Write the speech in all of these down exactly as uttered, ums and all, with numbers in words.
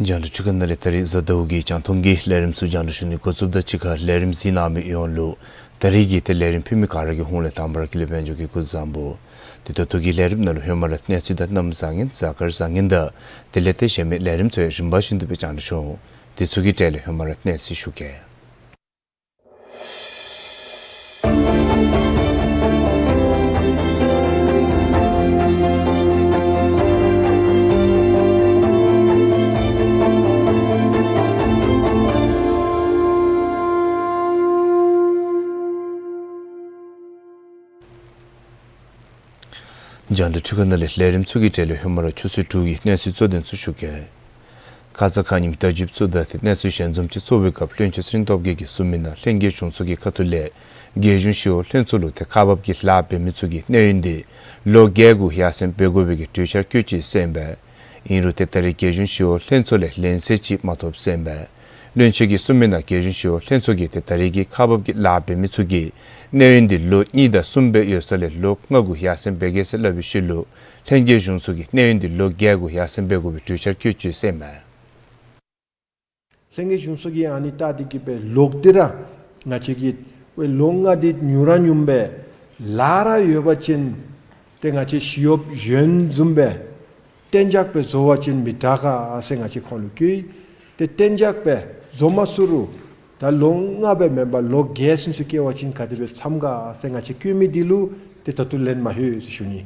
རྒྱང་བསྒྲགས་ཁྲི་ཀ་ནང་ལས་ད་རིས་གཟའ་ཟླཝ་གི་རྒྱང་མཐོང་གི་ལས་རིམ་ཚུ་རྒྱང་བསྒྲགས་ཞུ་ནི་འགོ་བཙུགསཔ་ད་གཅིག་ཁར་ལས་རིམ་གཟིགས་གནང་མི་ཡོངས་ལུ་ད་རིས་ཀྱི་ཏེ་ལས་རིམ་ཕུལ་མི་ག་ར་གི་ཧོངས་ལས་དང་པ་ར་ཀུན་ལེགས་དཔལ་འབྱོར་གྱིས་སྐུ་གཟུགས་བཟང་པོ། ཏེ་ད་ལྟོ་གི་ལས་རིམ་ནང་ལུ་ཧེ་མ་ར་གནས་ཚུལ་དང་གནམ་བཟང་ངན་གཟའ་སྐར་བཟང་ངན་དང་དེ་ལས་ཏེ་གཞན་མི་ལས་རིམ་ཚུ་རིམ་པ་བཞིན་དུ་སྦེ་རྒྱང་བསྒྲགས་ཞུ་འོང་། དེ་ཚུ་གི་གྲས་ལས་ཧེ་མ་ར་གནས་ཚུལ་ཞུ་གེ། རྒྱང་བསྒྲགས་ཁྲི་ཀ་ནང་ལས་ལས་རིམ་ཚུ་གི་གྲས་ལས་ཧེ་མ་ར་ཆུ་ཚོད་དྲུག་གི་གནས་ཚུལ་གཙོ་དོན་ཚུ་ཞུ་གེ། ཁ་ཙ་ཁ་ཉིནམ་བརྡ་བརྒྱུདཔ་ཚུ་དང་ཏེ་གནས་ཚུལ་ཞལ་འཛོམས་ཅིག་ཚོགས་པའི་སྐབས་བློན་ཆེན་ཚེ་རིང་སྟོབས་རྒྱས་ཀྱིས་གསུངས་མི་ནང་ལྷན་རྒྱས་གཞུང་ཚོགས་ཀྱི་ཁ་ཐུག་ལས་རྒྱལ་གཞུང་ཞི་གཡོག་ལྷན་ཚོགས་ལུ་ཏེ་ཁག་འབགཔ་ཀྱི་ལཱ་འབད་མི་ཚུ་གི་གནས་ཡུན་འདི་ལོ་བརྒྱད་གུ་ཡར་སེང་འབད་དགོ་པའི་གི་གྲོས་འཆར་བཀོད་ཅི་ཟེར་ཨིན་པས། ཨིན་རུང་ཏེ་ད་རིས་རྒྱལ་གཞུང་ཞི་གཡོག་ལྷན་ཚོགས་ལས་ལན་གསལ་ཅིག་མ་ཐོབ་ཟེར་ཨིན་པས། བློན་ཆེན་གྱིས་གསུངས་མི་ནང་རྒྱལ་གཞུང་ཞི་གཡོག་ལྷན་ཚོགས་ཀྱིས་ཏེ་ད་རིས་ཀྱི་ཁག་འབགཔ་ཀྱི་ལཱ་འབད་མི་ཚུ་གི་གནས་ཡུན་འདི་ལོ་གཉིས་དང་གསུམ་སྦེ་ཡོད་ས་ལས་ལོ་ལྔ་གུ་ཡར་སེང་འབད་གེ་ཟེར་སླབ་པའི་ཤུལ་ལུ་ལྷན་རྒྱས་གཞུང་ཚོགས་ཀྱིས་གནས་ཡུན་འདི་ལོ་བརྒྱད་གུ་ཡར་སེང་འབད་དགོ་པའི་གྲོས་འཆར་བཀོད་ཅི་ཟེར་ཨིན་མས། ལྷན་རྒྱས་གཞུང་ཚོགས་ཀྱིས་ཨ་ནི་བལྟ་སྟེ་གིས་སྦེ་ལོག་སྟེ་ར་ང་བཅས་ཀྱི་ལོ་ལྔ་འདི་ཉུང་ར་ཉུངམ་སྦེ་ལཱ་ར་ཡོད་པ་ཅིན་ཏེ་ང་བཅས་ཞི་གཡོགཔ་གཞན་བཟུམ་སྦེ་གཏན་འཇགས་སྦེ་བཟོ་བ་ཅིན་མི་དྲག་ག་ཟེར་ང་བཅས་ཁོང་ལུ་བཀོད། ཏེ་གཏན་འཇགས་སྦེ་བཟོ་མ་ཚུགས་རུང་ད་ལོ་ལྔ་སྦེ་མེན་པར་ལོ་བརྒྱད་ཚུན་ཚོད་བསྐྱལ་བ་ཅིན་ག་དེ་སྦེ་འཚམས་ག་ཟེར་ང་བཅས་བཀོད་མི་འདི་ལུ་ཏེ་ད་ལྟོ་ལན་མ་ལྷོད་ཟེར་ཞུ་ནི།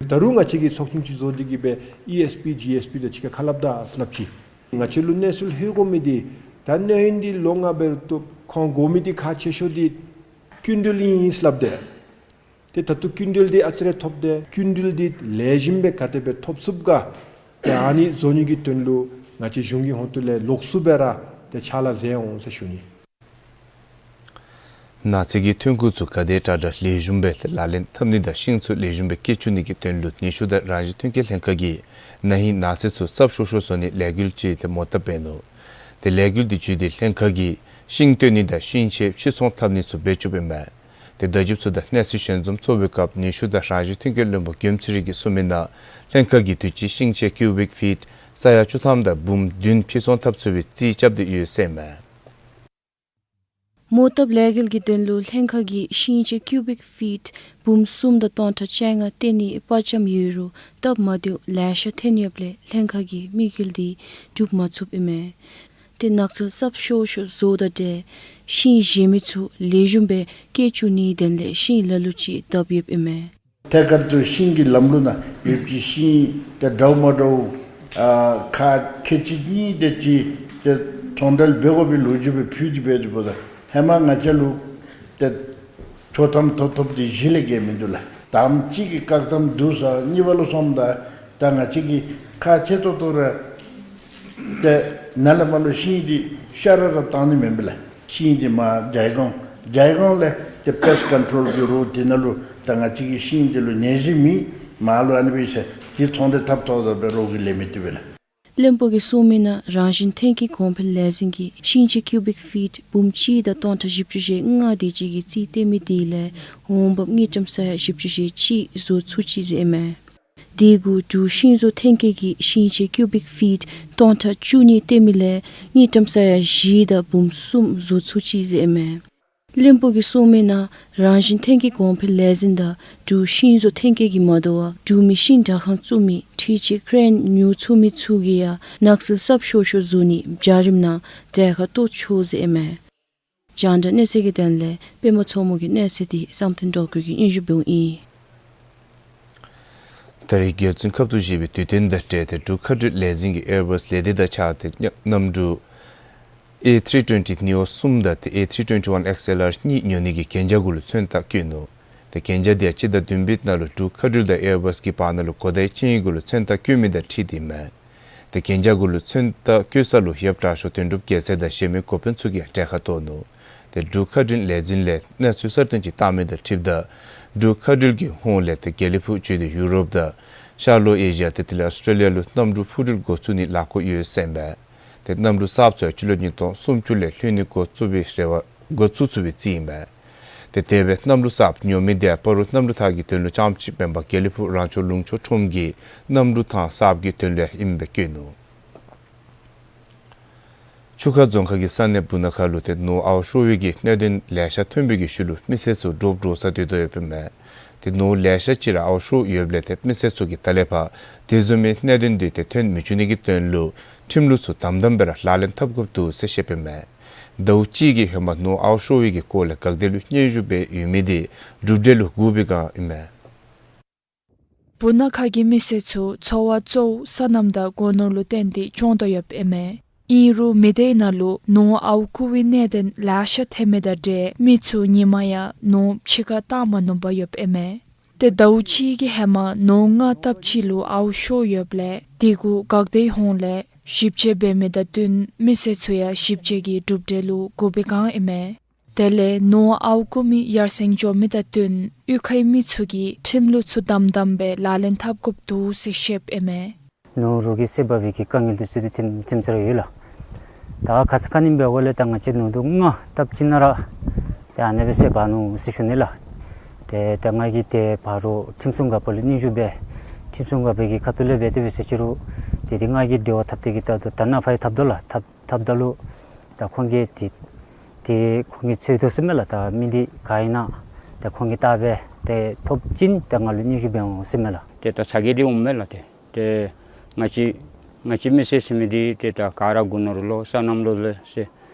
ད་རུང་ང་བཅས་ཀྱིས་ཚོགས་ཆུང་ཅིག་བཟོ་སྟེ་གིས་སྦེ་ཨི་ཨེསི་པི་ཇི་ཨེསི་པི་དང་གཅིག་ཁར་ཁ་སླབ་ད་ཟེར་སླབ་ཅི། ང་བཅས་ལུ་གནས་ཚུལ་ལྷོད་དགོ་མི་འདི་ད་གནས་ཡུན་འདི་ལོ་ལྔ་འབད་རུང་ཁོང་དགོ་མི་འདི་ཁག་ཆེ་ཤོས་འདི་སྐྱིན་འགྲུལ་ཨིན་ཟེར་སླབ་དེས། ཏེ་ད་ལྟོ་སྐྱིན་འགྲུལ་འདི་ཨ་ཙི་རེ་ཐོབ་སྟེ་སྐྱིན་འགྲུལ་འདི་ལེགས་ཤོམ་སྦེ་ག་དེ་སྦེ་ཐོབ་ཚུགས་ག། ཏེ་ཨ་ནི་བཟོ་ནི་གི་དོན་ལུ་ང་བཅས་གཞུང་གི་ཧོངས་ལས་ལོགས་སུ་སྦེ་ར་ཏེ་ཕྱག་ལཱ་མཛད་འོང་ཟེར་ཞུ་ནི། ནགས་ཚལ་གྱི་ཐོན་ཁུངས་ཚུ་ག་དེ་དྲག་དྲག་ལེགས་ཤོམ་སྦེ་ལག་ལེན་འཐབ་ནི་དང་ཤིང་ཚུ་ལེགས་ཤོམ་སྦེ་སྐྱེ་བཅུག་ནི་གི་དོན་ལུ་ནུས་ཤུགས་དང་རང་བཞིན་ཐོན་སྐྱེད་ལྷན་ཁག་གིས་ན་ཧིང་ནགས་ཚལ་ཚུ་སྲབ་ཤོར་ཤོར་བཟོ་ནིའི་ལས་འགུལ་ཅིག་ཏེ་མོ་བཏབ་འབད་ནུག། ཏེ་ལས་འགུལ་འདི་བརྒྱུད་དེ་ལྷན་ཁག་གིས་ཤིང་བཏོན་ནི་དང་ཤིང་ཆས་ཕྱིར་ཚོང་འཐབ་ནི་ཚུ་འབད་བཅུགཔ་ཨིན་མས། ཏེ་བརྡ་བརྒྱུདཔ་ཚུ་དང་གནས་ཚུལ་ཞལ་འཛོམས་ཚོགས་པའི་སྐབས་ནུས་ཤུགས་དང་རང་བཞིན་ཐོན་སྐྱེད་བློན་པོ་མགྱོནམ་ཚེ་རིང་གིས་གསུངས་མི་ནང་ལྷན་ཁག་གིས་དུས་ཅི་ཤིང་ཆས་ཀིའུ་བིག་ཕིཊ་ས་ཡ་བཅུ་ཐམ་དང་འབུམ་བདུན་ཕྱིར་ཚོང་འཐབ་ཚུགས་པའི་རྩིས་རྐྱབ་སྟེ་ཡོད་ཟེར་ཨིན་མས། མོ་བཏབ་ལས་འགུལ་གྱི་དོན་ལུ་ལྷན་ཁག་གིས་ཤིང་ཆས་ཀིའུ་བིག་ཕིཊ་འབུམ་གསུམ་དང་སྟོང་ཕྲག་བཅོ་ལྔ་བཏོན་ནི་དཔའ་བཅམ་ཡོད་རུང་སྟབས་མ་བདེཝ་ལེ་ཤ་ཐོན་ཡོདཔ་ལས་ལྷན་ཁག་གི་དམིགས་ཡུལ་འདི་འགྲུབ་མ་ཚུགསཔ་ཨིན་མས། ཏེ་ནགས་ཚལ་སྲབ་ཤོར་ཤོར་བཟོཝ་དང་འབྲེལ་ཤིང་བཞེས་མི་ཚུ་ལེགས་ཤོམ་སྦེ་སྐྱེ་བཅུག་ནིའི་དོན་ལས་ཤིང་ལ་ལུ་ཅིག་བརྡབ་ཡོདཔ་ཨིན་མས། ཐད་ཀར་དུ་ཤིང་གི་ལམ་ལུགས་ནང་ཡོད་ཀྱི་ཤིང་དེ་འདྲཝ་མ་འདྲཝ་ཨ་ཁག་ཁལ་གཅིག་གཉིས་དེ་ཅིག་ཏེ་ཚོང་འབྲེལ་འབད་དགོ་པའི་ལོ་རྒྱུས་སྦེ་ཕུལ་ཏེ་འབད་དེ་འབདཝ་ད་ཧེ་མ་ང་བཅས་ལུ་ཏེ་ཆོག་ཐམ་ཐོབ་ཐོབ་འདི་གཞི་ལས་བརྒལ་མིན་འདུག་ལགས། དམ་གཅིག་གི་བཀག་དམ་བསྡུ་ས་གཉིས་པ་ལུ་སོངམ་ད་ད་ང་བཅས་ཀྱིས་ཁག་ཆེ་ཏོག་ཏོ་ར་ཏེ་ནཱ་ལས་མར་ལུ་ཤིང་འདི་ཤ་ར་ར་བཏང་ནི་མེན་པས་ལགས། ཤིང་འདི་མར་ཇའི་གོང་ཇའི་གོང་ལས་ཏེ་པེསཊ་ཀོན་ཊོལ་གྱི་རོགས་དེ་ནང་ལུ་ད་ང་བཅས་ཀྱི་ཤིང་འདི་ལུ་ནད་གཞི་མེད། མར་ལུ་ཨ་ནི་སྦེ་ཟེར་འདི་ཚོང་འབྲེལ་འཐབ་ཐོག་ད་སྦེ་རོགས་ཀྱིས་ལེན་མི་བཏུབ་པས་ལགས། བློན་པོ་གིས་གསུངས་མི་ནང་རང་བཞིན་ཐོན་སྐྱེད་གོང་འཕེལ་ལས་འཛིན་གྱིས་ཤིང་ཆས་ཀུ་བིག་ཕིཊ་འབུམ་གཅིག་དང་སྟོང་ཕྲག་བཞི་བཅུ་ཞེ་ལྔ་དེ་ཅིག་གི་རྩིས་སྟོན་མི་དེ་ལས་འོང་འབབ་དངུལ་ཀྲམ་ས་ཡ་བཞི་བཅུ་ཞེ་གཅིག་བཟོ་ཚུགས་ཅི་ཟེར་ཨིན་མས། དེ་གུ་འབྲུག་ཤིང་བཟོ་ཐོན་སྐྱེད་ཀྱི་ཤིང་ཆས་ཀུ་བིག་ཕིཊ་སྟོང་ཕྲག་བཅུ་གཉིས་སྟོན་མི་ལས་དངུལ་ཀྲམ་ས་ཡ་བཞི་དང་འབུམ་གསུམ་བཟོ་ཚུགས་ཅི་ཟེར་ཨིན་མས། བློན་པོ་གིས་གསུངས་མི་ནང་རང་བཞིན་ཐོན་སྐྱེད་གོང་འཕེལ་ལས་འཛིན་དང་འབྲུག་ཤིང་བཟོ་ཐོན་སྐྱེད་ཀྱིས་མ་དོ་བར་འབྲུག་མི་ཤིང་དྲ་ཁང་བཙུགས་མི་འཕྲུལ་ཆས་ཀེ་རེན་ཉོ་ཚུགས་མི་ཚུ་གིས་ཡང་ནགས་ཚལ་གསརཔ་ཤོར་ཤོར་བཟོ་ནི་འཇའ་རིསམོ་ནང་གྲལ་ཁར་གཏོགས་ཆོག་ཟེར་ཨིན་མས། རྒྱང་བསྒྲགས་གནས་ཚུལ་གྱི་དོན་ལས་པདྨ་མཚོ་མོ་གིས་གནས་ཚུལ་འདི་བསམ་གཏན་སྒྲོལ་དཀར་གྱིས་སྙན་ཞུ་འབདཝ་ཨིན། ད་རེས་རྒྱལ་བཙུན་ཁབ་ཏུ་བཞེས་པའི་དུས་སྟོན་དང་འབྲེལ་ཏེ་འབྲུག་མཁའ་འགྲུལ་ལས་འཛིན་གྱིས་ཨེར་བཱས་ལས་སྡེ་དང་བཅས་ཏེ་གནམ་གྲུ་ཨེ་ཐྲི་ཊུ་ཝེན་ཊི་ནིའོ་གསུམ་དང་ཏེ་ཨེ་ཐྲི་ཊུ་ཝེན་ཊི་ཝན་ཨེགས་ཨེལ་ཨར་གཉིས་ཉོ་ནི་གི་གན་རྒྱ་གུ་ལུ་མཚོན་རྟགས་བཀོད་ནུག། ཏེ་གན་རྒྱ་དེ་ཡང་སྤྱི་ཟླ་བདུན་པའི་ནང་ལུ་འབྲུག་མཁའ་འགྲུལ་དང་ཨེར་བཱས་ཀྱི་བར་ན་ལུ་གོ་བརྡའི་ཅན་གུ་ལུ་མཚོན་རྟགས་བཀོད་མི་དང་འཁྲིལ་ཏེ་ཨིན་མས། ཏེ་གན་རྒྱ་གུ་ལུ་མཚོན་རྟགས་བཀོད་ས་ལུ་ཡབ་དྲག་ཤོས་དོན་གྲུབ་རྒྱལ་མཚན་དང་གཞན་མི་འགོ་དཔོན་ཚུ་གིས་གྲལ་ཁར་གཏོགས་ནུག། ཏེ་འབྲུག་མཁའ་འགྲུལ་ལས་འཛིན་ལས་གནས་ཚུལ་གསར་བཏོན་ཅིག་བཏང་མི་དང་འཁྲིལཝ་ད་འབྲུག་མཁའ་འགྲུལ་གྱི་ཧོངས་ལས་ཏེ་དགེ་ལེགས་ཕུག་བརྒྱུད་དེ་ཡུ་རོབ་དང་ཤར་ལྷོ་ཨེ་ཤི་ཡ་ཏེ་དེ་ལས་ཨོསི་ཊྲེ་ལི་ཡ་ལུ་གནམ་གྲུ་འཕུར་འགྲུལ་འགོ་བཙུགས་ནི་ལཱ་འགོ་ཡོད་ཟེར་ཨིན་པས། ཏེ་གནམ་གྲུ་གསརཔ་ཚུ་ཡང་སྤྱི་ལོ་ཉིས་སྟོང་སུམ་ཅུ་ལས་ལྷོད་ནི་འགོ་བཙུགས་པའི་རེ་བ་འགོ་བཙུགས་ཚུགས་པའི་རྩིས་ཨིན་པས། ཏེ་དེ་སྦེ་གནམ་གྲུ་གསརཔ་ཉོ་མི་དེ་ཡང་སྤ་རོ་གནམ་གྲུ་ཐང་གི་དོན་ལུ་རྐྱངམ་ཅིག་མེན་པར་དགེ་ལེགས་ཕུག་རང་སྐྱོང་ལུང་ཕྱོགས་ཁྲོམ་གྱི་གནམ་གྲུ་ཐང་གསརཔ་གི་དོན་ལུ་ཡང་ཨིནམ་སྦེ་བཀོད་ནུག། ཆུ་ཁ་རྫོང་ཁག་གི་ས་གནས་སྦུག་ན་ཁ་ལུ་ཏེ་ནོར་ཨརཝ་ཤོར་བའི་གི་གནད་དོན་ལེ་ཤ་ཐོན་པའི་གི་ཤུལ་ལུ་མི་སེར་ཚུ་འདྲོག་འདྲོག་ས་སྡོད་དོ་ཡོདཔ་ཨིན་མས། ཏེ་ནོར་ལེ་ཤ་ཅིག་ར་ཨརཝ་ཤོར་ཡོདཔ་ལས་ཏེ་མི་སེར་ཚུ་གིས་ད་ལས་ཕར་དེ་བཟུམ་མའི་གནད་དོན་འདི་ཏེ་ཐོན་མི་བཅུག་ནི་གི་དོན་ལུ་ཁྲིམས་ལུགས་ཚུ་དམ་དམ་སྦེ་ར་ལག་ལེན་འཐབ་དགོཔ་འདུག་ཟེར་བཤདཔ་ཨིན་མས། ཟླཝ་གཅིག་གི་ཧེ་མ་ནོར་ཨརཝ་ཤོར་བའི་གི་སྐོར་ལས་འགག་སྡེ་ལུ་སྙན་ཞུ་འབད་ཡོད་མི་འདི་གྲུབ་འབྲས་ལུ་འགོར་བའི་བསྒང་ཨིན་མས། སྦུག་ན་ཁ་གི་མི་སེར་ཚུ་འཚོ་བ་གཙོ་བོ་སོ་ནམ་དང་སྒོ་ནོར་ལུ་བརྟེན་ཏེ་སྐྱོང་དོ་ཡོདཔ་ཨིན་མས། ཨིན་རུང་མི་སྡེ་ནང་ལུ་ནོར་ཨརཝ་རྐུ་བའི་གནད་དོན་ལེ་ཤ་ཐོན་མི་དང་འབྲེལ་མི་ཚུ་ཉིན་མ་ཡང་ནོར་ཕྱི་ཁར་བཏང་མ་ནུམ་པར་ཡོདཔ་ཨིན་མས། ཏེ་ཟླཝ་གཅིག་གི་ཧེ་མ་ནོར་ལྔ་ལྟབ་གཅིག་ལུ་ཨརཝ་ཤོར་ཡོདཔ་ལས་དེ་གུ་འགག་སྡེའི་ཧོངས་ལས་ཞིབ་དཔྱད་འབད་མི་དང་བསྟུན་མི་སེར་ཚུ་ཡང་ཞིབ་དཔྱད་ཀྱི་གྲུབ་འབྲས་ལུ་འགོར་བའི་བསྒང་ཨིན་མས། དེ་ལས་ནོར་ཨརཝ་རྐུ་མི་ཡར་སེང་འགྱོ་མི་དང་བསྟུན་གཡུས་ཁའི་མི་ཚུ་གིས་ཁྲིམས་ལུགས་ཚུ་དམ་དམ་སྦེ་ལག་ལེན་འཐབ་དགོཔ་འདུག་ཟེར་བཤདཔ་ཨིན་མས། ནོར་རོགས་ཀྱིས་བསད་འབག་པའི་གི་དཀའ་ངལ་འདི་ཚུ་འདི་ཐོནམ་ཐོནམ་ས་ར་ཡོད་ལགས། ད་ཁ་ཙ་ཁ་ཉིནམ་འབད་བ་ལས་ད་ང་བཅས་ནོར་དུང་ལྔ་ལྟབ་གཅིག་ནང་ར་ཏེ་ཨ་ནེ་སྦེ་བསད་འབག་ནུག་ཟེར་ཞུ་ནི་ལགས། ཏེ་ད་ང་གིས་ཏེ་ཕར་ཁྲིམས་སྲུང་འགག་པ་ལུ་སྙན་ཞུ་འབད། ཁྲིམས་སྲུང་འགག་པའི་གི་ཁ་ཐུག་ལས་འབད་དེ་སྦེ་ཟེར་ཅི་རུང་ཏེ་འདི་ང་གིས་འབྲེལ་བ་འཐབ་སྟེ་གི་ད་ལྟོ་ད་ནཱ་ཕར་ཡང་འཐབ་དོ་ལགས། འཐབ་འཐབ་ད་ལུ་ད་ཁོང་གིས་ཏེ་ཏེ་ཁོང་གིས་འཚོལ་དོ་ཟེར་མས་ལགས། ད་མི་འདི་ག་ཨིན་ན་ད་ཁོང་གིས་བལྟ་སྦེ་ཏེ་ཐོབ་ཅིན་ད་ང་ལུ་སྙན་ཞུ་འབད་འོང་ཟེར་མས་ལགས། ཏེ་ད་ཚ་གྱང་འདི་འོང་མས་ལགས། ཏེ་ཏེ་ང་བཅས་ང་བཅས་མི་སེར་ཟེར་མི་འདི་ཏེ་ད་ག་ར་སྒོ་ནོར་ལོ་སོ་ནམ་ལོ་ལས་ཟེར་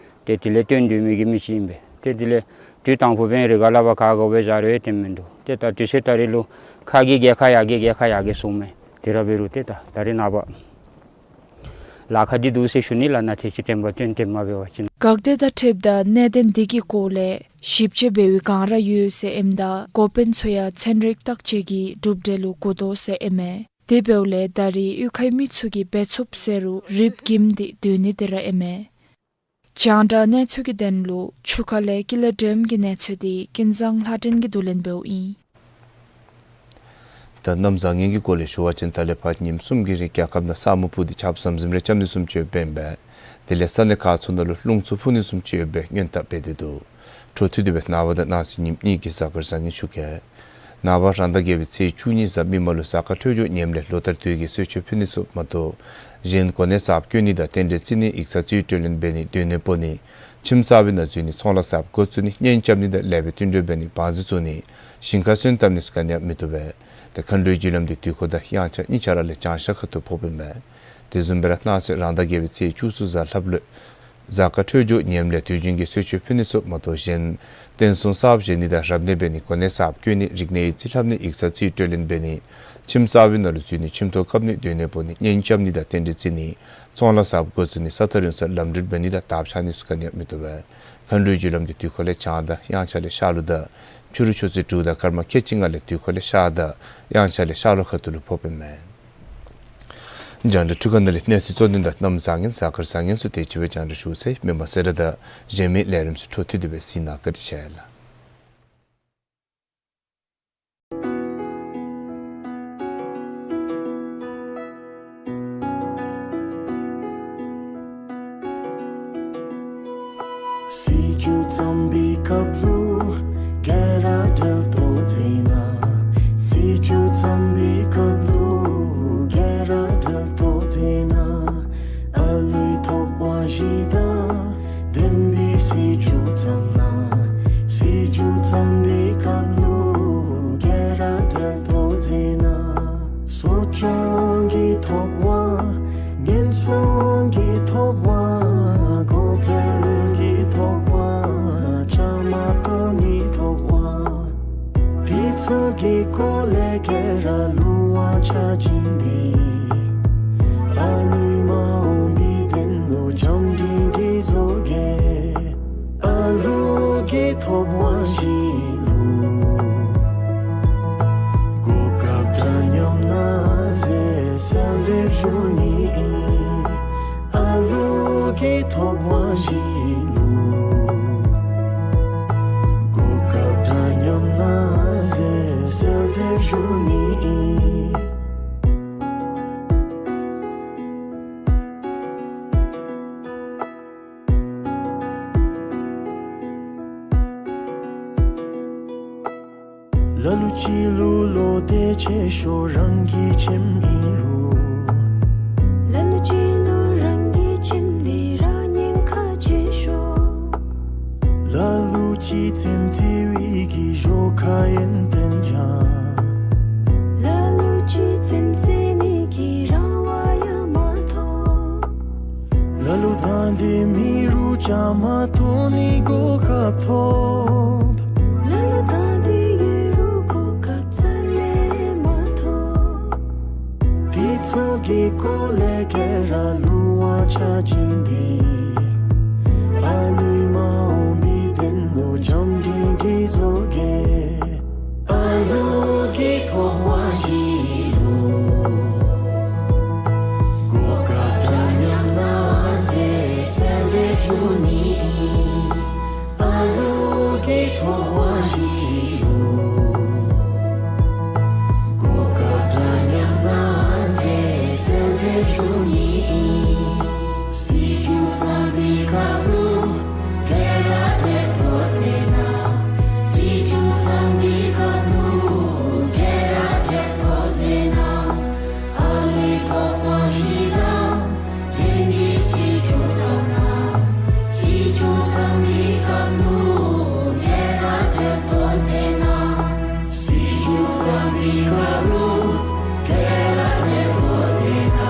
ཏེ་དེ་ལས་བརྟེན་སྡོད་མི་གི་མི་ཅིག་ཨིན་པས། ཏེ་དེ་ལས་དུས་དང་པོ་འབད་རི་ག་ལས་ཕར་ག་དགོ་པའི་བྱ་རོག་ཡང་བཏོན་མིན་འདུག། ཏེ་ད་དུས་ཚོད་ད་རེས་ལུ་ཁ་གིས་རྒྱལ་ཁ་ཡར་རྒྱས་རྒྱལ་ཁ་ཡར་རྒྱས་གསུངམ་མས། དེ་ར་འབད་རུང་ཏེ་ད་ད་རེས་ནངས་པ་ལཱ་ཁག་འདི་འདུག་ཟེར་ཞུ་ནི་ལགས། ནཱ་ཐེ་ཅིག་དྲན་པ་བཏོན་དྲན་མ་འབད་བ་ཅིན། འགག་སྡེ་དང་འཁྲིལཝ་ད་གནད་དོན་འདི་གི་སྐོར་ལས་ཞིབ་དཔྱད་འབད་བའི་བསྒང་ར་ཡོད་ཟེར་ཨིནམ་ད་འགོ་དཔོན་ཚུ་ཡང་ཚན་རིག་བརྟག་དཔྱད་ཀྱི་གྲུབ་འབྲས་ལུ་འགོར་དོ་ཟེར་ཨིན་མས། དེ་འབདཝ་ལས་ད་རེས་གཡུས་ཁའི་མི་ཚུ་གིས་འབད་ཚུགསཔ་ཟེར་རུང་རིགཔ་འགྱིམ་སྟེ་སྡོད་ནི་དེ་ར་ཨིན་མས། རྒྱང་བསྒྲགས་གནས་ཚུལ་གྱི་དོན་ལུ་ཆུ་ཁ་ལས་ཀུན་ལེགས་སྒྲོལམ་གྱི་གནས་ཚུལ་འདི་ཀུན་བཟང་ལྷ་སྒྲོན་གྱིས་བསྡུ་ལེན་འབདཝ་ཨིན། ད་གནམ་བཟང་ངན་གྱི་སྐོར་ལས་ཞུ་བ་ཅིན་ད་ལས་ཕར་ཉིནམ་གསུམ་གྱི་རིང་རྒྱལ་ཁབ་ནང་ས་སྨུག་སྤུབས་ཏེ་ཆརཔ་ཟམ་ཟིམ་རེ་རྐྱབ་ནི་བཟུམ་ཅིག་ཡོདཔ་ཨིན་པས། དེ་ལས་ས་གནས་ཁག་ཚུ་ནང་ལུ་རླུང་འཚུབ་འཕུ་ནི་བཟུམ་ཅིག་ཡོད་པའི་སྔོན་བརྡ་འབད་དེ་འདུག། འཕྲོ་མཐུད་དེ་སྦེ་ནངས་པ་དང་གནངས་ཚེ་ཉིནམ་གཉིས་ཀྱི་གཟའ་སྐར་བཟང་ངན་ཞུ་གེ། ནངས་པ་རང་ཟླ་བརྒྱད་པའི་ཚེས་བཅུ་གཉིས་གཟའ་མིག་དམར་ལུ་གཟའ་སྐར་འཕྲོད་སྦྱོར་ངནམ་ལས་ལོ་ལྟར་དུས་ཀྱི་གསོལ་མཆོད་ཕུལ་ནི་ཚུ་མ་གཏོགས་གཞན་གོ་གནས་གསརཔ་བསྐོ་ནི་དང་རྟེན་འབྲེལ་བརྩི་ནི་ཡིག་ཚང་རྩིས་སྤྲོད་ལེན་འབད་ནི་སྡོད་གནས་སྤོ་ནི་ཁྱིམ་གསར་པའི་ནང་འཛུལ་ནི་ཚོང་ལཱ་གསརཔ་འགོ་བཙུགས་ནི་གཉེན་རྐྱབ་ནི་དང་ལེགས་པའི་བསྟུན་གྲོས་འབད་ནི་བང་རྩི་བཙུགས་ནི་ཞིང་ཁར་སོན་བཏབ་ནི་ཚུ་ག་ནི་ཡང་མི་བཏུབ་པས། ཏེ་མཁའ་འགྲོའི་རྒྱུ་ལམ་འདི་དུས་འཁོར་དང་དབྱངས་འཆར་གཉིས་ཆ་ར་ལས་བྱང་ཤར་ཁ་ཐུག་ཕོགཔ་ཨིན་མས། དེ་བཟུམ་སྦེ་ར་གནངས་ཚེ་རང་ཟླ་བརྒྱད་པའི་ཚེས་བཅུ་གསུམ་གཟའ་ལྷགཔ་ལུ་གཟའ་སྐར་འཕྲོད་སྦྱོར་ངནམ་ལས་དུས་རྒྱུན་གྱི་གསོལ་མཆོད་ཕུལ་ནི་ཚུ་མ་གཏོགས་གཞན་རྟེན་གསུམ་གསརཔ་བཞེངས་ནི་དང་རབ་གནས་འབད་ནི་གོ་གནས་གསརཔ་བསྐོ་ནི་རིག་གནས་ཡིག་རྩིས་ལྷབ་ནི་ཡིག་ཚང་རྩིས་སྤྲོད་ལེན་འབད་ནི་ཁྱིམ་གསར་པའི་ནང་ལུ་འཛུལ་ནི་ཁྱིམ་ཐོག་བཀབ་ནི་སྡོད་གནས་སྤོ་ནི་གཉེན་རྐྱབ་ནི་དང་རྟེན་འབྲེལ་བརྩི་ནི་ཚོང་ལཱ་གསརཔ་འགོ་བཙུགས་ནི་ས་ཐག་རིང་སར་ལམ་འགྲུལ་འབད་ནི་དང་དར་འཕྱར་ནི་ཚུ་ག་ནི་ཡང་མི་བཏུབ་པས། མཁའ་འགྲོའི་རྒྱུ་ལམ་འདི་དུས་འཁོར་ལས་བྱང་དང་དབྱངས་འཆར་ལས་ཤར་ལྷོ་དང་ཕྱི་རུ་ཆུ་ཚོད་དྲུག་དང་སྐར་མ་ཁལ་གཅིག་ལྔ་ལས་དུས་འཁོར་ལས་ཤར་དང་དབྱངས་འཆར་ལས་ཤར་ལྷོ་ཁ་ཐུག་ལུ་ཕོགཔ་ཨིན་མས། རྒྱང་བསྒྲགས་འཕྲུལ་ཁང་ནང་ལས་གནས་ཚུལ་གཙོ་དོན་དང་གནམ་བཟང་ངན་གཟའ་སྐར་བཟང་ངན་ཚུ་དེ་ཅིག་སྦེ་རྒྱང་བསྒྲགས་ཞུ་ཚར་ཡི། མི་མང་གསལ་བསྒྲགས་དང་གཞན་མི་ལས་རིམ་ཚུ་འཕྲོ་མཐུད་དེ་སྦེ་གཟིགས་གནང་། བཀའ་དྲིན་ཆེ་ལགས། སྲིད་བྱུས་བརྩམས་པའི་སྐབས་ལུ་སྐད་ར་འབྲེལ་ཏོག་ཙེ་ན། སྲིད་བྱུས་བརྩམས་པའི་སྐབས་ལུ་སྐད་ར་འབྲེལ་ཏོག་ཙེ་ན། ཨ་ལུའི་ཐོབ་དབང་བཞི་དང་ལྡན་པའི་སྲིད་བྱུས་བརྩམས་ན། སྲིད་བྱུས་བརྩམས་པའི་སྐབས་ལུ་སྐད་ར་འབྲེལ་ཏོག་ཙེ་ན། གསོ་སྐྱོང་གི་ཐོབ་དབང་། ཉེན་སྲུང་གི་ཐོབ་དབང་། གོང་འཕེལ་གྱི་ཐོབ་དབང་། བཅའ་མར་གཏོགས་ནིའི་ཐོབ་དབང་། དེ་ཚུ་གི་སྐོར་ལས་སྐད་ར་ལུང་བ་ཆ་བཞིན་ཏེ། ཨ་ལུའི་མ་འོངས་པའི་དོན་ལུ་བྱམས་སྒྲིང་སྒྲིང་བཟོ་གེ། ཨ་ལུ་གི་ཐོབ་དབང་བཞི་ལུ་གོ་སྐབས་འདྲ་མཉམ་གནང་ཟེར་གསོལ་འདེབས་ཞུ་ནི་ཨིན། ཨ་ལུ་གི་ཐོབ་དབང་བཞི་ལུ་གོ་སྐབས་འདྲ་མཉམ་གནང་ཟེར་གསོལ་འདེབས་ཞུ་ནི་ཨིན། ལ་ལུ་ཅིག་ལུ་བློ་གཏད་ཆེ་ཤོས་རང་གི་ཁྱིམ་ཨིན་རུང་། ལ་ལུ་ཅིག་ལུ་རང་གི་ཁྱིམ་འདི་ར་ཉེན་ཁ་ཆེ་ཤོས། ལ་ལུ་ཅིག་རྩེདམོ་རྩེ་བའི་གི་གཞོགས་ཁ་ཡོན་ཏན་ཅན། ལ་ལུ་ཅིག་རྩེདམོ་རྩེ་ནི་གི་རང་དབང་ཡང་མ་ཐོབ། ལ་ལུ་དང་འདོད་མེད་རུང་བཅའ་མར་གཏོགས་ནིའི་གོ་སྐབས་ཐོབ། ལ་ལུ་དང་འདོད་ཡོད་རུང་གོ་སྐབས་རྩ་ལས་མ་ཐོབ། དེ་ཚུ་གི་སྐོར་ལས་སྐད་ར་ལུང་བ་ཆ་བཞིན་ཏེ། ཨ་ལུའི་མ་འོངས་པའི་དོན་ལུ་བྱམས་སྒྲིང་སྒྲིང་བཟོ་གེ། ཨ་ལུ་གི་ཐོབ་དབང་བཞི་ལུ་གོ་སྐབས་འདྲ་མཉམ་གནང་ཟེར་གསོལ་འདེབས་ཞུ་ནི་ཨིན། ཨ་ལུ་གི་ཐོབ་དབང་བཞི་ལུ་གོ་སྐབས་འདྲ་མཉམ་གནང་ཟེར་གསོལ་འདེབས་ཞུ་ནི་ཨིན། སྲིད་བྱུས་བརྩམས་པའི་སྐབས་ལུ་སྐད་ར་འབྲེལ་ཏོག་ཙེ་ན། སྲིད་བྱུས་བརྩམས་པའི་སྐབས་ལུ་སྐད་ར་འབྲེལ་ཏོག་ཙེ་ན། ཨ་ལུའི་ཐོབ་དབང་བཞི་དང་ལྡན་པའི་སྲིད་བྱུས་བརྩམས་ན། སྲིད་བྱུས་བརྩམས་པའི་སྐབས་ལུ་སྐད་ར་འབྲེལ་ཏོག་ཙེ་ན། སྲིད་བྱུས་བརྩམས་པའི་སྐབས་ལུ་སྐད་ར་འབྲེལ་ཏོག་ཙེ་ན།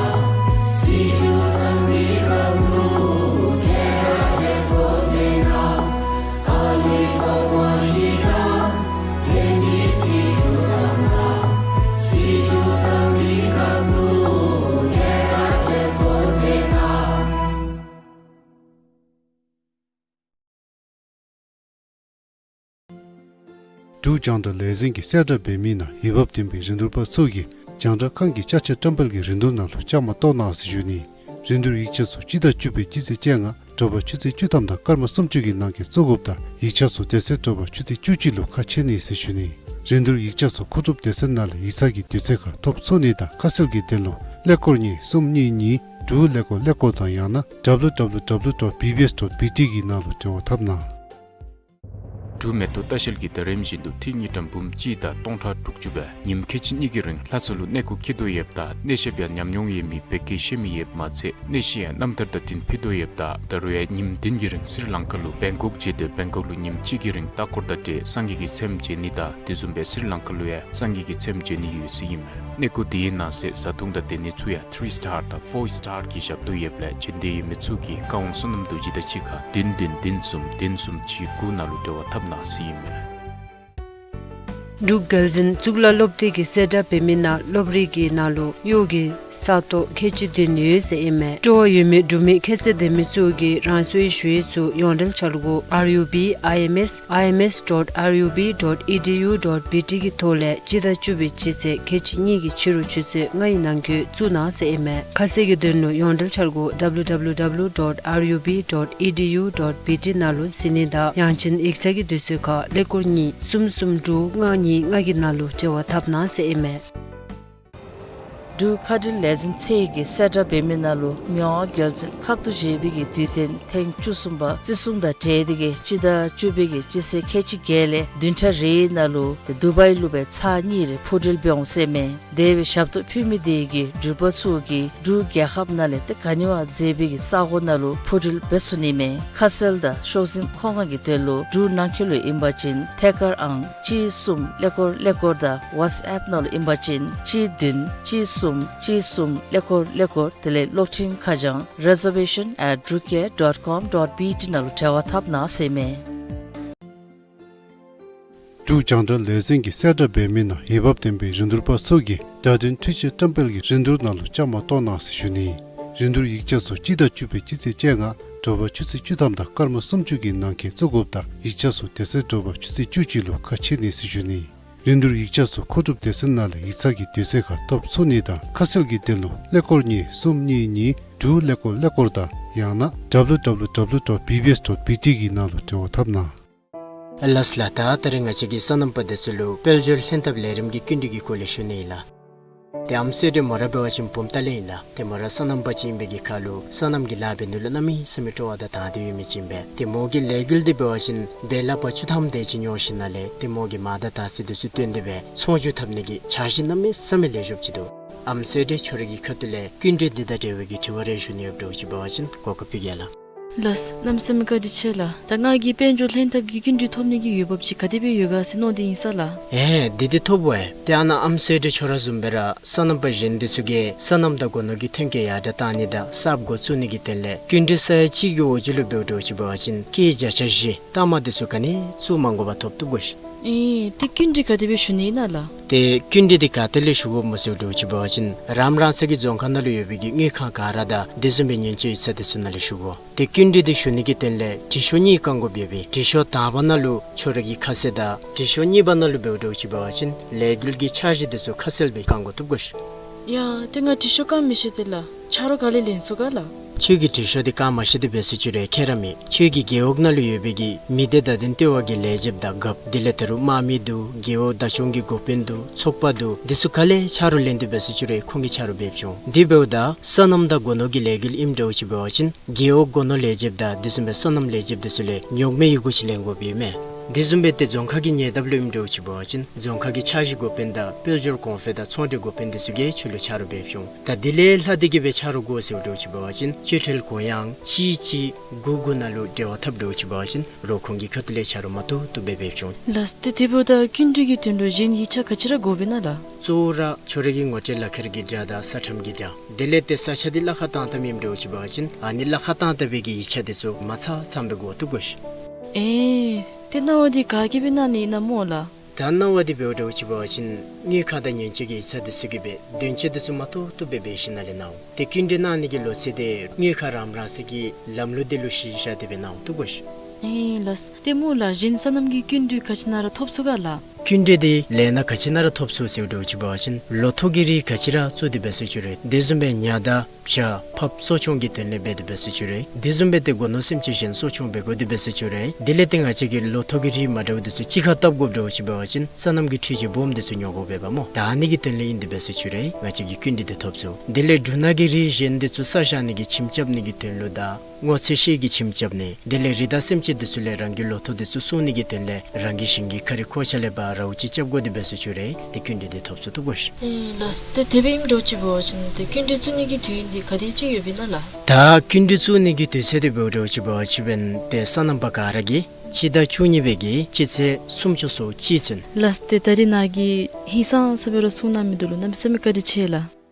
སྲིད་བྱུས་བརྩམས་པའི་སྐབས་ལུ་སྐད་ར་འབྲེལ་ཏོག་ཙེ་ན། ཨ་ལུའི་ཐོབ་དབང་བཞི་དང་ལྡན་པའི་སྲིད་བྱུས་བརྩམས་ན། སྲིད་བྱུས་བརྩམས་པའི་སྐབས་ལུ་སྐད་ར་འབྲེལ་ཏོག་ཙེ་ན། འབྲུག་རྒྱང་བསྒྲགས་ལས་འཛིན་གྱིས་གསལ་བསྒྲགས་འབད་མི་ནང་འོས་འབབ་ལྡན་པའི་རིན་བསྡུར་པ་ཚུ་གིས་རྒྱང་བསྒྲགས་ཁང་གི་ཅ་ཆས་བཀྲམ་སྤེལ་གྱི་རིན་བསྡུར་ནང་ལུ་བཅའ་མར་གཏོགས་གནང་ཟེར་ཞུ་ནི། རིན་བསྡུར་ཡིག་ཆ་ཚུ་སྤྱི་ཟླ་བཅུ་པའི་སྤྱི་ཚེས་བཅོ་ལྔ། དྲོ་པ་ཆུ་ཚོད་བཅུ་ཐམ་དང་སྐར་མ་སུམ་ཅུ་གི་ནང་འཁོད་བཙུགས་དགོཔ་དང་ཡིག་ཆ་ཚུ་དེ་ཚེ་དྲོ་པ་ཆུ་ཚོད་བཅུ་གཅིག་ལུ་ཁ་ཕྱེ་ནི་ཟེར་ཞུ་ནི། རིན་བསྡུར་ཡིག་ཆ་ཚུ་མཁོ་སྒྲུབ་སྡེ་ཚན་ནང་ལས་ཡིག་ཚང་གི་དུས་ཚོད་ཁར་ཐོབ་ཚུགས་ནི་དང་ཁ་གསལ་གྱི་དོན་ལུ་ཀླད་ཀོར་གཉིས་གསུམ་གཉིས་གཉིས་དྲུག་ཀླད་ཀོར་ཀླད་ཀོར་དང་ཡང་ན་W W W dot B B S dot B T གི་ནང་ལུ་འབྲེལ་བ་འཐབ་གནང་། འབྲུག་མེ་ཏོག་ལྟ་བཤལ་གྱིས་ད་རིམ་བཞིན་དུ་ཐིག་གཉིས་ཀྲམ་འབུམ་གཅིག་དང་སྟོང་ཕྲག་དྲུག་ཅུ་སྦེ་ཉིནམ་ཁལ་གཅིག་གཉིས་ཀྱི་རིང་ལྷ་ས་ལུ་གནས་སྐོར་འཁྱིད་དོ་ཡོདཔ་ད་གནས་བཤད་ཡང་ཉམས་མྱོང་ཡོད་མི་བོད་སྐད་ཤེས་མི་ཡོདཔ་མ་ཚད་གནས་བཤད་ཡང་རྣམ་ཐར་དང་དེ་ཕུལ་དོ་ཡོདཔ་ད་ད་རུང་ཡང་ཉིནམ་བདུན་གྱི་རིང་སི་རི་ལང་ཀ་ལུ་བེང་ཀོག་མཇལ་ཏེ་བེང་ཀོག་ལུ་ཉིནམ་གཅིག་གི་རིང་ལྟ་སྐོར་དང་འབྲེལ་སངས་རྒྱས་ཀྱི་ཚེམ་མཇལ་ནི་དང་དེ་བཟུམ་སྦེ་སི་རི་ལང་ཀ་ལུ་ཡང་སངས་རྒྱས་ཀྱི་ཚེམ་མཇལ་ནི་ཡོད་ཟེར་ཨིན་མས། གནས་སྐོར་དེའི་ནང་གསེས་བཟའ་འཐུང་དང་སྡོད་གནས་ཚུ་ཡང་ཐི་རི་སི་ཊར་དང་ཕོར་སི་ཊར་གྱི་ཞབས་ཏོག་ཡོདཔ་ལས་བྱོན་འདོད་ཡོད་མི་ཚུ་གིས་ཀ་ཝང་བསོད་ནམས་རྡོ་རྗེ་དང་གཅིག་ཁར་བདུན་བདུན་བདུན་གསུམ་བདུན་གསུམ་གཅིག་དགུ་ནང་ལུ་འབྲེལ་བ་འཐབ་གནང་ཟེར་ཨིན་མས། འབྲུག་རྒྱལ་འཛིན་གཙུག་ལག་སློབ་སྡེ་གིས་གསལ་བསྒྲགས་འབད་མི་ནང་སློབ་རིམ་གྱི་ནང་ལུ་གཡོག་གི་ས་སྟོང་ཁལ་གཅིག་བདུན་ཡོད་ཟེར་ཨིན་མས། སྤྲོ་བ་ཡོད་མི་འབྲུག་མི་ཁྱད་ཚད་ལྡན་མི་ཚུ་གིས་རང་སོའི་ཞུ་ཡིག་ཚུ་ཡོངས་འབྲེལ་འཆར་སྒོ་R U B I M S I M S dot R U B dot E D U dot B T གི་ཐོག་ལས་སྤྱི་ཟླ་བཅུ་པའི་སྤྱི་ཚེས་ཁལ་གཅིག་གཉིས་ཀྱི་ཕྱི་རུ་ཆུ་ཚོད་ལྔའི་ནང་འཁོད་བཙུགས་གནང་ཟེར་ཨིན་མས། ཁ་གསལ་གྱི་དོན་ལུ་ཡོངས་འབྲེལ་འཆར་སྒོ་W W W dot R U B dot E D U dot B T ནང་ལུ་གཟིགས་ནི་དང་ཡང་ཅིན་ཡིག་ཚང་གི་དུས་ཚོད་ཁར་ཀླད་ཀོར་གཉིས་གསུམ་གསུམ་དྲུག་ལྔ་གཉིས་ལྔ་གི་ནང་ལུ་འབྲེལ་བ་འཐབ་གནང་ཟེར་ཨིན་མས། འབྲུག་མཁའ་འགྲུལ་ལས་འཛིན་ཚད་ཀྱིས་གསལ་བསྒྲགས་འབད་མི་ནང་ལུ་མི་དབང་རྒྱལ་བཙུན་ཁབ་ཏུ་བཞེས་པའི་གི་དུས་སྟོན་ཐེངས་བཅུ་གསུམ་པ་བརྩི་སྲུང་དང་འབྲེལ་ཏེ་གིས་སྤྱི་ཟླ་བཅུ་པའི་གི་སྤྱི་ཚེས་ཁལ་གཅིག་བརྒྱད་ལས་བདུན་ཕྲག་རེའི་ནང་ལུ་དུ་བའི་ལུ་སྦེ་ཚར་གཉིས་རེ་འཕུར་འགྲུལ་འབད་འོང་ཟེར་མས། དེ་སྦེ་ཞབས་ཏོག་ཕུལ་མི་དེ་གིས་འགྲུལ་པ་ཚུ་གིས་འབྲུག་རྒྱལ་ཁབ་ནང་ལས་ཏེ་ག་ནི་བ་མཛེས་པའི་གི་ས་གོ་ནང་ལུ་འཕུར་འགྲུལ་འབད་ཚུགས་ནི་མས། ཁ་གསལ་དང་ཤོག་འཛིན་མཁོ་མངགས་ཀྱི་དོན་ལུ་འབྲུག་ནང་འཁོད་ལུ་ཨིན་པ་ཅིན་ཐད་ཀར་ཨང་གཅིག་གསུམ་ཀླད་ཀོར་ཀླད་ཀོར་དང་ཝཊསི་ཨེཔ་ནང་ལུ་ཨིན་པ་ཅིན་གཅིག་བདུན་གཅིག་གསུམ་གཅིག་གསུམ་ཀླད་ཀོར་ཀླད་ཀོར། དེ་ལས་གློག་འཕྲིན་ཁ་བྱང་reservation at drukair dot com dot B T ནང་ལུ་འབྲེལ་བ་འཐབ་གནང་ཟེར་མས། འབྲུག་རྒྱང་བསྒྲགས་ལས་འཛིན་གྱིས་གསལ་བསྒྲགས་འབད་མི་ནང་འོས་འབབ་ལྡན་པའི་རིན་བསྡུར་པ་ཚུ་གིས་བརྡ་དོན་འཕྲུལ་ཆས་བཀྲམ་སྤེལ་གྱི་རིན་བསྡུར་ནང་ལུ་བཅའ་མར་གཏོགས་གནང་ཟེར་ཞུ་ནི། རིན་བསྡུར་ཡིག་ཆ་ཚུ་སྤྱི་ཟླ་བཅུ་པའི་སྤྱི་ཚེས་བཅོ་ལྔ་དྲོ་པ་ཆུ་ཚོད་བཅུ་ཐམ་དང་སྐར་མ་སུམ་ཅུ་གི་ནང་འཁོད་བཙུགས་དགོཔ་དང་ཡིག་ཆ་ཚུ་དེ་ཚེ་དྲོ་པ་ཆུ་ཚོད་བཅུ་གཅིག་ལུ་ཁ་ཕྱེ་ནི་ཟེར་ཞུ་ནི། རིན་བསྡུར་ཡིག་ཆ་ཚུ་མཁོ་སྒྲུབ་སྡེ་ཚན་ནང་ལས་ཡིག་ཚང་གི་དུས་ཚོད་ཁར་ཐོབ་ཚུགས་ནི་དང་ཁ་གསལ་གྱི་དོན་ལུ་ཀླད་ཀོར་གཉིས་གསུམ་གཉིས་གཉིས་དྲུག་ཀླད་ཀོར་ཀླད་ཀོར་དང་ཡང་ན་W W W dot B B S dot B T གི་ནང་ལུ་འབྲེལ་བ་འཐབ་གནང་། ལགས་ལགས། ད་ད་རེས་ང་བཅས་ཀྱི་སོ་ནམ་པ་དེ་ཚུ་ལུ་དཔལ་འབྱོར་ལྷན་ཐབས་ལས་རིམ་གྱི་སྐྱིན་འགྲུལ་གྱི་སྐོར་ལས་ཞུ་ནི་ཨིན་ལགས། ཏེ་ཨམ་སྲུ་འདི་མོ་ར་འབད་བ་ཅིན་བུམ་ཐང་ལས་ཨིན་ལགས། ཏེ་མོ་ར་སོ་ནམ་པ་ཅིག་ཨིན་པའི་གི་ཁར་ལུ་སོ་ནམ་གྱི་ལཱ་འབད་ནི་ལུ་གནམ་མེད་ས་མེད་སྤྲོ་བ་དང་དང་འདོད་ཡོད་མི་ཅིག་ཨིན་པས། ཏེ་མོ་གི་ལས་འགུལ་འདི་འབད་བ་ཅིན་འབད་ལག་པ་བཅུ་ཐམ་དེ་ཅིག་ཉོ་ཞིནམ་ལས་ཏེ་མོ་གི་མ་དང་དར་ཚི་དེ་ཚུ་བཏོན་ཏེ་སྦེ་ཚོང་བསྒྱུར་འཐབ་ནི་གི་འཆར་གཞི་གནམ་མེད་ས་མེད་ལེགས་ཤོམ་ཅིག་འདུག། ཨམ་སྲུ་འདི་ཁྱོད་རའི་གི་ཁ་ཐུག་ལས་སྐྱིན་འགྲུལ་འདི་དང་འབྲེལ་བའི་གི་དྲི་བ་རེ་ཞུ་ནི་ཡོདཔ་འདྲཝ་ཅིག་འབད་བ་ཅིན་གོ་སྐབས་ཕུལ་གེ་ལགས། ལགས། གནམ་མེད་ས་མེད་བཀའ་དྲིན་ཆེ་ལགས། ད་ང་གིས་དཔལ་འབྱོར་ལྷན་ཐབས་ཀྱི་སྐྱིན་འགྲུལ་ཐོབ་ནི་གི་འོས་འབབ་ཅིག་ག་དེ་སྦེ་ཡོད་ག་ཟེར་མནོ་སྟེ་ཨིན་ས་ལགས། ཨེ་འདི་འདི་ཐོབ་པས། ཏེ་ཨ་ནཱ་ཨམ་སྲུ་འདི་ཁྱོད་ར་བཟུམ་སྦེ་ར་སོ་ནམ་པ་གཞན་དེ་ཚུ་གིས་སོ་ནམ་དང་སྒོ་ནོར་གྱི་ཐོན་སྐྱེད་ཡར་དྲགས་གཏང་ནི་དང་གསརཔ་འགོ་བཙུགས་ནི་གི་དོན་ལས་སྐྱིན་འགྲུལ་ས་ཡ་གཅིག་གི་འོག་ཅིག་ལུ་འབདཝ་འདྲཝ་ཅིག་འབད་བ་ཅིན་སྐྱེད་བརྒྱ་ཆ་བཞི་ལྟག་མ་དེ་ཚུ་ག་ནི་བཙུགས་མ་དགོ་པར་ཐོབ་བཏུབ་གོ་ཤིག། ཨེ་ཏེ་སྐྱིན་འགྲུལ་ག་དེ་སྦེ་ཞུ་ནི་ཨིན་ན་ལགས། ཏེ་སྐྱིན་འགྲུལ་འདི་ག་ཏེ་ལས་ཞུ་དགོཔ་སྨོ་ཟེར་འདྲཝ་ཅིག་འབད་བ་ཅིན་རང་རང་སོའི་གི་རྫོང་ཁག་ནང་ལུ་ཡོད་པའི་གི་དངུལ་ཁང་ག་ར་དང་དེ་བཟུམ་སྦེ་ཉེན་བཅོལ་ཡིག་ཚང་དེ་ཚུ་ནང་ལས་ཞུ་དགོ། ཏེ་སྐྱིན་འགྲུལ་འདི་ཞུ་ནི་གི་དོན་ལས་དྲི་ཤོག་གཉིས་བཀང་དགོཔ་ཡོད་པས། དྲི་ཤོག་དང་པ་ནང་ལུ་ཁྱོད་རའི་གི་ཁ་གསལ་དང་དྲི་ཤོག་གཉིས་པ་ནང་ལུ་འབདཝ་འདྲཝ་ཅིག་འབད་བ་ཅིན་ལས་འགུལ་གྱི་འཆར་གཞི་དེ་ཚུ་ཁ་གསལ་སྦེ་བཀང་དགོ་བཏུབ་གོ་ཤིག། ཡ་ཏེ་ང་དྲི་ཤོག་བཀང་མི་ཤེས་ཏེ་ལགས། ཆ་རོགས་ག་ལས་ལེན་ཚུགས་ག་ལགས། ཁྱོད་ཀྱིས་དྲི་ཤོག་འདི་བཀང་མ་ཤེས་ཏེ་འབད་སོ་ཅི་རུང་ཁྱད་ར་མེད། ཁྱོད་ཀྱི་རྒེད་འོག་ནང་ལུ་ཡོད་པའི་གི་མི་སྡེ་བརྡ་དོན་ལྟེ་བ་གི་ལས་བྱེདཔ་དང་རྒཔོ་དེ་ལས་ད་རུང་དམག་མི་འདུག། རྒེད་འོག་བདག་སྐྱོང་གི་འགོ་དཔོན་འདུག། ཚོགས་པ་འདུག། དེ་ཚུ་ག་ལས་ཆ་རོགས་ལེན་ཏེ་འབད་སོ་ཅི་རུང་ཁོང་གིས་ཆ་རོགས་འབད་བྱུང་། དེ་འབདཝ་ད་སོ་ནམ་དང་སྒོ་ནོར་གྱི་ལས་འགུལ་ཨིནམ་འདྲཝ་ཅིག་འབད་བ་ཅིན་རྒེད་འོག་སྒོ་ནོར་ལས་བྱེདཔ་དང་དེ་བཟུམ་སྦེ་སོ་ནམ་ལས་བྱེདཔ་དེ་ཚུ་ལས་ཉོག་མེད་ཡི་གུ་ཅིག་ལེན་དགོཔ་ཨིན་མས། དེ་བཟུམ་སྦེ་ཏེ་རྫོང་ཁག་གི་ཉེ་འདབས་ལུ་ཨིནམ་འདྲཝ་ཅིག་འབད་བ་ཅིན་རྫོང་ཁག་གི་འཆར་གཞི་འགོ་དཔོན་དང་དཔལ་འབྱོར་གོང་འཕེལ་དང་ཚོང་འབྲེལ་འགོ་དཔོན་དེ་ཚུ་གིས་ཁྱོད་ལུ་ཆ་རོགས་འབད་བྱུང་། ད་དེ་ལས་ལྷག་སྟེ་གིས་སྦེ་ཆ་རོགས་དགོ་ཟེརཝ་འདྲཝ་ཅིག་འབད་བ་ཅིན་སྤྱི་ཁྲལ་གུ་ཡངས་གཅིག་གཅིག་དགུ་དགུ་ནང་ལུ་འབྲེལ་བ་འཐབ་འདྲཝ་ཅིག་འབད་བ་ཅིན་རོགས་ཁོང་གི་ཁ་ཐུག་ལས་ཆ་རོགས་མ་ཐུབ་ཐུབ་སྦེ་འབད་བྱུང་། ལགས། ཏེ་དེ་འབདཝ་ད་སྐྱིན་འགྲུལ་གྱི་དོན་ལུ་གཞན་ཡིག་ཆ་ག་ཅི་ར་དགོཔ་ཨིན་ན་ལགས། གཙོ་བོ་ར་ཁྱོད་རའི་གི་ངོ་སྤྲོད་ལག་ཁྱེར་གྱི་སྒྲ་དང་ས་ཁྲམ་གྱི་སྒྲ། དེ་ལས་ཏེ་ས་ཆ་འདི་གླ་ཁར་བཏང་བཏངམ་ཨིནམ་འདྲཝ་ཅིག་འབད་བ་ཅིན་ཨ་ནི་གླ་ཁར་བཏང་བཏང་བའི་གི་ཡིག་ཆ་དེ་ཚུ་མ་ཚང་ཚངམ་སྦེ་དགོ་བཏུབ་གོ་ཤིག། ཨེ་ཏེ་གནང་བ་འདི་ག་གིས་སྦེ་གནང་ནི་ཨིན་ན་སྨོ་ལགས། ད་གནང་བ་འདི་འབདཝ་འདྲཝ་ཅིག་འབད་བ་ཅིན་དངུལ་ཁང་དང་ཉེན་བཅོལ་གྱི་ཡིག་ཚང་དེ་ཚུ་གིས་སྦེ་དོན་གཅོད་དེ་ཚུ་མ་ཐུབ་ཐུབ་སྦེ་འབད་ཞིནམ་ལས་གནང་འོང་། ཏེ་སྐྱིན་འགྲུལ་གནང་ནི་གི་ལོ་ཚད་འདི་དངུལ་ཁང་རང་རང་སོའི་གི་ལམ་ལུགས་འདི་ལུ་གཞི་བཞག་སྟེ་སྦེ་གནང་འོང་བཏུབ་གོ་ཤིག། ཨེ་ལགས། ཏེ་སྨོ་ལགས་གཞན་སོ་ནམ་གྱི་སྐྱིན་འགྲུལ་ག་ཅི་ནང་ར་ཐོབ་ཚུགས་ག་ལགས། སྐྱིན་འགྲུལ་འདི་ལས་སྣ་ག་ཅི་ནང་ར་ཐོབ་ཚུགས་ཟེརཝ་འདྲཝ་ཅིག་འབད་བ་ཅིན་ལོ་ཐོག་གི་རིགས་ག་ཅི་ར་བཙུགས་ཏེ་འབད་སོ་ཅི་རུང་། དེ་བཟུམ་སྦེ་ཉ་དང་བྱ་ཕགཔ་གསོ་སྐྱོང་གི་དོན་ལས་འབད་དེ་འབད་སོ་ཅི་རུང་། དེ་བཟུམ་སྦེ་ཏེ་སྒོ་ནོར་སེམས་ཅན་གཞན་གསོ་སྐྱོང་འབད་དགོ་དེ་འབད་སོ་ཅི་རུང་། དེ་ལས་ཏེ་ང་བཅས་ཀྱིས་ལོ་ཐོག་གི་རིགས་མ་འདྲཝ་དེ་ཚུ་གཅིག་ཁར་བཏབ་དགོཔ་འདྲཝ་ཅིག་འབད་བ་ཅིན་སོ་ནམ་གྱི་འཕྲུལ་ཆས་སྦོམ་དེ་ཚུ་ཉོ་དགོཔ་འབདཝ་སྨོ། ད་ཨ་ནི་གི་དོན་ལས་ཨིན་དེ་འབད་སོ་ཅི་རུང་ང་བཅས་ཀྱིས་སྐྱིན་འགྲུལ་འདི་ཐོབ་ཚུགས། དེ་ལས་འབྲུ་སྣ་གི་རིགས་གཞན་དེ་ཚུ་ས་བཞག་ནི་གི་ཁྱིམ་རྐྱབ་ནི་གི་དོན་ལུ་དང་སྔོ་ཚལ་ཤིང་གི་ཁྱིམ་རྐྱབ་ནི། དེ་ལས་རི་དྭགས་སེམས་ཅན་དེ་ཚུ་ལས་རང་གི་ལོ་ཐོག་དེ་ཚུ་སྲུང་ནི་གི་དོན་ལས་རང་གི་ཞིང་གི་ཁ་རི་ཁོག་ཆ་ལས་ཕར་རཝ་ཅིག་རྐྱབ་དགོ་དེ་འབད་སོ་ཅི་རུང་ཏེ་སྐྱིན་འགྲུལ་འདི་ཐོབ་ཚུགས་བཏུབ་གོ་ཤིག། ཨེ་ལགས། ཏེ་དེ་སྦེ་ཨིནམ་འདྲཝ་ཅིག་འབད་བ་ཅིན་ཏེ་སྐྱིན་འགྲུལ་བཙུགས་ནི་གི་དུས་ཡུན་འདི་ག་དེ་ཅིག་ཡོདཔ་ཨིན་ན་ལགས། ད་སྐྱིན་འགྲུལ་བཙུགས་ནི་གི་དུས་ཚོད་འདི་འབདཝ་འདྲཝ་ཅིག་འབད་བ་ཅིན་ཏེ་སོ་ནམ་པ་ག་ར་གིས་སྤྱི་ཟླ་བཅུ་གཉིས་པའི་གི་སྤྱི་ཚེས་སུམ་ཅུ་སོ་གཅིག་ཚུན། ལགས། ཏེ་ད་རིས་ནཱ་གིས་ཧིང་སངས་ས་སྦེ་ར་གསུང་གནང་མི་འདི་ལུ་གནམ་མེད་ས་མེད་བཀའ་དྲིན་ཆེ་ལགས།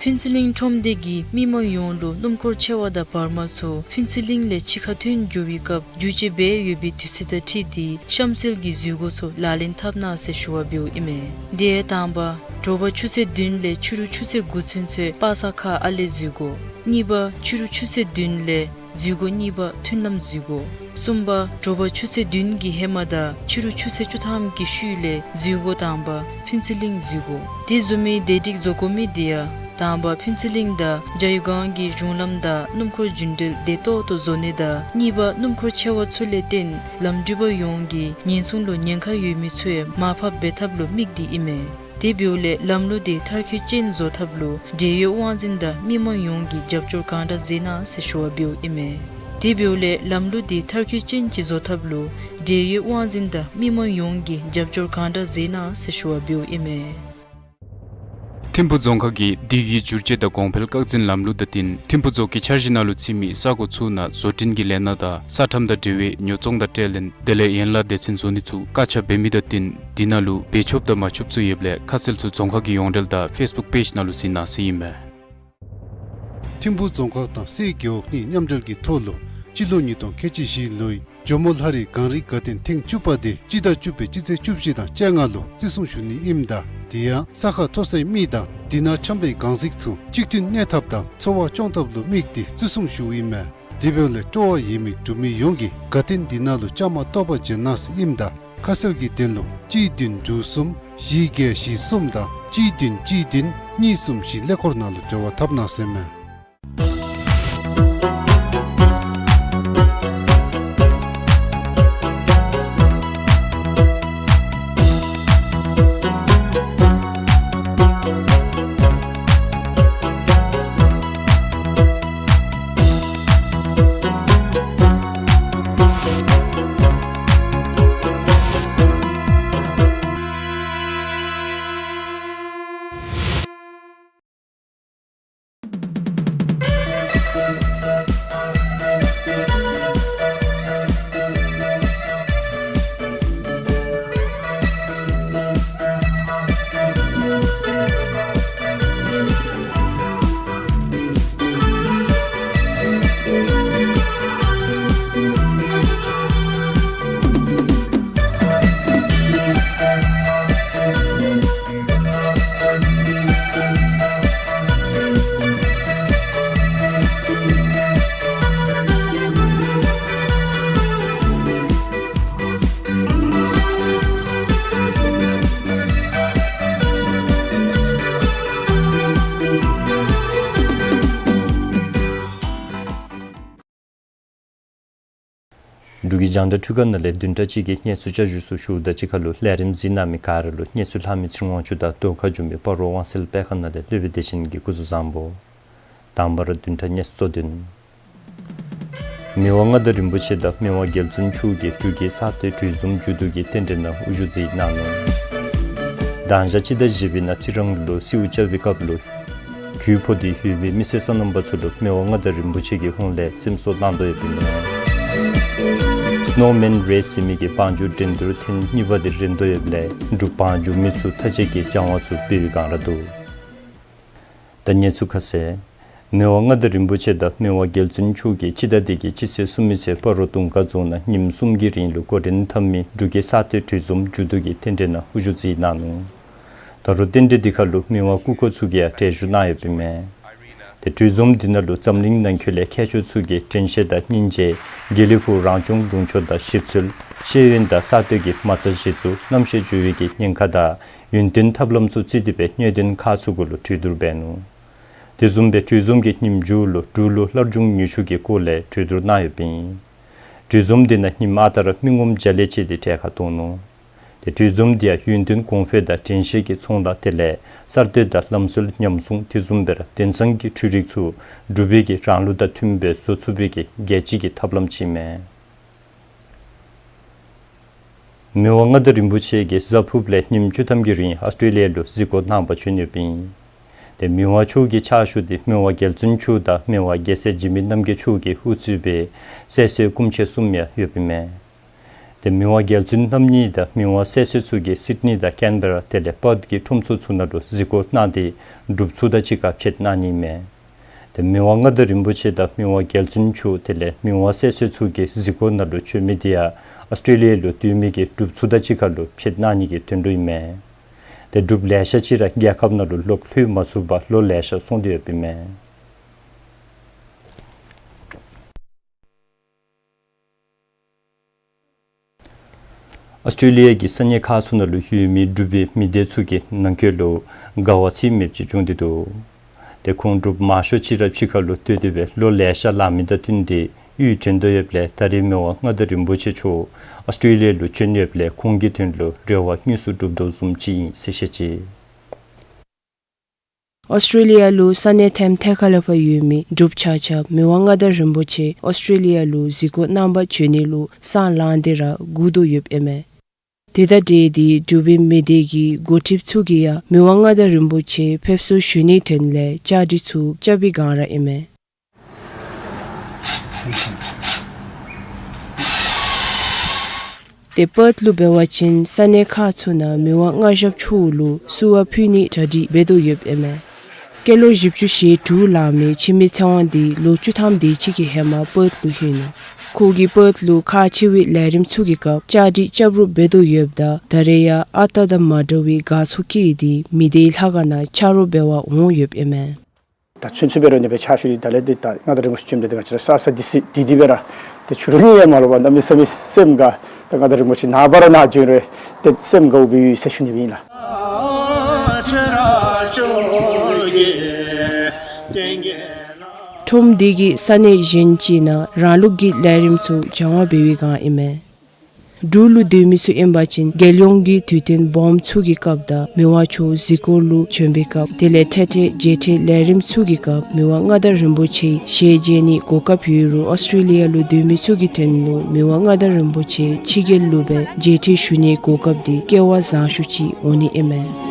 ཕུན་ཚོགས་གླིང་ཁྲོམ་སྡེ་གིས་མི་མང་ཡོངས་ལུ་སྣུམ་འཁོར་ཆེ་བ་དང་བར་མ་ཚུ་ཕུན་ཚོགས་གླིང་ལས་ཕྱི་ཁར་ཐོན་འགྱོ་བའི་སྐབས་བསྒྱུར་བཅོས་འབད་ཡོད་པའི་དུས་ཚོད་དང་འཁྲིལ་ཏེ་གཤམ་གསལ་གྱི་འཛུལ་སྒོ་ཚུ་ལག་ལེན་འཐབ་གནང་ཟེར་ཞུ་བ་འབདཝ་ཨིན་མས། དེ་ཡང་དང་པ་དྲོ་པ་ཆུ་ཚོད་བདུན་ལས་ཕྱི་རུ་ཆུ་ཚོད་དགུ་ཚུན་ཚོད་པ་སངས་མཁར་ཨ་ལེ་འཛུལ་སྒོ། གཉིས་པ་ཕྱི་རུ་ཆུ་ཚོད་བདུན་ལས་འཛུལ་སྒོ་གཉིས་པ་མཐུན་ལམ་འཛུལ་སྒོ། གསུམ་པ་དྲོ་པ་ཆུ་ཚོད་བདུན་གྱི་ཧེ་མ་དང་ཕྱི་རུ་ཆུ་ཚོད་བཅུ་ཐམ་གྱི་ཤུལ་ལས་འཛུལ་སྒོ་དང་པ་ཕུན་ཚོགས་གླིང་འཛུལ་སྒོ། དེ་བཟུམ་མའི་བདེ་སྒྲིག་བཟོ་དགོ་མི་དེ་ཡང་དང་པ་ཕུན་ཚོགས་གླིང་དང་ཇའི་སྒང་གི་གཞུང་ལམ་དང་སྣུམ་འཁོར་རྒྱུན་འགྲུལ་བདེ་ཏོག་ཏོ་བཟོ་ནི་དང་། གཉིས་པ་སྣུམ་འཁོར་ཆེ་བ་ཚུ་ལས་བརྟེན་ལམ་འགྲུལ་པ་ཡོངས་ཀྱི་ཉེན་སྲུང་ལུ་ཉེན་ཁ་ཡོད་མི་ཚུ་མར་ཕབ་འབད་ཐབས་ལུ་དམིགས་ཏེ་ཨིན་མས། དེ་འབདཝ་ལས་ལམ་ལུགས་འདི་མཐར་འཁྱོལ་ཅན་བཟོ་ཐབས་ལུ་འབྲེལ་ཡོད་དབང་འཛིན་དང་མི་མང་ཡོངས་ཀྱིས་རྒྱབ་སྐྱོར་གང་དྲག་མཛད་གནང་ཟེར་ཞུ་བ་འབདཝ་ཨིན་མས། དེ་འབདཝ་ལས་ལམ་ལུགས་འདི་མཐར་འཁྱོལ་ཅན་ཅིག་བཟོ་ཐབས་ལུ་འབྲེལ་ཡོད་དབང་འཛིན་དང་མི་མང་ཡོངས་ཀྱིས་རྒྱབ་སྐྱོར་གང་དྲག་མཛད་གནང་ཟེར་ཞུ་བ་འབདཝ་ཨིན་མས། ཐིམ་ཕུག་རྫོང་ཁག་གིས་དུས་ཀྱི་བསྒྱུར་བཅོས་དང་གོང་འཕེལ་སྐར་འཛིན་ལམ་ལུགས་དང་བསྟུན་ཐིམ་ཕུག་རྫོང་གི་འཆར་གཞི་ནང་ལུ་ཚུད་མི་ས་གོ་ཚུ་ནང་བཟོ་སྐྲུན་གྱི་ལས་སྣ་དང་ས་ཁྲམ་དང་འབྲེལ་བའི་ཉོ་ཚོང་དང་ཁྲལ་ལེན་དེ་ལས་ཡན་ལག་སྡེ་ཚན་བཟོ་ནི་ཚུ་བཀག་ཆ་འབད་མི་དང་བསྟུན་དེ་ནང་ལུ་འབད་ཆོགཔ་དང་མ་ཆོགཔ་ཚུ་ཡོདཔ་ལས་ཁ་གསལ་ཚུ་རྫོང་ཁག་གི་ཡོངས་འབྲེལ་དང་ཕེསི་བུཀ་པེཇ་ནང་ལུ་གཟིགས་གནང་ཟེར་ཨིན་མས། ཐིམ་ཕུག་རྫོང་ཁག་དང་སའི་རྒེད་འོག་གཉིས་མཉམ་འབྲེལ་གྱི་ཐོག་ལུ་སྤྱི་ལོ་ཉིས་སྟོང་ཁལ་གཅིག་བཞི་ལོའི་ཇོ་མོ་ལྷ་རིའི་གངས་རིའི་དགའ་སྟོན་ཐེངས་བཅུ་པ་དེ་སྤྱི་ཟླ་བཅུ་པའི་སྤྱི་ཚེས་བཅུ་བཞི་དང་བཅོ་ལྔ་ལུ་བརྩི་སྲུང་ཞུ་ནི་ཨིནམ་ད་དེ་ཡང་ས་ཁ་མཐོ་སའི་མི་དང་དེ་ནང་འཁྱམས་པའི་གངས་རྫིཔ་ཚུ་གཅིག་མཐུན་གནས་ཐབས་དང་འཚོ་བ་སྐྱོང་ཐབས་ལུ་དམིགས་ཏེ་བརྩི་སྲུང་ཞུཝ་ཨིན་མས། དེ་འབདཝ་ལས་སྤྲོ་བ་ཡོད་མི་འབྲུག་མི་ཡོངས་ཀྱིས་དགའ་སྟོན་དེ་ནང་ལུ་བཅའ་མར་གཏོགས་པར་བྱོན་གནང་ཟེར་ཨིནམ་ད་ཁ་གསལ་གྱི་དོན་ལུ་གཅིག་བདུན་དྲུག་གསུམ་བཞི་བརྒྱད་བཞི་གསུམ་དང་གཅིག་བདུན་གཅིག་བདུན་གཉིས་གསུམ་བཞི་ཀླད་ཀོར་ནང་ལུ་འབྲེལ་བ་འཐབ་གནང་ཟེར་མས། འབྲུག་གི་རྒྱང་བསྒྲགས་འཕྲུལ་ཁང་ནང་ལས་བདུན་ཕྲག་གཅིག་གི་གནས་ཚུལ་བསྐྱར་ཞུ་ཚུ་ཞུཝ་དང་གཅིག་ཁར་ལུ་ལས་རིམ་གཟིགས་གནང་མི་ག་ར་ལུ་གནས་ཚུལ་ལྷག་མི་ཚེ་དབང་ཕྱུག་དང་གདོང་ཁར་བྱོན་མི་སྤ་རོ་དབང་གསལ་དཔེ་ཁང་ནང་ལས་སློབ་དཔོན་བདེ་ཆེན་གྱིས་སྐུ་གཟུགས་བཟང་པོ། དང་པ་ར་བདུན་ཕྲག་གནས་ཚུལ་གཙོ་དོན། མི་དབང་མངའ་བདག་རིན་པོ་ཆེ་དང་མི་དབང་རྒྱལ་བཙུན་མཆོག་གིས་འབྲུག་གི་གསར་གཏོད་གྲོས་འཛོམས་མཇུག་བསྡུ་གི་རྟེན་འབྲེལ་ནང་དབུ་བཞུགས་མཛད་གནང་ནུག། དང་ཞག་སྤྱི་ཟླ་བཞི་པའི་ནང་རྩི་རང་ལུ་གསོལཝ་བཅར་བའི་སྐབས་ལུ་གུས་ཕོག་སྟེ་ཡོད་མི་མི་སེར་སོ་ནམ་པ་ཚུ་ལུ་མི་དབང་མངའ་བདག་རིན་པོ་ཆེ་གི་ཧོངས་ལས་སེམས་གསོ་གནང་དོ་ཡོདཔ་ཨིན་མས། སི་ནོ་མེན་རེསི་ཟེར་མི་གི་བང་རྒྱུག་འགྲན་བསྡུར་ཐེངས་གཉིས་པ་དེ་རནམ་དོ་ཡོདཔ་ལས་འབྲུག་བང་རྒྱུག་མི་ཚུ་མཐའ་དཔྱད་ཀྱི་སྦྱང་བ་ཚུ་འབད་བའི་སྒང་ར་འདུག། ད་གནས་ཚུལ་ཁ་གསལ། མི་དབང་མངའ་བདག་རིན་པོ་ཆེ་དང་མི་དབང་རྒྱལ་བཙུན་མཆོག་གིས་སྤྱི་ཟླ་འདི་གི་སྤྱི་ཚེས་གསུམ་པའི་ཚེ་སྤ་རོ་གདོང་དཀར་རྫོང་ནང་ཉིནམ་གསུམ་གྱི་རིང་ལུ་འགོ་འདྲེན་འཐབ་མི་འབྲུག་གི་གསར་གཏོད་གྲོས་འཛོམས་མཇུག་བསྡུ་གི་རྟེན་འབྲེལ་ནང་དབུ་བཞུགས་མཛད་གནང་ནུག། ད་རུང་རྟེན་འབྲེལ་འདི་ཁར་ལུ་མི་དབང་སྐུ་འཁོར་ཚུ་གིས་ཡང་གྲལ་བཞུགས་གནང་ཡོདཔ་ཨིན་མས། ཏེ་གྲོས་འཛོམས་འདི་ནང་ལུ་འཛམ་གླིང་ནང་འཁོད་ལས་མཁས་མཆོག་ཚུ་གིས་དྲན་ཤེས་དང་སྙིང་རྗེ་དགེ་ལེགས་ཕུག་རང་སྐྱོང་ལུང་ཕྱོགས་དང་ཞིབ་འཚོལ་ཤེས་ཡོན་དང་གསར་གཏོད་ཀྱི་མ་རྩ་གཞི་བཙུགས་རྣམ་ཤེས་འགྱུར་བའི་གི་ཉེན་ཁ་དང་ཡུན་བརྟན་ཐབས་ལམ་ཚུ་བརྩིས་ཏེ་སྦེ་གནད་དོན་ཁག་ཚུ་གུ་ལུ་གྲོས་བསྡུར་འབད་ནུག། དེ་བཟུམ་སྦེ་གྲོས་འཛོམས་ཀྱི་ཉིནམ་མཇུག་ལུ་འབྲུག་ལུ་སླར་འབྱུང་ནུས་ཤུགས་ཀྱི་སྐོར་ལས་གྲོས་བསྡུར་གནང་ཡོདཔ་ཨིན། གྲོས་འཛོམས་འདི་ནང་ཉིནམ་ཨ་རྟག་ར་མི་ངོམ་བརྒྱ་ལས་བཅད་དེ་གྲལ་ཁར་གཏོགས་ནུག། ཏེ་གྲོས་འཛོམས་འདི་ཡང་ཡུན་བརྟན་གོང་འཕེལ་དང་དྲན་ཤེས་ཀྱི་ཚོང་ལཱ་དེ་ལས་གསར་གཏོད་དང་ལམ་སྲོལ་ཉམས་སྲུང་དེ་བཟུམ་སྦེ་ར་དེང་སང་གི་འཕྲུལ་རིག་ཚུ་འབྲུག་པའི་གི་རང་ལུགས་དང་མཐུནམ་སྦེ་བཟོ་ཚུགས་པའི་གི་རྒྱལ་སྤྱི་གི་ཐབས་ལམ་ཅིག་ཨིན་མས། མི་དབང་མངའ་བདག་རིན་པོ་ཆེ་གིས་གཟའ་ཕུརཔ་ལས་ཉིནམ་བཅུ་ཐམ་གྱི་རིང་ཨཱོས་ཊྲེ་ལི་ཡ་ལུ་གཟིགས་སྐོར་གནང་པར་བྱོན་ཡོདཔ་ཨིན། ཏེ་མི་དབང་མཆོག་གི་ཕྱག་ཞུ་སྟེ་མི་དབང་རྒྱལ་བཙུན་མཆོག་དང་མི་དབང་རྒྱལ་སྲས་འཇིགས་མེད་རྣམ་རྒྱལ་མཆོག་གིས་དབུ་གཙོས་པའི་སྲས་གསོལ་སྐུ་མཆེད་གསུམ་ཡང་ཡོདཔ་ཨིན་མས། ཏེ་མི་དབང་རྒྱལ་བཙུན་རྣམ་གཉིས་དང་མི་དབང་སྲས་གསོལ་ཚུ་གིས་སིཌ་ནི་དང་ཀེན་བེ་ར་དེ་ལས་པརཐ་གི་ཁྲོམ་ཚོགས་ཚུ་ནང་ལུ་གཟིགས་སྐོར་གནང་སྟེ་འབྲུགཔ་ཚུ་དང་གཅིག་ཁར་ཕྱད་གནང་ནི་ཨིན་མས། ཏེ་མི་དབང་མངའ་བདག་རིན་པོ་ཆེ་དང་མི་དབང་རྒྱལ་བཙུན་མཆོག་དེ་ལས་མི་དབང་སྲས་གསོལ་ཚུ་གི་གཟིགས་སྐོར་ནང་ལུ་བྱོན་མི་དེ་ཡང་ཨཱོས་ཊྲེ་ལི་ཡ་ལུ་སྡོད་མི་གི་འབྲུགཔ་ཚུ་དང་གཅིག་ཁར་ལུ་ཕྱད་གནང་ནི་གི་དོན་ལུ་ཨིན་མས། ཏེ་འབྲུགཔ་ལེ་ཤ་ཅིག་ར་རྒྱལ་ཁབ་ནང་ལུ་ལོག་ལྷོད་མ་ཚུགས་པར་ལོ་ལེ་ཤ་སོང་སྟེ་ཡོདཔ་ཨིན་མས། ཨཱོས་ཊྲེ་ལི་ཡ་གི་ས་གནས་ཁག་ཚུ་ནང་ལུ་ཡོད་མི་འབྲུག་པའི་མི་སྡེ་ཚུ་གི་ནང་འཁོད་ལུ་དགའ་བ་ཚད་མེདཔ་ཅིག་བྱུང་སྟེ་འདུག། ཏེ་ཁོང་འབྲུགཔ་མང་ཤོས་ཅིག་ར་ཕྱི་ཁར་ལུ་སྡོད་དེ་སྦེ་ལོ་ལེ་ཤ་ལང་མི་དང་བསྟུན་ཏེ་གཡུས་དྲན་དོ་ཡོདཔ་ལས་ད་རེས་མི་དབང་མངའ་བདག་རིན་པོ་ཆེ་མཆོག་ཨཱོས་ཊྲེ་ལི་ཡ་ལུ་བྱོན་ཡོདཔ་ལས་ཁོང་གི་དོན་ལུ་རེ་བ་དངོས་སུ་འགྲུབ་དོ་བཟུམ་ཅིག་ཨིན་ཟེར་བཤད་ཅི། ཨོསི་ཊྲེ་ལི་ཡ་ལུ་ས་གནས་ཐེམ་ཐེ་ཁ་ལས་ཕར་ཡོད་མི་འབྲུགཔ་ཆ་ཁྱབ་མི་དབང་མངའ་བདག་རིན་པོ་ཆེ་ཨོསི་ཊྲེ་ལི་ཡ་ལུ་གཟིགས་སྐོར་གནང་པར་བྱོན་ནི་ལུ་སང་ལངས་ཏེ་ར་སྒུག་དོ་ཡོདཔ་ཨིན་མས། དེ་དང་འབྲེལ་ཏེ་འབྲུག་པའི་མི་སྡེ་གི་འགོ་ཁྲིདཔ་ཚུ་གིས་ཡང་མི་དབང་མངའ་བདག་རིན་པོ་ཆེ་ཕེབས་བསུ་ཞུ་ནིའི་དོན་ལས་བཅའ་སྒྲིག་ཚུ་རྐྱབ་པའི་སྒང་ར་ཨིན་མས། ཏེ་པརཐ་ལུ་འབད་བ་ཅིན་ས་གནས་ཁག་ཚུ་ནང་མི་དབང་མངའ་ཞབས་མཆོག་ལུ་བསུ་བ་ཕུལ་ནིའི་གྲ་སྒྲིག་འབད་དོ་ཡོདཔ་ཨིན་མས། སྐྱེས་ལོ་བཞི་བཅུ་ཞེ་དྲུག་ལང་མི་འཆི་མེད་ཚེ་དབང་འདི་ལོ་བཅུ་ཐམ་དེ་ཅིག་གི་ཧེ་མ་པརཐ་ལུ་ལྷོད་ནུག། ཁོ་གིས་པརཐ་ལུ་ཁག་ཆེ་བའི་ལས་རིམ་ཚུ་གི་སྐབས་བཅའ་སྒྲིག་རྐྱབ་རུང་འབད་དོ་ཡོདཔ་ད་ད་རེས་ཡང་ཨ་རྟག་དང་མ་འདྲ་བའི་དགའ་ཚོར་སྐྱེས་ཏེ་མི་སྡེའི་ལྷ་ཁང་ནང་ཆ་རོགས་འབད་བར་འོང་ཡོདཔ་ཨིན་མས། ད་ཚུན་ཚོད་འབད་རུང་ནི་སྦེ་ཕྱག་ཞུ་སྟེ་ད་ལས་དེ་ད་མངའ་བདག་རིན་པོ་ཆེ་བྱོནམ་ད་དེ་ང་བཅས་ར་ས་ས་དེ་སི་དེ་དེ་སྦེ་ར་ཏེ་ཕྱི་རུ་ནི་ཡང་མ་ལུས་པར་གནམ་མེད་ས་མེད་སེམས་དགའ། ད་མངའ་བདག་རིན་པོ་ཆེ་ནངས་པ་ར་ནཱ་བྱོན་རུང་ཏེ་སེམས་དགའཝ་སྦེ་ཡོད་ཟེར་ཞུ་ནི་ཨིན་ལགས། ཁྲོམ་འདི་གིས་ས་གནས་གཞན་ཅིག་ནང་རང་ལུགས་ཀྱི་ལས་རིམ་ཚུ་སྦྱང་བ་འབད་བའི་སྒང་ཨིན་མས། འབྲུག་ལུ་སྡོད་མི་ཚུ་ཨིན་པ་ཅིན་རྒྱལ་ཡོངས་ཀྱི་དུས་སྟོན་སྦོམ་ཚུ་གི་སྐབས་དང་མི་དབང་མཆོག་གཟིགས་སྐོར་ལུ་བྱོན་པའི་སྐབས་དེ་ལས་འཕྲལ་འཕྲལ་མཇལ་འཕྲད་ལས་རིམ་ཚུ་གི་སྐབས་མི་དབང་མངའ་བདག་རིན་པོ་ཆེའི་ཞལ་མཇལ་ནིའི་གོ་སྐབས་ཡོད་རུང་ཨོསི་ཊྲེ་ལི་ཡ་ལུ་སྡོད་མི་ཚུ་གི་དོན་ལུ་མི་དབང་མངའ་བདག་རིན་པོ་ཆེ་ཕྱི་རྒྱལ་ལུ་སྦེ་མཇལ་འཕྲད་ཞུ་ནིའི་གོ་སྐབས་འདི་སྐལ་བ་བཟང་ཤོས་ཅིག་འོང་ནི་ཨིན་མས།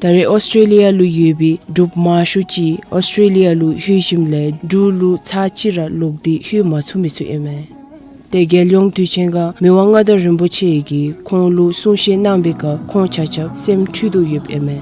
ད་རེས་ཨོསི་ཊྲེ་ལི་ཡ་ལུ་ཡོད་པའི་འབྲུགཔ་མང་ཤོས་ཅིག་ཨོསི་ཊྲེ་ལི་ཡ་ལུ་ལྷོད་ཞིནམ་ལས་འབྲུག་ལུ་ཚར་གཅིག་ར་ལོག་སྟེ་ལྷོད་མ་ཚུགས་མི་ཚུ་ཨིན་མས། ཏེ་རྒྱལ་ཡོངས་དུས་ཆེན་ཁར་མི་དབང་མངའ་བདག་རིན་པོ་ཆེ་གིས་ཁོང་ལུ་གསུང་བཤད་གནང་པའི་སྐབས་ཁོང་ཆ་ཁྱབ་སེམས་འཁྲུལ་དོ་ཡོདཔ་ཨིན་མས།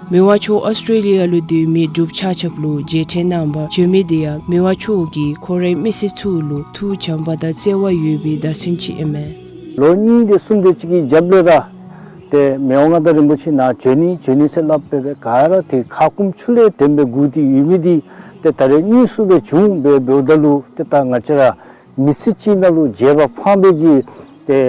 མི་དབང་མཆོག་ཨོསི་ཊྲེ་ལི་ཡ་ལུ་སྡོད་མི་འབྲུགཔ་ཆ་ཁྱབ་ལུ་མཇལ་འཕྲད་གནང་པར་བྱོན་མི་དེ་ཡང་མི་དབང་མཆོག་གིས་ཁོ་རའི་མི་སེར་ཚུ་ལུ་ཐུགས་བྱམས་པ་དང་བརྩེ་བ་ཡོད་པའི་བརྡ་མཚོན་ཅིག་ཨིན་མས། ལོ་གཉིས་དེ་གསུམ་དེ་ཅིག་གི་རྒྱབ་ལས་ར་ཏེ་མི་དབང་མངའ་བདག་རིན་པོ་ཆེ་ནཱ་བྱོན་ནི་བྱོན་ནི་ཟེར་སླབ་སྦེ་སྦེ་ག་ར་ཏེ་ཁ་སྐོམ་ཆུ་ལས་དྲན་སྦེ་སྒུག་སྟེ་ཡོད་མི་དེ་ཏེ་ད་རེས་དངོས་སུ་སྦེ་བྱུང་སྦེ་འབདཝ་ད་ལུ་ཏེ་ད་ང་བཅས་ར་མི་ཚེ་གཅིག་ནང་ལུ་མཇལ་བ་ཕངས་པའི་གི་ཏེ་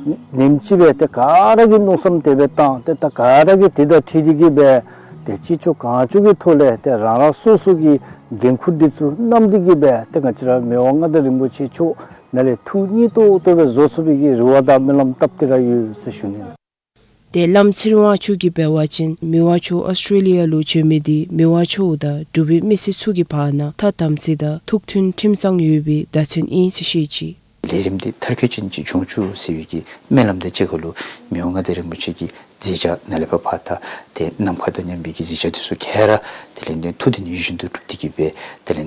ཉིནམ་ཅིག་སྦེ་ཏེ་ག་ར་གིས་མནོ་བསམ་དེ་སྦེ་བཏང་སྟེ་ད་ག་ར་གིས་དེ་དང་འཁྲིལ་ཏེ་གི་སྦེ་ཏེ་ཅི་ལྕོགས་གང་ལྕོགས་ཀྱི་ཐོག་ལས་ཏེ་རང་རང་སོ་སོ་གི་འགན་ཁུར་འདི་ཚུ་བསྣམས་ཏེ་གི་སྦེ་ཏེ་ང་བཅས་ར་མི་དབང་མངའ་བདག་རིན་པོ་ཆེ་མཆོག་ནཱ་ལས་ཐུགས་མཉེས་ཏོག་ཏོ་སྦེ་བཟོ་ཚུགས་པའི་གི་རེ་བ་དང་སྨོན་ལམ་བཏབ་སྟེ་ར་ཡོད་ཟེར་ཞུ་ནི། ཏེ་བླམ་ཚེ་རིང་དབང་ཕྱུག་གིས་འབད་བ་ཅིན་མི་དབང་མཆོག་ཨོསི་ཊྲེ་ལི་ཡ་ལུ་བྱོན་མི་དེ་མི་དབང་མཆོག་དང་འབྲུག་པའི་མི་སེར་ཚུ་གི་བར་ན་ཐ་དམ་ཚིག་དང་ཐུགས་མཐུན་ཁྲིམས་གཙང་ཡོད་པའི་བརྡ་མཚོན་ཨིན་ཟེར་བཤད་ཅི། ལས་རིམ་འདི་མཐར་འཁྱོལ་ཅན་ཅིག་འབྱུང་བཅུག་ཟེར་བའི་གི་སྨོན་ལམ་དང་གཅིག་ཁར་ལུ་མི་དབང་མངའ་བདག་རིན་པོ་ཆེ་གི་མཛད་བྱ་ནཱ་ལས་ཕར་ཕར་ད་ཏེ་ནམ་མཁའ་དང་མཉམ་པའི་གི་མཛད་བྱ་འདི་ཚུ་ག་ར་དེ་ལས་ཏེ་ཐུགས་དོན་ཡིད་བཞིན་དུ་འགྲུབ་སྟེ་གི་སྦེ་དེ་ལས་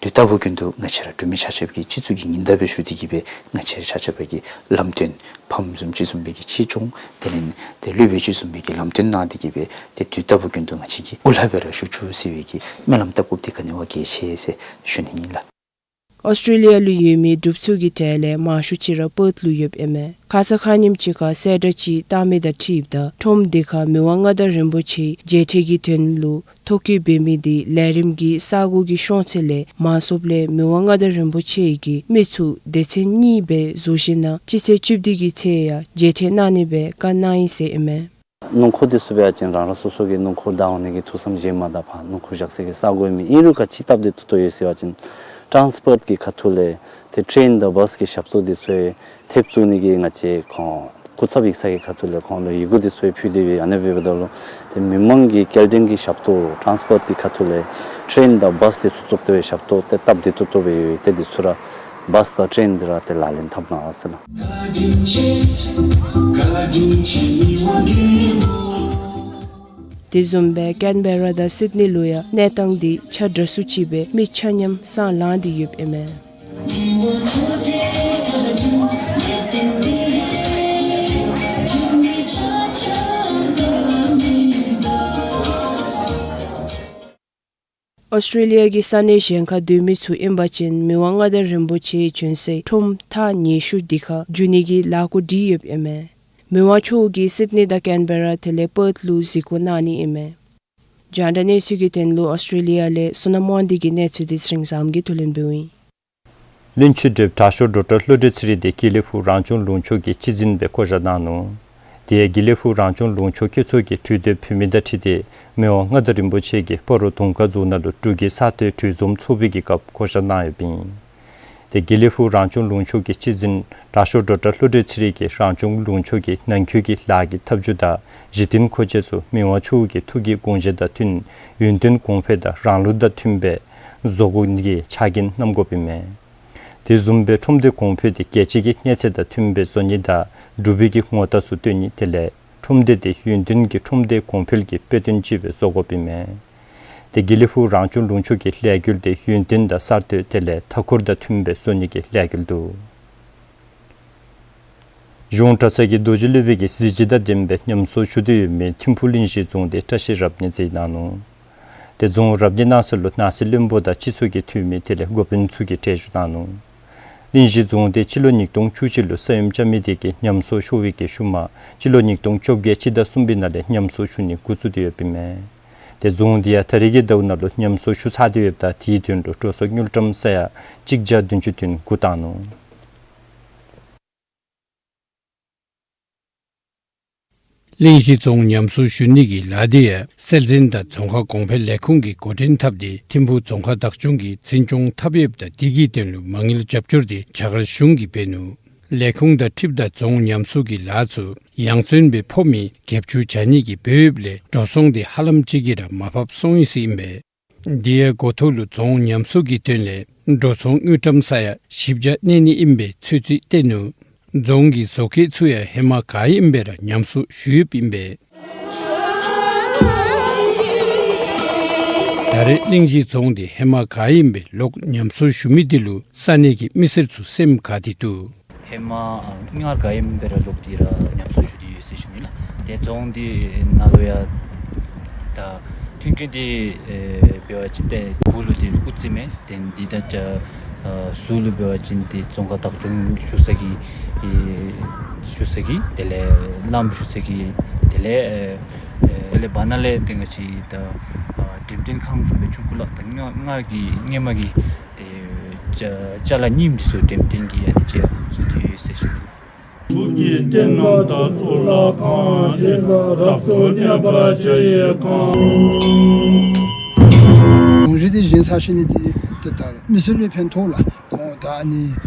དུས་རྟག་བུ་ཀུན་ཏུ་ང་བཅས་ར་འབྲུག་མི་ཆ་ཁྱབ་ཀྱིས་སྤྱི་གཙུག་གི་ཉི་ཟླ་སྦེ་ཞུ་སྟེ་གི་སྦེ་ང་བཅས་ར་ཆ་ཁྱབ་ཀྱི་ལམ་སྟོན་ཕམ་བཟུམ་ཅིག་བཟུམ་སྦེ་གི་ཆེད་སྦྱོང་དེ་ལས་ཏེ་སློབ་དཔོན་ཅིག་བཟུམ་སྦེ་གི་ལམ་སྟོན་གནང་སྟེ་གི་སྦེ་ཏེ་དུས་རྟག་བུ་ཀུན་ཏུ་ང་བཅས་ཀྱིས་དབུ་བླ་སྦེ་ར་བཞུགས་བཅུག་ཟེར་བའི་གི་སྨོན་ལམ་བཏབ་དགོཔ་འདི་ག་ནི་བ་གལ་ཆེ་ཟེར་ཞུ་ནི་ཨིན་ལགས། ཨོསི་ཊྲེ་ལི་ཡ་ལུ་ཡོད་མི་འབྲུགཔ་ཚུ་གི་གྲས་ལས་མང་ཤོས་ཅིག་ར་པརཐ་ལུ་ཡོདཔ་ཨིན་མས། ཁ་ཙ་ཁ་ཉིནམ་ཅིག་ཁར་གསལ་བསྒྲགས་ཅིག་བཏང་མི་དང་འཁྲིལཝ་ད་ཁྲོམ་འདི་ཁར་མི་དབང་མངའ་བདག་རིན་པོ་ཆེ་མཇལ་འཕྲད་ཀྱི་དོན་ལུ་ཐོ་བཀོད་འབད་མི་དེ་ལས་རིམ་གྱི་ས་གོ་གི་ཤོང་ཚད་ལས་མང་སུ་ལས་མི་དབང་མངའ་བདག་རིན་པོ་ཆེ་གིས་མི་ཚུ་སྡེ་ཚན་གཉིས་སྦེ་བཟོ་ཞིནམ་ལས་སྤྱི་ཚེས་བཅུ་བདུན་གྱི་ཚེས་ཡང་མཇལ་འཕྲད་གནང་ནི་སྦེ་བཀའ་གནང་ཡི་ཟེར་ཨིན་མས། སྣུམ་འཁོར་འདི་ཚུ་འབད་བ་ཅིན་རང་རང་སོ་སོ་གི་སྣུམ་འཁོར་བདའ་འོང་ནི་གི་ཐུགས་བསམ་བཞེས་མ་ད་ཕར་སྣུམ་འཁོར་བཞག་སའི་གི་ས་གོ་མེད། ཨིན་རུང་ག་ཅི་སྟབས་བདེ་ཏོག་ཏོ་ཡོད་ཟེར་བ་ཅིན་ཊཱནསི་པོརཊ་གི་ཁ་ཐུག་ལས་ཏེ་ཊེན་དང་བཱས་ཀྱི་ཞབས་ཏོག་འདི་ཚུ་ཡང་ཐེབས་བཙུགས་ནི་གི་ང་བཅས་ཁོང་སྐུ་ཚབ་ཡིག་ཚང་གི་ཁ་ཐུག་ལས་ཁོང་ལུ་ཡི་གུ་འདི་ཚུ་ཡང་ཕུལ་ཏེ་ཡོད། ཨ་ནི་འབདཝ་ད་ལུ་ཏེ་མི་མང་གི་སྐྱེལ་འདྲེན་གྱི་ཞབས་ཏོག་ཊཱནསི་པོརཊ་གི་ཁ་ཐུག་ལས་ཊེན་དང་བཱས་འདི་ཚུ་བཙུགས་ཏེ་སྦེ་ཞབས་ཏོག་ཏེ་སྟབས་བདེ་ཏོག་ཏོ་སྦེ་ཡོད། ཏེ་འདི་ཚུ་ར་བཱས་དང་ཊེན་འདི་ར་ཏེ་ལག་ལེན་འཐབ་གནང་ཟེར་ལགས། དེ་བཟུམ་སྦེ་ཀེན་བེ་ར་དང་སིཌ་ནི་ལུ་ཡང་གནས་སྟངས་འདི་ཆ་འདྲ་སུ་ཅིག་སྦེ་མི་ཆ་མཉམ་སང་ལངས་ཏེ་ཡོདཔ་ཨིན་མས། ཨོསི་ཊྲེ་ལི་ཡ་གི་ས་གནས་གཞན་ཁར་སྡོད་མི་ཚུ་ཨིན་པ་ཅིན་མི་དབང་མངའ་བདག་རིན་པོ་ཆེ་བྱོན་སའི་ཁྲོམ་ཐག་ཉེ་ཤོས་འདི་ཁར་འགྱོ་ནི་གི་ལས་འགུལ་སྒྲིག་ཡོདཔ་ཨིན་མས། མི་དབང་མཆོག་གིས་སིཌ་ནི་དང་ཀེན་བེ་ར་དེ་ལས་པརཐ་ལུ་གཟིགས་སྐོར་གནང་ནི་ཨིན་མས། རྒྱང་བསྒྲགས་གནས་ཚུལ་གྱི་དོན་ལུ་ཨོསི་ཊྲེ་ལི་ཡ་ལས་བསོད་ནམས་དབང་འདུས་ཀྱི་གནས་ཚུལ་འདི་ཚེ་རིང་བཟངམོ་གིས་བསྡུ་ལེན་འབདཝ་ཨིན། བློན་ཆེན་ཌོག་ཊར་ལྷོ་སྒྲུབ་ཚེ་རིང་དེ་དགེ་ལེགས་ཕུག་རང་སྐྱོང་ལུང་ཕྱོགས་ཀྱི་སྤྱི་འཛིན་སྦེ་བསྐོ་བཞག་གནང་ནུག། དེ་ཡང་དགེ་ལེགས་ཕུག་རང་སྐྱོང་ལུང་ཕྱོགས་ཁྱུ་ཚོགས་ཀྱིས་གྲོས་བསྡུར་ཕུལ་མི་དང་འཁྲིལ་ཏེ་མི་དབང་མངའ་བདག་རིན་པོ་ཆེ་གིས་སྤ་རོ་དུང་དཀར་རྫོང་ནང་ལུ་འབྲུག་གི་ས་སྟོད་གྲོས་འཛོམས་ཚོགས་པའི་གི་སྐབས་བསྐོ་བཞག་གནང་ཡོདཔ་ཨིན། ཏེ་དགེ་ལེགས་ཕུག་རང་སྐྱོང་ལུང་ཕྱོགས་ཀྱི་སྤྱི་འཛིན་དྲག་ཤོས་ཌོག་ཊར་བློ་གྲོས་ཚེ་རིང་གིས་རང་སྐྱོང་ལུང་ཕྱོགས་ཀྱི་ནང་འཁོད་ཀྱི་ལཱ་གི་ཐབས་བྱུས་དང་གཞི་རྟེན་མཁོ་ཆས་ཚུ་མི་དབང་མཆོག་གི་ཐུགས་ཀྱི་དགོངས་བཞེད་དང་མཐུན་ཡུན་བརྟན་གོང་འཕེལ་དང་རང་ལུགས་དང་མཐུན་པའི་བཟོ་དགོ་ནི་གི་ཆ་རྐྱེན་བསྣམས་དགོཔ་ཨིན་མས། དེ་བཟུམ་སྦེ་ཁྲོམ་སྡེ་གོང་འཕེལ་དེ་རྒྱལ་སྤྱི་གི་གནས་ཚད་དང་མཐུན་པའི་བཟོ་ནི་དང་འབྲུག་པའི་གི་ངོ་རྟགས་ཚུ་སྟོན་ནི་དེ་ལས་ཁྲོམ་སྡེ་དེ་ཡུན་བརྟན་གྱི་ཁྲོམ་སྡེ་གོང་འཕེལ་གྱི་དཔེ་སྟོན་ཅིག་སྦེ་བཟོ་དགོཔ་ཨིན་མས། ཏེ་དགེ་ལེགས་ཕུག་རང་སྐྱོང་ལུང་ཕྱོགས་ཀྱི་ལས་འགུལ་དེ་ཡུན་བརྟན་དང་གསར་གཏོད་དེ་ལས་མཐའ་འཁོར་དང་མཐུན་པའི་བཟོ་ནི་གི་ལས་འགུལ་འདུག། གཞུང་གྲྭ་ཚང་གི་རྡོ་རྗེ་སློབ་དཔོན་གྱི་གཟི་བརྗིད་དང་ལྡན་པའི་ཉམས་གསོ་ཞུ་སྟེ་ཡོད་མི་ཐིམ་ཕུག་གླིང་བཞི་རྫོང་དེ་བཀྲ་ཤིས་རབ་གནས་མཛད་གནང་ནུག། ཏེ་རྫོང་རབ་གནས་གནང་ས་ལུ་ནང་སྲིད་བློན་པོ་དང་སྤྱི་ཚོགས་ཀྱི་འཐུས་མི་དེ་ལས་འགོ་དཔོན་ཚུ་གིས་གྲལ་བཞུགས་གནང་ནུག། གླིང་བཞི་རྫོང་དེ་སྤྱི་ལོ་ཉིས་སྟོང་བཅུ་གཅིག་ལུ་ས་ཡོམ་རྐྱབ་མི་དེ་གིས་ཉམས་གསོ་ཤོར་བའི་གི་ཤུལ་མ་སྤྱི་ལོ་ཉིས་སྟོང་བཅོ་བརྒྱད་སྤྱི་ཟླ་གསུམ་པའི་ནང་ལས་ཉམས་གསོ་ཞུ་ནི་འགོ་བཙུགས་ཏེ་ཡོདཔ་ཨིན་མས། ཏེ་རྫོང་དེ་ཡང་ད་རེས་ཀྱི་ཟླཝ་ནང་ལུ་ཉམས་གསོ་ཞུ་ཚར་ཏེ་ཡོདཔ་ད་དེའི་དོན་ལུ་འགྲོ་སོང་དངུལ་ཀྲམ་ས་ཡ་གཅིག་བརྒྱ་བདུན་ཅུ་དོན་དགུ་བཏང་ནུག། གླིང་བཞི་རྫོང་ཉམས་གསོ་ཞུ་ནི་གི་ལཱ་དེ་ཡང་སྲོལ་འཛིན་དང་རྫོང་ཁ་གོང་འཕེལ་ལས་ཁུངས་ཀྱིས་འགོ་འདྲེན་འཐབ་སྟེ་ཐིམ་ཕུག་རྫོང་ཁག་བདག་སྐྱོང་གིས་འཛིན་སྐྱོང་འཐབ་ཡོདཔ་ད་དེ་གི་དོན་ལུ་མ་དངུལ་རྒྱབ་སྐྱོར་དེ་བྱ་དགའ་གཞུང་གིས་འབད་ནུག། ལས་ཁུངས་དང་འཁྲིལཝ་ད་རྫོང་ཉམས་གསོ་གི་ལཱ་ཚུ་ཡང་བརྩོན་སྦེ་ཕོག་མི་རྒྱབ་སྐྱོར་བྱ་ནི་གི་འབདཝ་ལས་འགྲོ་སོང་དེ་ཧ་ལམ་ཅིག་གིས་ར་མར་ཕབ་སོང་ཡི་ཟེར་ཨིན་པས། དེ་ཡང་འགོ་ཐོག་ལུ་རྫོང་ཉམས་གསོ་གི་དོན་ལས་འགྲོ་སོང་དངུལ་ཀྲམ་ས་ཡ་བཞི་བརྒྱ་གནས་ནི་ཨིན་པའི་ཚོད་རྩིས་བཏོན་ནུག། རྫོང་གི་བཟོ་བཀོད་ཚུ་ཡང་ཧེ་མ་ག་ཨིནམ་སྦེ་ར་ཉམས་གསོ་ཞུ་ཡོདཔ་ཨིན་པས། ད་རེས་གླིང་བཞི་རྫོང་དེ་ཧེ་མ་ག་ཨིནམ་སྦེ་ལོག་ཉམས་གསོ་ཞུ་མི་དེ་ལུ་ས་གནས་ཀྱི་མི་སེར་ཚུ་སེམས་དགའ་སྟེ་འདུག། ཧེ་མ་ཨ་སྔར་ག་ཨིནམ་སྦེ་ར་ལོག་སྟེ་ར་ཉམས་གསོ་ཞུ་སྟེ་ཡོད་ཟེར་ཞུ་ནི་ལགས། ཏེ་རྫོང་འདི་ནང་ལུ་ཡང་ད་མཐུན་རྐྱེན་འདི་ཨེ་འབད་བ་ཅིན་ཏེ་སྦུག་ལུ་འདི་ལུ་དབུ་རྩེ་མས། ཏེ་འདི་ད་ཅ་ཨ་ཟུར་ལུ་འབད་བ་ཅིན་ཏེ་རྫོང་ཁག་བདག་སྐྱོང་བཞུགས་ས་གི་ཨེ་བཞུགས་ས་གི་དེ་ལས་བླམ་བཞུགས་ས་གི་དེ་ལས་ཨེ་དེ་ལས་བར་ན་ལས་ཏེ་ང་བཅས་ད་ཨ་འགྲེམས་སྟོན་ཁང་བཟུམ་སྦེ་ཆུང་ཀུ་ལགས། ད་སྔ་སྔར་གྱི་སྔོན་མ་གི་ཏེ་ཅ་ཅ་ལ་རྙིངམ་འདི་ཚུ་འགྲེམས་སྟོན་གྱི་ཨ་ནི་ཅིག་བཟོ་སྟེ་ཡོད་ཟེར་ཞུ་ནི། ཐུགས་ཀྱི་རྟེན་རྣམས་དང་གཙུག་ལག་ཁང་། དེ་ལ་རབ་ཏུ་གནས་པར་བྱ་བའི་ཁང་། རྫོང་གཞི་འདི་བཞེངས་ཚར་ཞིནམ་ལས་འདི་ཏེ་ད་མི་སེར་ལུ་ཕན་ཐོགས་ལགས། ད་ཨ་ནི་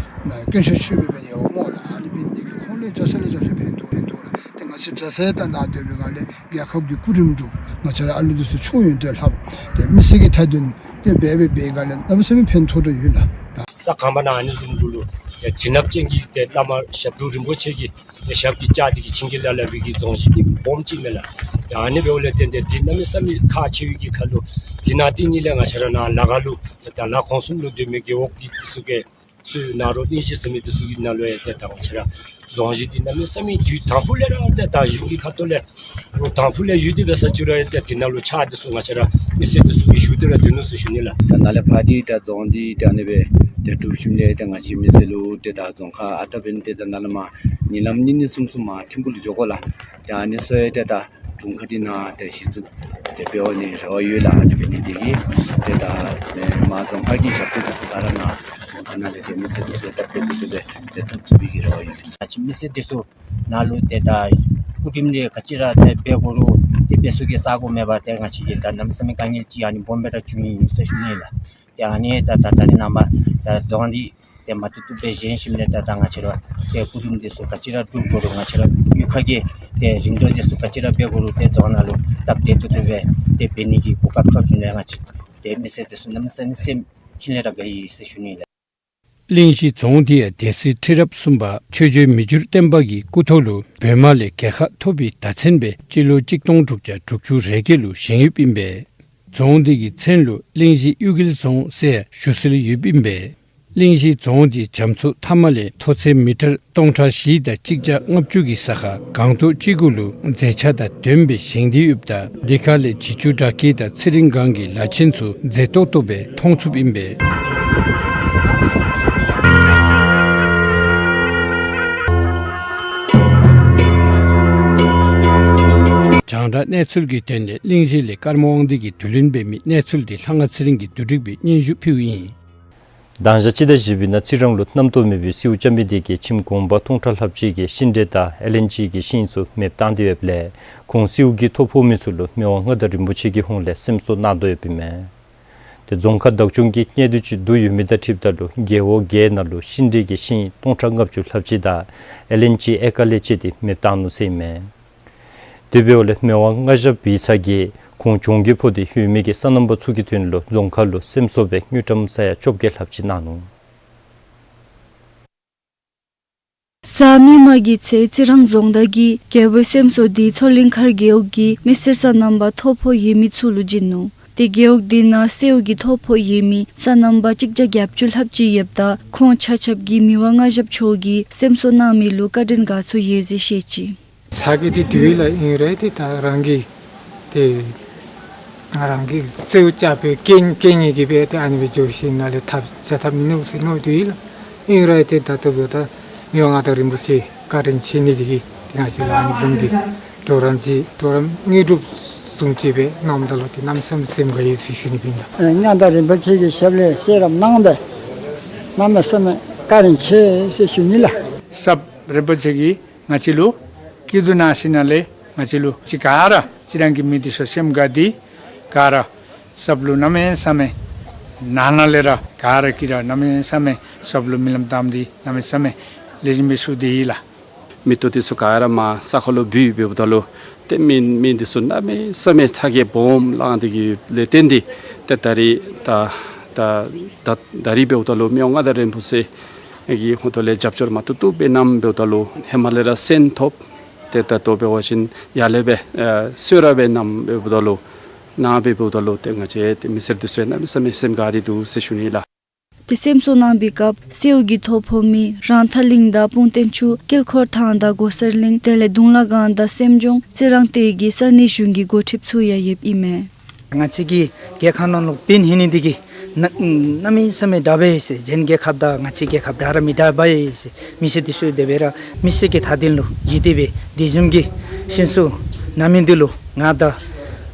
ན་དཀོན་མཆོག་མཆོད་པའི་སྦེ་ཡོདཔ་སྨོ་ལགས། ཨ་ནི་འབད་ནི་དེ་གིས་ཁོང་ལུ་རྒྱབ་སྐྱོར་ལུ་རྒྱབ་སྐྱོར་ཕན་ཐོགས་ཕན་ཐོགས་ལགས། ཏེ་ང་བཅས་གྲྭ་ཚང་ད་ནཱ་སྡོད་པའི་སྒང་ལས་རྒྱལ་ཁབ་ཀྱི་སྐུ་རིམ་སྒྲུབ། ང་བཅས་ར་ཨ་ལུ་འདི་ཚུ་ཆུང་ཡོད་དེ་ལྷགཔ། ཏེ་མི་སེར་གྱི་མཐའ་དོན་ཏེ་འབད་འབད་འབད་སྒང་ལས་གནམ་མེད་ས་མེད་ཕན་ཐོགས་ར་ཡོད་ལགས། ས་གང་པ་ནང་ཨ་ནི་བཟུམ་གུ་ལུ་ཡ་བྱིན་རླབས་ཅན་གྱི་ཏེ་བླ་མ་ཞབས་དྲུང་རིན་པོ་ཆེ་གི་ཏེ་ཞབས་ཀྱིས་བཅགས་ཏེ་གིས་བྱིན་གྱིས་བརླབས་བརླབས་པའི་གི་རྫོང་གཞི་འདི་སྦོམ་ཅིག་མས་ལགས། ཡ་ཨ་ནི་འབདཝ་ལས་བརྟེན་ཏེ་འདི་གནམ་མེད་ས་མེད་ཁག་ཆེ་བའི་གི་ཁར་ལུ་འདི་ནང་བཏིང་ནི་ལས་ང་བཅས་ར་ནཱ་ལ་ཁར་ལུ་ཏེ་ད་ལ་ཁོངས་གསུམ་ལུ་སྡོད་མི་རྒེད་འོག་གི་འདི་ཚུ་གིས་ཚུར་ནཱ་རོ་གླིང་བཞི་ཟེར་མི་འདི་ཚུ་གི་ནང་ལུ་ཡང་ཏེ་ད་ང་བཅས་ར་རྫོང་གཞི་འདི་གནམ་མེད་ས་མེད་དུས་དང་ཕུ་ལས་ར་ཏེ་ད་གཞུང་གི་ཁ་ཐུག་ལས་ལོ་དང་ཕུ་ལས་ཡོད་དེ་འབད་ས་ཅིག་ར་ཡང་ཏེ་འདི་ནང་ལུ་ཕྱག་འདི་ཚུ་ང་བཅས་ར་མི་སེར་འདི་ཚུ་གིས་ཞུ་སྟེ་ར་སྡོད་ནུག་ཟེར་ཞུ་ནི་ལགས། ད་ནཱ་ལས་ཕར་འདི་ད་རྫོང་འདི་ད་ཨ་ནི་སྦེ་ཏེ་གྲུབ་ཞིནམ་ལས་ཏེ་ང་བཅས་མི་སེར་ལུ་ཏེ་ད་རྫོང་ཁག་ཨ་རྟག་འབད་ནི་ཏེ་ད་ནཱ་ལས་མར་ཉིན་ལམ་གཉིས་གཉིས་གསུམ་གསུམ་མར་ཐིམ་ཕུག་ལུ་འགྱོ་དགོ་ལགས། ཏེ་ཨ་ནི་ཚུ་ཡང་ཏེ་ད་དྲུང་ཁག་འདི་ནང་ཏེ་གཞི་བཙུགས་ཏེ་འབད་འོང་ནི་རེ་བ་ཡོད་ལགས། ཨ་ནི་འབད་ནི་དེ་གིས་ཏེ་ད་ཨེ་མར་རྫོང་ཁག་གི་ཞབས་ཏོག་འདི་ཚུ་ག་ར་ནཱ་རྫོང་ཁག་ནང་ལས་ཏེ་མི་སེར་འདི་ཚུ་སྟབས་བདེ་ཏོག་ཏོ་སྦེ་ཏེ་ཐོབ་ཚུགས་པའི་གི་རེ་བ་ཡོད། ང་བཅས་མི་སེར་འདི་ཚུ་ནཱ་ལུ་ཏེ་ད་སྐུ་རིམ་རེ་ག་ཅི་ར་ཏེ་འབད་དགོ་རུང་ཏེ་འབད་ཚུགས་ཀྱི་ས་གོ་མེད་པར་ཏེ་ང་བཅས་ཀྱིས་ད་གནམ་མེད་ས་མེད་དཀའ་ངལ་ཅིག་ཨ་ནི་སྦོམ་སྦེ་ར་བྱུང་ཡི་ཟེར་ཞུ་ནི་ལགས། ཏེ་ཨ་ནི་ད་ད་ད་རེས་ནངས་པ་ད་རྫོང་འདི་ཏེ་མ་བཏུབ་བཏུབ་སྦེ་བཞེངས་ཞིནམ་ལས་ད་ད་ང་བཅས་ར་ཏེ་སྐུ་རིམ་འདི་ཚུ་ག་ཅི་ར་སྒྲུབ་དགོ་རུང་ང་བཅས་ར་གཡུས་ཁ་གི་ཏེ་རིམ་གྲོ་འདི་ཚུ་ག་ཅི་ར་འབད་དགོ་རུང་ཏེ་རྫོང་ནང་ལུ་སྟབས་བདེ་ཏོག་ཏོ་སྦེ་ཏེ་འབད་ནི་གི་གོ་སྐབས་ཐོབ་ཞིནམ་ལས་ང་བཅས་ཏེ་མི་སེར་འདི་ཚུ་གནམ་མེད་ས་མེད་སེམས་ཤིན་ལས་ར་དགའ་ཡི་ཟེར་ཞུ་ནི་ལགས། གླིང་བཞི་རྫོང་འདི་ཡང་སྡེ་སྲིད་ཁྲི་རབས་གསུམ་པ་ཆོས་རྗེ་མི་འགྱུར་བརྟན་པ་གི་སྐུ་ཐོག་ལུ་བོད་དམག་ལས་རྒྱལ་ཁ་ཐོབ་པའི་ཟླ་མཚན་སྦེ་སྤྱི་ལོ་གཅིག་སྟོང་དྲུག་བརྒྱ་དྲུག་ཅུ་རེ་བརྒྱད་ལུ་བཞེངས་ཡོདཔ་ཨིན་པས། རྫོང་འདི་གི་མཚན་ལུ་གླིང་བཞི་གཡུལ་རྒྱལ་རྫོང་ཟེར་ཞུ་སྲོལ་ཡོདཔ་ཨིན་པས། གླིང་བཞི་རྫོང་འདི་རྒྱ་མཚོ་མཐའ་མ་ལས་མཐོ་ཚད་མི་ཊར་སྟོང་ཕྲག་བཞི་དང་གཅིག་བརྒྱ་ལྔ་བཅུ་གི་ས་ཁར་སྒང་ཏོག་ཅིག་གུ་ལུ་མཛེས་ཆ་དང་ལྡནམ་སྦེ་བཞེངས་ཏེ་ཡོདཔ་ད་དེ་ཁ་ལས་བྱི་ཅུང་སྦྲག་སྐྱིད་དང་ཚེ་རིང་སྒང་གི་ལ་ཆེན་ཚུ་མཛེས་ཏོག་ཏོ་སྦེ་མཐོང་ཚུགསཔ་ཨིན་པས། རྒྱང་བསྒྲགས་གནས་ཚུལ་གྱི་དོན་ལས་གླིང་བཞི་ལས་ཀརྨ་དབང་འདུས་ཀྱིས་བསྡུ་ལེན་འབད་མི་གནས་ཚུལ་འདི་ལྷ་དབང་ཚེ་རིང་གིས་བསྡུ་སྒྲིག་འབད་སྙན་ཞུ་ཕུལཝ་ཨིན། མདང་ཞག་སྤྱི་ཟླ་བཞི་པའི་ནང་རྩི་རང་ལུ་གནམ་སྟོང་མེད་པའི་སེརཝ་རྐྱབ་མི་དེ་གིས་ཁྱིམ་གུང་པ་སྟོང་ཕྲག་ལྷགཔ་ཅིག་གི་ཤིང་འབྲས་དང་ཨེ་ལན་ཅི་གི་ཤིང་ཚུ་མེདཔ་བཏང་སྟེ་ཡོདཔ་ལས་ཁོང་སེརཝ་གིས་ཐོ་ཕོག་མི་ཚུ་ལུ་མི་དབང་མངའ་བདག་རིན་པོ་ཆེ་གི་ཧོངས་ལས་སེམས་གསོ་གནང་དོ་ཡོདཔ་ཨིན་མས། རྫོང་ཁག་བདག་སྐྱོང་གིས་གནས་སྡུད་ཅིག་བསྡུ་ཡོད་མི་དང་འཁྲིལཝ་ད་ལུ་རྒེད་འོག་བརྒྱད་ནང་ལུ་ཤིང་འབྲས་ཀྱི་ཤིང་སྟོང་ཕྲག་ལྔ་བཅུ་ལྷགཔ་ཅིག་དང་ཨེ་ལེན་ཅི་ཨེ་ཀར་ལེ་ཅིག་འདི་མེདཔ་བཏང་ནུག་ཟེར་ཨིན་མས། དེ་འབདཝ་ལས་མི་དབང་མངའ་ཞབས་པེ་ཚ་གིས་ཁོང་གྱོང་གུད་ཕོག་སྟེ་ཡོད་མི་གི་སོ་ནམ་པ་ཚུ་གི་དོན་ལུ་རྫོང་ཁག་ལུ་སེམས་གསོ་སྦེ་དངུལ་ཀྲམ་ས་ཡ་བཅོ་བརྒྱད་ལྷགཔ་ཅིག་གནང་ནུག། གཟའ་མིག་དམར་གྱི་ཚེ་རྩི་རང་རྫོང་བདག་གིས་རྒེད་འོག་སེམས་གསོ་འདི་མཚོ་གླིང་མཁར་རྒེད་འོག་གི་མི་སེར་སོ་ནམ་པ་ཐོ་ཕོག་ཡོད་མི་ཚུ་ལུ་བྱིན་ནུག། ཏེ་རྒེད་འོག་འདི་ནང་སེརཝ་གི་ཐོ་ཕོག་ཡོད་མི་སོ་ནམ་པ་གཅིག་བརྒྱ་བརྒྱད་ཅུ་ལྷགཔ་ཅིག་ཡོདཔ་ད་ཁོང་ཆ་ཁྱབ་ཀྱིས་མི་དབང་མངའ་ཞབས་མཆོག་གིས་སེམས་གསོ་གནང་མི་ལུ་བཀའ་དྲིན་དགའ་ཚོར་ཡོད་ཟེར་བཤད་ཅི། ཚ་གྱང་འདི་འདུག་ལགས། ཨིན་རུང་ཏེ་ད་རང་གི་ཏེ་རང་གི་སེརཝ་རྐྱབ་སྦེ་རྐྱེན་རྐྱེན་ངན་གྱིས་སྦེ་ཏེ་ཨ་ནི་སྦེ་འགྱོ་ཞིནམ་ལས་ཐབས་བྱ་ཐབས་མིན་ནུག་ཟེར་མནོ་འདུག་ལགས། ཨིན་རུང་ཏེ་ད་ལྟོ་འབདཝ་ད་མི་དབང་མངའ་བདག་རིན་པོ་ཆེ་བཀའ་དྲིན་ཆེ་ནི་འདི་གིས་ཏེ་ང་བཅས་ལུ་ཨ་ནི་བཟུམ་གྱི་གྲོགས་རམ་ཅིག་གྲོགས་རམ་དངོས་གྲུབ་བཟུམ་ཅིག་སྦེ་གནངམ་ད་ལུ་ཏེ་གནམ་མེད་ས་མེད་སེམས་དགའ་ཡི་ཟེར་ཞུ་ནི་ཨིན་ལགས། མངའ་བདག་རིན་པོ་ཆེ་གིས་ཞབས་ལས་གསོལ་རས་གནང་སྦེ་གནམ་མེད་ས་མེད་བཀའ་དྲིན་ཆེ་ཟེར་ཞུ་ནི་ལགས། ཞབས་རིན་པོ་ཆེ་གིས་ང་བཅས་ལུ་སྐྱིད་སྡུག་གནང་ཞིནམ་ལས་ང་བཅས་ལུ་ཅིག་ག་ར་ཅིག་རང་གི་མི་འདི་ཚུ་སེམས་དགའ་སྟེ་ག་ར་ཞབས་ལུ་གནམ་མེད་ས་མེད་ནང་ན་ལས་ར་ག་ར་གིས་ར་གནམ་མེད་ས་མེད་ཞབས་ལུ་སྨོན་ལམ་བཏབ་སྟེ་གནམ་མེད་ས་མེད་ལེགས་ཤོམ་སྦེ་བཞུགས་ཏེ་ཡོད་ལགས། མེ་ཏོག་འདི་ཚུ་ག་ར་མར་ས་ཁ་ལུ་འབུ་འབདཝ་ད་ལུ་ཏེ་མི་མི་འདི་ཚུ་གནམ་མེད་ས་མེད་ཚ་གྱང་སྦོམ་ལངས་ཏེ་གི་ལས་བརྟེན་ཏེ་ཏེ་ད་རིས་ད་ད་ད་ད་རིས་འབདཝ་ད་ལུ་མི་དབང་མངའ་བདག་རིན་པོ་ཆེ་གི་ཧོངས་ལས་རྒྱབ་སྐྱོར་མ་ཏོག་ཏོ་སྦེ་གནངམ་འབདཝ་ད་ལུ་ཧེ་མ་ལས་ར་སེམས་ཐོབ། ཏེ་ད་ལྟོ་འབད་བ་ཅིན་ཡར་ལས་སྦེ་ཨེ་གསོལ་རས་སྦེ་གནངམ་འབདཝ་ད་ལུ་གནངམ་འབདཝ་ད་ལུ་ཏེ་ང་བཅས་ཏེ་མི་སེར་འདི་ཚུ་གནམ་མེད་ས་མེད་སེམས་དགའ་སྟེ་འདུག་ཟེར་ཞུ་ནི་ལགས། ཏེ་སེམས་གསོ་གནང་པའི་སྐབས་སེརཝ་གི་ཐོ་ཕོག་མི་རང་ཐང་གླིང་དང་སྤུངས་རྟེན་ཆུ་དཀྱིལ་འཁོར་ཐང་དང་གོ་སར་གླིང་དེ་ལས་གདུང་ལ་སྒང་དང་སེམས་ལྗོངས་རྩི་རང་སྟོད་ཀྱི་ས་གནས་གཞུང་གི་འགོ་ཁྲིདཔ་ཚུ་ཡང་ཡོདཔ་ཨིན་མས། ང་བཅས་ཀྱི་རྒེད་ཁག་ནང་ལུ་འབད་ནི་འདི་གིས་གནམ་མེད་ས་མེད་དྲག་པས་ཟེར། གཞན་རྒེད་ཁག་དང་ང་བཅས་རྒེད་ཁག་འདྲ་ར་མི་འདྲ་བས་ཟེར། མི་སེར་འདི་ཚུ་དེ་སྦེ་ར་མི་སེར་གྱི་མཐའ་དོན་ལུ་ཡིད་གཏད་སྦེ་དེ་བཟུམ་གྱི་སེམས་གསོ་གནང་མི་འདི་ལུ་ང་དང་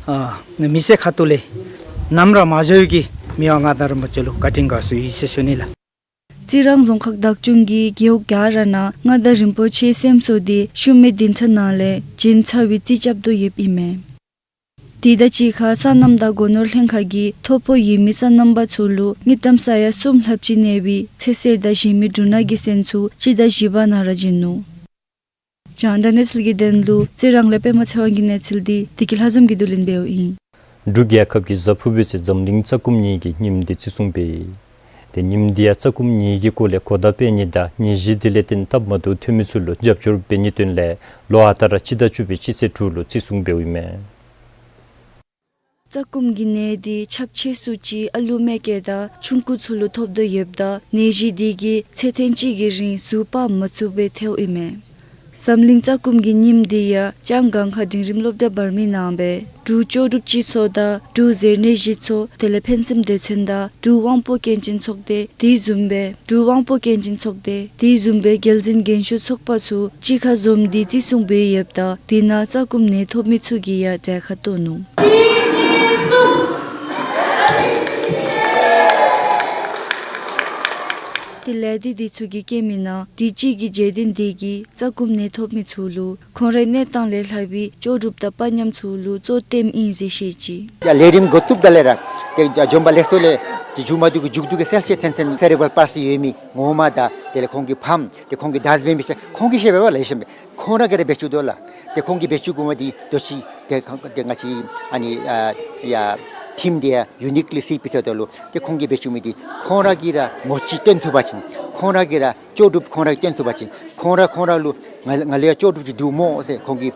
ཨ་མི་སེར་ཁ་ཐུག་ལས་ནམ་ར་མ་བརྗེད་ཀྱི་མི་དབང་མངའ་བདག་རིན་པོ་ཆེ་ལུ་བཀའ་དྲིན་དགའ་ཚོར་ཡོད་ཟེར་ཞུ་ནི་ལགས། རྩི་རང་རྫོང་ཁག་བདག་སྐྱོང་གིས་རྒེད་འོག་ག་ར་ནང་མངའ་བདག་རིན་པོ་ཆེའི་སེམས་གསོ་འདི་ཤུལ་མའི་བདུན་ཕྲག་ནང་ལས་བྱིན་ཚར་བའི་རྩིས་རྐྱབ་དོ་ཡོདཔ་ཨིན་མས། དེ་དང་གཅིག་ཁར་སོ་ནམ་དང་སྒོ་ནོར་ལྷན་ཁག་གིས་ཐོ་ཕོག་ཡོད་མི་སོ་ནམ་པ་ཚུ་ལུ་དངུལ་ཀྲམ་ས་ཡ་གསུམ་ལྷགཔ་ཅིག་གནས་པའི་ཚོད་བསྲེ་དང་གཞན་མི་འབྲུ་སྣ་གི་སོན་ཚུ་སྤྱི་ཟླ་བཞི་པ་ནང་ར་བྱིན་ནུག། རྒྱང་བསྒྲགས་གནས་ཚུལ་གྱི་དོན་ལུ་རྩི་རང་ལས་པདྨ་ཚེ་དབང་གི་གནས་ཚུལ་འདི་བདེ་སྐྱིད་ལྷ་འཛོམས་ཀྱིས་བསྡུ་ལེན་འབདཝ་ཨིན། འབྲུག་རྒྱལ་ཁབ་ཀྱིས་གཟའ་ཕུར་བུའི་ཚེ་འཛམ་གླིང་རྩ་འཁུམ་ཉེས་ཀྱི་ཉིནམ་འདི་བརྩི་སྲུང་འབད་ཡི། ཏེ་ཉིནམ་འདི་ཡང་རྩ་འཁུམ་ཉེས་ཀྱི་སྐོར་ལས་གོ་བརྡ་སྤེལ་ནི་དང་ནད་གཞི་འདི་ལས་བརྟེན་སྟབས་མ་བདེཝ་ཐོན་མི་ཚུ་ལུ་རྒྱབ་སྐྱོར་འབད་ནིའི་དོན་ལས་ལོ་ཨ་རྟག་ར་སྤྱི་ཟླ་བཅུ་པའི་སྤྱི་ཚེས་དྲུག་ལུ་བརྩི་སྲུང་འབདཝ་ཨིན་མས། རྩ་འཁུམ་གྱི་ནད་འདི་ཁྱབ་ཆེ་སུ་ཅིག་ཨ་ལུ་མེ་སྐྱེས་དང་ཆུང་ཀུ་ཚུ་ལུ་ཐོབ་དོ་ཡོདཔ་ད་ནད་གཞི་འདི་གིས་ཚེ་ཐེངས་གཅིག་གི་རིང་ཟུར་སྤར་མ་ཚུགས་པར་ཐལཝ་ཨིན་མས། འཛམ་གླིང་རྩ་འཁུམ་གྱི་ཉིནམ་འདི་ཡང་ལྕང་སྒང་ཁ་འབྲིང་རིམ་སློབ་གྲྭ་བར་མའི་ནང་སྦེ་འབྲུག་ལྕོགས་གྲུབ་སྤྱི་ཚོགས་དང་འབྲུག་ཟེར་ནད་གཞི་ཚོགས་དེ་ལས་ཕན་སེམས་སྡེ་ཚན་དང་འབྲུག་དབང་པོ་སྐྱོན་ཅན་ཚོགས་སྡེ་དེ་བཟུམ་སྦེ་འབྲུག་དབང་པོ་སྐྱོན་ཅན་ཚོགས་སྡེ་དེ་བཟུམ་སྦེ་རྒྱལ་འཛིན་རྒན་ཤོས་ཚོགས་པ་ཚུ་གཅིག་ཁར་འཛོམས་ཏེ་བརྩི་སྲུང་འབད་ཡོདཔ་ད་དེ་ནང་རྩ་འཁུམ་ནད་ཐོབ་མི་ཚུ་གིས་ཡང་གྲལ་ཁར་གཏོགས་ནུག། ཏེ་ལས་སྡེ་དེ་ཚུ་གིས་བཀོད་མི་ནང་དུས་ཅི་གི་རྗེས་བདུན་དེ་གིས་རྩ་འཁུམ་ནད་ཐོབ་མི་ཚུ་ལུ་ཁོང་རའི་གནས་སྟངས་ལས་ལྷག་པའི་ལྕོགས་གྲུབ་དང་དཔའ་ཉམས་ཚུ་ལུ་གཙོ་བསྟེནམ་ཨིན་ཟེར་བཤད་ཅི། ཡ་ལས་རིམ་འགོ་བཙུགསཔ་ད་ལས་ར་ཏེ་འཛོམས་པ་ལེགས་སོ་ལས་ཏེ་མཇུག་མ་བསྡུ་གི་མཇུག་བསྡུ་གི་གསལ་བཤད་ཚན་ཚན་སེ་རེ་བཱལ་པཱལ་སི་ཡོད་མི་ངོ་མ་དང་དེ་ལས་ཁོང་གི་ཕམ་ཏེ་ཁོང་གི་ད་འབད་མི་ཚུ་ཁོང་གིས་བཤད་པས་པ་ལེགས་ཤོམ་སྦེ་ཁོང་ར་གིས་ར་འབད་བཅུག་དོ་ལགས། ཏེ་ཁོང་གིས་འབད་བཅུག་དགོ་མི་འདི་དོ་ཅི་ཏེ་ཁོང་ཏེ་ང་བཅས་ཨ་ནི་ཨ་ཡ་ཐིམ་འདི་ཡ་ཡུ་ནིཀ་ལི་སི་པི་ཐོག་ད་ལུ་ཏེ་ཁོང་གིས་འབད་བཅུག་མི་འདི་ཁོང་ར་གིས་ར་མོ་ཅིག་སྟོན་ཐུབ་པ་ཅིན་ཁོང་ར་གིས་ར་ལྕོགས་གྲུབ་ཁོང་ར་གིས་སྟོན་ཐུབ་པ་ཅིན་ཁོང་ར་ཁོང་ར་ལུ་ང་ང་ལུ་ཡང་ལྕོགས་གྲུབ་ཅིག་འདུག་སྨོ་ཟེར་ཁོང་གིས་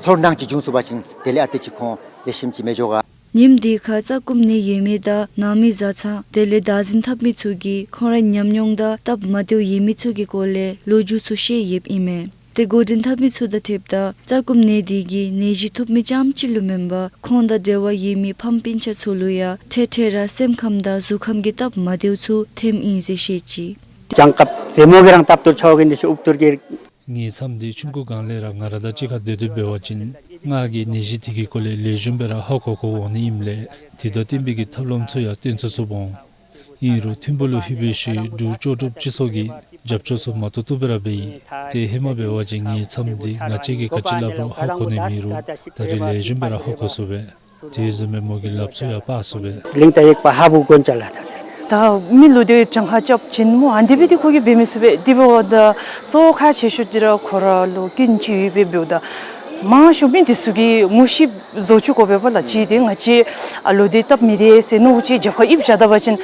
ཚོར་སྣང་ཅིག་བྱུང་ཚུགས་པ་ཅིན་དེ་ལས་ཨ་ཏི་ཅིག་ཁོང་ལེགས་ཤོམ་ཅིག་མི་འགྱོ་ག། ཉིནམ་འདི་ཁར་རྩ་འཁུམ་ནད་ཡོད་མི་དང་ནང་མི་བཟའ་ཚང་དེ་ལས་བདག་འཛིན་འཐབ་མི་ཚུ་གིས་ཁོང་རའི་ཉམས་མྱོང་དང་སྟབས་མ་བདེཝ་ཡོད་མི་ཚུ་གི་སྐོར་ལས་ལོ་རྒྱུས་ཚུ་བཤད་ཡོདཔ་ཨིན་མས། ཏེ་འགོ་འདྲེན་འཐབ་མི་ཚུ་དང་འཁྲིལཝ་ད་རྩ་འཁུམ་ནད་འདི་གིས་ནད་གཞི་ཐོབ་མི་རྐྱངམ་ཅིག་ལུ་མེན་པར་ཁོང་དང་འབྲེལ་བ་ཡོད་མི་ཕམ་སྤུན་ཆ་ཚུ་ལུ་ཡང་འཕྲལ་འཕྲལ་ར་སེམས་ཁམས་དང་གཟུགས་ཁམས་ཀྱི་སྟབས་མ་བདེཝ་ཚུ་ཐོནམ་ཨིན་ཟེར་བཤད་ཅི། གྱང་ཁར་རྩེ་མོ་གི་རང་སྟབས་བདེ་ཆོག་གི་འདི་ཤོ་ཨུབ་ཏུར་གི། ངའི་མཚམས་འདི་ཆུང་ཀུ་སྒང་ལས་ར་ང་ར་དང་གཅིག་ཁར་སྡོད་དེ་འབད་བ་ཅིན་ང་གིས་ནད་གཞི་འདི་གི་སྐོར་ལས་ལེགས་ཤོམ་སྦེ་ར་ཧ་གོ་གོ་འོང་ནི་ཨིནམ་ལས་དེ་དང་བསྟུན་པའི་གི་ཐབས་ལམ་ཚུ་ཡང་སྟོན་ཚུགས་ཚུགསཔ་འོང་། ཨིན་རུང་ཐིམ་ཕུག་ལུ་ལྷོད་པའི་ཤུལ་འབྲུག་ལྕོགས་གྲུབ་སྤྱི་ཚོགས་ཀྱི་རྒྱབ་སྐྱོར་ཚུ་མ་བཏུབ་བཏུབ་སྦེ་ར་འབད་ཡི། ཏེ་ཧེ་མ་འབད་བ་ཅིན་ངའི་མཚམས་འདི་ང་བཅས་ཀྱིས་ག་ཅི་སླབ་རུང་ཧ་གོ་ནི་མེད་རུང་ད་རིས་ལེགས་ཤོམ་སྦེ་ར་ཧ་གོ་ཚུགས་པས། དེ་བཟུམ་སྦེ་མོ་གི་ལགཔ་ཚུ་ཡང་སྤར་ཚུགས་པས། གླིང་རྟ་ཡིག་པ་ཧ་བུ་དགོན་ཅ་ལ་ད་ཟེར། ད་མི་ལུ་དེ་གྱངས་ཁ་རྐྱབ་བྱིན་སྨོ། ཨ་ནི་སྦེ་དེ་ཁོ་གིས་འབད་མི་ཚུགས་པས། དེ་འབདཝ་ད་གཙོ་བོ་ཁག་ཆེ་ཤོས་འདི་ར་ཁོ་ར་ལུ་རྐྱེན་ཅིག་ཡོད་པས། འབདཝ་ད་མང་ཤོས་མི་འདི་ཚུ་གིས་ངོ་ཤེས་བཟོ་བཅུག་དགོ་པས་པ་ལགས། གཅིག་དེ་ང་བཅས་ཨ་ལོ་དེ་སྟབས་མི་བདེ་ཟེར་མནོ་བཅུག་རྒྱབ་ཁར་ཡིབ་བཞག་ད་པ་ཅིན་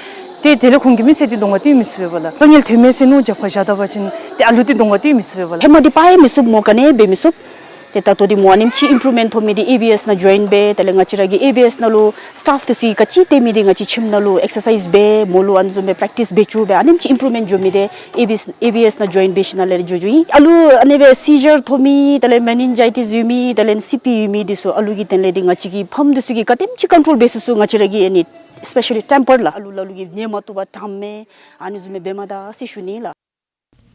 ཏེ་དེ་ལས་ཁོང་གི་མི་ཚེ་འདི་གདོང་ཁར་སྟོན་མི་ཚུགས་པས་པ་ལགས། དཀའ་ངལ་ཐོན་མས་ཟེར་མནོ་རྒྱབ་ཁར་བཞག་ད་པ་ཅིན་ཏེ་ཨ་ལོ་འདི་གདོང་ཁར་སྟོན་མི་ཚུགས་པས་པ་ལགས། ཧེ་མ་འདི་སྤར་ཡང་མི་ཚུགས་སྨོ། ག་ནི་འབད་མི་ཚུགས། ཏེ་ད་ལྟོ་འདི་མོ་ཨ་ནེམ་ཅིག་ཨིམ་པུརུབ་མེནཊ་ཐོབ་མི་འདི་ཨེ་བི་ཨེསི་ནང་ཇོའིན་འབད། དེ་ལས་ང་བཅས་ར་གི་ཨེ་བི་ཨེསི་ནང་ལུ་སི་ཊཕ་འདི་ཚུ་གིས་ག་ཅི་སྟོན་མི་འདི་ང་བཅས་ཁྱིམ་ནང་ལུ་ཨེག་སར་སའིཛ་འབད། མོ་ལུ་ཨ་ནི་བཟུམ་སྦེ་པེརེཀ་ཊིསི་འབད་བཅུག་སྦེ་ཨ་ནེམ་ཅིག་ཨིམ་པུརུབ་མེནཊ་འགྱོ་མི་འདི་ཨེ་བི་ཨེསི་ཨེ་བི་ཨེསི་ནང་ཇོའིན་འབད་ཞིནམ་ལས་འགྱོ་འགྱོཝ་ཨིན། ཨ་ལུ་ཨ་ནི་སྦེ་སི་ཛར་ཐོབ་མི་དེ་ལས་མེ་ནིན་ཇའི་ཊིསི་ཡོད་མི་དེ་ལས་སི་པི་ཡོད་མི་འདི་ཚུ་ཨ་ལུ་གི་དོན་ལས་འདི་ང་བཅས་ཀྱི་ཕམ་འདི་ཚུ་གིས་ག་དེམ་ཅིག་ཀོན་ཊོལ་འབད་ཚུགས་ཚུགས། ང་བཅས་ར་གི་ཨ་ནི་སི་པེ་ཤ་ལི་ཊེམ་པར་ལགས། ཨ་ལུ་ལ་ལུ་གིས་ཉལ་མ་བཏུབ་པར་དྲང་མི་ཨ་ནི་བཟུམ་སྦེ་འབད་མ་ད་ཟེར་ཞུ་ནི་ལགས།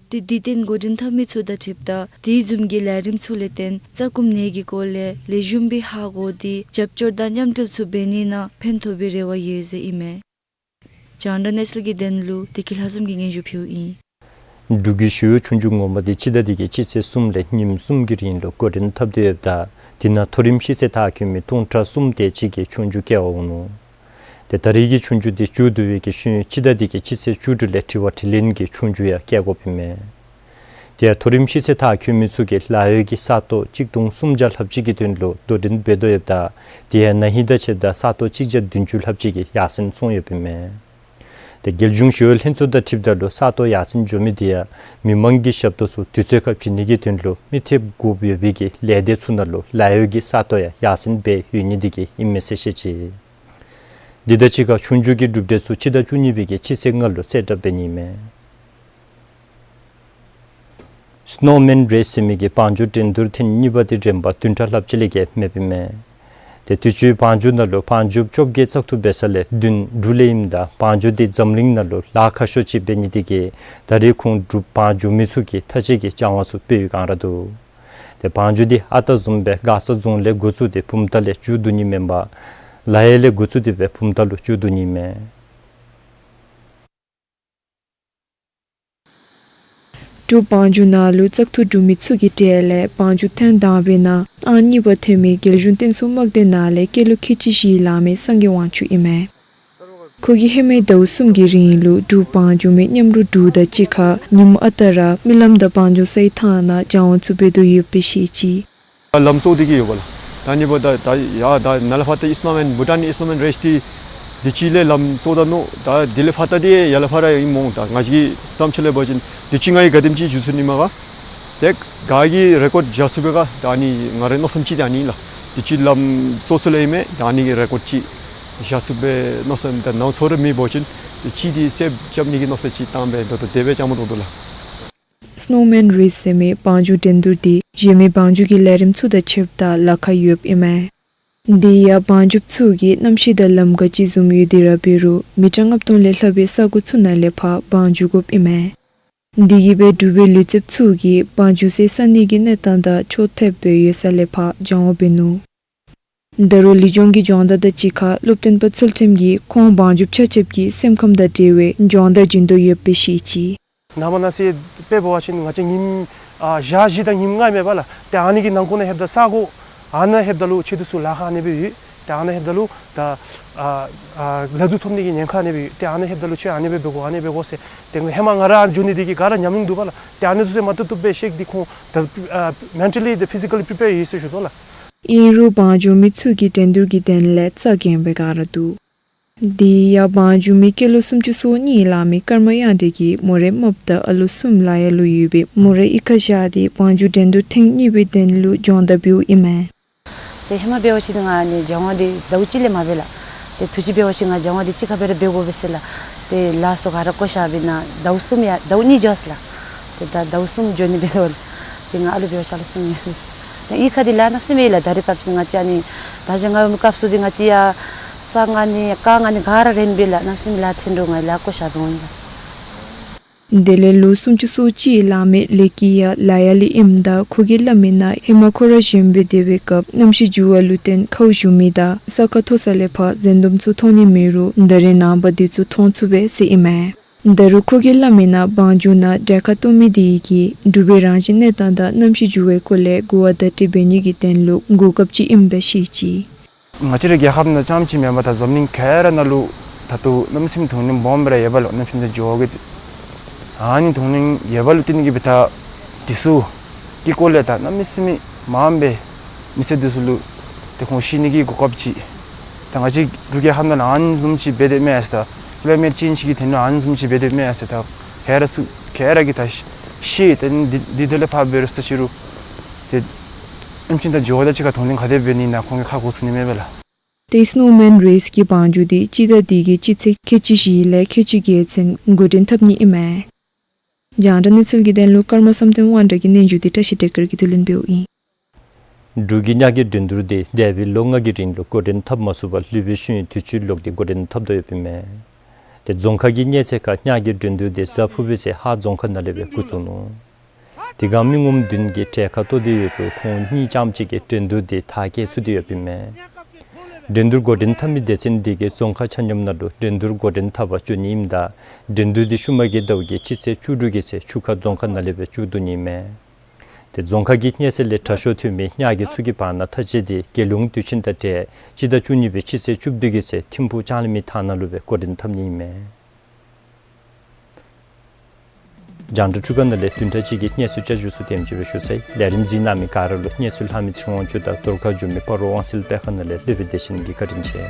ཏེ་དུས་བསྟུན་འགོ་འདྲེན་འཐབ་མི་ཚུ་དང་འཁྲིལཝ་ད་དེ་བཟུམ་གྱི་ལས་རིམ་ཚུ་ལས་བརྟེན་རྩ་འགུམ་ནད་ཀྱི་སྐོར་ལས་ལེགས་ཤོམ་སྦེ་ཧ་གོ་སྟེ་རྒྱབ་སྐྱོར་དང་མཉམ་འབྲེལ་ཚུ་འབད་ནི་ནང་ཕན་ཐོགས་པའི་རེ་བ་ཡོད་ཟེར་ཨིན་མས། ཅང་ཌ་ནེ་ཤ་ནཱལ་གྱི་དོན་ལུ་བདེ་སྐྱིད་ལྷ་འཛོམས་ཀྱིས་སྙན་ཞུ་ཕུལཝ་ཨིན། འབྲུག་གི་ཞི་གཡོག་ཆོས་རྒྱུགས་ངོ་མ་འདི་སྤྱི་ཟླ་འདི་གི་སྤྱི་ཚེས་གསུམ་ལས་ཉིནམ་གསུམ་གྱི་རིང་ལུ་འགོ་འདྲེན་འཐབ་སྟེ་ཡོདཔ་ད་དེ་ནང་མཐོ་རིམ་ཤེས་ཚད་མཐར་འཁྱོལ་མི་སྟོང་ཕྲག་གསུམ་དེ་ཅིག་གིས་ཆོས་རྒྱུགས་རྐྱབ་འོང་ནུག། ཏེ་ད་རེས་ཀྱི་ཆོས་རྒྱུགས་འདི་མཇུག་བསྡུ་བའི་གི་ཤུལ་སྤྱི་ཟླ་འདི་གི་སྤྱི་ཚེས་བཅུ་དྲུག་ལས་དྲི་བ་དྲིས་ལན་གྱི་ཆོས་རྒྱུགས་ཡང་རྐྱབ་དགོཔ་ཨིན་མས། དེ་ཡང་མཐོ་རིམ་ཤེས་ཚད་མཐར་འཁྱོལ་མི་ཚུ་གིས་ལཱ་གཡོག་གི་ས་སྟོང་གཅིག་སྟོང་སུམ་བརྒྱ་ལྷགཔ་ཅིག་གི་དོན་ལུ་དོ་འགྲན་འབད་དོ་ཡོདཔ་ད་དེ་ཡང་ན་ཧིང་དང་ཕྱདཔ་ད་ས་སྟོང་གཅིག་བརྒྱ་བདུན་ཅུ་ལྷགཔ་ཅིག་གིས་ཡར་སེང་སོང་ཡོདཔ་ཨིན་མས། ཏེ་རྒྱལ་གཞུང་ཞི་གཡོག་ལྷན་ཚོགས་དང་འཁྲིལཝ་ད་ལུ་ས་སྟོང་ཡར་སེང་འགྱོ་མི་དེ་ཡང་མི་མང་གི་ཞབས་ཏོག་ཚུ་དུས་ཚོད་ཁར་བྱིན་ནི་གི་དོན་ལུ་མི་ཐེབས་དགོཔ་ཡོད་པའི་གི་ལས་སྡེ་ཚུ་ནང་ལུ་ལཱ་གཡོག་གི་ས་སྟོང་ཡང་ཡར་སེང་འབད་ཡོད་ནི་འདི་གིས་ཨིན་མས་ཟེར་བཤད་ཅི། འདི་དང་གཅིག་ཁར་ཆོས་རྒྱུགས་ཀྱི་གྲུབ་འབྲས་ཚུ་སྤྱི་ཟླ་བཅུ་གཉིས་པའི་གི་སྤྱི་ཚེས་ལྔ་ལུ་གསལ་བསྒྲགས་འབད་ནི་ཨིན་མས། སི་ནོ་མེན་རེས་ཟེར་མི་གི་བང་རྒྱུག་འགྲན་བསྡུར་ཐེངས་གཉིས་པ་འདི་རིམ་པ་བདུན་ཕྲག་ལྷགཔ་ཅིག་ལས་བརྒལ་མེདཔ་ཨིན་མས། ཏེ་དུས་ཅི་བང་རྒྱུག་ནང་ལུ་བང་རྒྱུགཔ་བཅོ་བརྒྱད་བཙག་འཐུ་འབད་ས་ལས་བདུན་འབྲུག་ལས་ཨིནམ་ད་བང་རྒྱུག་འདི་འཛམ་གླིང་ནང་ལུ་ལཱ་ཁག་ཤོས་ཅིག་འབད་ནི་འདི་གིས་ད་རེས་ཁོང་འབྲུག་བང་རྒྱུག་མི་ཚུ་གིས་མཐའ་དཔྱད་ཀྱི་སྦྱང་བ་ཚུ་འབད་བའི་སྒང་ར་འདུག། ཏེ་བང་རྒྱུག་འདི་ཨ་རྟག་བཟུམ་སྦེ་མགར་ས་རྫོང་ལས་འགོ་བཙུགས་ཏེ་བུམ་ཐང་ལས་མཇུག་བསྡུ་ནི་མེན་པར་ལ་ཡ་ལས་འགོ་བཙུགས་ཏེ་སྦེ་བུམ་ཐང་ལུ་མཇུག་བསྡུ་ནི་ཨིན་མས། འབྲུག་བང་རྒྱུག་ནང་ལུ་བཙག་འཐུ་གྲུབ་མི་ཚུ་གི་གྲས་ལས་བང་རྒྱུག་ཐེངས་དང་པའི་ནང་ཨང་གཉིས་པ་ཐོན་མི་རྒྱལ་གཞུང་བསྟན་སྲུང་དམག་སྡེ་ནང་ལས་སྐྱེས་ལོ་ཁལ་གཅིག་བཞི་ལང་མི་སངས་རྒྱས་དབང་ཕྱུག་ཨིན་མས། ཁོ་གིས་ཧེ་མའི་ཟླཝ་གསུམ་གྱི་རིང་ལུ་འབྲུག་བང་རྒྱུག་མི་མཉམ་རོགས་དྲུག་དང་གཅིག་ཁར་ཉིནམ་ཨ་རྟག་ར་རྨི་ལམ་དང་བང་རྒྱུག་སའི་ཐང་ནང་སྦྱང་བ་ཚུ་འབད་དོ་ཡོདཔ་སྦེ་བཤད་ཅི། ལམ་སྲོལ་འདི་གི་ཡོད་པ་ལགས། ད་ནི་འབདཝ་ད་ད་ཡ་ད་ནཱ་ལས་ཕར་ད་ཨིས་ནོ་མེན་བྷུ་ཊཱན་ཨིས་ནོ་མེན་རེས་འདི་འདི་ཅིག་ལས་ལམ་སྲོལ་ད་ནོ། ད་འདི་ལས་ཕར་ད་འདི་ཡར་ལས་ཕར་ར་ཨིན་མོ། ད་ང་བཅས་ཀྱིས་བསམ་འཆར་ལས་འབད་བ་ཅིན་འདི་ཅིག་ང་གིས་ག་དེམ་ཅིག་འགྱོ་ཚུགས་ནི་མས་ག། ཏེ་ག་གིས་རེ་ཀོཌ་བཞག་ཚུགས་པས་ག། ད་ནི་ང་རའི་མནོ་བསམ་ཅིག་ད་ནི་ལགས། འདི་ཅིག་ལམ་སྲོལ་སྲོལ་ལས་ཨིན་མས། ད་ནི་གི་རེ་ཀོཌ་ཅིག་བཞག་ཚུགས་པའི་མནོ་བསམ། ད་ནང་སོ་ར་མེད་འབད་བ་ཅིན་འདི་ཅིག་འདི་སེབ་རྐྱབ་ནི་གི་མནོ་བསམ་ཅིག་བཏང་སྦེ་ད་ལྟོ་དེ་སྦེ་བཅའ་མར་གཏོགས་དོ་ལགས། སི་ནོ་མེན་རེས་ཟེར་མི་བང་རྒྱུག་འགྲན་བསྡུར་འདི་གཞན་མི་བང་རྒྱུག་གི་ལས་རིམ་ཚུ་དང་ཕྱདཔ་ད་ལཱ་ཁག་ཡོདཔ་ཨིན་མས། འདི་ཡང་བང་རྒྱུགཔ་ཚུ་གིས་གནམ་གཤིས་དང་ལམ་ག་ཅི་བཟུམ་ཡོད་དེ་ར་འབད་རུང་མི་ཊར་ལྔ་སྟོང་ལས་ལྷག་པའི་ས་གོ་ཚུ་ནང་ལས་ཕར་བང་རྒྱུག་དགོཔ་ཨིན་མས། འདི་གིས་སྦེ་འབྲུག་པའི་ལུས་རྩལཔ་ཚུ་གིས་བང་རྒྱུག་སའི་ས་གནས་ཀྱི་གནས་སྟངས་དང་ཕྱོགས་འཐདཔ་སྦེ་ཡོད་ས་ལས་ཕར་སྦྱང་བ་འབད་ནུག། ད་རུང་ལི་ལྗོངས་ཀྱི་སྦྱོང་བརྡར་དང་གཅིག་ཁར་སློབ་སྟོན་པ་ཚུལ་ཁྲིམས་ཀྱིས་ཁོང་བང་རྒྱུགཔ་ཆ་ཁྱབ་ཀྱི་སེམས་ཁམས་དང་འབྲེལ་བའི་སྦྱོང་བརྡར་བྱིན་དོ་ཡོདཔ་སྦེ་བཤད་ཅི། ནངས་པ་གནངས་ཚེ་དཔེ་འབད་བ་ཅིན་ང་བཅས་ཉིནམ་ཨ་ཞག་བཞི་དང་ཉིནམ་ལྔ་མས་པ་ལགས། ཏེ་ཨ་ནི་གི་ནང་འཁོད་ནང་ལྷོདཔ་ད་ས་གོ་ཨ་ནཱ་ལྷོདཔ་ད་ལུ་ཁྱོད་འདི་ཚུ་ལཱ་ཁག་ཨ་ནི་སྦེ་ཡོད། ཏེ་ཨ་ནཱ་ལྷོདཔ་ད་ལུ་ད་ཨ་ཨ་ལཱ་འདི་ཐོབ་ནི་གི་ཉེན་ཁ་ཨ་ནི་སྦེ་ཡོད། ཏེ་ཨ་ནཱ་ལྷོདཔ་ད་ལུ་ཁྱོད་ཨ་ནི་སྦེ་འབད་དགོ་ཨ་ནི་སྦེ་འབད་དགོ་ཟེར། ཏེ་ཧེ་མ་ང་ར་འགྱོ་ནི་འདི་གིས་ག་ར་ཉམས་མྱོང་འདུག་པ་ལགས། ཏེ་ཨ་ནི་ཚུ་ཟེར་མ་བཏུབ་བཏུབ་སྦེ་བཤད་དེ་ཁོང་ད་ཨ་མེན་ཊ་ལི་དང་ཕི་ཟི་ཀ་ལི་པི་རི་པེར་ཡོད་ཟེར་ཞུ་དོ་ལགས། ཨིན་རུང་བང་རྒྱུག་མི་ཚུ་གིས་འགྲན་བསྡུར་གྱི་དོན་ལས་རྩ་འགེངས་སྦེ་ག་ར་འདུག། དེ་ཡང་བང་རྒྱུག་མི་སྐྱེས་ལོ་སུམ་ཅུ་སོ་གཉིས་ལང་མི་ཀརྨ་དབྱངས་ལྡན་གྱིས་མོ་རའི་རྨགཔ་དང་ཨ་ལོ་གསུམ་ལཱ་གཡོག་ལུ་ཡོད་པའི་མོ་རའི་གཡུས་ཁར་བཞག་སྟེ་བང་རྒྱུག་འགྲན་བསྡུར་ཐེངས་གཉིས་པའི་དོན་ལུ་སྦྱོང་བརྡར་འབདཝ་ཨིན་མས། ཏེ་ཧེ་མ་འབད་བ་ཅིན་ང་ནི་སྦྱང་བ་འདི་ཟླཝ་གཅིག་ལས་མ་འབད་ལགས། ཏེ་དུས་ཅི་འབད་བ་ཅིན་ང་སྦྱང་བ་འདི་གཅིག་ཁར་སྦེ་ར་འབད་དགོ་པས་ཟེར་ལགས། ཏེ་ལཱ་ཚུ་ག་ར་བཀོ་བཞག་སྦེ་ནཱ་ཟླཝ་གསུམ་ཡང་ཟླཝ་གཉིས་འགྱོ་ཡི་ལགས། ཏེ་ད་ཟླཝ་གསུམ་འགྱོ་ནི་འབད་དོ་ལགས། ཏེ་ང་ཨ་ལུ་འབད་བ་ཅིན་ཨ་ལོ་གསུམ་ཡོད་ཟེར། ཏེ་གཡུས་ཁར་འདི་ལཱ་གནམ་མེད་ས་མེད་ལགས། ད་རེས་སྐབས་ཅིག་ང་བཅས་ཨ་ནི་ད་ཅི་ང་བའི་སྐབས་སུ་འདི་ང་བཅས་ཡང་ས་ང་ནི་ཀ་ང་ནི་ག་ར་རན་པས་ལགས། གནམ་མེད་ས་མེད་ལཱ་འཐོན་རུང་ང་ལཱ་བཀོ་བཞག་འོང་ལགས། དེ་ལས་ལོ་སུམ་ཅུ་སོ་གཅིག་ལང་མི་ལེགས་སྐྱིད་ཡང་ལཱ་གཡོག་ལུ་ཨིནམ་ད་ཁོ་གིས་སླབ་མི་ནང་ཧེ་མ་ཁོ་ར་གཞོནམ་སྦེ་སྡོད་པའི་སྐབས་གནམ་གཤིས་འགྱུར་བ་ལུ་བརྟེན་ཁཝ་ཞུ་མི་དང་ས་ཁ་མཐོ་ས་ལས་ཕར་གཟན་དོམ་ཚུ་མཐོང་ནི་མེད་རུང་ད་རེས་ནངས་པ་འདི་ཚུ་མཐོང་ཚུགས་པས་ཟེར་ཨིན་མས། ད་རུང་ཁོ་གིས་སླབ་མི་ནང་བང་རྒྱུག་ནང་གྲལ་ཁར་གཏོགས་མི་འདི་གིས་འབྲུག་པའི་རང་བཞིན་གནས་སྟངས་དང་གནམ་གཤིས་འགྱུར་བའི་སྐོར་ལས་གོ་བ་བརྡ་སྤྲོད་འབད་ནི་གི་དོན་ལུ་གོ་སྐབས་ཅིག་ཨིནམ་སྦེ་བཤད་ཅི། ང་བཅས་རའི་རྒྱལ་ཁབ་ནང་རྐྱངམ་ཅིག་མེན་པར་ད་འཛམ་གླིང་ག་ར་ནང་ལུ་ད་ལྟོ་གནམ་མེད་ས་མེད་དུས་རིམ་སྦོམ་སྦེ་ར་ཡོདཔ་ལོ། གནམ་གཤིས་དང་འགྱུར་བ་གི་ཨ་ནི་དུས་རིམ་ཡོདཔ་ལུ་བརྟེན་གྱི་སྦེ་ད་དེ་ཚུ་གི་སྐོར་ལས་ད་གནམ་མེད་ས་མེད་མངམ་སྦེ་མི་སེར་འདི་ཚུ་ལུ་ཏེ་ཁོང་ཤི་ནི་གི་གོ་སྐབས་ཅིག་ད་ང་བཅས་འབྲུག་རྒྱལ་ཁབ་ནང་ལུ་ཨ་ནི་བཟུམ་ཅིག་འབད་དེ་མས་ཟེར། ད་ཀི་ལའི་མེཊ་ཅེནཇ་གི་དོན་ལུ་ཨ་ནི་བཟུམ་ཅིག་འབད་དེ་མས་ཟེར། ད་ག་ར་ཚུ་ག་ར་གིས་ད་ཤེས། ཏེ་འདི་འདི་དོན་ལས་ཕར་འབད་རུང་ས་ཕྱི་རུ་ཏེ་གནམ་གཤིས་དང་འགྱུར་བ་དང་གཅིག་ཁར་དོན་ལུ་ག་དེ་འབད་ནི་ན་ཁོང་གིས་ཧ་གོ་ཚུགས་ནི་མས་སྦེ་ལགས། ཏེ་སི་ནོ་མེན་རེས་ཀྱི་བང་རྒྱུག་འདི་སྤྱི་ཟླ་འདི་གི་སྤྱི་ཚེས་ཁལ་གཅིག་བཞི་ལས་ཁལ་གཅིག་བརྒྱད་ཚུན་འགོ་འདྲེན་འཐབ་ནི་ཨིན་མས། རྒྱང་བསྒྲགས་གནས་ཚུལ་གྱི་དོན་ལུ་ཀརྨ་བསམ་གཏན་དབང་གྲགས་ཀྱི་སྙན་ཞུ་འདི་བཀྲ་ཤིས་བདེ་དཀར་གྱིས་བསྡུ་ལེན་འབདཝ་ཨིན། འབྲུག་གི་ཉག་གི་འགྲན་བསྡུར་འདི་འདས་པའི་ལོ་ལྔ་གི་རིང་ལུ་འགོ་འདྲེན་འཐབ་མ་ཚུགས་པར་ལུས་པའི་ཤུལ་དུས་ཚོད་ལོག་སྟེ་འགོ་འདྲེན་འཐབ་དོ་ཡོདཔ་ཨིན་མས། ཏེ་རྫོང་ཁག་གི་གཉེར་ཚད་ཁར་ཉག་གི་འགྲན་བསྡུར་འདི་གཟའ་ཕུར་བུའི་ཚེ་ཧཱ་རྫོང་ཁག་ནང་ལས་སྦེ་འགོ་བཙུགས་ནུག། དེ་སྒང་མི་ངོམ་བདུན་གྱིས་གྲལ་ཁར་གཏོགས་ཏེ་ཡོད་རུང་ཁོང་གཉིས་རྐྱངམ་གཅིག་གིས་འགྲན་བསྡུར་འདི་མཐར་འཁྱོལ་ཚུགས་ཏེ་ཡོདཔ་ཨིན་མས། འགྲན་བསྡུར་འགོ་འདྲེན་འཐབ་མི་སྡེ་ཚན་འདི་གིས་རྫོང་ཁག་ཆ་མཉམ་ནང་ལུ་འགྲན་བསྡུར་འགོ་འདྲེན་འཐབ་པར་འགྱོ་ནི་ཨིནམ་ད་འགྲན་བསྡུར་འདི་ཤུལ་མ་གི་ཟླཝ་གི་སྤྱི་ཚེས་བཅུ་དྲུག་གི་ཚེ་ཆུ་ཁ་རྫོང་ཁག་ནང་ལས་སྦེ་མཇུག་བསྡུ་ནི་ཨིན་མས། ཏེ་རྫོང་ཁག་གི་གཉེར་ཚད་ལས་དྲག་ཤོས་ཐོན་མི་ཉག་གི་ཚུ་གི་བར་ན་མཐའ་དཔྱད་འདི་རྒྱལ་ཡོངས་དུས་ཆེན་དང་འབྲེལ་སྤྱི་ཟླ་བཅུ་གཉིས་པའི་སྤྱི་ཚེས་བཅུ་བདུན་གི་ཚེ་ཐིམ་ཕུག་ལྕང་གླིང་མའི་ཐང་ནང་ལུ་སྦེ་འགོ་འདྲེན་འཐབ་ནི་ཨིན་མས། རྒྱང་བསྒྲགས་འཕྲུལ་ཁང་ནང་ལས་བདུན་ཕྲག་གཅིག་གི་གནས་ཚུལ་བསྐྱར་ཞུ་ཚུ་དེམ་ཅིག་སྦེ་ཞུ་ཚར་ཡི། ལས་རིམ་གཟིགས་གནང་མི་ག་ར་ལུ་གནས་ཚུལ་ལྷག་མི་ཚེ་དབང་ཕྱུག་དང་རྫོང་ཁ་བཞུགས་མི་སྤ་རོ་དབང་གསལ་དཔེ་ཁང་ནང་ལས་སློབ་དཔོན་བདེ་ཆེན་གྱིས་བཀའ་དྲིན་ཆེ།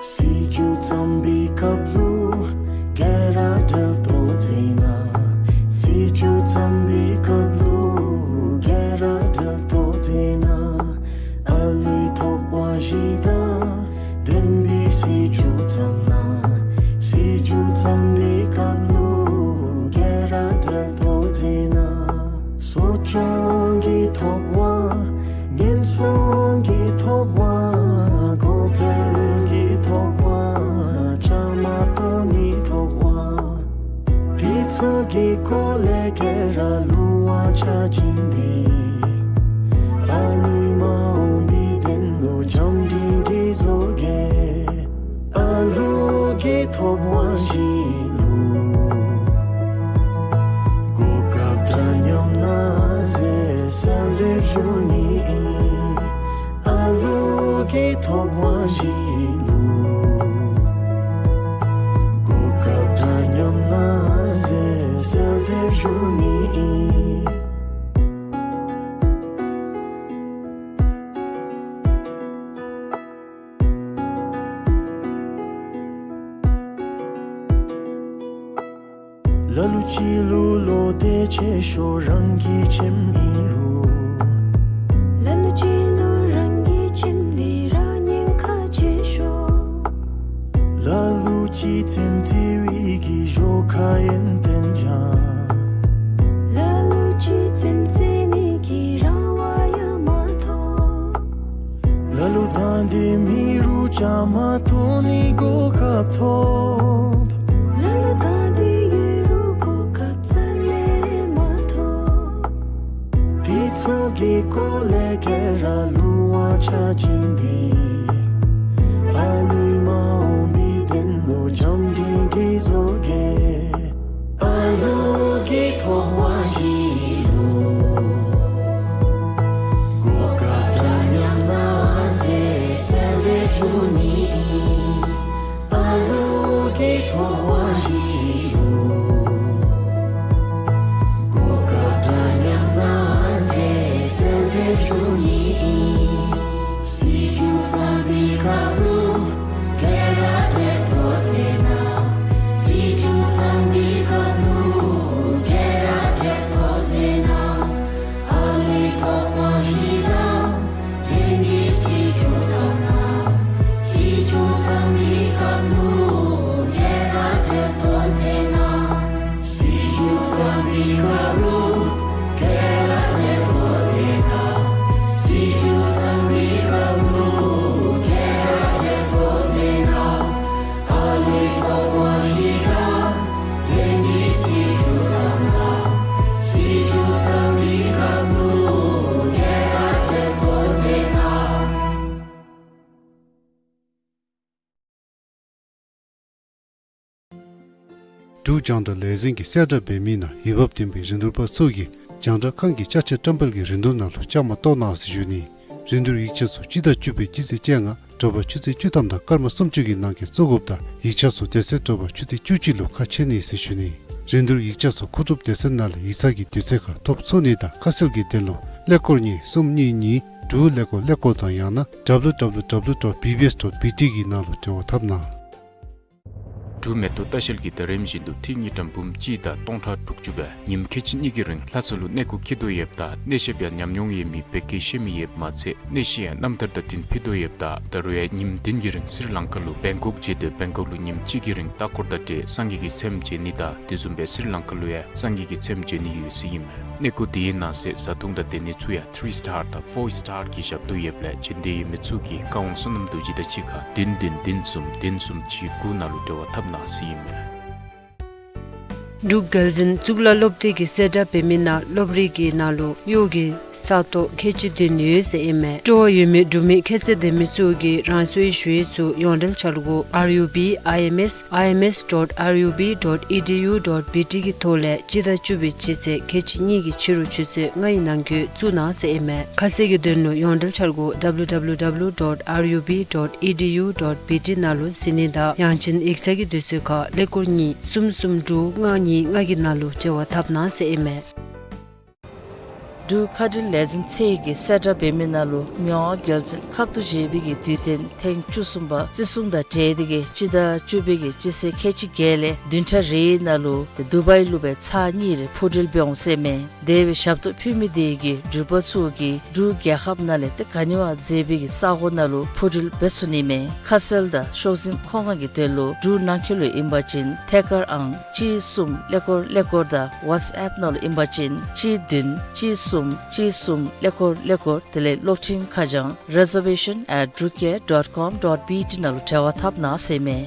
སྲིད་བྱུས་བརྩམས་པའི་སྐབས་ལུ་ག་ར་གྲལ་གཏོགས་མཛད་གནང་། སྲིད་བྱུས་བརྩམས་པའི་སྐབས་ལུ་ག་ར་གྲལ་གཏོགས་མཛད་གནང་། ཨ་ལུའི་ཐོབ་དབང་བཞི་དང་ལྡན་པའི་སྲིད་བྱུས་བརྩམས་གནང་། སྲིད་བྱུས་བརྩམས་པའི་སྐབས་ལུ་ག་ར་གྲལ་གཏོགས་མཛད་གནང་། གསོ་སྐྱོང་གི་ཐོབ་དབང་ཉེན་སྲུང་གི་ཐོབ་དབང་གོང་འཕེལ་གྱི་ཐོབ་དབང་བཅའ་མར་གཏོགས་ནིའི་ཐོབ་དབང་དེ་ཚུ་གི་སྐོར་ལས་ག་ར་ལུང་དབང་ཆ་བྱིན་ཏེ་ཨ་ལུའི་མ་འོངས་པའི་དོན་ལུ་བྱམས་སྒྲིང་སྒྲིང་བཟོ་གེ། ཨ་ལུ་གི་ཐོབ་དབང་བཞི་ལུ་གོ་སྐབས་འདྲ་མཉམ་གནང་ཟེར་གསོལ་འདེབས་ཞུ་ནི་ཨིན། ཨ་ལུ་གི་ཐོབ་དབང་བཞི་ལུ་གོ་སྐབས་འདྲ་མཉམ་གནང་ཟེར་གསོལ་འདེབས་ཞུ་ནི་ཨིན། ལ་ལུ་ཅིག་ལུ་བློ་གཏད་ཆེ་ཤོས་རང་གི་ཁྱིམ་ཨིན་རུང་། ལ་ལུ་ཅིག་ལུ་རང་གི་ཁྱིམ་འདི་ར་ཉེན་ཁ་ཆེ་ཤོས། ལ་ལུ་ཅིག་རྩེདམོ་རྩེ་བའི་གི་ཞོར་ཁར་ཡོན་ཏན་སྦྱང་། ལ་ལུ་ཅིག་རྩེདམོ་རྩེ་ནི་གི་རང་དབང་ཡང་མ་ཐོབ། ལ་ལུ་དང་འདོད་མི་རུང་བཅའ་མར་གཏོགས་ནི་གོ་སྐབས་ཐོབ། ལ་ལུ་དང་འདོད་ཡོད་རུང་གོ་སྐབས་རྩ་ལས་མ་ཐོབ། དེ་ཚུ་གི་སྐོར་ལས་ག་ར་ལུང་དབང་ཆ་བྱིན་ཏེ་ཨ་ལུའི་མ་འོངས་པའི་དོན་ལུ་བྱམས་སྒྲིང་སྒྲིང་བཟོ་གེ། ཨ་ལུ་གི་ཐོབ་དབང་བཞི་ལུ་གོ་སྐབས་འདྲ་མཉམ་གནང་ཟེར་གསོལ་འདེབས་ཞུ་ནི་ཨིན། ཨ་ལུ་གི་ཐོབ་དབང་བཞི་ལུ་གོ་སྐབས་འདྲ་མཉམ་གནང་ཟེར་གསོལ་འདེབས་ཞུ་ནི་ཨིན། འབྲུག་རྒྱང་བསྒྲགས་ལས་འཛིན་གྱིས་གསལ་བསྒྲགས་འབད་མི་ནང་འོས་འབབ་ལྡན་པའི་རིན་བསྡུར་པ་ཚུ་གིས་རྒྱང་བསྒྲགས་ཁང་གི་ཅ་ཆས་བཀྲམ་སྤེལ་གྱི་རིན་བསྡུར་ནང་ལུ་བཅའ་མར་གཏོགས་གནང་ཟེར་ཞུ་ནི། རིན་བསྡུར་ཡིག་ཆ་ཚུ་སྤྱི་ཟླ་བཅུ་པའི་སྤྱི་ཚེས་བཅོ་ལྔ་དྲོ་པ་ཆུ་ཚོད་བཅུ་ཐམ་དང་སྐར་མ་སུམ་ཅུ་གི་ནང་འཁོད་བཙུགས་དགོཔ་དང་ཡིག་ཆ་ཚུ་དེ་ཚེ་དྲོ་པ་ཆུ་ཚོད་བཅུ་གཅིག་ལུ་ཁ་ཕྱེ་ནི་ཟེར་ཞུ་ནི། རིན་བསྡུར་ཡིག་ཆ་ཚུ་མཁོ་སྒྲུབ་སྡེ་ཚན་ནང་ལས་ཡིག་ཚང་གི་དུས་ཚོད་ཁར་ཐོབ་ཚུགས་ནི་དང་ཁ་གསལ་གྱི་དོན་ལུ་ཀླད་ཀོར་གཉིས་གསུམ་གཉིས་གཉིས་དྲུག་ཀླད་ཀོར་ཀླད་ཀོར་དང་ཡང་ན་W W W dot B B S dot B T གི་ནང་ལུ་འབྲེལ་བ་འཐབ་གནང་། འབྲུག་མེ་ཏོག་ལྟ་བཤལ་གྱིས་ད་རིམ་བཞིན་དུ་ཐིག་དངུལ་ཀྲམ་འབུམ་གཅིག་དང་སྟོང་ཕྲག་དྲུག་ཅུ་སྦེ་ཉིནམ་ཁལ་གཅིག་གཉིས་ཀྱི་རིང་ལྷ་ས་ལུ་གནས་སྐོར་འཁྱིད་དོ་ཡོདཔ་ད་གནས་བཤད་ཡང་ཉམས་མྱོང་ཡོད་མི་བོད་སྐད་ཤེས་མི་ཡོདཔ་མ་ཚད་གནས་བཤད་ཡང་རྣམ་ཐར་དང་དེ་ཕུལ་དོ་ཡོདཔ་ད་ད་རུང་ཡང་ཉིནམ་བདུན་གྱི་རིང་སི་རི་ལང་ཀ་ལུ་བེང་ཀོག་མཇལ་ཏེ་བེང་ཀོག་ལུ་ཉིནམ་གཅིག་གི་རིང་ལྟ་སྐོར་དང་འབྲེལ་སངས་རྒྱས་ཀྱི་ཚེམས་མཇལ་ནི་དང་དེ་བཟུམ་སྦེ་སི་རི་ལང་ཀ་ལུ་ཡང་སངས་རྒྱས་ཀྱི་ཚེམས་མཇལ་ནི་ཡོད་ཟེར་ཨིན་མས། གནས་སྐོར་དེའི་ནང་གསེས་བཟའ་འཐུང་དང་སྡོད་གནས་ཚུ་ཡང་ཐི་རི་སི་ཊར་དང་ཕོར་སི་ཊར་གྱི་ཞབས་ཏོག་ཡོདཔ་ལས་བྱོན་འདོད་ཡོད་མི་ཚུ་གིས་བཀའ་དབང་བསོད་ནམས་རྡོ་རྗེ་དང་གཅིག་ཁར་བདུན་བདུན་བདུན་གསུམ་བདུན་གསུམ་གཅིག་དགུ་ནང་ལུ་འབྲེལ་བ་འཐབ་གནང་ཟེར་ཨིན་མས། འབྲུག་རྒྱལ་འཛིན་གཙུག་ལག་སློབ་སྡེ་གིས་གསལ་བསྒྲགས་འབད་མི་ནང་སློབ་རིམ་གྱི་ནང་ལུ་གཡོག་གི་ས་སྟོང་ཁལ་གཅིག་བདུན་ཡོད་ཟེར་ཨིན་མས། སྤྲོ་བ་ཡོད་མི་འབྲུག་མི་ཁྱད་ཚད་ལྡན་མི་ཚུ་གིས་རང་སོའི་ཞུ་ཡིག་ཚུ་ཡོངས་འབྲེལ་འཆར་སྒོ་R U B I M S I M S dot R U B dot E D U dot B T གི་ཐོག་ལས་སྤྱི་ཟླ་བཅུ་པའི་སྤྱི་ཚེས་ཁལ་གཅིག་གཉིས་ཀྱི་ཕྱི་རུ་ཆུ་ཚོད་ལྔ་ཡི་ནང་འཁོད་བཙུགས་གནང་ཟེར་ཨིན་མས། ཁ་གསལ་གྱི་དོན་ལུ་ཡོངས་འབྲེལ་འཆར་སྒོ་W W W dot R U B dot E D U dot B T ནང་ལུ་གཟིགས་ནི་དང་ཡང་ཅིན་ཡིག་ཚང་གི་དུས་ཚོད་ཁར་ཀླད་ཀོར་གཉིས་གསུམ་གསུམ་དྲུག་ལྔ་གཉིས་ལྔ་གི་ནང་ལུ་འབྲེལ་བ་འཐབ་གནང་ཟེར་ཨིན་མས། འབྲུག་མཁའ་འགྲུལ་ལས་འཛིན་ཚད་ཀྱིས་གསལ་བསྒྲགས་འབད་མི་ནང་ལུ་མི་དབང་རྒྱལ་བཙུན་ཁབ་ཏུ་བཞེས་པའི་གི་དུས་སྟོན་ཐེངས་བཅུ་གསུམ་པ་བརྩི་སྲུང་དང་འབྲེལ་ཏེ་གིས་སྤྱི་ཟླ་བཅུ་པའི་གི་སྤྱི་ཚེས་ཁལ་གཅིག་བརྒྱད་ལས་བདུན་ཕྲག་རེའི་ནང་ལུ་དུ་བའི་ལུ་སྦེ་ཚར་གཉིས་རེ་འཕུར་འགྲུལ་འབད་འོང་ཟེར་མས། དེ་སྦེ་ཞབས་ཏོག་ཕུལ་མི་དེ་གིས་འགྲུལ་པ་ཚུ་གིས་འབྲུག་རྒྱལ་ཁབ་ནང་ལས་ཏེ་ག་ནི་བ་མཛེས་པའི་གི་ས་གོ་ནང་ལུ་འཕུར་འགྲུལ་འབད་ཚུགས་ནི་མས། ཁ་གསལ་དང་ཤོག་འཛིན་མཁོ་མངགས་ཀྱི་དོན་ལུ་འབྲུག་ནང་འཁོད་ལུ་ཨིན་པ་ཅིན་ཐད་ཀར་ཨང་གཅིག་གསུམ་ཀླད་ཀོར་ཀླད་ཀོར་དང་ཝཊས་ཨེཔ་ནང་ལུ་ཨིན་པ་ཅིན་གཅིག་བདུན་གཅིག་གསུམ་གཅིག་གསུམ་ཀླད་ཀོར་ཀླད་ཀོར། དེ་ལས་གློག་འཕྲིན་ཁ་བྱང་reservation at drukair dot com dot B T ནང་ལུ་འབྲེལ་བ་འཐབ་གནང་ཟེར་མས།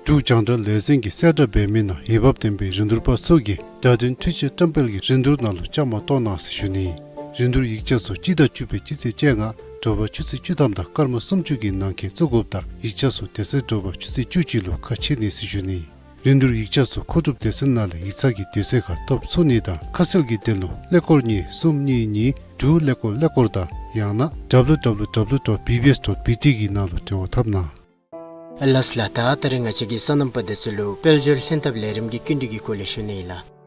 འབྲུག་རྒྱང་བསྒྲགས་ལས་འཛིན་གྱིས་གསལ་བསྒྲགས་འབད་མི་ནང་འོས་འབབ་ལྡན་པའི་རིན་བསྡུར་པ་ཚུ་གིས་བརྡ་དོན་འཕྲུལ་ཆས་བཀྲམ་སྤེལ་གྱི་རིན་བསྡུར་ནང་ལུ་བཅའ་མར་གཏོགས་གནང་ཟེར་ཞུ་ནི། རིན་བསྡུར་ཡིག་ཆ་ཚུ་སྤྱི་ཟླ་བཅུ་པའི་སྤྱི་ཚེས་བཅོ་ལྔ་དྲོ་པ་ཆུ་ཚོད་བཅུ་ཐམ་དང་སྐར་མ་སུམ་ཅུ་གི་ནང་འཁོད་བཙུགས་དགོཔ་དང་ཡིག་ཆ་ཚུ་དེ་ཚེ་དྲོ་པ་ཆུ་ཚོད་བཅུ་གཅིག་ལུ་ཁ་ཕྱེ་ནི་ཟེར་ཞུ་ནི། རིན་བསྡུར་ཡིག་ཆ་ཚུ་མཁོ་སྒྲུབ་སྡེ་ཚན་ནང་ལས་ཡིག་ཚང་གི་དུས་ཚོད་ཁར་ཐོབ་ཚུགས་ནི་དང་ཁ་གསལ་གྱི་དོན་ལུ་ཀླད་ཀོར་གཉིས་གསུམ་གཉིས་གཉིས་དྲུག་ཀླད་ཀོར་ཀླད་ཀོར་དང་ཡང་ན་W W W dot B B S dot B T གི་ནང་ལུ་འབྲེལ་བ་འཐབ་གནང་། ལགས་ལགས། ད་ད་རིས་ང་བཅས་ཀྱིས་སོ་ནམ་པ་འདི་ཚུ་ལུ་དཔལ་འབྱོར་ལྷན་ཐབས་ལས་རིམ་གྱི་སྐྱིན་འགྲུལ་གྱི་སྐོར་ལས་ཞུ་ནི་ཨིན་ལགས།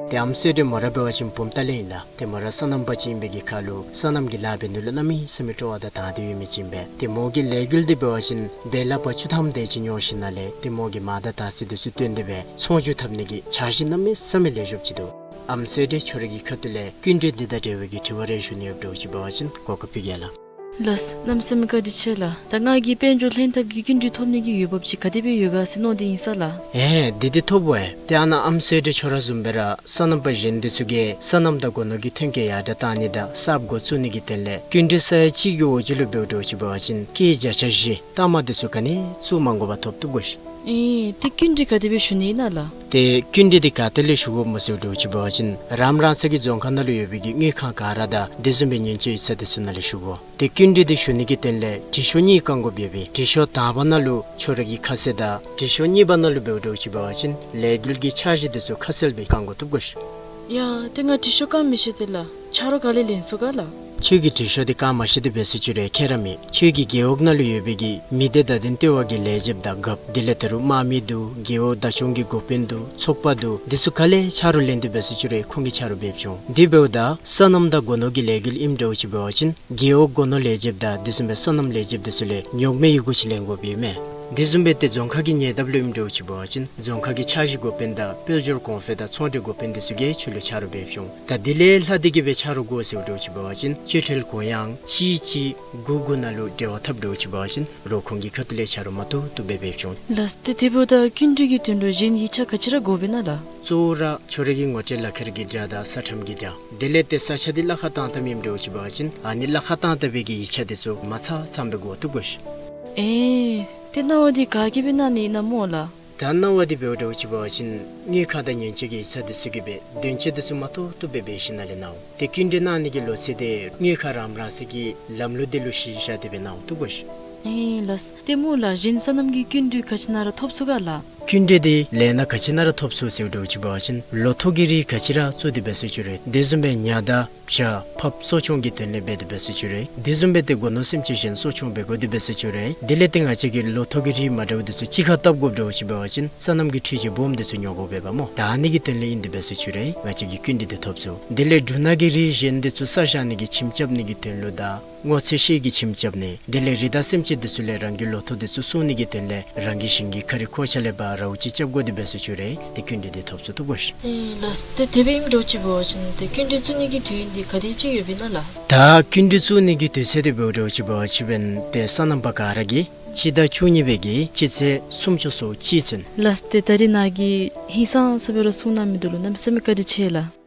ཏེ་ཨམ་སྲུ་འདི་མོ་ར་འབད་བ་ཅིན་བུམ་ཐང་ལས་ཨིན་ལགས། ཏེ་མོ་ར་སོ་ནམ་པ་ཅིག་ཨིན་པའི་གི་ཁར་ལུ་སོ་ནམ་གྱི་ལཱ་འབད་ནི་ལུ་གནམ་མེད་ས་མེད་སྤྲོ་བ་དང་དང་འདོད་ཡོད་མི་ཅིག་ཨིན་པས། ཏེ་མོ་གི་ལས་འགུལ་འདི་འབད་བ་ཅིན་སྦེ་ལགཔ་བཅུ་ཐམ་དེ་ཅིག་ཉོ་ཞིནམ་ལས་ཏེ་མོ་གི་མ་དང་དར་ཚི་འདི་ཚུ་བཏོན་ཏེ་སྦེ་ཚོང་རྒྱུག་འཐབ་ནི་གི་འཆར་གཞི་གནམ་མེད་ས་མེད་ལེགས་ཤོམ་ཅིག་འདུག། ཨམ་སྲུ་འདི་ཁྱོད་རའི་གི་ཁ་ཐུག་ལས་སྐྱིན་འགྲུལ་འདི་དང་འབྲེལ་བའི་གི་དྲི་བ་རེ་ཞུ་ནི་ཡོདཔ་འདྲཝ་ཅིག་འབད་བ་ཅིན་གོ་སྐབས་ཕུལ་གེ་ལགས། ལགས། གནམ་མེད་ས་མེད་བཀའ་དྲིན་ཆེ་ལགས། ད་ང་གིས་དཔལ་འབྱོར་ལྷན་ཐབས་ཀྱི་སྐྱིན་འགྲུལ་ཐོབ་ནི་གི་འོས་འབབ་ཅིག་ག་དེ་སྦེ་ཡོད་ག་ཟེར་མནོ་སྟེ་ཨིན་ས་ལགས། ཨེ་འདི་འདི་ཐོབ་འོང་། ཏེ་ཨ་ནཱ་ཨམ་སྲུ་འདི་ཁྱོད་ར་བཟུམ་སྦེ་ར་སོ་ནམ་པ་གཞན་འདི་ཚུ་གིས་སོ་ནམ་དང་སྒོ་ནོར་གྱི་ཐོན་སྐྱེད་ཡར་དྲག་བཏང་ནི་དང་གསརཔ་འགོ་བཙུགས་ནི་གི་དོན་ལས་སྐྱིན་འགྲུལ་ས་ཡ་གཅིག་གི་འོག་ཅིག་ལུ་འབདཝ་འདྲཝ་ཅིག་འབད་བ་ཅིན་སྐྱེད་བརྒྱ་ཆ་བཞི་ལྟག་མ་འདི་ཚུ་ག་ནི་བཙུགས་མ་དགོ་པར་ཐོབ་བཏུབ་གོ་ཤིག། ཨེ་ཏེ་སྐྱིན་འགྲུལ་ག་དེ་སྦེ་ཞུ་ནི་ཨིན་ན་ལགས། ཏེ་སྐྱིན་འགྲུལ་འདི་ག་ཏེ་ལས་ཞུ་དགོཔ་སྨོ་ཟེར་འདྲཝ་ཅིག་འབད་བ་ཅིན་རང་རང་སོའི་གི་རྫོང་ཁག་ནང་ལུ་ཡོད་པའི་གི་དངུལ་ཁང་ག་ར་དང་དེ་བཟུམ་སྦེ་ཉེན་བཅོལ་ཡིག་ཚང་འདི་ཚུ་ནང་ལས་ཞུ་དགོ། ཏེ་སྐྱིན་འགྲུལ་འདི་ཞུ་ནི་གི་དོན་ལས་དྲི་ཤོག་གཉིས་བཀང་དགོཔ་ཡོད་པས། དྲི་ཤོག་དང་པ་ནང་ལུ་ཁྱོད་རའི་གི་ཁ་གསལ་དང་དྲི་ཤོག་གཉིས་པ་ནང་ལུ་འབདཝ་འདྲཝ་ཅིག་འབད་བ་ཅིན་ལས་འགུལ་གྱི་འཆར་གཞི་འདི་ཚུ་ཁ་གསལ་སྦེ་བཀང་དགོ་བཏུབ་གོ་ཤིག། ཡ་ཏེ་ང་དྲི་ཤོག་བཀང་མི་ཤེས་ཏེ་ལགས། ཆ་རོགས་ག་ལས་ལེན་ཚུགས་ག་ལགས། ཁྱོད་ཀྱིས་དྲི་ཤོག་འདི་བཀང་མ་ཤེས་ཏེ་འབད་སོང་ཅི་རུང་ཁྱད་ར་མེད། ཁྱོད་ཀྱི་རྒེད་འོག་ནང་ལུ་ཡོད་པའི་གི་མི་སྡེ་བརྡ་དོན་ལྟེ་བ་གི་ལས་བྱེདཔ་དང་རྒཔོ་དེ་ལས་ད་རུང་དམག་མི་འདུག། རྒེད་འོག་བདག་སྐྱོང་གི་འགོ་དཔོན་འདུག། ཚོགས་པ་འདུག། འདི་ཚུ་ག་ལས་ཆ་རོགས་ལེན་ཏེ་འབད་སོང་ཅི་རུང་ཁོང་གིས་ཆ་རོགས་འབད་བྱུང་། དེ་འབདཝ་ད་སོ་ནམ་དང་སྒོ་ནོར་གྱི་ལས་འགུལ་ཨིནམ་འདྲཝ་ཅིག་འབད་བ་ཅིན་རྒེད་འོག་སྒོ་ནོར་ལས་བྱེདཔ་དང་དེ་བཟུམ་སྦེ་སོ་ནམ་ལས་བྱེདཔ་འདི་ཚུ་ལས་ཉོག་མེད་ཡི་གུ་ཅིག་ལེན་དགོཔ་ཡོད་མས། དེ་བཟུམ་སྦེ་ཏེ་རྫོང་ཁག་གི་ཉེ་འདབས་ལུ་ཨིནམ་འདྲཝ་ཅིག་འབད་བ་ཅིན་རྫོང་ཁག་གི་འཆར་གཞི་འགོ་དཔོན་དང་དཔལ་འབྱོར་གོང་འཕེལ་དང་ཚོང་འབྲེལ་འགོ་དཔོན་འདི་ཚུ་གིས་ཁྱོད་ལུ་ཆ་རོགས་འབད་བྱུང་། ད་དེ་ལས་ལྷག་སྟེ་གི་སྦེ་ཆ་རོགས་དགོ་ཟེརཝ་འདྲཝ་ཅིག་འབད་བ་ཅིན་སྤྱི་ཁྲལ་གུ་ཡངས་གཅིག་གཅིག་དགུ་དགུ་ནང་ལུ་འབྲེལ་བ་འཐབ་འདྲཝ་ཅིག་འབད་བ་ཅིན་རོགས་ཁོང་གི་ཁ་ཐུག་ལས་ཆ་རོགས་མ་བཏུབ་བཏུབ་སྦེ་འབད་བྱུང་། ལགས། ཏེ་དེ་འབདཝ་ད་སྐྱིན་འགྲུལ་གྱི་དོན་ལུ་གཞན་ཡིག་ཆ་ག་ཅི་ར་དགོ་པས་ན་ལགས། གཙོ་བོ་ར་ཁྱོད་རའི་གི་ངོ་སྤྲོད་ལག་ཁྱེར་གྱི་འདྲ་དང་ས་ཁྲམ་གྱི་འདྲ། དེ་ལས་ཏེ་ས་ཆ་འདི་གླ་ཁར་བཏང་བཏངམ་ཨིནམ་འདྲཝ་ཅིག་འབད་བ་ཅིན་ཨ་ནི་གླ་ཁར་བཏང་བཏང་བའི་གི་ཡིག་ཆ་འདི་ཚུ་མ་ཚང་ཚངམ་སྦེ་དགོ་བཏུབ་གོ་ཤིག། ཨེ་ཏེ་གནང་བ་འདི་ག་གིས་སྦེ་གནང་ནི་ཨིན་ན་སྨོ་ལགས། ད་གནང་བ་འདི་འབདཝ་འདྲཝ་ཅིག་འབད་བ་ཅིན་དངུལ་ཁང་དང་ཉེན་བཅོལ་གྱི་ཡིག་ཚང་འདི་ཚུ་གིས་སྦེ་དོན་གཅོད་འདི་ཚུ་མ་བཏུབ་བཏུབ་སྦེ་འབད་ཞིནམ་ལས་གནང་འོང་། ཏེ་སྐྱིན་འགྲུལ་གནང་ནི་གི་ལོ་ཚད་འདི་དངུལ་ཁང་རམ་རམ་ཚུ་གི་ལམ་ལུགས་འདི་ལུ་གཞི་བཞག་སྟེ་སྦེ་གནང་འོང་བཏུབ་གོ་ཤིག། ཨེ་ལགས། ཏེ་སྨོ་ལགས་གཞན་སོ་ནམ་གྱི་སྐྱིན་འགྲུལ་ག་ཅི་ནང་ར་ཐོབ་ཚུགས་ག་ལགས། སྐྱིན་འགྲུལ་འདི་ལས་སྣ་ག་ཅི་ནང་ར་ཐོབ་ཚུགས་ཟེར་འདྲཝ་ཅིག་འབད་བ་ཅིན་ལོ་ཐོག་གི་རིགས་ག་ཅི་ར་བཙུགས་ཏེ་འབད་ཚུགས་ཅི་རུང་དེ་བཟུམ་སྦེ་ཉ་དང་བྱ་ཕགཔ་གསོ་སྐྱོང་གི་དོན་ལས་འབད་དེ་འབད་ཚུགས་ཅི་རུང་དེ་བཟུམ་སྦེ་ཏེ་སྒོ་ནོར་སེམས་ཅན་གཞན་གསོ་སྐྱོང་འབད་དགོ་དེ་འབད་ཚུགས་ཅི་རུང་དེ་ལས་ཏེ་ང་བཅས་ཀྱིས་ལོ་ཐོག་གི་རིགས་མ་འདྲཝ་དེ་ཚུ་གཅིག་ཁར་བཏབ་དགོཔ་འདྲཝ་ཅིག་འབད་བ་ཅིན་སོ་ནམ་གྱི་འཕྲུལ་ཆས་སྦོམ་དེ་ཚུ་ཉོ་དགོ་པས་པ་སྨོ། ད་ཨ་ནི་གི་དོན་ལས་ཨིན་དེ་འབད་ཚུགས་ཅི་རུང་ང་བཅས་ཀྱིས་སྐྱིན་འགྲུལ་འདི་ཐོབ་ཚུགས། དེ་ལས་འབྲུ་སྣ་གི་རིགས་གཞན་དེ་ཚུ་ས་བཞག་ནི་གི་ཁྱིམ་རྐྱབ་ནི་གི་དོན་ལུ་དང་སྔོ་ཚལ་ཤིང་གི་ཁྱིམ་རྐྱབ་ནི་དེ་ལས་རི་དྭགས་སེམས་ཅན་དེ་ཚུ་ལས་རང་གི་ལོ་ཐོག་དེ་ཚུ་སྲུང་ནི་གི་དོན་ལས་རང་གི་ཞིང་གི་ཁ་རི་ཁོག་ཆ་ལས་ཕར་རཝ་ཅིག་རྐྱབ་དགོ་དེ་འབད་ཚུགས་ཅི་རུང་ཏེ་སྐྱིན་འགྲུལ་འདི་ཐོབ་ཚུགས་ཏེ་གོ་ཤིག། ཨེ་ལགས། ཏེ་དེ་སྦེ་ཨིནམ་འདྲཝ་ཅིག་འབད་བ་ཅིན་ཏེ་སྐྱིན་འགྲུལ་བཙུགས་ནི་གི་དུས་ཡུན་འདི་ག་དེ་ཅིག་ཡོདཔ་ཨིན་ན་ལགས། ད་སྐྱིན་འགྲུལ་བཙུགས་ནི་གི་དུས་ཚོད་དེ་འབདཝ་འདྲཝ་ཅིག་འབད་བ་ཅིན་ཏེ་སོ་ནམ་པ་ག་ར་གིས་སྤྱི་ཟླ་བཅུ་གཉིས་པའི་གི་སྤྱི་ཚེས་སུམ་ཅུ་སོ་གཅིག་ཚུན། ལགས། ཏེ་ད་རིས་ནཱ་གིས་ཧིང་སངས་ས་སྦེ་ར་གསུང་གནང་མི་འདི་ལུ་གནམ་མེད་ས་མེད་བཀའ་དྲིན་ཆེ་ལགས།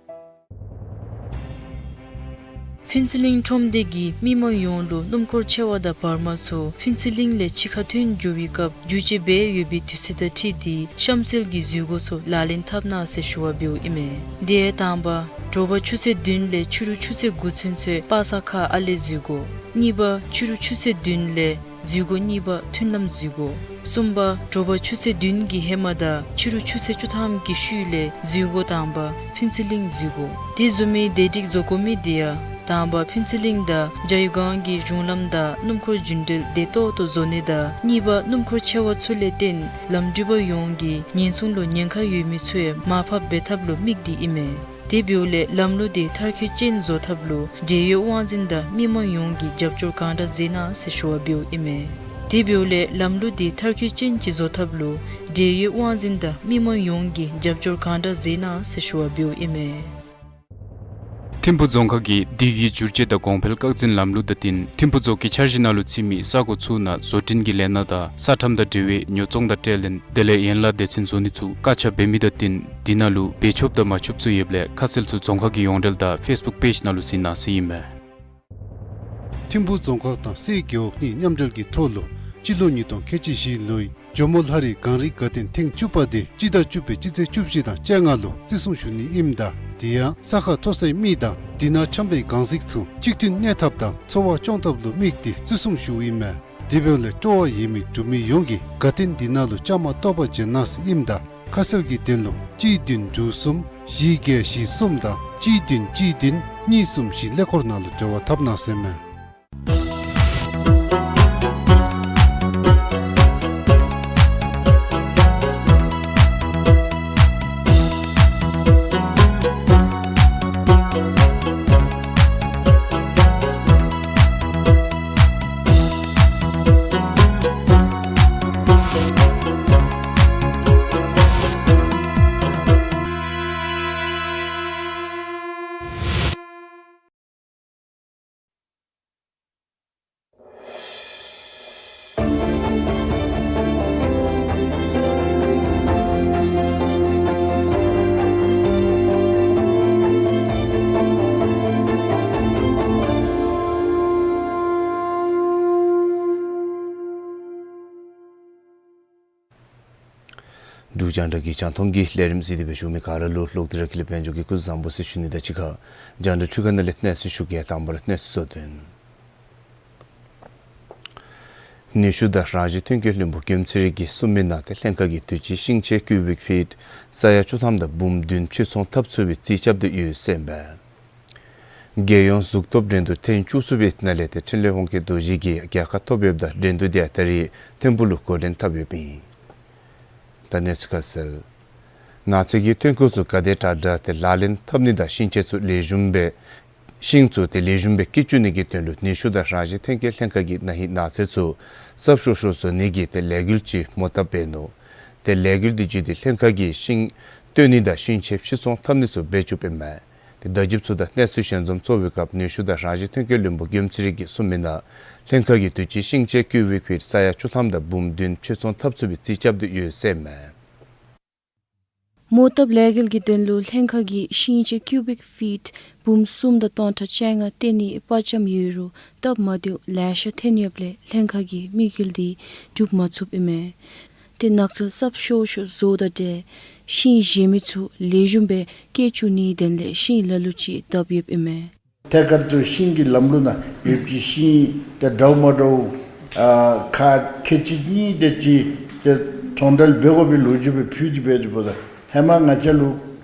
ཕུན་ཚོགས་གླིང་ཁྲོམ་སྡེ་གིས་མི་མང་ཡོངས་ལུ་སྣུམ་འཁོར་ཆེ་བ་དང་བར་མ་ཚུ་ཕུན་ཚོགས་གླིང་ལས་ཕྱི་ཁར་ཐོན་འགྱོ་བའི་སྐབས་འགྱུར་བཅོས་འབད་ཡོད་པའི་དུས་ཚོད་དང་འཁྲིལ་ཏེ་གཤམ་གསལ་གྱི་འཛུལ་སྒོ་ཚུ་ལག་ལེན་འཐབ་གནང་ཟེར་ཞུ་བ་འབདཝ་ཨིན་མས། དེ་ཡང་དང་པ་དྲོ་པ་ཆུ་ཚོད་བདུན་ལས་ཕྱི་རུ་ཆུ་ཚོད་དགུ་ཚུན་ཚོད་པ་སངས་ཁ་ཨ་ལེ་འཛུལ་སྒོ། གཉིས་པ་ཕྱི་རུ་ཆུ་ཚོད་བདུན་ལས་འཛུལ་སྒོ་གཉིས་པ་མཐུན་ལམ་འཛུལ་སྒོ། གསུམ་པ་དྲོ་པ་ཆུ་ཚོད་བདུན་གྱི་ཧེ་མ་དང་ཕྱི་རུ་ཆུ་ཚོད་བཅུ་ཐམ་གྱི་ཤུལ་ལས་འཛུལ་སྒོ་དང་པ་ཕུན་ཚོགས་གླིང་འཛུལ་སྒོ། དེ་བཟུམ་མའི་བདེ་སྒྲིག་བཟོ་དགོ་མི་དེ་ཡང་དང་པ་ཕུན་ཚོགས་གླིང་དང་ཇ་ཡུ་སྒང་གི་གཞུང་ལམ་དང་སྣུམ་འཁོར་རྒྱུན་འགྲུལ་བདེ་ཏོག་ཏོ་བཟོ་ནི་དང་གཉིས་པ་སྣུམ་འཁོར་ཆེ་བ་ཚུ་ལས་བརྟེན་ལམ་འགྲུལ་པ་ཡོངས་ཀྱི་ཉེན་སྲུང་ལུ་ཉེན་ཁ་ཡོད་མི་ཚུ་ཡང་མར་ཕབ་འབད་ཐབས་ལུ་དམིགས་ཏེ་ཨིན་མས། དེ་འབདཝ་ལས་ལམ་ལུགས་དེ་མཐར་འཁྱོལ་ཅན་བཟོ་ཐབས་ལུ་འབྲེལ་ཡོད་དབང་འཛིན་དང་མི་མང་ཡོངས་ཀྱིས་རྒྱབ་སྐྱོར་གང་དྲག་མཛད་གནང་ཟེར་ཞུ་བ་འབདཝ་ཨིན་མས། དེ་འབདཝ་ལས་ལམ་ལུགས་དེ་མཐར་འཁྱོལ་ཅན་ཅིག་བཟོ་ཐབས་ལུ་འབྲེལ་ཡོད་དབང་འཛིན་དང་མི་མང་ཡོངས་ཀྱིས་རྒྱབ་སྐྱོར་གང་དྲག་མཛད་གནང་ཟེར་ཞུ་བ་འབདཝ་ཨིན་མས། ཐིམ་ཕུ་རྫོང་ཁག་གིས་དུས་ཀྱི་འགྱུར་བཅོས་དང་གོང་འཕེལ་སྐག་འཛིན་ལམ་ལུགས་དང་བསྟུན་ཐིམ་ཕུ་རྫོང་གི་འཆར་གཞི་ནང་ལུ་ཚུད་མི་ས་གོ་ཚུ་ནང་བཟོ་སྐྲུན་གྱི་ལས་སྣ་དང་ས་ཁྲམ་དང་འབྲེལ་བའི་ཉོ་ཚོང་དང་ཁྲལ་ལེན་དེ་ལས་ཡན་ལག་སྡེ་ཚན་བཟོ་ནི་ཚུ་བཀག་ཆ་འབད་མི་དང་བསྟུན་དེ་ནང་ལུ་འབད་ཆོགཔ་དང་མ་ཆོགཔ་ཚུ་ཡོདཔ་ལས་ཁ་གསལ་ཚུ་རྫོང་ཁག་གི་ཡོངས་འབྲེལ་དང་ཕེསི་བུཀ་པེཇ་ནང་ལུ་གཟིགས་གནང་ཟེར་ཨིན་མས། ཐིམ་ཕུ་རྫོང་ཁག་དང་སའི་རྒེད་འོག་གཉིས་མཉམ་འབྲེལ་གྱི་ཐོག་ལུ་སྤྱི་ལོ་ཉིས་སྟོང་ཁལ་གཅིག་བཞི་ལོའི་ཇོ་མོ་ལྷ་རི་གངས་རི་དགའ་སྟོན་ཐེངས་བཅུ་པ་དེ་སྤྱི་ཟླ་བཅུ་པའི་སྤྱི་ཚེས་བཅུ་བཞི་དང་བཅོ་ལྔ་ལུ་བརྩི་སྲུང་ཞུ་ནི་ཨིནམ་ད་དེ་ཡང་ས་ཁར་མཐོ་སའི་མི་དང་དེ་ནང་འཁྱམས་པའི་གངས་རྫིཔ་ཚུ་གཅིག་མཐུན་གནས་ཐབས་དང་འཚོ་བ་སྐྱོང་ཐབས་ལུ་དམིགས་ཏེ་བརྩི་སྲུང་ཞུཝ་ཨིན་མས། དེ་འབདཝ་ལས་སྤྲོ་བ་ཡོད་མི་འབྲུག་མི་ཡོངས་ཀྱིས་དགའ་སྟོན་དེ་ནང་ལུ་བཅའ་མར་གཏོགས་པར་བྱོན་གནང་ཟེར་ཨིནམ་ད་ཁ་གསལ་གྱི་དོན་ལུ་གཅིག་བདུན་དྲུག་གསུམ་བཞི་བརྒྱད་བཞི་གསུམ་དང་གཅིག་བདུན་གཅིག་བདུན་གཉིས་གསུམ་བཞི་ཀླད་ཀོར་ནང་ལུ་འབྲེལ་བ་འཐབ་གནང་ཟེར་མས། འབྲུག་རྒྱང་བསྒྲགས་ཀྱི་རྒྱང་མཐོང་གི་ལས་རིམ་གཟིགས་ཏེ་འབད་བཞུགས་མི་ག་ར་ལུ་ལོག་སྟེ་ར་ཁྱེད་ལུ་དཔལ་འབྱོར་གྱི་སྐུ་གཟུགས་བཟང་པོ་ཟེར་ཞུ་ནི་དང་གཅིག་ཁར་རྒྱང་བསྒྲགས་འཕྲུལ་ཁང་ནང་ལས་གནས་ཚུལ་ཞུ་གེ། དང་པ་ར་གནས་ཚུལ་གཙོ་དོན། ནུས་ཤུགས་དང་རང་བཞིན་ཐོན་སྐྱེད་བློན་པོ་དགེ་འཕེལ་ཚེ་རིང་གིས་གསུངས་མི་ནང་ཏེ་ལྷན་ཁག་གིས་དུས་ཅི་ཤིང་ཆས་ཀུ་བིག་ཕིཊ་ས་ཡ་བཅུ་ཐམ་དང་འབུམ་བདུན་ཕྱིར་ཚོང་འཐབ་ཚུགས་པའི་རྩིས་རྐྱབ་སྟེ་ཡོད་ཟེར་ཨིན་པས། རྒྱལ་ཡོངས་གཟུགས་སྟོབས་འགྲན་བསྡུར་ཐེངས་བཅུ་གསུམ་པའི་ནང་ལས་ཏེ་འཕྲིན་ལས་འོང་སྐལ་རྡོ་རྗེ་གིས་རྒྱལ་ཁ་ཐོབ་ཡོདཔ་ད་འགྲན་བསྡུར་དེ་ཡང་ད་རིས་ཐིམ་ཕུག་ལུ་འགོ་འདྲེན་འཐབ་ཡོདཔ་ཨིན། ད་གནས་ཚུལ་ཁ་གསལ། ནགས་ཚལ་གྱི་ཐོན་ཁུངས་ཚུ་ག་དེ་དྲག་དྲག་ཏེ་ལག་ལེན་འཐབ་ནི་དང་ཤིང་ཆས་ཚུ་ལེགས་ཤོམ་སྦེ་ཤིང་ཚུ་ཏེ་ལེགས་ཤོམ་སྦེ་སྐྱེ་བཅུག་ནི་གི་དོན་ལུ་ནུས་ཤུགས་དང་རང་བཞིན་ཐོན་སྐྱེད་ལྷན་ཁག་གིས་ན་ཧིང་ནགས་ཚལ་ཚུ་སྲབ་ཤོར་ཤོར་བཟོ་ནི་གི་ཏེ་ལས་འགུལ་ཅིག་མོ་བཏབ་འབད་ནུག། ཏེ་ལས་འགུལ་འདི་བརྒྱུད་དེ་ལྷན་ཁག་གིས་ཤིང་བཏོན་ནི་དང་ཤིང་ཆས་ཕྱིར་ཚོང་འཐབ་ནི་ཚུ་འབད་བཅུགཔ་ཨིན་མས། ཏེ་བརྡ་བརྒྱུདཔ་ཚུ་དང་གནས་ཚུལ་ཞལ་འཛོམས་གཙོ་བོའི་སྐབས་ནུས་ཤུགས་དང་རང་བཞིན་ཐོན་སྐྱེད་བློན་པོ་དགེ་འཕེལ་ཚེ་རིང་གིས་གསུངས་མི་ནང་ལྷན་ཁག་གིས་དུས་ཅི་ཤིང་ཆས་ཀུ་བིག་ཕིཊ་ས་ཡ་བཅུ་ཐམ་དང་འབུམ་བདུན་ཕྱིར་ཚོང་འཐབ་ཚུགས་པའི་རྩིས་རྐྱབ་སྟེ་ཡོད་ཟེར་ཨིན་མས། མོ་བཏབ་ལས་འགུལ་གྱི་དོན་ལུ་ལྷན་ཁག་གིས་ཤིང་ཆས་ཀུ་བིག་ཕིཊ་འབུམ་གསུམ་དང་སྟོང་ཕྲག་བཅོ་ལྔ་བཏོན་ནི་དཔའ་བཅམ་ཡོད་རུང་སྟབས་མ་བདེཝ་ལེ་ཤ་ཐོན་ཡོདཔ་ལས་ལྷན་ཁག་གི་དམིགས་ཡུལ་འདི་འགྲུབ་མ་ཚུགསཔ་ཨིན་མས། ཏེ་ནགས་ཚལ་སྲབ་ཤོར་ཤོར་བཟོཝ་དང་འབྲེལ་ཤིང་གཞན་མི་ཚུ་ལེགས་ཤོམ་སྦེ་སྐྱེ་བཅུག་ནིའི་དོན་ལས་ཤིང་ལ་ལུ་ཅིག་བཏབ་ཡོདཔ་ཨིན་མས། ཐད་ཀར་དུ་ཤིང་གི་ལམ་ལུགས་ནང་ཡོད་པའི་ཤིང་ཏེ་འདྲཝ་མ་འདྲཝ་ ཨ་ཁག་ཁལ་གཅིག་གཉིས་དེ་ཅིག་ཏེ་ཚོང་འབྲེལ་འབད་དགོ་པའི་ལོ་རྒྱུས་སྦེ་ཕུལ་ཏེ་འབད་དེ་འབདཝ་ད་ཧེ་མ་ང་བཅས་ལུ་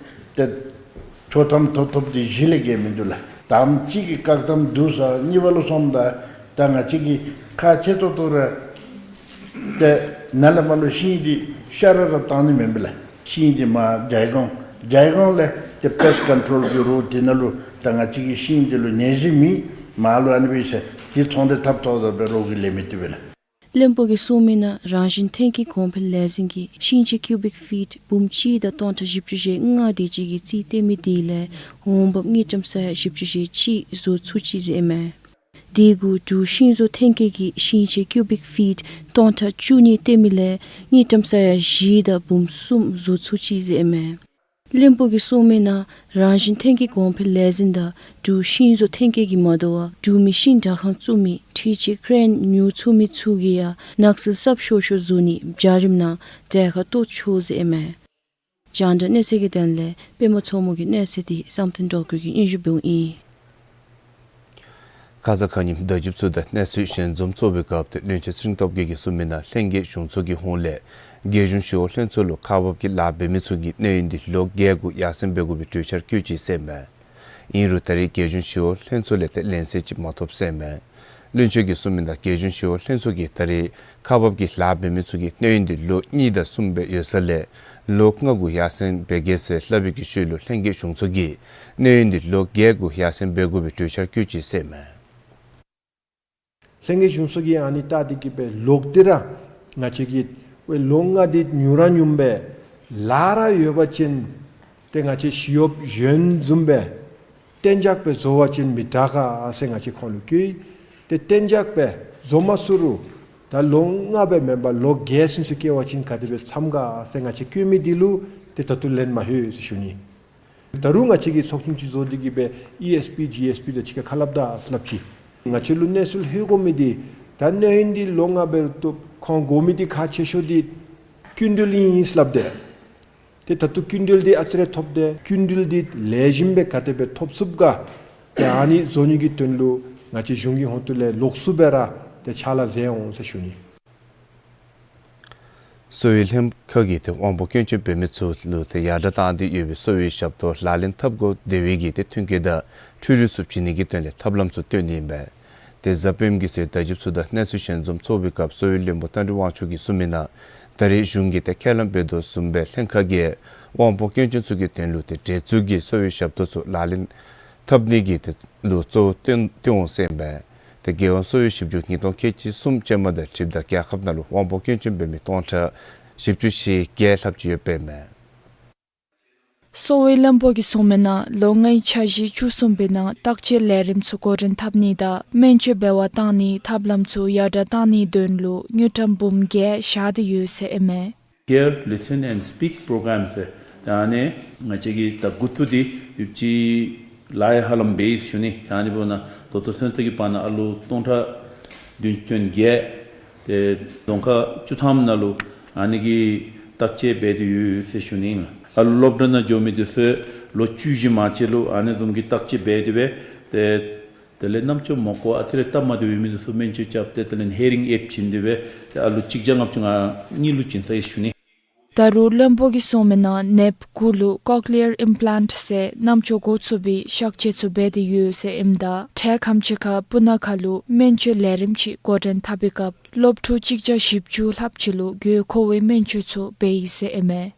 ཏེ་ཆོག་ཐམ་ཐོབ་ཐོབ་འདི་གཞི་ལས་བརྒལ་མིན་འདུག་ལགས། དང་པ་ཅིག་གི་བཀག་དམ་བསྡུ་ས་གཉིས་པ་ལུ་སོངམ་ད་ད་ང་བཅས་ཀྱིས་ཁག་ཆེ་ཏོག་ཏོ་ར་ཏེ་ནཱ་ལས་མར་ལུ་ཤིང་འདི་ཤ་ར་ར་བཏང་ནི་མེན་པས་ལགས། ཤིང་འདི་མར་ཇའི་གོང་ཇའི་གོང་ལས་ཏེ་པེསཊ་ཀོན་ཊོལ་གྱི་རོགས་དེ་ནང་ལུ་ད་ང་བཅས་ཀྱི་ཤིང་འདི་ལུ་ནད་གཞི་མེད་མར་ལུ་ཨ་ནི་སྦེ་ཟེར་ཏེ་ཚོང་འབྲེལ་འཐབ་ཐོག་ད་སྦེ་རོགས་ཀྱིས་ལེན་མི་བཏུབ་པས་ལགས། བློན་པོ་གིས་གསུངས་མི་ནང་རང་བཞིན་ཐོན་སྐྱེད་གོང་འཕེལ་ལས་འཛིན་གྱིས་ཤིང་ཆས་ཀིའུ་བིཀ་ཕིཊ་འབུམ་གཅིག་དང་སྟོང་ཕྲག་བཞི་བཅུ་ཞེ་ལྔ་དེ་ཅིག་གི་རྩིས་བཏོན་མི་དེ་ལས་འོང་འབབ་དངུལ་ཀྲམ་ས་ཡ་བཞི་བཅུ་ཞེ་གཅིག་བཟོ་ཚུགས་ཅི་ཟེར་ཨིན་མས། དེ་གུ་འབྲུག་ཤིང་བཟོ་ཐོན་སྐྱེད་ཀྱིས་ཤིང་ཆས་ཀིའུ་བིཀ་ཕིཊ་སྟོང་ཕྲག་བཅུ་གཉིས་བཏོན་མི་ལས་དངུལ་ཀྲམ་ས་ཡ་བཞི་དང་འབུམ་གསུམ་བཟོ་ཚུགས་ཅི་ཟེར་ཨིན་མས། བློན་པོ་གིས་གསུངས་མི་ནང་རང་བཞིན་ཐོན་སྐྱེད་གོང་འཕེལ་ལས་འཛིན་དང་འབྲུག་ཤིང་བཟོ་ཐོན་སྐྱེད་ཀྱིས་མ་དོ་བར་འབྲུག་མི་ཤིང་དྲ་ཁང་བཙུགས་མི་འཕྲུལ་ཆས་ཀེ་རེན་ཉོ་ཚུགས་མི་ཚུ་གིས་ཡང་ནགས་ཚལ་གསརཔ་ཤོར་ཤོར་བཟོ་ནི་འཇའ་རིསམོ་ནང་གྲལ་ཁར་གཏོགས་ཆོག་ཟེར་ཨིན་མས། རྒྱང་བསྒྲགས་གནས་ཚུལ་གྱི་དོན་ལས་པདྨ་མཚོ་མོ་གི་གནས་ཚུལ་འདི་བསམ་གཏན་སྒྲོལ་དཀར་གྱིས་སྙན་ཞུ་འབདཝ་ཨིན། ཁ་ཙ་ཁ་ཉིནམ་བརྡ་བརྒྱུདཔ་ཚུ་དང་གནས་ཚུལ་ཞལ་འཛོམས་ཚོགས་པའི་སྐབས་ཏེ་བློན་ཆེན་ཚེ་རིང་སྟོབས་རྒྱས་ཀྱིས་གསུངས་མི་ནང་ལྷན་རྒྱས་གཞུང་ཚོགས་ཀྱི་ཧོངས་ལས་རྒྱལ་གཞུང་ཞི་གཡོག་ལྷན་ཚོགས་ལུ་ཁག་འབག་གི་ལཱ་འབད་མི་ཚུ་གི་གནས་ཡུན་འདི་ལོ་བརྒྱད་གུ་ཡར་སེང་འབད་དགོ་པའི་གྲོས་འཆར་བཀོད་ཅི་ཟེར་ཨིན་མས། ཨིན་རུང་ད་རེས་རྒྱལ་གཞུང་ཞི་གཡོག་ལྷན་ཚོགས་ལས་ཏེ་ལན་གསལ་ཅིག་མ་ཐོབ་ཟེར་ཨིན་མས། བློན་ཆེན་གྱིས་གསུངས་མི་ནང་རྒྱལ་གཞུང་ཞི་གཡོག་ལྷན་ཚོགས་ཀྱིས་ད་རེས་ཁག་འབག་གི་ལཱ་འབད་མི་ཚུ་གི་གནས་ཡུན་འདི་ལོ་གཉིས་དང་གསུམ་སྦེ་ཡོད་ས་ལས་ལོ་ལྔ་གུ་ཡར་སེང་འབད་གེ་ཟེར་སླབ་པའི་གི་ཤུལ་ལུ་ལྷན་རྒྱས་གཞུང་ཚོགས་ཀྱིས་གནས་ཡུན་འདི་ལོ་བརྒྱད་གུ་ཡར་སེང་འབད་དགོ་པའི་གྲོས་འཆར་བཀོད་ཅི་ཟེར་ཨིན་མས། ལྷན་རྒྱས་གཞུང་ཚོགས་ཀྱིས་ཨ་ནི་བལྟ་སྟེ་གིས་སྦེ་ལོག་སྟེ་ར་ང་བཅས་ཀྱིས་ལོ་ལྔ་འདི་ཉུང་ར་ཉུངམ་སྦེ་ལཱ་ར་ཡོད་པ་ཅིན་ཏེ་ང་བཅས་ཞི་གཡོགཔ་གཞན་བཟུམ་སྦེ་གཏན་འཇགས་སྦེ་བཟོ་བ་ཅིན་མི་དྲག་ག་ཟེར་ང་བཅས་ཁོང་ལུ་བཀོད། ཏེ་གཏན་འཇགས་སྦེ་བཟོ་མ་ཚུགས་རུང་ད་ལོ་ལྔ་སྦེ་མེན་པར་ལོ་བརྒྱད་ཚུན་ཚོད་བསྐྱལ་བ་ཅིན་ག་དེ་སྦེ་འཚམས་ག་ཟེར་ང་བཅས་བཀོད་མི་འདི་ལུ་ཏེ་ད་ལྟོ་ལན་མ་ལྷོད་ཟེར་ཞུ་ནི། ད་རུང་ང་བཅས་ཀྱིས་ཚོགས་ཆུང་ཅིག་བཟོ་སྟེ་གིས་སྦེ་ཨི་ཨེསི་པི་ཇི་ཨེསི་པི་དང་གཅིག་ཁར་ཁ་སླབ་ད་ཟེར་སླབ་ཅི། ང་བཅས་ལུ་གནས་ཚུལ་ལྷོད་དགོ་མི་འདི་ད་གནས་ཡུན་འདི་ལོ་ལྔ་འབད་རུང་ཁོང་དགོ་མི་འདི་ཁག་ཆེ་ཤོས་འདི་སྐྱིན་འགྲུལ་ཨིན་ཟེར་སླབ་དེས། ཏེ་ད་ལྟོ་སྐྱིན་འགྲུལ་འདི་ཨ་ཙི་རེ་ཐོབ་སྟེ་སྐྱིན་འགྲུལ་འདི་ལེགས་ཤོམ་སྦེ་ག་དེ་སྦེ་ཐོབ་ཚུགས་ག། ཏེ་ཨ་ནི་བཟོ་ནི་གི་དོན་ལུ་ང་བཅས་གཞུང་གི་ཧོངས་ལས་ལོགས་སུ་སྦེ་ར་ཏེ་ཕྱག་ལཱ་མཛད་འོང་ཟེར་ཞུ་ནི། གསོ་བའི་ལྷན་ཁག་གིས་ཏེ་དབང་པོ་སྐྱོན་ཅན་འབད་མི་ཚུ་ལུ་ཏེ་ཡར་དྲག་བཏང་སྟེ་ཡོད་པའི་གསོ་བའི་ཞབས་ཏོག་ལག་ལེན་འཐབ་དགོ་དེ་བའི་གི་ཏེ་མཐུན་རྐྱེན་དང་འཕྲུལ་རིག་ཚུ་བྱིན་ནི་གི་དོན་ལས་ཐབས་ལམ་ཚུ་སྟོན་ནི་ཨིན་པས། ཏེ་གཟའ་སྤེནམ་གྱི་ཚེ་བརྡ་བརྒྱུདཔ་ཚུ་དང་གནས་ཚུལ་ཞལ་འཛོམས་ཚོགས་པའི་སྐབས་གསོ་བའི་བློན་པོ་རྟ་མགྲིན་དབང་ཕྱུག་གིས་གསུངས་མི་ནང་ད་རེས་གཞུང་གིས་ཏེ་ཁས་ལེན་འབད་དོ་བཟུམ་སྦེ་ལྷན་ཁག་གིས་དབང་པོ་སྐྱོན་ཅན་ཚུ་གི་དོན་ལུ་ཏེ་འབྲེལ་འཛུགས་ཀྱི་གསོ་བའི་ཞབས་ཏོག་ཚུ་ལག་ལེན་འཐབ་ནི་གི་དོན་ལུ་གཙོ་བོ་བཏོན་ཏེ་འོང་ཟེར་ཨིན་པས། ཏེ་རྒྱལ་ཡོངས་གསོ་བའི་ཞིབ་འཇུག་ཉིས་སྟོང་ཁལ་གཅིག་གསུམ་ཅན་མ་དང་འཁྲིལཝ་ད་རྒྱལ་ཁབ་ནང་ལུ་དབང་པོ་སྐྱོན་ཅན་འབད་མི་སྟོང་ཕྲག་བཞི་བཅུ་ཞེ་བརྒྱད་ལྷགཔ་ཅིག་ཡོདཔ་ཨིན་མས། གསོ་བའི་བློན་པོ་གིས་གསུངས་མི་ནང་ལོ་ལྔའི་འཆར་གཞི་བཅུ་གསུམ་པའི་ནང་བརྟག་དཔྱད་ལས་རིམ་ཚུ་འགོ་འདྲེན་འཐབ་ནི་དང་སྨན་བཅོས་འབད་བརྡར་བཏང་ནིའི་ཐབས་ལམ་ཚུ་ཡར་དྲག་བཏང་ནིའི་དོན་ལུ་དངུལ་ཀྲམ་འབུམ་བརྒྱད་བཞག་སྟེ་ཡོད་ཟེར་ཨིན་མས། Hear, listen and speak program ཟེར་ད་ཨ་ནི་ང་བཅས་ཀྱིས་ད་འགོ་བཙུགས་ཏེ་ཡོདཔ་ཅིག་ལཱ་ཡང་ཧ་ལམ་འབད་ཡི་ཟེར་ཞུ་ནི། ད་ཨ་ནི་འབདཝ་ད་ད་ལྟོ་ཚུན་ཚོད་ཀྱི་བར་ན་ཨ་ལུ་སྟོང་ཕྲག་བདུན་ཅུ་དོན་བརྒྱད་ཏེ་རྫོང་ཁག་བཅུ་ཐམ་ནང་ལུ་ཨ་ནི་གི་བརྟག་དཔྱད་འབད་དེ་ཡོད་ཟེར་ཞུ་ནི་ཨིན་ལགས། ཨ་ལུ་སློབ་གྲྭ་ནང་འགྱོ་མི་འདི་ཚུ་ལོ་བཅུ་བཞི་མན་ཆད་ལུ་ཨ་ནི་བཟུམ་གྱི་བརྟག་དཔྱད་འབད་དེ་སྦེ་ཏེ་དེ་ལས་རྣམ་ཅོ་མ་གོ་ཨ་ཙི་རེ་སྟབས་མ་བདེཝ་ཡོད་མི་འདི་ཚུ་སྨན་བཅོས་རྐྱབ་སྟེ་དེ་ལས་ཧི་ཡ་རིང་ཨེཌ་བྱིན་ཏེ་སྦེ་ཏེ་ཨ་ལུ་གཅིག་བརྒྱ་ལྔ་བཅུ་ང་གཉིས་ལུ་བྱིན་ཚར་ཡི་ཟེར་ཞུ་ནི། ད་རུང་བློན་པོ་གིས་གསུངས་མི་ནང་ནདཔ་དགུ་ལུ་ཀོག་ལི་ཡར་ཨིམ་པི་ལཱནཊ་ཟེར་རྣམ་ཅོ་འགོ་ཚུགས་པའི་གཤག་བཅོས་ཚུ་འབད་དེ་ཡོད་ཟེར་ཨིནམ་ད་འཕྲལ་ཁམས་ཅིག་ཁར་སྤུ་ན་ཁ་ལུ་སྨན་བཅོས་ལས་རིམ་ཅིག་འགོ་འདྲེན་འཐབ་པའི་སྐབས་སློབ་ཕྲུག་གཅིག་བརྒྱ་བཞི་བཅུ་ལྷགཔ་ཅིག་ལུ་དགོས་མཁོ་བའི་སྨན་བཅོས་ཚུ་འབད་ཡི་ཟེར་ཨིན་མས།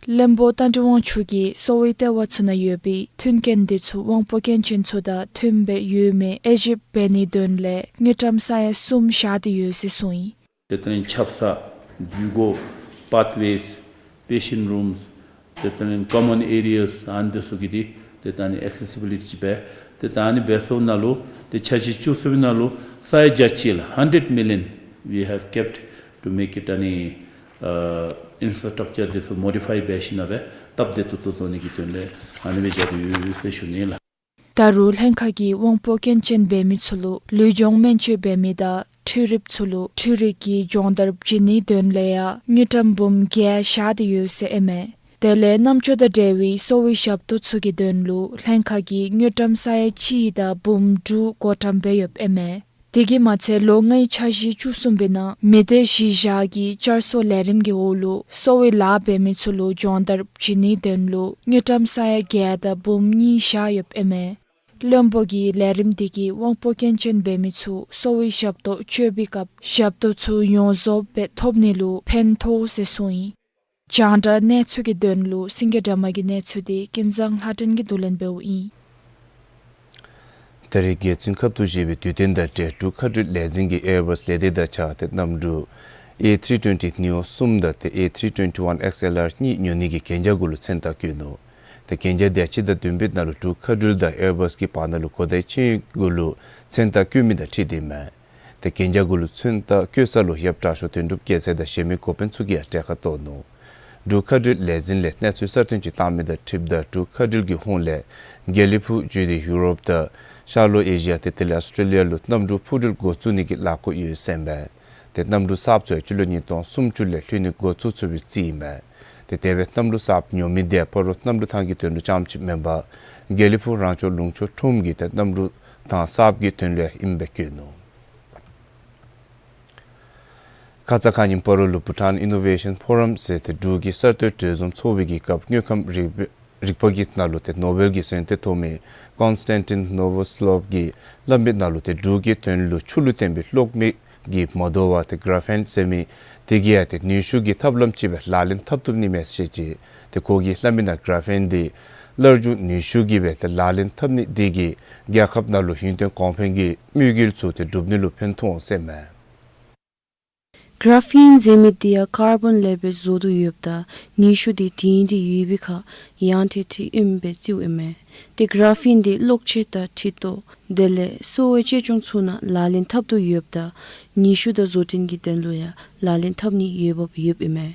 བློན་པོ་རྟ་མགྲིན་དབང་ཕྱུག་གིས་གསོ་བའི་ལྟེ་བ་ཚུ་ནང་ཡོད་པའི་མཐུན་རྐྱེན་འདི་ཚུ་དབང་པོ་སྐྱོན་ཅན་ཚུ་དང་མཐུནམ་སྦེ་ཡོད་མེད་དབྱེ་ཞིབ་འབད་ནིའི་དོན་ལས་དངུལ་ཀྲམ་ས་ཡ་གསུམ་བཞག་སྟེ་ཡོད་ཟེར་གསུངས་ཡི། དེ་ལྟར་ཆབ་གསང་འདུས་སྒོ་པཱཐ་ཝེསི་པེ་ཤེནཊ་རུམསི་དེ་ལྟར་ཀོ་མཱན་ཨེ་རི་ཡཱསི་ཨ་ནི་འདི་ཚུ་གི་འདི་དེ་ལྟར་ཨེག་སེ་སི་བི་ལི་ཊི་འབད་དེ་ལྟར་འབད་སོང་ནང་ལུ་དེ་འཆར་གཞི་བཅུ་གསུམ་ནང་ལུ་ས་ཡ་བརྒྱ་ཅིག་ལགས་hundred million we have kept to make it ཨ་ནི་ཨ་ཨིན་ཕ་ར་སི་ཊག་ཅར་འདི་ཚུ་མོ་ཌི་ཕའི་འབད་ཞིནམ་ལས་སྟབས་བདེ་ཏོག་ཏོ་བཟོ་ནི་གི་དོན་ལས་ཨ་ནི་སྦེ་བཞག་སྟེ་ཡོད་ཟེར་ཞུ་ནི་ལགས། ད་རུང་ལྷན་ཁག་གིས་དབང་པོ་སྐྱོན་ཅན་འབད་མི་ཚུ་ལུ་ལུས་སྦྱོང་སྨན་བཅོས་འབད་མི་དང་འཕྲུལ་རིགཔ་ཚུ་ལུ་འཕྲུལ་རིག་གི་སྦྱོང་བརྡར་བྱིན་ནིའི་དོན་ལས་ཡང་དངུལ་ཀྲམ་འབུམ་བརྒྱད་བཞག་སྟེ་ཡོད་ཟེར་ཨིན་མས། དེ་ལས་རྣམ་ཅོ་དང་འབྲེལ་བའི་གསོ་བའི་ཞབས་ཏོག་ཚུ་གི་དོན་ལུ་ལྷན་ཁག་གིས་དངུལ་ཀྲམ་ས་ཡ་གཅིག་དང་འབུམ་དྲུག་བགོ་བཀྲམ་འབད་ཡོདཔ་ཨིན་མས། དེ་གིས་མ་ཚད་ལོ་ལྔའི་འཆར་གཞི་བཅུ་གསུམ་པའི་ནང་མི་སྡེ་བཞི་བཞག་གི་བསྐྱར་གསོ་ལས་རིམ་གྱི་འོག་ལུ་གསོ་བའི་ལཱ་འབད་མི་ཚུ་ལུ་སྦྱོང་བརྡར་བྱིན་ནིའི་དོན་ལུ་དངུལ་ཀྲམ་ས་ཡ་བརྒྱད་དང་འབུམ་གཉིས་བཞག་ཡོདཔ་ཨིན་མས། བློན་པོ་གིས་ལས་རིམ་དེ་གིས་དབང་པོ་སྐྱོན་ཅན་འབད་མི་ཚུ་གསོ་བའི་ཞབས་ཏོག་སྤྱོད་པའི་སྐབས་ཞབས་ཏོག་ཚུ་ཡོངས་རྫོགས་སྦེ་ཐོབ་ནི་ལུ་ཕན་ཐོགས་ཟེར་གསུངས་ཡི། རྒྱང་བསྒྲགས་གནས་ཚུལ་གྱི་དོན་ལུ་སེང་གེ་སྒྲོལ་མ་གི་གནས་ཚུལ་དེ་ཀུན་བཟང་ལྷ་སྒྲོན་གྱིས་བསྡུ་ལེན་འབདཝ་ཨིན། ད་རེས་རྒྱལ་བཙུན་ཁབ་ཏུ་བཞེས་པའི་དུས་སྟོན་དང་འབྲེལ་འབྲུག་མཁའ་འགྲུལ་ལས་འཛིན་གྱིས་ཨེར་བཱས་ལས་སྡེ་དང་གཅིག་ཁར་ཏེ་གནམ་གྲུ་ཨེ་ཐྲི་ཊུ་ཝན་ཊི་ནིའོ་གསུམ་དང་ཏེ་ཨེ་ཐྲི་ཊུ་ཝན་ཊི་ཝན་ཨེགསི་ཨེལ་ཨར་གཉིས་ཉོ་ནི་གི་གན་རྒྱ་གུ་ལུ་མཚན་རྟགས་བཀོད་ནུག། ཏེ་གན་རྒྱ་དེ་ཕྱི་ཟླ་བདུན་པའི་ནང་ལུ་འབྲུག་མཁའ་འགྲུལ་དང་ཨེར་བཱས་ཀྱི་བར་ན་ལུ་གོ་བརྡའི་ཆིངས་ཡིག་གུ་ལུ་མཚན་རྟགས་བཀོད་མི་དང་འཁྲིལ་ཏེ་ཨིན་མས། ཏེ་གན་རྒྱ་གུ་ལུ་མཚན་རྟགས་བཀོད་ས་ལུ་ཡབ་དྲག་ཤོས་དོན་གྲུབ་རྒྱལ་མཚན་དང་གཞན་མི་འགོ་དཔོན་ཚུ་གིས་ཡང་གྲལ་ཁར་གཏོགས་ནུག། འབྲུག་མཁའ་འགྲུལ་ལས་འཛིན་ལས་གནས་ཚུལ་གསར་བཏོན་ཅིག་བཏང་མི་དང་འཁྲིལཝ་ད་འབྲུག་མཁའ་འགྲུལ་གྱི་ཧོངས་ལས་དགེ་ལེགས་ཕུག་བརྒྱུད་དེ་ཡུ་རོབ་དང་ཤར་ལྷོ་ཨེ་ཤི་ཡ་ཏེ་དེ་ལས་ཨོསི་ཊྲེ་ལི་ཡ་ལུ་གནམ་གྲུ་འཕུར་འགྲུལ་འགོ་བཙུགས་ནི་གི་ལས་འགུལ་ཡོད་ཟེར་ཨིན་མས། ཏེ་གནམ་གྲུ་གསརཔ་ཚུ་ཡང་སྤྱི་ལོ་ཉིས་སྟོང་སུམ་ཅུ་ལས་ལྷོད་ནི་འགོ་བཙུགས་ཚུགས་པའི་རྩིས་ཨིན་མས། ཏེ་དེ་སྦེ་གནམ་གྲུ་གསརཔ་ཉོ་མི་དེ་ཡང་སྤ་རོ་གནམ་གྲུ་ཐང་གི་དོན་ལུ་རྐྱངམ་ཅིག་མེན་པར་དགེ་ལེགས་ཕུག་རང་སྐྱོང་ལུང་ཕྱོགས་ཁྲོམ་གྱི་ཏེ་གནམ་གྲུ་ཐང་གསརཔ་གི་དོན་ལུ་ཡང་ཨིནམ་སྦེ་བཀོད་ནུག། ཁ་ཙ་ཁ་ཉིནམ་སྤ་རོ་ལུ་Bhutan Innovation Forum ཟེར་ཏེ་འབྲུག་གི་གསར་གཏོད་གྲོས་འཛོམས་ཚོགས་པའི་གི་སྐབས་དངོས་ཁམས་རིག་པའི་རིག་པ་གི་ནང་ལུ་ཏེ་ནོ་བེལ་གྱི་གཟེངས་རྟགས་ཐོབ་མི་ཀོན་སི་ཊན་ཊིན་ནོ་བོ་སི་ལོབ་ཀྱིས་སླབ་མི་ནང་ལུ་ཏེ་འབྲུག་གི་དོན་ལུ་ཆུ་ལུ་བརྟེན་པའི་གློག་མེ་གིས་མ་དོ་བར་ཏེ་གར་ཕེན་ཟེར་མི་དེ་གིས་ཡང་ཏེ་ནུས་ཤུགས་ཀྱི་ཐབས་ལམ་ཅིག་སྦེ་ལག་ལེན་འཐབ་བཏུབ་ནི་མས་ཟེར་བཤད་ཅི། ཏེ་ཁོ་གིས་སླབ་མི་ནང་གར་ཕེན་དེ་སླར་འབྱུང་ནུས་ཤུགས་ཀྱིས་སྦེ་ཏེ་ལག་ལེན་འཐབ་ནི་དེ་གིས་རྒྱལ་ཁབ་ནང་ལུ་ཡུན་བརྟན་གོང་འཕེལ་གྱི་དམིགས་ཡུལ་ཚུ་ཏེ་འགྲུབ་ནི་ལུ་ཕན་ཐོགས་ཟེར་ཨིན་མས། གར་ཕིན་ཟེར་མི་དེ་ཡང་ཀར་བོན་ལས་སྦེ་བཟོ་དོ་ཡོདཔ་ད་ནུས་ཤུགས་དེ་དྲིན་དྲི་ཡོད་པའི་ཁར་ཡང་ཏེ་དྲི་ཨིནམ་སྦེ་རྩིཝ་ཨིན་མས། ཏེ་གར་ཕིན་དེ་གློག་ཆས་དང་འཁྲིལ་ཏོག་དེ་ལས་གསོ་བའི་གཅེས་སྐྱོང་ཚུ་ནང་ལག་ལེན་འཐབ་དོ་ཡོདཔ་ད་ནུས་ཤུགས་དང་བཟོ་སྐྲུན་གྱི་དོན་ལུ་ཡང་ལག་ལེན་འཐབ་ནི་འོས་འབབ་ཡོདཔ་ཨིན་མས།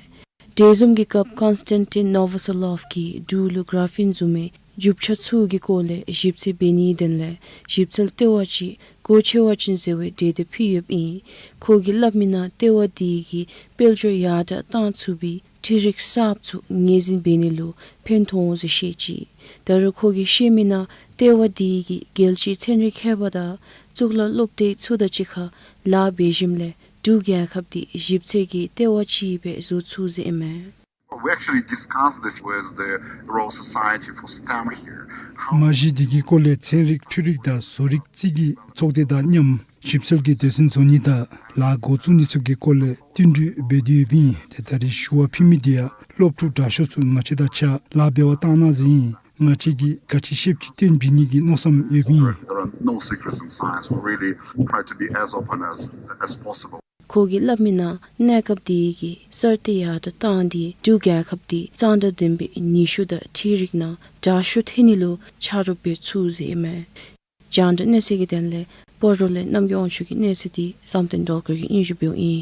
གྲོས་འཛོམས་ཀྱི་སྐབས་ཀོན་སི་ཊན་ཊིན་ནོ་བོ་སི་ལོབ་ཀྱིས་འབྲུག་ལུ་གར་ཕིན་བཟོ་མི་རྒྱུ་ཆ་ཚུ་གི་སྐོར་ལས་ཞིབ་འཚོལ་འབད་ནིའི་དོན་ལས་ཞིབ་འཚོལ་ལྟེ་བ་ཅིག་གོ་ཆེ་བ་ཅན་ཟེར་བའི་གྲོས་འདེབས་ཕུལ་ཡོདཔ་ཨིན། ཁོ་གིས་སླབ་མི་ནང་ལྟེ་བ་དེ་གིས་དཔལ་འབྱོར་ཡར་དྲགས་བཏང་ཚུགས་པའི་འཕྲུལ་རིག་གསརཔ་ཚུ་ངོས་འཛིན་འབད་ནི་ལུ་ཕན་ཐོགས་ཟེར་བཤད་ཅི། ད་རུང་ཁོ་གིས་བཤད་མི་ནང་ལྟེ་བ་དེ་གིས་རྒྱལ་སྤྱིའི་ཚན་རིག་མཁས་པ་དང་གཙུག་ལག་སློབ་སྡེ་ཚུ་དང་གཅིག་ཁར་ལཱ་འབད་ཞིནམ་ལས་འབྲུག་རྒྱལ་ཁབ་དེ་ཞིབ་འཚོལ་གྱི་ལྟེ་བ་ཅིག་སྦེ་བཟོ་ཚུགས་ཟེར་ཨིན་མས། We actually discussed this with the Royal Society for STEM here. How མ་གཞི་དེ་གི་སྐོར་ལས་ཚན་རིག་འཕྲུལ་རིག་དང་བཟོ་རིག་རྩིས་ཀྱི་ཚོགས་སྡེ་དང་མཉམ་ཞིབ་འཚོལ་གྱི་སྡེ་ཚན་བཟོ་ནི་དང་ལཱ་འགོ་བཙུགས་ནི་ཚུ་གི་སྐོར་ལས་བསྟུན་གྲོས་འབད་དེ་ཡོདཔ་ཨིན། ཏེ་ད་རེས་ཞུ་བ་ཕུལ་མི་དེ་ཡང་སློབ་ཕྲུག་དྲག་ཤོས་ཚུ་ང་བཅས་དང་གཅིག་ཁར་ལཱ་འབད་བར་བཏང་གནང་ཟེར་ཨིན། ང་བཅས་ཀྱིས་ག་ཅི་ཤེསཔ་ཅིག་སྟོན་འབད་ནི་གི་མནོ་བསམ་ཡོདཔ་ཨིན། There are no secrets in science. We really try to be as open as, as possible. ཁོ་གིས་སླབ་མི་ནང་གནས་སྐབས་དེ་གིས་གསར་གཏོད་ཡར་དྲགས་བཏང་སྟེ་འབྲུག་རྒྱལ་ཁབ་དེ་གཙང་སྦྲ་ལྡན་པའི་ནུས་ཤུགས་དང་འཕྲུལ་རིག་ནང་དྲག་ཤོས་ཐོན་ནི་ལུ་ཆ་རོགས་འབད་ཚུགས་ཟེར་ཨིན་མས། རྒྱང་བསྒྲགས་གནས་ཚུལ་གྱི་དོན་ལས་སྤ་རོ་ལས་རྣམ་རྒྱལ་དབང་ཕྱུག་གི་གནས་ཚུལ་དེ་བསམ་གཏན་སྒྲོལ་དཀར་གྱིས་སྙན་ཞུ་འབདཝ་ཨིན།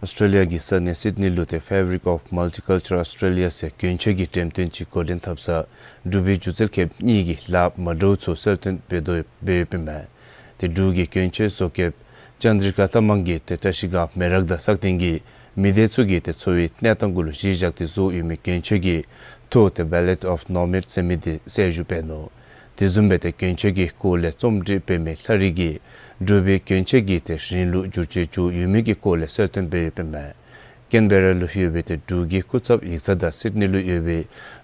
ཨོསི་ཊྲེ་ལི་ཡ་གི་ས་གནས་སིཌ་ནི་ལུ་ཏེ་Fabric of Multicultural Australia ཟེར་གྱོན་ཆས་ཀྱི་འགྲེམས་སྟོན་ཅིག་འགོ་འདྲེན་འཐབ་སར་འབྲུག་པའི་སྒྱུ་རྩལ་མཁས་པ་གཉིས་ཀྱིས་ལཱ་མ་འདྲཝ་ཚུ་གསལ་སྟོན་འབད་དོ་འབད་ཡོདཔ་ཨིན་མས། ཏེ་འབྲུག་གི་གྱོན་ཆས་བཟོ་མཁས་པ་ཅནྡྲི་ཀ་ཏ་མང་གིས་ཏེ་བཀྲ་ཤིས་སྒང་མེ་རག་དང་སག་སྟེང་གི་མི་སྡེ་ཚུ་གི་ཏེ་འཚོ་བའི་གནས་སྟངས་གུ་ལུ་གཞི་བཞག་སྟེ་བཟོ་ཡོད་མི་གྱོན་ཆས་ཀྱི་ཐོ་ཏེ་Ballad of Nomads ཟེར་མི་དེ་གསལ་ཞུ་འབད་ནུག། དེ་བཟུམ་སྦེ་ཏེ་གྱོན་ཆས་ཀྱི་སྐོར་ལས་རྩོམ་སྒྲིག་འབད་མི་ལྷ་རི་གིས་འབྲུག་པའི་གྱོན་ཆས་ཀྱི་ཏེ་རིང་ལུགས་འགྱུར་བཅོས་བྱུང་ཡོད་མི་གི་སྐོར་ལས་གསལ་སྟོན་འབད་ཡོདཔ་ཨིན་མས། ཀེན་བེ་ར་ལུ་ཡོད་པའི་ཏེ་འབྲུག་གི་སྐུ་ཚབ་ཡིག་ཚང་དང་སིཌ་ནི་ལུ་ཡོད་པའི་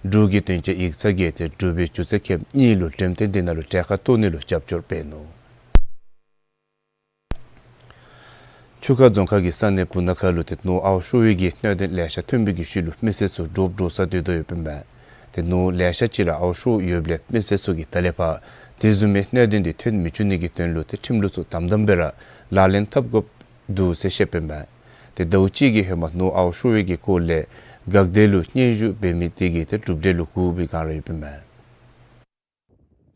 འབྲུག་གི་དོན་གཅོད་ཡིག་ཚང་གིས་ཏེ་འབྲུག་པའི་སྒྱུ་རྩལ་མཁས་པ་གཉིས་ལུ་འགྲེམས་སྟོན་དེ་ནང་ལུ་གྲལ་ཁར་གཏོགས་ནི་ལུ་རྒྱབ་སྐྱོར་འབད་ནུག། ཆུ་ཁ་རྫོང་ཁག་གི་ས་གནས་སྤུ་ན་ཁ་ལུ་ཏེ་ནོར་ཨརཝ་ཤོར་བའི་གི་གནད་དོན་ལེ་ཤ་ཐོན་པའི་གི་ཤུལ་ལུ་མི་སེར་ཚུ་འདྲོག་འདྲོག་ས་སྡོད་དོ་ཡོདཔ་ཨིན་མས། ཏེ་ནོར་ལེ་ཤ་ཅིག་ར་ཨརཝ་ཤོར་ཡོདཔ་ལས་མི་སེར་ཚུ་གིས་ད་ལས་ཕར་དེ་བཟུམ་མའི་གནད་དོན་དེ་ཐོན་མི་བཅུག་ནི་གི་དོན་ལུ་ཏེ་ཁྲིམས་ལུགས་ཚུ་དམ་དམ་སྦེ་ར་ལག་ལེན་འཐབ་དགོཔ་འདུག་ཟེར་བཤདཔ་ཨིན་མས། ཏེ་ཟླཝ་གཅིག་གི་ཧེ་མ་ནོར་ཨརཝ་ཤོར་བའི་གི་སྐོར་ལས་འགག་སྡེ་ལུ་སྙན་ཞུ་འབད་མི་དེ་གིས་ཏེ་གྲུབ་འབྲས་ལུ་གོ་བའི་སྒང་ར་ཡོདཔ་ཨིན་མས།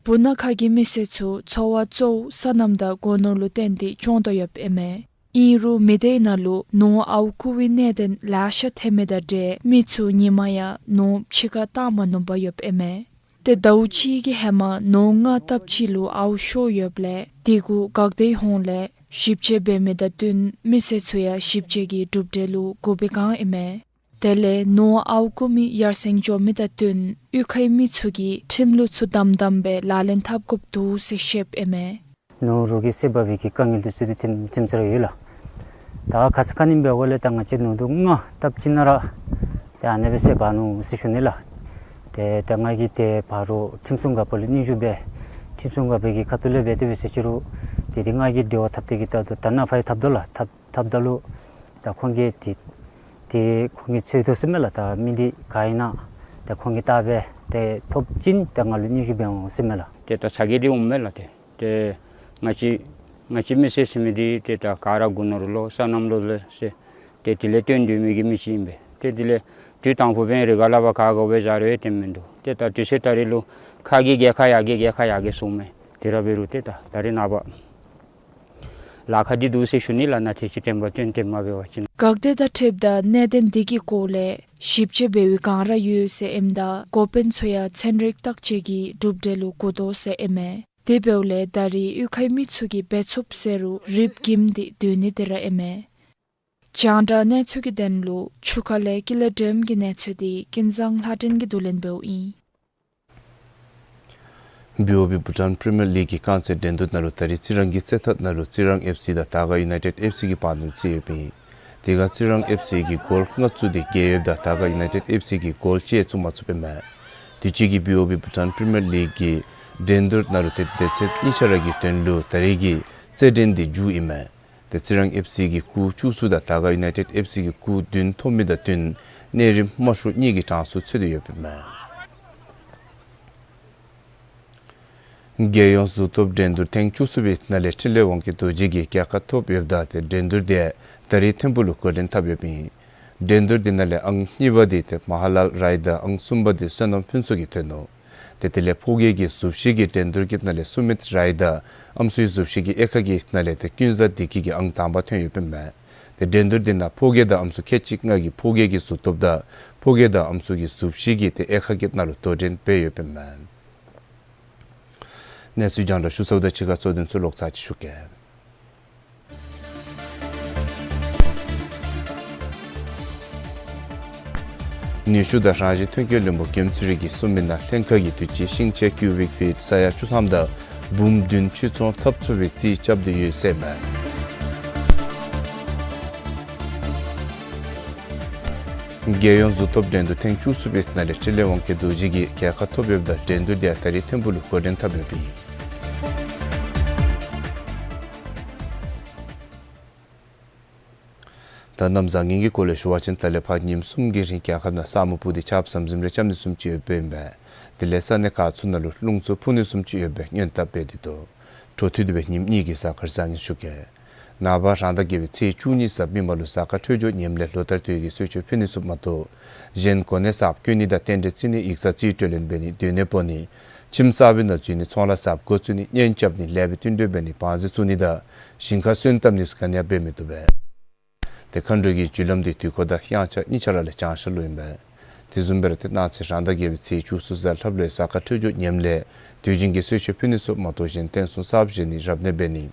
སྤུ་ན་ཁ་གི་མི་སེར་ཚུ་འཚོ་བ་གཙོ་བོ་སོ་ནམ་དང་སྒོ་ནོར་ལུ་བརྟེན་ཏེ་སྐྱོང་དོ་ཡོདཔ་ཨིན་མས། ཨིན་རུང་མི་སྡེ་ནང་ལུ་ནོར་ཨརཝ་རྐུ་བའི་གནད་དོན་ལེ་ཤ་ཐོན་མི་དང་འབྲེལ་མི་ཚུ་ཉིན་མ་ཡང་ནོར་ཕྱི་ཁར་བཏང་མ་ནུམ་པར་ཡོདཔ་ཨིན་མས། ཏེ་ཟླཝ་གཅིག་གི་ཧེ་མ་ནོར་ལྔ་ལྟབ་གཅིག་ལུ་ཨརཝ་ཤོར་ཡོདཔ་ལས་དེ་གུ་འགག་སྡེའི་ཧོངས་ལས་ཞིབ་དཔྱད་འབད་མི་དང་བསྟུན་མི་སེར་ཚུ་ཡང་ཞིབ་དཔྱད་ཀྱི་གྲུབ་འབྲས་ལུ་གོ་བའི་སྒང་ཨིན་མས། དེ་ལས་ནོར་ཨརཝ་རྐུ་མི་ཡར་སེང་འགྱོ་མི་དང་བསྟུན་གཡུས་ཁའི་མི་ཚུ་གིས་ཁྲིམས་ལུགས་ཚུ་དམ་དམ་སྦེ་ལག་ལེན་འཐབ་དགོཔ་འདུག་ཟེར་བཤདཔ་ཨིན་མས། ནོར་གྱི་ཟད་པའི་གི་དཀའ་ངལ་འདི་ཚུ་འདི་ཐོན་ཐོནམ་ཟེར་ཡོད་ལགས། ད་ཁ་ཙ་ཁ་ཉིནམ་འབདཝ་ལས་ད་ང་བཅས་ནོར་དུང་ལྔ་བཏབ་ཅི་ན་ར་ཏེ་ཨ་ནི་སྦེ་ཟད་འབག་ནུག་ཟེར་ཞུ་ནི་ལགས། ཏེ་ད་ང་གིས་ཏེ་ཕར་ཁྲིམས་སྲུང་འགག་པ་ལུ་སྙན་ཞུ་འབད། ཁྲིམས་སྲུང་འགག་པའི་གི་ཁ་ཐུག་ལས་འབད་དེ་འབད་ཟེར་ཅི་རུང་ཏེ་འདི་ང་གིས་འབྲེལ་བ་འཐབ་སྟེ་གི་ད་ལྟོ་ད་ནཱ་ཕར་འཐབ་དོ་ལགས། འཐབ་འཐབ་ད་ལུ་ད་ཁོང་གིས་ཏེ་ཏེ་ཁོང་གིས་འཚོལ་དོ་ཟེར་མས་ལགས། ད་མི་འདི་ག་ཨིན་ན་ད་ཁོང་གིས་བལྟ་སྦེ་ཏེ་ཐོབ་ཅིན་ད་ང་ལུ་སྙན་ཞུ་འབད་འོང་ཟེར་མས་ལགས། ཏེ་ད་ཚ་གྱང་འདི་འོང་མས་ལགས། ཏེ་ཏེ་ང་བཅས་ང་བཅས་མི་སེར་ཟེར་མི་འདི་ཏེ་ད་ག་ར་དགུ་ནོར་ལོ་སོ་ནམ་ལོ་ལས་ཟེར་ཏེ་དེ་ལས་བརྟེན་སྡོད་མི་གི་མི་ཅིག་ཨིན་པས། ཏེ་དེ་ལས་དུས་དང་ཕུ་པའི་རི་ག་ལ་བ་ག་ག་བའི་ཟ་རེ་ཏེ་མིན་འདུག། ཏེ་ད་དུས་ཚོད་ད་རེས་ལུ་ཁ་གི་རྒྱལ་ཁ་ཡར་རྒྱས་རྒྱལ་ཁ་ཡར་རྒྱས་སོང་མས། དེ་ར་འབད་རུང་ཏེ་ད་ད་རེས་ནངས་པ་ལཱ་ཁག་འདི་འདུག་ཟེར་ཞུ་ནི་ལགས། ནཱ་ཏེ་ཅིག་དྲན་པ་བཏོན་ཏེ་མ་འབད་བ་ཅིན། འགག་སྡེ་དང་འཁྲིལཝ་ད་གནད་དོན་འདི་གི་སྐོར་ལས་ཞིབ་དཔྱད་འབད་བའི་སྒང་ར་ཡོད་ཟེར་ཨིནམ་ད་འགོ་དཔོན་ཚུ་ཡང་ཚན་རིག་བརྟག་དཔྱད་ཀྱི་གྲུབ་འབྲས་ལུ་གོ་དོ་ཟེར་ཨིན་མས། དེ་འབདཝ་ལས་ད་རེས་གཡུས་ཁའི་མི་ཚུ་གིས་འབད་ཚུགསཔ་ཟེར་རུང་རིགཔ་འགྱིམ་སྟེ་སྡོད་ནི་དེ་ར་ཨིན་མས། རྒྱང་བསྒྲགས་གནས་ཚུལ་གྱི་དོན་ལུ་ཆུ་ཁ་ལས་ཀི་ལོ་སྒྲོནམ་གྱི་གནས་ཚུལ་འདི་ཀུན་བཟང་ལྷ་སྒྲོན་གྱིས་བསྡུ་ལེན་འབདཝ་ཨིན། བི་ཨོ་བི་བྷུ་ཊཱན་པི་རི་མི་ཡར་ལིག་གི་རྐང་རྩེད་འགྲན་བསྡུར་ནང་ལུ་ད་རེས་རྩི་རང་གི་རྩེད་ཐང་ནང་ལུ་རྩི་རང་ཨེཕ་སི་དང་དར་དཀར་ཡུ་ནའི་ཊེཌ་ཨེཕ་སི་གི་བར་ན་རྩེད་ཡོདཔ་ཨིན། དེ་ཁར་རྩི་རང་ཨེཕ་སི་གིས་གོལ་ལྔ་བཙུགས་ཏེ་བརྒྱད་ཡོདཔ་ད་དར་དཀར་ཡུ་ནའི་ཊེཌ་ཨེཕ་སི་གིས་གོལ་གཅིག་བཙུགས་མ་ཚུགས་པས་མས། དུས་ཅི་གི་བི་ཨོ་བི་བྷུ་ཊཱན་པི་རི་མི་ཡར་ལིག་གི་འགྲན་བསྡུར་ནང་ལུ་ཏེ་སྡེ་ཚན་གཉིས་ཆ་ར་གི་དོན་ལུ་ད་རེས་ཀྱི་རྩེད་འགྲན་འདི་མཇུག་ཨིན་མས། ཏེ་རྩི་རང་ཨེཕ་སི་གིས་སྐུགས་བཅུ་གསུམ་དང་དར་དཀར་ཡུ་ནའི་ཊེཌ་ཨེཕ་སི་གིས་སྐུགས་བདུན་ཐོབ་མི་དང་བསྟུན་གནས་རིམ་དམའ་ཤོས་གཉིས་ཀྱི་གྲངས་སུ་ཚུད་དེ་ཡོདཔ་ཨིན་མས། རྒྱལ་ཡོངས་གཟུགས་སྟོབས་འགྲན་བསྡུར་ཐེངས་བཅུ་གསུམ་པའི་ནང་ལས་འཕྲིན་ལས་དབང་སྐྱོང་རྡོ་རྗེ་གིས་རྒྱལ་ཁ་ཐོབ་ཡོདཔ་ད་ཏེ་འགྲན་བསྡུར་དེ་ད་རེས་ཐིམ་ཕུག་ལུ་འགོ་འདྲེན་འཐབ་ཡོདཔ་ཨིན། འགྲན་བསྡུར་དེ་ནང་ལས་ཨང་གཉིས་པ་དེ་ཏེ་མ་ཧ་ལལ་རའི་དང་ཨང་གསུམ་པ་དེ་བསོད་ནམས་ཕུན་ཚོགས་ཀྱིས་ཐོན་ནུག། ཏེ་དེ་ལས་ཕོ་སྐྱེས་ཀྱི་གཟུགས་གཞི་གི་འགྲན་བསྡུར་གྱི་ནང་ལས་སུ་མིད་རའི་དང་ཨམ་སྲུའི་གཟུགས་གཞི་གི་དབྱེ་ཁག་གི་ནང་ལས་ཏེ་ཀུན་བཟང་བདེ་སྐྱིད་ཀྱིས་ཨང་དང་པ་ཐོན་ཡོདཔ་ཨིན་མས། ཏེ་འགྲན་བསྡུར་དེ་ནང་ཕོ་སྐྱེས་དང་ཨམ་སྲུ་ཁལ་གཅིག་ལྔ་གིས་ཕོ་སྐྱེས་ཀྱི་གཟུགས་སྟོབས་དང་ཕོ་སྐྱེས་དང་ཨམ་སྲུ་གི་གཟུགས་གཞི་གི་ཏེ་དབྱེ་ཁག་གི་ནང་ལུ་དོ་འགྲན་འབད་ཡོདཔ་ཨིན་མས། གནས་ཚུལ་རྒྱང་བསྒྲགས་ཞུ་ཚརཝ་དང་གཅིག་ཁར་གཙོ་དོན་ཚུ་ལོག་ཚར་ཅིག་ཞུ་གེ། ནུས་ཤུགས་དང་རང་བཞིན་ཐོན་སྐྱེད་བློན་པོ་དགེ་ཚུལ་རིག་གིས་གསུངས་མི་ནང་ལྷན་ཁག་གི་དུས་ཅི་ཤིང་ཆས་ཀུ་བིག་ཕིཊ་ས་ཡ་བཅུ་ཐམ་དང་འབུམ་བདུན་ཕྱིར་ཚོང་འཐབ་ཚུགས་པའི་རྩིས་རྐྱབ་སྟེ་ཡོད་ཟེར་མས། རྒྱལ་ཡོངས་གཟུགས་སྟོབས་འགྲན་བསྡུར་ཐེངས་བཅུ་གསུམ་པའི་ནང་ལས་འཕྲིན་ལས་དབང་སྐྱོང་རྡོ་རྗེ་གིས་རྒྱལ་ཁ་ཐོབ་ཡོདཔ་ད་འགྲན་བསྡུར་དེ་ད་རེས་ཐིམ་ཕུག་ལུ་འགོ་འདྲེན་འཐབ་ཡོདཔ་ཨིན། ད་གནམ་བཟང་ངན་གྱི་སྐོར་ལས་ཞུ་བ་ཅིན་ད་ལས་ཕར་ཉིནམ་གསུམ་གྱི་རིང་རྒྱལ་ཁབ་ནང་ས་སྨུག་སྤུབས་ཏེ་ཆརཔ་ཟམ་ཟིམ་རེ་རྐྱབ་ནི་བཟུམ་ཅིག་ཡོདཔ་ཨིན་པས། དེ་ལས་ས་གནས་ཁག་ཚུ་ནང་ལུ་རླུང་འཚུབ་འཕུ་ནི་བཟུམ་ཅིག་ཡོད་པའི་སྔོན་དཔག་འབད་དེ་འདུག། འཕྲོ་མཐུད་དེ་སྦེ་ཉིནམ་གཉིས་ཀྱི་གཟའ་སྐར་བཟང་ངན་ཞུ་གེ། ནངས་པ་རང་ཟླ་བརྒྱད་པའི་ཚེས་བཅུ་གཉིས་གཟའ་མིག་དམར་ལུ་གཟའ་སྐར་འཕྲོད་སྦྱོར་ངནམ་ལས་ལོ་ལྟར་དུས་ཀྱི་གསོལ་མཆོད་ཕུལ་ནི་ཚུ་མ་གཏོགས་གཞན་གོ་གནས་གསརཔ་བསྐོ་ནི་དང་རྟེན་འབྲེལ་བརྩི་ནི་ཡིག་ཚང་རྩིས་སྤྲོད་ལེན་འབད་ནི་སྡོད་གནས་སྤོ་ནི་ཁྱིམ་གསར་པའི་ནང་འཛུལ་ནི་ཚོང་ལཱ་གསརཔ་འགོ་བཙུགས་ནི་གཉེན་རྐྱབ་ནི་ལེགས་པའི་བསྟུན་གྲོས་འབད་ནི་བང་རྩི་བཙུགས་ནི་དང་ཞིང་ཁ་སོན་བཏབ་ནི་ཚུ་ག་ནི་ཡང་འབད་མི་བཏུབ་པས། ཏེ་མཁའ་འགྲོའི་རྒྱུ་ལམ་འདི་དུས་འཁོར་དང་དབྱངས་འཆར་གཉིས་ཆ་ར་ལས་བྱང་ཤར་ལུ་ཨིན་པས། དེ་བཟུམ་སྦེ་ར་ཏེ་གནངས་ཚེ་རང་ཟླ་བརྒྱད་པའི་ཚེས་བཅུ་གསུམ་གཟའ་ལྷགཔ་ལུ་གཟའ་སྐར་འཕྲོད་སྦྱོར་ངནམ་ལས་དུས་རྒྱུན་གྱི་གསོལ་མཆོད་ཕུལ་ནི་ཚུ་མ་གཏོགས་གཞན་རྟེན་གསུམ་གསརཔ་བཞེངས་ནི་རབ་གནས་འབད་ནི་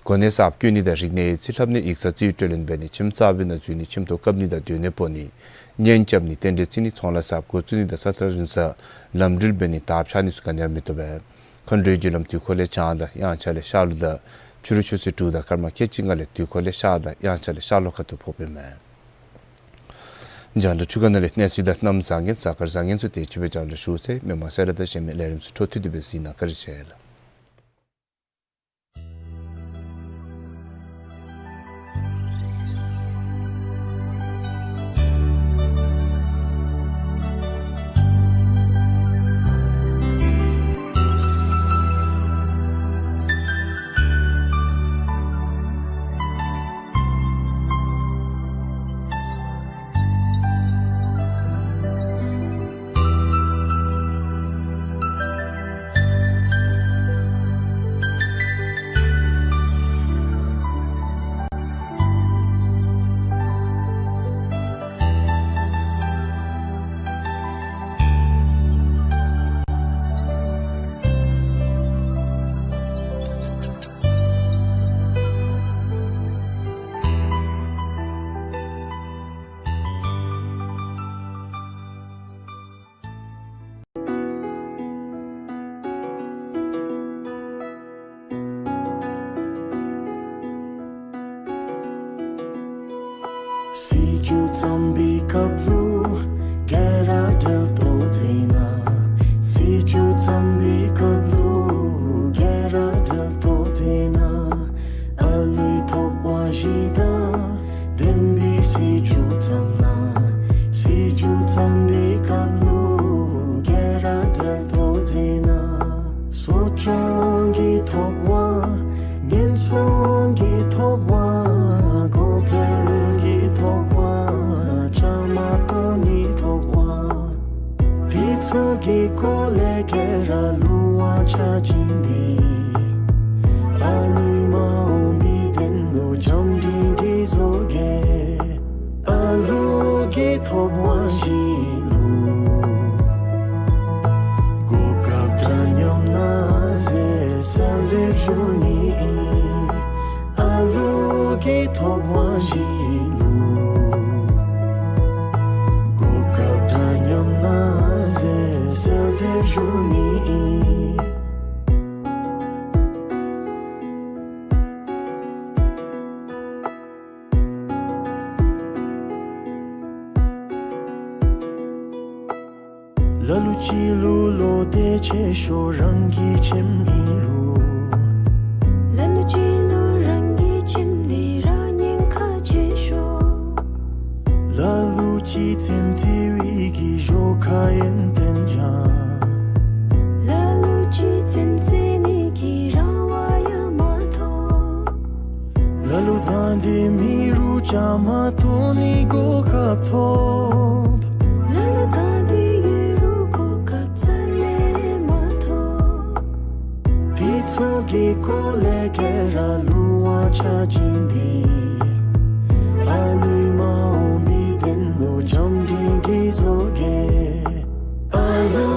གོ་གནས་གསརཔ་བསྐོ་ནི་དང་རིག་གནས་ཡིག་རྩིས་ལྷབ་ནི་ཡིག་ཚང་རྩིས་སྤྲོད་ལེན་འབད་ནི་ཁྱིམ་གསར་པའི་ནང་འཛུལ་ནི་ཁྱིམ་ཐོག་བཀབ་ནི་དང་སྡོད་གནས་སྤོ་ནི་གཉེན་རྐྱབ་ནི་རྟེན་འབྲེལ་བརྩི་ནི་ཚོང་ལཱ་གསརཔ་འགོ་བཙུགས་ནི་དང་ས་ཐག་རིང་སར་ལམ་འགྲུལ་འབད་ནི་དར་འཕྱར་ནི་ཚུ་ག་ནི་ཡང་མི་བཏུབ་པས། མཁའ་འགྲོའི་རྒྱུ་ལམ་དུས་འཁོར་ལས་བྱང་དང་དབྱངས་འཆར་ལས་ཤར་ལུ་དང་ཕྱི་རུ་ཆུ་ཚོད་དྲུག་དང་སྐར་མ་ཁལ་གཅིག་ལྔ་ལས་དུས་འཁོར་ལས་ཤར་དང་དབྱངས་འཆར་ལས་ཤར་ལྷོ་ཁ་ཐུག་ཕོགཔ་ཨིན་མས། རྒྱང་བསྒྲགས་འཕྲུལ་ཁང་ནང་ལས་གནས་ཚུལ་དང་གནམ་བཟང་ངན་གཟའ་སྐར་བཟང་ངན་ཚུ་དེ་ཅིག་སྦེ་རྒྱང་བསྒྲགས་ཞུ་ཚར་ཡི། མི་མང་གསལ་བསྒྲགས་དང་གཞན་མི་ལས་རིམ་ཚུ་འཕྲོ་མཐུད་དེ་སྦེ་གཟིགས་གནང་། བཀའ་དྲིན་ཆེ་ལགས། རྒྱུ་བརྩམས་པའི་སྐབས་ལུ་ག་ར་འབྲེལ་ཏོ་མཛད་ན། སྲིད་རྒྱུ་བརྩམས་པའི་སྐབས་ལུ་ག་ར་འབྲེལ་ཏོ་མཛད་ན། ཨ་ལུའི་ཐོབ་དབང་བཞི་དང་ལྡན་པའི་སྲིད་རྒྱུ་བརྩམས་ན། སྲིད་རྒྱུ་བརྩམས་པའི་སྐབས་ལུ་ག་ར་འབྲེལ་ཏོ་མཛད་ན། གསོ་སྐྱོང་གི་ཐོབ་དབང་། ངན་སོང་གི་ཐོབ་དབང་། གོང་འཕེལ་གྱི་ཐོབ་དབང་། བཅའ་མར་གཏོགས་ནི་ཐོབ་དབང་། དེ་ཚུ་གི་སྐོར་ལས་ག་ར་ལུང་དབང་ཆ་བྱིན་ཏེ། ཨ་ལུའི་མ་འོངས་པའི་དོན་ལུ་བྱམས་སྒྲིང་སྒྲིང་བཟོ་གེ། ཨ་ལུ་གི་ཐོབ་དབང་བཞི་ལུ་གོ་སྐབས་འདྲ་མཉམ་གནང་ཟེར་གསོལ་འདེབས་ཞུ་ནི་ཨིན། ཨ་ལུ་གི་ཐོབ་དབང་བཞི་ལུ་གོ་སྐབས་འདྲ་མཉམ་གནང་ཟེར་གསོལ་འདེབས་ཞུ་ནི་ཨིན། ལ་ལུ་ཅིག་ལུ་བློ་གཏད་ཆེ་ཤོས་རང་གི་ཁྱིམ་ཨིན་རུང་། ལ་ལུ་ཅིག་ལུ་རང་གི་ཁྱིམ་འདི་ར་ཉེན་ཁ་ཆེ་ཤོས། ལ་ལུ་ཅིག་རྩེདམོ་རྩེ་བའི་གི་གཞོགས་ཁ་ཡོན་ཏན་ཅན། ལ་ལུ་ཅིག་རྩེདམོ་རྩེ་ནི་གི་རང་དབང་ཡང་མ་ཐོབ། ལ་ལུ་དང་འདོད་མེད་རུང་བཅའ་མར་གཏོགས་ནི་གོ་སྐབས་ཐོབ། ལ་ལུ་དང་འདོད་ཡོད་རུང་གོ་སྐབས་རྩ་ལས་མ་ཐོབ། དེ་ཚུ་གི་སྐོར་ལས་ག་ར་ལུང་དབང་ཆ་བྱིན་ཏེ། ཨ་ལུའི་མ་འོངས་པའི་དོན་ལུ་བྱམས་སྒྲིང་སྒྲིང་བཟོ་གེ། ཨ་ལུ་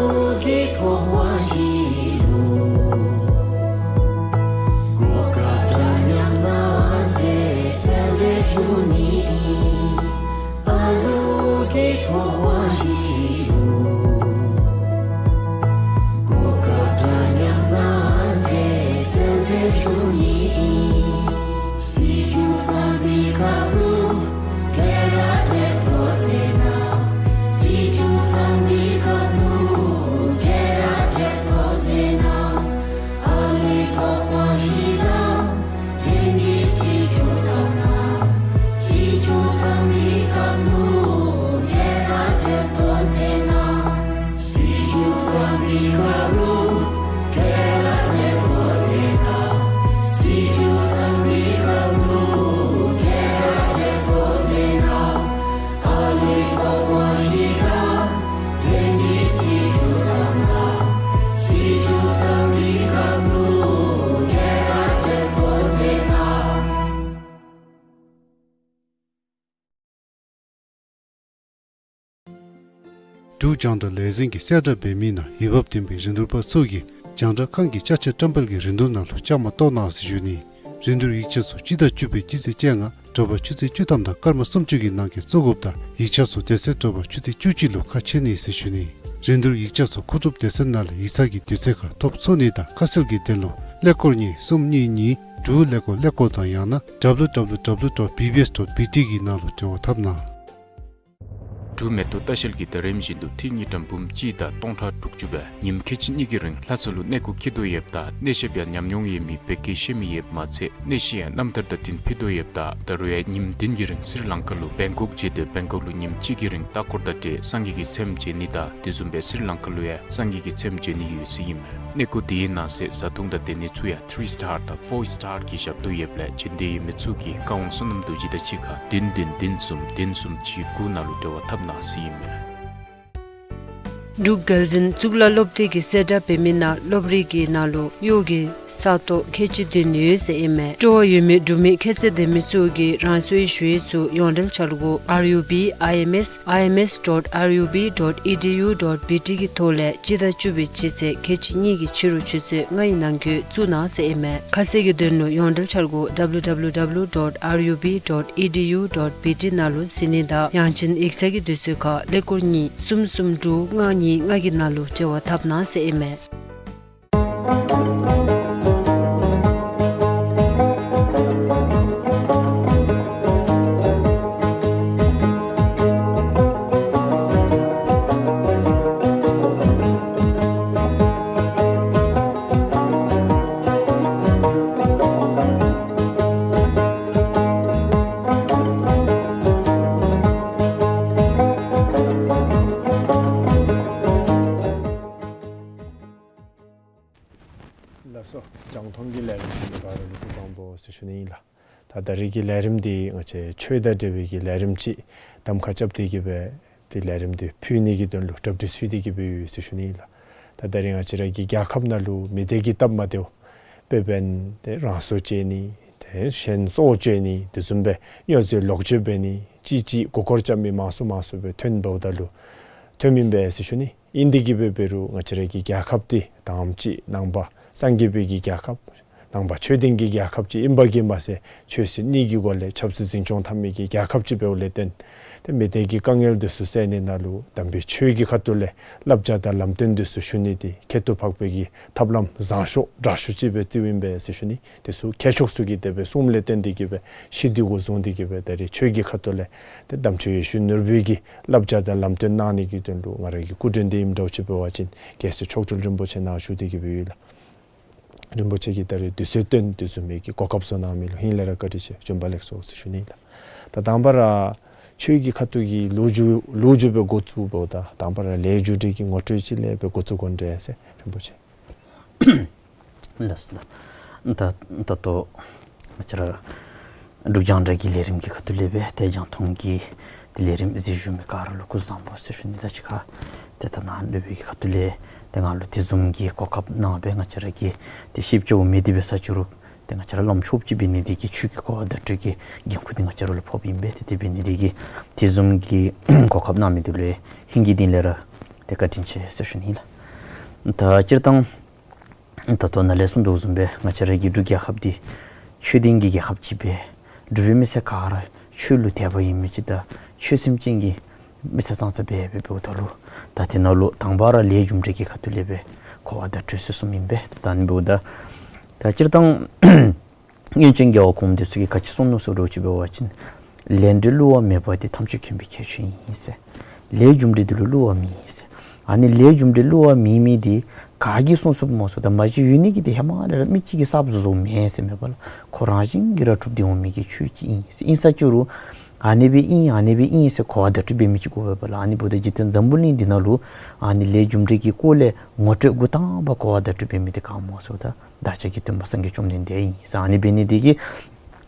གི་ཐོབ་དབང་བཞི་ལུ་གོ་སྐབས་འདྲ་མཉམ་གནང་ཟེར་གསོལ་འདེབས་ཞུ་ནི་ཨིན། ཨ་ལུ་གི་ཐོབ་དབང་བཞི་ལུ་གོ་སྐབས་འདྲ་མཉམ་གནང་ཟེར་གསོལ་འདེབས་ཞུ་ནི་ཨིན། སྲིད་རྒྱུ་བརྩམས་པའི་སྐབས་ལུ་ག་ར་འབྲེལ་ཏོ་མཛད་ན། སྲིད་རྒྱུ་བརྩམས་པའི་སྐབས་ལུ་ག་ར་འབྲེལ་ཏོ་མཛད་ན། ཨ་ལུའི་ཐོབ་དབང་བཞི་དང་ལྡན་པའི་སྲིད་རྒྱུ་བརྩམས་ན། སྲིད་རྒྱུ་བརྩམས་པའི་སྐབས་ལུ་ག་ར་འབྲེལ་ཏོ་མཛད་ན། སྲིད་རྒྱུ་བརྩམས་པའི་སྐབས་ལུ་ག་ར་འབྲེལ་ཏོ་མཛད་ན། སྲིད་རྒྱུ་བརྩམས་པའི་སྐབས་ལུ་ག་ར་འབྲེལ་ཏོ་མཛད་ན། ཨ་ལུའི་ཐོབ་དབང་བཞི་དང་ལྡན་པའི་སྲིད་རྒྱུ་བརྩམས་ན། སྲིད་རྒྱུ་བརྩམས་པའི་སྐབས་ལུ་ག་ར་འབྲེལ་ཏོ་མཛད་ན། འབྲུག་རྒྱང་བསྒྲགས་ལས་འཛིན་གྱིས་གསལ་བསྒྲགས་འབད་མི་ནང་འོས་འབབ་ལྡན་པའི་རིན་བསྡུར་པ་ཚུ་གིས་རྒྱང་བསྒྲགས་ཁང་གི་ཅ་ཆས་བཀྲམ་སྤེལ་གྱི་རིན་བསྡུར་ནང་ལུ་བཅའ་མར་གཏོགས་གནང་ཟེར་ཞུ་ནི། རིན་བསྡུར་ཡིག་ཆ་ཚུ་སྤྱི་ཟླ་བཅུ་པའི་སྤྱི་ཚེས་བཅོ་ལྔ་དྲོ་པ་ཆུ་ཚོད་བཅུ་ཐམ་དང་སྐར་མ་སུམ་ཅུ་གི་ནང་འཁོད་བཙུགས་དགོཔ་དང་ཡིག་ཆ་ཚུ་དེ་ཚེ་དྲོ་པ་ཆུ་ཚོད་བཅུ་གཅིག་ལུ་ཁ་ཕྱེ་ནི་ཟེར་ཞུ་ནི། རིན་བསྡུར་ཡིག་ཆ་ཚུ་མཁོ་སྒྲུབ་སྡེ་ཚན་ནང་ལས་ཡིག་ཚང་གི་དུས་ཚོད་ཁར་ཐོབ་ཚུགས་ནི་དང་ཁ་གསལ་གྱི་དོན་ལུ་ཀླད་ཀོར་གཉིས་གསུམ་གཉིས་གཉིས་དྲུག་ཀླད་ཀོར་ཀླད་ཀོར་དང་ཡང་ན་W W W dot B B S dot B T གི་ནང་ལུ་འབྲེལ་བ་འཐབ་གནང་། འབྲུག་མེ་ཏོག་ལྟ་བཤལ་གྱིས་ད་རིས་བཞིན་དུ་ཏི་རུ་ཉིས་ཀྲམ་འབུམ་གཅིག་དང་སྟོང་ཕྲག་དྲུག་ཅུ་སྦེ་ཉིནམ་ཁལ་གཅིག་གཉིས་ཀྱི་རིང་ལྷ་ས་ལུ་གནས་སྐོར་འཁྱིད་དོ་ཡོདཔ་ད་གནས་བཤད་ཡང་ཉམས་མྱོང་ཡོད་མི་བོད་སྐད་ཤེས་མི་ཡོདཔ་མ་ཚད་གནས་བཤད་ཡང་རྣམ་ཐར་དང་བསྟུན་ཕུལ་དོ་ཡོདཔ་ད་ད་རུང་ཡང་ཉིནམ་བདུན་གྱི་རིང་སི་རི་ལང་ཀ་ལུ་བེང་ཀོག་མཇལ་ཏེ་བེང་ཀོག་ལུ་ཉིནམ་གཅིག་གི་རིང་ལྟ་སྐོར་དང་འབྲེལ་སངས་རྒྱས་ཀྱི་ཚེམ་མཇལ་ནི་དང་དེ་བཟུམ་སྦེ་སི་རི་ལང་ཀ་ལུ་ཡང་སངས་རྒྱས་ཀྱི་ཚེམ་མཇལ་ནི་ཡོད་ཟེར་ཨིན་མས། གནས་སྐོར་དེའི་ནང་གསེས་བཟའ་འཐུང་དང་སྡོད་ནི་ཚུ་ཡང་ཐི་རི་སི་ཊར་དང་ཕོར་སི་ཊར་གྱི་ཞབས་ཏོག་ཡོདཔ་ལས་བྱོན་འདོད་ཡོད་མི་ཚུ་གིས་བཀའ་དབང་བསོད་ནམས་རྡོ་རྗེ་དང་གཅིག་ཁར་བདུན་བདུན་བདུན་གསུམ་བདུན་གསུམ་གཅིག་དགུ་ནང་ལུ་འབྲེལ་བ་འཐབ་གནང་ཟེར་ཨིན་མས། འབྲུག་རྒྱལ་འཛིན་གཙུག་ལག་སློབ་སྡེ་གིས་གསལ་བསྒྲགས་འབད་མི་ནང་སློབ་རིམ་གྱི་ནང་ལུ་གཡོག་གི་ས་སྟོང་ཁལ་གཅིག་བདུན་ཡོད་ཟེར་ཨིན་མས། སྤྲོ་བ་ཡོད་མི་འབྲུག་མི་ཁྱད་ཚད་ལྡན་མི་ཚུ་གིས་རང་སོའི་ཞུ་ཡིག་ཚུ་ཡོངས་འབྲེལ་འཆར་སྒོ་R U B I M S I M S dot R U B dot E D U dot B T གི་ཐོག་ལས་སྤྱི་ཟླ་བཅུ་པའི་སྤྱི་ཚེས་ཁལ་གཅིག་གཉིས་ཀྱི་ཕྱི་རུ་ཆུ་ཚོད་ལྔའི་ནང་འཁོད་བཙུགས་གནང་ཟེར་ཨིན་མས། ཁ་གསལ་གྱི་དོན་ལུ་ཡོངས་འབྲེལ་འཆར་སྒོ་W W W dot R U B dot E D U dot B T ནང་ལུ་གཟིགས་ནི་དང་ཡང་ཅིན་ཡིག་ཚང་གི་དུས་ཚོད་ཁར་ཀླད་ཀོར་གཉིས་གསུམ་གསུམ་དྲུག་ལྔ་གཉིས་ལྔ་གི་ནང་ལུ་འབྲེལ་བ་འཐབ་གནང་ཟེར་ཨིན་མས། སོ། རྒྱང་མཐོང་གི་ལས་རིམ་གཟིགས་མི་ག་ར་ལུ་སྐུ་གཟུགས་བཟང་པོ་ཟེར་ཞུ་ནི་ཨིན་ལགས། ད་ད་རིས་ཀྱི་ལས་རིམ་འདི་ང་བཅས་ཆོས་དང་འབྲེལ་བའི་གི་ལས་རིམ་ཅིག་གདམ་ཁ་རྐྱབ་སྟེ་གི་སྦེ་ཏེ་ལས་རིམ་འདི་ཕུལ་ནི་གི་དོན་ལུ་གྲ་སྒྲིག་ཞུ་སྟེ་གི་སྦེ་ཡོད་ཟེར་ཞུ་ནི་ཨིན་ལགས། ད་ད་རིས་ང་བཅས་ར་གི་རྒྱལ་ཁབ་ནང་ལུ་མི་སྡེ་གི་སྟབས་མ་བདེཝ་དཔེ་འབད་ན་ཏེ་རང་སྲོག་བཅད་ནི་ཏེ་གཞན་སྲོག་བཅད་ནི་དེ་བཟུམ་སྦེ་སྨྱོ་རྫས་ལོག་སྤྱོད་འབད་ནི་ཅིག་ཅིག་མགུ་སྐོར་རྐྱབ་མི་མང་སུ་མང་སུ་སྦེ་ཐོན་འབདཝ་ད་ལུ་ཐོན་མི་ཨིན་པས་ཟེར་ཞུ་ནི། ཨིན་ཏེ་གི་སྦེ་འབད་རུང་ང་བཅས་ར་གི་རྒྱལ་ཁབ་འདི་དང་པ་ཅིག་ནང་པ་སངས་རྒྱས་པའི་གི་རྒྱལ་ཁབ་ནང་པ་ཆོས་ལྡན་གྱི་རྒྱལ་ཁབ་ཅིག་ཨིན་པ་གིས་མ་ཚད་ཆོས་སྲིད་གཉིས་ཀྱི་སྒོ་ལས་ཆབ་སྲིད་འཛིན་སྐྱོང་འཐབ་མི་གི་རྒྱལ་ཁབ་ཅིག་འབདཝ་ལས་བརྟེན་ཏེ་མི་སྡེ་གི་དཀའ་ངལ་འདི་ཚུ་བསལ་ནི་ནང་ལུ་དམ་པའི་ཆོས་ཀྱི་ཁ་ཐུག་ལས་བསླབ་བྱ་དང་ལམ་སྟོན་འདི་ཚུ་ཞུ་ནི་འདི་ཁྱད་དུ་འཕགས་པའི་གི་ཐབས་ལམ་བཟང་ཤོས་དྲག་ཤོས་ཅིག་སྦེ་བརྩིཝ་ཨིན་པས་ཟེར་ཞུ་ནི། དེ་ཚུ་མཁས་མཆོག་ཚུ་གིས་དེ་སྦེ་གསུངམ་ལས་བརྟེན་ཏེ་གི་སྦེ་གཞི་འདི་གུ་བཟུང་སྟེ་གི་སྦེ་ད་རིས་ཆོས་ཀྱི་ཁ་ཐུག་ལས་ཏེ་དམ་ཆོས་ཡེ་ཤེས་ནོར་བུའི་གི་བསླབ་བྱ་དང་ལམ་སྟོན་གནང་ནི་གི་དོན་ལུ་ང་ར་གི་སྐུ་མགྲོན་འདི་ཨིནམ་འདྲཝ་ཅིག་འབད་བ་ཅིན་རྒྱལ་སྲས་མཆོག་སྤྲུལ་རིན་པོ་ཆེ་ནཱ་བཞུགས་ཏེ་གི་སྦེ་ཡོད་ལགས། རིན་པོ་ཆེ་གིས་ད་རིས་དུས་ཚོད་བཏོན་དེ་བཟུམ་མའི་གི་གོ་སྐབས་ཚུ་གནང་མི་ལུ་ཧིང་ལས་ར་བཀའ་དྲིན་ཆེ། བྱོན་པ་ལེགས་སོ་ཟེར་ཞུ་ནི་ལགས། ད་དང་པ་ར་ཆོས་ཀྱི་ཁ་ཐུག་གི་ལོ་རྒྱུས་ལོ་རྒྱུས་སྦེ་འགོ་བཙུགས་འབདཝ་ད་དང་པ་ར་ལས་རྒྱུ་འབྲས་ཀྱི་ངོ་སྤྲོད་ཅིག་ལས་སྦེ་འགོ་བཙུགས་དགོ་འདྲས་ཟེར་རིན་པོ་ཆེ། ལགས་སོ་ལགས། ད་ད་ལྟོ་ང་བཅས་ར་འབྲུག་རྒྱང་བསྒྲགས་ཀྱི་ལས་རིམ་གྱི་ཁ་ཐུག་ལས་སྦེ་ཏེ་རྒྱང་མཐོང་གི་ཏེ་ལས་རིམ་གཟིགས་བཞུགས་མི་ག་ར་ལུ་སྐུ་གཟུགས་བཟང་པོ་ཟེར་ཞུ་ནི། ད་ཅི་ཁ་ཏེ་ད་ནཱ་སློབ་དཔོན་གྱི་ཁ་ཐུག་ལས་ཏེ་ང་ལུ་དེ་བཟུམ་གྱི་གོ་སྐབས་གནང་སྦེ་ང་བཅས་ར་གི་ཏེ་ཤེས་བྱ་འོང་མི་འདི་འབད་ས་ཅིག་རུང་ཏེ་ང་བཅས་ར་བླམ་ཆོསཔ་ཅིག་འབད་ནི་འདི་གིས་ཆོས་ཀྱི་གོ་བ་བརྡ་སྤྲོད་ཀྱི་འགན་ཁུར་འདི་ང་བཅས་ར་ལུ་ཕོགཔ་ཨིན་པས། ཏེ་དེ་འབད་ནི་འདི་གིས་དེ་བཟུམ་གྱི་གོ་སྐབས་གནང་མི་འདི་ལུ་ཧིང་གི་གཏིང་ལས་ར་ཏེ་བཀའ་དྲིན་ཆེ་ཟེར་ཞུ་ནི་ལགས། ད་སྤྱིར་བཏང་ད་ལྟོ་ནཱ་ལས་གསུངས་དོ་བཟུམ་སྦེ་ང་བཅས་ར་གི་འབྲུག་རྒྱལ་ཁབ་འདི་ཆོས་ལྡན་གྱི་རྒྱལ་ཁབ་ཅིག་སྦེ་འབྲུག་པའི་མི་སེར་ག་ར་ཆོས་ལུ་དད་པ་ཡོད་མི་ཅིག་དང་ཆོས་སེམས་ཅན་གྱི་མི་སེར་ཙང་ཙ་སྦེ་འབདཝ་ད་ལུ་ད་དེ་ནང་ལུ་དང་པ་ར་ལས་རྒྱུ་འབྲས་ཀྱི་ཁ་ཐུག་ལས་སྦེ་གོ་བ་བརྡ་སྤྲོད་ཟེར་གསུངམ་ཨིན་པས། ད་ཨ་ནི་འབདཝ་ད་ད་སྤྱིར་བཏང་སྔོན་བྱོན་རྒྱལ་བ་གོངམ་འདི་ཚུ་གིས་ག་ཅི་གསུངས་ནུག་ཟེར་འདྲཝ་ཅིག་འབད་བ་ཅིན་ལས་འབྲས་བསླུ་བ་མེད་པ་དེ་ཐམས་ཅད་མཁྱེན་པའི་ཁྱད་ཆོས་ཨིན་ཟེར། ལས་རྒྱུ་འབྲས་འདི་ལུ་བསླུ་བ་མེད་ཟེར། ཨ་ནི་ལས་རྒྱུ་འབྲས་བསླུ་བ་མེད་མི་འདི་ག་གིས་གསུངས་གསུངསམ་སྨོ་ཟེརཝ་ད་མ་གཞི་ཡོད་ནི་གི་འདི་ཧེ་མ་ལས་ར་མི་གཅིག་གིས་གསརཔ་བཟོ་བཟོཝ་མེན་ཟེར་མེན་པ་ལགས། ཁོ་རང་བཞིན་གྱིས་ར་གྲུབ་སྟེ་འོང་མི་གི་ཆོས་ཅིག་ཨིན་ཟེར། ཨིན་ས་ཅིག་རུང་ཨ་ནི་སྦེ་ཨིན་ཨ་ནི་སྦེ་ཨིན་ཟེར་གོ་བ་བརྡ་སྤྲོད་འབད་མི་ཅིག་དགོ་པས་ལགས། ཨ་ནི་འབདཝ་ད་འཇིག་རྟེན་འཛམ་བུ་གླིང་འདི་ནང་ལུ་ཨ་ནི་ལས་རྒྱུ་འབྲས་ཀྱི་སྐོར་ལས་ངོ་སྤྲོད་འགོ་དང་པ་གོ་བ་བརྡ་སྤྲོད་འབད་མི་འདི་ག་སྨོ་ཟེརཝ་ད་བདག་ཅག་གི་སྟོན་པ་སངས་རྒྱས་བཅོམ་ལྡན་འདས་ཨིན་ཟེར། ཨ་ནི་འབད་ནི་འདི་གིས་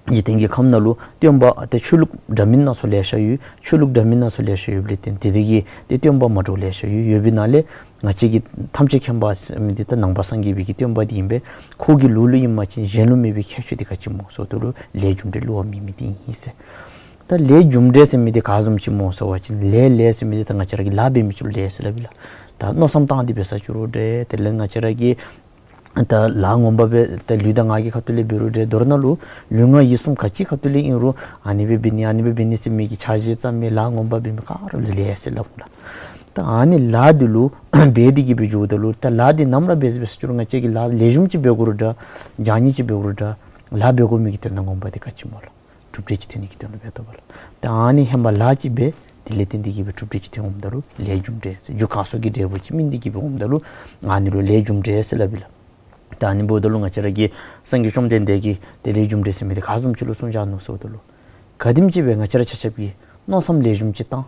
འཇིག་རྟེན་གྱི་ཁམས་ནང་ལུ་སྟོན་པ་ཏེ་ཆོས་ལུགས་འདྲ་མིན་སྣ་ཚོགས་ལེ་ཤ་ཡོད། ཆོས་ལུགས་འདྲ་མིན་སྣ་ཚོགས་ལེ་ཤ་ཡོདཔ་ལས་བརྟེན་དེ་དེ་གིས་ཏེ་སྟོན་པ་མ་འདྲཝ་ལེ་ཤ་ཡོད། ཡོད་པའི་ནང་ལས་ང་བཅས་ཀྱི་ཐམས་ཅད་མཁྱེན་པ་ཟེར་མི་འདི་ད་ནང་པ་སངས་རྒྱས་པའི་གི་སྟོན་པ་འདི་ཨིན་པས། ཁོ་གི་ལུགས་ལུ་ཨིན་པ་ཅིན་གཞན་ལུ་མེད་པའི་ཁྱད་ཆོས་འདི་ག་ཅི་སྨོ་ཟེརཝ་ད་ལུ་ལས་རྒྱུ་འབྲས་བསླུ་བ་མེད་མི་འདི་ཨིན་ཟེར། ད་ལས་རྒྱུ་འབྲས་ཟེར་མི་འདི་ག་བཟུམ་ཅིག་སྨོ་ཟེར་བ་ཅིན་ལས་ལས་ཟེར་མི་འདི་ད་ང་བཅས་ར་གིས་ལཱ་འབད་མི་ཅིག་ལུ་ལས་ཟེར་སླབ་ཨིན་ལགས། ད་མནོ་བསམ་བཏང་སྟེ་འབད་ས་ཅིག་རུང་འདྲ་དེ་ལས་ང་བཅས་ར་གིས་ད་ལཱ་ངོ་མ་སྦེ་ད་ལུས་དང་ངག་གི་ཁ་ཐུག་ལས་འབད་རུང་འདྲ་མདོར་ན་ལུ་ལུས་ངག་ཡིད་གསུམ་ག་ཅི་ཁ་ཐུག་ལས་ཨིན་རུང་ཨ་ནི་སྦེ་འབད་ནི་ཨ་ནི་སྦེ་འབད་ནི་ཟེར་མི་གི་འཆར་གཞི་བརྩམ་མི་ལཱ་ངོ་མ་འབད་མི་ག་ར་ལུ་ལས་ཟེར་སླབ་འོང་ལགས། ད་ཨ་ནི་ལཱ་འདི་ལུ་འབད་དེ་གི་སྦེ་འགྱོཝ་ད་ལུ་ད་ལཱ་འདི་ནམ་ར་འབད་འབད་ས་ཅིག་རུང་ང་བཅས་ཀྱིས་ལཱ་ལེགས་ཤོམ་ཅིག་འབད་དགོ་རུང་འདྲ་བྱང་ཉེས་ཅིག་འབད་དགོ་རུང་འདྲ་ལཱ་འབད་དགོ་མི་གི་དོན་དག་ངོ་མ་འདི་ག་ཅི་སྨོ་ལགས། གྲུབ་འབྲས་ཅིག་ཐོན་ནི་གི་དོན་ལུ་འབད་དོ་བ་ལགས། ད་ཨ་ནི་ཧེ་མ་ལཱ་ཅིག་འབད་དེ་ལས་བརྟེན་ཏེ་གི་སྦེ་གྲུབ་འབྲས་ཅིག་ཐོན་འོངམ་ད་ལུ་ལས་རྒྱུ་འབྲས་ཟེར། རྒྱུ་གང་སོགས་ཀྱི་འབྲས་བུ་ཅིག་སྨིན་ཏེ་གི་སྦེ་འོངམ་ད་ལུ་ཨ་ནི་ལུ་ལས་རྒྱུ་འབྲས་ཟེར་སླབ་ཨིན་ལགས། ད་ཨ་ནི་འབདཝ་ད་ལུ་ང་བཅས་ར་གི་སངས་རྒྱས་བཅོམ་ལྡན་འདས་ཀྱིས་ཏེ་ལས་རྒྱུ་འབྲས་ཟེར་མི་འདི་ག་བཟུམ་ཅིག་ལུ་གསུངས་བཞག་ནུག་ཟེརཝ་ད་ལུ་ག་དེམ་ཅིག་སྦེ་ང་བཅས་ར་ཆ་ཁྱབ་ཀྱིས་མནོ་བསམ་ལེགས་ཤོམ་ཅིག་བཏང་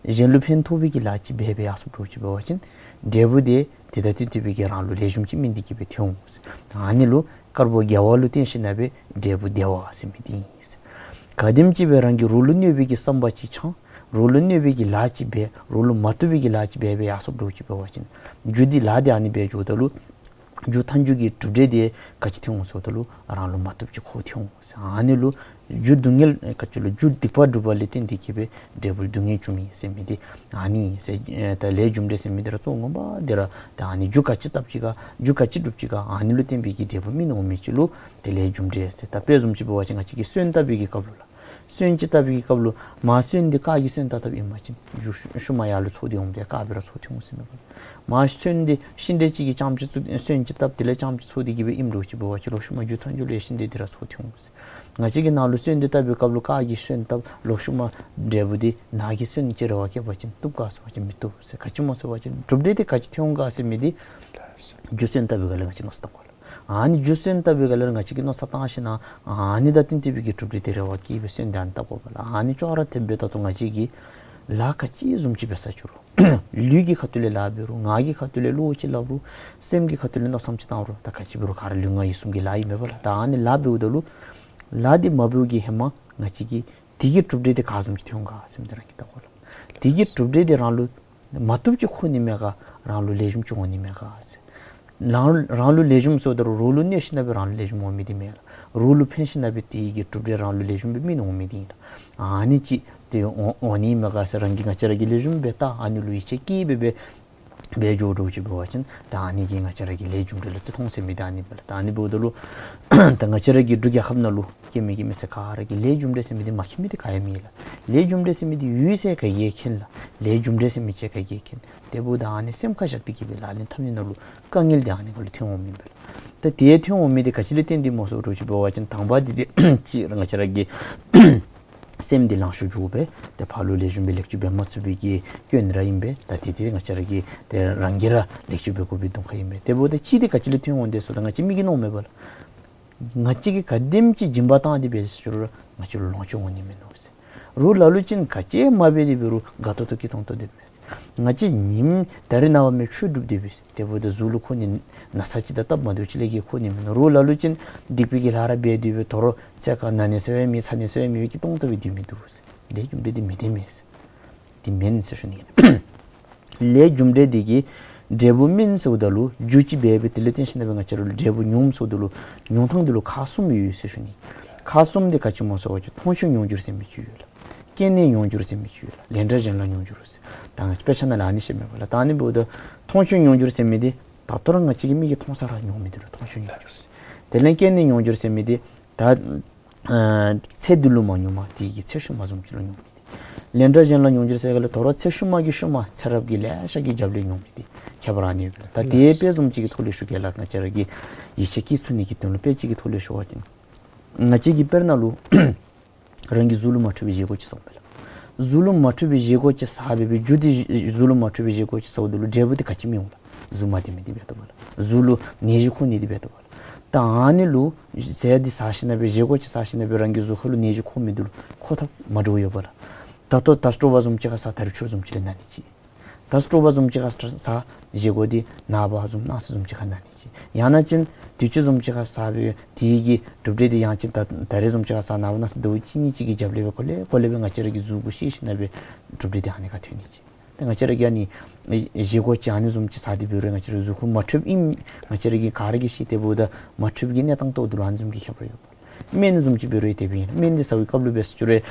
གཞན་ལུ་ཕན་ཐོགས་པའི་གི་ལཱ་ཅིག་འབད་འབད་ཡར་སོངམ་འདྲཝ་ཅིག་འབད་བ་ཅིན་འབྲས་བུ་དེ་དེ་དང་བསྟུན་ཏེ་སྦེ་གི་རང་ལུ་ལེགས་ཤོམ་ཅིག་སྨིན་ཏེ་གི་སྦེ་ཐོན་འོང་ཟེར། ཨ་ནི་ལུ་དཀར་པོ་དགེ་བ་ལུ་བརྟེན་ཞིནམ་ལས་འབྲས་བུ་བདེ་བ་ཟེར་མི་འདི་ཨིན་ཟེར། ག་དེམ་ཅིག་སྦེ་རང་གིས་རོགས་ལུ་གནོད་པའི་གི་བསམ་པ་ཅིག་འཆང་རོགས་ལུ་གནོད་པའི་གི་ལཱ་ཅིག་འབད་རོགས་ལུ་མ་བཏུབ་པའི་གི་ལཱ་ཅིག་འབད་འབད་ཡར་སོངམ་འདྲཝ་ཅིག་འབད་བ་ཅིན་རྒྱུ་འདི་ལཱ་འདི་ཨ་ནི་འབད་འགྱོཝ་ད་ལུ་རྒྱུ་མཐའ་མཇུག་གི་གྲུབ་འབྲས་དེ་ག་ཅི་ཐོན་འོང་ཟེརཝ་ད་ལུ་རང་ལུ་མ་བཏུབ་ཅིག་ཁོ་ཐོན་འོང་ཟེར། ཨ་ནི་ལུ་རྒྱུ་སྡུག་བསྔལ་ག་ཅི་ལོ་རྒྱུ་སྡིག་པ་སྒྲུབ་པ་ལས་བརྟེན་ཏེ་གི་སྦེ་འབྲས་བུ་སྡུག་བསྔལ་འབྱུངམ་ཨིན་ཟེར་མི་འདི་ཨ་ནི་ཨིན་ཟེར། ད་ལས་རྒྱུ་འབྲས་ཟེར་མི་འདི་ར་གཙོ་བོ་ངོ་མ་འདི་ར་ད་ཨ་ནི་རྒྱུ་ག་ཅི་བཏབ་ཅི་ག་རྒྱུ་ག་ཅི་སྒྲུབ་ཅི་ག་ཨ་ནི་ལུ་བརྟེན་པའི་གི་འབྲས་བུ་སྨིན་འོང་མི་ཅིག་ལུ་ཏེ་ལས་རྒྱུ་འབྲས་ཟེར། ད་དཔེ་བཟུམ་ཅིག་འབད་བ་ཅིན་ང་བཅས་ཀྱིས་སོན་བཏབ་པའི་གི་སྐབས་ལུ་ལགས། སོན་ཅིག་བཏབ་པའི་གི་སྐབས་ལུ་མ་སོན་འདི་རྐ་གིས་སོན་བཏབ་བཏབཔ་ཨིན་པ་ཅིན་རྒྱུ་ཤུལ་མ་ཡར་ལུ་ཚོགས་ཏེ་འོངམ་ད་རྐ་སྦེ་ར་ཚོགས་ཏེ་འོང་ཟེར་མེན་པ། མ་སོན་འདི་ཤིང་འབྲས་ཅིག་གི་རྐྱངམ་ཅིག་ཚུ་སོན་ཅིག་བཏབ་དེ་ལས་རྐྱངམ་ཅིག་ཚོགས་ཏེ་གི་སྦེ་ཨིནམ་འདྲཝ་ཅིག་འབད་བ་ཅིན་ལོག་ཤུལ་མ་རྒྱུ་མཐའ་མཇུག་ལུ་ཡང་ཤིང་འབྲས་འདི་ར་ཚོགས་ཏེ་འོང་ཟེར། ང་བཅས་ཀྱིས་ནཱ་ལུ་སོན་འདི་བཏབ་པའི་སྐབས་ལུ་རྐ་གིས་སོན་བཏབ་ལོག་ཤུལ་མ་འབྲས་བུ་འདི་ནཱ་གི་སོན་ཅིག་རེ་བ་བསྐྱེད་པ་ཅིན་བཏུབ་ག་ཟེར་བ་ཅིན་མི་བཏུབ་ཟེར། ག་ཅི་སྨོ་ཟེར་བ་ཅིན་གྲུབ་འབྲས་འདི་ག་ཅི་ཐོན་འོང་ག་ཟེར་མི་འདི་རྒྱུ་སོན་བཏབ་པའི་སྒང་ལས་ང་བཅས་མནོ་བསམ་བཏང་དགོ་ལགས། ཨ་ནི་རྒྱུ་སོན་བཏབ་པའི་སྒང་ལས་ང་བཅས་ཀྱིས་མནོ་བསམ་བཏང་ཞིནམ་ལས་ཨ་ནི་དང་བསྟུན་ཏེ་སྦེ་གི་གྲུབ་འབྲས་དེ་རེ་བ་བསྐྱེད་སྦེ་སོན་དེ་ཨ་ནི་བཏབ་དགོ་པས་ལགས། ཨ་ནི་ཅོག་ར་འཐདཔ་སྦེ་ད་ལྟོ་ང་བཅས་ཀྱིས་ ལཱ་ག་ཅི་བཟུམ་ཅིག་འབད་ས་ཅི་རུང་། ལུས་ཀྱི་ཁ་ཐུག་ལས་ལཱ་འབད་རུང་། ངག་གི་ཁ་ཐུག་ལས་བློ་ཅིག་སླབ་རུང་། སེམས་ཀྱི་ཁ་ཐུག་ལས་མནོ་བསམ་ཅིག་བཏང་རུང་། ད་ག་ཅི་འབད་རུང་ག་ར་ལུས་ངག་ཡིད་གསུམ་གྱི་ལཱ་ཨིན་མས་པ་ལགས། ད་ཨ་ནི་ལཱ་འབདཝ་ད་ལུ་ལཱ་འདི་མ་འབདཝ་གི་ཧེ་མ་ང་བཅས་ཀྱིས་དེ་གི་གྲུབ་འབྲས་དེ་ག་བཟུམ་ཅིག་ཐོན་འོང་ག་ཟེར་མི་དེ་རང་གིས་བལྟ་དགོ་ལགས། དེ་གི་གྲུབ་འབྲས་དེ་རང་ལུ་མ་བཏུབ་ཅིག་འཁོར་ནི་མས་ག། རང་ལུ་ལེགས་ཤོམ་ཅིག་འོང་ནི་མས་ག་ཟེར། རང་རང་ལུ་ལེགས་ཤོམ་ཟེརཝ་ད་རུང་རོགས་ལུ་གནོད་ཞིན་ན་སྦེ་རང་ལུ་ལེགས་ཤོམ་འོང་མི་དེ་མེན་ལགས། རོགས་ལུ་ཕན་ཞིན་ན་སྦེ་དེ་གི་གྲུབ་འབྲས་རང་ལུ་ལེགས་ཤོམ་སྦེ་སྨིན་འོང་མི་དེ་ཨིན་ལགས། ཨ་ནི་ཅིག་དེ་འོང་འོང་ནི་མས་ག་ཟེར། རང་གིས་ང་བཅས་ར་གིས་ལེགས་ཤོམ་སྦེ་བལྟ། ཨ་ནི་ལུ་ཡིད་ཆེས་བསྐྱེད་སྦེ་སྦེ་འབད་འགྱོ་འགྱོཝ་ཅིག་འབད་བ་ཅིན་ད་ཨ་ནི་གིས་ང་བཅས་ར་གི་ལས་རྒྱུ་འབྲས་ལུ་བརྩི་མཐོང་ཟེར་མི་དེ་ཨ་ནི་སྦེ་ལགས། ད་ཨ་ནི་འབདཝ་ད་ལུ་ད་ང་བཅས་ར་གི་འབྲུག་རྒྱལ་ཁབ་ནང་ལུ་སྐྱེ་མི་སྐྱེ་མི་ཟེར་ག་ར་གིས་ལས་རྒྱུ་འབྲས་ཟེར་མི་དེ་མ་མཁྱེན་མི་དེ་ག་ཡང་མེད་ལགས། ལས་རྒྱུ་འབྲས་ཟེར་མི་དེ་ཡོད་ཟེར་ག་གིས་མཁྱེན་ལགས། ལས་རྒྱུ་འབྲས་ཟེར་མི་ཅིག་ག་གིས་མཁྱེན། དེ་འབདཝ་ད་ཨ་ནི་སེམས་ཁར་བཞག་སྟེ་གིས་སྦེ་ལག་ལེན་འཐབ་ནི་ནང་ལུ་དཀའ་ངལ་དེ་ཨ་ནི་ཁར་ལུ་ཐོན་འོང་མི་ཨིན་པས་ལགས། ད་དེ་ཐོན་འོང་མི་དེ་ག་ཅི་ལས་བརྟེན་ཏེ་སྨོ་ཟེར་བ་ཅིན་འབད་བ་ཅིན་དང་པ་འདི་དེ་ཅིག་ར་ང་བཅས་ར་གི་སེམས་འདི་ལང་ཤོར་འགྱོ་སྦེ་ཏེ་ཕར་ལུ་ལེགས་ཤོམ་སྦེ་ལེགས་བཅོས་འབད་མ་ཚུགས་པའི་གི་སྐྱོན་ར་ཨིན་པས། ད་དེ་དེ་ང་བཅས་ར་གིས་ཏེ་རང་གིས་ར་ལེགས་བཅོས་འབད་དགོ་པའི་དོན་ཁ་ཨིན་པས། དེ་འབདཝ་ད་གཅིག་དེ་ག་ཅི་ལས་ཐོན་འོང་དེ་ཟེརཝ་ད་ང་བཅས་མི་གིས་མནོཝ་མས་པ་ལགས། ང་བཅས་ཀྱིས་ག་དེམ་ཅིག་སྦྱིན་པ་བཏང་སྟེ་འབད་ཟེར་རུང་ང་བཅས་ལུ་ལོངས་སྤྱོད་འོང་ནི་མིན་ནུག་ཟེར། རོགས་ལ་ལུ་ཅིག་ག་ཅི་མ་འབད་དེ་འབད་རུང་དགའ་ཏོག་ཏོ་སྐྱིད་ཏོང་ཏོ་སྡོད་པས། ང་བཅས་ཉིནམ་ད་རེས་ནངས་པ་མི་ཆོས་སྒྲུབ་སྡོད་པས། དེ་འབདཝ་ད་གཟུགས་ལུ་ཁོ་ནི་ན་ཚ་ཅིག་དང་སྟབས་མ་བདེཝ་ཅིག་ལས་བརྒལ་ཁོ་ནི་མིན་ནུག། རོགས་ལ་ལུ་ཅིག་སྡིག་པའི་གི་ལཱ་ར་འབད་དེ་འབད་དོ་རུང་ཚེ་ག་ན་ནི་ཟེར་བའི་མེད་ཚ་ནི་ཟེར་བའི་མེད་སྐྱིད་ཏོང་ཏོ་སྦེ་སྡོད་མི་འདུག་ཟེར། ལས་རྒྱུ་འབྲས་འདི་མི་བདེན་མས་ཟེར། འདི་མེན་ཟེར་ཞུ་ནི་ཨིན། ལས་རྒྱུ་འབྲས་འདི་གིས་འབྲས་བུ་སྨིན་ཟེརཝ་ད་ལུ་རྒྱུ་ཅིག་འབད་སྦེ་དེ་ལས་བརྟེན་ཞིན་ན་སྦེ་ང་བཅས་ར་ལུ་འབྲས་བུ་མྱོངམ་ཟེརཝ་ད་ལུ་མྱོང་ཐངས་འདི་ལུ་ཁག་གསུམ་ཡོད་ཟེར་ཞུ་ནི། ཁག་གསུམ་འདི་ག་ཅི་སྨོ་ཟེར་བ་ཅིན་མཐོང་ཆོས་མྱོང་འགྱུར་ཟེར་མི་ཅིག་ཡོད་ལགས། སྐྱེས་ནས་མྱོང་འགྱུར་ཟེར་མི་ཅིག་ཡོད་ལགས། ལན་གྲངས་གཞན་ལ་མྱོང་འགྱུར་ཟེར། ད་ང་བཅས་དཔེ་ཆ་ནང་ལུ་ཨ་ནི་བཤད་མས་པ་ལགས། ད་ཨ་ནི་འབདཝ་ད་མཐོང་ཆོས་མྱོང་འགྱུར་ཟེར་མི་འདི་ད་ལྟོ་ར་ང་བཅས་ཀྱི་མིག་གིས་མཐོང་ས་ར་མྱོང་མི་འདི་ལུ་མཐོང་ཆོས་མྱོང་འགྱུར་ཟེར། དེ་ལས་སྐྱེས་ནས་མྱོང་འགྱུར་ཟེར་མི་འདི་ད་ཨ་ཚེ་འདི་ལུ་མ་མྱོང་མ་དེ་གི་ཚེ་ཤུལ་མ་བཟུམ་ཅིག་ལུ་མྱོང་མི་འདི། ལན་གྲངས་གཞན་ལ་མྱོང་འགྱུར་ཟེར་ག་ལགས། དོ་རུང་ཚེ་ཤུལ་མ་གི་ཤུལ་མ་ཚེ་རབས་ཀྱི་ལེ་ཤ་གི་རྒྱབ་ལས་མྱོང་མི་འདི་ཁྱད་པར་ཨ་ནི་ཡོད་པས་ལགས། ད་དེ་དཔེ་བཟུམ་ཅིག་གི་ཐོག་ལས་ཞུ་གེ་ལགས། ང་བཅས་ར་གིས་ཡིད་ཆེས་བསྐྱེད་ཚུགས་ནི་གི་དོན་ལུ་དཔེ་ཅིག་གི་ཐོག་ལས་ཞུ་བ་ཅིན་ང་བཅས་ཀྱིས་དཔེར་ན་ལུ་རང་གི་གཟུགས་ལུ་མ་འཕྲོད་པའི་བཞེས་སྒོ་ཅིག་བཟོཝ་མས་ལགས། གཟུགས་ལུ་མ་འཕྲོད་པའི་བཞེས་སྒོ་ཅིག་བཟོ་སྦེ་སྦེ་རྒྱུ་འདི་གཟུགས་ལུ་མ་འཕྲོད་པའི་བཞེས་སྒོ་ཅིག་བཟོཝ་ད་ལུ་འབྲས་བུ་འདི་ག་ཅི་སྨིན་འོང་ལགས། གཟུགས་མ་བདེ་མི་འདི་འབད་དོ་པ་ལགས། གཟུགས་ལུ་ནད་གཞི་འཁོར་ནི་འདི་འབད་དོ་པ་ལགས། ད་ཨ་ནི་ལུ་ཟས་འདི་བཟའ་ཞིན་ན་སྦེ་བཞེས་སྒོ་ཅིག་བཟའ་ཞིན་ན་སྦེ་རང་གི་གཟུགས་ཁ་ལུ་ནད་གཞི་འཁོར་མི་འདི་ལུ་འཁོར་ཐབས་མ་འདྲཝ་ཡོད་པ་ལགས། ད་ལྟོ་ད་སྤྲོ་བ་བཟུམ་ཅིག་ཁར་བཟའ་ད་རིས་ཆོས་བཟུམ་ཅིག་ལས་ན་ནི་ཅིག། ད་སྤྲོ་བ་བཟུམ་ཅིག་ཁར་བཟའ་བཞེས་སྒོ་འདི་ནངས་པ་བཟུམ་གནངས་ཚེ་བཟུམ་ཅིག་ཁར་ན་ནི་ཅིག། ཡང་ན་ཅིན་དུས་ཅི་བཟུམ་ཅིག་ཁར་བཟའ་སྦེ་དེ་གི་གྲུབ་འབྲས་འདི་ཡང་ཅིན་ད་ད་རིས་བཟུམ་ཅིག་ཁར་བཟའ་ནངས་པ་གནངས་ཚེ་ཟླཝ་གཅིག་གཉིས་ཅིག་གི་རྒྱབ་ལས་སྦེ་གོ་ལེ་གོ་ལེ་སྦེ་ང་བཅས་ར་གི་གཟུགས་པོ་ཤེས་ཞིན་ན་སྦེ་གྲུབ་འབྲས་འདི་ཨ་ནི་ཁར་ཐོན་ནི་ཅིག། ཏེ་ང་བཅས་ར་གིས་ཨ་ནི་བཞེས་སྒོ་ཅིག་ཨ་ནི་བཟུམ་ཅིག་བཟའ་སྟེ་འབད་རུང་ང་བཅས་ར་གཟུགས་ཁར་མ་འཕྲོདཔ་ཨིནམ་ང་བཅས་ར་གིས་ག་ར་གིས་ཤེས། དེ་འབདཝ་ད་མ་འཕྲོདཔ་གི་གནས་སྟངས་ཐོག་ཏུ་ལུ་ཨ་ནི་བཟུམ་གྱི་ཁྱད་པར་ཡོད་པ། སྨན་བཟུམ་ཅིག་འབད་རུང་ཡང་དེ་སྦེ་ཨིན། སྨན་འདི་ཟཝ་གི་སྐབས་ལུ་འབད་ཟེར་ཅི་རུང་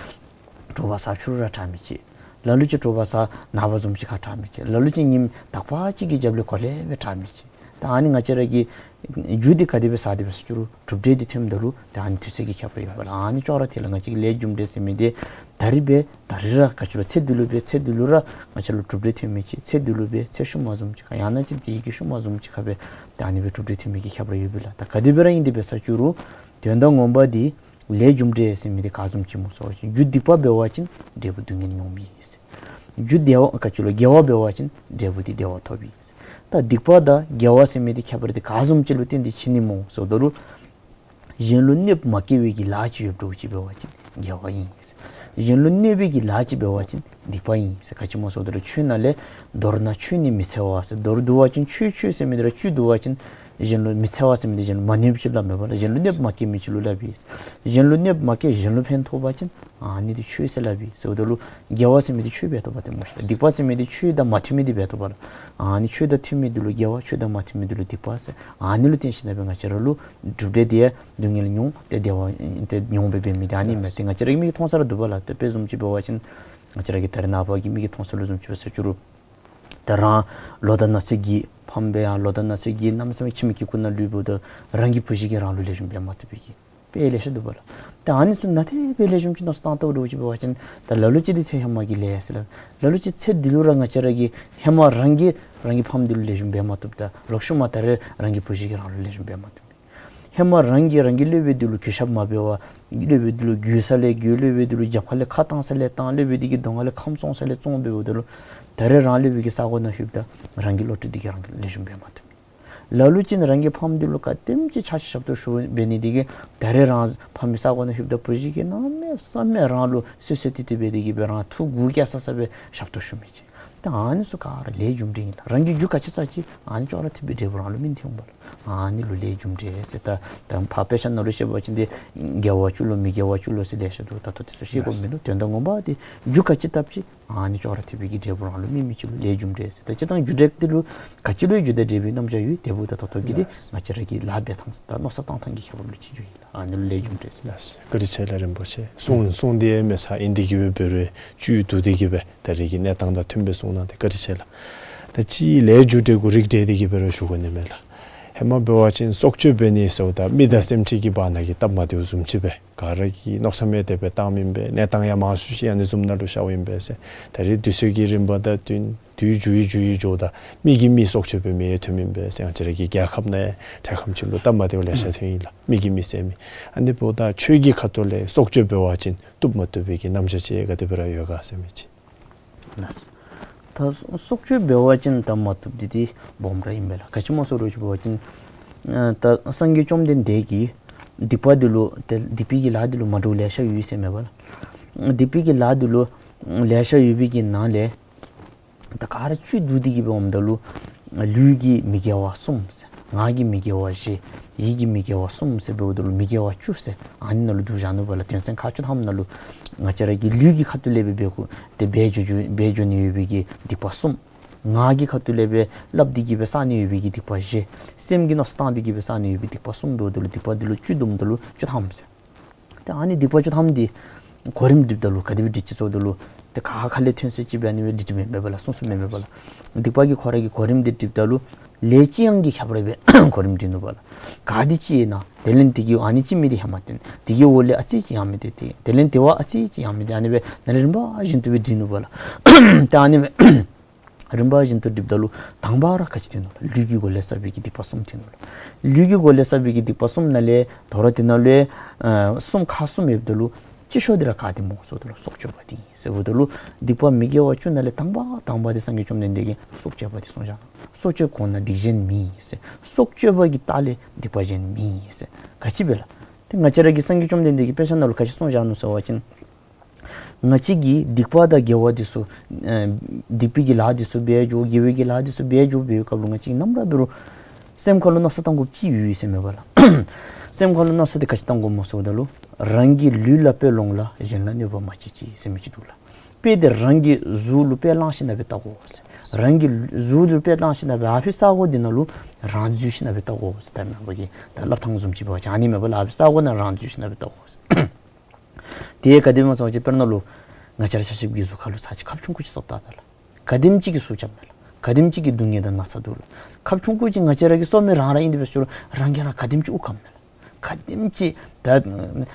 དྲོ་པ་ཟ་ཕྱི་རུ་ར་དྲག་མི་ཅིག། ལ་ལུ་ཅིག་དྲོ་པ་ཟ་ནངས་པ་བཟུམ་ཅིག་ཁར་དྲག་མི་ཅིག། ལ་ལུ་ཅིག་ཉིནམ་དག་པ་ཅིག་གི་རྒྱབ་ལས་གོ་ལེ་སྦེ་དྲག་མི་ཅིག། ད་ཨ་ནི་ང་བཅས་ར་གི་རྒྱུ་འདི་ག་དེ་སྦེ་བཟའ་སྟེ་འབད་ཟེར་ཅི་རུང་གྲུབ་འབྲས་འདི་ཐོནམ་ད་ལུ་ད་ཨ་ནི་དུས་ཚོད་ཀྱི་ཁྱད་པར་ཡོད་པ་ལགས། ཨ་ནི་ཅོག་ར་འཐད་ལགས། ང་བཅས་ཀྱི་ལས་རྒྱུ་འབྲས་ཟེར་མི་འདི་ད་རིས་འབད་ད་རིས་ར་ག་ཅི་ལོ་ཚེ་འདི་ལུ་འབད་ཚེ་འདི་ལུ་ར་ང་བཅས་ལུ་གྲུབ་འབྲས་ཐོན་མི་ཅིག། ཚེ་འདི་ལུ་འབད་ཚེ་ཤུལ་མ་བཟུམ་ཅིག་ཁར་ཡང་ན་ཅིན་དེ་གི་ཤུལ་མ་བཟུམ་ཅིག་ཁར་འབད་ད་ཨ་ནི་སྦེ་གྲུབ་འབྲས་ཐོན་མི་གི་ཁྱད་པར་ཡོད་པས་ལགས། ད་ག་དེ་སྦེ་ར་ཨིན་ཏེ་འབད་ཟེར་ཅི་རུང་དོན་དག་ངོ་མ་འདི་ལས་རྒྱུ་འབྲས་ཟེར་མི་འདི་ག་བཟུམ་ཅིག་སྨོ་ཟེར་བ་ཅིན་རྒྱུ་སྡིག་པ་འབད་བ་ཅིན་འབྲས་བུ་སྡུག་བསྔལ་མྱོང་མི་ཨིན། རྒྱུ་བདེ་བ་ག་ཅི་ལོ་དགེ་བ་འབད་བ་ཅིན་འབྲས་བུ་འདི་བདེ་བ་ཐོབ་ཨིན། ད་སྡིག་པ་དང་དགེ་བ་ཟེར་མི་འདི་ཁྱད་པར་འདི་ག་བཟུམ་ཅིག་ལུ་བརྟེན་ཏེ་ཕྱེ་ནི་སྨོ་ཟེརཝ་ད་ལུ་གཞན་ལུ་གནོདཔ་མ་བཀལ་བའི་གི་ལཱ་ཅིག་ཡོདཔ་འདྲཝ་ཅིག་འབད་བ་ཅིན་དགེ་བ་ཨིན། གཞན་ལུ་གནོད་པའི་གི་ལཱ་ཅིག་འབད་བ་ཅིན་སྡིག་པ་ཨིན་ཟེར། ག་ཅི་སྨོ་ཟེརཝ་ད་ལུ་ཆོས་ནང་ལས་མདོར་ན་ཆོས་ནི་མི་འཚེ་བ་ཟེར། མདོར་བསྡུ་བ་ཅིན་ཆོས་ཆོས་ཟེར་མི་འདི་ར་བཅུད་བསྡུ་བ་ཅིན་གཞན་ལུ་མི་འཚེ་བ་ཟེར་མི་འདི་གཞན་ལུ་མ་གནོད་པ་ཅིག་སླབ་མས་པ་ལགས། གཞན་ལུ་གནོདཔ་མ་བཀལ་མི་ཅིག་ལུ་སླབ་ཨིན། གཞན་ལུ་གནོདཔ་མ་བཀལ་གཞན་ལུ་ཕན་ཐོགས་པ་ཅིན་ཨ་ནི་འདི་ཆོས་ཟེར་སླབ་ཨིན་ཟེརཝ་ད་ལུ་དགེ་བ་ཟེར་མི་འདི་ཆོས་འབད་དོ་བ་ཏེ་སྨོ་ཤིག། སྡིག་པ་ཟེར་མི་འདི་ཆོས་དང་མ་མཐུན་མི་འདི་འབད་དོ་བ་ལགས། ཨ་ནི་ཆོས་དང་མཐུན་མི་འདི་ལུ་དགེ་བ་ཆོས་དང་མ་མཐུན་མི་འདི་ལུ་སྡིག་པ་ཟེར། ཨ་ནི་ལུ་བརྟེན་ཞིན་ན་སྦེ་ང་བཅས་ར་ལུ་གྲུབ་འབྲས་འདི་ཡང་སྡུག་བསྔལ་མྱོང་སྟེ་བདེ་བ་ཏེ་མྱོང་སྦེ་འབད་མི་འདི་ཨ་ནི་མས། ཏེ་ང་བཅས་ར་གི་མིག་གིས་མཐོང་ས་ར་འདུག་པ་ལགས། ཏེ་དཔེ་བཟུམ་ཅིག་འབད་བ་ཅིན་ང་བཅས་ར་གི་ད་རེས་ནངས་པ་གི་མིག་གིས་མཐོང་ས་ལུ་བཟུམ་ཅིག་འབད་ཟེར་ཅི་རུང་ད་རང་ལོ་དང་ན་ཚོད་ཀྱིས་ཕམ་སྦེ་ཡང་ལོ་དང་ན་ཚོད་ཀྱིས་གནམ་མེད་ས་མེད་ཁྱིམ་གྱི་ཁུག་ནང་ལུསཔ་ད་རང་གི་བུ་གཞི་གིས་རང་ལུ་ལེགས་ཤོམ་འབད་མ་བཏུབ་པའི་གི་དཔེ་ལེ་ཤ་འདུག་པ་ལགས། ད་ཨ་ནི་ཚུ་ནང་ཏེ་དཔེ་ལེགས་ཤོམ་ཅིག་མནོ་བསམ་བཏང་བལྟཝ་འདྲཝ་ཅིག་འབད་བ་ཅིན་ད་ལ་ལུ་ཅིག་འདི་ཚེ་ཧེ་མ་གི་ལས་ཟེར་ལགས། ལ་ལུ་ཅིག་ཚེ་འདི་ལུ་ར་ང་བཅས་ར་གིས་ཧེ་མ་རང་གིས་རང་གི་ཕམ་འདི་ལུ་ལེགས་ཤོམ་འབད་མ་བཏུབ། ད་ལོག་ཤུལ་མ་ད་རེས་རང་གི་བུ་གཞི་གིས་རང་ལུ་ལེགས་ཤོམ་འབད་མ་བཏུབ། ཧེ་མ་རང་གིས་རང་གི་སློབ་དཔོན་འདི་ལུ་གུས་ཞབས་མ་འབད་བར་སློབ་དཔོན་འདི་ལུ་གུས་ས་ལས་གུས། སློབ་དཔོན་འདི་ལུ་རྒྱབ་ཁ་ལས་ཁ་བཏང་ས་ལས་བཏང་། སློབ་དཔོན་འདི་གི་གདོང་ཁ་ལས་ཁམས་བཙོང་ས་ལས་བཙོང་འབདཝ་ད་ལུ་ད་རེས་རང་སློབ་དཔོན་གྱི་ས་གོ་ནང་ལྷོདཔ་ད་རང་གི་སློབ་ཕྲུག་འདི་གིས་རང་ལུ་ལེགས་ཤོམ་འབད་མ་བཏུབ། ལ་ལུ་ཅིག་ནི་རང་གི་ཕམ་འདི་ལུ་ག་དེམ་ཅིག་ཆ་ཤས་ཞབས་ཏོག་ཞུ་འབད་ནི་འདི་གིས་ད་རེས་རང་ཕམ་གྱི་ས་གོ་ནང་ལྷོདཔ་ད་བུ་གཞི་གིས་གནམ་མེད་ས་མེད་རང་ལུ་བསོད་བསོད་ཏེ་ཏེ་འབད་དེ་གིས་སྦེ་རང་ཐུགས་མགུ་སྐྱེ་ས་ས་སྦེ་ཞབས་ཏོག་ཞུ་མི་ཅིག། ད་ཨ་ནི་ཚུ་ག་ར་ལས་རྒྱུ་འབྲས་ཨིན་ལགས། རང་གི་རྒྱུ་ག་ཅི་བསགས་ཅི་ཨ་ནི་ཅོག་ར་འཐདཔ་སྦེ་འབྲས་བུ་རང་ལུ་སྨིན་ཏེ་འོང་བ་ལགས། ཨ་ནི་ལུ་ལས་རྒྱུ་འབྲས་ཟེར། ད་ད་ཕར་དཔེ་ཆ་ནང་ལུ་བཤད་པ་ཅིན་ཏེ་དགེ་བ་བཅུ་ལོ་མི་དགེ་བ་བཅུ་ལོ་ཟེར་ལེ་ཤ་འདུག། ད་ལྟོ་དེ་ཚུ་བཤད་དགོཔ་མིན་ནུག། དོན་དག་ངོ་མ་འདི་རྒྱུ་ག་ཅི་བཏབ་ཅི་ཨ་ནི་ཅོག་ར་འཐདཔ་གི་འབྲས་བུ་རང་ལུ་སྨིན་མི་ཅིག་ལུ་ལས་རྒྱུ་འབྲས་ཟེར། ད་སྤྱིར་བཏང་རྒྱུ་འབྲས་འདི་ལུ་ག་ཅི་ལུ་ཡང་རྒྱུ་དང་འབྲས་བུའི་རྣམ་གཞག་ཡོད། དེ་འབདཝ་ད་ད་ལྟོ་གི་འདི་ལགས། ང་བཅས་ར་གི་ལཱ་འབད་ཐངས་དང་མནོ་བསམ་བཏང་ཐངས་ཀྱི་ཁྱད་པར་ལུ་ཅིག་འགྱོཝ་ཨིན་ལགས། ཨ་ནི་ལུ་ལས་རྒྱུ་འབྲས་ཟེར། ལགས། བཀའ་དྲིན་ཆེ་ལགས་རིན་པོ་ཆེ། གསུང་གསུང་སྟེ་མེད་ས་ཨིན་ཏེ་གིས་སྦེ་འབད་རུང་བཅུད་བསྡུ་སྟེ་གིས་སྦེ་ད་རེས་ཀྱི་གནས་སྟངས་དང་མཐུནམ་སྦེ་གསུངས་གནང་སྟེ་བཀའ་དྲིན་ཆེ་ལགས། ད་ཅི་ལས་རྒྱུ་འབྲས་གུ་རིགས་འགྲེ་སྟེ་གིས་འབད་རུང་ཞུ་དགོ་ནི་མས་ལགས། ཧེ་མ་འབད་བ་ཅིན་སྲོག་གཅོད་འབད་ནི་ཟེརཝ་ད་མི་དང་སེམས་ཅན་གྱི་བར་ན་གི་སྟབས་མ་བདེཝ་བཟུམ་ཅིག་སྦེ་ག་ར་གིས་མནོ་བསམ་ཡང་དེ་སྦེ་བཏངམ་ཨིན་པས། གནས་སྟངས་ཡང་མང་ཤོས་ཅིག་ཨ་ནི་བཟུམ་ནང་ལུ་ཤརཝ་ཨིན་པས་ཟེར། ད་རེས་དུས་ཚོད་ཀྱི་རིམ་པ་དང་བསྟུན་དུས་འགྱུར་ཡི་འགྱུར་ཡི་འགྱོཝ་ད་མི་གིས་མི་སྲོག་གཅོད་འབད་མི་ཡང་ཐོནམ་ཨིན་པས་ཟེར། ང་བཅས་ར་གི་རྒྱལ་ཁབ་ནང་ཡང་འཕྲལ་ཁམས་ཅིག་ལུ་སྟབས་མ་བདེཝ་ལེ་ཤ་ཐོན་ཡི་ལགས། མི་གིས་མི་བསད་མི། ཨ་ནི་འབདཝ་ད་ཆོས་ཀྱི་ཁ་ཐུག་ལས་སྲོག་གཅོད་འབད་བ་ཅིན་བཏུབ་མ་བཏུབ་པའི་གི་རྣམ་གཞག་ཅིག་ག་དེ་སྦེ་ར་ཡོད་ག་ཟེར་མི་ཅིག། ལགས། ད་སྲོག་གཅོད་འབད་བ་ཅིན་ད་མ་བཏུབ་འདི་འདི་སྦོམ་ར་ཨིན་པས་ལགས། ག་ཅི་སྨོ་ཟེར་བ་ཅིན་ཨ་ད་སངས་རྒྱས་བཅོམ་ལྡན་འདས་ཀྱིས་སྡིག་པ་འདི་ལུ་ཏེ་སྡིག་པའི་གི་ལཱ་འདི་ལུ་མ་འདྲཝ་ལེ་ཤ་ཡོད་ཟེར་མས་པ་ལགས། སྡིག་པའི་གི་ལཱ་འདི་ལུ་ལེ་ཤ་ཡོད་པའི་གི་ནང་ལས་ད་ག་ར་བཅུད་བསྡུ་སྟེ་གིས་སྦེ་འོངམ་ད་ལུ་ལུས་ཀྱི་མི་དགེ་བ་གསུམ་ཟེར། ངག་གི་མི་དགེ་བ་བཞི། ཡིད་ཀྱི་མི་དགེ་བ་གསུམ་ཟེར་འབདཝ་ད་ལུ་མི་དགེ་བ་བཅུ་ཟེར་ཨ་ནི་ནང་ལུ་བསྡུ་བཞག་ནུག་པ་ལགས། དོན་ཚན་ཁག་བཅུ་ཐམ་ནང་ལུ་ང་བཅས་ར་གི་ལུས་ཀྱི་ཁ་ཐུག་ལས་སྦེ་འབད་དགོ་ཏེ་འབད་འགྱོ་འགྱོ་འབད་འགྱོ་ནི་ཡོད་པའི་གི་སྡིག་པ་གསུམ། ངག་གི་ཁ་ཐུག་ལས་སྦེ་སླབ་སྟེ་གིས་སྦེ་བསག་ནི་ཡོད་པའི་གི་སྡིག་པ་བཞི། སེམས་ཀྱིས་མནོ་བསམ་བཏང་སྟེ་གིས་སྦེ་བསག་ནི་ཡོད་པའི་སྡིག་པ་གསུམ་འབདཝ་ད་ལུ་སྡིག་པ་འདི་ལུ་བཅུ་བསྡོམས་ད་ལུ་བཅུ་ཐམ་ཟེར། ཏེ་ཨ་ནི་སྡིག་པ་བཅུ་ཐམ་འདི་གོ་རིམ་སྒྲིགཔ་ད་ལུ་ག་དེ་སྦེ་སྒྲིག་ཅི་ཟེརཝ་ད་ལུ་ཏེ་ག་ཁ་ལས་ཐོན་ས་ཅིག་སྦེ་ཨ་ནི་སྦེ་སྒྲིག་སྒྲིགཔ་མེན་པས་པ་ལགས། གསུངས་གསུངསམ་མེན་པས་པ་ལགས། སྡིག་པ་གི་ཁོ་ར་གི་གོ་རིམ་འདི་སྒྲིགཔ་ད་ལུ་ལས་ཅི་ཡང་གི་ཁྱད་པར་སྦེ་གོ་རིམ་སྒྲིག་ནུག་པ་ལགས། ག་དེ་ཅིག་ཨིན་ན་དེ་ལས་དེ་གི་ཨ་ནི་ཅིག་མི་དེ་ཧེ་མ་བཏོན། དེ་གི་འོག་ལས་ཨ་ཙི་ཅིག་ཡང་མི་དེ་བཏོན། དེ་ལས་དེ་བ་ཨ་ཙི་ཅིག་ཡང་མི་དེ། ཨ་ནི་སྦེ་ནཱ་ལས་རིམ་པ་བཞིན་དུ་སྦེ་སྒྲིག་ནུག་པ་ལགས། ཏེ་ཨ་ནི་སྦེ་རིམ་པ་བཞིན་དུ་སྒྲིགཔ་ད་ལུ་དང་པ་ར་ག་ཅི་ཐོན་ནུག་ལགས། ལུས་ཀྱི་སྒོ་ལས་བསགས་པའི་གི་སྡིག་པ་གསུམ་ཐོན་ནུག་ལགས། ལུས་ཀྱི་སྒོ་ལས་བསགས་པའི་གི་སྡིག་པ་གསུམ་ནང་ལས་དོ་རུང་དེ་ནང་ལུ་ཨ་གསུམ་ཁག་གསུམ་ཡོདཔ་ད་ལུ་ཅིག་ཤོས་འདི་ར་ག་དེ་སྨོ་ཟེརཝ་ད་ལུ་སྲོག་གཅོད་པ་འདི་ཨིན་ཟེརཝ་ད་ལུ་སྡིག་པ་མི་དགེ་བ་བཅུ་ནང་ལས་དང་པ་དང་པ་འདི་སངས་རྒྱས་བཅོམ་ལྡན་འདས་ཀྱིས་སྲོག་གཅོད་པ་འདི་གསུངས་བཞག་ནུག། སྲོག་གཅོད་གོང་ན་སྡིག་གཞན་མེད་ཟེར། སྲོག་གཅོད་པ་གི་ལྟག་ལས་སྡིག་པ་གཞན་མེད་ཟེར། ག་ཅི་སྦེ་ལགས། ཏེ་ང་བཅས་ར་གི་སངས་རྒྱས་བཅོམ་ལྡན་འདས་ཀྱིས་དཔེ་ཆ་ནང་ལུ་ག་ཅི་གསུངས་བཞག་ནུག་ཟེར་བ་ཅིན་ང་བཅས་ཀྱིས་སྡིག་པ་དང་དགེ་བ་འདི་ཚུ་ཨ་སྡིག་པའི་གི་ལཱ་འདི་ཚུ་འབད་འགྱོ་དགེ་བའི་གི་ལཱ་འདི་ཚུ་འབད་འགྱོ་འབད་བའི་སྐབས་ལུ་ང་བཅས་ཀྱིས་ནམ་ར་འབད་རུང་སེམས་ཁ་ལུ་མནོ་བསམ་བཏང་དགོཔ་ཅིག་ཡོད་ཟེར་མས་པ་ལགས། སེམས་ཁ་ལུ་མནོ་བསམ་འདི་ག་ཅི་བཏང་དགོཔ་སྨོ་ཟེརཝ་ད་ལུ་རང་གི་ལུས་ལ་དཔེ་ལོངས་ལ་གཞན་ལ་གནོད་པ་མ་བྱེད་ཅིག་ཟེར་མི་ཅིག་འདུག་ལགས། དཔེ་འདི་རང་གི་གཟུགས་ལུ་དཔེ་བླངས་ཞིནམ་ལས་བལྟ་དགོ་ཟེར། རང་གི་གཟུགས་ལུ་དཔེ་བླངས་ཞིནམ་ལས་ཨ་ཕི་ས་གོ་འདི་ནང་ལུ་རང་འཛུལ་ཞིནམ་ལས་བལྟ་དགོ་ཟེར། ད་མེན་པ་གི་ད་སླབ་ཐངས་བཟུམ་ཅིག་འབད་བ་ཅིན་ཨ་ནི་མེན་པ་ལགས། ཨ་ཕི་ས་གོ་ནང་རང་འཛུལ་ཞིནམ་ལས་བལྟ་དགོ་ཟེར། དེ་ག་དེ་སྨོ་ཟེར་བ་ཅིན་དཔེར་ན་ལུ་ང་བཅས་ར་ཆ་ཁྱབ་ཀྱི་གཟུགས་ཁ་ལུ་ཚར་ཅིག་ཁབ་ཆུང་ཀུ་ཅིག་གསོབ་བལྟ་ད་ལགས། ག་དེམ་ཅིག་གིས་ཚུར་རྐྱབ་མས་ལགས། ག་དེམ་ཅིག་གི་སྡུག་བསྔལ་དང་ན་ཚ་འདུག་ལགས། ཁབ་ཆུང་ཀུ་ཅིག་ང་བཅས་ར་གིས་གསོབ་མི་རང་ར་ཨིན་དེ་འབད་ཟེར་རུང་རང་གིས་རང་ག་དེམ་ཅིག་དབུགས་སྐམ་མས་ལགས། ག་དེམ་ཅིག་ད་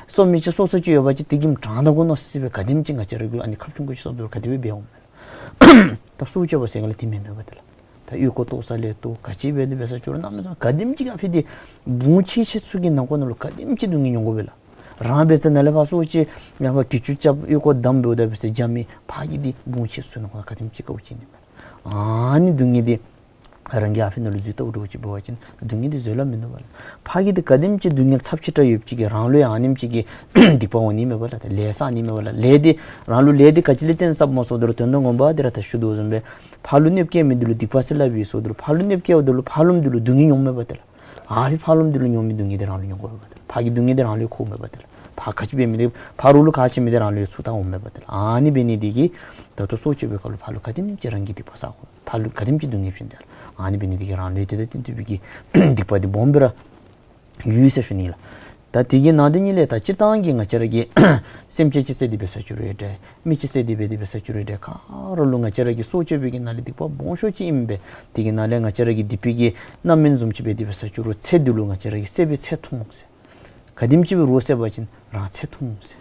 གསོབ་མི་ཅིག་གསོབ་ས་ཅིག་ཡོད་པ་ཅིན་དེ་གིས་དྲང་ད་དགོ་མནོ་སི་སི་སྦེ་ག་དེམ་ཅིག་ང་བཅས་ར་གིས་ཨ་ནི་ཁབ་ཆུང་ཀུ་ཅིག་གསོབ་ད་རུང་ག་དེ་སྦེ་འབད་འོང་མས་ལགས། ད་སྲོག་གཅོད་པ་ཟེར་ག་ལས་དེ་མེན་མས་པ་ཏེ་ལགས། ད་ཨོལ་ཀོ་བཏོག་ས་ལས་བཏོག་ག་ཅི་འབད་དེ་འབད་ཟེར་རུང་གནམ་མེད་ས་མེད་ག་དེམ་ཅིག་ཨ་ཕི་འདི་བུང་ཆེ་ཆེ་ཚུ་གི་ནང་འཁོད་ནང་ལུ་ག་དེམ་ཅིག་སྡུག་བསྔལ་མྱོང་དགོ་པས་ལགས། རང་འབད་ས་ནང་ལས་ཕར་སྲོག་གཅོད་ཡང་ཕར་གྱི་ཅུ་རྐྱབ་ཨོལ་ཀོ་བསྡམ་འབདཝ་ད་འབད་ས་རྒྱ་མི་ཕར་གྱི་འདི་བུང་ཆེ་ཚུ་ནང་འཁོད་ག་དེམ་ཅིག་དཀའཝ་སྤྱད་ནི་མས། ཨ་ནི་སྡུག་བསྔལ་འདི་རང་གིས་ཨ་ཕི་ནང་ལུ་འཛུལ་བལྟཝ་འདྲཝ་ཅིག་འབད་བ་ཅིན་སྡུག་བསྔལ་འདི་བཟོད་གླགས་མིན་འདུག་པ་ལགས། ཕར་གྱི་འདི་ག་དེམ་ཅིག་སྡུག་བསྔལ་ཚབས་ཆེ་དྲགས་ཡོདཔ་ཅིག་གིས་རང་ལུ་ཡང་ཨ་ནེམ་ཅིག་གི་སྡིག་པ་འོང་ནི་མས་པ་ལགས། ལས་བསགས་ནི་མས་པ་ལགས། ལས་འདི་རང་ལུ་ལས་འདི་ག་ཅི་ལས་བརྟེན་བསགསཔ་སྨོ་ཟེརཝ་ད་ལུ་དོན་དག་ངོ་མ་འདི་ར་ད་ཞུ་དོ་བཟུམ་སྦེ་ཕར་ལུ་གནོདཔ་བཀལ་མི་འདི་ལུ་སྡིག་པ་ཟེར་སླབ་ཨིན་ཟེརཝ་ད་ལུ་ཕར་ལུ་གནོདཔ་བཀལཝ་ད་ལུ་ཕར་ལུ་འདི་ལུ་སྡུག་བསྔལ་མྱོང་མས་པ་ཏེ་ལགས། ཨ་ཕི་ཕར་ལུ་འདི་ལུ་མྱོང་མི་སྡུག་བསྔལ་འདི་རང་ལུ་མྱོང་དགོ་པས་པ་ཏེ་ལགས། ཕར་གྱི་སྡུག་བསྔལ་འདི་རང་ལུ་འཁོརཝ་མས་པ་ཏེ་ལགས། ཕར་ག་ཅི་འབད་མི་འདི་ཕར་རོགས་ལུ་ག་ཅི་མི་འདི་རང་ལུ་ཚུར་བཏང་འོངམ་མས་པ་ཏེ་ལགས། ཨ་ནི་འབད་ནི་འདི་གིས་ད་ལྟོ་སྲོག་གཅོད་པའི་སྐབས་ལུ་ཕར་ལུ་ག་དེམ་ཅིག་རང་གིས་སྡིག་པ་བསག་དགོ། ཕར་ལུ་ག་དེམ་ཅིག་སྡུག་བསྔལ་བྱིན་ཏེ་ཨ་ནི་འབད་ནི་འདི་གིས་རང་ལུ་ཡང་དེ་དང་བསྟུན་པའི་གི་སྡིག་པ་འདི་སྦོམ་སྦེ་ར་ཡོད་ཟེར་ཞུ་ནི་ལགས། ད་དེ་གི་ནང་དེ་ཉིད་ལས་ད་སྤྱིར་བཏང་གི་ང་བཅས་ར་གི་སེམས་ཅན་ཅིག་བསད་དེ་འབད་ས་ཅིག་རུང་འདྲ་མི་ཅིག་བསད་དེ་འབད་དེ་འབད་ས་ཅིག་རུང་འདྲ་ག་ར་ལུ་ང་བཅས་ར་གི་སྲོག་གཅོད་པའི་གི་ནང་ལས་སྡིག་པ་སྦོམ་ཤོས་ཅིག་ཨིན་པས། དེ་གི་ནང་ལས་ང་བཅས་ར་གི་སྡིག་པའི་གི་རྣམ་སྨིན་བཟུམ་ཅིག་འབད་དེ་འབད་ས་ཅིག་རུང་ཚེ་འདི་ལུ་ང་བཅས་ར་གིས་བསད་པའི་ཚེ་ཐུང་ཟེར། ག་དེམ་ཅིག་སྦེ་རོགས་བསད་པ་ཅིན་རང་ཚེ་ཐུང་ཟེར།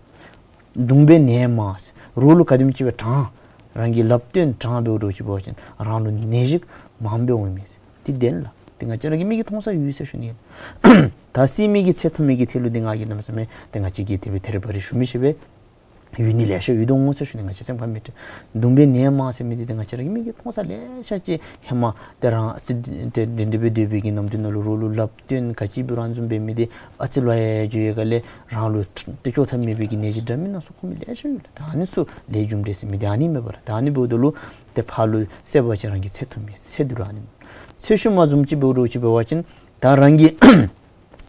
གདུང་པའི་ནད་མང་ཟེར། རོགས་ལུ་ག་དེམ་ཅིག་སྦེ་དྲང་རང་གིས་ལགཔ་བཏོན་དྲང་འབདཝ་འདྲཝ་ཅིག་འབད་བ་ཅིན་རང་ལུ་ནད་གཞི་མང་སྦེ་འོང་མས་ཟེར། དེ་བདེན་ལགས། དེ་ང་བཅས་ར་གི་མིག་གིས་མཐོང་ས་ཡོད་ཟེར་ཞུ་ནི། ད་བསད་མི་གི་ཚེ་ཐུང་མི་གི་ཐད་ལུ་འདི་ང་གིས་གནམ་མེད་ས་མེད་དེ་ང་བཅས་ཀྱིས་དེ་སྦེ་ཐེ་རེ་བ་རེ་ཞུ་མི་ཤེས་པས། ཡུལ་ནི་ལེ་ཤ་ཡོད་དོ་འོང་ཟེར་ཞུ་ནི། ང་བཅས་སེམས་ཁར་མི་སྤྲོ། གདུང་བའི་ནད་མང་ཟེར་མི་འདི་ཏེ་ང་བཅས་ར་གི་མིག་གིས་མཐོང་ས་ལེ་ཤ་ཅིག་ཧེ་མ་ཏེ་རང་ཨ་ཙི་ཏེ་འདྲན་འདྲ་སྦེ་སྡོད་པའི་གི་ནམ་དུས་ནང་ལུ་རོགས་ལུ་ལབ་སྟོན་ག་ཅི་འབད་རུང་བཟུམ་འབད་མི་འདི་ཨ་ཙི་ལོ་ཡ་འགྱོ་བའི་སྒང་ལས་རང་ལུ་ཏེ་བཅོ་ཐབས་མེད་པའི་གི་ནད་གཞི་འདྲ་མིན་སྣ་ཚོགས་ཁོ་མི་ལེ་ཤ་ཡོད་ལགས། ད་ཨ་ནི་ཚུ་ལས་རྒྱུ་འབྲས་ཟེར་མི་འདི་ཨ་ནི་མེན་པ་ལགས། ད་ཨ་ནི་འབདཝ་ད་ལུ་ཏེ་ཕར་ལུ་བསད་པ་ཅིན་རང་གི་ཚེ་ཐུང་མི་ཚེ་འདི་ར་ཨ་ནི་ཚེ་ཤུལ་མ་བཟུམ་ཅིག་འབད་རུང་ཅིག་འབད་བ་ཅིན་ད་རང་གི་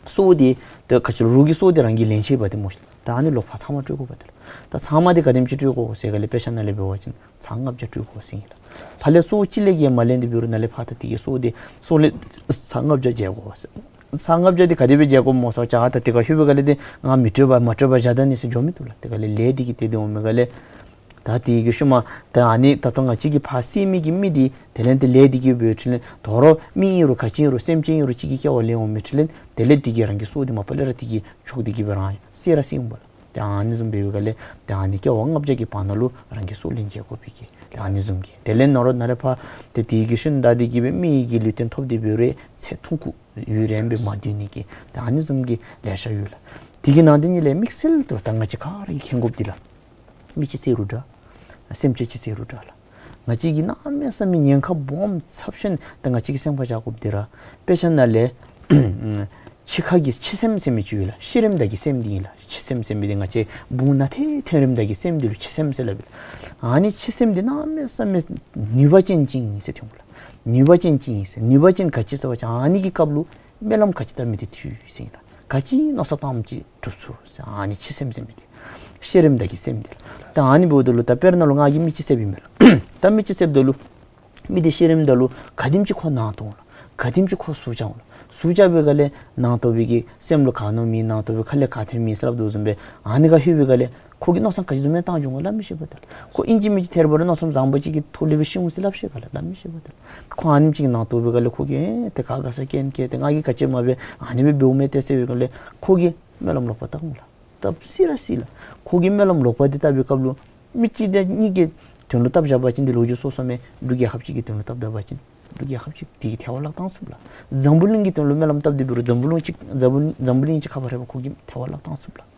སྲོག་འདི་ཏེ་ག་ཅི་ལོ་རོགས་ཀྱི་སྲོག་འདི་རང་གིས་ལེན་ཆི་འབད་དེ་སྨོ་ཤིག་ལགས། ད་ཨ་ནི་ལོག་ཕར་ཚབ་མ་སྤྲོད་དགོ་པས་ཏེ་ལགས། ད་ཚབ་མ་འདི་ག་དེམ་ཅིག་སྤྲོད་དགོ་ཟེར་ག་ལས་དཔེ་ཆ་ནང་ལས་འབད་བ་ཅིན་ཚར་ལྔ་བརྒྱ་སྤྲོད་དགོ་ཟེར་ཨིན་ལགས། ཕར་ལས་སྲོག་གཅིག་ལས་བརྒལ་མ་ལེན་ཏེ་འབད་རུང་ནཱ་ལས་ཕར་ད་དེ་གི་སྲོག་འདི་སྲོག་ལེན་ཚར་ལྔ་བརྒྱ་འཇལ་དགོ་ཟེར། ཚར་ལྔ་བརྒྱ་འདི་ག་དེ་སྦེ་འཇལ་དགོཔ་སྨོ་ཟེར་བ་ཅིན་ད་དེ་ཁར་ལྷོད་པའི་སྒང་ལས་ཏེ་ང་མི་སྤྲོད་པར་མ་སྤྲོད་པར་བཞག་ད་ནི་ཟེར་འགྱོ་མི་བཏུབ་ལགས། དེ་ག་ལས་ལས་འདི་གིས་ཏེ་དེ་འོང་མི་སྒང་ལས་ད་དེ་གི་ཤུལ་མ་ད་ཨ་ནི་ད་ལྟོ་ང་བཅས་ཀྱིས་ཕར་བསད་མི་གི་མི་འདི་དེ་ལས་ཏེ་ལས་འདི་གིས་འབད་ཕྲིན་ལས་དོ་རུང་མི་ཨིན་རུང་ག་ཅི་ཨིན་རུང་སེམས་ཅན་ཨིན་རུང་གཅིག་གི་སྐྱེ་བ་ལེན་འོང་མི་ཕྲིན་ལས་དེ་ལས་འདི་གིས་རང་གི་སྲོག་འདི་མ་པ་ལས་ར་འདི་གིས་ཆོག་འདི་གིས་སྦེ་རང་བསད་ར་བསད་འོང་པ་ལགས། ཏེ་ཨ་ནི་བཟུམ་འབད་བའི་སྒང་ལས་ཏེ་ཨ་ནི་སྐྱེ་བ་ལྔ་བརྒྱ་གི་བར་ན་ལུ་རང་གི་སྲོག་ལེན་འཇལ་དགོ་པའི་གི་ཏེ་ཨ་ནི་བཟུམ་གྱི་དེ་ལས་ནོར་ནཱ་ལས་ཕར་ཏེ་དེ་གི་ཤུལ་ད་འདི་གིས་སྦེ་མི་གི་ལུས་རྟེན་ཐོབ་སྟེ་འབད་རུང་ཚེ་ཐུང་ཀུ་ཡུན་རིངམོ་སྦེ་མ་སྡོད་ནི་གི་ཏེ་ཨ་ནི་བཟུམ་གྱི་ལེ་ཤ་ཡོད་ལགས། དེ་གི་ནང་དེ་ཉིད་ལས་དམིགས་བསལ་དུ་ད་ང་བཅས་ག་ར་གིས་མཁྱེན་དགོཔ་འདི་ལགས། མི་ཅིག་བསད་རུང་འདྲ། སེམས་ཅན་ཅིག་བསད་རུང་འདྲ་ལགས། ང་བཅས་ཀྱིས་གནམ་མེད་ས་མེད་ཉེན་ཁ་སྦོམ་ཚབས་ཆེན་ད་ང་བཅས་ཀྱིས་སེམས་ཁར་བཞག་དགོཔ་འདི་ར་དཔེ་ཆ་ནང་ལས་འཆི་ཁ་གི་འཆི་སེམས་ཟེར་མི་ཅིག་ཡོད་ལགས། ཤི་རནམ་ད་གི་སེམས་འདི་ཨིན་ལགས། འཆི་སེམས་ཟེར་མི་འདི་ང་བཅས་བུང་ནང་ཐོན་ཐོན་རནམ་ད་གི་སེམས་འདི་ལུ་འཆི་སེམས་ཟེར་སླབ་ཨིན་ལགས། ཨ་ནི་འཆི་སེམས་འདི་གནམ་མེད་ས་མེད་ནུས་པ་ཅན་ཅིག་ཨིན་ཟེར་ཐོན་གོ་ལགས། ནུས་པ་ཅན་ཅིག་ཨིན་ཟེར། ནུས་པ་ཅན་ག་ཅི་ཟེར་བ་ཅིན་ཨ་ནི་གི་སྐབས་ལུ་སྨོན་ལམ་ག་ཅི་བཏབ་མི་འདི་འགྲུབ་ཟེར་ཨིན་ལགས། ག་ཅི་མནོ་བསམ་བཏངམ་ཅིག་འགྲུབ་ཚུགས་ཟེར། ཨ་ནི་འཆི་སེམས་ཟེར་མི་འདི་ཤི་རནམ་ད་གི་སེམས་འདི་ལགས། ད་ཨ་ནི་འབདཝ་ད་ལུ་ད་དཔེར་ན་ལུ་ང་གིས་མི་ཅིག་བསདཔ་ཨིན་མས་ལགས། ད་མི་ཅིག་བསདཔ་ད་ལུ་མི་འདི་ཤི་རནམ་ད་ལུ་ག་དེམ་ཅིག་ཁོ་ནང་དོགས་འོང་ལགས། ག་དེམ་ཅིག་ཁོ་ཟུག་བཅག་འོང་ལགས། ཟུག་བཅག་པའི་སྒང་ལས་ནང་དོགས་པའི་གི་སེམས་ལུ་ག་མནོ་མི་ནང་དོགས་པའི་ཁ་ལས་ག་ཐོན་མི་ཟེར་སླབ་དོ་བཟུམ་སྦེ་ཨ་ནི་ཁར་ལྷོད་པའི་སྒང་ལས་ཁོ་གིས་མནོ་བསམ་ག་ཅི་བཟུམ་མའི་བཏང་འགྱོ་འོང་སླབ་མི་ཤེས་པས་ད་ལགས། ཁོ་ཨིན་ཅི་མིན་ཅི་ཐེར་བ་རེ་མནོ་བསམ་བཟང་པོ་ཅིག་གི་ཐོག་ལས་སྦེ་ཤི་འོང་ཟེར་སླབ་ཤེས་ག་ལགས། སླབ་མི་ཤེས་པས་ད་ལགས། ཁོ་ཨ་ནེམ་ཅིག་ནང་དོགས་པའི་སྒང་ལས་ཁོ་གིས་ཨེ་ཏེ་ག་ག་ས་རྐྱེན་བཀལ་ཏེ་ང་གིས་ག་ཅི་མ་འབད་ཨ་ནི་སྦེ་འབདཝ་མས་ཏེ་ཟེར་བའི་སྒང་ལས་ཁོ་གིས་སྨོན་ལམ་ལོག་པ་བཏབ་འོང་ལགས། བཏབ་སྲིད་ར་སྲིད་ལགས། ཁོ་གིས་སྨོན་ལམ་ལོག་པ་འདི་བཏབ་པའི་སྐབས་ལུ་མི་གཅིག་དང་གཉིས་ཀྱི་དོན་ལུ་བཏབ་བཞག་པ་ཅིན་འདི་ལོ་རྒྱུས་སོ་སོ་མས། འབྲུག་རྒྱལ་ཁབ་ཅིག་གི་དོན་ལུ་བཏབ་ད་པ་ཅིན་འབྲུག་རྒྱལ་ཁབ་ཅིག་དེ་གིས་ཐལ་བ་བརླག་བཏང་ཚུགས་ལགས། འཛམ་བུ་གླིང་གི་དོན་ལུ་སྨོན་ལམ་བཏབ་སྟེ་འབད་རུང་འཛམ་བུ་གླིང་ཅིག་འཛམ་བུ་འཛམ་བུ་གླིང་ཅིག་ཁར་ཕར་རེ་བ་ཁོ་གིས་ཐལ་བ་བརླག་བཏང་ཚུགས་ལགས།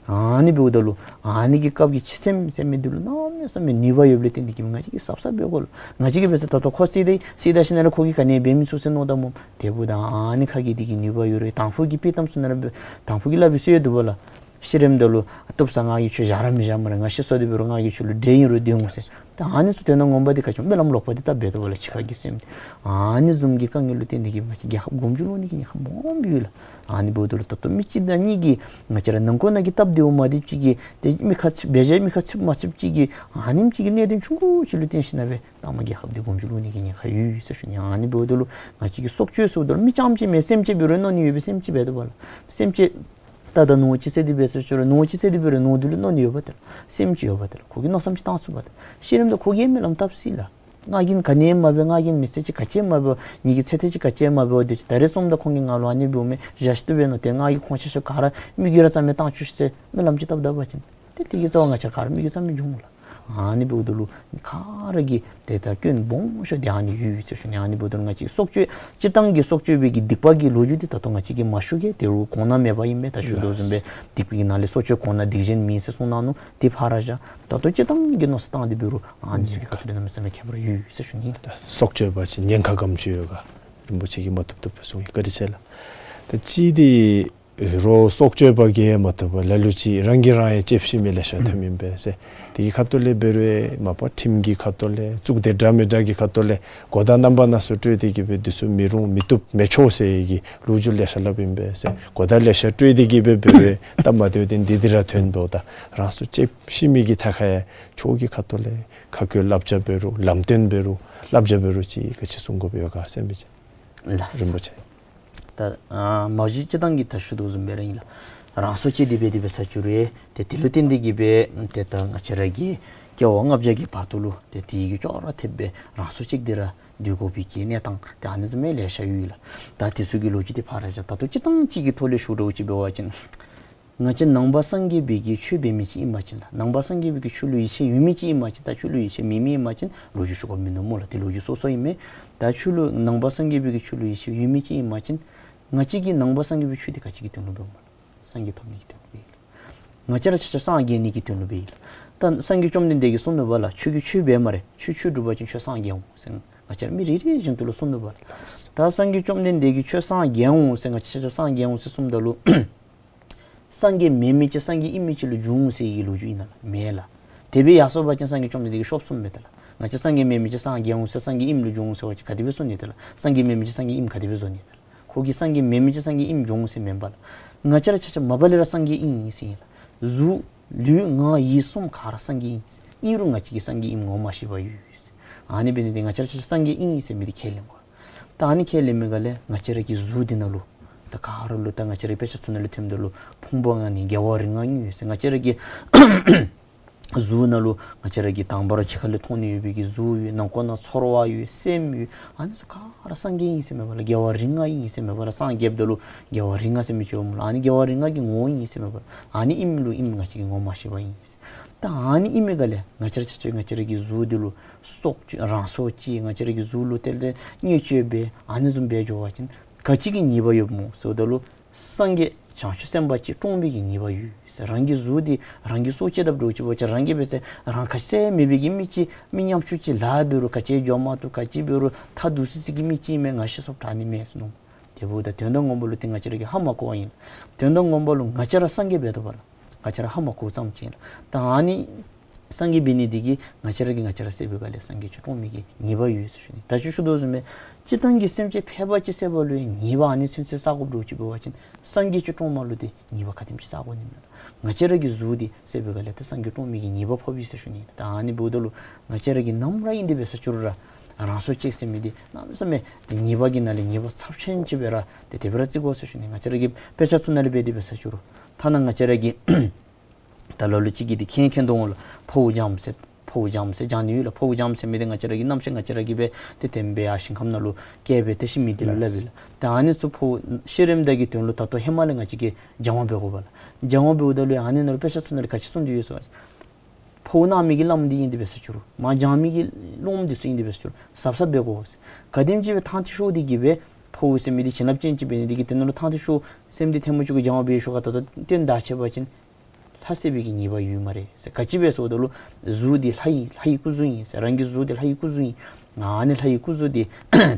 ཨ་ནི་འབདཝ་ད་ལུ་ཨ་ནི་གི་སྐབས་ཀྱི་འཆི་སེམས་ཟེར་མི་འདི་ལུ་གནམ་མེད་ས་མེད་ནུས་པ་ཡོདཔ་ལས་བརྟེན་ཏེ་གིས་ང་བཅས་ཀྱིས་གཟབ་གཟབ་འབད་དགོ་ལགས། ང་བཅས་ཀྱིས་འབད་ས་ད་ལྟོ་ཁོ་བསད་དེ་བསད་ད་ཞིནམ་ལས་ཁོ་གིས་ག་ནི་འབད་མི་ཚུགས་ཟེར་མནོ་ད་སྨོ། དེ་འབདཝ་ད་ཨ་ནི་ཁ་གི་འདི་གི་ནུས་པ་ཡོད་རུང་དང་ཕུ་གིས་དཔྱེ་གཏམ་ཚུ་ནང་ར་འབད་དང་ཕུ་གིས་སླབ་པའི་སྲོལ་ཡོད་འདུག་པ་ལགས། ཤི་རནམ་ད་ལུ་བཏུབ་ས་ང་གིས་ཁྱོད་བཞག་ར་མི་བཞག་སྨ་རེ། ང་ཤི་སོང་སྟེ་འབད་རུང་ང་གིས་ཁྱོད་ལུ་འདྲེ་ཨིན་རུང་སྡོད་འོང་ཟེར། ད་ཨ་ནི་ཚུ་དོན་དག་ངོ་མ་འདི་ག་ཅི་སྨོན་ལམ་ལོག་པ་འདི་བཏབ་འབད་དོ་བ་ལགས། འཆི་ཁ་གི་སེམས་འདི་ཨ་ནི་བཟུམ་གྱི་དཀའ་ངལ་ལུ་བརྟེན་ཏེ་གིས་ང་བཅས་རྒྱལ་ཁབ་གོང་འཇུག་ལོག་ནི་གི་ཉེན་ཁ་སྦོམ་ཡོད་ལགས། ཨ་ནི་འབདཝ་ད་ལུ་ད་ལྟོ་མི་གཅིག་དང་གཉིས་ཀྱིས་ང་བཅས་ར་ནང་འཁོད་ནང་གི་སྟབས་བདེཝ་མ་བདེཝ་ཅིག་གིས་ཏེ་མི་ཁ་ཚིགཔ་འབད་བཞག་མི་ཁ་ཚིགཔ་མ་ཚིགཔ་ཅིག་གིས་ཨ་ནེམ་ཅིག་གི་གནད་དོན་ཆུང་ཀུ་ཅིག་ལུ་བརྟེན་ཞིནམ་ལས་ད་མ་རྒྱལ་ཁབ་འདི་གོང་འཇུག་ལོག་ནི་གི་ཉེན་ཁ་ཡོད་ཟེར་ཞུ་ནི། ཨ་ནི་འབདཝ་ད་ལུ་ང་བཅས་ཀྱིས་སྲོག་གཅོད་ཟེརཝ་ད་ལུ་མི་རྐྱངམ་ཅིག་མེན་སེམས་ཅན་འབད་རུང་མནོ་ནི་ཡོད་པས། སེམས་ཅན་འབད་དོ་བ་ལགས། སེམས་ཅན་ད་ད་ནོར་ཅིག་བསད་དེ་འབད་ཟེར་ཞུ་རུང་ནོར་ཅིག་བསད་དེ་འབད་རུང་ནོར་འདི་ལུ་མནོ་ནི་ཡོད་པས་ད་ལགས། སེམས་ཅིག་ཡོད་པས་ད་ལགས། ཁོ་གིས་མནོ་བསམ་ཅིག་བཏང་ཚུགས་པས་ད་ལགས། ཤི་རནམ་ད་ཁོ་གིས་སྨོན་ལམ་བཏབ་སྲིད་ལགས། ང་གིས་ག་ནི་མ་འབད། ང་གིས་མི་ཚེ་ཅིག་ག་ཅི་མ་འབད། ངེ་གི་ཚེ་ཐེངས་ཅིག་ག་ཅི་མ་འབད། དེ་ཅིག་ད་རེས་བཟུམ་ད་ཁོང་གིས་ང་ལུ་ཨ་ནི་འབདཝ་མས་བཞག་ཤི་ཏོ་འབད་ནུག། ཏེ་ང་གིས་ཁོང་ཆ་ཁྱབ་ག་ར་མི་རྒྱུད་ར་རྩ་མེད་བཏང་བཅུག་ཟེར་སྨོན་ལམ་ཅིག་བཏབ་ད་པ་ཅིན་ཏེ་དེ་གི་རྩ་བ་ང་བཅས་ག་ར་མི་རྒྱུད་རྩ་མེད་འགྱོ་འོང་ལགས། ཨ་ནི་འབདཝ་ད་ལུ་ག་ར་གིས་ཏེ་ད་སྐྱོན་སྦོམ་ཤོས་འདི་ཨ་ནི་ཡོད་ཟེར་ཞུ་ནི། ཨ་ནི་འབདཝ་ད་ལུ་ང་བཅས་སྲོག་གཅོད་སྤྱིར་བཏང་གི་སྲོག་གཅོད་པའི་གི་སྡིག་པ་གི་ལོ་རྒྱུས་འདི་ད་ལྟོ་ང་བཅས་ཀྱིས་མ་ཞུ་གེ། དེ་རུང་གོང་ན་མེད་པ་ཨིན་མས། ད་ཞུ་དོ་བཟུམ་སྦེ་སྡིག་པའི་ནང་ལས་སྲོག་གཅོད་གོང་ན་སྡིག་གཞན་མིན་ཟེར་གསུངས་གནང་ནུག། དེ་ཕར་ར་བཞག། ད་ལྟོ་སྤྱིར་བཏང་གི་མནོ་བསམ་བཏང་སྟེ་འབད་རུང་ཨ་ནི་ཚུ་གི་ཁ་ཐུག་ལས་གནམ་མེད་ས་མེད་ཁྱད་པར་ཡོད་ཟེར་ཞུ་ནི་ལགས། སྲོག་གཅོད་པ་ཅིན་ཉེན་ཁ་ག་དེམ་ཅིག་ཡོད་ག་རིན་པོ་ཆེ་གིས་མ་བཏུབ་བཏུབ་སྦེ་གསུངས་ཡི། བཀའ་དྲིན་ཆེ་ལགས། ད་ཅི་འདི་རོགས་སྲོག་གཅོད་པ་གིས་མ་བཏུབ་པར་ལ་ལུ་ཅིག་རང་གིས་རང་ཡང་ལྕེབས་ཤི་མི་ལེ་ཤ་ཐོནམ་ཨིན་པས་ཟེར། དེ་གི་ཁ་ཐུག་ལས་འབད་རུང་མ་པ་ཁྲིམས་ཀྱི་ཁ་ཐུག་ལས་གཙུག་སྡེ་འདྲ་མི་འདྲ་གི་ཁ་ཐུག་ལས་གོ་བརྡ་རྣམ་པ་སྣ་ཚོགས་སྤྲོད་དེ་གིས་སྦེ་འདི་ཚུ་མི་རུང་མི་བཏུབ་མི་ཆོག་ཟེར་བའི་གི་ལོ་རྒྱུས་ལེ་ཤ་སླབ་ཨིན་པས་ཟེར། གོ་བརྡ་ལེ་ཤ་སྤྲོད་དེ་གིས་སྦེ་འབད་རུང་སྟབས་མ་བདེཝ་འདི་འདི་ར་ཐོན་འབདཝ་ད་རང་སྲོག་ལྕེབས་ཤི་མི་གི་ཐད་ཁར་ཡང་ཆོས་ཀྱི་ཁ་ཐུག་ལས་ཁ་བཀོད་བསླབ་བྱ་འབད་རུང་ལམ་སྟོན་འབད་རུང་བསླབ་བྱ་འབད་རུང་ཅིག་ག་ཅི་གསུང་དགོཔ་ཡོད་ག་ཟེར་མི་ཅིག། ལགས། རིན་པོ་ཆེ། ད་ཨ་མ་གཞི་སྤྱིར་བཏང་གི་ད་ཞུ་དོ་བཟུམ་སྦེ་ར་ཨིན་ལགས། རང་སྲོག་བཅད་དེ་སྦེ་དེ་སྦེ་ཟེར་ཞུ་རུང་ཏེ་དེ་ལུ་བརྟེན་ཏེ་གིས་སྦེ་ཏེ་ད་ང་བཅས་ར་གི་སྐྱེ་བ་ལྔ་བརྒྱ་གི་བར་དུ་ལུ་ཏེ་དེ་གི་ཅོག་ར་འཐདཔ་སྦེ་རང་སྲོག་བཅད་དེ་ར་སྡོད་དགོ་པའི་གི་གནས་སྟངས་ཏེ་ཨ་ནི་བཟུམ་མའི་ལེ་ཤ་ཡོད་ལགས། ད་དེ་ཚུ་གི་ལོ་རྒྱུས་འདི་ཕར་ར་བཞག། ད་ལྟོ་སྤྱིར་བཏང་ཅིག་གི་ཐོག་ལས་ཞུ་དགོཔ་ཅིག་འབད་བ་ཅིན་ང་བཅས་ནང་པ་སངས་རྒྱས་པའི་གི་ཆོས་འབད་མི་ཅིག་ཨིན་པ་ཅིན་ལགས། ནང་པ་སངས་རྒྱས་པའི་གི་ཆོས་ལུ་ཡིད་ཆེས་ཡོད་མི་ཅིག་ཨིན་པ་ཅིན་ད་ཆོས་ལུ་ཡིད་ཆེས་མེད་མི་ཨིན་པ་ཅིན་ལོ་རྒྱུས་ཞུ་དགོཔ་མིན་འདུག་སྨོ་ལགས། དེ་ལོ་རྒྱུས་སོ་སོ་ཨིན་མས། ད་ཆོས་ལུ་ནང་པ་སངས་རྒྱས་པའི་གི་ཆོས་ལུ་ཡིད་ཆེས་ཡོད་མི་ཅིག་ཨིན་པ་ཅིན་ང་བཅས་ཀྱིས་ནང་པ་སངས་རྒྱས་པའི་ཆོས་འདི་ག་ཅི་གི་དོན་ལུ་འབདཝ་སྨོ་ལགས། སངས་རྒྱས་ཐོབ་ནི་གི་དོན་ལུ་འབདཝ་ཨིན་ལགས། ང་བཅས་ར་ཆ་ཁྱབ་སངས་རྒྱས་ནི་གི་དོན་ལུ་འབད་ཡི་ལགས། ད་སངས་རྒྱས་བཅོམ་ལྡན་འདས་ཀྱིས་གསུངས་ནུག་པ་ལགས། ཁྱོད་ཀྱིས་ཆོས་འབད་སྨ་རེ། ཁྱོད་ཆོས་སྒྲུབ་པ་ཅིན་ཁྱོད་སངས་རྒྱས་འོང་ཟེར་ང་བཅས་ར་མི་རེ་རེ་བཞིན་དུ་ལུ་གསུངས་ནུག་པ་ལགས། ད་སངས་རྒྱས་བཅོམ་ལྡན་འདས་ཀྱིས་ཁྱོད་སངས་རྒྱས་འོང་ཟེར་ང་བཅས་ར་ཆ་ཁྱབ་སངས་རྒྱས་འོང་ཟེར་གསུངམ་ད་ལུ་སངས་རྒྱས་མེན་མི་ཅིག་སངས་རྒྱས་ཨིན་མི་ཅིག་ལུ་འགྱུར་འོང་ཟེར་གྱི་ལོ་རྒྱུས་ཨིན་ན་ལགས། མེན་ལགས། དེ་སྦེ་ཡར་སོང་པ་ཅིན་སངས་རྒྱས་བཅོམ་ལྡན་འདས་ཀྱིས་ཤོབ་གསུངམ་མས་ད་ལགས། ང་བཅས་སངས་རྒྱས་མེན་མི་ཅིག་སངས་རྒྱས་འོང་ཟེར་སངས་རྒྱས་ཨིནམ་ལུ་འགྱུར་འོང་ཟེར་བ་ཅིན་ག་དེ་སྦེ་གསུང་ནི་ད་ལགས། སངས་རྒྱས་མེན་མི་ཅིག་སངས་རྒྱས་ཨིནམ་ག་དེ་སྦེ་བཟོ་ནི་ད་ལགས། ཁོ་གིས་སངས་རྒྱས་མེན་མི་ཅིག་སངས་རྒྱས་ཨིནམ་འགྱུར་འོང་ཟེར་མེན་པ་ལགས། ང་བཅས་ར་ཆ་ཁྱབ་མ་པ་ལས་ར་སངས་རྒྱས་ཨིན་ཟེར་ཨིན་ལགས། གཟུགས་ལུས་ངག་ཡིད་གསུམ་ག་ར་སངས་རྒྱས་ཨིན། ཨིན་རུང་ང་བཅས་ཀྱིས་སངས་རྒྱས་ཨིནམ་ངོ་མ་ཤེས་པར་ཡོད་ཟེར། ཨ་ནི་འབད་ནི་འདི་ང་བཅས་ར་ཆ་ཁྱབ་སངས་རྒྱས་ཨིན་ཟེར་མི་འདི་ཁས་ལེན་དགོ། ད་ཨ་ནི་ཁས་ལེན་མི་ག་ལས་ང་བཅས་ར་གི་གཟུགས་འདི་ནང་ལུ་ད་ག་ར་ལུ་ད་ང་བཅས་ར་དཔེ་ཆ་ཚུ་ནང་ལུ་ཐོནམ་ད་ལུ་ཕུང་པོ་ལྔ་ནི་རྒྱལ་བ་རིགས་ལྔ་ཡོད་ཟེར། ང་བཅས་ར་གི་གཟུགས་ནང་ལུ་ང་བཅས་ར་གི་དང་པ་ར་ཕྱི་ཁ་ལས་མཐོང་ནི་ཡོད་པའི་གི་གཟུགས་ཡོད། ནང་ཁོག་ནང་ཚོར་བ་ཡོད། སེམས་ཡོད། ཨ་ནི་ཚུ་ག་ར་སངས་རྒྱས་ཨིན་ཟེར་མེན་པ་ལགས། རྒྱལ་བ་རིགས་ལྔ་ཨིན་ཟེར་མེན་པ་ལགས། སངས་རྒྱསཔ་ད་ལུ་རྒྱལ་བ་རིགས་ལྔ་ཟེར་མི་ཅིག་འོངམ་ལགས། ཨ་ནི་རྒྱལ་བ་རིགས་ལྔ་གི་ངོ་བོ་ཨིན་ཟེར་མེན་པ་ལགས། ཨ་ནི་ཨིནམ་ལུ་ཨིནམ་ང་བཅས་ཀྱིས་ངོ་མ་ཤེས་པར་ཨིན་ཟེར། ད་ཨ་ནི་ཨིན་མི་ག་ལས་ང་བཅས་ར་ཆ་ཁྱབ་ང་བཅས་ར་གི་གཟུགས་འདི་ལུ་སྲོག་གཅོད་རང་སྲོག་བཅད། ང་བཅས་ར་གི་གཟུགས་ལུ་ཏེ་ཏེ་བརྙས་བཅོས་འབད་ཨ་ནི་བཟུམ་འབད་འགྱོ་བ་ཅིན་ག་ཅི་གི་ཉེས་པ་ཡོདཔ་སྨོ་ཟེརཝ་ད་ལུ་སངས་རྒྱས་བྱང་ཆུབ་སེམས་དཔའ་ཅིག་བཀྲོངས་པའི་གི་ཉེས་པ་ཡོད་ཟེར། རང་གི་གཟུགས་འདི་རང་གིས་སྲོག་བཅད་དཔ་འདྲཝ་ཅིག་འབད་བ་ཅིན་རང་གིས་འབད་ཟེར་རང་ཁ་ཟེར་མེད་པའི་གི་མི་ཅིག་མི་ཉམ་ཆུང་ཅིག་ལཱ་འབད་རུང་ག་ཅི་འགྱོ་མ་བཏུབ་ག་ཅི་འབད་རུང་ཐ་དུ་སི་སི་གི་མི་ཅིག་མས་ང་ཤི་སོངམ་དྲག་ནི་མས་ཟེར་མནོ། དེ་འབདཝ་ད་དོན་དག་ངོ་མ་ལུ་ཏེ་ང་བཅས་ར་གིས་ཧ་མ་གོ་བ་ཨིན། དོན་དག་ངོ་མ་ལུ་ང་བཅས་ར་སངས་རྒྱས་འབད་དོ་བ་ལགས། ང་བཅས་ར་ཧ་མ་གོཝ་ཙམ་ཅིག་ལགས། ད་ཨ་ནི་སངས་རྒྱས་འབད་ནི་འདི་གིས་ང་བཅས་ར་གིས་ང་བཅས་ར་བསད་པའི་སྒང་ལས་སངས་རྒྱས་ཅིག་བཀྲོངས་མི་གི་ཉེས་པ་ཡོད་ཟེར་ཞུ་ནི། ད་ཅི་ཞུ་དོ་བཟུམ་སྦེ་སྤྱིར་བཏང་གི་སེམས་ཅན་ཕལ་པ་ཅིག་བསད་པ་ལུ་ཡང་ཉེས་པ་ཨ་ནི་ཚུན་ཚོད་བསག་དགོཔ་འདྲཝ་ཅིག་འབད་བ་ཅིན་སངས་རྒྱས་ཅིག་བཀྲོངསམ་ལུ་ཏེ་ཉེས་པ་ག་དེམ་ཅིག་བསག་དགོ་ནི་མས་ལགས། ང་བཅས་ར་གི་གཟུགས་འདི་བསད་པའི་སྒང་ལས་ཏེ་སངས་རྒྱས་བཀྲོངས་མི་གི་ཉེས་པ་ཕོགཔ་ཨིན་ཟེར་ཞུ་ནི། ད་ཨ་ནི་འབདཝ་ད་ལུ་ང་བཅས་ར་གིས་ནམ་ར་ཨིན་དེ་འབད་ས་ཅིག་རུང་ར་རང་སྲོག་བཅད་ཟེར་མི་འདི་གནམ་མེད་ས་མེད་ཏེ་ཉེས་པ་གི་ནང་ལས་ཉེས་པ་ཚབས་ཆེན་ཅིག་སྦེ་ར་ཏེ་དེ་སྦེ་ར་བརྩི་དགོ་ཟེར་ཞུ་ནི། ང་བཅས་ར་གི་དཔེ་ཆ་ཚུ་ནང་ལས་འབད་དེ་འབད་ས་ཅིག་རུང་ཐ་ན་ང་བཅས་ར་གི་ད་ལ་ལུ་ཅིག་གིས་འདི་མཁྱེན་མཁྱེན་དོ་འོང་ལགས། ཕོཝ་སྦྱངམ་ཟེར་ཕོཝ་སྦྱངམ་ཟེར་སྦྱང་ནི་ཡོད་ལགས། ཕོཝ་སྦྱངམ་ཟེར་མི་འདི་ང་བཅས་ར་གི་རྣམ་ཤེས་ང་བཅས་ར་གིས་འབད་དེ་དེམ་སྦེ་ཡར་ཞིང་ཁམས་ནང་ལུ་བསྐྱལ་སྦེ་ཏེ་ཤི་མི་འདི་ལུ་སླབ་ཨིན་ལགས། ད་ཨ་ནི་ཚུ་ཕོཝ་ཤི་རནམ་ད་གི་དོན་ལུ་ད་ལྟོ་ཧེ་མ་ལས་ང་བཅས་ཀྱིས་སྦྱང་བ་འབད་དགོ་པ་ལགས། སྦྱང་བ་འབདཝ་ད་ལུ་ཨ་ནི་ནང་ལུ་དཔེ་ཆ་ཚུ་ནང་ལུ་ག་ཅི་གསུངས་ཏེ་ཡོད་ཟེར་བ་ཅིན་ཕོཝ་གནག་མི་གི་བླམ་འདི་ཨིན་དེ་འབད་ས་ཅིག་རུང་མར་སྦྱང་མི་གི་སློབམ་འདི་ཚུ་ཨིན་དེ་འབད་ས་ཅིག་རུང་གཟབ་གཟབ་འབད་དགོ་ཟེར། ག་དེམ་ཅིག་སྦེ་ཐང་ཐིག་ཤོར་ཏེ་གི་སྦེ་ཕོཝ་ཟེར་མི་འདི་བྱིན་རླབས་ཅན་ཅིག་འབད་ནི་འདི་གིས་དེ་ནང་ལུ་ཐང་ཐིག་ཤོར་སེམས་འདི་ཐལ་མོ་ཅིག་གུ་སྦྱང་བ་འབད་ཤོག་ག་ད་ལྟོ་བརྟན་ད་ཆད་པ་ཅིན་ལྷ་བསད་པའི་གི་ཉེས་པ་ཡོད་སྨ་རེ་ཟེར། ག་ཅི་སྦེ་ཟེརཝ་ད་ལུ་གཟུགས་འདི་ལྷ་ཡི་ལྷ་ཡི་སྐུ་གཟུགས་ཨིན་ཟེར། རང་གི་གཟུགས་འདི་ལྷ་ཡི་སྐུ་གཟུགས་ཨིན། ཨ་ནི་ལྷ་ཡི་སྐུ་གཟུགས་འདི་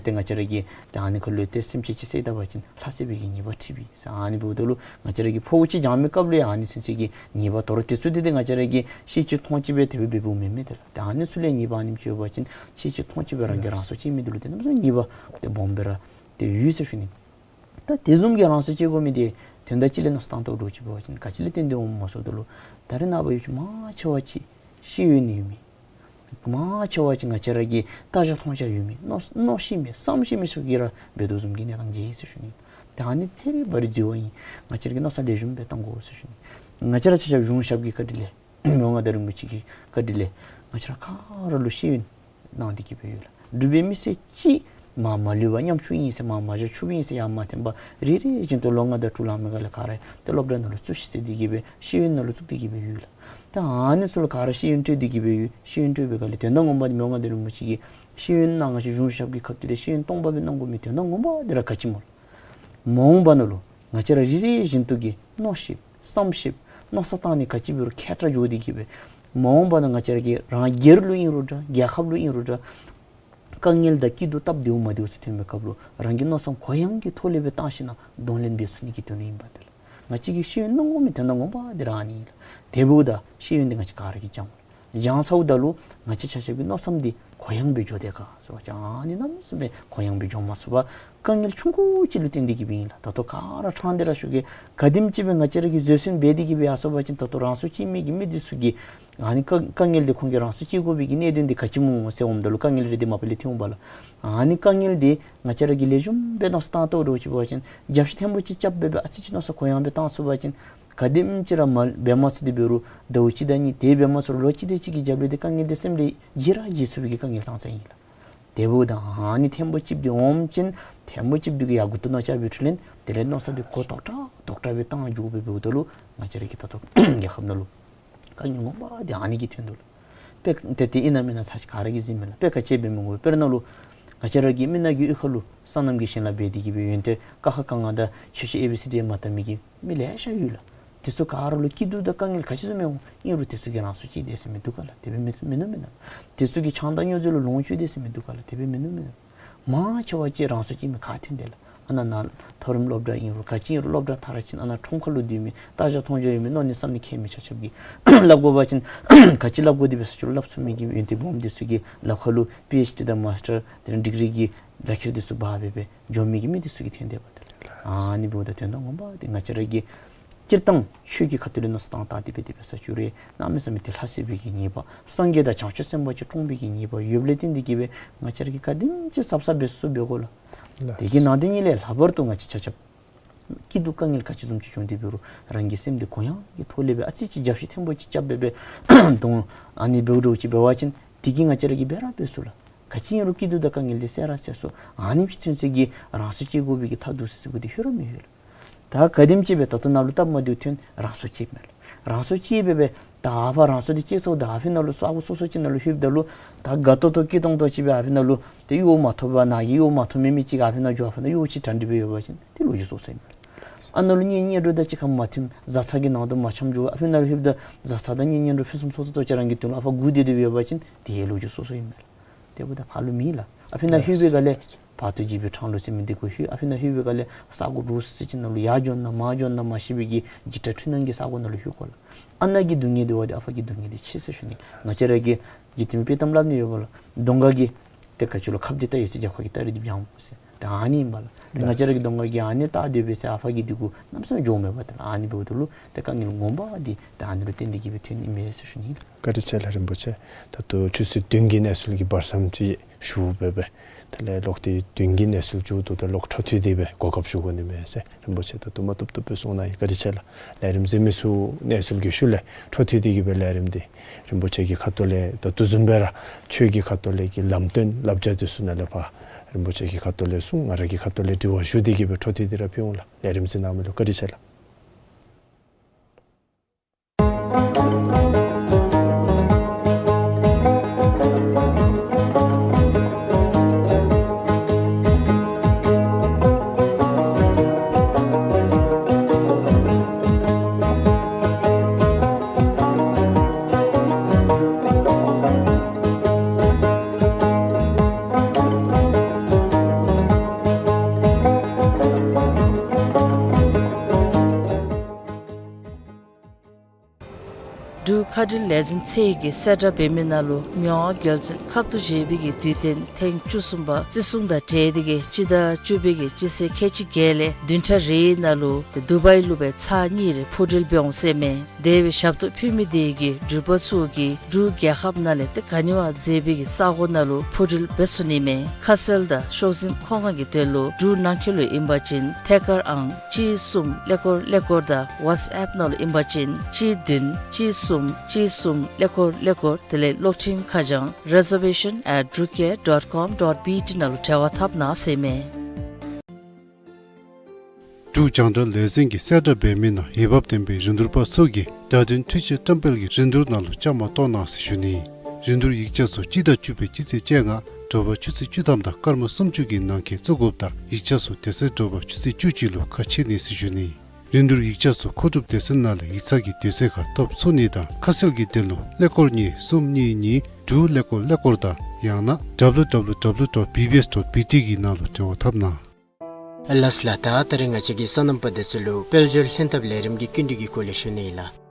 ཏེ་ང་བཅས་ར་གིས་ཏེ་ཨ་ནི་ཁ་ལུ་ཏེ་སེམས་ཅན་ཅིག་བསད་ད་པ་ཅིན་ལྷ་བསད་པའི་གི་ཉེས་པ་འཁྲི་བས་ཟེར། ཨ་ནི་འབདཝ་ད་ལུ་ང་བཅས་ར་གིས་ཕོཝ་ཅིག་སྦྱང་མི་སྐབས་ལུ་ཡང་ཨ་ནི་ཚུན་ཚོད་ཀྱི་ཉེས་པ་དོ་རུང་དེ་ཚུ་འདི་ཏེ་ང་བཅས་ར་གིས་ཤེས་ཅི་མཐོང་ཅི་སྦེ་དེ་སྦེ་འབདཝ་མེན་མས། ཏེ་ལགས་ཏེ་ཨ་ནི་ཚུ་ལས་ཉེས་པ་ཨ་ནེམ་ཅིག་ཡོད་པ་ཅིན་ཤེས་ཅི་མཐོང་ཅི་སྦེ་རང་གིས་རང་སྲོག་བཅད་མི་འདི་ལུ་ཏེ་གནམ་མེད་ས་མེད་ཉེས་པ་ཏེ་སྦོམ་སྦེ་ར་ཏེ་ཡོད་ཟེར་ཞུ་ནི། ད་དེ་བཟུམ་གྱི་རང་སྲོག་བཅད་དགོ་མི་འདི་དོན་དག་ཅིག་ལས་མནོ་བསམ་བཏང་དོ་འདྲཝ་ཅིག་འབད་བ་ཅིན་ག་ཅི་ལས་བརྟེན་ཏེ་འོངམ་སྨོ་ཟེརཝ་ད་ལུ་ད་རེས་ནངས་པ་ཡུལ་ཅིག་མང་ཆེ་བ་ཅིག་ཤེས་ཡོན་ཡོད་མི་མང་ཆེ་བ་ཅིག་ང་བཅས་ར་གི་ལྟ་རྒྱ་མཐོང་རྒྱ་ཡོད་མི་མནོ་མནོ་ཤེས་མི་བསམ་ཤེས་མི་ཚུ་གིས་ར་འབད་དོ་བཟུམ་གྱི་གནས་སྟངས་ཅིག་ཨིན་ཟེར་ཞུ་ནི། ད་ཨ་ནི་ཐད་རི་བ་རི་འཛོལ་བ་ཨིན། ང་བཅས་ར་གིས་མནོ་བསམ་ལེགས་ཤོམ་སྦེ་བཏང་དགོ་ཟེར་ཞུ་ནི། ང་བཅས་ར་ཆ་ཁྱབ་གཞུང་ཞབས་ཀྱི་བཀའ་དྲིན་ལས་མི་དབང་མངའ་བདག་རིན་པོ་ཆེ་གི་བཀའ་དྲིན་ལས་ང་བཅས་ར་ག་ར་ལུ་ཤེས་ཡོན་གནང་སྟེ་གི་སྦེ་ཡོད་ལགས། འབྲུག་པའི་མི་སེར་གཅིག་མར་མ་ལུས་པར་ཉམ་ཆུང་ཨིན་ཟེར་མར་མ་བཞག་ཆུང་ཀུ་ཨིན་ཟེར་ཡར་མ་འཐེན་པར་རེ་རེ་བཞིན་དུ་ལོ་ལྔ་དང་དྲུག་ལང་མི་ག་ལས་ག་ར་ཏེ་སློབ་གྲྭ་ནང་ལུ་བཙུགས་ཤིག་ཟེར་ཏེ་གི་སྦེ་ཤེས་ཡོན་ནང་ལུ་བཙུགས་ཏེ་གི་སྦེ་ཡོད་ལགས། ད་ཨ་ནི་ཚུ་ལུ་ག་ར་ཤེས་ཡོན་སྤྲོད་དེ་གི་སྦེ་ཡོད། ཤེས་ཡོན་སྤྲོད་པའི་ག་ལས་དོན་དག་ངོ་མ་འདི་མི་དབང་མངའ་བདག་རིན་པོ་ཆེ་གིས་ཤེས་ཡོན་གནང་ང་བཅས་གཞུང་ཞབས་ཀྱི་ཁ་ཐུག་ལས་ཤེས་ཡོན་སྟོང་པ་སྦེ་གནང་དགོ་མི་དོན་དག་ངོ་མ་འདི་ར་ག་ཅི་སྨོ་ལགས། མ་འོངས་པ་ནང་ལུ་ང་བཅས་ར་རེ་རེ་བཞིན་དུ་གིས་མནོ་ཤེསཔ་བསམ་ཤེསཔ་མནོ་བསམ་བཏང་ནི་ག་ཅི་འབད་རུང་མཁས་དྲགས་འགྱོ་སྟེ་གི་སྦེ་མ་འོངས་པ་ནང་ང་བཅས་ར་གི་རང་སྒེར་ལུ་ཨིན་རུང་འདྲ་རྒྱལ་ཁབ་ལུ་ཨིན་རུང་འདྲ་དཀའ་ངལ་དང་སྐྱིད་སྡུག་སྟབས་བདེཝ་མ་བདེཝ་ཚུ་ཐོན་པའི་སྐབས་ལུ་རང་གི་མནོ་བསམ་གུ་ཡངས་ཀྱི་ཐོག་ལས་སྦེ་བཏང་ཞིནམ་ལས་གདོང་ལེན་འབད་ཚུགས་ནི་གི་དོན་ལུ་ཨིན་པས་ཏེ་ལགས། ང་བཅས་ཀྱི་ཤེས་ཡོན་གནང་དགོ་མི་དོན་དག་ངོ་མ་འདི་ར་ཨ་ནི་ཨིན་ལགས། དེ་འབདཝ་ད་ཤེས་ཡོན་འདི་ང་བཅས་ག་ར་གིས་སྦྱང་དགོ། སྦྱང་ཚརཝ་ད་ལུ་ང་བཅས་ཆ་ཁྱབ་ཀྱི་མནོ་བསམ་འདི་གུ་ཡངས་སྦེ་འགྱོ་དེས་ག་ཟེར་བ་ཅིན་ཨ་ནི་གནམ་མེད་ས་མེད་གུ་ཡངས་སྦེ་འགྱོ་མ་ཚུགས་པར་དཀའ་ངལ་ཆུང་ཀུ་ཅིག་ལུ་བརྟེན་ཏེ་གི་སྦེ་ཨིན་ལགས། ད་ལྟོ་ག་ར་ཕྲང་སྟེ་ར་ཞུ་གེ། ག་དེམ་ཅིག་སྦེ་ང་བཅས་ར་གིས་བཟོད་བསྲན་འབད་དེ་གི་སྦེ་ཡར་སོང་པ་ཅིན་ད་ལྟོ་རང་སྲོག་བཅད་མི་གི་མི་འདི་ཚུ་གིས་ཨ་ནི་དཀའ་དཀའ་ངལ་འདི་ཁོང་གིས་རང་སྲོག་བཅད་དགོ་པའི་གི་གནད་དོན་འདི་ག་ཅི་སྨོ་ཟེར་འོངམ་ད་ལུ་དཀའ་ངལ་རེ་འདི་མ་པ་ལས་ཐོན་འོང་པ་ལགས། ཨ་ནི་དཀའ་ངལ་འདི་ང་བཅས་ར་གིས་ལེགས་ཤོམ་སྦེ་མནོ་བསམ་བཏང་དོ་འདྲཝ་ཅིག་འབད་བ་ཅིན་རྒྱབ་བཤུད་ཐེངས་པོ་ཅིག་རྐྱབ་སྦེ་སྦེ་ཨ་ཙི་ཅིག་མནོ་བསམ་གུ་ཡངས་སྦེ་བཏང་ཚུགས་པ་ཅིན་ག་དེམ་ཅིག་ར་མ་འབད་མ་ཚུགས་ཏེ་འབད་རུང་ཟླཝ་གཅིག་དང་གཉིས་དེ་འབད་མ་ཚུགས་རུང་ལོ་གཅིག་དེ་ཅིག་གི་རྒྱབ་ལས་འདི་དཀའ་ངལ་འདི་སེམས་ལས་བརྗེད་ར་བརྗེད་ཚུགས་པའི་གི་དཀའ་ངལ་ཙང་ཙང་ཨིན་ལགས། དེ་འབདཝ་ད་ཨ་ནི་ཐེངས་པོ་གཅིག་འདི་འོངམ་ཅིན་ཐེངས་པོ་གཅིག་འདི་གིས་ཡར་མགུ་ཏོ་ནང་བཅར་བའི་འཕྲོ་ལས་དེ་ལས་མནོ་བསམ་འདི་གུ་དོག་དྲགས་དོག་དྲགས་སྦེ་བཏང་འགྱོ་སྦེ་འབདཝ་ད་ལུ་ང་བཅས་ར་གི་ད་ལྟོ་རྒྱལ་ཁབ་ནང་ལུ་དཀའ་ངལ་ངོ་མ་འདི་ཨ་ནི་གིས་ཐོན་དོ་ལགས། དཔེ་ཏེ་ཏེ་ཨིན་ན་མེན་ན་ཚར་ཅིག་ག་ར་གིས་གཟིགས་མས་ལགས། དཔེ་ག་ཅི་འབད་མི་དགོ། དཔེར་ན་ལུ་ང་བཅས་ར་གི་མི་ནག་གི་གཡུས་ཁ་ལུ་སོ་ནམ་གྱི་ཞིང་ལཱ་འབད་དེ་གི་སྦེ་ཡོན་ཏན་ཀ་ཁ་ག་ང་དང་ཆོས་ཤེས་ཨེ་བི་སི་ཌི་མ་དག་མི་གི་མི་ལེ་ཤ་ཡོད་ལགས། དེ་ཚུ་ག་ར་ལུ་སྐྱིད་སྡུག་དང་དཀའ་ངལ་ག་ཅི་བཟུམ་ཡོད་ཨིན་རུང་དེ་ཚུ་གིས་རང་སྲོག་བཅད་དེས་ཟེར་མི་འདུག་ག་ལགས། དེ་སྦེ་མིན་མིན་ནུག་མིན་ནུག། དེ་ཚུ་གིས་ཆང་དང་སྨྱོ་རྫས་ལུ་ལོངས་སྤྱོད་དེས་ཟེར་མི་འདུག་ག་ལགས། དེ་སྦེ་མིན་ནུག་མིན་ནུག། མང་ཆེ་བ་ཅིག་རང་སྲོག་བཅད་མི་ག་ཐོན་དེས་ལགས། ཨ་ནཱ་ནཱ་མཐོ་རིམ་སློབ་གྲྭ་ཨིན་རུང་ག་ཅི་ཨིན་རུང་སློབ་གྲྭ་མཐར་ཕྱིན་ཨ་ནཱ་ཁྲོམ་ཁ་ལུ་སྡོད་མི་ལྟ་རྒྱ་མཐོང་རྒྱ་ཡོད་མི་མནོ་ནི་བསམ་ནི་མཁྱེན་མི་ཆ་ཁྱབ་ཀྱིས་སླབ་དགོ་པ་ཅིན་ག་ཅི་སླབ་དགོ་དེ་སྦེ་ས་ཅིག་ལུ་སླབ་ཚུགས་མི་གི་འོན་ཏེ་སྦོམ་དེ་ཚུ་གི་ལགཔ་ཁ་ལུ་པི་ཨེཆ་ཌི་དང་མཱས་ཊར་དེ་ལས་ཌིག་རི་གི་ལག་ཁྱེར་དེ་ཚུ་འབག་སྦེ་སྦེ་འགྱོ་མི་གི་མི་དེ་ཚུ་གིས་ཐོན་དེས་པ་ཏེ། ཨ་ནི་འབདཝ་ད་དོན་དག་ངོ་མ་འདི་ང་བཅས་ར་གི་སྤྱིར་བཏང་ཆོས་ཀྱི་ཁ་ཐུག་ལས་མནོ་བསམ་བཏང་སྟེ་སྦེ་དེ་སྦེ་ས་ཅིག་ར་གནམ་མེད་ས་མེད་ཏེ་ལྷ་སྲས་པའི་གི་ཉེས་པ་སངས་རྒྱས་དང་བྱང་ཆུབ་སེམས་དཔའ་ཅིག་བཀྲོངས་པའི་གི་ཉེས་པ་ཡོདཔ་ལས་བརྟེན་ཏེ་གིས་སྦེ་ང་བཅས་ར་གིས་ག་དེམ་ཅིག་གཟབ་གཟབ་འབད་ཚུགས་འབད་དགོ་ལགས། དེ་གི་ནང་དེ་ཉིད་ལས་ལྷག་པར་དུ་ང་བཅས་ཆ་ཁྱབ་སྐྱིད་སྡུག་དཀའ་ངལ་ག་ཅི་བཟུམ་ཅིག་བྱུང་སྟེ་འབད་རུང་རང་གི་སེམས་འདི་གུ་ཡངས་ཀྱི་ཐོག་ལས་སྦེ་ཨ་ཙི་ཅིག་རྒྱབ་བཤུད་ཐེངས་པོ་ཅིག་རྐྱབ་སྦེ་སྦེ་དོན་ཨ་ནི་འབདཝ་འདྲཝ་ཅིག་འབད་བ་ཅིན་དེ་གིས་ང་བཅས་ར་གིས་འབད་ར་འབད་ཚུགས་ལགས། ག་ཅི་ཨིན་རུང་སྐྱིད་སྡུག་དང་དཀའ་ངལ་འདི་སེལ་ར་སེལ་ཚུགས། ཨ་ནེམ་ཅིག་ཚུན་ཚོད་ཀྱི་རང་སྲོག་བཅད་དགོ་པའི་གི་ཐབས་སྡུག་ཟེར་ཟེར་དགོ་དེ་ལྷོད་ར་མི་ལྷོད་ལགས། ད་ག་དེམ་ཅིག་སྦེ་ད་ལྟོ་ནཱ་ལུ་སྟབས་མ་བདེཝ་ཐོན་རང་སྲོག་བཅད་མི་ལགས། རང་སྲོག་བཅད་སྦེ་སྦེ་ད་ཨ་ཕར་རང་སྲོག་འདི་བཅད་ཚརཝ་ད་ཨ་ཕི་ནང་ལུ་ས་གོ་སོ་སོ་ཅིག་ནང་ལུ་ལྷོདཔ་ད་ལུ་ད་དགའ་ཏོག་ཏོ་སྐྱིད་ཏོང་ཏོ་ཅིག་སྦེ་ཨ་ཕི་ནང་ལུ་ཏེ་གཡོག་མ་ཐོབ་པར་ནཱ་གི་གཡོག་མ་ཐོབ་མི་མི་ཅིག་ཨ་ཕི་ནང་འགྱོ་ཨ་ཕི་ནང་གཡོག་ཅིག་གྲ་སྒྲིག་སྦེ་ཡོད་པ་ཅིན་ཏེ་ལོ་རྒྱུས་སོ་སོ་ཨིན་མས། ཨ་ནཱ་ལུ་གཉེན་ཉེ་འགྲོ་དང་གཅིག་ཁར་མ་མཐུན་བཟའ་ཚང་གི་ནང་དུ་མ་འཆམ་འགྱོ་ཨ་ཕི་ནང་ལྷོདཔ་ད་བཟའ་ཚང་དང་གཉེན་ཉེ་འགྲོ་ཕུན་སུམ་ཚོགས་ཏོག་ཏོ་ཅིག་རང་གི་དོན་ལུ་ཨ་ཕར་སྒུག་སྡོད་སྡོདཔ་ཡོད་པ་ཅིན་ཏེ་ཡང་ལོ་རྒྱུས་སོ་སོ་ཨིན་མས། དེ་འབདཝ་ད་ཕར་ལུ་མེད་ལགས། ཨ་ཕི་ནང་ལྷོད་པའི་སྒང་ལས་བར་དོ་འཇིགས་པའི་འཕྲང་ལུ་ཟེར་མི་འདི་གུ་ལྷོད། ཨ་ཕི་ནང་ལྷོད་པའི་སྒང་ལས་ས་གོ་འདྲོག་སི་སི་ཅིག་ནང་ལུ་ཡར་འགྱོ་ན་མར་འགྱོ་ན་མ་ཤེས་པའི་གི་འཇིགས་སྐྲག་འཁྲུལ་སྣང་གི་ས་གོ་ནང་ལུ་ལྷོད་དགོ་ལགས། ཨ་ནཱ་གི་སྡུག་བསྔལ་འདི་བ་འདི་ཨ་ཕ་གི་སྡུག་བསྔལ་འདི་ཆེ་ཟེར་ཞུ་ནི། ང་བཅས་ར་གིས་འཇིག་རྟེན་པའི་དཔྱེ་གཏམ་སླབ་ནི་ཡོད་པ་ལགས། གདོང་ཁ་གི་ཏེ་ག་ཅི་ལོ་ཁབ་འདི་བལྟ་ཡི་ཟེར་རྒྱབ་ཁ་གི་སྟ་རེ་འདི་བྱང་ཟེར། ཏེ་ཨ་ནི་ཨིན་པས་ལགས། ཏེ་ང་བཅས་ར་གི་གདོང་ཁ་གི་ཨ་ནི་བལྟ་སྡོད་པས་ཟེར་ཨ་ཕ་གི་འདི་གུ་གནམ་མེད་ས་མེད་འགྱོཝ་མེད་པས། ཏེ་ཨ་ནི་འབདཝ་ད་ལུ་ཏེ་དཀའ་ངལ་ངོ་མ་འདི་ཏེ་ཨ་ནི་ལུ་བརྟེན་ཏེ་གིས་སྦེ་ཐོན་ནི་མས་ཟེར་ཞུ་ནི། བཀའ་དྲིན་ཆེ་ལགས་རིན་པོ་ཆེ། ད་ལྟོ་ཆུ་ཚོད་བདུན་གྱི་གནས་ཚུལ་གྱི་བར་མཚམས་ཅིག་ཞུ་སྦེ་སྦེ་དེ་ལས་ལོག་སྟེ་བདུན་གྱི་གནས་ཚུལ་མཇུག་བསྡུཝ་ད་ལོག་འཕྲོ་མཐུད་དེ་སྦེ་གོ་སྐབས་ཞུ་དགོ་ནི་མས་ཟེར་རིན་པོ་ཆེ་ད་དུམ་གྲ་ཏོག་ཏོ་སྦེ་གསུང་གནང་ཡི། བཀའ་དྲིན་ཆེ་ལགས། ལས་རིམ་གཟིགས་མི་ཚུ་གནས་ཚུལ་གྱི་ཤུལ་ལས་འཕྲོ་མཐུད་དེ་གིས་སྦེ་ལས་རིམ་འདི་རིན་པོ་ཆེ་གི་ཁ་ཐུག་ལས་ད་ལྟོ་བཟུམ་སྦེ་ར་ཆོས་ཀྱི་ཁ་ཐུག་ལས་ཀྱི་ལམ་སྟོན་བསླབ་བྱ་འདི་ཚུ་ནཱ་ལས་ཕར་རིན་པོ་ཆེ་གི་ཁ་ཐུག་ལས་གསུང་ང་ར་གི་ཁ་ཐུག་ལས་དྲི་བ་ཞུ་སྟེ་གིས་སྦེ་འཕྲོ་མཐུད་དེ་ར་ཕུལ་འོང་ལགས། ལས་རིམ་གཟིགས་གནང་མི་ལུ་བཀའ་དྲིན་ཆེ་ལགས། འབྲུག་མཁའ་འགྲུལ་ལས་འཛིན་ཚད་ཀྱིས་གསལ་བསྒྲགས་འབད་མི་ནང་ལུ་མི་དབང་རྒྱལ་བཙུན་ཁབ་ཏུ་བཞེས་པའི་གི་དུས་སྟོན་ཐེངས་བཅུ་གསུམ་པ་བརྩི་སྲུང་དང་འབྲེལ་ཏེ་གིས་སྤྱི་ཟླ་བཅུ་པའི་གི་སྤྱི་ཚེས་ཁལ་གཅིག་བརྒྱད་ལས་བདུན་ཕྲག་རེའི་ནང་ལུ་དུ་བའི་ལུ་སྦེ་ཚར་གཉིས་རེ་འཕུར་འགྲུལ་འབད་འོང་ཟེར་མས། དེ་སྦེ་ཞབས་ཏོག་ཕུལ་མི་དེ་གིས་འགྲུལ་པ་ཚུ་གིས་འབྲུག་རྒྱལ་ཁབ་ནང་ལས་ཏེ་ག་ནི་བ་མཛེས་པའི་གི་ས་གོ་ནང་ལུ་འཕུར་འགྲུལ་འབད་ཚུགས་ནི་མས། ཁ་གསལ་དང་ཤོག་འཛིན་མཁོ་མངགས་ཀྱི་དོན་ལུ་འབྲུག་ནང་འཁོད་ལུ་ཨིན་པ་ཅིན་ཐད་ཀར་ཨང་གཅིག་གསུམ་ཀླད་ཀོར་ཀླད་ཀོར་དང་ཝཊས་ཨེཔ་ནང་ལུ་ཨིན་པ་ཅིན་གཅིག་བདུན་གཅིག་གསུམ་གཅིག་གསུམ་ཀླད་ཀོར་ཀླད་ཀོར། དེ་ལས་གློག་འཕྲིན་ཁ་བྱང་reservation at drukair dot com dot B T ནང་ལུ་འབྲེལ་བ་འཐབ་གནང་ཟེར་མས། འབྲུག་རྒྱང་བསྒྲགས་ལས་འཛིན་གྱིས་གསལ་བསྒྲགས་འབད་མི་ནང་འོས་འབབ་ལྡན་པའི་རིན་བསྡུར་པ་ཚུ་གིས་བརྡ་དོན་འཕྲུལ་ཆས་བཀྲམ་སྤེལ་གྱི་རིན་བསྡུར་ནང་ལུ་བཅའ་མར་གཏོགས་གནང་ཟེར་ཞུ་ནི། རིན་བསྡུར་ཡིག་ཆ་ཚུ་སྤྱི་ཟླ་བཅུ་པའི་སྤྱི་ཚེས་བཅོ་ལྔ་དྲོ་པ་ཆུ་ཚོད་བཅུ་ཐམ་དང་སྐར་མ་སུམ་ཅུ་གི་ནང་འཁོད་བཙུགས་དགོཔ་དང་ཡིག་ཆ་ཚུ་དེ་ཚེ་དྲོ་པ་ཆུ་ཚོད་བཅུ་གཅིག་ལུ་ཁ་ཕྱེ་ནི་ཟེར་ཞུ་ནི། རིན་བསྡུར་ཡིག་ཆ་ཚུ་མཁོ་སྒྲུབ་སྡེ་ཚན་ནང་ལས་ཡིག་ཚང་གི་དུས་ཚོད་ཁར་ཐོབ་ཚུགས་ནི་དང་ཁ་གསལ་གྱི་དོན་ལུ་ཀླད་ཀོར་གཉིས་གསུམ་གཉིས་གཉིས་དྲུག་ཀླད་ཀོར་ཀླད་ཀོར་དང་ཡང་ན་W W W dot B B S dot B T གི་ནང་ལུ་འབྲེལ་བ་འཐབ་གནང་། ལགས་ལགས། ད་ད་རེས་ང་བཅས་ཀྱི་སོ་ནམ་པ་འདི་ཚུ་ལུ་དཔལ་འབྱོར་ལྷན་ཐབས་ལས་རིམ་གྱི་སྐྱིན་འགྲུལ་གྱི་སྐོར་ལས་ཞུ་ནི་ཨིན་ལགས།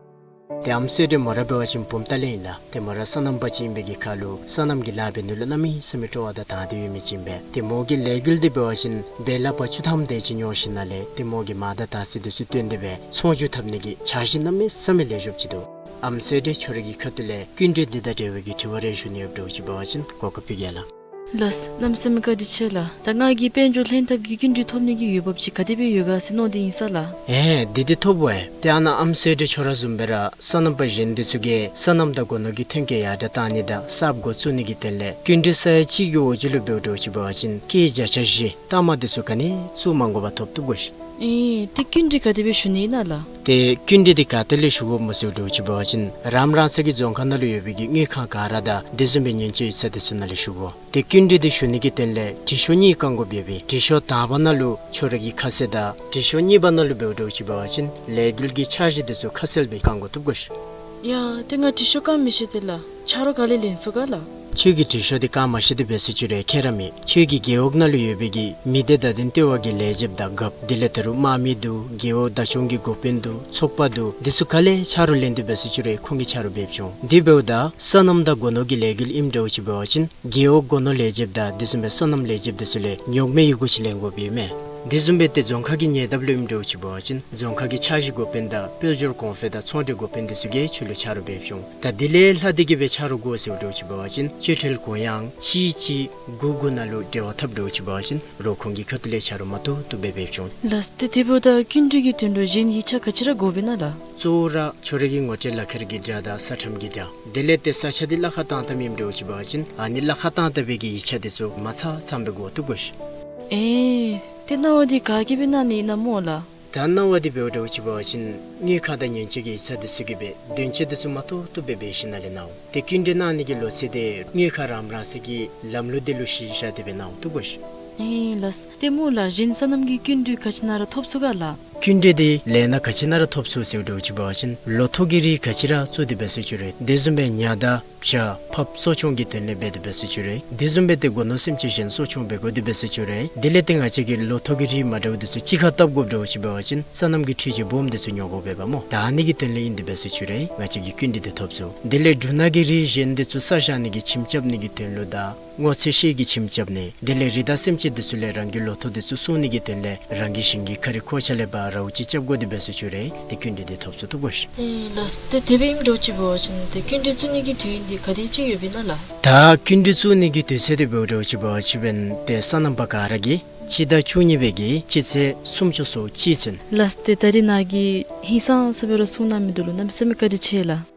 ཏེ་ཨམ་སྲོས་སྒྲོལ་མོ་ར་འབད་བ་ཅིན་བུམ་ཐང་ལས་ཨིན་ལགས། ཏེ་མོ་ར་སོ་ནམ་པ་ཅིག་ཨིན་པའི་གི་ཁར་ལུ་སོ་ནམ་གྱི་ལཱ་འབད་ནི་ལུ་གནམ་མེད་ས་མེད་སྤྲོ་བ་དང་དང་འདོད་ཡོད་མི་ཅིག་ཨིན་པས། ཏེ་མོ་གི་ལས་འགུལ་འདི་འབད་བ་ཅིན་འབད་ལྷག་པ་བཅུ་ཐམ་དེ་ཅིག་ཉོ་ཞིནམ་ལས་ཏེ་མོ་གི་མ་དང་དར་ཚི་འདི་ཚུ་བཏོན་ཏེ་སྦེ་ཚོང་བསྒྱུར་འཐབ་ནི་གི་འཆར་གཞི་གནམ་མེད་ས་མེད་ལེགས་ཤོམ་ཅིག་འདུག། ཨམ་སྲོས་སྒྲོལ་ཁྱོད་ར་གི་ཁ་ཐུག་ལས་སྐྱིན་འགྲུལ་འདི་དང་འབྲེལ་བའི་གི་དྲི་བ་རེ་ཞུ་ནི་ཡོདཔ་འདྲཝ་ཅིག་འབད་བ་ཅིན་གོ་སྐབས་ཕུལ་གེ་ལགས། ལགས། གནམ་མེད་ས་མེད་བཀའ་དྲིན་ཆེ་ལགས། ད་ང་གིས་དཔལ་འབྱོར་ལྷན་ཐབས་ཀྱི་སྐྱིན་འགྲུལ་ཐོབ་ནི་གི་འོས་འབབ་ཅིག་ག་དེ་སྦེ་ཡོད་ག་ཟེར་མནོ་སྟེ་ཨིན་ས་ལགས། ཨེ་འདི་འདི་ཐོབ་འོང་ཨེ། ཏེ་ཨ་ནཱ་ཨམ་སྲོས་སྒྲོལ་ཁྱོད་ར་བཟུམ་སྦེ་ར་སོ་ནམ་པ་གཞན་འདི་ཚུ་གིས་སོ་ནམ་དང་སྒོ་ནོར་གྱི་ཐོན་སྐྱེད་ཡར་དྲག་བཏང་ནི་དང་གསརཔ་འགོ་བཙུགས་ནི་གི་དོན་ལས་སྐྱིན་འགྲུལ་ས་ཡ་གཅིག་གི་འོག་ཅིག་ལུ་འབདཝ་འདྲཝ་ཅིག་འབད་བ་ཅིན་སྐྱེད་བརྒྱ་ཆ་བཞི་ལྟག་མ་འདི་ཚུ་ག་ནི་བཙུགས་མ་དགོ་པར་ཐོབ་བཏུབ་དགོ་ཤིག། ཨེ་ཏེ་སྐྱིན་འགྲུལ་ག་དེ་སྦེ་ཞུ་ནི་ཨིན་ན་ལགས། ཏེ་སྐྱིན་འགྲུལ་འདི་ག་ཏེ་ལས་ཞུ་དགོཔ་སྨོ་ཟེར་འདྲཝ་ཅིག་འབད་བ་ཅིན་རང་རང་སོའི་རྫོང་ཁག་ནང་ལུ་ཡོད་པའི་གི་དངུལ་ཁང་ག་ར་དང་དེ་བཟུམ་སྦེ་ཉེན་བཅོལ་ཡིག་ཚང་དེ་ཚུ་ནང་ལས་ཞུ་དགོ། ཏེ་སྐྱིན་འགྲུལ་འདི་ཞུ་ནི་གི་དོན་ལས་དྲི་ཤོག་གཉིས་བཀང་དགོཔ་ཡོད་པས། དྲི་ཤོག་དང་པ་ནང་ལུ་ཁྱོད་རའི་གི་ཁ་གསལ་དང་དྲི་ཤོག་གཉིས་པ་ནང་ལུ་འབདཝ་འདྲཝ་ཅིག་འབད་བ་ཅིན་ལས་འགུལ་གྱི་འཆར་གཞི་དེ་ཚུ་ཁ་གསལ་སྦེ་བཀང་དགོ་བཏུབ་གོ་ཤིག། ཡ་ཏེ་ང་དྲི་ཤོག་བཀང་མི་ཤེས་ཏེ་ལགས། ཆ་རོགས་ག་ལས་ལེན་ཚུགས་ག་ལགས། ཁྱོད་ཀྱིས་དྲི་ཤོག་འདི་བཀང་མ་ཤེས་ཏེ་འབད་སོང་ཅི་རུང་ཁྱད་ར་མེད། ཁྱོད་ཀྱི་རྒེད་འོག་ནང་ལུ་ཡོད་པའི་གི་མི་སྡེ་བརྡ་དོན་ལྟེ་བ་གི་ལས་བྱེདཔ་དང་རྒཔོ་དེ་ལས་ད་རུང་དམག་མི་འདུག། རྒེད་འོག་བདག་སྐྱོང་གི་འགོ་དཔོན་འདུག། ཚོགས་པ་འདུག། འདི་ཚུ་ག་ལས་ཆ་རོགས་ལེན་ཏེ་འབད་སོང་ཅི་རུང་ཁོང་གིས་ཆ་རོགས་འབད་བྱུང་། དེ་འབདཝ་ད་སོ་ནམ་དང་སྒོ་ནོར་གྱི་ལས་འགུལ་ཨིནམ་འདྲཝ་ཅིག་འབད་བ་ཅིན་རྒེད་འོག་སྒོ་ནོར་ལས་བྱེདཔ་དང་དེ་བཟུམ་སྦེ་སོ་ནམ་ལས་བྱེདཔ་དེ་ཚུ་ལས་ཉོག་མེད་ཡི་གུ་ཅིག་ལེན་དགོཔ་ཨིན་མས། དེ་བཟུམ་སྦེ་ཏེ་རྫོང་ཁག་གི་ཉེ་འདབས་ལུ་ཨིནམ་འདྲཝ་ཅིག་འབད་བ་ཅིན་རྫོང་ཁག་གི་འཆར་གཞི་འགོ་དཔོན་དང་དཔལ་འབྱོར་གོང་འཕེལ་དང་ཚོང་འབྲེལ་འགོ་དཔོན་དེ་ཚུ་གིས་ཁྱོད་ལུ་ཆ་རོགས་འབད་བྱུང་། ད་དེ་ལས་ལྷག་སྟེ་གི་སྦེ་ཆ་རོགས་དགོ་ཟེརཝ་འདྲཝ་ཅིག་འབད་བ་ཅིན་སྤྱི་ཁྲལ་གུ་ཡངས་གཅིག་གཅིག་དགུ་དགུ་ནང་ལུ་འབྲེལ་བ་འཐབ་འདྲཝ་ཅིག་འབད་བ་ཅིན་རོགས་ཁོང་གི་ཁ་ཐུག་ལས་ཆ་རོགས་མ་ཐུབ་ཐུབ་སྦེ་འབད་བྱུང་། ལགས། ཏེ་དེ་འབདཝ་ད་སྐྱིན་འགྲུལ་གྱི་དོན་ལུ་གཞན་ཡིག་ཆ་ག་ཅི་ར་དགོཔ་ཨིན་ན་ལགས། གཙོ་བོ་ར་ཁྱོད་རའི་གི་ངོ་སྤྲོད་ལག་ཁྱེར་གྱི་འདྲ་དང་ས་ཁྲམ་གྱི་འདྲ། དེ་ལས་ཏེ་ས་ཆ་འདི་གླ་ཁར་བཏང་བཏངམ་ཨིནམ་འདྲཝ་ཅིག་འབད་བ་ཅིན་ཨ་ནི་གླ་ཁར་བཏང་བཏངམ་གི་ཡིག་ཆ་དེ་ཚུ་མ་ཚང་ཚངམ་སྦེ་དགོ་བཏུབ་གོ་ཤིག། ཨེ་ཏེ་གནང་བ་འདི་ག་གིས་སྦེ་གནང་ནི་ཨིན་ན་སྨོ་ལགས། ད་གནང་བ་འདི་འབདཝ་འདྲཝ་ཅིག་འབད་བ་ཅིན་དངུལ་ཁང་དང་ཉེན་བཅོལ་གྱི་ཡིག་ཚང་དེ་ཚུ་གིས་སྦེ་དོན་འཁྱོལ་དེ་ཚུ་མ་ཐོབ་ཐོབ་སྦེ་འབད་ཞིནམ་ལས་གནང་འོང་། ཏེ་སྐྱིན་འགྲུལ་གནང་ནི་གི་ལོ་ཚད་དེ་དངུལ་ཁང་རང་རང་སོའི་གི་ལམ་ལུགས་དེ་ལུ་གཞི་བཞག་སྟེ་སྦེ་གནང་འོང་བཏུབ་གོ་ཤིག། ཨེ་ལགས། ཏེ་སྨོ་ལགས་གཞན་སོ་ནམ་གྱི་སྐྱིན་འགྲུལ་ག་ཅི་ནང་ར་ཐོབ་ཚུགས་ག་ལགས། སྐྱིན་འགྲུལ་འདི་ལས་སྣ་ག་ཅི་ནང་ར་ཐོབ་ཚུགས་ཟེརཝ་འདྲཝ་ཅིག་འབད་བ་ཅིན་ལོ་ཐོག་གི་རིགས་ག་ཅི་ར་བཙུགས་ཏེ་འབད་སོང་ཅི་རུང་། དེ་བཟུམ་སྦེ་ཉ་དང་བྱ་ཕགཔ་གསོ་སྐྱོང་གི་དོན་ལས་འབད་དེ་འབད་སོང་ཅི་རུང་། དེ་བཟུམ་སྦེ་ཏེ་སྒོ་ནོར་སེམས་ཅན་གཞན་གསོ་སྐྱོང་འབད་དགོ་དེ་འབད་སོང་ཅི་རུང་། དེ་ལས་ཏེ་ང་བཅས་ཀྱིས་ལོ་ཐོག་གི་རིགས་མ་འདྲཝ་དེ་ཚུ་གཅིག་ཁར་བཏབ་དགོཔ་འདྲཝ་ཅིག་འབད་བ་ཅིན་སོ་ནམ་གྱི་འཕྲུལ་ཆས་སྦོམ་དེ་ཚུ་ཉོ་དགོཔ་འབདཝ་སྨོ། ད་ཨ་ནི་གི་དོན་ལས་ཨིན་དེ་འབད་སོང་ཅི་རུང་ང་བཅས་ཀྱིས་སྐྱིན་འགྲུལ་དེ་ཐོབ་ཚུགས། དེ་ལས་འབྲུ་སྣ་གི་རིགས་གཞན་དེ་ཚུ་ས་བཞག་ནི་གི་ཁྱིམ་རྐྱབ་ནི་གི་དོན་ལུ་དང་སྔོ་ཚལ་ཤིང་གི་ཁྱིམ་རྐྱབ་ནི། དེ་ལས་རི་དྭགས་སེམས་ཅན་དེ་ཚུ་ལས་རང་གི་ལོ་ཐོག་དེ་ཚུ་སྲུང་ནི་གི་དོན་ལས་རང་གི་ཞིང་གི་ཁ་རི་ཁོག་ཆ་ལས་ཕར་རཝ་ཅིག་རྐྱབ་དགོ་དེ་འབད་སོང་ཅི་རུང་ཏེ་སྐྱིན་འགྲུལ་དེ་ཐོབ་ཚུགས་བཏུབ་གོ་ཤིག། ཨེ་ལགས། ཏེ་དེ་སྦེ་ཨིནམ་འདྲཝ་ཅིག་འབད་བ་ཅིན་ཏེ་སྐྱིན་འགྲུལ་བཙུགས་ནི་གི་དུས་ཡུན་འདི་ག་དེ་ཅིག་ཡོདཔ་ཨིན་ན་ལགས། ད་སྐྱིན་འགྲུལ་བཙུགས་ནི་གི་དུས་ཚོད་དེ་འབདཝ་འདྲཝ་ཅིག་འབད་བ་ཅིན་ཏེ་སོ་ནམ་པ་ག་ར་གིས་སྤྱི་ཟླ་བཅུ་གཉིས་པའི་གི་སྤྱི་ཚེས་སུམ་ཅུ་སོ་གཅིག་ཚུན། ལགས། ཏེ་ད་རིས་ནཱ་གིས་ཧིང་སངས་ས་སྦེ་ར་གསུང་གནང་མི་འདི་ལུ་གནམ་མེད་ས་མེད་བཀའ་དྲིན་ཆེ་ལགས།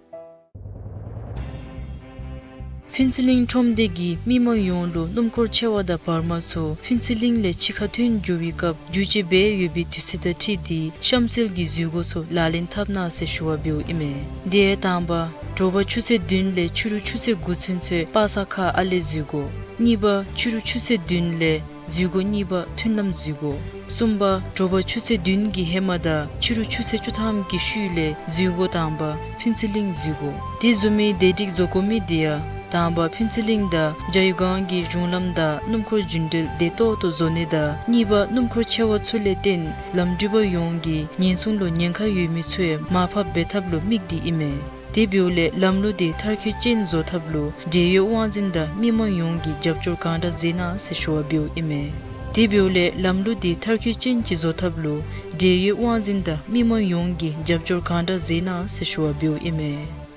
ཕུན་ཚོགས་གླིང་ཁྲོམ་སྡེ་གིས་མི་མང་ཡོངས་ལུ་སྣུམ་འཁོར་ཆེ་བ་དང་བར་མ་ཚུ་ཕུན་ཚོགས་གླིང་ལས་ཕྱི་ཁར་ཐོན་འགྱོ་བའི་སྐབས་བསྒྱུར་བཅོས་འབད་ཡོད་པའི་དུས་ཚོད་དང་འཁྲིལ་ཏེ་གཤམ་གསལ་གྱི་འཛུལ་སྒོ་ཚུ་ལག་ལེན་འཐབ་གནང་ཟེར་ཞུ་བ་འབདཝ་ཨིན་མས། དེ་ཡང་དང་པ་དྲོ་པ་ཆུ་ཚོད་བདུན་ལས་ཕྱི་རུ་ཆུ་ཚོད་དགུ་ཚུན་ཚོད་པ་སངས་ཁ་ཨ་ལས་འཛུལ་སྒོ། གཉིས་པ་ཕྱི་རུ་ཆུ་ཚོད་བདུན་ལས་འཛུལ་སྒོ་གཉིས་པ་མཐུན་ལམ་འཛུལ་སྒོ། གསུམ་པ་དྲོ་པ་ཆུ་ཚོད་བདུན་གྱི་ཧེ་མ་དང་ཕྱི་རུ་ཆུ་ཚོད་བཅུ་ཐམ་གྱི་ཤུལ་ལས་འཛུལ་སྒོ་དང་པ་ཕུན་ཚོགས་གླིང་འཛུལ་སྒོ། དེ་བཟུམ་མའི་བདེ་སྒྲིག་བཟོ་དགོ་མི་དེ་ཡང་དང་པ་ཕུན་ཚོགས་གླིང་དང་བྱ་ཡུལ་སྒང་གི་གཞུང་ལམ་དང་སྣུམ་འཁོར་རྒྱུན་འགྲུལ་བདེ་ཏོག་ཏོ་བཟོ་ནི་དང་གཉིས་པ་སྣུམ་འཁོར་ཆེ་བ་ཚུ་ལས་བརྟེན་ལམ་འགྲུལ་པ་ཡོངས་ཀྱི་ཉེན་སྲུང་ལུ་ཉེན་ཁ་ཡོད་མི་ཚུ་ཡང་མར་ཕབ་འབད་ཐབས་ལུ་དམིགས་ཏེ་ཨིན་མས། དེ་འབདཝ་ལས་ལམ་ལུགས་དེ་མཐར་འཁྱོལ་ཅན་བཟོ་ཐབས་ལུ་འབྲེལ་ཡོད་དབང་འཛིན་དང་མི་མང་ཡོངས་ཀྱི་རྒྱབ་སྐྱོར་གང་དྲག་མཛད་གནང་ཟེར་ཞུ་བ་འབདཝ་ཨིན་མས། དེ་འབདཝ་ལས་ལམ་ལུགས་དེ་མཐར་འཁྱོལ་ཅན་ཅིག་བཟོ་ཐབས་ལུ་འབྲེལ་ཡོད་དབང་འཛིན་དང་མི་མང་ཡོངས་ཀྱི་རྒྱབ་སྐྱོར་གང་དྲག་མཛད་གནང་ཟེར་ཞུ་བ་འབདཝ་ཨིན་མས།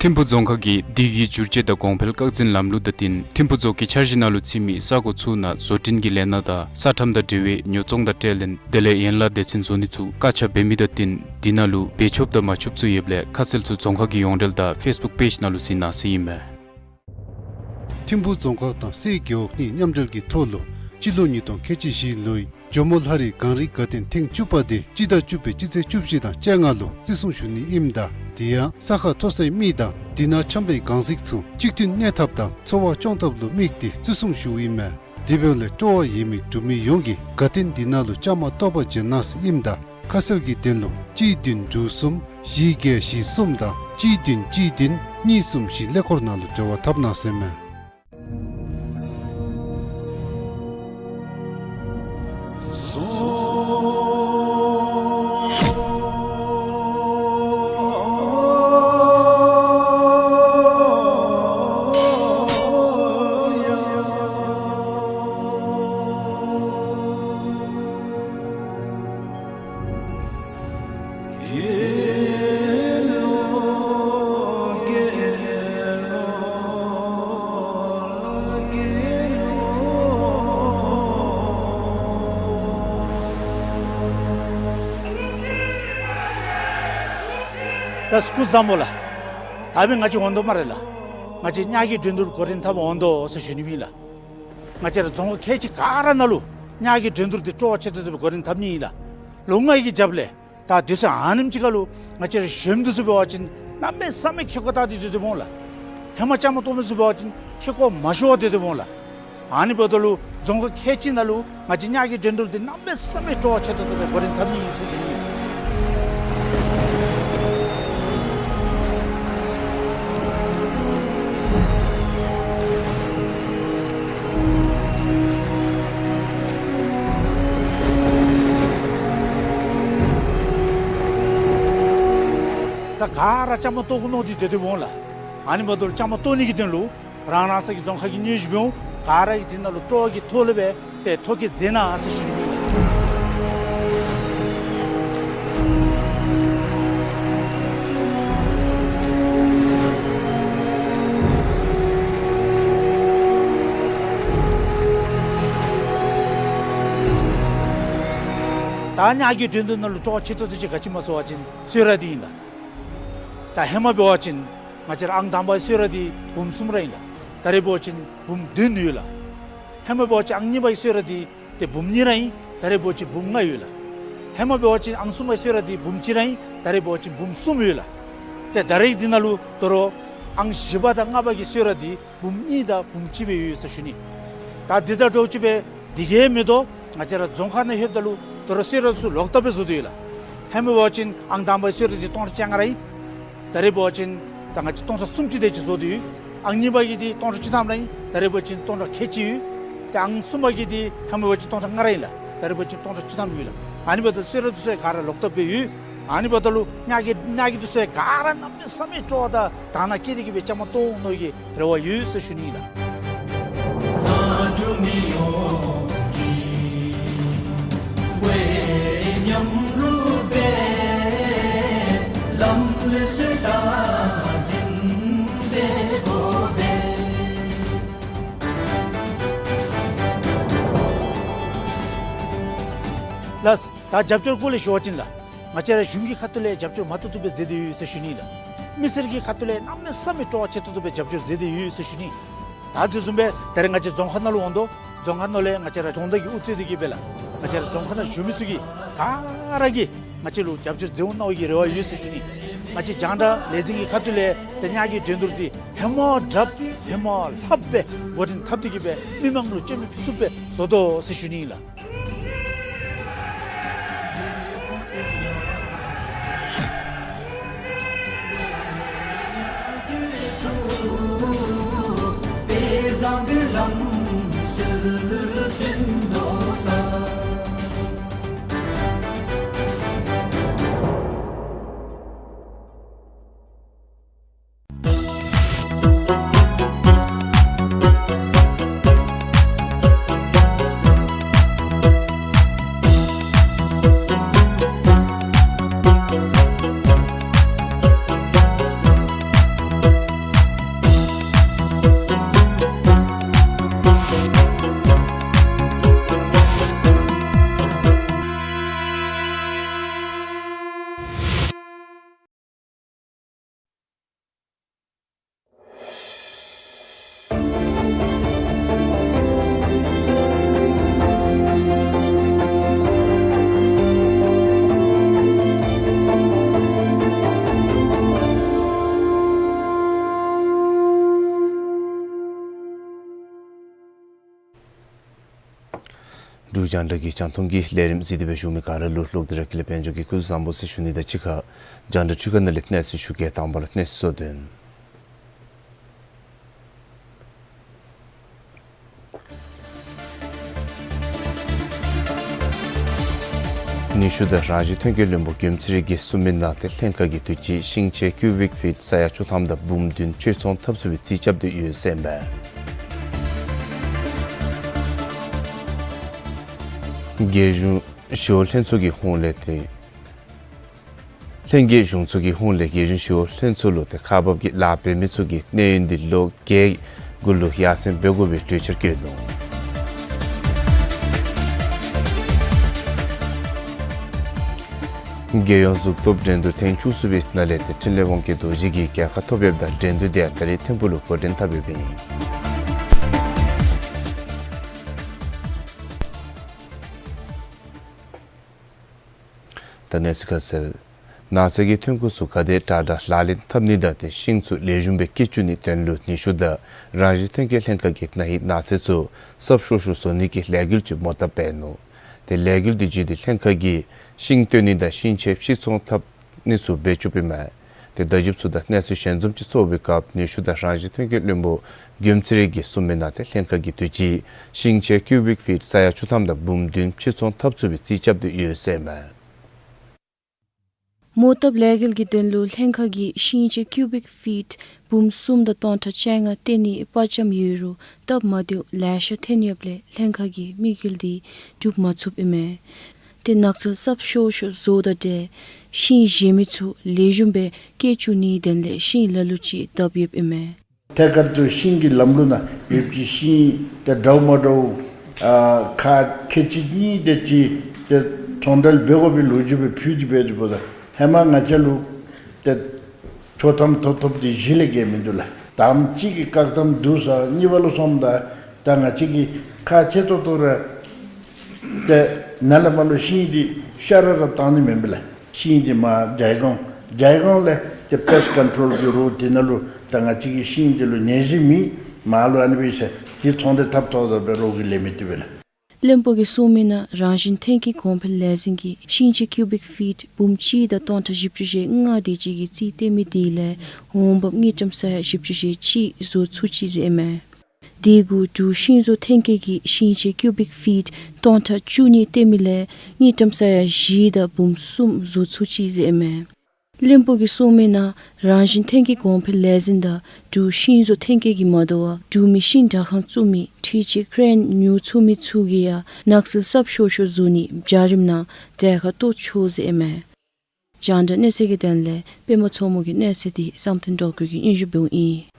ཐིམ་ཕུ་རྫོང་ཁག་གིས་དུས་ཀྱི་བསྒྱུར་བཅོས་དང་གོང་འཕེལ་སྐར་འཛིན་ལམ་ལུགས་དང་བསྟུན་ཐིམ་ཕུ་རྫོང་གི་འཆར་གཞི་ནང་ལུ་ཚུད་མི་ས་གོ་ཚུ་ནང་བཟོ་སྐྲུན་གྱི་ལས་སྣ་དང་ས་ཁྲམ་དང་འབྲེལ་བའི་ཉོ་ཚོང་དང་ཁྲལ་ལེན་དེ་ལས་ཡན་ལག་སྡེ་ཚན་བཟོ་ནི་ཚུ་བཀག་ཆ་འབད་མི་དང་བསྟུན་དེ་ནང་ལུ་འབད་ཆོགཔ་དང་མ་ཆོགཔ་ཚུ་ཡོདཔ་ལས་ཁ་གསལ་ཚུ་རྫོང་ཁག་གི་ཡོངས་འབྲེལ་དང་ཕེསི་བུཀ་པེཇ་ནང་ལུ་གཟིགས་གནང་ཟེར་ཨིན་མས། ཐིམ་ཕུ་རྫོང་ཁག་དང་སེར་རྒེད་འོག་གཉིས་མཉམ་འབྲེལ་གྱི་ཐོག་ལུ་སྤྱི་ལོ་ཉིས་སྟོང་ཁལ་གཅིག་བཞི་ལོའི་ཇོ་མོ་ལྷ་རི་གངས་རི་དགའ་སྟོན་ཐེངས་བཅུ་པ་དེ་སྤྱི་ཟླ་བཅུ་པའི་སྤྱི་ཚེས་བཅུ་བཞི་དང་བཅོ་ལྔ་ལུ་བརྩི་སྲུང་ཞུ་ནི་ཨིནམ་ད་དེ་ཡང་ས་ཁ་མཐོ་སའི་མི་དང་དེ་ནང་འཁྱམ་པའི་གངས་རྫིག་ཚུ་གཅིག་མཐུན་གནས་ཐབས་དང་འཚོ་བ་སྐྱོང་ཐབས་ལུ་དམིགས་ཏེ་བརྩི་སྲུང་ཞུཝ་ཨིན་མས། དེ་འབདཝ་ལས་སྤྲོ་བ་ཡོད་མི་འབྲུག་མི་ཡོངས་ཀྱིས་དགའ་སྟོན་དེ་ནང་ལུ་བཅའ་མར་གཏོགས་པར་བྱོན་གནང་ཟེར་ཨིནམ་ད་ཁ་གསལ་གྱི་དོན་ལུ་གཅིག་བདུན་དྲུག་གསུམ་བཞི་བརྒྱད་བཞི་གསུམ་དང་གཅིག་བདུན་གཅིག་བདུན་གཉིས་གསུམ་བཞི་ཀླད་ཀོར་ནང་ལུ་འབྲེལ་བ་འཐབ་གནང་ཟེར་མས། ད་སྐུ་གཟུགས་བཟང་པོ་ལགས། ད་འབདན་ང་བཅས་འོང་དོ་སྨ་རེ་ལགས། ང་བཅས་ཉ་གི་འགྲན་བསྡུར་འགོ་འདྲེན་འཐབ་འོང་དོ་ཟེར་ཞུ་ནི་ཨིན་ལགས། ང་བཅས་ར་རྫོང་ཁག་ཁལ་གཅིག་ག་ར་ནང་ལུ་ ཉ་གི་འགྲན་བསྡུར་འདི་སྤྲོ་བ་ཆེ་ཏོག་ཏོ་སྦེ་འགོ་འདྲེན་འཐབ་ནི་ཨིན་ལགས། ལོ་ལྔ་གི་རྒྱབ་ལས་ད་དུས་ཚོད་ཨ་ནེམ་ཅིག་ཁར་ལུ་ང་བཅས་ར་གཞོནམ་འདི་ཚུ་འབད་བ་ཅིན་གནམ་མེད་ས་མེད་ཁེ་ཀོ་བཏགས་ཏེ་སྡོད་དེ་འོང་ལགས། ཧེ་མ་བཅའ་མར་གཏོགས་མི་ཚུ་འབད་བ་ཅིན་ཁེ་ཀོ་མ་ཤོར་བར་སྡོད་དེ་འོང་ལགས། ཨ་ནི་འབདཝ་ད་ལུ་རྫོང་ཁག་ཁལ་གཅིག་ནང་ལུ་ང་བཅས་ཉ་གི་འགྲན་བསྡུར་འདི་གནམ་མེད་ས་མེད་སྤྲོ་བ་ཆེ་ཏོག་ཏོ་སྦེ་འགོ་འདྲེན་འཐབ་ནི་ཨིན་ཟེར་ཞུ་ནི། ད་ག་ར་བཅའ་མར་གཏོགས་དགོ་མནོ་སྟེ་སྡོད་དེ་འོང་ལགས། ཨ་ནི་འབདཝ་ད་ལུ་བཅའ་མར་གཏོགས་ནི་གི་དོན་ལུ་རང་རང་སོའི་རྫོང་ཁག་གི་སྙན་ཞུ་འབད་འོང་། ག་ར་གིས་འདི་ནང་ལུ་སྤྲོ་བ་གི་ཐོག་ལས་སྦེ་ཏེ་ཐོ་བཀོད་མཛད་གནང་ཟེར་ཞུ་ནི་ཨིན། ད་ཉ་གི་འགྲན་བསྡུར་ནང་ལུ་སྤྲོ་བ་ཆེ་ཏོག་ཏོ་ཅིག་ག་ཅི་སྨོ་ཟེར་བ་ཅིན་གསོལ་རས་འདི་ཨིན་ལགས། ད་ཧེ་མ་འབད་བ་ཅིན་ང་བཅས་ར་ཨང་དང་པའི་གསོལ་རས་འདི་འབུམ་གསུམ་ར་ཨིན་ལགས། ད་རེས་འབད་བ་ཅིན་འབུམ་བདུན་ཡོད་ལགས། ཧེ་མ་འབད་བ་ཅིན་ཨང་གཉིས་པའི་གསོལ་རས་འདི་ཏེ་འབུམ་གཉིས་ར་ཨིན། ད་རེས་འབད་བ་ཅིན་འབུམ་ལྔ་ཡོད་ལགས། ཧེ་མ་འབད་བ་ཅིན་ཨང་གསུམ་པའི་གསོལ་རས་འདི་འབུམ་གཅིག་ར་ཨིན། ད་རེས་འབད་བ་ཅིན་འབུམ་གསུམ་ཡོད་ལགས། ཏེ་ད་རེས་འདི་ནང་ལུ་དོ་རུང་ཨང་བཞི་པ་དང་ལྔ་པ་གི་གསོལ་རས་འདི་འབུམ་གཉིས་དང་འབུམ་གཅིག་སྦེ་ཡོད་ཟེར་ཞུ་ནི། ད་འདི་དང་འདྲཝ་ཅིག་སྦེ་འདི་གིས་མི་དོ་ང་བཅས་ར་རྫོང་ཁག་ནང་ལྷོདཔ་ད་ལུ་དོ་རུང་གསོལ་རས་ཚུ་ལོག་ལྟབ་སྦེ་བཟོ་སྟེ་ཡོད་ལགས། ཧེ་མ་འབད་བ་ཅིན་ཨང་དང་པའི་གསོལ་རས་འདི་སྟོང་ཕྲག་བཅོ་ལྔ་ར་ཨིན། ད་རེས་འབད་བ་ཅིན་ད་ང་བཅས་སྟོང་ཕྲག་སུམ་ཅུ་དེ་ཅིག་བཟོ་སྟེ་ཡོད། ཨང་གཉིས་པ་གི་འདི་སྟོང་ཕྲག་བཅུ་ཐམ་ར་ཨིན། ད་རེས་འབད་བ་ཅིན་སྟོང་ཕྲག་ཁལ་གཅིག་ཡོད། ཏེ་ཨང་གསུམ་པ་གི་འདི་ཧེ་མ་འབད་བ་ཅིན་སྟོང་ཕྲག་ལྔ་ར་ཨིན་ལགས། ད་རེས་འབད་བ་ཅིན་སྟོང་ཕྲག་བཅུ་ཐམ་ཡོད་ལགས། ཨ་ནི་འབདཝ་ད་གསོལ་རས་འདི་ཚུ་ག་ར་ལོག་ལྟབ་སྦེ་ཡོད། ཨ་ནི་འབདཝ་ད་ལུ་ཉ་གི་ཉ་གི་འདི་ཚུ་ག་ར་གནམ་མེད་ས་མེད་སྤྲོ་བ་དང་དང་བ་སྐྱེས་ཏེ་གི་སྦེ་བཅའ་མར་གཏོགས་འོང་མནོ་བའི་རེ་བ་ཡོད་ཟེར་ཞུ་ནི་ཨིན་ལགས། ལགས། ད་རྒྱབ་སྐྱོར་སྐོར་ལས་ཞུ་བ་ཅིན་ལགས། ང་བཅས་ར་གཞུང་གི་ཁ་ཐུག་ལས་རྒྱབ་སྐྱོར་མ་ཏོག་ཏོ་སྦེ་མཛད་དེ་ཡོད་ཟེར་ཞུ་ནི་ལགས། མི་སེར་གྱི་ཁ་ཐུག་ལས་གནམ་མེད་ས་མེད་སྤྲོ་བ་ཆེ་ཏོག་ཏོ་སྦེ་རྒྱབ་སྐྱོར་མཛད་དེ་ཡོད་ཟེར་ཞུ་ནི། ད་དེ་བཟུམ་སྦེ་ད་རེས་ང་བཅས་རྫོང་ཁག་ནང་ལུ་འོང་དོ། རྫོང་ཁག་ནང་ལས་ང་བཅས་ར་རྫོང་བདག་གིས་དབུ་གཙོས་ཏེ་གི་སྦེ་ལགས། ང་བཅས་ར་རྫོང་ཁག་ནང་བཞུགས་མི་ཚུ་གིས་ག་ར་གིས་ང་བཅས་ལུ་རྒྱབ་སྐྱོར་མཛད་འོང་མནོ་བའི་རེ་བ་ཡོད་ཟེར་ཞུ་ནི། ང་བཅས་རྒྱང་བསྒྲགས་ལས་འཛིན་གྱི་ཁ་ཐུག་ལས་ཏེ་ཉ་གི་འགྲན་བསྡུར་འདི་ཧེ་མ་དྲགཔ་ཧེ་མ་ལྷགཔ་སྦེ་འགོ་འདྲེན་འཐབ་སྟེ་གི་སྦེ་མི་མང་ལུ་སྤྱན་མིག་ཕྱེ་ཚུགསཔ་སྦེ་བཟོ་དོ་ཟེར་ཞུ་ནི་ཨིན་ལགས། འབྲུག་རྒྱང་བསྒྲགས་ཀྱི་རྒྱང་མཐོང་གི་ལས་རིམ་གཟིགས་ཏེ་སྦེ་བཞུགས་མི་ག་ར་ལུ་ལོག་སྟེ་ར་ཀུན་ལེགས་དཔལ་འབྱོར་གྱིས་སྐུ་གཟུགས་བཟང་པོ་ཟེར་ཞུ་ནི་དང་གཅིག་ཁར་རྒྱང་བསྒྲགས་འཕྲུལ་ཁང་ནང་ལས་གནས་ཚུལ་ཞུ་གེ། དང་པ་ར་གནས་ཚུལ་གཙོ་དོན། ནུས་ཤུགས་དང་རང་བཞིན་ཐོན་སྐྱེད་བློན་པོ་དགེ་འོང་ཚེ་རིང་གིས་གསུངས་མི་ནང་ཏེ་ལྷན་ཁག་གིས་དུས་ཅི་ཤིང་ཆས་ཀུ་བིག་ཕིཊ་ས་ཡ་བཅུ་ཐམ་དང་འབུམ་བདུན་ཕྱིར་ཚོང་འཐབ་ཚུགས་པའི་རྩིས་རྐྱབ་སྟེ་ཡོད་ཟེར་ཨིན་པས། རྒྱལ་གཞུང་ཞི་གཡོག་ལྷན་ཚོགས་ཀྱི་ཧོངས་ལས་ཏེ་ལྷན་རྒྱས་གཞུང་ཚོགས་ཀྱི་ཧོངས་ལས་རྒྱལ་གཞུང་ཞི་གཡོག་ལྷན་ཚོགས་ལུ་ཏེ་ཁག་འབག་གི་ལཱ་འབད་མི་ཚུ་གི་གནས་ཡུན་འདི་ལོ་བརྒྱད་གུ་ལུ་ཡར་སེང་འབད་དགོ་པའི་གྲོས་འཆར་བཀོད་ནུག། རྒྱལ་ཡོངས་གཟུགས་སྟོབས་འགྲན་བསྡུར་ཐེངས་བཅུ་གསུམ་པའི་ནང་ལས་ཏེ་འཕྲིན་ལས་དབང་སྐྱོན་རྡོ་རྗེ་གིས་རྒྱལ་ཁ་ཐོབ་ཡོདཔ་ད་འགྲན་བསྡུར་དེ་ཡང་ད་རིས་ཐིམ་ཕུག་ལུ་འགོ་འདྲེན་འཐབ་ཡོདཔ་ཨིན། ད་གནས་ཚུལ་ཁ་གསལ། ནགས་ཚལ་གྱི་ཐོན་ཁུངས་ཚུ་ག་དེ་དྲག་དྲག་ལག་ལེན་འཐབ་ནི་དང་ཏེ་ཤིང་ཚུ་ལེགས་ཤོམ་སྦེ་སྐྱེ་བཅུག་ནིའི་དོན་ལུ་ནུས་ཤུགས་དང་རང་བཞིན་ཐོན་སྐྱེད་ལྷན་ཁག་གིས་ན་ཧིང་ནགས་ཚལ་ཚུ་སྲབ་ཤོར་ཤོར་བཟོ་ནི་གི་ལས་འགུལ་ཅིག་མོ་བཏབ་འབད་ནུག། ཏེ་ལས་འགུལ་འདི་བརྒྱུད་དེ་ལྷན་ཁག་གིས་ཤིང་བཏོན་ནི་དང་ཤིང་ཆས་ཕྱིར་ཚོང་འཐབ་ནི་ཚུ་འབད་བཅུགཔ་ཨིན་མས། ཏེ་བརྡ་བརྒྱུདཔ་ཚུ་དང་གནས་ཚུལ་ཞལ་འཛོམས་ཅིག་ཚོགས་པའི་སྐབས་ནུས་ཤུགས་དང་རང་བཞིན་ཐོན་སྐྱེད་བློན་པོ་མགྱོནམ་ཚེ་རིང་གིས་གསུངས་མི་ནང་ཏེ་ལྷན་ཁག་གིས་དུས་ཅི་ཤིང་ཆས་ཀུ་བིག་ཕིཊ་ས་ཡ་བཅུ་ཐམ་དང་འབུམ་བདུན་ཕྱིར་ཚོང་འཐབ་ཚུགས་པའི་རྩིས་རྐྱབ་སྟེ་ཡོད་ཟེར་ཨིན་མས། མོ་བཏབ་ལས་འགུལ་གྱི་དོན་ལུ་ལྷན་ཁག་གིས་ཤིང་ཆས་ཀུ་བིག་ཕིཊ་འབུམ་གསུམ་དང་སྟོང་ཕྲག་བཅོ་ལྔ་བཏོན་ནི་དཔའ་བཅམ་ཡོད་རུང་སྟབས་མ་བདེཝ་ལེ་ཤ་ཐོན་ཡོདཔ་ལས་ལྷན་ཁག་གི་དམིགས་ཡུལ་འདི་འགྲུབ་མ་ཚུགསཔ་ཨིན་མས། ཏེ་ནགས་ཚལ་སྲབ་ཤོར་ཤོར་བཟོཝ་དང་འབྲེལ་ཤིང་གཞན་མི་ཚུ་ལེགས་ཤོམ་སྦེ་སྐྱེ་བཅུག་ནིའི་དོན་ལས་ཤིང་ལ་ལུ་ཅིག་བཏབ་ཡོདཔ་ཨིན་མས། ཐད་ཀར་དུ་ཤིང་གི་ལམ་ལུགས་ནང་ཡོད་ཀྱི་ཤིང་ཏེ་འདྲཝ་མ་འདྲཝ་ཨ་ཁག་ཁལ་གཅིག་གཉིས་དེ་ཅིག་ཏེ་ཚོང་འབྲེལ་འབད་དགོ་པའི་ལོ་རྒྱུས་སྦེ་ཕུལ་ཏེ་འབད་དེ་འབདཝ་ད་ཧེ་མ་ང་བཅས་ལུ་ཏེ་ཆོག་ཐམ་ཐོབ་ཐོབ་འདི་གཞི་ལས་བརྒལ་མིན་འདུག་ལགས། དང་པ་གཅིག་གི་བཀག་དམ་བསྡུ་ས་གཉིས་པ་ལུ་སོངམ་ད་ད་ང་བཅས་ཀྱིས་ཁག་ཆེ་ཏོག་ཏོ་ར་ཏེ་ནཱ་ལས་མར་ལུ་ཤིང་འདི་ཤ་ར་ར་བཏང་ནི་མེན་པས་ལགས། ཤིང་འདི་མར་བྱཱའི་སྒོང་བྱཱའི་སྒོང་ལས་ཏེ་པེསཊ་ཀོན་ཊོལ་གྱི་རོགས་དེ་ནང་ལུ་ད་ང་བཅས་ཀྱི་ཤིང་འདི་ལུ་ནད་གཞི་མེད། མར་ལུ་ཨ་ནི་སྦེ་ཟེར་ཏེ་ཚོང་འབྲེལ་འཐབ་ཐོག་ད་སྦེ་རོགས་ཀྱིས་ལེན་མི་བཏུབ་པས་ལགས། བློན་པོ་གིས་གསུངས་མི་ནང་རང་བཞིན་ཐོན་སྐྱེད་གོང་འཕེལ་ལས་འཛིན་གྱིས་ཤིང་ཆས་ཀུ་བིག་ཕིཊ་འབུམ་གཅིག་དང་སྟོང་ཕྲག་བཞི་བཅུ་ཞེ་ལྔ་དེ་ཅིག་གི་རྩིས་བཏོན་མི་དེ་ལས་འོང་འབབ་དངུལ་ཀྲམ་ས་ཡ་བཞི་བཅུ་ཞེ་གཅིག་བཟོ་ཚུགས་ཅི་ཟེར་ཨིན་མས། དེ་གུ་འབྲུག་ཤིང་བཟོ་ཐོན་སྐྱེད་ཀྱི་ཤིང་ཆས་ཀུ་བིག་ཕིཊ་སྟོང་ཕྲག་བཅུ་གཉིས་བཏོན་མི་ལས་དངུལ་ཀྲམ་ས་ཡ་བཞི་དང་འབུམ་གསུམ་བཟོ་ཚུགས་ཅི་ཟེར་ཨིན་མས། བློན་པོ་གིས་གསུངས་མི་ནང་རང་བཞིན་ཐོན་སྐྱེད་གོང་འཕེལ་ལས་འཛིན་དང་འབྲུག་ཤིང་བཟོ་ཐོན་སྐྱེད་ཀྱིས་མ་དོ་བར་འབྲུག་མི་ཤིང་དྲ་ཁང་བཙུགས་མི་འཕྲུལ་ཆས་ཀེ་རེན་ཉོ་ཚུགས་མི་ཚུ་གིས་ཡང་ནགས་ཚལ་སྲབ་ཤོར་ཤོར་བཟོ་ནིའི་བྱ་རིམ་ནང་གྲལ་ཁར་གཏོགས་ཆོག་ཟེར་ཨིན་མས། རྒྱང་བསྒྲགས་གནས་ཚུལ་གྱི་དོན་ལས་པདྨ་མཚོ་མོ་གི་གནས་ཚུལ་འདི་བསམ་གཏན་སྒྲོལ་དཀར་གྱིས་སྙན་ཞུ་འབདཝ་ཨིན།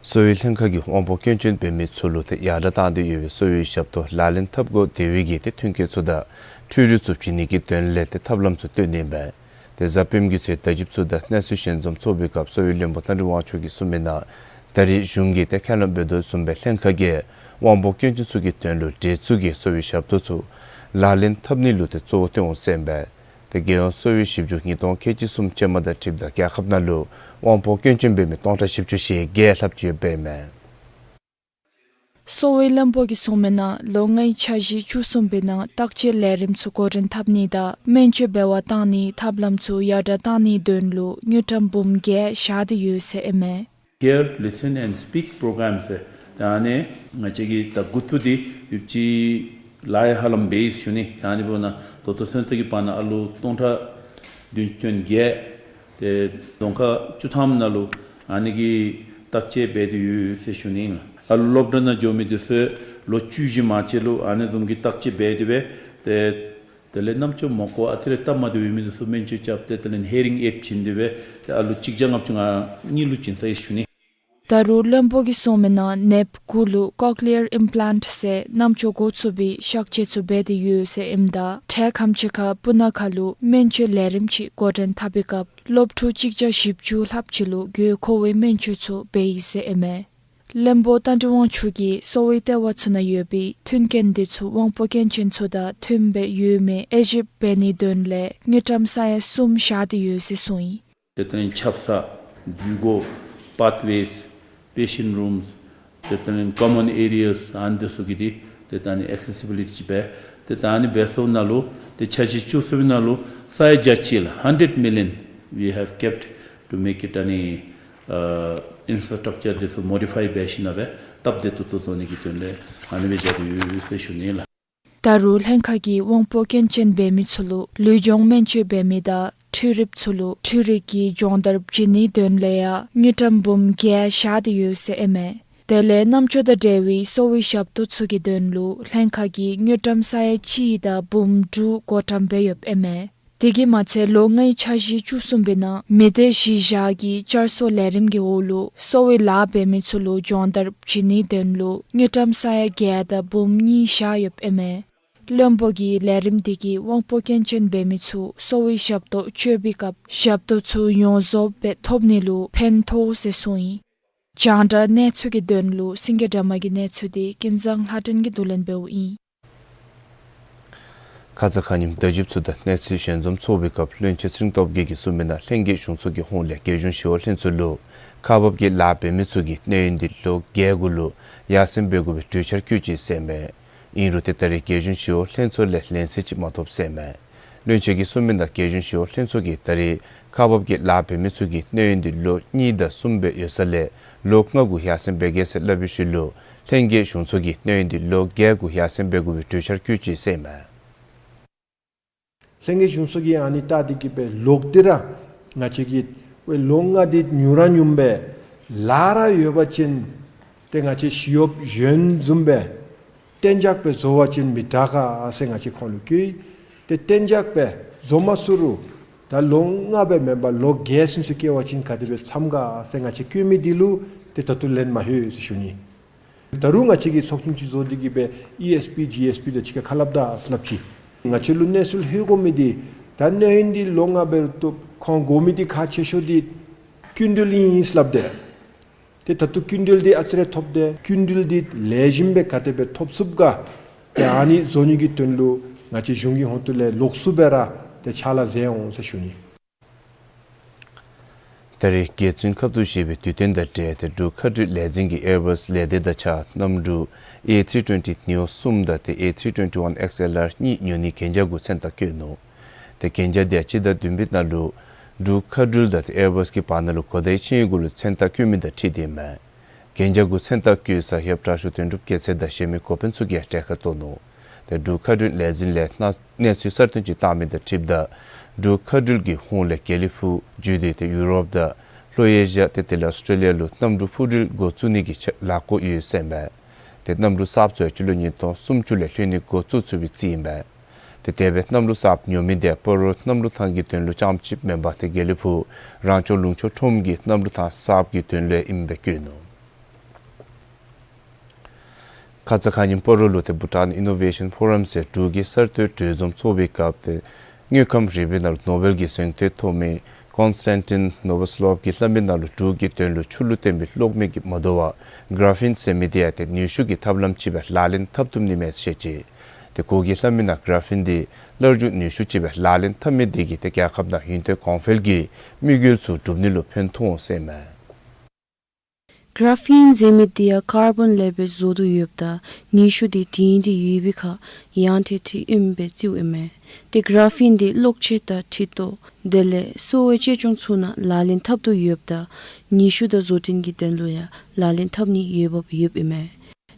གསོ་བའི་ལྷན་ཁག་གིས་དབང་པོ་སྐྱོན་ཅན་འབད་མི་ཚུ་ལུ་ཏེ་ཡར་དྲག་བཏང་སྟེ་ཡོད་པའི་གསོ་བའི་ཞབས་ཏོག་ལག་ལེན་འཐབ་དགོ། དེ་བའི་གི་ཏེ་མཐུན་རྐྱེན་ཚུ་དང་འཕྲུལ་རིག་ཚུ་བྱིན་ནི་གི་དོན་ལས་ཏེ་ཐབས་ལམ་ཚུ་བཏོན་ནི་ཨིན་པས། ཏེ་གཟའ་སྤེནམ་གི་ཚེ་བརྡ་བརྒྱུདཔ་ཚུ་དང་གནས་ཚུལ་ཞལ་འཛོམས་ཚོགས་པའི་སྐབས་གསོ་བའི་བློན་པོ་རྟ་མགྲིན་དབང་ཕྱུག་གིས་གསུངས་མི་ནང་ད་རེས་གཞུང་གིས་ཏེ་ཁས་ལེན་འབད་དོ་བཟུམ་སྦེ་ལྷན་ཁག་གིས་དབང་པོ་སྐྱོན་ཅན་ཚུ་གི་དོན་ལུ་འབྲེལ་ཚུལ་གྱི་གསོ་བའི་ཞབས་ཏོག་ཚུ་ལག་ལེན་འཐབ་ནི་ལུ་ཏེ་གཙོ་བོ་བཏོན་འོང་ཟེར་ཨིན་པས། ཏེ་རྒྱལ་ཡོངས་གསོ་བའི་ཞིབ་འཇུག་ཉིས་སྟོང་ཁལ་གཅིག་གསུམ་ཅན་མ་དང་འཁྲིལཝ་ད་རྒྱལ་ཁབ་ནང་ལུ་དབང་པོ་སྐྱོན་ཅན་འབད་མི་སྟོང་ཕྲག་བཞི་བཅུ་ཞེ་བརྒྱད་ལྷགཔ་ཅིག་ཡོདཔ་ཨིན་མས། གསོ་བའི་བློན་པོ་གིས་གསུངས་མི་ནང་ལོ་ལྔའི་འཆར་གཞི་བཅུ་གསུམ་པའི་ནང་བརྟག་དཔྱད་ལས་རིམ་ཚུ་འགོ་འདྲེན་འཐབ་ནི་དང་སྨན་བཅོས་འབད་བར་བཏང་ནིའི་ཐབས་ལམ་ཚུ་ཡར་དྲག་བཏང་ནིའི་དོན་ལུ་དངུལ་ཀྲམ་འབུམ་བརྒྱད་བཞག་སྟེ་ཡོད་ཟེར་ཨིན་མས། Hear, Listen and Speak program ཟེར་ད་ཨ་ནི་ང་བཅས་ཀྱིས་ད་འགོ་བཙུགས་ཏེ་ཡོདཔ་ཅིག་ལཱ་ཡང་ཧ་ལམ་འབད་ཡི་ཟེར་ཞུ་ནི། ད་ཨ་ནི་འབདཝ་ད་ད་ལྟོ་ཚུན་ཚོད་ཀྱི་བར་ན་ཨ་ལུ་སྟོང་ཕྲག་བདུན་ཅུ་དོན་བརྒྱད་ཏེ་རྫོང་ཁག་བཅུ་ཐམ་ནང་ལུ་ཨ་ནི་གི་བརྟག་དཔྱད་འབད་དེ་ཡོད་ཟེར་ཞུ་ནི་ཨིན་ལགས། ཨ་ལུ་སློབ་གྲྭ་ནང་འགྱོ་མི་འདི་ཚུ་ལོ་བཅུ་བཞི་མན་ཆད་ལུ་ཨ་ནི་བཟུམ་གྱི་བརྟག་དཔྱད་འབད་དེ་སྦེ་ཏེ་དེ་ལས་རྣམ་ཅོ་མ་གོ་ཨ་ཙི་རེ་སྟབས་མ་བདེཝ་ཡོད་མི་འདི་ཚུ་སྨན་བཅོས་རྐྱབ་སྟེ་དེ་ལས་ཧི་ཡ་རིང་ཨེཌ་བྱིན་ཏེ་སྦེ་ཏེ་ཨ་ལུ་གཅིག་བརྒྱ་ལྔ་བཅུ་ང་གཉིས་ལུ་བྱིན་ཚར་ཡི་ཟེར་ཞུ་ནི། ད་རུང་བློན་པོ་གིས་གསུངས་མི་ནང་ནདཔ་དགུ་ལུ་ཀོག་ལི་ཡར་ཨིམ་པི་ལེནཊ་ཟེར་རྣམ་ཅོ་གོ་ཚུགས་པའི་གཤག་བཅོས་ཚུ་འབད་དེ་ཡོད་ཟེར་ཨིནམ་ད་འཕྲལ་ཁམས་ཅིག་ཁར་སྤུ་ན་ཁ་ལུ་སྨན་བཅོས་ལས་རིམ་ཅིག་འགོ་འདྲེན་འཐབ་པའི་སྐབས་སློབ་ཕྲུག་གཅིག་བརྒྱ་བཞི་བཅུ་ལྷགཔ་ཅིག་ལུ་དགོས་མཁོ་བའི་སྨན་བཅོས་ཚུ་འབད་ཡི་ཟེར་ཨིན་མས། བློན་པོ་རྟ་མགྲིན་དབང་ཕྱུག་གིས་གསོ་བའི་ལྟེ་བ་ཚུ་ནང་ཡོད་པའི་མཐུན་རྐྱེན་འདི་ཚུ་དབང་པོ་སྐྱོན་ཅན་ཚུ་དང་མཐུནམ་སྦེ་ཡོད་མེད་དབྱེ་ཞིབ་འབད་ནིའི་དོན་ལས་དངུལ་ཀྲམ་ས་ཡ་གསུམ་བཞག་སྟེ་ཡོད་ཟེར་གསུངས་ཡི། དེ་ལྟར་ཆབ་གསང་འགྲུལ་སྒོ་པཱཐ་ཝེསི་པེ་ཤེནཊ་རུམསི་དེ་ལྟར་ཀོ་མཱན་ཨེ་རི་ཡཱསི་ཨ་ནི་འདི་ཚུ་གི་འདི་དེ་ལྟར་ཨེག་སེ་སི་བི་ལི་ཊི་ཅིག་འབད། དེ་ལྟར་འབད་སོང་ནང་ལུ་དེ་འཆར་གཞི་བཅུ་གསུམ་པའི་ནང་ལུ་ས་ཡ་བརྒྱ་ཅིག་ལགས། Hundred million we have kept to make it ཨ་ནི་ཨ་ཨིན་ཕ་ར་སི་ཊག་ཅར་འདི་ཚུ་མོ་ཌི་ཕའི་འབད་ཞིནམ་ལས་སྟབས་བདེ་ཏོག་ཏོ་བཟོ་ནི་གི་དོན་ལས་ཨ་ནི་སྦེ་བཞག་སྟེ་ཡོད་ཟེར་ཞུ་ནི་ལགས། ད་རུང་ལྷན་ཁག་གིས་དབང་པོ་སྐྱོན་ཅན་འབད་མི་ཚུ་ལུ་ལུས་སྦྱོང་སྨན་བཅོས་འབད་མི་དང་འཕྲུལ་རིགཔ་ཚུ་ལུ་འཕྲུལ་རིག་གི་སྦྱོང་བརྡར་བྱིན་ནིའི་དོན་ལས་ཡང་དངུལ་ཀྲམ་འབུམ་བརྒྱད་བཞག་སྟེ་ཡོད་ཟེར་ཨིན་མས། དེ་ལས་རྣམ་ཅོ་དང་འབྲེལ་བའི་གསོ་བའི་ཞབས་ཏོག་ཚུ་གི་དོན་ལུ་ལྷན་ཁག་གིས་དངུལ་ཀྲམ་ས་ཡ་གཅིག་དང་འབུམ་དྲུག་བགོ་བཀྲམ་འབད་ཡོདཔ་ཨིན་མས། དེ་གིས་མ་ཚད་ལོ་ལྔའི་འཆར་གཞི་བཅུ་གསུམ་པའི་ནང་མི་སྡེ་གཞི་བཞག་གི་བསྐྱར་གསོ་ལས་རིམ་གྱི་འོག་ལུ་གསོ་བའི་ལཱ་འབད་མི་ཚུ་ལུ་སྦྱོང་བརྡར་བྱིན་ནིའི་དོན་ལུ་དངུལ་ཀྲམ་ས་ཡ་བརྒྱད་དང་འབུམ་གཉིས་བཞག་ཡོདཔ་ཨིན་མས། བློན་པོ་གིས་ལས་རིམ་འདི་གིས་དབང་པོ་སྐྱོན་ཅན་འབད་མི་ཚུ་གསོ་བའི་ཞབས་ཏོག་སྤྱོད་པའི་སྐབས་ཞབས་ཏོག་ཚུ་ཡོངས་རྫོགས་སྦེ་ཐོབ་ནི་ལུ་ཕན་ཐོགས་ཟེར་གསུངས་ཡི། རྒྱང་བསྒྲགས་གནས་ཚུལ་གྱི་དོན་ལུ་སེང་གེ་སྒྲོལ་མ་གི་གནས་ཚུལ་འདི་ཀུན་བཟང་ལྷ་སྒྲོན་གྱིས་བསྡུ་ལེན་འབདཝ་ཨིན། ཁ་ཙ་ཁ་ཉིནམ་བརྡ་བརྒྱུདཔ་ཚུ་དང་གནས་ཚུལ་ཞལ་འཛོམས་ཚོགས་པའི་སྐབས་བློན་ཆེན་ཚེ་རིང་སྟོབས་རྒྱས་ཀྱིས་གསུངས་མི་ནང་ལྷན་རྒྱས་གཞུང་ཚོགས་ཀྱི་ཧོངས་ལས་རྒྱལ་གཞུང་ཞི་གཡོག་ལྷན་ཚོགས་ལུ་ཁག་འབགཔ་ཀྱི་ལཱ་འབད་མི་ཚུ་གིས་གནས་ཡུན་འདི་ལོ་བརྒྱད་གུ་ལུ་ཡར་སེང་འབད་དགོ་པའི་གྲོས་འཆར་བཀོད་ཅི་ཟེར་མས། ཨིན་རུང་ཏེ་ད་རེས་རྒྱལ་གཞུང་ཞི་གཡོག་ལྷན་ཚོགས་ལས་ལན་གསལ་ཅིག་མ་ཐོབ་ཟེར་མས། བློན་ཆེན་གྱིས་གསུངས་མི་ནང་རྒྱལ་གཞུང་ཞི་གཡོག་ལྷན་ཚོགས་ཀྱིས་ད་རེས་ཁག་འབགཔ་ཀྱི་ལཱ་འབད་མི་ཚུ་གི་གནས་ཡུན་འདི་ལོ་གཉིས་དང་གསུམ་སྦེ་ཡོད་ས་ལས་ལོ་ལྔ་གུ་ཡར་སེང་འབད་གེ་ཟེར་སླབ་པའི་ཤུལ་ལུ་ལྷན་རྒྱས་གཞུང་ཚོགས་ཀྱིས་གནས་ཡུན་འདི་ལོ་བརྒྱད་གུ་ཡར་སེང་འབད་དགོ་པའི་གྲོས་འཆར་བཀོད་ཅི་ཟེར་མས། ལྷན་རྒྱས་གཞུང་ཚོགས་ཀྱིས་ཨ་ནི་བལྟ་སྟེ་གི་སྦེ་ལོག་སྟེ་ར་ང་བཅས་ཀྱིས་ལོ་ལྔ་འདི་ཉུང་ར་ཉུངམ་སྦེ་ལཱ་ར་ཡོད་པ་ཅིན་ཏེ་ང་བཅས་ཞི་གཡོགཔ་གཞན་བཟུམ་སྦེ་གཏན་འཇགས་སྦེ་བཟོ་བ་ཅིན་མི་དྲག་ག་ཟེར་ང་བཅས་ཁོང་ལུ་བཀོད། ཏེ་གཏན་འཇགས་སྦེ་བཟོ་མ་ཚུགས་རུང་ད་ལོ་ལྔ་སྦེ་མེན་པར་ལོ་བརྒྱད་ཚུན་ཚོད་བསྐྱལ་བ་ཅིན་ག་དེ་སྦེ་འཚམས་ག་ཟེར་ང་བཅས་བཀོད་མི་འདི་ལུ་ཏེ་ད་ལྟོ་ལན་མ་ལྷོད་ཟེར་ཞུ་ནི། ད་རུང་ང་བཅས་ཀྱིས་ཚོགས་ཆུང་ཅིག་བཟོ་སྟེ་གི་སྦེ་ཨི་ཨེསི་པི་ཇི་ཨེསི་པི་དང་གཅིག་ཁར་ཁ་སླབ་ད་ཟེར་སླབ་ཅི། ང་བཅས་ལུ་གནས་ཚུལ་ལྷོད་དགོ་མི་འདི་ད་གནས་ཡུན་འདི་ལོ་ལྔ་འབད་རུང་ཏེ་ཁོང་དགོ་མི་འདི་ཁག་ཆེ་ཤོས་འདི་སྐྱིན་འགྲུལ་ཨིན་ཟེར་སླབ་དེས། ཏེ་ད་ལྟོ་སྐྱིན་འགྲུལ་འདི་ཨ་ཙི་རེ་ཐོབ་སྟེ་སྐྱིན་འགྲུལ་འདི་ལེགས་ཤོམ་སྦེ་ག་དེ་སྦེ་ཐོབ་ཚུགས་ག། ཏེ་ཨ་ནི་བཟོ་ནི་གི་དོན་ལུ་ང་བཅས་གཞུང་གི་ཧོངས་ལས་ལོགས་སུ་སྦེ་ར་ཏེ་ཕྱག་ལཱ་མཛད་འོང་ཟེར་ཞུ་ནི། ད་རེས་རྒྱལ་བཙུན་ཁབ་ཏུ་བཞེས་པའི་དུས་སྟོན་དང་འབྲེལ་ཏེ་འབྲུག་མཁའ་འགྲུལ་ལས་འཛིན་གྱིས་ཨེར་བཱས་ལས་སྡེ་དང་གཅིག་ཁར་གནམ་གྲུ་ཨེ་ཐི་རི་ཊུ་ཝེན་ཊི་ནེའོ་གསུམ་དང་ཏེ་ཨེ་ཐི་རི་ཊུ་ཝེན་ཊི་ཝཱན་ཨེགསི་ཨེལ་ཨར་གཉིས་ཉོ་ནིའི་གན་རྒྱ་གུ་མཚན་རྟགས་བཀོད་ནུག། ཏེ་གན་རྒྱ་འདི་ཡང་སྤྱི་ཟླ་བདུན་པའི་ནང་ལུ་འབྲུག་མཁའ་འགྲུལ་དང་ཏེ་ཨེར་བཱས་ཀྱི་བར་ན་ལུ་གོ་བརྡའི་ཆིངས་ཡིག་གུ་ལུ་མཚན་རྟགས་བཀོད་མི་དང་འཁྲིལ་ཏེ་ཨིན་མས། གན་རྒྱ་གུ་མཚན་རྟགས་བཀོད་ས་ཡབ་དྲག་ཤོས་དོན་གྲུབ་རྒྱལ་མཚན་དང་གཞན་མི་འགོ་དཔོན་ཚུ་གིས་གྲལ་ཁར་གཏོགས་ནུག། ཏེ་འབྲུག་མཁའ་འགྲུལ་ལས་འཛིན་ལས་གནས་གནས་ཚུལ་གསར་བཏོན་ཅིག་བཏང་མི་དང་འཁྲིལཝ་ད་འབྲུག་མཁའ་འགྲུལ་གྱི་ཧོངས་ལས་དགེ་ལེགས་ཕུག་བརྒྱུད་དེ་ཏེ་ཡུ་རོབ་དང་ལྷོ་ཨེ་ཤི་ཡ་ཏེ་དེ་ལས་ཨོསི་ཊྲེ་ལི་ཡ་ལུ་གནམ་གྲུ་འཕུར་འགྲུལ་འགོ་བཙུགས་ནི་གི་ལས་འགུལ་ཡོད་ཟེར་ཨིན་མས། ཏེ་གནམ་གྲུ་གསརཔ་ཚུ་ཡང་སྤྱི་ལོ་ཉིས་སྟོང་སུམ་ཅུ་ལས་ལྷོད་ནི་འགོ་བཙུགས་ཚུགས་པའི་རྩིས་ཨིན་མས། ཏེ་དེ་སྦེ་གནམ་གྲུ་གསརཔ་ཉོ་མི་དེ་སྤ་རོ་གནམ་གྲུ་ཐང་གི་དོན་ལུ་རྐྱངམ་ཅིག་མེན་པར་ཏེ་དགེ་ལེགས་ཕུག་རང་སྐྱོང་ལུང་ཕྱོགས་ཁྲོམ་གྱི་གནམ་གྲུ་ཐང་གསརཔ་གི་དོན་ལུ་ཡང་ཨིནམ་སྦེ་བཀོད་ནུག། ཁ་ཙ་ཁ་ཉིནམ་སྤ་རོ་ལུ་ཏེ་བྷུ་ཊཱན་ཨི་ནོ་ཝེ་ཤཱན་ཕོ་རམ་ཟེར་འབྲུག་གི་གསར་གཏོད་གྲོས་འཛོམས་ཚོགས་པའི་སྐབས་ཏེ་དངོས་ཁམས་རིག་པའི་ནང་ལུ་ནོ་བེལ་གྱི་གཟེངས་བསྟོད་ཐོབ་མི་ཀོན་སི་ཊན་ཊིན་ནོ་བོ་སི་ལོབ་ཀྱིས་སླབ་མི་ནང་ལུ་འབྲུག་གི་དོན་ལུ་ཆུ་ལུད་བཏོན་པའི་གློག་མེ་གིས་མ་དོ་བར་གར་ཕིན་ཟེར་མི་དེ་ཡང་ཏེ་ནུས་ཤུགས་ཀྱི་ཐབས་ལམ་ཅིག་སྦེ་ལག་ལེན་འཐབ་བཏུབ་ནི་མས་ཟེར་བཤད་ཅི། ཏེ་ཁོ་གིས་སླབ་མི་ནང་གར་ཕིན་འདི་སླར་འཇུག་ནུས་ཤུགས་ཅིག་སྦེ་ལག་ལེན་འཐབ་མི་དེ་གིས་ཏེ་རྒྱལ་ཁབ་ནང་ཡུན་བརྟན་གོང་འཕེལ་གྱི་དམིགས་ཡུལ་ཚུ་འགྲུབ་ནི་ལུ་ཕན་ཐོགས་འོང་ཟེར་ཨིན་མས། གར་ཕིན་ཟེར་མི་དེ་ཡང་ཀར་བཱོན་ལས་སྦེ་བཟོ་དོ་ཡོདཔ་ད་ནུས་ཤུགས་དེ་དྲིན་ཅིག་ཡོད་པའི་ཁར་ཡང་ཐེངས་ཅིག་ཨིནམ་སྦེ་རྩིཝ་ཨིན་མས། ཏེ་གར་ཕིན་དེ་གློག་ཆས་དང་འཕྲུལ་ཐོག་དེ་ལས་གསོ་བའི་གཅེས་སྐྱོང་ཚུ་ནང་ལག་ལེན་འཐབ་དོ་ཡོདཔ་ད་ནུས་ཤུགས་དང་བཟོ་སྐྲུན་གྱི་དོན་ལུ་ཡང་ལག་ལེན་འཐབ་ནི་འོས་འབབ་ཡོདཔ་ཨིན་མས།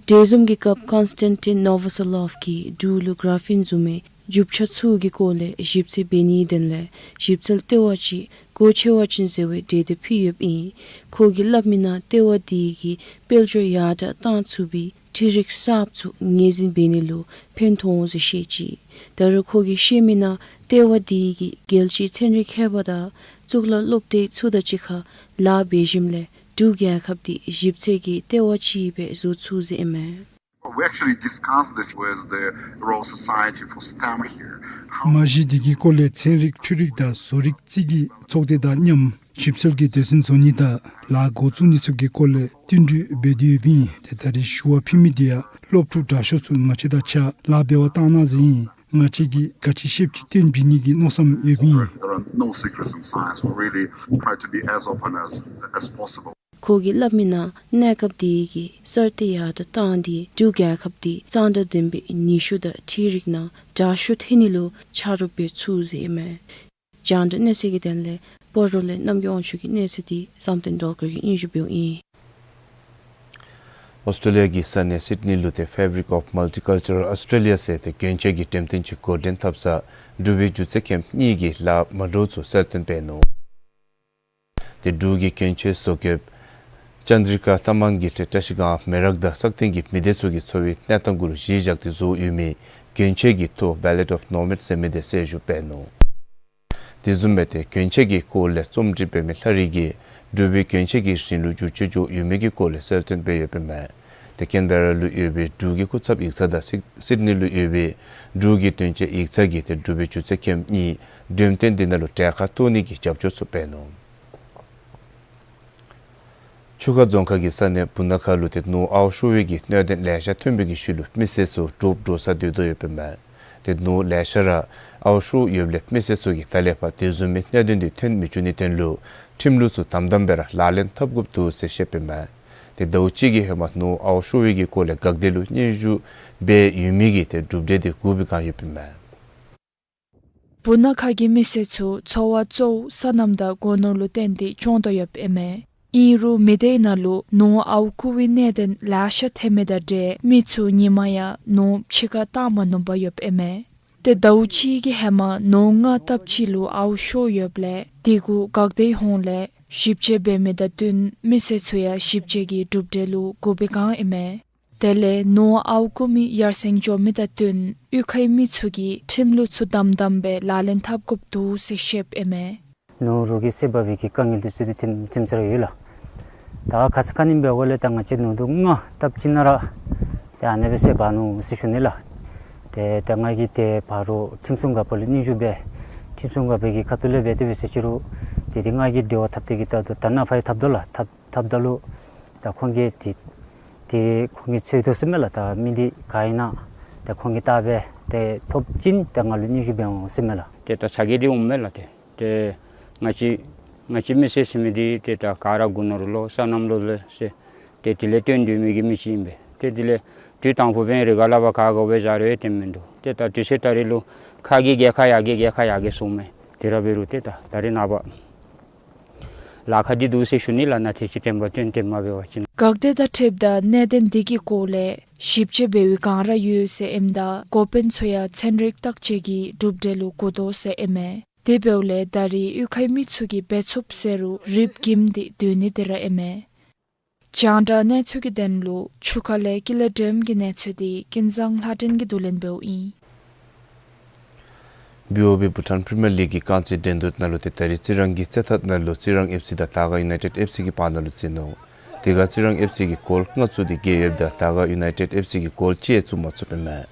གྲོས་འཛོམས་ཀྱི་སྐབས་ཀོན་སི་ཊན་ཊིན་ནོ་བོ་སི་ལོབ་ཀྱིས་འབྲུག་ལུ་གར་ཕིན་བཟོ་མི་རྒྱུ་ཆ་ཚུ་གི་སྐོར་ལས་ཞིབ་འཚོལ་འབད་ནིའི་དོན་ལས་ཞིབ་འཚོལ་ལྟེ་བ་ཅིག་སྒོ་ཕྱེ་བ་ཅིན་ཟེར་བའི་གྲོས་འདེབས་ཕུལ་ཡོདཔ་ཨིན། ཁོ་གིས་སླབ་མི་ནང་ལྟེ་བ་དེ་གིས་དཔལ་འབྱོར་ཡར་དྲག་གཏང་ཚུགས་པའི་འཕྲུལ་རིག་གསརཔ་ཚུ་ངོས་འཛིན་འབད་ནི་ལུ་ཕན་ཐོགས་འོང་ཟེར་བཤད་ཅི། ད་རུང་ཁོ་གིས་བཤད་མི་ནང་ལྟེ་བ་དེ་གིས་རྒྱལ་སྤྱིའི་ཚན་རིག་མཁས་པ་དང་གཙུག་ལག་སློབ་སྡེ་ཚུ་དང་གཅིག་ཁར་ལཱ་འབད་ཞིནམ་ལས་འབྲུག་རྒྱལ་ཁབ་དེ་ཞིབ་འཚོལ་གྱི་ལྟེ་བ་ཅིག་སྦེ་བཟོ་ཚུགས་ཟེར་ཨིན་མས། We actually discussed this with the Royal Society for stem here. མ་གཞི་དེ་གི་སྐོར་ལས་ཚན་རིག་འཕྲུལ་རིག་དང་བཟོ་རིག་རྩིས་ཀྱི་ཚོགས་སྡེ་དང་མཉམ་ཞིབ་འཚོལ་གྱི་སྡེ་ཚན་བཟོ་ནི་དང་ལཱ་འགོ་བཙུགས་ནི་ཚུ་གི་སྐོར་ལས་བསྟུན་གྲོས་འབད་དེ་ཡོདཔ་ཨིན། ཏེ་ད་རེས་ཞུ་བ་ཕུལ་མི་དེ་ཡང་སློབ་ཕྲུག་དྲག་ཤོས་ཚུ་ང་བཅས་དང་གཅིག་ཁར་ལཱ་འབད་བར་བཏང་གནང་ཟེར་ཨིན། ང་བཅས་ཀྱིས་ག་ཅི་ཤེསཔ་ཅིག་སྟོན་འབད་ནི་གི་མནོ་བསམ་ཡོདཔ་ཨིན། There are no secrets in science. We really try to be as open as, as possible. ཁོ་གིས་སླབ་མི་ནང་གནས་སྐབས་དེ་གིས་གསར་གཏོད་ཡར་དྲག་བཏང་སྟེ་འབྲུག་རྒྱལ་ཁབ་དེ་གཙང་སྦྲ་ལྡན་པའི་ནུས་ཤུགས་དང་འཕྲུལ་རིག་ནང་དྲག་ཤོས་ཐོན་ནི་ལུ་ཆ་རོགས་འབད་ཚུགས་ཟེར་ཨིན་མས། རྒྱང་བསྒྲགས་གནས་ཚུལ་གྱི་དོན་ལས་སྤ་རོ་ལས་རྣམ་རྒྱལ་དབང་ཕྱུག་གི་གནས་ཚུལ་དེ་བསམ་གཏན་སྒྲོལ་དཀར་གྱིས་སྙན་ཞུ་འབདཝ་ཨིན། ཨོསི་ཊྲེ་ལི་ཡ་གི་ས་གནས་སིཌ་ནི་ལུ་ཏེ་Fabric of Multicultural Australia ཟེར་ཏེ་གྱོན་ཆས་ཀྱི་འགྲེམས་སྟོན་ཅིག་འགོ་འདྲེན་འཐབ་ས་འབྲུག་པའི་སྒྱུ་རྩལ་མཁན་གཉིས་ཀྱིས་ལཱ་མ་འདྲཝ་ཚུ་གསལ་སྟོན་འབད་ནུག། ཏེ་འབྲུག་གི་གྱོན་ཆས་བཟོ་བཀོདཔ་ཅནྡྲི་ཀ་ལྷ་མང་གིས་ཏེ་བཀྲ་ཤིས་སྒང་མེ་རག་དང་སག་སྟེང་གི་མི་སྡེ་ཚུ་གི་འཚོ་བའི་གནས་སྟངས་གུ་ལུ་གཞི་བཞག་སྟེ་བཟོ་ཡོད་མི་གྱོན་ཆས་ཀྱི་ཐོ་Ballet of Nomads ཟེར་མི་དེ་གསལ་ཞུ་འབད་ནུག། དེ་བཟུམ་སྦེ་ཏེ་གྱོན་ཆས་ཀྱི་སྐོར་ལས་རྩོམ་སྒྲིག་འབད་མི་ལྷ་རིས་ཀྱིས་འབྲུག་པའི་གྱོན་ཆས་ཀྱི་རིང་ལུགས་འགྱུར་བཅོས་འགྱོ་ཡོད་མི་གི་སྐོར་ལས་གསལ་སྟོན་འབད་ཡོདཔ་ཨིན་མས། ཏེ་ཀེན་བེ་ར་ལུ་ཡོད་པའི་འབྲུག་གི་སྐུ་ཚབ་ཡིག་ཚང་དང་སིཌ་ནི་ལུ་ཡོད་པའི་འབྲུག་གི་དོན་རྐྱེན་ཡིག་ཚང་གིས་ཏེ་འབྲུག་པའི་སྒྱུ་རྩལ་མཁན་གཉིས་འགྲེམས་སྟོན་འདི་ནང་ལུ་གྲལ་ཁར་གཏོགས་ནི་གི་རྒྱབ་སྐྱོར་ཚུ་འབད་ནུག། ཆུ་ཁ་རྫོང་ཁག་གི་ས་གནས་བུ་ན་ཁ་ལུ་ཏེ་ནོར་ཨརཝ་ཤོར་བའི་གི་གནོད་དོན་ལེ་ཤ་ཐོན་པའི་གི་ཤུལ་ལུ་མི་སེར་ཚུ་དྲོཔ་དྲོ་སར་སྡོད་དོ་ཡོདཔ་ཨིན་མས། ཏེ་ནོར་ལེ་ཤ་ར་ཨརཝ་ཤོར་ཡོདཔ་ལས་མི་སེར་ཚུ་གིས་ད་ལས་ཕར་དེ་བཟུམ་མའི་གནད་དོན་འདི་ཐོན་མི་བཅུག་ནིའི་དོན་ལུ་ཁྲིམས་ལུགས་ཚུ་དམ་དམ་སྦེ་ར་ལག་ལེན་འཐབ་དགོཔ་འདུག་ཟེར་བཤདཔ་ཨིན་མས། ཏེ་ཟླཝ་གཅིག་གི་ཧེ་མ་ནོར་ཨརཝ་ཤོར་བའི་གི་སྐོར་ལས་འགག་སྡེ་ལུ་སྙན་ཞུ་འབད་ཡོད་མི་གི་ཏེ་གྲུབ་འབྲས་འདི་གུ་བའི་བསྒང་ཡོདཔ་ཨིན་མས། སྦུག་ན་ཁ་གི་མི་སེར་ཚུ་འཚོ་བ་གཙོ་བོ་སོ་ནམ་དང་སྒོ་ནོར་ལུ་བརྟེན་ཏེ་སྐྱོང་དོ་ཡོདཔ་ཨིན་མས། ཨིན་རུང་མི་སྡེ་ནང་ལུ་ནོར་ཨརཝ་རྐུ་བའི་གནད་དོན་ལེ་ཤ་ཐོན་མི་དང་འབྲེལ་མི་ཚུ་ཉིན་མ་ཡང་ནོར་ཕྱི་ཁར་བཏང་མ་ནུམ་པར་ཡོདཔ་ཨིན་མས། ཏེ་ཟླཝ་གཅིག་གི་ཧེ་མ་ནོར་ལྔ་སྟབས་གཅིག་ལུ་ཨརཝ་ཤོར་ཡོདཔ་ལས་དེ་གུ་འགག་སྡེའི་ཧོངས་ལས་ཞིབ་དཔྱད་འབད་མི་དང་བསྟུན་མི་སེར་ཚུ་ཡང་ཞིབ་དཔྱད་ཀྱི་གྲུབ་འབྲས་ལུ་གུ་བའི་བསྒང་ཨིན་མས། དེ་ལས་ནོར་ཨརཝ་རྐུ་མི་ཡར་སེང་འགྱོ་མི་དང་བསྟུན་གཡུས་ཁའི་མི་ཚུ་གིས་ཁྲིམས་ལུགས་ཚུ་དམ་དམ་སྦེ་ལག་ལེན་འཐབ་དགོཔ་འདུག་ཟེར་བཤདཔ་ཨིན་མས། ནོར་རོགས་ཀྱིས་བསད་འབག་པའི་གི་དཀའ་ངལ་འདི་ཚུ་འདི་ཐོནམ་ཐོནམ་ཅིག་ར་ཡོད་ལགས། ད་ཁ་ཙ་ཁ་ཉིནམ་འབད་བ་ལས་ད་ང་བཅས་ནོར་དུང་ལྔ་སྟབས་གཅིག་ནང་ར་ཏེ་ཨ་ནེ་སྦེ་བསད་འབག་ནུག་ཟེར་ཞུ་ནི་ལགས། ཏེ་ད་ང་གིས་ཏེ་ཕར་ཁྲིམས་སྲུང་འགག་པ་ལུ་སྙན་ཞུ་འབད། ཁྲིམས་སྲུང་འགག་པའི་གི་ཁ་ཐུག་ལས་འབད་དེ་འབད་ཟེར་ཅི་རུང་ཏེ་དེ་ང་གིས་འབྲེལ་བ་འཐབ་སྟེ་གི་ད་ད་ནཱ་ཕར་ཡང་འཐབ་དོ་ལགས། འཐབ་འཐབ་ད་ལུ་ད་ཁོང་གིས་ཏེ་ཏེ་ཁོང་གིས་འཚོལ་དོ་ཟེར་མས་ལགས། ད་མི་འདི་ག་ཨིན་ན་ཏེ་ཁོང་གིས་བལྟ་སྦེ་ཏེ་ཐོབ་ཅིན་ཏེ་ང་ལུ་སྙན་ཞུ་འབད་འོང་ཟེར་མས་ལགས། ཏེ་ད་ཚ་གྱང་འདི་འོང་མས་ལགས། ཏེ་ཏེ་ང་བཅས་ང་བཅས་མི་སེར་ཟེར་མི་འདི་ཏེ་ད་ག་ར་སྒོ་ནོར་ལོ་སོ་ནམ་ལོ་ལས་ཟེར་ཏེ་དེ་ལས་བརྟེན་སྡོད་མི་གི་མི་ཅིག་ཨིན་པས། ཏེ་དེ་ལས་དུས་དང་ཕུ་འབད་རི་ག་ལ་བ་ག་གོ་བའི་བཟའ་རུང་ཡང་བརྟེན་མིན་འདུག། ཏེ་ད་དུས་ཚོད་ད་རེས་ལུ་ཁ་གི་རྒྱལ་ཁ་ཡར་རྒྱས་རྒྱལ་ཁ་ཡར་རྒྱས་སོང་མས། དེ་ར་འབད་རུང་ཏེ་ད་ད་རེས་ནངས་པ་ལཱ་ཁག་འདི་འདུག་ཟེར་ཞུ་ནི་ལགས། ནཱ་ཏེ་ཅིག་དྲན་པ་བཏོན་ཏེ་མ་འབད་བ་ཅིན། འགག་སྡེ་དང་འཁྲིལཝ་ད་གནད་དོན་འདི་གི་སྐོར་ལས་ཞིབ་དཔྱད་འབད་བའི་བསྒང་ར་ཡོད་ཟེར་ཨིནམ་ད་འགོ་དཔོན་ཚུ་ཡང་ཚན་རིག་བརྟག་དཔྱད་ཀྱི་གྲུབ་འབྲས་ལུ་གུ་དོ་ཟེར་ཨིན་མས། དེ་འབདཝ་ལས་ད་རེས་གཡུས་ཁའི་མི་ཚུ་གིས་འབད་ཚུགསཔ་ཟེར་རུང་རིགཔ་ཀྱིམ་འདི་སྡོད་ནི་དེ་ར་ཨིན་མས། རྒྱང་བསྒྲགས་གནས་ཚུལ་གྱི་དོན་ལུ་ཆུ་ཁ་ལས་ཀུན་ལེགས་སྒྲོལམ་གྱི་གནས་ཚུལ་འདི་ཀུན་བཟང་ལྷ་སྒྲོན་གྱིས་བསྡུ་ལེན་འབདཝ་ཨིན། བི་ཨོ་བི་བྷུ་ཊཱན་པི་རི་མི་ཡར་ལིག་གི་རྐང་རྩེད་འགྲན་བསྡུར་ནང་ལུ་ཏེ་ད་རེས་རྩི་རང་གི་རྩེད་ཐང་ནང་ལུ་རྩི་རང་ཨེཕ་སི་དང་དར་དཀར་ཡུ་ནའི་ཊེཌ་ཨེཕ་སི་གི་བར་ན་ལུ་རྩེད་ནུག། དེ་ཁར་རྩི་རང་ཨེཕ་སི་གིས་གོལ་ལྔ་བཙུགས་ཏེ་རྒྱལ་ཡོདཔ་ད་དར་དཀར་ཡུ་ནའི་ཊེཌ་ཨེཕ་སི་གིས་གོལ་གཅིག་ཡང་བཙུགས་མ་ཚུགསཔ་ཨིན་མས།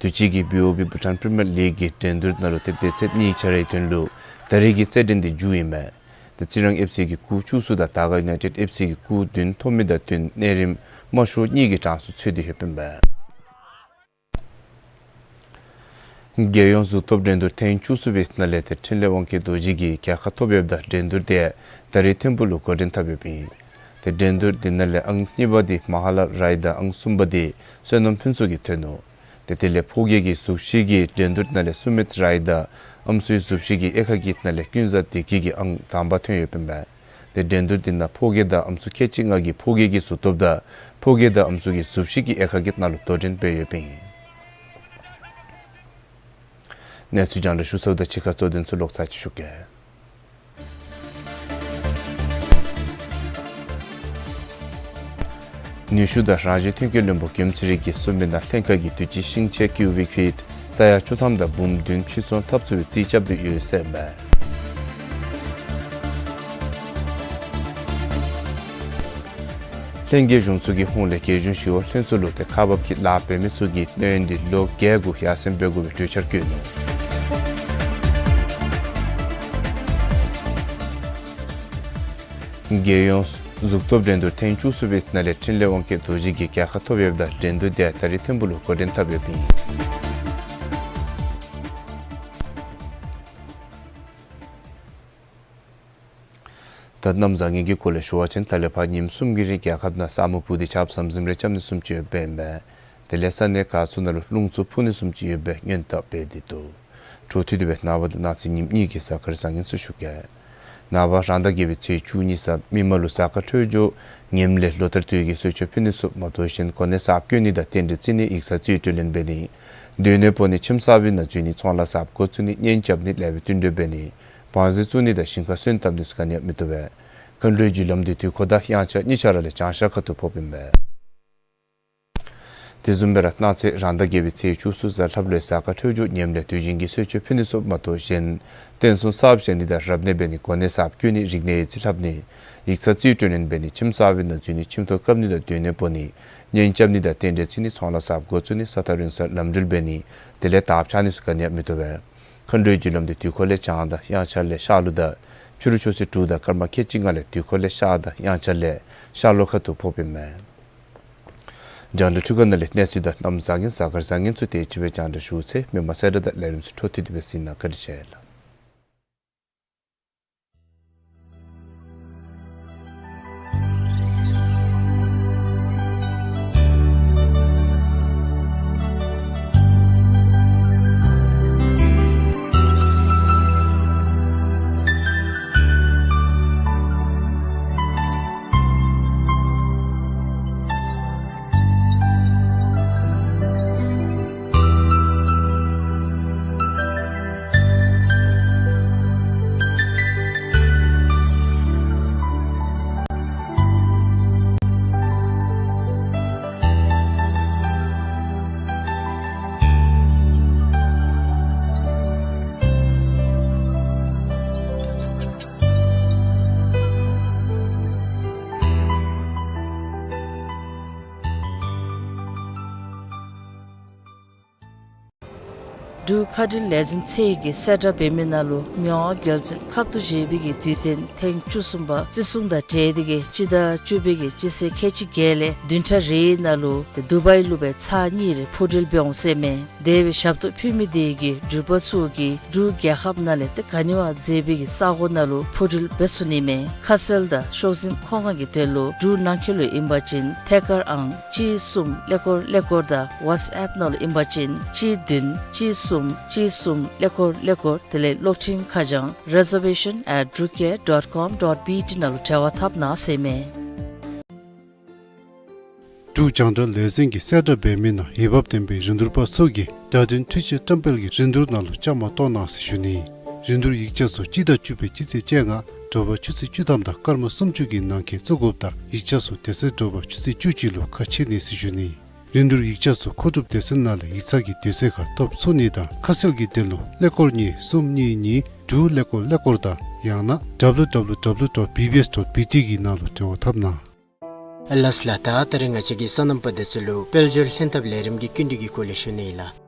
དུས་ཅི་གི་བི་ཨོ་བི་བྷུ་ཊཱན་པི་རི་མི་ཡར་ལིག་གི་འགྲན་བསྡུར་ནང་ལུ་ཏེ་དེ་ཚེས་གཉིས་ཆ་རའི་དོན་ལུ་ད་རེས་ཀྱི་རྩེད་འགྲན་འདི་མཇུག་ཨིན་མས། ཏེ་རྩི་རང་ཨེཕ་སི་གིས་སྐུགས་བཅུ་གསུམ་དང་དར་དཀར་ཡུ་ནའི་ཊེཌ་ཨེཕ་སི་གིས་སྐུགས་བདུན་ཐོབ་མི་དང་བསྟུན་གནས་རིམ་དམའ་ཤོས་གཉིས་ཀྱི་གྲངས་སུ་ཚུད་དེ་ཡོདཔ་ཨིན་མས། རྒྱལ་ཡོངས་གཟུགས་སྟོབས་འགྲན་བསྡུར་ཐེངས་བཅུ་གསུམ་པའི་ནང་ལས་ཏེ་འཕྲིན་ལས་དབང་སྐྱིད་རྡོ་རྗེ་གིས་རྒྱལ་ཁ་ཐོབ་ཡོདཔ་ད་འགྲན་བསྡུར་དེ་ད་རེས་ཐིམ་ཕུག་ལུ་འགོ་འདྲེན་འཐབ་ཡོདཔ་ཨིན། ཏེ་འགྲན་བསྡུར་འདི་ནང་ལས་ཨང་གཉིས་པ་འདི་མ་ཧཱ་ལ་རའི་དང་ཨང་གསུམ་པ་འདི་བསོད་ནམས་ཕུན་ཚོགས་ཀྱིས་ཐོན་ནུག། ཏེ་དེ་ལས་ཕོ་སྐྱེས་ཀྱི་གཟུགས་གཞི་གི་འགྲན་བསྡུར་ནང་ལས་སུ་མིད་རའི་དང་ཨམ་སྲུའི་གཟུགས་གཞི་གི་དབྱེ་ཁག་གི་ནང་ལས་ཀུན་བཟང་བདེ་སྐྱིད་ཀྱིས་ཨང་དང་པ་ཐོན་ཡོདཔ་ཨིན་པས། ཏེ་འགྲན་བསྡུར་འདི་ནང་ཕོ་སྐྱེས་དང་ཨམ་སྲུ་ཁལ་གཅིག་ལྔ་གི་ཕོ་སྐྱེས་ཀྱི་གཟུགས་སྟོབས་དང་ཕོ་སྐྱེས་དང་ཨམ་སྲུ་གི་གཟུགས་གཞི་གི་དབྱེ་ཁག་གི་ནང་ལུ་དོ་འགྲན་འབད་ཡོདཔ་ཨིན། གནས་ཚུལ་རྒྱང་བསྒྲགས་ཞུ་ཚརཝ་ད་ཕྱི་ཁ་གཙོ་དོན་ཚུ་ལོག་ཚར་ཅིག་ཞུ་གེ། ནུས་ཤུགས་དང་རང་བཞིན་ཐོན་སྐྱེད་བློན་པོ་རྒྱལམོ་ཚེ་རིང་གིས་གསུངས་མི་ནང་ལྷན་ཁག་གིས་དུས་ཅི་ཤིང་ཆས་ཀིའུ་ཝི་ཁིཊ་ས་ཡ་བཅུ་ཐམ་དང་འབུམ་བདུན་ཕྱིར་ཚོང་འཐབ་ཚུགས་པའི་རྩིས་རྐྱབ་སྟེ་ཡོད་ཟེར་ཨིན་མས། ལྷན་རྒྱས་གཞུང་ཚོགས་ཀྱི་ཧོངས་ལས་རྒྱལ་གཞུང་ཞི་གཡོག་ལྷན་ཚོགས་ལུ་ཏེ་ཁག་འབག་གི་ལཱ་འབད་མི་ཚུ་གིས་སྣོན་འདི་ལོ་བརྒྱད་དགུ་ཡར་སེང་འབད་དགོ་པའི་གྲོས་འཆར་བཀོད་ནུག། རྒྱལ་ཡོངས་གཟུགས་སྟོབས་འགྲན་བསྡུར་ཐེངས་བཅུ་གསུམ་པའི་ནང་ལས་འཕྲིན་ལས་དབང་སྐྱིད་རྡོ་རྗེ་གིས་རྒྱལ་ཁ་ཐོབ་ཡོདཔ་ད་འགྲན་བསྡུར་དེ་ད་རེས་ཐིམ་ཕུག་ལུ་འགོ་འདྲེན་འཐབ་ཡོདཔ་ཨིན། ད་གནམ་བཟང་ངན་གྱི་སྐོར་ལས་ཞུ་བ་ཅིན་ད་ལས་ཕར་ཉིནམ་གསུམ་གྱི་རིང་རྒྱལ་ཁབ་ནང་ས་སྨུག་སྤུབས་ཏེ་ཆརཔ་ཟམ་ཟིམ་རེ་རྐྱབ་ནི་བཟུམ་ཅིག་ཡོདཔ་ཨིན་པས། དེ་ལས་ས་གནས་ཁག་ཚུ་ནང་ལུ་རླུང་འཚུབ་འཕུ་ནི་བཟུམ་ཅིག་ཡོད་པའི་སྔོན་བརྡ་སྤེལ་ཏེ་འདུག། འཕྲོ་མཐུད་དེ་སྦེ་ནངས་པ་དང་གནངས་ཚེ་ཉིནམ་གཉིས་ཀྱི་གཟའ་སྐར་བཟང་ངན་ཚུ་ཞུ་གེ། ནངས་པ་རང་ཟླ་བརྒྱད་པའི་ཚེས་བཅུ་གཉིས་གཟའ་མིག་དམར་ལུ་གཟའ་སྐར་འཕྲོད་སྦྱོར་ངནམ་ལས་ལོ་ལྟར་དུས་ཀྱི་གསོལ་མཆོད་ཕུལ་ནི་སོགས་མ་གཏོགས་གཞན་གོ་གནས་གསརཔ་བསྐོ་ནི་དང་རྟེན་འབྲེལ་བརྩི་ནི་ཡིག་ཚང་རྩིས་སྤྲོད་ལེན་འབད་ནི་སྡོད་གནས་སྤོ་ནི་ཁྱིམ་གསར་པའི་ནང་འཛུལ་ནི་ཚོང་ལཱ་གསརཔ་འགོ་བཙུགས་ནི་གཉེན་རྐྱབ་ནི་ལེགས་པའི་བསྟུན་གྲོས་འབད་ནི་བང་རྩི་བཙུགས་ནི་དང་ཞིང་ཁ་སོན་བཏབ་ནི་ཚུ་ག་ནི་ཡང་མི་བཏུབ་པས། མཁའ་འགྲོའི་རྒྱུ་ལམ་འདི་དུས་འཁོར་དང་དབྱངས་འཆར་གཉིས་ཆ་ར་ལས་བྱང་ཤར་ཁ་ཐུག་ཕོགཔ་ཨིན་པས། དེ་བཟུམ་སྦེ་ར་གནངས་ཚེ་རང་ཟླ་བརྒྱད་པའི་ཚེས་བཅུ་གསུམ་གཟའ་ལྷགཔ་ལུ་གཟའ་སྐར་འཕྲོད་སྦྱོར་ངནམ་ལས་དུས་ཆེན་གྱི་གསོལ་མཆོད་ཕུལ་ནི་སོགས་མ་གཏོགས་གཞན་རྟེན་གསུམ་གསརཔ་བཞེངས་ནི་དང་རབ་གནས་འབད་ནི་གོ་གནས་གསརཔ་བསྐོ་ནི་རིག་གནས་ཡིག་རྩིས་ལྷབ་ནི་ཡིག་ཚང་རྩིས་སྤྲོད་ལེན་འབད་ནི་ཁྱིམ་གསར་པའི་ནང་འཛུལ་ནི་ཁྱིམ་ཐོག་བཀབ་ནི་དང་སྡོད་གནས་སྤོ་ནི་གཉེན་རྐྱབ་ནི་དང་རྟེན་འབྲེལ་བརྩི་ནི་ཚོང་ལཱ་གསརཔ་འགོ་བཙུགས་ནི་ས་ཐག་རིང་སར་ལམ་འགྲུལ་འབད་ནི་དེ་ལས་དར་འཕྱར་ནི་ཚུ་ག་ནི་ཡང་མི་བཏུབ་པས། མཁའ་འགྲོའི་རྒྱུ་ལམ་འདི་དུས་འཁོར་ལས་བྱང་དང་དབྱངས་འཆར་ལས་ཤར་ལུ་དང་ཕྱི་རུ་ཆུ་ཚོད་དྲུག་དང་སྐར་མ་ཁལ་གཅིག་ལྔ་ལས་དུས་འཁོར་ལས་ཤར་དང་དབྱངས་འཆར་ལས་ཤར་ལྷོ་ཁ་ཐུག་ཕོགཔ་ཨིན་མས། རྒྱང་བསྒྲགས་འཕྲུལ་ཁང་ནང་ལས་གནས་ཚུལ་དང་གནམ་བཟང་ངན་གཟའ་སྐར་བཟང་ངན་ཚུ་དེ་ཅིག་སྦེ་རྒྱང་བསྒྲགས་ཞུ་ཚར་ཡི། མི་མང་གསལ་བསྒྲགས་དང་ལས་རིམ་ཚུ་འཕྲོ་མཐུད་དེ་སྦེ་གཟིགས་གནང་། བཀའ་དྲིན་ཆེ་ལགས། འབྲུག་མཁའ་འགྲུལ་ལས་འཛིན་ཚད་ཀྱིས་གསལ་བསྒྲགས་འབད་མི་ནང་ལུ་མི་དབང་རྒྱལ་བཙུན་ཁབ་ཏུ་བཞེས་པའི་གི་དུས་སྟོན་ཐེངས་བཅུ་གསུམ་པ་བརྩི་སྲུང་དང་འབྲེལ་ཏེ་གིས་སྤྱི་ཟླ་བཅུ་པའི་གི་སྤྱི་ཚེས་ཁལ་གཅིག་བརྒྱད་ལས་བདུན་ཕྲག་རེའི་ནང་ལུ་དུ་བའི་ལུ་སྦེ་ཚར་གཉིས་རེ་འཕུར་འགྲུལ་འབད་འོང་ཟེར་མས། དེ་སྦེ་ཞབས་ཏོག་ཕུལ་མི་དེ་གིས་འགྲུལ་པ་ཚུ་གིས་འབྲུག་རྒྱལ་ཁབ་ནང་ལས་ཏེ་ག་ནི་བ་མཛེས་པའི་གི་ས་གོ་ནང་ལུ་འཕུར་འགྲུལ་འབད་ཚུགས་ནི་མས། ཁ་གསལ་དང་ཤོག་འཛིན་མཁོ་མངགས་ཀྱི་དོན་ལུ་འབྲུག་ནང་འཁོད་ལུ་ཨིན་པ་ཅིན་ཐད་ཀར་ཨང་གཅིག་གསུམ་ཀླད་ཀོར་ཀླད་ཀོར་དང་ཝཊསི་ཨེབ་ནང་ལུ་ཨིན་པ་ཅིན་གཅིག་བདུན་གཅིག་གསུམ་གཅིག་གསུམ་ཀླད་ཀོར་ཀླད་ཀོར། དེ་ལས་གློག་འཕྲིན་ཁ་བྱང་reservation at drukair dot com dot B T ནང་ལུ་འབྲེལ་བ་འཐབ་གནང་ཟེར་མས། འབྲུག་རྒྱང་བསྒྲགས་ལས་འཛིན་གྱིས་གསལ་བསྒྲགས་འབད་མི་ནང་འོས་འབབ་ལྡན་པའི་རིན་བསྡུར་པ་ཚུ་གིས་བརྡ་དོན་འཕྲུལ་ཆས་བཀྲམ་སྤེལ་གྱི་རིན་བསྡུར་ནང་ལུ་བཅའ་མར་གཏོགས་གནང་ཟེར་ཞུ་ནི། རིན་བསྡུར་ཡིག་ཆ་ཚུ་སྤྱི་ཟླ་བཅུ་པའི་སྤྱི་ཚེས་བཅོ་ལྔ་དྲོ་པ་ཆུ་ཚོད་བཅུ་ཐམ་དང་སྐར་མ་སུམ་ཅུ་གི་ནང་འཁོད་བཙུགས་དགོཔ་དང་ཡིག་ཆ་ཚུ་དེ་ཚེ་དྲོ་པ་ཆུ་ཚོད་བཅུ་གཅིག་ལུ་ཁ་ཕྱེ་ནི་ཟེར་ཞུ་ནི། རིན་བསྡུར་ཡིག་ཆ་ཚུ་མཁོ་སྒྲུབ་སྡེ་ཚན་ནང་ལས་ཡིག་ཚང་གི་དུས་ཚོད་ཁར་ཐོབ་ཚུགས་ནི་དང་ཁ་གསལ་གྱི་དོན་ལུ་ཀླད་ཀོར་གཉིས་གསུམ་གཉིས་གཉིས་དྲུག་ཀླད་ཀོར་ཀླད་ཀོར་དང་ཡང་ན་www dot bbs dot bt གི་ནང་ལུ་འབྲེལ་བ་འཐབ་གནང་། ལགས་ལགས། ད་ད་རེས་ང་བཅས་ཀྱིས་སོ་ནམ་པ་འདི་ཚུ་ལུ་དཔལ་འབྱོར་ལྷན་ཐབས་ལས་རིམ་གྱི་སྐྱིན་འགྲུལ་གྱི་སྐོར་ལས་ཞུ་ནི་ཨིན་ལགས།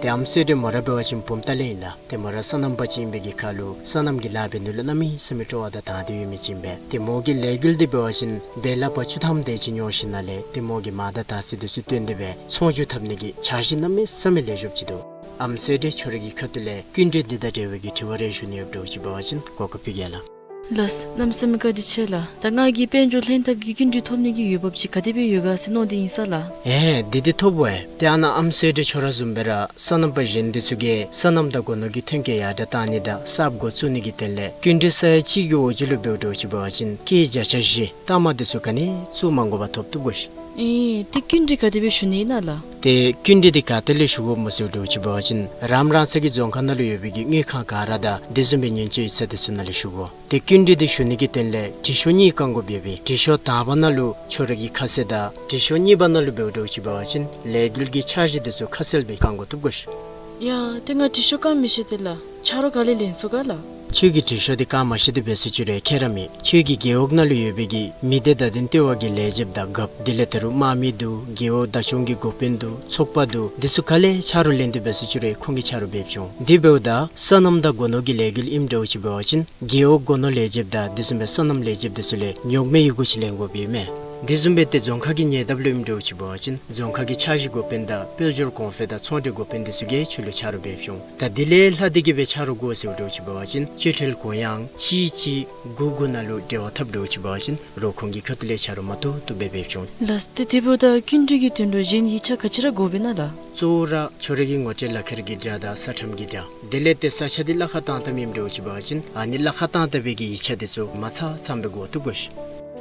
ཏེ་ཨམ་སྲུ་འདི་མོ་ར་འབད་བ་ཅིན་བུམ་ཏ་ལས་ཨིན་ལགས། ཏེ་མོ་ར་སོ་ནམ་པ་ཅིག་ཨིན་པའི་གི་ཁར་ལུ་སོ་ནམ་གྱི་ལཱ་འབད་ནི་ལུ་གནམ་མེད་ས་མེད་སྤྲོ་བ་དང་དང་འདོད་ཡོད་མི་ཅིག་ཨིན་པས། ཏེ་མོ་གི་ལས་འགུལ་འདི་འབད་བ་ཅིན་སྦེ་ལགཔ་བཅུ་ཐམ་དེ་ཅིག་ཉོ་ཞིནམ་ལས་ཏེ་མོ་གིས་མར་དང་དར་ཚི་འདི་ཚུ་བཏོན་ཏེ་སྦེ་ཚོང་བསྒྱུར་འཐབ་ནི་གི་འཆར་གཞི་གནམ་མེད་ས་མེད་ལེགས་ཤོམ་ཅིག་འདུག། ཨམ་སྲུ་འདི་ཁྱོད་རའི་གི་ཁ་ཐུག་ལས་སྐྱིན་འགྲུལ་འདི་དང་འབྲེལ་བའི་གི་དྲི་བ་རེ་ཞུ་ནི་ཡོདཔ་འདྲཝ་ཅིག་འབད་བ་ཅིན་གོ་སྐབས་ཕུལ་གེ་ལགས། ལགས། གནམ་མེད་ས་མེད་བཀའ་དྲིན་ཆེ་ལགས། ད་ང་གིས་དཔལ་འབྱོར་ལྷན་ཐབས་ཀྱི་སྐྱིན་འགྲུལ་ཐོབ་ནི་གི་འོས་འབབ་ཅིག་ག་དེ་སྦེ་ཡོད་ག་ཟེར་མནོ་སྟེ་ཨིན་ས་ལགས། ཨེ་འདི་འདི་ཐོབ་འོང་། ཏེ་ཨ་ནཱ་ཨམ་སྲུ་འདི་ཁྱོད་ར་བཟུམ་སྦེ་ར་སོ་ནམ་པ་གཞན་འདི་ཚུ་གིས་སོ་ནམ་དང་སྒོ་ནོར་གྱི་ཐོན་སྐྱེད་ཡར་དྲགས་གཏང་ནི་དང་གསརཔ་འགོ་བཙུགས་ནི་གི་དོན་ལས་སྐྱིན་འགྲུལ་ས་ཡ་གཅིག་གི་འོག་ཅིག་ལུ་འབདཝ་འདྲཝ་ཅིག་འབད་བ་ཅིན་སྐྱེད་བརྒྱ་ཆ་བཞི་ལྟག་མ་འདི་ཚུ་ག་ནི་བཙུགས་མ་དགོ་པར་ཐོབ་བཏུབ་གོ་ཤིག། ཨེ་ཏེ་སྐྱིན་འགྲུལ་ག་དེ་སྦེ་ཞུ་ནི་ཨིན་ན་ལགས། ཏེ་སྐྱིན་འགྲུལ་འདི་ག་ཏེ་ལས་ཞུ་དགོཔ་སྨོ་ཟེརཝ་འདྲཝ་ཅིག་འབད་བ་ཅིན་རང་རང་སོའི་གི་རྫོང་ཁག་ནང་ལུ་ཡོད་པའི་གི་དངུལ་ཁང་ག་ར་དང་དེ་བཟུམ་སྦེ་ཉེན་བཅོལ་ཡིག་ཚང་འདི་ཚུ་ནང་ལས་ཞུ་དགོ། ཏེ་སྐྱིན་འགྲུལ་འདི་ཞུ་ནི་གི་དོན་ལས་དྲི་ཤོག་གཉིས་བཀང་དགོཔ་ཡོད་པས། དྲི་ཤོག་དང་པ་ནང་ལུ་ཁྱོད་རའི་གི་ཁ་གསལ་དང་དྲི་ཤོག་གཉིས་པ་ནང་ལུ་འབདཝ་འདྲཝ་ཅིག་འབད་བ་ཅིན་ལས་འགུལ་གྱི་འཆར་གཞི་འདི་ཚུ་ཁ་གསལ་སྦེ་བཀང་དགོ་བཏུབ་གོ་ཤིག། ཡ་ཏེ་ང་དྲི་ཤོག་བཀང་མི་ཤེས་ཏེ་ལགས། ཆ་རོགས་ག་ལས་ལེན་ཚུགས་ག་ལགས། ཁྱོད་ཀྱིས་དྲི་ཤོག་འདི་བཀང་མ་ཤེས་ཏེ་འབད་སོང་ཅི་རུང་ཁྱད་ར་མེད། ཁྱོད་ཀྱིས་རྒེད་འོག་ནང་ལུ་ཡོད་པའི་གི་མི་སྡེ་བརྡ་དོན་ལྟེ་བ་གི་ལས་བྱེདཔ་དང་རྒཔོ་དེ་ལས་ད་རུང་དམག་མི་འདུག། རྒེད་འོག་བདག་སྐྱོང་གི་འགོ་དཔོན་འདུག། ཚོགས་པ་འདུག། འདི་ཚུ་ག་ལས་ཆ་རོགས་ལེན་ཏེ་འབད་སོང་ཅི་རུང་ཁོང་གིས་ཆ་རོགས་འབད་བྱུང་། དེ་འབདཝ་ད་སོ་ནམ་དང་སྒོ་ནོར་གྱི་ལས་འགུལ་ཨིནམ་འདྲཝ་ཅིག་འབད་བ་ཅིན་རྒེད་འོག་སྒོ་ནོར་ལས་བྱེདཔ་དང་དེ་བཟུམ་སྦེ་སོ་ནམ་ལས་བྱེདཔ་འདི་ཚུ་ལས་ཉོག་མེད་ཡི་གུ་ཅིག་ལེན་དགོཔ་ཨིན་མས། དེ་བཟུམ་སྦེ་ཏེ་རྫོང་ཁག་གི་ཉེ་འདབས་ལུ་ཨིནམ་འདྲཝ་ཅིག་འབད་བ་ཅིན་རྫོང་ཁག་གི་འཆར་གཞི་འགོ་དཔོན་དང་དཔལ་འབྱོར་གོང་འཕེལ་དང་ཚོང་འབྲེལ་འགོ་དཔོན་འདི་ཚུ་གིས་ཁྱོད་ལུ་ཆ་རོགས་འབད་བྱུང་། ད་དེ་ལས་ལྷག་སྟེ་གི་སྦེ་ཆ་རོགས་དགོ་ཟེརཝ་འདྲཝ་ཅིག་འབད་བ་ཅིན་སྤྱི་འབྲེལ་གོ་ཡངས་གཅིག་གཅིག་དགུ་དགུ་ནང་ལུ་འབྲེལ་བ་འཐབ་འདྲཝ་ཅིག་འབད་བ་ཅིན་རོགས་ཁོང་གི་ཁ་ཐུག་ལས་ཆ་རོགས་མ་ཐུབ་ཐུབ་སྦེ་འབད་བྱུང་། ལགས། ཏེ་དེ་འབདཝ་ད་སྐྱིན་འགྲུལ་གྱི་དོན་ལུ་གཞན་ཡིག་ཆ་ག་ཅི་ར་དགོཔ་ཨིན་ན་ལགས། གཙོ་བོ་ར་ཁྱོད་རའི་གི་ངོ་སྤྲོད་ལག་ཁྱེར་གྱི་འདྲ་དང་ས་ཁྲམ་གྱི་འདྲ། དེ་ལས་ཏེ་ས་ཆ་འདི་གླ་ཁར་བཏང་བཏངམ་ཨིནམ་འདྲཝ་ཅིག་འབད་བ་ཅིན་ཨ་ནི་གླ་ཁར་བཏང་བཏང་བའི་གི་ཡིག་ཆ་འདི་ཚུ་མ་ཚང་ཚངམ་སྦེ་དགོ་བཏུབ་གོ་ཤིག།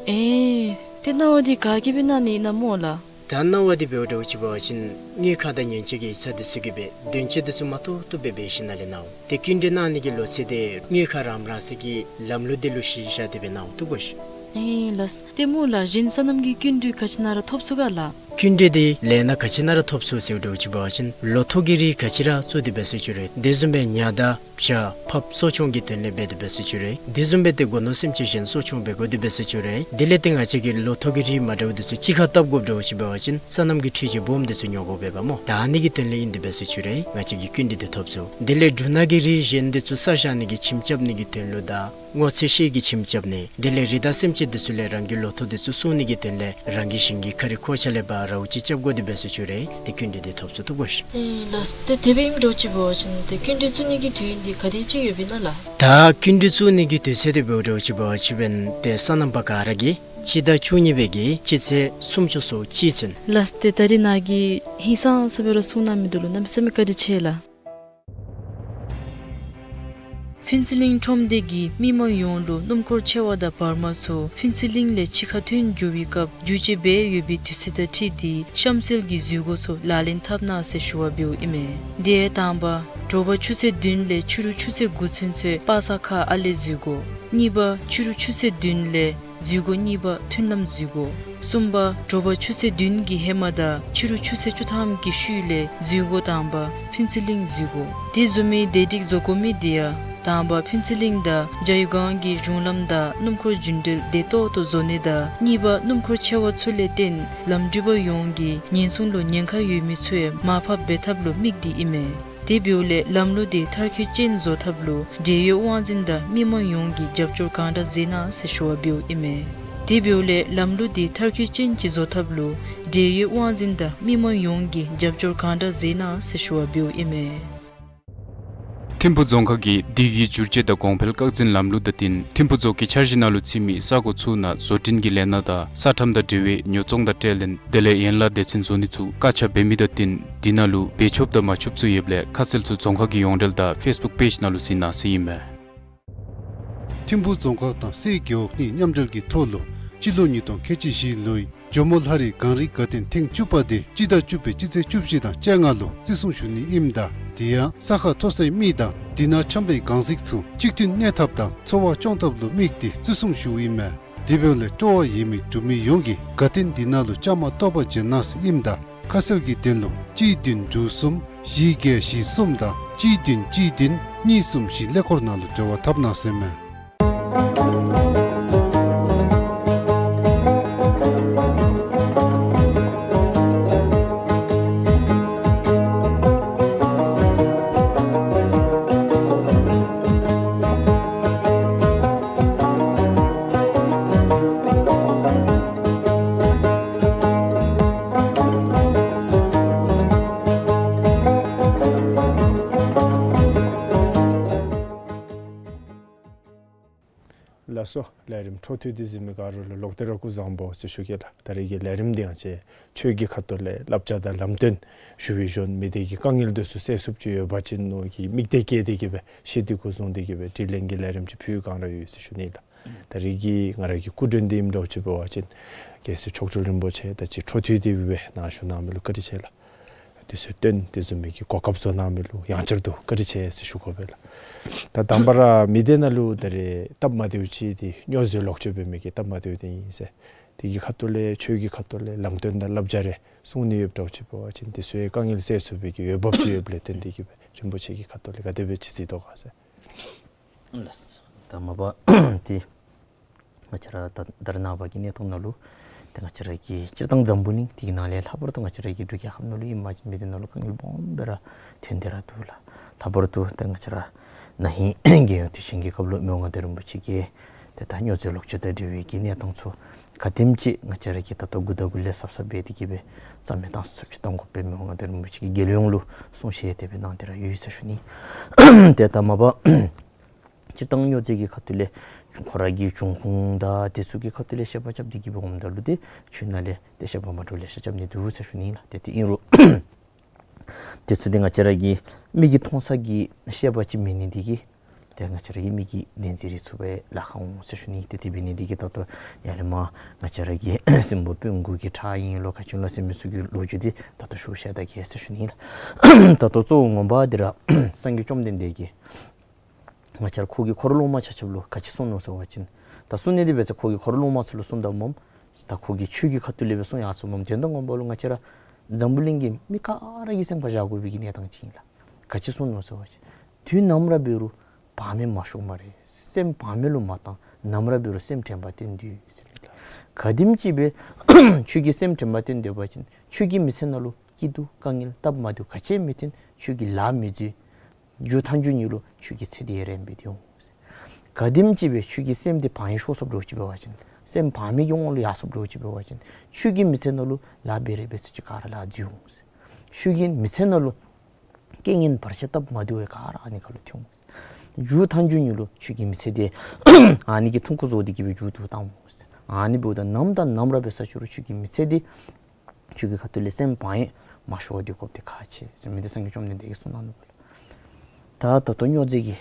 ཨེ་ཏེ་གནང་བ་འདི་ག་གིས་སྦེ་གནང་ནི་ཨིན་ན་སྨོ་ལགས། ད་གནང་བ་འདི་འབདཝ་འདྲཝ་ཅིག་འབད་བ་ཅིན་དངུལ་ཁང་དང་ཉེན་བཅོལ་གྱི་ཡིག་ཚང་འདི་ཚུ་གིས་སྦེ་དོན་གཅོད་འདི་ཚུ་མ་ཐུབ་ཐུབ་སྦེ་འབད་ཞིནམ་ལས་གནང་འོང་། ཏེ་སྐྱིན་འགྲུལ་གནང་ནི་གི་ལོ་ཚད་འདི་དངུལ་ཁང་རང་རང་སོའི་གི་ལམ་ལུགས་འདི་ལུ་གཞི་བཞག་སྟེ་སྦེ་གནང་འོང་བཏུབ་གོ་ཤིག། ཨེ་ལགས། ཏེ་སྨོ་ལགས་གཞན་སོ་ནམ་གྱི་སྐྱིན་འགྲུལ་ག་ཅི་ནང་ར་ཐོབ་ཚུགས་ག་ལགས། སྐྱིན་འགྲུལ་འདི་ལས་སྣ་ག་ཅི་ནང་ར་ཐོབ་ཚུགས་ཟེརཝ་འདྲཝ་ཅིག་འབད་བ་ཅིན་ལོ་ཐོག་གི་རིགས་ག་ཅི་ར་བཙུགས་ཏེ་འབད་སོང་ཅི་རུང་དེ་བཟུམ་སྦེ་ཉ་དང་བྱ་ཕགཔ་གསོ་སྐྱོང་གི་དོན་ལས་འབད་དེ་འབད་སོང་ཅི་རུང་དེ་བཟུམ་སྦེ་ཏེ་སྒོ་ནོར་སེམས་ཅན་གཞན་གསོ་སྐྱོང་འབད་དགོ་དེ་འབད་སོང་ཅི་རུང་དེ་ལས་ཏེ་ང་བཅས་ཀྱིས་ལོ་ཐོག་གི་རིགས་མ་འདྲཝ་འདི་ཚུ་གཅིག་ཁར་བཏབ་དགོཔ་འདྲཝ་ཅིག་འབད་བ་ཅིན་སོ་ནམ་གྱི་འཕྲུལ་ཆས་སྦོམ་འདི་ཚུ་ཉོ་དགོཔ་འབདཝ་སྨོ། ད་ཨ་ནི་གི་དོན་ལས་ཨིན་དེ་འབད་སོང་ཅི་རུང་ང་བཅས་ཀྱིས་སྐྱིན་འགྲུལ་འདི་ཐོབ་ཚུགས། དེ་ལས་འབྲུ་སྣ་གི་རིགས་གཞན་འདི་ཚུ་ས་བཞག་ནི་གི་ཁྱིམ་རྐྱབ་ནི་གི་དོན་ལུ་དང་སྔོ་ཚལ་ཤེལ་གྱི་ཁྱིམ་རྐྱབ་ནི། དེ་ལས་རི་དྭགས་སེམས་ཅན་འདི་ཚུ་ལས་རང་གི་ལོ་ཐོག་འདི་ཚུ་སྲུང་ནི་གི་དོན་ལས་རང་གི་ཞིང་གི་ཁ་རི་ཁོག་ཆ་ལས་ཕར་ ར་བ་ཅིག་རྐྱབ་དགོ་དེ་འབད་ས་ཅིག་རུང་ཏེ་སྐྱིན་འགྲུལ་འདི་ཐོབ་ཚུགས་ཐོབ་དགོ་ཤིག། ཨེ་ལགས་སོ། ཏེ་དེ་སྦེ་ཨིནམ་འདྲཝ་ཅིག་འབད་བ་ཅིན་ཏེ་སྐྱིན་འགྲུལ་བཙུགས་ནི་གི་དུས་ཡུན་འདི་ག་དེ་ཅིག་ཡོདཔ་ཨིན་ན་ལགས། ད་སྐྱིན་འགྲུལ་བཙུགས་ནི་གི་དུས་ཚོད་འདི་འབདཝ་འདྲཝ་ཅིག་འབད་བ་ཅིན་ཏེ་སོ་ནམ་པ་ག་ར་གིས་སྤྱི་ཟླ་བཅུ་གཉིས་པའི་གི་སྤྱི་ཚེས་སུམ་ཅུ་སོ་གཅིག་ཚུན། ལགས་སོ། ཏེ་ད་རིས་ནཱ་གིས་ཧིང་སངས་ས་སྦེ་ར་གསུང་གནང་མི་འདི་ལུ་གནམ་མེད་ས་མེད་བཀའ་དྲིན་ཆེ་ལགས། ཕུན་ཚོགས་གླིང་ཁྲོམ་སྡེ་གིས་མི་མང་ཡོངས་ལུ་སྣུམ་འཁོར་ཆེ་བ་དང་བར་མ་ཚུ་ཕུན་ཚོགས་གླིང་ལས་ཕྱི་ཁར་ཐོན་འགྱོ་བའི་སྐབས་བསྒྱུར་བཅོས་འབད་ཡོད་པའི་དུས་ཚོད་དང་འཁྲིལ་ཏེ་གཤམ་གསལ་གྱི་འཛུལ་སྒོ་ཚུ་ལག་ལེན་འཐབ་གནང་ཟེར་ཞུ་བ་འབདཝ་ཨིན་མས། དེ་ཡང་དང་པ་དྲོ་པ་ཆུ་ཚོད་བདུན་ལས་ཕྱི་རུ་ཆུ་ཚོད་དགུ་ཚུན་ཚོད་པ་སངས་ཁ་ཨ་ལས་འཛུལ་སྒོ། གཉིས་པ་ཕྱི་རུ་ཆུ་ཚོད་བདུན་ལས་འཛུལ་སྒོ་གཉིས་པ་མཐུན་ལམ་འཛུལ་སྒོ། གསུམ་པ་དྲོ་པ་ཆུ་ཚོད་བདུན་གྱི་ཧེ་མ་དང་ཕྱི་རུ་ཆུ་ཚོད་བཅུ་ཐམ་གྱི་ཤུལ་ལས་འཛུལ་སྒོ་དང་པ་ཕུན་ཚོགས་གླིང་འཛུལ་སྒོ། དེ་བཟུམ་མའི་བདེ་སྒྲིག་བཟོ་དགོ་མི་དེ་ཡང་དང་པ་ཕུན་ཚོགས་གླིང་དང་ཇ་ཡུ་སྒང་གི་གཞུང་ལམ་དང་སྣུམ་འཁོར་རྒྱུན་འགྲུལ་བདེ་ཏོག་ཏོ་བཟོ་ནི་དང་གཉིས་པ་སྣུམ་འཁོར་ཆེ་བ་ཚུ་ལས་བརྟེན་ལམ་འགྲུལ་པ་ཡོངས་ཀྱི་ཉེན་སྲུང་ལུ་ཉེན་ཁ་ཡོད་མི་ཚུ་ཡང་མར་ཕབ་འབད་ཐབས་ལུ་དམིགས་ཏེ་ཨིན་མས། དེ་འབདཝ་ལས་ལམ་ལུགས་དེ་མཐར་འཁྱོལ་ཅན་བཟོ་ཐབས་ལུ་འབྲེལ་ཡོད་དབང་འཛིན་དང་མི་མང་ཡོངས་ཀྱིས་རྒྱབ་སྐྱོར་གང་དྲག་མཛད་གནང་ཟེར་ཞུ་བ་འབདཝ་ཨིན་མས། དེ་འབདཝ་ལས་ལམ་ལུགས་དེ་མཐར་འཁྱོལ་ཅན་ཅིག་བཟོ་ཐབས་ལུ་འབྲེལ་ཡོད་དབང་འཛིན་དང་མི་མང་ཡོངས་ཀྱིས་རྒྱབ་སྐྱོར་གང་དྲག་མཛད་གནང་ཟེར་ཞུ་བ་འབདཝ་ཨིན་མས། ཐིམ་ཕུག་རྫོང་ཁག་གིས་དུས་ཀྱི་བསྒྱུར་བཅོས་དང་གོང་འཕེལ་སྐར་འཛིན་ལམ་ལུགས་དང་བསྟུན་ཐིམ་ཕུག་རྫོང་གི་འཆར་གཞི་ནང་ལུ་ཚུད་མི་ས་གོ་ཚུ་ནང་བཟོ་སྐྲུན་གྱི་ལས་སྣ་དང་ས་ཁྲམ་དང་འབྲེལ་བའི་ཉོ་ཚོང་དང་ཁྲལ་ལེན་དེ་ལས་ཡན་ལག་སྡེ་ཚན་བཟོ་ནི་ཚུ་བཀག་ཆ་འབད་མི་དང་བསྟུན་དེ་ནང་ལུ་འབད་ཆོགཔ་དང་མ་ཆོགཔ་ཚུ་ཡོདཔ་ལས་ཁ་གསལ་ཚུ་རྫོང་ཁག་གི་ཡོངས་འབྲེལ་དང་ཕེསི་བུཀ་པེཇ་ནང་ལུ་གཟིགས་གནང་ཟེར་ཨིན་མས། ཐིམ་ཕུག་རྫོང་ཁག་དང་སའི་རྒེད་འོག་གཉིས་མཉམ་འབྲེལ་གྱི་ཐོག་ལུ་སྤྱི་ལོ་ཉིས་སྟོང་ཁལ་གཅིག་བཞི་ལོའི་ཇོ་མོ་ལྷ་རི་གངས་རི་དགའ་སྟོན་ཐེངས་བཅུ་པ་དེ་སྤྱི་ཟླ་བཅུ་པའི་སྤྱི་ཚེས་བཅུ་བཞི་དང་བཅོ་ལྔ་ལུ་བརྩི་སྲུང་ཞུ་ནི་ཨིནམ་ད་དེ་ཡང་ས་ཁ་མཐོ་སའི་མི་དང་དེ་ནང་འཁྱམས་པའི་གངས་རྫིག་ཚུ་གཅིག་མཐུན་གནས་ཐབས་དང་འཚོ་བ་སྐྱོང་ཐབས་ལུ་དམིགས་ཏེ་བརྩི་སྲུང་ཞུཝ་ཨིན་མས། དེ་འབདཝ་ལས་སྤྲོ་བ་ཡོད་མི་འབྲུག་མི་ཡོངས་ཀྱིས་དགའ་སྟོན་དེ་ནང་ལུ་བཅའ་མར་གཏོགས་པ་བྱོན་གནང་ཟེར་ཨིནམ་ད་ཁ་གསལ་གྱི་དོན་ལུ་གཅིག་བདུན་དྲུག་གསུམ་བཞི་བརྒྱད་བཞི་གསུམ་དང་གཅིག་བདུན་གཅིག་བདུན་གཉིས་གསུམ་བཞི་ཀླད་ཀོར་ནང་ལུ་འབྲེལ་བ་འཐབ་གནང་ཟེར་ཨིན་མས། ལགས་སོ། ལས་རིམ་འཕྲོ་མཐུད་དེ་གཟིགས་མི་ག་ར་ལུ་ལོག་སྟེ་ར་སྐུ་གཟུགས་བཟང་པོ་ཟེར་ཞུ་གེ་ལགས། ད་རིས་ཀྱི་ལས་རིམ་འདི་ཡང་ཅིག་ཆོས་ཀྱི་ཁ་ཐུག་ལས་བསླབ་བྱ་དང་ལམ་སྟོན་ཞུ་བའི་གཞོན་མི་སྡེ་གི་དཀའ་ངལ་དེ་ཚུ་སེལ་ཚུགསཔ་ཅིག་ཡོད་པ་ཅིན་མནོ་གི་དམིགས་གཏད་བསྐྱེད་དེ་གི་སྦེ་ཤེས་འདོད་སྐུ་གཟུགས་འདི་གི་སྦེ་དྲི་ལན་གྱི་ལས་རིམ་ཅིག་ཕུལ་གང་ར་ཡོད་ཟེར་ཞུ་ནི་ལགས། ད་རིས་ཀྱི་ང་ར་གི་སྐུ་མགྲོན་འདི་ཨིནམ་འདྲཝ་ཅིག་འབད་བ་ཅིན་རྒྱལ་སྲས་མཆོག་སྤྲུལ་རིན་པོ་ཆེ་དང་ཅིག་འཕྲོ་མཐུད་དེ་སྦེ་ནཱ་བཞུགས་གནང་མི་ལུ་བཀའ་དྲིན་ཆེ་ལགས། དུས་ཚོད་བཏོན་དེ་བཟུམ་མའི་གི་གོ་སྐབས་བཟོ་གནང་མི་ལུ་ཡང་བསྐྱར་དུ་བཀའ་དྲིན་ཆེ་ཟེར་ཞུ་དགོ་པས་ལགས། ད་དང་པ་ར་མི་སྡེ་ནང་ལུ་ད་རེས་སྟབས་མ་བདེཝ་ཅིག་དེ་སྨྱོ་རྫས་ལོག་སྤྱོད་འབད་མི་གི་སྟབས་མ་བདེཝ་དེ་ཨིན་ཟེར། དེ་གི་ཁ་ཐུག་ལས་ཆོས་ཀྱི་ཁ་ཐུག་ལས་ལམ་སྟོན་དང་བསླབ་བྱ་རེ་གསུང་ནི་ཡོདཔ་འདྲཝ་ཅིག་འབད་བ་ཅིན་དེ་ཚུ་ཡང་དཀའ་ངལ་སེལ་ཚུགས་པའི་གི་འོས་འབབ་ཅིག་ཡོདཔ་ལས་བརྟེན་དེ་གི་སྦེ་རིན་པོ་ཆེ་གི་ཁ་ཐུག་ལས་ག་དེ་སྦེ་ཅིག་གཟིགས་དོ་ག་ཟེར། ལགས། ད་མ་པ་ཏེ་ང་བཅས་ར་ད་ད་རེས་ནངས་པ་གི་གནས་སྟངས་ནང་ལུ་ཏེ་ང་བཅས་ར་གི་སྤྱིར་བཏང་འཛམ་བུ་གླིང་འདི་གི་ནང་ལས་ལྷག་པར་དུ་ང་བཅས་ར་གི་འབྲུག་རྒྱལ་ཁབ་ནང་ལུ་ཨིན་པ་ཅིན་མི་སྡེ་ནང་ལུ་དཀའ་ངལ་སྦོམ་སྦེ་ར་ཐོན་ཏེ་ར་འདུག་ལགས། ལྷག་པར་དུ་ཏེ་ང་བཅས་ར་ན་ཧིང་རྒྱལ་ཡོངས་དུས་ཆེན་གྱི་སྐབས་ལུ་མི་དབང་མངའ་བདག་རིན་པོ་ཆེ་གིས་ཏེ་ད་སྨྱོ་རྫས་ལོག་སྤྱོད་དང་འབྲེལ་བའི་གི་གནས་སྟངས་ཚུ་ག་དེམ་ཅིག་ང་བཅས་ར་གིས་ད་ལྟོ་འགོ་དང་འགོ་ལས་གཟབ་གཟབ་འབད་དེ་གི་སྦེ་རྩ་མེད་བཏང་ཚུགསཔ་ཅིག་བཏང་དགོ་པའི་མི་དབང་མངའ་བདག་རིན་པོ་ཆེ་གིས་རྒྱལ་ཡོངས་ལུ་གསུང་བཤད་དེ་སྦེ་གནང་སྟེ་ར་ཡོད་ཟེར་ཞུ་ནི། ཏེ་ད་མ་པ་སྤྱིར་བཏང་སྨྱོ་རྫས་ཀྱི་ཁ་ཐུག་ལས་ཁོ་ར་གི་འབྱུང་ཁུངས་དང་དེ་ཚུ་གི་ཁ་ཐུག་ལས་བཤད་པ་རྐྱབ་སྟེ་གི་སྦེ་འོངམ་ད་ལུ་ཏེ་ཆོས་ནང་ལས་ཏེ་བཤད་པ་མ་འདྲཝ་ལེ་ཤ་རྐྱབ་ནི་འདུག་ཟེར་ཞུ་ནི་ལགས། ཏེ་དེ་ཨིན་རུང་དེ་ཚུ་ཏེ་ང་བཅས་ར་གི་མིག་གིས་མཐོང་ས་གི་བཤད་པ་ཅིག་མེད་ནི་དེ་གིས་ཏེ་ང་བཅས་ར་གི་མིག་གིས་བདེན་འཛིན་རེ་ཚུགས་པའི་ལཱ་ཁག་འོང་ཟེར་ཞུ་ནི། ཏེ་དེ་འབད་ནི་དེ་གིས་ད་ལྟོ་ཡར་ལས་མར་ང་བཅས་ར་གི་སྲིན་པོ་སྤུན་དགུ་གི་ཁྲག་ཨིན་ལོ་ག་ཅི་ལོ་ཟེར་མི་ཚུ་གི་ལོ་རྒྱུས་འདི་ད་ལྟོ་ཞུ་བཤད་ད་གེ་ཟེར་ཞུ་ནི་ལགས། ད་ལྟོ་གཙོ་བོ་ངོ་མ་འདི་ར་སངས་རྒྱས་བཅོམ་ལྡན་འདས་ཀྱིས་ང་བཅས་ར་ཁོ་གི་འཁོར་སློབ་མ་ཆ་ཁྱབ་ལུ་ག་ཅི་གསུངས་ནུག་ཟེར་བ་ཅིན་ད་གསུང་ནི་འདི་འབད་ས་ཁོ་གི་འཁོར་སློབ་མ་ཚུ་ལུ་གསུངམ་ད་སྨོ། ད་ཁོ་གིས་ཆོས་ཀྱི་ཁ་ཐུག་ལས་སྦེ་གསུང་ཡར་སོ་སྨོ། དོན་དག་ངོ་མ་ལུ་ང་བཅས་ར་འཛམ་བུ་གླིང་གི་མི་ག་ར་གི་སེམས་ཁར་བཞག་དགོ་པའི་གི་གནས་སྟངས་ཅིག་ཨིན་ལགས། ག་ཅི་གསུངས་ནུག་ཟེར་བ་ཅིན་དུས་ནམ་ར་འབད་རུང་བག་མེད་མ་ཤོར་སྨ་རེ། སེམས་བག་མེད་ལུ་མ་བཏང་། ནམ་ར་འབད་རུང་སེམས་དྲན་པ་བསྟེན་སྡོད་ཟེར་ཨིན་ལགས། ག་དེམ་ཅིག་སྦེ་ཁྱོད་ཀྱིས་སེམས་དྲན་པ་བསྟེན་སྡོད་པ་ཅིན་ཁྱོད་ཀྱི་མི་ཚེ་ནང་ལུ་སྐྱིད་སྡུག་དཀའ་ངལ་སྟབས་མ་བདེཝ་ག་ཅི་ཡང་མི་ཐོན། ཁྱོད་ཀྱིས་ལཱ་མི་འཛོལ། མཇུག་མཐའ་མཇུག་ནི་ལུ་ཁྱོད་ཀྱི་ཚེ་འདི་ཡང་རིངམོ་སྦེ་འདི་འོང་། ག་དེམ་ཅིག་སྦེ་ཁྱོད་ཀྱི་སེམས་འདི་བག་ཡངས་ཤོར་སོཔ་འདྲཝ་ཅིག་འབད་བ་ཅིན་ སེམས་བག་མེད་ཀྱི་དབང་ལུ་ཡར་སོངམ་འདྲཝ་ཅིག་འབད་བ་ཅིན་ཆོས་ཀྱི་མི་ཚེ་ནང་ལུ་ལཱ་འབད་རེ་འབད་ས་ཅིག་ག་ར་ལཱ་འཛོལ་འོང་ཟེར། ཆོས་ཀྱི་མི་ཚེ་ནང་ལུ་རྐྱེན་ངན་བར་ཆད་སྟབས་མ་བདེཝ་ག་ར་ཨ་ནི་ཁར་ལུ་ཐོན་འོང་ཟེར། མཇུག་མཐའ་མཇུག་ནི་ལུ་ཆོས་ཀྱི་མི་ཚེ་འདི་ཨ་ནི་གིས་ཐུང་ཀུ་བཟོ་སྟེ་གི་སྦེ་མཇུག་བསྡུ་བཏང་འོང་ཟེར། ཨ་ནི་འབདཝ་ད་ནམ་དང་ནམ་ར་འབད་ས་ཅིག་རུང་ཆོས་ཀྱི་མི་ཚེ་འདི་ཆོས་ཀྱི་ཁ་ཐུག་ལས་སེམས་བག་ཡངས་མ་ཤོར་བར་སྡོད་དགོཔ་འདི་ཁག་ཆེ་ཟེར་མི་འདི་སངས་རྒྱས་བཅོམ་ལྡན་འདས་ཀྱིས་གསུངས་གནང་ནུག་པ་ལགས། ད་ད་ལྟོ་སྨྱོ་རྫས་ཀྱི་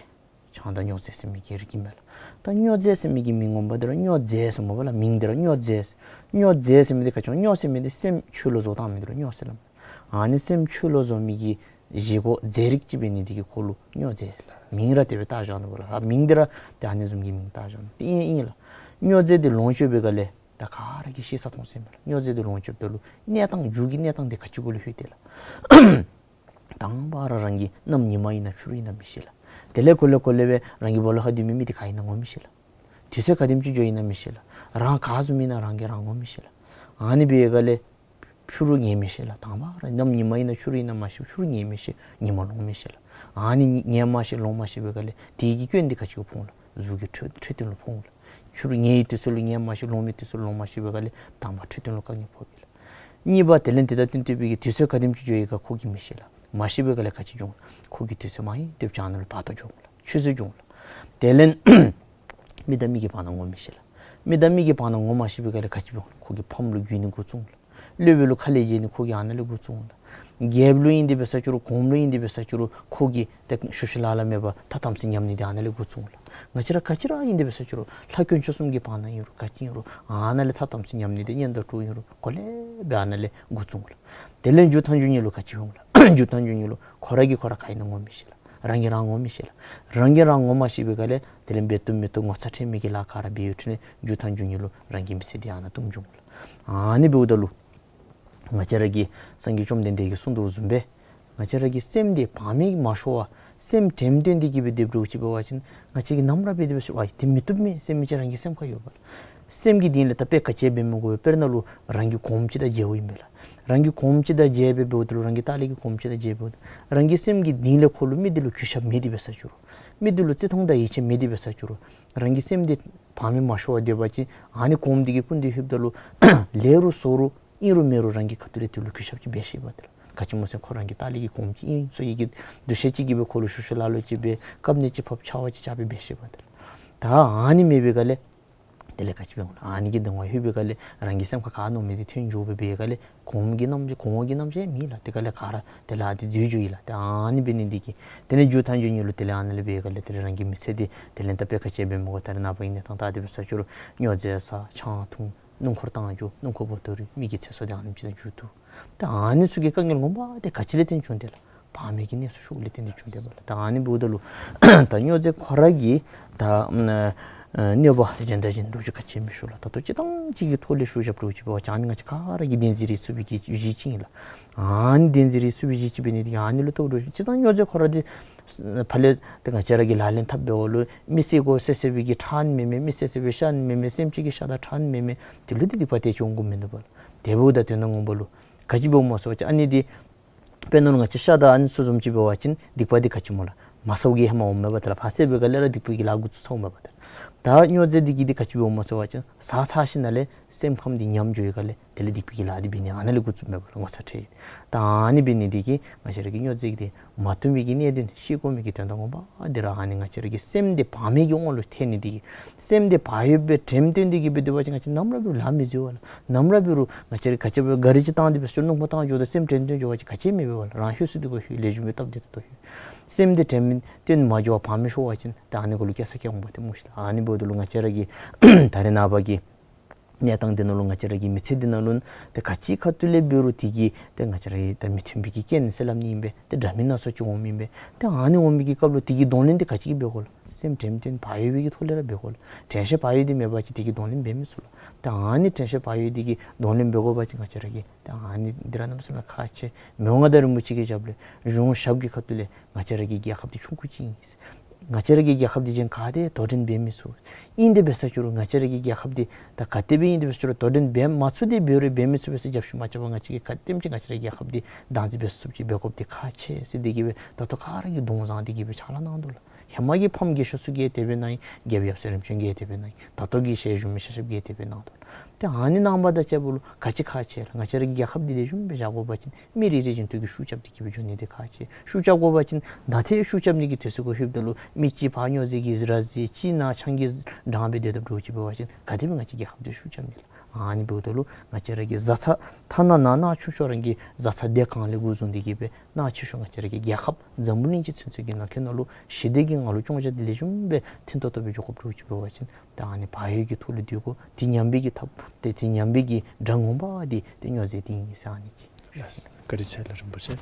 ཆང་དང་སྨྱོ་རྫས་ཟེར་མི་གི་རིགས་ཨིན་མས་ལགས། ད་སྨྱོ་རྫས་ཟེར་མི་གི་མིང་ངོ་མ་འདི་ར་སྨྱོ་རྫས་ཟེར་སྨོ་པ་ལགས། མིང་འདི་ར་སྨྱོ་རྫས། སྨྱོ་རྫས་ཟེར་མི་འདི་ག་ཅི་སྨྱོ་ཟེར་མི་འདི་སེམས་འཆོལ་ལོ་བཟོ་བཏང་མི་འདི་ལུ་སྨྱོ་ཟེར་སླབ་མས། ཨ་ནི་སེམས་འཆོལ་ལོ་བཟོ་མི་གི་བཞེས་སྒོ་རྫས་རིགས་ཅིག་འབད་ནི་འདི་གིས་ཁོ་ལུ་སྨྱོ་རྫས་ཟེར་མིང་ར་དེ་སྦེ་བཏགས་བཞག་ནུག་པ་ལགས། ཨ་མིང་འདི་ར་ཏེ་ཨ་ནི་བཟུམ་གྱི་མིང་བཏགས་བཞག་ནུག། ཏེ་ཨིན་ཨིན་ལགས། སྨྱོ་རྫས་འདི་ལོངས་སྤྱོད་པའི་སྒང་ལས་ད་ག་ར་གིས་ཤེས་ས་མཐོང་ས་ཨིན་པས་ལགས། སྨྱོ་རྫས་འདི་ལོངས་སྤྱོདཔ་ད་ལུ་གནས་སྟངས་མཇུག་གི་གནས་སྟངས་འདི་ག་ཅི་གུ་ལུ་ལྷོད་དེས་ལགས། དང་པ་ར་རང་གི་གནམ་ཉི་མ་ཨིན་ན་ཆུ་རུད་ཨིན་ན་མི་ཤེས་ལགས། དེ་ལས་གོ་ལེ་གོ་ལེ་སྦེ་རང་གི་སྦོ་ལོགས་ཁར་སྡོད་མི་མི་འདི་ག་ཨིན་ན་ངོ་མི་ཤེས་ལགས། དུས་ཚོད་ག་དེམ་ཅིག་འགྱོ་ཨིན་ན་མི་ཤེས་ལགས། རང་ག་བཟུམ་ཨིན་ན་རང་གིས་རང་ངོ་མི་ཤེས་ལགས། ཨ་ནི་འབད་བའི་སྒང་ལས་ཆུ་རུད་ངལ་མི་ཤེས་ལགས། དང་པ་ར་གནམ་ཉི་མ་ཨིན་ན་ཆུ་རུད་ཨིན་ན་མ་ཤེས། ཆུ་རུད་ངལ་མི་ཤེས། ཉི་མ་ལོང་མི་ཤེས་ལགས། ཨ་ནི་ངལ་མ་ཤེས་ལོང་མ་ཤེས་པའི་སྒང་ལས་དེ་གི་སྐྱོན་འདི་ག་ཅི་གུ་ཕོག་འོང་ལགས། གཟུགས་ཀྱི་འཕྲོད་འཕྲོད་བསྟེན་ལུ་ཕོག་འོང་ལགས། ཆུ་རུད་ངལ་བའི་དུས་ཚོད་ལུ་ངལ་མ་ཤེས། ལོང་བའི་དུས་ཚོད་ལུ་ལོང་མ་ཤེས་པའི་སྒང་ལས་དང་པ་འཕྲོད་བསྟེན་ལུ་དཀའ་ངལ་ཕོགཔ་ཨིན་ལགས། གཉིས་པ་དེ་ལས་དེ་དང་བསྟུན་བསྟུན་པའི་གི་དུས་ཚོད་ག་དེམ་ཅིག་འགྱོ་ཡི་ག་ཁོ་གིས་མི་ཤེས་ལགས། མ་ཤེས་པའི་སྒང་ལས་ག་ཅི་འབྱུང་། ཁོ་གིས་དུས་ཚོད་མ་ཡིན་དེ་བྱང་ནང་ལུ་བར་དོ་འགྱོ་འོང་ལགས། ཆུད་ཟོས་འགྱོ་འོང་ལགས། དེ་ལས་མི་དང་མི་གི་བར་ན་ངོ་མི་ཤེས་ལགས། མི་དང་མི་གི་བར་ན་ངོ་མ་ཤེས་པའི་སྒང་ལས་ག་ཅི་འབྱུང་། ཁོ་གིས་ཕམ་ལུ་འགྱུར་ནི་འགོ་བཙུགས་འོང་ལགས། སློབ་དཔོན་ལུ་ཁ་ལས་བརྗེད་ནི་ཁོ་གིས་ཨ་ནཱ་ལས་འགོ་བཙུགས་འོང་ལགས། རྒྱལཔོ་ལུ་ཨིན་དེ་འབད་ས་ཅིག་རུང་གོངམ་ལུ་ཨིན་དེ་འབད་ས་ཅིག་རུང་ཁོ་གིས་ཏེ་ཤུལ་ཤུལ་ལཱ་ལཱ་མེད་པར་ཐ་དམ་ཚིག་ཉམས་ནི་འདི་ཨ་ནཱ་ལས་འགོ་བཙུགས་འོང་ལགས། ང་བཅས་ར་ག་ཅི་ར་ཨིན་དེ་འབད་ས་ཅིག་རུང་ལྷ་དཀོན་མཆོག་གསུམ་གྱི་བར་ན་ཨིན་རུང་ག་ཅི་ཨིན་རུང་ཨ་ནཱ་ལས་ཐ་དམ་ཚིག་ཉམས་ནི་འདི་གཉེན་དང་གྲོགས་ཨིན་རུང་གོ་ལེ་སྦེ་ཨ་ནཱ་ལས་འགོ་བཙུགས་འོང་ལགས། དེ་ལས་མཇུག་མཐའ་མཇུག་ནི་ལུ་ག་ཅི་འོང་ལགས། མཇུག་མཐའ་མཇུག་ནི་ལུ་ཁོ་ར་གིས་ཁོ་ར་ག་ཨིན་ན་ངོ་མི་ཤེས་ལགས། རང་གིས་རང་ངོ་མི་ཤེས་ལགས། རང་གིས་རང་ངོ་མ་ཤེས་པའི་སྒང་ལས་དེ་ལས་འབད་བཏུབ་མི་བཏུབ་ངོ་ཚ་ཁྲེལ་མེད་ཀྱི་ལཱ་ག་ར་འབད་ཡོད་དེ་ལས་མཇུག་མཐའ་མཇུག་ནི་ལུ་རང་གི་མི་ཚེ་འདི་ཨ་ནཱ་ཐུམ་འགྱོ་འོང་ལགས། ཨ་ནི་འབདཝ་ད་ལུ་ང་བཅས་ར་གི་སངས་རྒྱས་བཅོམ་ལྡན་འདས་ཀྱིས་གསུངས་དོ་བཟུམ་སྦེ་ང་བཅས་ར་གི་སེམས་འདི་བག་མེད་མ་ཤོར་བར་སེམས་དྲནམ་བཏོན་ཏེ་གི་སྦེ་སྡོདཔ་འདྲཝ་ཅིག་འབད་བ་ཅིན་ང་བཅས་ཀྱིས་ནམ་ར་འབད་དེ་འབད་ས་ཅིག་རུང་ཨ་འདི་མི་བཏུབ་མས་ཟེར་མི་ཅིག་རང་གི་སེམས་ཁར་ཡོད་པ་ལགས། སེམས་ཀྱི་གཏིང་ལས་ད་དཔེ་ག་ཅི་འབད་མི་དགོ་པས། དཔེར་ན་ལུ་རང་གི་གོངམ་ཅིག་དང་མཇལཝ་ཨིན་པས་ལགས། རང་གི་གོངམ་ཅིག་དང་མཇལ་སྦེ་འབདཝ་ད་ལུ་རང་གི་ལྟག་ལས་ཀྱི་གོངམ་ཅིག་དང་མཇལ་འབདཝ་ད་རང་གི་སེམས་ཀྱི་གཏིང་ལས་ཁོ་ལུ་མི་འདི་ལུ་གུས་ཞབས་མེད་དེ་འབད་ས་ཅིག་རུང་མི་འདི་ལུ་བརྩི་མཐོང་དང་ཡིད་ཆེས་མེད་དེ་འབད་ས་ཅིག་རུང་རང་གི་སེམས་འདི་བག་མེད་མ་ཤོར་བར་སྡོད་པ་ཅིན་ཨ་ནི་གོངམ་འདི་གི་སྐུ་མདུན་ལྷོདཔ་ད་ལུ་ལེགས་རུང་བཙོག་རུང་ཨིན་རུང་མེན་རུང་རང་གི་ཁ་ཐུག་ལས་དེ་ལུ་གུས་ཞབས་ཅིག་འབད་ཤེས་པ་དེ་ལགས། ག་ཅི་སྨོ་ཟེར་ཁོ་རང་གི་ལྟག་ལས་ཀྱི་གོངམ་ཅིག་ཨིན་ཟེར་བའི་གི་འདུ་ཤེས་ཅིག་གིས་སྦེ་ཁོ་ལུ་ཤུལ་ཤུལ་ལཱ་ལཱ་ཅིག་འབད་བཀབ་ནི་ཅིག་ཕབ་ཆར་པ་ཅིག་རྐྱབ་སྦེ་འབད་ཤེས་པ་དེ་ལགས། ད་ཨ་ནི་མེད་པའི་སྒང་ལས་དེ་ལས་ག་ཅི་འབད་འོང་ལགས། ཨ་ནི་གི་གདིང་བ་ལྷོད་པའི་སྒང་ལས་རང་གི་སེམས་ཁར་ག་མནོ་མི་འདི་ཐོན་འགྱོ་སྦེ་འབད་སྒང་ལས་གོངམ་གི་རྣམ་གོངམ་གི་རྣམ་ཤེས་མེད་ལགས། དེ་སྒང་ལས་ག་ར་དེ་ལས་ཨ་འདི་འཛོལ་འགྱོ་ཡི་ལགས། ཏེ་ཨ་ནི་འབད་ནི་འདི་གིས་དེ་ལས་མཇུག་མཐའ་མཇུག་ནི་ལུ་དེ་ལས་ཨ་ནཱ་ལས་འབད་སྒང་ལས་དེ་ལས་རང་གི་མི་ཚེ་འདི་དེ་ལས་ད་དཔེ་ག་ཅི་འབད་མི་དགོ། ད་རེས་ནངས་པ་གི་གནས་སྟངས་ད་དེ་འབད་ས་ཅིག་རུང་སྨྱོ་རྫས་ཟ་ཆང་འཐུང་སྣུམ་འཁོར་བཏང་འགྱོ་སྣུམ་འཁོར་བོ་ཏོ་རི་མི་གི་ཚེ་སྲོག་འདི་ཨ་ནེམ་ཅིག་ནང་འགྱོ་དོ། ད་ཨ་ནི་ཚུ་གི་དཀའ་ངལ་ངོ་མ་འདི་ག་ཅི་ལས་བརྟེན་བྱུང་དེས་ལགས། བག་མེད་ཀྱི་གནས་སུ་ཞུགསཔ་ལས་བརྟེན་ཏེ་བྱུང་དེས་པ་ལགས། ད་ཨ་ནི་འབདཝ་ད་ལུ་ད་སྨྱོ་རྫས་ཁོ་ར་གི་ད་ཨ་གནོད་པ་གཞན་དང་གཞན་འདུག་ཅི་ག་ཅི་མི་ཞུ་ལགས། ད་ལྟོ་སྤྱིར་བཏང་ཅིག་གི་ཐོག་ལས་ཞུ་བཞགཔ་འདྲཝ་ཅིག་འབད་བ་ཅིན་ཨ་ནི་ང་བཅས་ག་ར་གིས་བདེན་འཛིན་རིགས་སུ་བའི་གི་གཞི་ཅིག་ཨིན་ལགས། ཨ་ནི་བདེན་འཛིན་རིགས་སུ་བའི་གཞི་ཅིག་འབད་ནི་འདི་གིས་ཨ་ནི་ལུ་ལྟོ་འགྲོ་ཅིག་ད་སྨྱོ་རྫས་ཁོ་ར་འདི་ཕར་ལས་ད་ང་བཅས་ར་གིས་ལག་ལེན་འཐབ་འབདཝ་ལུ་མི་བསད་དགོ་བསད་བསད་པའི་གི་ཁྲག་ཨ་ནི་མེན་མས། མི་བསད་བསད་པའི་ཤ་ཨ་ནི་མེན་མས། སེམས་ཅན་གྱི་ཤ་དང་ཁྲག་ཨ་ནི་མེན་མས། དེ་ལུ་འདི་སྡིག་པ་དེ་ཅིག་འོང་དགོཔ་མིན་འདུག་པ་ལགས། དེ་འབདཝ་ད་དོན་དག་ངོ་མ་ལུ་ག་ཅི་འབདཝ་སྨོ་ཟེར་བ་ཅིན་ཨ་ནི་འདི་དཔེར་ན་ལུ་ང་བཅས་ཤ་དང་ཨ་ནི་ཚུ་བཟུམ་ཅིག་འབད་བ་ཅིན་སྡིག་པ་འདི་ག་ཅི་སྨོ་ལགས། མ་ཟཝ་གི་ཧེ་མ་འོངམ་མས་པ་དེ་ལགས། ཕར་བསད་པའི་སྒང་ལས་ར་སྡིག་པའི་གི་ལཱ་འགོ་བཙུགས་ཚརཝ་མས་པ་དེ་ལགས། ད་སྨྱོ་རྫས་འདི་གིས་འདི་ག་ཅི་འབདཝ་སྨོ་ཟེར་བ་ཅིན་ཟ་ཚར་ཞིནམ་ལས་སེམས་ཁམས་འདི་ཉམས་འགྱོ་བའི་སྒང་ལས་དེ་ལས་སྡིག་པའི་གི་ལཱ་འདི་འབད་ནི་ཨ་ནཱ་ལས་འགོ་བཙུགསཔ་མས་པ་ལགས། ངོ་ཚ་ཁྲེལ། ད་ཨ་ནི་འབད་ནི་འདི་གིས་ང་བཅས་ར་གིས་སྨྱོ་རྫས་འདི་མ་འཐུང་བའི་གི་གནད་དོན་ཤེས་དགོ་མི་གི་དོན་དག་ངོ་མ་འདི་ར་ཨ་ནི་ང་བཅས་ར་གི་སེམས་འདི་བག་མེད་ཀྱི་དབང་ལུ་ཐལ་ནི་འདི་གིས། སེམས་འདི་བག་ཡོད་པའི་དྲནམ་བཏོན་ཏེ་གི་སྦེ་སྡོད་པ་ཅིན་ང་བཅས་ནམ་ར་འབད་རུང་ལཱ་མི་འཛོལ་བ་ལགས། ནམ་ར་འབད་རུང་ང་བཅས་ར་ག་ཅི་འབད་ག་རི་ཅིག་བཏང་སྟེ་འབད་ས་ཅིག་རུང་སྣུམ་འཁོར་བཏང་འགྱོཝ་ད་སེམས་དྲན་དྲན་འགྱོ་བ་ཅིན་ག་ཅི་མེད་པས་པ་ལགས། རང་ཤི་སོང་སྟེ་གི་ལྷོད་ལེགས་ཤོམ་སྦེ་སྟབས་བདེ་ཏོག་ཏོ་ལྷོད། སེམས་འདི་དྲནམ་བཏོན་མ་འགྱོ་བར་བག་མེད་ཤོར་བ་ཅིན་ད་ཨ་ནི་གུ་ལུ་སྐྱེ་ས་སྐྱེ་འོང་པ་ཏེ་སྨོ་ཤེས་ལགས། ཨ་ནི་འབདཝ་ད་ལུ་ང་བཅས་ར་གི་ད་རེས་ནངས་པ་གི་གནས་སྟངས་འདི་ནང་ལུ་ང་བཅས་ར་གི་མི་ཚེ་འདི་ནང་ལུ་ཏེ་ག་ཅི་ཁ་ཐུག་ལས་འབད་རུང་དེ་གིས་ཏེ་ང་བཅས་ར་ད་མི་མཐུན་པའི་གི་རྐྱེན་ཟེར་སླབ་ནི་ཨིན་པས། ཏེ་འདྲ་མིན་སྣ་ཚོགས་ཅིག་འོང་མི་ཨིན་པས། ཏེ་ཨ་ནི་འོང་མི་གི་སྐབས་ལུ་དེ་གི་གདོང་ལེན་འདི་ག་ཅི་གིས་འབད་དགོ་ལགས། སེམས་དྲནམ་བཏོན་བག་ཡོད་པའི་གི་ཐོག་ལས་ར་འབད་དགོ་ལགས། དྲན་ཤེས་བག་ཡོད་འདི་མེད་པ་ཅིན་དེ་གི་གདོང་ལེན་འབད་མི་ཚུགས་ལགས། ཏེ་ཨ་ནི་དྲན་ཤེས་བག་ཡོད་འདི་གི་གདོང་ལེན་འབད་དགོ་པ་ཅིན་ང་བཅས་ར་གིས་ཏེ་ཨ་ནི་འདི་ར་གནམ་མེད་ས་མེད་ཁག་ཆེ། མི་དབང་མངའ་བདག་རིན་པོ་ཆེ་གི་ཞབས་ལས་གཞུང་ཞབས་ཀྱི་ཁ་ཐུག་ལས་ང་བཅས་ར་གི་རྒྱལ་ཁབ་འདི་ཆུང་ཀུ་ཅིག་ཨིན། ང་བཅས་ར་གི་རྒྱལ་ཁབ་འདི་གཞན་ག་དེ་དོ་འགྲན་འབད་མི་ཚུགས། ཨིན་དེ་འབད་ས་ཅིག་རུང་ང་བཅས་ར་གི་རྒྱལ་ཁབ་འདི་ད་ག་དེ་སྦེ་ཨིན་དེ་འབད་ས་ཅིག་རུང་དོ་འགྲན་འབད་མ་ཚུགས་དེ་འབད་རུང་འབད་མི་ཚུགས་པས་ཟེར་རྒྱབ་ཤུགས་མ་རྐྱབ་པར་ང་བཅས་ཀྱིས་ག་དེམ་ཅིག་ང་བཅས་ར་གི་རྒྱལ་ཁབ་འདི་བདག་འཛིན་འབད་ཚུགསཔ་ཅིག་འབད་དགོཔ་འདི་ཁག་ཆེ་ཟེར་འདི་གིས་སྦེ་ད་ལྟོ་ག་ར་གིས་གདོང་བཟང་འདི་གིས་སྦེ་ཕྱག་ལཱ་གནང་དོ་ལགས། ཧེ་མ་གི་ཕམ་རྒས་ཤོས་ཚུ་གིས་དེ་སྦེ་གནང་ཡི། རྒྱལཔོ་ཡབ་སྲས་རིམ་བྱོན་གྱིས་དེ་སྦེ་གནང་ཡི། ད་ལྟོ་གི་ཞལ་བཞུགས་མི་ཤ་ཤབ་ཀྱིས་དེ་སྦེ་གནང་དོ། ཏེ་ཨ་ནི་གནང་བ་དང་བཅསཔ་ལུ་ག་ཅི་ཁག་ཆེ་ལགས། ང་བཅས་ར་གི་རྒྱལ་ཁབ་འདི་ལེགས་ཤོམ་སྦེ་བཞག་དགོ་པ་ཅིན་མི་རེ་རེ་བཞིན་དུ་གིས་ཤུགས་རྐྱབ་སྟེ་གི་སྦེ་འགྱོ་ནི་འདི་ཁག་ཆེ། ཤུགས་རྐྱབ་དགོ་པ་ཅིན་ད་ཏེ་ཤུགས་རྐྱབ་ནི་གི་དུས་ཚོད་ཁར་ལྷོདཔ་ད་ལུ་མི་གཅིག་ཕར་སྨྱོ་རྫས་ཀྱི་ར་བཟི་གཅིག་ནཱ་ཆང་གི་འགྲངས་སྦེ་སྡོད་དཔ་འདྲཝ་ཅིག་འབད་བ་ཅིན་ག་དེ་སྦེ་ང་བཅས་རྒྱལ་ཁབ་འདི་ཤུགས་རྐྱབ་ནི་ལགས། ཨ་ནི་འབདཝ་ད་ལུ་ང་བཅས་ར་གི་བཟའ་ཚང་ཐ་ན་ནཱ་ནཱ་ཆུང་ཤོས་རང་གི་བཟའ་ཚང་སྡེ་གང་ལས་འགོ་བཟུང་སྟེ་གི་སྦེ་ནཱ་ཆེ་ཤོས་ང་བཅས་ར་གི་རྒྱལ་ཁབ་འཛམ་བུ་གླིང་སྤྱི་ཚུན་ཚོད་ཀྱི་ནང་འཁོད་ནང་ལུ་ཞི་བདེ་གི་ངང་ལུ་སྐྱོང་རྒྱུ་འདི་ལེགས་ཤོམ་སྦེ་མཐུན་ཏོག་ཏོ་སྦེ་འགྱོ་དགོཔ་འདྲཝ་ཅིག་འབད་བ་ཅིན་ད་ཨ་ནི་བག་ཡོད་ཀྱི་ཐོག་ལུ་སྡོད་དགོ། དེ་ཉམས་པའི་གི་ཐབས་ཏེ་དེ་ཉམས་པའི་གི་དགྲ་ངོ་མ་འདི་ཏེ་སྨྱོ་རྫས་འདི་ཨིན་ཟེར་ཨ་ནི་ཅིག། ལགས། བཀའ་དྲིན་ཆེ་ལགས་རིན་པོ་ཆེ།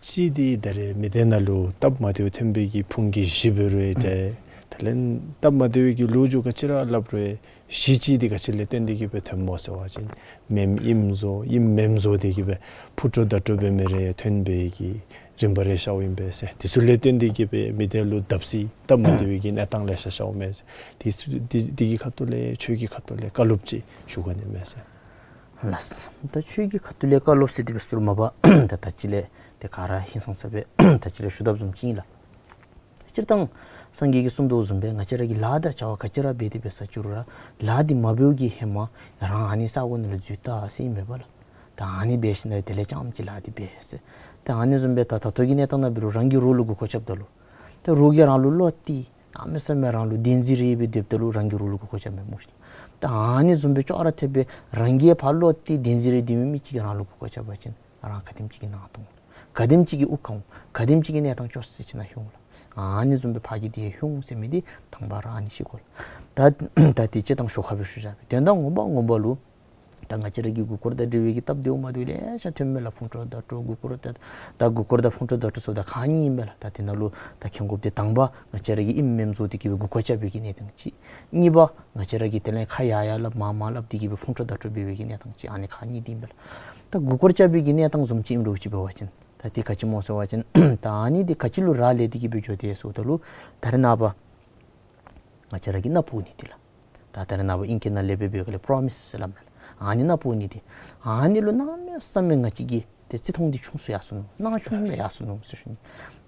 གཅིག་འདི་ད་རེས་མི་སྡེ་ནང་ལུ་སྟབས་མ་བདེཝ་ཐོན་པའི་གི་ཕུང་གི་གཞི་འབད་རུང་ཏེ་དེ་ལས་སྟབས་མ་བདེ་བའི་གི་ལོ་རྒྱུས་ག་ཅི་ར་སླབ་རུང་གཞི་གཅིག་འདི་ག་ཅི་ལས་བརྟེན་ཏེ་གི་སྦེ་ཐོནམ་སྨོ་ཟེར་བ་ཅིན་མེནམ་ཨིནམ་བཟོ་ཨིནམ་མེནམ་བཟོ་སྟེ་གི་སྦེ་ཕུ་འདྲོག་དང་འདྲོག་འབད་མི་རེ་ཐོན་པའི་གི་རིམ་པ་རེ་ཤརཝ་ཨིན་པས་ཟེར། དེ་ཚུ་ལས་བརྟེན་ཏེ་གི་སྦེ་མི་སྡེ་ལུ་བརྡབ་གསིག་སྟབས་མ་བདེ་བའི་གི་གནས་སྟངས་ལེ་ཤ་ཤརཝ་མས་ཟེར། དེ་ཚུ་དེ་དེ་གི་ཁ་ཐུག་ལས་ཆོས་ཀྱི་ཁ་ཐུག་ལས་བཀའ་སློབ་ཅིག་ཞུ་དགོ་ནི་མས་ཟེར། ལགས། ད་ཆོས་ཀྱི་ཁ་ཐུག་ལས་བཀའ་སློབ་ཟེར་དེ་སྦེ་ཟེར་མ་པ་ད་ད་ཅི་ལས་ཏེ་ག་ར་ཧིང་སངས་ས་སྦེ་ད་ཅི་ལས་ཞུ་དོ་བཟུམ་ཅིག་ཨིན་ལགས། སྤྱིར་བཏང་སངས་རྒྱས་ཀྱིས་གསུངས་དོ་བཟུམ་སྦེ་ང་བཅས་ར་གིས་ལཱ་དང་བྱ་བ་ག་ཅི་ར་འབད་དེ་འབད་ས་ཅིག་རུང་ར་ལཱ་འདི་མ་འབདཝ་གི་ཧེ་མ་རང་ཨ་ནི་ས་གོ་ནང་ལུ་འཛུལ་ད་ཟེར་ཨིན་མས་པ་ལགས། ད་ཨ་ནི་འབད་ཞིནམ་ལས་དེ་ལས་རྐྱངམ་ཅིག་ལཱ་འདི་འབད་ཟེར། ད་ཨ་ནི་བཟུམ་སྦེ་ད་ད་ལྟོ་གི་གནས་སྟངས་ནང་འབད་རུང་རང་གི་རོགས་ལུ་མགུ་སྐོར་རྐྱབ་ད་ལུ་ད་རོགས་ཀྱིས་རང་ལུ་བློ་གཏད་གནམ་མེད་ས་མེད་རང་ལུ་བདེན་འཛིན་རེ་སྦེ་སྡོདཔ་ད་ལུ་རང་གི་རོགས་ལུ་མགུ་སྐོར་རྐྱབ་མས་སྨོ་ཤིག། ད་ཨ་ནི་བཟུམ་སྦེ་ཅོག་ར་འཐདཔ་སྦེ་རང་གིས་ཕར་བློ་གཏད་བདེན་འཛིན་རེ་སྡོད་མི་མི་ཅིག་གིས་རང་ལུ་མགུ་སྐོར་རྐྱབ་པ་ཅིན་རང་ག་དེམ་ཅིག་གི་ནང་དོག་འོང་། ག་དེམ་ཅིག་གི་དབུགས་གང་འོང་། ག་དེམ་ཅིག་གི་གནས་སྟངས་སྐྱོ་ས་ཅིག་ནང་ལྷོད་འོང་ལགས། ཨ་ནི་བཟུམ་སྦེ་ཕར་གི་དེ་ལྷོད་འོང་ཟེར་མི་འདི་དང་པ་ར་ཨ་ནི་ཤེས་དགོ་ལགས། ད་ད་དེ་སྤྱིར་བཏང་ཞོར་ཁར་སྦེ་ཞུ་བཞག་སྦེ། དོན་དག་ངོ་མ་ངོ་མ་ལུ་ད་ང་བཅས་ར་གི་མགུ་སྐོར་དང་འབྲེལ་བའི་གི་སྟབས་བདེཝ་མ་བདེཝ་ལེ་ཤ་ཐོནམ་མས་ལགས། ཕུང་འདྲོག་དང་འདྲོག་མགུ་སྐོར་དང་ད་མགུ་སྐོར་དང་ཕུང་འདྲོག་དང་འདྲོག་ཟེརཝ་ད་ཁག་གཉིས་ཨིན་པས་ལགས། ད་དེ་ནང་ལུ་ད་མཁྱེན་དགོཔ་འདི་དང་པ་ང་བཅས་ར་གིས་ཨིནམ་མེནམ་བཟོ་སྟེ་གི་སྦེ་མགུ་སྐོར་རྐྱབ་པའི་གི་གནས་སྟངས་ཅིག། གཉིས་པ་ང་བཅས་ར་གིས་དེ་ལས་ཁ་ཡར་ཡར་སླབ་མར་མར་སླབ་སྟེ་གི་སྦེ་ཕུང་འདྲོག་དང་འདྲོག་འབད་བའི་གི་གནས་སྟངས་ཅིག། ཨ་ནི་ཁག་གཉིས་འདི་ཨིན་པས་ལགས། ད་མགུ་སྐོར་རྐྱབ་པའི་གི་གནས་སྟངས་བཟུམ་ཅིག་ཨིནམ་འདྲཝ་ཅིག་འབད་བ་ཅིན་ད་དེ་ག་ཅི་སྨོ་ཟེར་བ་ཅིན་ད་ཨ་ནི་འདི་ག་ཅི་ལུ་རག་ལས་ཏེ་གི་སྦེ་འགྱོ་དེས་ཟེརཝ་ད་ལུ་ད་རེས་ནངས་པ་ང་བཅས་ར་གིས་མནའ་བོར་ནི་འདི་ལགས། ད་ད་རེས་ནངས་པ་ཨིང་སྐད་ནང་ལས་འབད་བའི་སྒང་ལས་པྲོ་མིས་ཟེར་སླབ་མས་ལགས། ཨ་ནི་མནའ་བོར་ནི་འདི་ཨ་ནི་ལུ་གནམ་མེད་ས་མེད་ང་བཅས་ཀྱི་ཏེ་བརྩི་མཐོང་འདི་ཆུང་སུ་ཡར་སོ་ནུག། སྣང་ཆུང་སྦེ་ཡར་སོ་ནུག་ཟེར་ཞུ་ནི།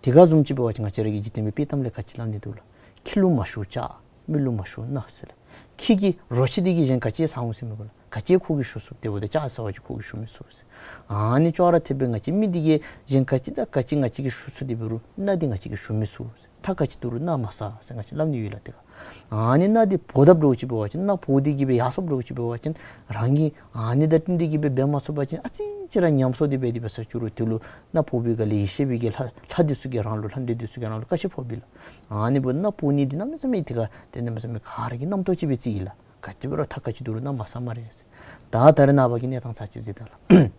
དེ་ག་བཟུམ་ཅིག་འབད་བ་ཅིན་ང་བཅས་ར་གི་འཇིག་རྟེན་པའི་དཔྱེ་གཏམ་ལས་ག་ཅི་སླབ་ནི་འདུག་ལགས། ཁྱི་ལུ་མ་ཞུགས་ལྕགས། མི་ལུ་མ་ཞུགས་མནའ་ཟེར་ལགས། ཁྱི་གི་རོ་ཁྱི་འདི་གིས་གཞན་ག་ཅི་ཟ་འོང་ཟེར་མི་དགོ་ལགས། ག་ཅི་ཁོ་གིས་ཞུ་ཚུགས། དེ་འབདཝ་ད་ལྕགས་ཟ་བ་ཅིན་ཁོ་གིས་ཞུ་མི་ཚུགས་ཟེར། ཨ་ནི་ཅོག་ར་འཐདཔ་སྦེ་ང་བཅས་མི་འདི་གིས་གཞན་ག་ཅི་དང་ག་ཅི་ང་བཅས་ཀྱིས་ཞུ་ཚུགས། དེ་འབད་རུང་མནའ་འདི་ང་བཅས་ཀྱིས་ཞུ་མི་ཚུགས་ཟེར། ཐག་ག་ཅི་འཐུ་རུང་མནའ་མ་ཟ་ཟེར་ང་བཅས་སླབ་ནི་ཡོད་ལགས། དེ་ག་ཨ་ནི་མནའ་འདི་བོར་དཔ་འདྲཝ་ཅིག་འབད་བ་ཅིན་མནའ་བོར་ཏེ་གི་སྦེ་ཡར་སོཔ་འདྲཝ་ཅིག་འབད་བ་ཅིན་རང་གིས་ཨ་ནི་དང་བསྟུན་ཏེ་གི་སྦེ་འབད་མ་ཚུགས་པ་ཅིན་ཨ་ཙི་ཅིག་ར་ཉམས་སོང་སྟེ་འབད་དེ་འབད་ས་ཅིག་རུང་དེ་ལུ་མནའ་བོར་བའི་སྒང་ལས་ཡེ་ཤེས་པའི་གི་ལྷ་ལྷ་འདི་ཚུ་གིས་རང་ལུ་ལྷ་འདྲེ་འདི་ཚུ་གིས་རང་ལུ་བཀའ་ཆད་ཕོགཔ་ཨིན་ལགས། ཨ་ནི་འབདཝ་ད་མནའ་བོར་ནི་འདི་གནམ་མེད་ས་མེད་དེ་ག་ཏེ་གནམ་མེད་ས་མེད་ག་ར་གིས་རྣམ་རྟོག་ཅིག་སྦེ་བརྩི་ཡི་ལགས། ག་ཅི་འབད་རུང་ཐག་ག་ཅི་འཐུ་རུང་མནའ་མ་ཟ་སྨ་རེ་ཟེར། ད་ད་རེས་ནངས་པ་གི་གནས་སྟངས་ཚར་ཅིག་གཟིགས་ད་ལགས།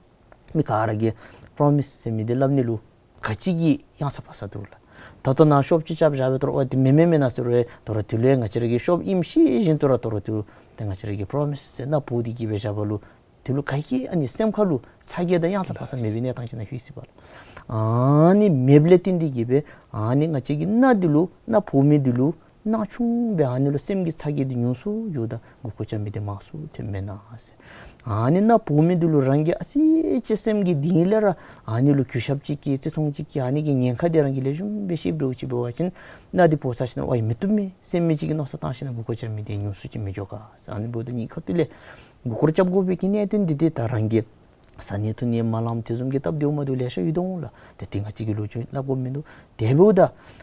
མི་ག་ར་གིས་པྲོ་མིས་ཟེར་མི་འདི་སླབ་ནི་ལུ་ག་ཅི་གི་གཡང་ས་ཕར་ས་འདུག་ལགས། ད་ལྟོ་ནཱ་ཤོབ་ཅིག་རྐྱབ་བཞག་པའི་ཐོག་ལུ་ཨོ་དེ་མེན་མེན་མེན་ན་ཟེར་རུང་ད་རུང་དེ་ལུ་ཡང་ང་བཅས་ར་གིས་ཤོབ་ཨིནམ་ཤེས་བཞིན་དུ་ར་ད་རུང་དེ་ལུ་ཏེ་ང་བཅས་ར་གིས་པྲོ་མིས་ཟེར་མནའ་བོར་ཏེ་གི་སྦེ་བཞག་པ་ལུ་དེ་ལུ་ག་གིས་ཨ་ནི་སེམས་ཁ་ལུ་ཚ་གྱང་དང་གཡང་ས་ཕར་ས་མེད་པའི་གནས་སྟངས་ཅིག་ནང་ལྷོད་ཅི་པ་ལགས། ཨ་ནི་མེདཔ་ལས་བརྟེན་ཏེ་གི་སྦེ་ཨ་ནི་ང་བཅས་ཀྱི་མནའ་འདི་ལུ་མནའ་བོར་མི་འདི་ལུ་སྣང་ཆུང་སྦེ་ཨ་ནི་ལུ་སེམས་ཀྱི་ཚ་གྱང་འདི་ཉུང་སུ་འགྱོཝ་ད་མགུ་སྐོར་རྐྱབ་མི་འདི་མང་སུ་ཐོནམ་མེན་ན་ཟེར། ཨ་ནི་མནའ་བོར་མི་འདི་ལུ་རང་གིས་ཨ་ཙི་ཅིག་སེམས་ཀྱི་གཏིང་ལས་ར་ཨ་ནི་ལུ་གུས་ཞབས་ཅིག་བསྐྱེད་བརྩི་མཐོང་ཅིག་བསྐྱེད་ཨ་ནི་གི་ཉེན་ཁ་འདི་རང་གིས་ལེགས་ཤོམ་སྦེ་ཤེསཔ་འདྲཝ་ཅིག་འབད་བ་ཅིན་མནའ་འདི་བོར་ཚར་ཞིནམ་ལས་ཨོ་ཡ་མི་བཏུབ་མས་ཟེར་མི་ཅིག་གི་མནོ་བསམ་བཏང་ཞིནམ་ལས་མགུ་སྐོར་རྐྱབ་མི་འདི་ཉུང་སུ་ཅིག་མི་འགྱོ་ག་ཟེར། ཨ་ནི་འབདཝ་ད་ངེའི་ཁ་ཐུག་ལས་མགུ་སྐོར་རྐྱབ་དགོ་པའི་གི་གནད་དོན་འདི་ཏེ་ད་རང་གི་བཟའ་ནི་འཐུང་ནི་མ་ལངམ་དེ་བཟུམ་གྱི་སྟབས་བདེཝ་མ་བདེཝ་ལེ་ཤ་ཡོད་དོ་འོང་ལགས། ཏེ་དེ་ང་བཅས་ཀྱིས་ལོ་རྒྱུས་སླབ་དགོཔ་མིན་འདུག། དེ་འབདཝ་ད་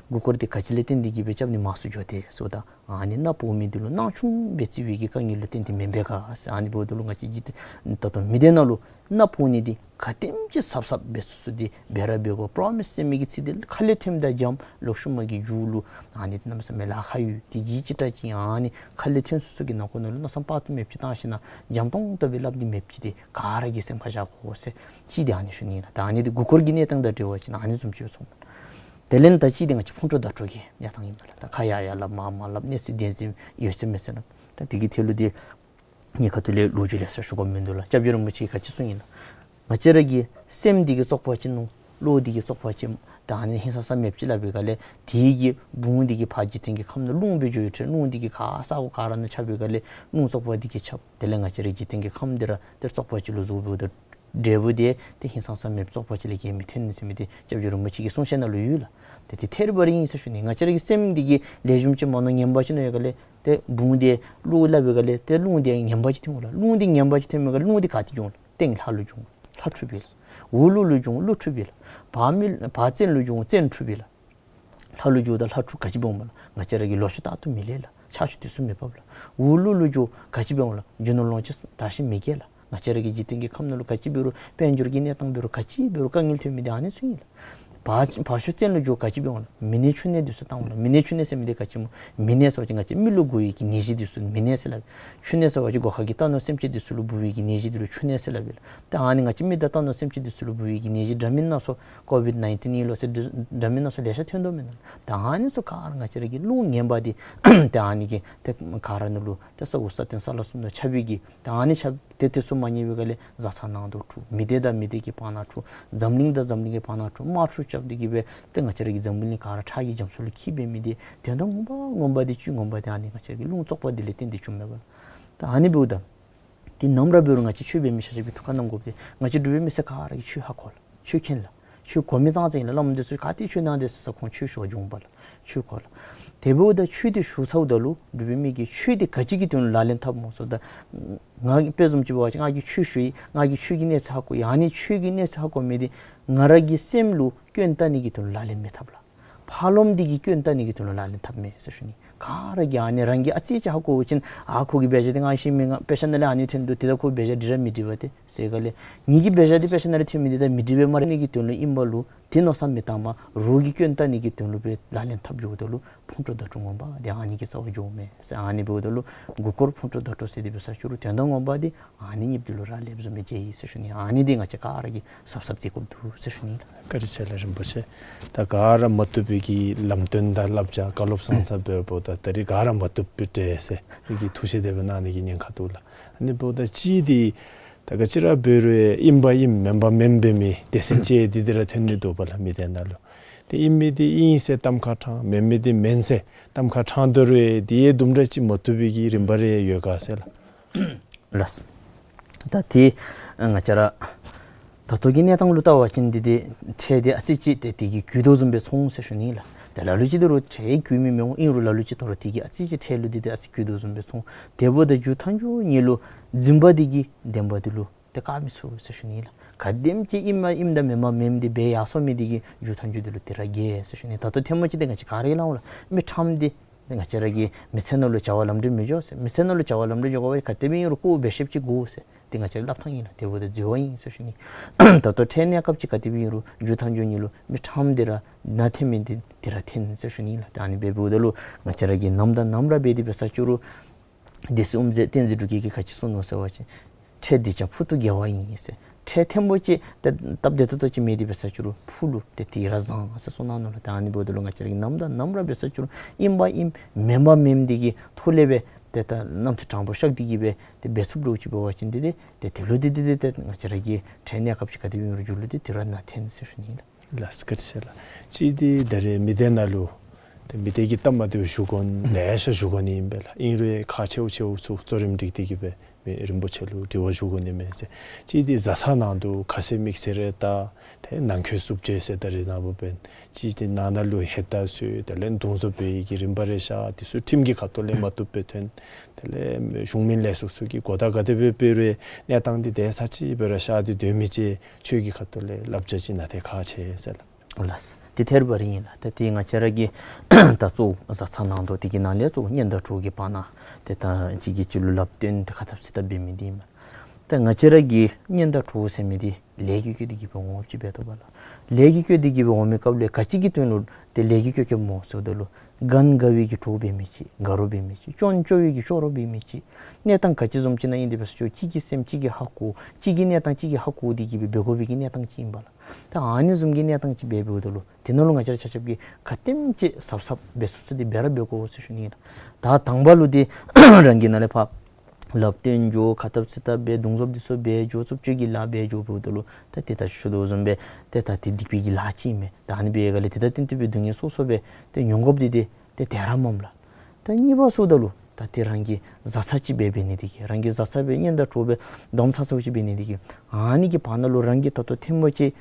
མགུ་སྐོར་འདི་ག་ཅི་ལས་བརྟེན་ཏེ་གི་སྦེ་རྐྱབ་ནི་མང་སུ་འགྱོ་དེས་ཟེརཝ་ད་ཨ་ནི་མནའ་བོར་མི་འདི་ལུ་སྣང་ཆུང་སྦེ་བརྩི་བའི་གི་དཀའ་ངལ་ལུ་བརྟེན་ཏེ་མེན་པས་ག་ཟེར། ཨ་ནི་འབདཝ་ད་ལུ་ང་བཅས་ཀྱིས་ད་ལྟོ་མི་སྡེ་ནང་ལུ་མནའ་བོར་ནི་འདི་ག་དེམ་ཅིག་ཟབ་ཟབ་འབད་ཚུགས་ཚུགས་འདི་འབད་ར་འབད་དགོ། པྲོ་མིས་ཟེར་མི་གི་ཚིག་འདི་ཁ་ལས་ཐོནམ་དང་འཇམ། ལོག་ཤུལ་མ་གི་མཇུག་ལུ་ཨ་ནི་འདི་གནམ་མེད་ས་མེད་ལཱ་ཁག་ཡོད། དེ་གིས་ཅིག་ཏ་ཅིག་ཨ་ནི་ཁ་ལས་ཐོན་སོ་སོ་གི་ནང་ཁོག་ནང་ལུ་མནོ་བསམ་དཔག་ཏུ་མེདཔ་ཅིག་བཏང་ཞིནམ་ལས་འཇམ་ཏོང་ཏོ་སྦེ་སླབ་ནི་མེདཔ་ཅིག་འདི་ག་ར་གིས་སེམས་ཁར་བཞག་དགོ་ཟེར་ཅིག་འདི་ཨ་ནི་ཞུ་ནི་ཨིན་ལགས། ད་ཨ་ནི་འདི་མགུ་སྐོར་གྱི་གནས་སྟངས་དང་འབྲེལ་བ་ཅིན་ཨ་ནི་བཟུམ་ཅིག་སྦེ་ཚོར། དེ་ལས་ད་ཅིག་འདི་ང་བཅས་ཕུང་འདྲོག་དང་འདྲོག་གི་གནས་སྟངས་ཨིན་པས་ལགས། ད་ཁ་ཡར་ཡར་སླབ་མར་མར་སླབ་གནས་ཚུལ་བདེན་འཛིན་ཡོད་ཚད་མེད་ཚད་ན་ད་དེ་གི་ཐད་ལུ་འདི་ངེའི་ཁ་ཐུག་ལས་ལོ་རྒྱུས་ལེ་ཤ་ཞུ་དགོཔ་མིན་འདུག་ལགས། སྐྱབས་རྗེ་རིན་པོ་ཆེ་གིས་ག་ཅི་གསུངས་ཡི་ལགས། ང་བཅས་ར་གི་སེམས་འདི་གིས་བཙོག་པ་ཅིག་ནུག། བློ་འདི་གིས་བཙོག་པ་ཅིག། ད་ཨ་ནི་ཧིང་སངས་ས་མེདཔ་ཅིག་སླབ་པའི་སྒང་ལས་དེ་གི་བུང་འདི་གིས་ཕར་འཇིག་རྟེན་གྱི་ཁམས་ནང་རླུང་སྦེ་འགྱོ་ཡི་ཕྲད། རླུང་འདི་གིས་ག་ས་གོ་ག་ར་ནང་ཁྱབ་པའི་སྒང་ལས་རླུང་བཙོག་པ་འདི་གིས་ཁྱབ། དེ་ལས་ང་བཅས་ར་འཇིག་རྟེན་གྱི་ཁམས་འདི་ར་ཏེ་བཙོག་པ་ཅིག་ལུ་བཟོ་འབདཝ་ད་ འབྲས་བུ་དེ་ཏེ་ཧིང་སངས་ས་མེདཔ་བཙོག་པ་ཅིག་ལས་བརྒལ་མི་འཐོན་ཟེར་མི་དེ་སྐྱབས་རྗེ་རིན་པོ་ཆེ་གི་གསུང་བཤད་ནང་ལུ་ཡོད་ལགས། ཏེ་དེ་ཐད་རི་བ་རི་ཨིན་ཟེར་ཞུ་ནི། ང་བཅས་ར་གི་སེམས་འདི་གིས་ལེགས་ཤོམ་ཅིག་མ་མནོ་ངན་པ་ཅིག་མནོ་ཡོད་ག་ལས་ཏེ་བུང་དེ་བླུག་སླབ་ཡོད་ག་ལས་ཏེ་རླུང་དེ་ངན་པ་ཅིག་འཐོན་འོང་ལགས། རླུང་དེ་ངན་པ་ཅིག་འཐོན་མི་ག་ལས་རླུང་དེ་ག་ཏེ་འབྱུང་ལགས། སྟེང་ལྷ་ལུ་འབྱུང་། ལྷ་འཁྲུགས་པས་ལགས། འོག་ཀླུ་ལུ་འབྱུང་། ཀླུ་འཁྲུགས་པས་ལགས། བར་མི་བར་བཙན་ལུ་འབྱུང་། བཙན་འཁྲུགས་པས་ལགས། ལྷ་ལུ་འགྱོཝ་ད་ལྷ་འཁྲུགས་ག་ཅི་འབད་འོང་མས་ལགས། ང་བཅས་ར་གི་ལོ་ཕྱུགས་རྟག་ཏུ་མི་ལེགས་ལགས། ཆར་ཆུ་དུས་སུ་མི་འབབ་ལགས། འོག་ཀླུ་ལུ་འགྱོཝ་ག་ཅི་འབད་འོང་ལགས། རྒྱུ་ནོར་ལོངས་སྤྱོད་དར་ཞིང་མི་རྒྱས་ལགས། ང་བཅས་ར་གི་འཇིག་རྟེན་གྱི་ཁམས་ནང་ལུ་ག་ཅི་འབད་རུང་དཔལ་འབྱོར་གྱི་གནས་སྟངས་འབད་རུང་ག་ཅི་འབད་རུང་དཀའ་ངལ་འཐོན་མི་འདི་ཨ་ནི་ཚུ་ཨིན་ལགས། བར་བར་ཤོག་བཙན་ལུ་འགྱོཝ་ག་ཅི་འབད་འོང་ལགས། མི་ནད་ཕྱུགས་ནད་འདི་ཚུ་བཏང་འོང་ལགས། མི་ནད་ཕྱུགས་ནད་ཟེར་མི་འདི་ག་ཅི་སྨོ། མི་ནད་ཟེར་བ་ཅིན་ང་བཅས་མི་ལུ་འགོ་བའི་གི་ནད་གཞི་འདི་ཚུ་མི་ནད་ཟེར་སླབ། ཕྱུགས་ནད་ཟེར་བ་ཅིན་སྒོ་ཁ་གི་རྟ་ནོར་སེམས་ཅན་འདི་ཚུ་ལུ་འབུ་བའི་གི་ནད་གཞི་འདི་ལུ་ཕྱུགས་ནད་ཟེར་སླབ་ཨིན་ལགས། ཏེ་ཨ་ནི་ང་བཅས་མི་དང་རྟ་ནོར་སེམས་ཅན་འདི་ཚུ་ལུ་འབུ་བའི་གི་ནད་གཞི་འདྲ་མིན་སྣ་ཚོགས་ཀོ་བིཌ་ནའིན་ཊིན་ཨིན་ལོ་ཟེར་འདི་འདྲ་མིན་སྣ་ཚོགས་ལེ་ཤ་ཐོན་དོ་མེན་ན། ཏེ་ཨ་ནི་ཚུ་ག་ར་ང་བཅས་ར་གི་རླུང་ངན་པ་འདི་ཏེ་ཨ་ནི་གིས་ཏེ་ག་ར་ནང་ལུ་ཏེ་ས་འོག་ས་སྟེང་ས་བླ་གསུམ་ནང་ཁྱབ་པའི་གི་ཏེ་ཨ་ནི་ཁྱབ་ཏེ་དེ་ཚུ་མ་ཉན་པའི་ག་ལས་བཟའ་ཚང་ནང་དུ་འཁྲུག། མི་སྡེ་དང་མི་སྡེ་གི་བར་ན་འཁྲུག། འཛམ་གླིང་དང་འཛམ་གླིང་གི་བར་ན་འཁྲུག། དམག་འཁྲུག་རྐྱབ་སྟེ་གི་སྦེ་ཏེ་ང་བཅས་ར་གི་འཛམ་བུ་གླིང་ག་ར་ཁྲག་གི་རྒྱ་མཚོ་ལུ་འཁྱིལ་འབད་མི་འདི་དོན་དག་ངོ་མ་ངོ་མ་འདི་བཅུད་ངོ་མ་འདི་ཨ་ནི་ང་བཅས་ར་གི་རླུང་བཙོག་པ་འདི་ལས་བརྟེན་ཏེ་བྱུངམ་མས་པ་ལགས། ད་ཨ་ནི་འབདཝ་ད་འདི་ནམ་ར་འབད་རུང་ང་བཅས་ཆོས་འབད་མི་ཆ་ཁྱབ་ཀྱི་ཐུགས་ཁར་བསྣམ་དགོཔ་འདི་ང་བཅས་འབྲུག་པའི་མི་སེར་ག་ར་གིས་ཆོས་ཧ་གོ་ལགས། ཆོས་མཁྱེན་ལགས། ཆོས་གོ་མི་ཙང་ཙང་ཨིན་ལགས། བླམ་འདི་ཚུ་ག་ཏེ་ཆོས་གནང་དེས་ཟེར་ས་ཁོང་ཆོས་ཞུ་བར་འགྱོཝ་མས་པ་ལགས། ཆོས་གོ་ལགས། དེ་འབདཝ་ད་ཆོས་འདི་ཞུ་ཚརཝ་ད་ལུ་འབྲུག་པའི་མི་གིས་ཆོས་འདི་ག་ཅི་གི་དོན་ལུ་ལག་ལེན་འཐབ་སྨོ་ཟེརཝ་ད་ང་དཔེ་བཟུམ་ཅིག་འབད་བ་ཅིན་ང་གིས་ཆོས་ཞུ་ཡི། ང་གིས་ཆོས་ཀྱི་གནས་ཚད་ཧ་གོ་ཡི། ཨ་ནི་ཆོས་ཀྱི་གནས་ཚད་ཧ་གོ་མི་འདི་ང་ར་གི་སེམས་ལུ་སྐྱོན་བཏགས་ནི་གི་དོན་ལུ་ལག་ལེན་མི་འཐབ་ལགས། ཕར་ལོགས་འདི་གིས་སྐྱོན་བཏགས་ནི་གི་དོན་ལུ་ལག་ལེན་འཐབ་མས་ཟེར་ཞུ་ནི། ག་ར་གིས་ཨ་ནི་རང་གིས་ཨ་ཙི་ཅིག་ཧ་གོ་བ་ཅིན་ཨ་ཁོ་གི་འབད་བཞག་འདི་ང་ཤེས་མི་ང་དཔེ་ཆ་ནང་ལས་ཨ་ནི་ཐོན་འདུག། དེ་ད་ཁོ་འབད་བཞག་འགྲིག་ར་མི་འགྲིག་པ་ཏེ་ཟེར་ག་ལས་ངེ་གི་འབད་བཞག་འདི་དཔེ་ཆ་ནང་ལས་ཐོན་མི་འདི་ད་མི་འགྲིག་པས་སྨ་རེ་ནི་གི་དོན་ལུ་ཨིན་པ་ལུ་དེ་མནོ་བསམ་མི་བཏང་པར་རོགས་ཀྱིས་སྐྱོན་བཏགས་ནི་གི་དོན་ལུ་སྦེ་ལག་ལེན་འཐབ་འགྱོཝ་ད་ལུ་ཕུང་ཁྲོལ་བརྡ་སྤྲོད་ངོ་མ་འདི་ཨ་ནི་གི་རྩ་བར་འགྱོཝ་མས་ཟེར། ཨ་ནི་འབདཝ་ད་ལུ་མགུ་སྐོར་ཕུང་ཁྲོལ་བརྡ་སྤྲོད་ཟེར་འདི་འབད་ས་ཅིག་རུང་དོན་དག་ངོ་མ་འདི་ཨ་ནི་གཉིས་འདི་ལུ་རག་ལསཔ་བཟུམ་སྦེ་མཇལ་ཡི་ཟེར་ཞུ་ནི། ཨ་ནི་འདི་ང་བཅས་ག་ར་གིས་གཟབ་གཟབ་མཛད་དགོཔ་འདུག་ཟེར་ཞུ་ནི་ལགས། བཀའ་དྲིན་ཆེ་ལགས་རིན་པོ་ཆེ། ད་ག་ར་མ་བཏུབ་པའི་གི་ལམ་སྟོན་དང་བསླབ་བྱ་བཀའ་སློབ་བཟང་ས་འབདཝ་ད་ད་རིས་ག་ར་མ་བཏུབ་པའི་འདྲས་ཟེར་མི་གིས་ཐུགས་བཞེད་དེ་སྦེ་གནང་ནི་གི་ཉེན་ཁ་འདུག་ལགས། ཨ་ནི་འབདཝ་ད་གཅིག་འདི་ད་ག་ཅི་ར་འབད་རུང་ཨིན་པ་ཨིནམ་མེན་པ་མེནམ་འབད་མི་སྡེ་ཚན་ཅིག་འདི་འདི་ར་ཐོན་ནི་འདུག་པ་ལགས། མི་སྡེ་ནང་ལུ་ཏེ་ཨིན་མི་འདི་ཨིན་ཟེར་གཏམ་ཁ་དྲངས། མེན་མི་འདི་མེན་ཟེར་གཏམ་ཁ་དྲངས་དོ་རུང་འདི་ཡང་དུམ་གྲ་ཅིག་མ་བཏུབ་པའི་གི་རིམ་པ་རེ་ཡོད་ག་ཟེར་ལགས། ལགས། ད་ཏེ་ང་བཅས་ར་ད་ལྟོ་གི་གནས་སྟངས་ལུ་བལྟ་བ་ཅིན་འདི་འདི་ཁྲལ་འདི་ཨ་ཙི་ཅིག་ཏེ་དེ་གིས་རྒུད་དོ་བཟུམ་སྦེ་ཚོར་འོང་ཟེར་ཞུ་ནི་ལགས། ཏེ་ལ་ལུ་ཅིག་འདི་རུང་ཁྲལ་རྒུད་མི་མི་འོང་། ཨིན་རུང་ལ་ལུ་ཅིག་ད་རུང་དེ་གིས་ཨ་ཙི་ཅིག་ཁྲལ་ལུ་འདི་འདི་ཨ་ཙི་རྒུད་དོ་བཟུམ་སྦེ་ཚོར་འོང་། དེ་འབདཝ་ད་མཇུག་མཐའ་མཇུག་ཉིད་ལུ་འཛིན་པ་འདི་གིས་བདེན་པ་འདི་ལུ་ཏེ་བཀག་མི་ཚུགས་ཟེར་ཞུ་ནི་ལགས། ག་དེམ་ཅིག་ཨིནམ་ཨིནམ་དང་མེནམ་མེནམ་འདི་འབད་ཡར་སོང་མི་འདི་གིས་མཇུག་མཐའ་མཇུག་འདི་ལུ་ཏེ་ར་རྒྱས་ཟེར་ཞུ་ནི། ད་ལྟོ་ཐེངས་མ་ཅིག་འདི་ང་བཅས་ག་ར་གིས་སླབ་འོང་ལགས། མི་ཁྲམ་འདི་ང་བཅས་ར་གི་མི་ཚེ་ནང་ལུ་བྱ་བ་ལམ་འགྲོ་མི་འགྱོ་ཟེར། མི་ཚེ་ནང་ལུ་བྱ་བ་ལམ་འགྲོ་འགྱོ་དགོ་པ་ཅིན་ག་དེ་སྦེ་ཨིན་རུང་ཁོ་འབད་ཤེསཔ་ཅིག་དགོ་ཟེར། འདི་ང་བཅས་ར་གི་སླབ་ཐངས་ཨིན་ལགས། དེ་འབདཝ་ད་འཛོལ་བ་ཨིན་ཟེར་ཞུ་ནི། ད་ལྟོ་ཁྲལ་གནས་སྐབས་ཅིག་ག་དེ་སྦེ་ཨིན་རུང་མཇུག་མཐའ་མཇུག་ཉིད་ལུ་མི་ཁྲམ་འདི་ར་ནང་འཐོན་མི་འདི་འདི་ར་འཐོན་ཟེར་ཞུ་ནི་ལགས། ད་ཨ་ནི་འབདཝ་ད་ལུ་ང་བཅས་ར་གིས་ནམ་དང་ནམ་ར་འབད་དེ་འབད་ས་ཅིག་རུང་སྡེ་སྲིད་དབུ་མཛད་བསྟན་འཛིན་འབྲུག་རྒྱས་ཀྱིས་ག་ཅི་གསུངས་ནུག་ཟེར་བ་ཅིན་ཁྲལ་འདི་ཀྱང་ཕུག་ཏུ་དགེ་བ་ཡིན་ཟེར། ཁྲལ་ཐེངས་པོ་ཅིག་ཏེ་སྟབས་བདེ་ཏོག་ཏོ་ཅིག་མེད་དེ་འབད་ས་ཅིག་རུང་ཕུག་ལུ་ཏེ་དེ་ར་བཟང་ཟེར་གསུངས་གནང་ནུག་ལགས། ད་ཨ་ནི་འབདཝ་ད་ལུ་ང་བཅས་ར་གིས་ནམ་དང་ནམ་ར་འབད་ས་ཅིག་རུང་ཨིནམ་ཨིནམ་མེནམ་མེནམ་འདི་གི་ཐོག་ལས་སྦེ་ཏེ་ད་རྣམ་ཐར་དྲང་པོ་བཤད་དེ་གི་སྦེ་ཏེ་འབད་ཚུགསཔ་ལུ་ཅིག་འབད་བ་ཅིན་འདི་ཏེ་ཏེ་དེ་ལུ་འདི་འདི་འདི་ཏེ་ང་བཅས་ར་གི་ཁྲལ་གནས་སྐབས་ཅིག་ག་དེ་སྦེ་ཨིན་རུང་མཇུག་ལུ་འདི་དེ་ར་ནང་འཐོན་ཟེར་ཞུ་ནི་ལགས། ལགས་སོ། བཀའ་དྲིན་ཆེ་ལགས། གཅིག་འདི་ད་རེས་མི་སྡེ་ནང་ལུ་ཏེ་མི་སྡེ་གི་སྟབས་མ་བདེཝ་ཞུ་དགོ་ནི་ལེ་ཤ་ཞུ་དགོ་ནི་ཨིན་པས་ལགས། ཨིན་རུང་ཁག་ཆེཝ་ཚུ་གཙོ་རིམ་སྒྲིག་སྟེ་གི་སྦེ་མི་རིན་པོ་ཆེ་ལུ་དྲི་བ་ཞུ་དགོ་ནི་མས་ཟེར། གཅིག་འདི་བཟའ་ཚང་ནང་དུ་ཁ་ཟས་མིག་ཟས་རེ་བལྟ། ཏེ་ནང་འཁོད་རྩུབ་སྤྱོད་ཟེར་ད་རེས་ནངས་པ་འབདན་གཅིག་འདི་ནང་ན་ལུ་ཧེ་ད་ཚུ་དེ་ལས་འདུ་འཛོམས་འབད་ཡི་གི་རིམ་པ་རེ་ཤར། དེ་ཚུ་ཁྲིམས་ཀྱི་ཁ་ཐུག་ལས་མ་བཏུབ་སྦེ་ཐོན། དེ་ལས་གཞུང་མིན་ལས་ཚོགས་ཚུ་གིས་གོ་བརྡ་ག་དེ་སྦེ་སྤེལ་རུང་གནས་སྟངས་འདི་དེ་ཚར་གཅིག་སྦེ་ར་ཤར་ཏེ་སྡོད་མི་ཅིག་ཆོས་ཀྱི་ཁ་ཐུག་ལས་བསླབ་བྱ་ཅིག་གནང་སྟེ་ཁག་ཆེ་ཟེར་ལགས། ལགས། དེ་ཐད་རི་བ་རི་ཨིན་ལགས། ད་དེ་ང་བཅས་ར་གི་ད་གཙོ་བོ་བཟའ་ཚང་ནང་དོག་དེ་གི་ནང་ལས་གཙོ་བོ་གཉེན་དང་གྲོགས་ཀྱི་བར་ན་ཏེ་ད་གཅིག་གིས་གཅིག་ལུ་ལབ་སྟོན་ཏེ་ཁ་འཐབ་ཚིག་འཐབ་འབད་མི་འདི་ཨིན་མས། ད་ང་བཅས་ར་གི་གཉེན་དང་གྲོགས་ཟེར་མི་འདི་ལས་ཀྱིས་བསྐོས་ཏེ་གི་སྦེ་འོངམ་ཅིག་འབད་དོ་བ་ལགས། ལས་ཀྱིས་བསྐོས་ཏེ་གི་སྦེ་འོང་མི་སྐབས་ལས་ག་ཅི་གི་དོན་ལུ་ཏེ་ལས་ཀྱིས་བསྐོས་བསྐོསཔ་སྨོ་ཟེརཝ་ད་ལུ་གན་དགའ་བའི་གི་གྲོགས་འབད་མི་ཅིག་དགའ་རོགས་འབད་མི་ཅིག་སྐྱོན་བརྗོད་པའི་གི་སྐྱོ་རོགས་འབད་མི་ཅིག་གནས་སྟངས་ག་ཅི་བཟུམ་ཅིག་ནང་ཨིན་ཏེ་འབད་ས་ཅིག་གཅིག་གི་སེམས་གཅིག་གིས་ཧ་གོ། གཅིག་གི་གནས་སྟངས་གཅིག་གིས་ཧ་གོ་སྟེ་གི་སྦེ་འབད་དགོ་པའི་གི་གནས་སྟངས་ཅིག་ཨིན་པས་ལགས། ད་ཨ་ནི་བཟུམ་གྱི་གནས་སྟངས་ཅིག་འབད་འབདཝ་ད་ལུ་དེ་ནང་ལུ་ང་བཅས་ར་ཆ་ཁྱབ་ཀྱིས་ག་དེམ་ཅིག་གཟབ་གཟབ་འབད་ཚུགས་ཚུགས་ཏེ་འབད་ར་འབད་དགོ་ཟེར་ཞུ་ནི་ཨིན་ལགས། ད་དང་པ་ལུ་ཏེ་རང་གི་ནང་ལས་ཕར་ལབ་སྟོན་འགྱོ། ཁ་འཐབ་ཚིག་འཐབ་འབད། འདུ་འཛོམས་འདི་ཚུ་འབད་འགྱོ། རྩུབ་སྤྱོད་ཀྱི་ལཱ་འབད་འགྱོ་འབདཝ་ད་ལུ་ད་ཏེ་ད་ཞུ་དོ་བཟུམ་སྦེ་ཏེ་ད་ཏེ་སྡིག་པའི་གི་ལཱ་ཅིག་ཨིན་མས། ད་ཨ་ནི་འབད་ག་ལས་ཏེ་ད་བརྟེན་ཏེ་སྦེ་སྡུག་བསྔལ་སོ་སོ་སྦེ་ཏེ་མྱོང་དགོཔ་འདི་ཏེ་ཏེ་དེ་ར་མས་ལགས། ད་གཉིས་པ་ཟེརཝ་ད་ལུ་ ད་དེ་རང་གི་བཟའ་ཚང་ཅིག་སྦེ་འབད་ནི་དེ་གིས་རང་གི་བཟའ་ཚང་སྦེ་གཉེན་དང་གྲོགས་སྦེ་སྡོམ་ཚར་ཚརཝ་ཅིག་འབད་ནི་དེ་གིས་ཨ་ནི་གི་བར་ན་ལུ་རང་གི་ད་ལྟོ་ཐེངས་མ་ཅིག་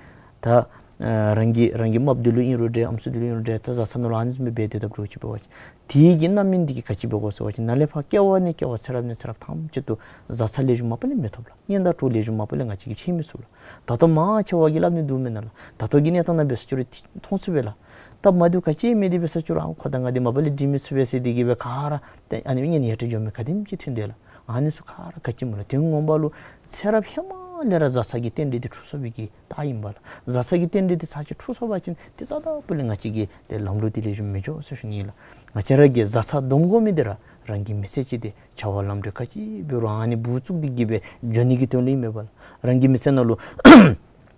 ད་ཨ་རང་གི་རང་གི་རྨགཔ་འདི་ལུ་ཨིན་རུང་འདྲ་ཨམ་སྲུ་འདི་ལུ་ཨིན་རུང་འདྲ་ད་བཟའ་ཚང་ནང་ལུ་ཨ་ནི་བཟུམ་སྦེ་འབད་དེ་སྡོད་དོ་ཅིག་འབད་བ་ཅིན་དེ་གི་རྣམ་སྨིན་འདི་གིས་ག་ཅི་འབད་དགོ་ཟེར་བ་ཅིན་ནཱ་ལས་ཕར་སྐྱེ་བ་ནས་སྐྱེ་བ་ཚེ་རབས་ནས་ཚེ་རབས་ཐམས་ཅད་དུ་བཟའ་ཚང་ལེགས་ཤོམ་མ་པ་ལས་མི་ཐོབ་ལགས། གཉེན་དང་གྲོགས་ལེགས་ཤོམ་མ་པ་ལས་ང་བཅས་ཀྱིས་འཕྱད་མི་ཚུགས་ལགས། ད་ལྟོ་མང་ཆེ་བ་གིས་སླབ་ནི་འདུག་མེན་ན་ལགས། ད་ལྟོ་གི་གནས་སྟངས་ནང་འབད་ས་ཅིག་རུང་མཐོང་ཚུགས་པས་ལགས། སྟབས་མ་བདེཝ་ག་ཅི་མེད་དེ་འབད་ས་ཅིག་རུང་ཨ་ཁོ་དང་ང་འདི་མ་པ་ལས་འདྲིས་མི་ཚུགས་པས་ཟེར་དེ་གིས་སྦེ་ག་ར་ཏེ་ཨ་ནི་གཉེན་ཡ་ཏྲ་འགྱོ་མི་ག་དེམ་ཅིག་ཐོན་དེས་ལགས། ཨ་ནི་ཚུ་ག་ར་ག་ཅི་སྨོ་ལགས། དོན་ངོ་མ་ལུ་ཚེ་རབས་ཧེ་མ་ལས་ར་བཟའ་ཚང་གི་རྟེན་འབྲེལ་འདི་འཁྲུགས་སོང་བའི་གི་རྟགས་ཨིན་པས་ལགས། བཟའ་ཚང་གི་རྟེན་འབྲེལ་འདི་ཚར་ཅིག་འཁྲུགས་སོང་པ་ཅིན་ཏེ་རྩ་དང་པོ་ལས་ང་བཅས་ཀྱི་ཏེ་ལམ་ལུགས་འདི་ལེགས་ཤོམ་མི་འགྱོ་ཟེར་ཞུ་ནི་ལགས། ང་བཅས་ར་གིས་བཟའ་ཚང་སྡོམ་དགོ་མི་འདི་ར་རང་གི་མི་ཚེ་ཅིག་འདི་བྱ་བ་ལམ་འགྲོ་ག་ཅི་འབད་རུང་ཨ་ནི་འབུ་བཙུགས་ཏེ་གིས་སྦེ་འགྱོ་ནི་གི་དོན་ལུ་ཨིན་མས་པ་ལགས། རང་གི་མི་ཚེ་ནང་ལུ་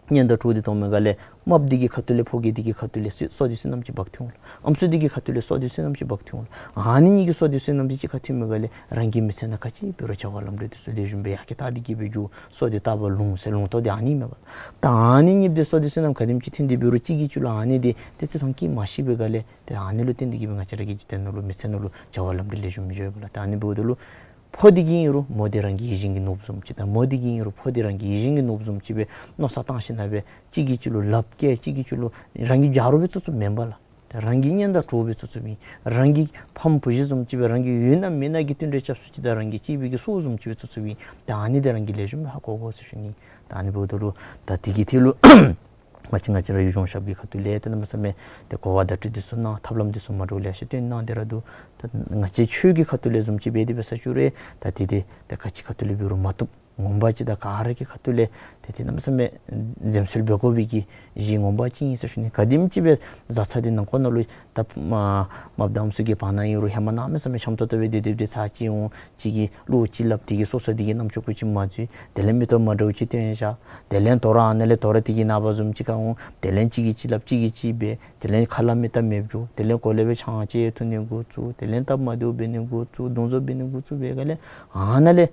གཉེན་དང་གྲོགས་འདི་གཏང་མི་ག་ལས་རྨགཔ་འདི་གི་ཁ་ཐུག་ལས་ཕོ་རྒྱས་འདི་གི་ཁ་ཐུག་ལས་བསོད་བསོད་བདེ་བསོད་ནམས་ཅིག་འབག་འཐོན་འོང་ལགས། ཨམ་སྲུ་འདི་གི་ཁ་ཐུག་ལས་བསོད་བདེ་བསོད་ནམས་ཅིག་འབག་འཐོན་འོང་ལགས། ཨ་ནི་གཉིས་ཀྱི་བསོད་བདེ་བསོད་ནམས་འདི་གཅིག་ཁར་འཐོན་མི་ག་ལས་རང་གི་མི་ཚེ་ནང་ག་ཅི་འབད་རུང་བྱ་བ་ལམ་འགྲོ་འདི་ཚུ་ལེགས་ཤོམ་སྦེ་ཡར་རྒྱས་བཏང་སྟེ་གིས་སྦེ་འགྱོ། བསོད་བདེ་བཏང་པ་ལོངས་ཟེར་ལོངས་སྤྱོད་འདི་ཨ་ནི་མས་པ་ལགས། ད་ཨ་ནི་གཉིས་འདི་བསོད་བདེ་བསོད་ནམས་ག་དེམ་ཅིག་འཐོན་ཏེ་འབད་རུང་གཅིག་གིས་གཅིག་ལུ་ཨ་ནི་འདི་ཏེ་བརྩི་མཐོང་བསྐྱེད་མ་ཤེས་པའི་ག་ལས་ཏེ་ཨ་ནི་ལུ་བརྟེན་ཏེ་གིས་སྦེ་ང་བཅས་ར་གི་འཇིག་རྟེན་ནང་ལུ་མི་ཚེ་ནང་ལུ་བྱ་བ་ལམ་འགྲོ་ལེགས་ཤོམ་མི་འགྱོ་བས་པ་ལགས། ད་ཨ་ནི་འབདཝ་ད་ལུ་ཕོ་འདི་གིས་ཨིན་རུང་མོ་འདི་རང་གི་ཡིད་བཞིན་གྱི་ནོར་བུ་བཟུམ་ཅིག་དང་མོ་འདི་གིས་ཨིན་རུང་ཕོ་འདི་རང་གི་ཡིད་བཞིན་གྱི་ནོར་བུ་བཟུམ་ཅིག་སྦེ་མནོ་བསམ་བཏང་ཞིནམ་ལས་སྦེ་གཅིག་གིས་གཅིག་ལུ་ལགཔ་བཀལ་གཅིག་གིས་གཅིག་ལུ་རང་གི་ཆ་རོགས་སྦེ་བཙུགས་བཙུགསཔ་མེན་པ་ལགས། ཏེ་རང་གི་གཉེན་དང་གྲོགས་སྦེ་བཙུགས་བཙུགསཔ་ཨིན། རང་གི་ཕམ་བུ་གཞི་བཟུམ་ཅིག་སྦེ་རང་གི་ཡོད་ན་མེད་ན་གི་བསྟུན་གྲོས་རྐྱབ་སྲོལ་ཅིག་དང་རང་གི་གཅེས་པའི་གི་སྲོག་བཟུམ་ཅིག་སྦེ་བཙུགས་བཙུགསཔ་ཨིན། ཏེ་ཨ་ནི་འདི་རང་གིས་ལེགས་ཤོམ་སྦེ་ཧ་གོ་དགོ་ཟེར་ཞུ་ནི། ད་ཨ་ནི་འབདཝ་ད་ལུ་ད་དེ་གི་ཐད་ལུ་ང་བཅས་ང་བཅས་ར་གི་གཞུང་ཞབས་ཀྱི་ཁ་ཐུག་ལས་ཏེ་གནམ་མེད་ས་མེད་ཏེ་གོ་བ་བརྡ་སྤྲོད་འདི་ཚུ་གནང་ཐབས་ལམ་འདི་ཚུ་མ་འདྲཝ་ལེ་ཤ་སྟོན་གནང་སྟེ་ར་འདུག། ད་ང་བཅས་ཆོས་ཀྱི་ཁ་ཐུག་ལས་བཟུམ་ཅིག་འབད་དེ་འབད་ས་ཅིག་རུང་ད་དེ་དེ་ཏེ་ག་ཅི་ཁ་ཐུག་ལས་འབད་རུང་མ་བཏུབ། ངོ་མ་ཅིག་ད་ག་ར་གི་ཁ་ཐུག་ལས་ཏེ་ཏེ་གནམ་མེད་ས་མེད་འཛེམ་ཟོན་འབད་དགོ་པའི་གི་གཞི་ངོ་མ་ཅིག་ཨིན་ཟེར་ཞུ་ནི། ག་དེམ་ཅིག་སྦེ་བཟའ་ཚང་འདི་ནང་འཁོད་ནང་ལུ་ད་མ་མ་བདམས་སུ་གི་བར་ན་ཨིན་རུང་ཧེ་མ་གནམ་མེད་ས་མེད་འཆམ་ཏོག་ཏོ་སྦེ་སྡོད་སྡོདཔ་ད་ཚར་ཅིག་འོང་གཅིག་གིས་བློ་ཅིག་སླབ་དེ་གིས་སོ་སོ་དེ་གི་རྣམ་ཅོ་ཀུ་ཅིག་མ་འཛོལ། དེ་ལས་མི་ཐོག་མ་འདྲཝ་ཅིག་སྟོན་བཞག། དེ་ལས་དོ་རུང་ཨ་ནཱ་ལས་དོ་རུང་དེ་གི་ནངས་པ་བཟུམ་ཅིག་ཁར་འོང་། དེ་ལས་གཅིག་གིས་གཅིག་སླབ་གཅིག་གིས་གཅིག་འབད། དེ་ལས་ཁ་སླབ་མི་དང་མེདཔ་འགྱོ། དེ་ལས་གོ་ལེ་སྦེ་ཆང་རྐྱབ་འཐུང་ནི་འགོ་བཙུགས། དེ་ལས་སྟབས་མ་བདེཝ་འབད་ནི་འགོ་བཙུགས། རྡུང་བཟོ་འབད་ནི་འགོ་བཙུགས་པའི་ག་ལས་ཨ་ནཱ་ལས་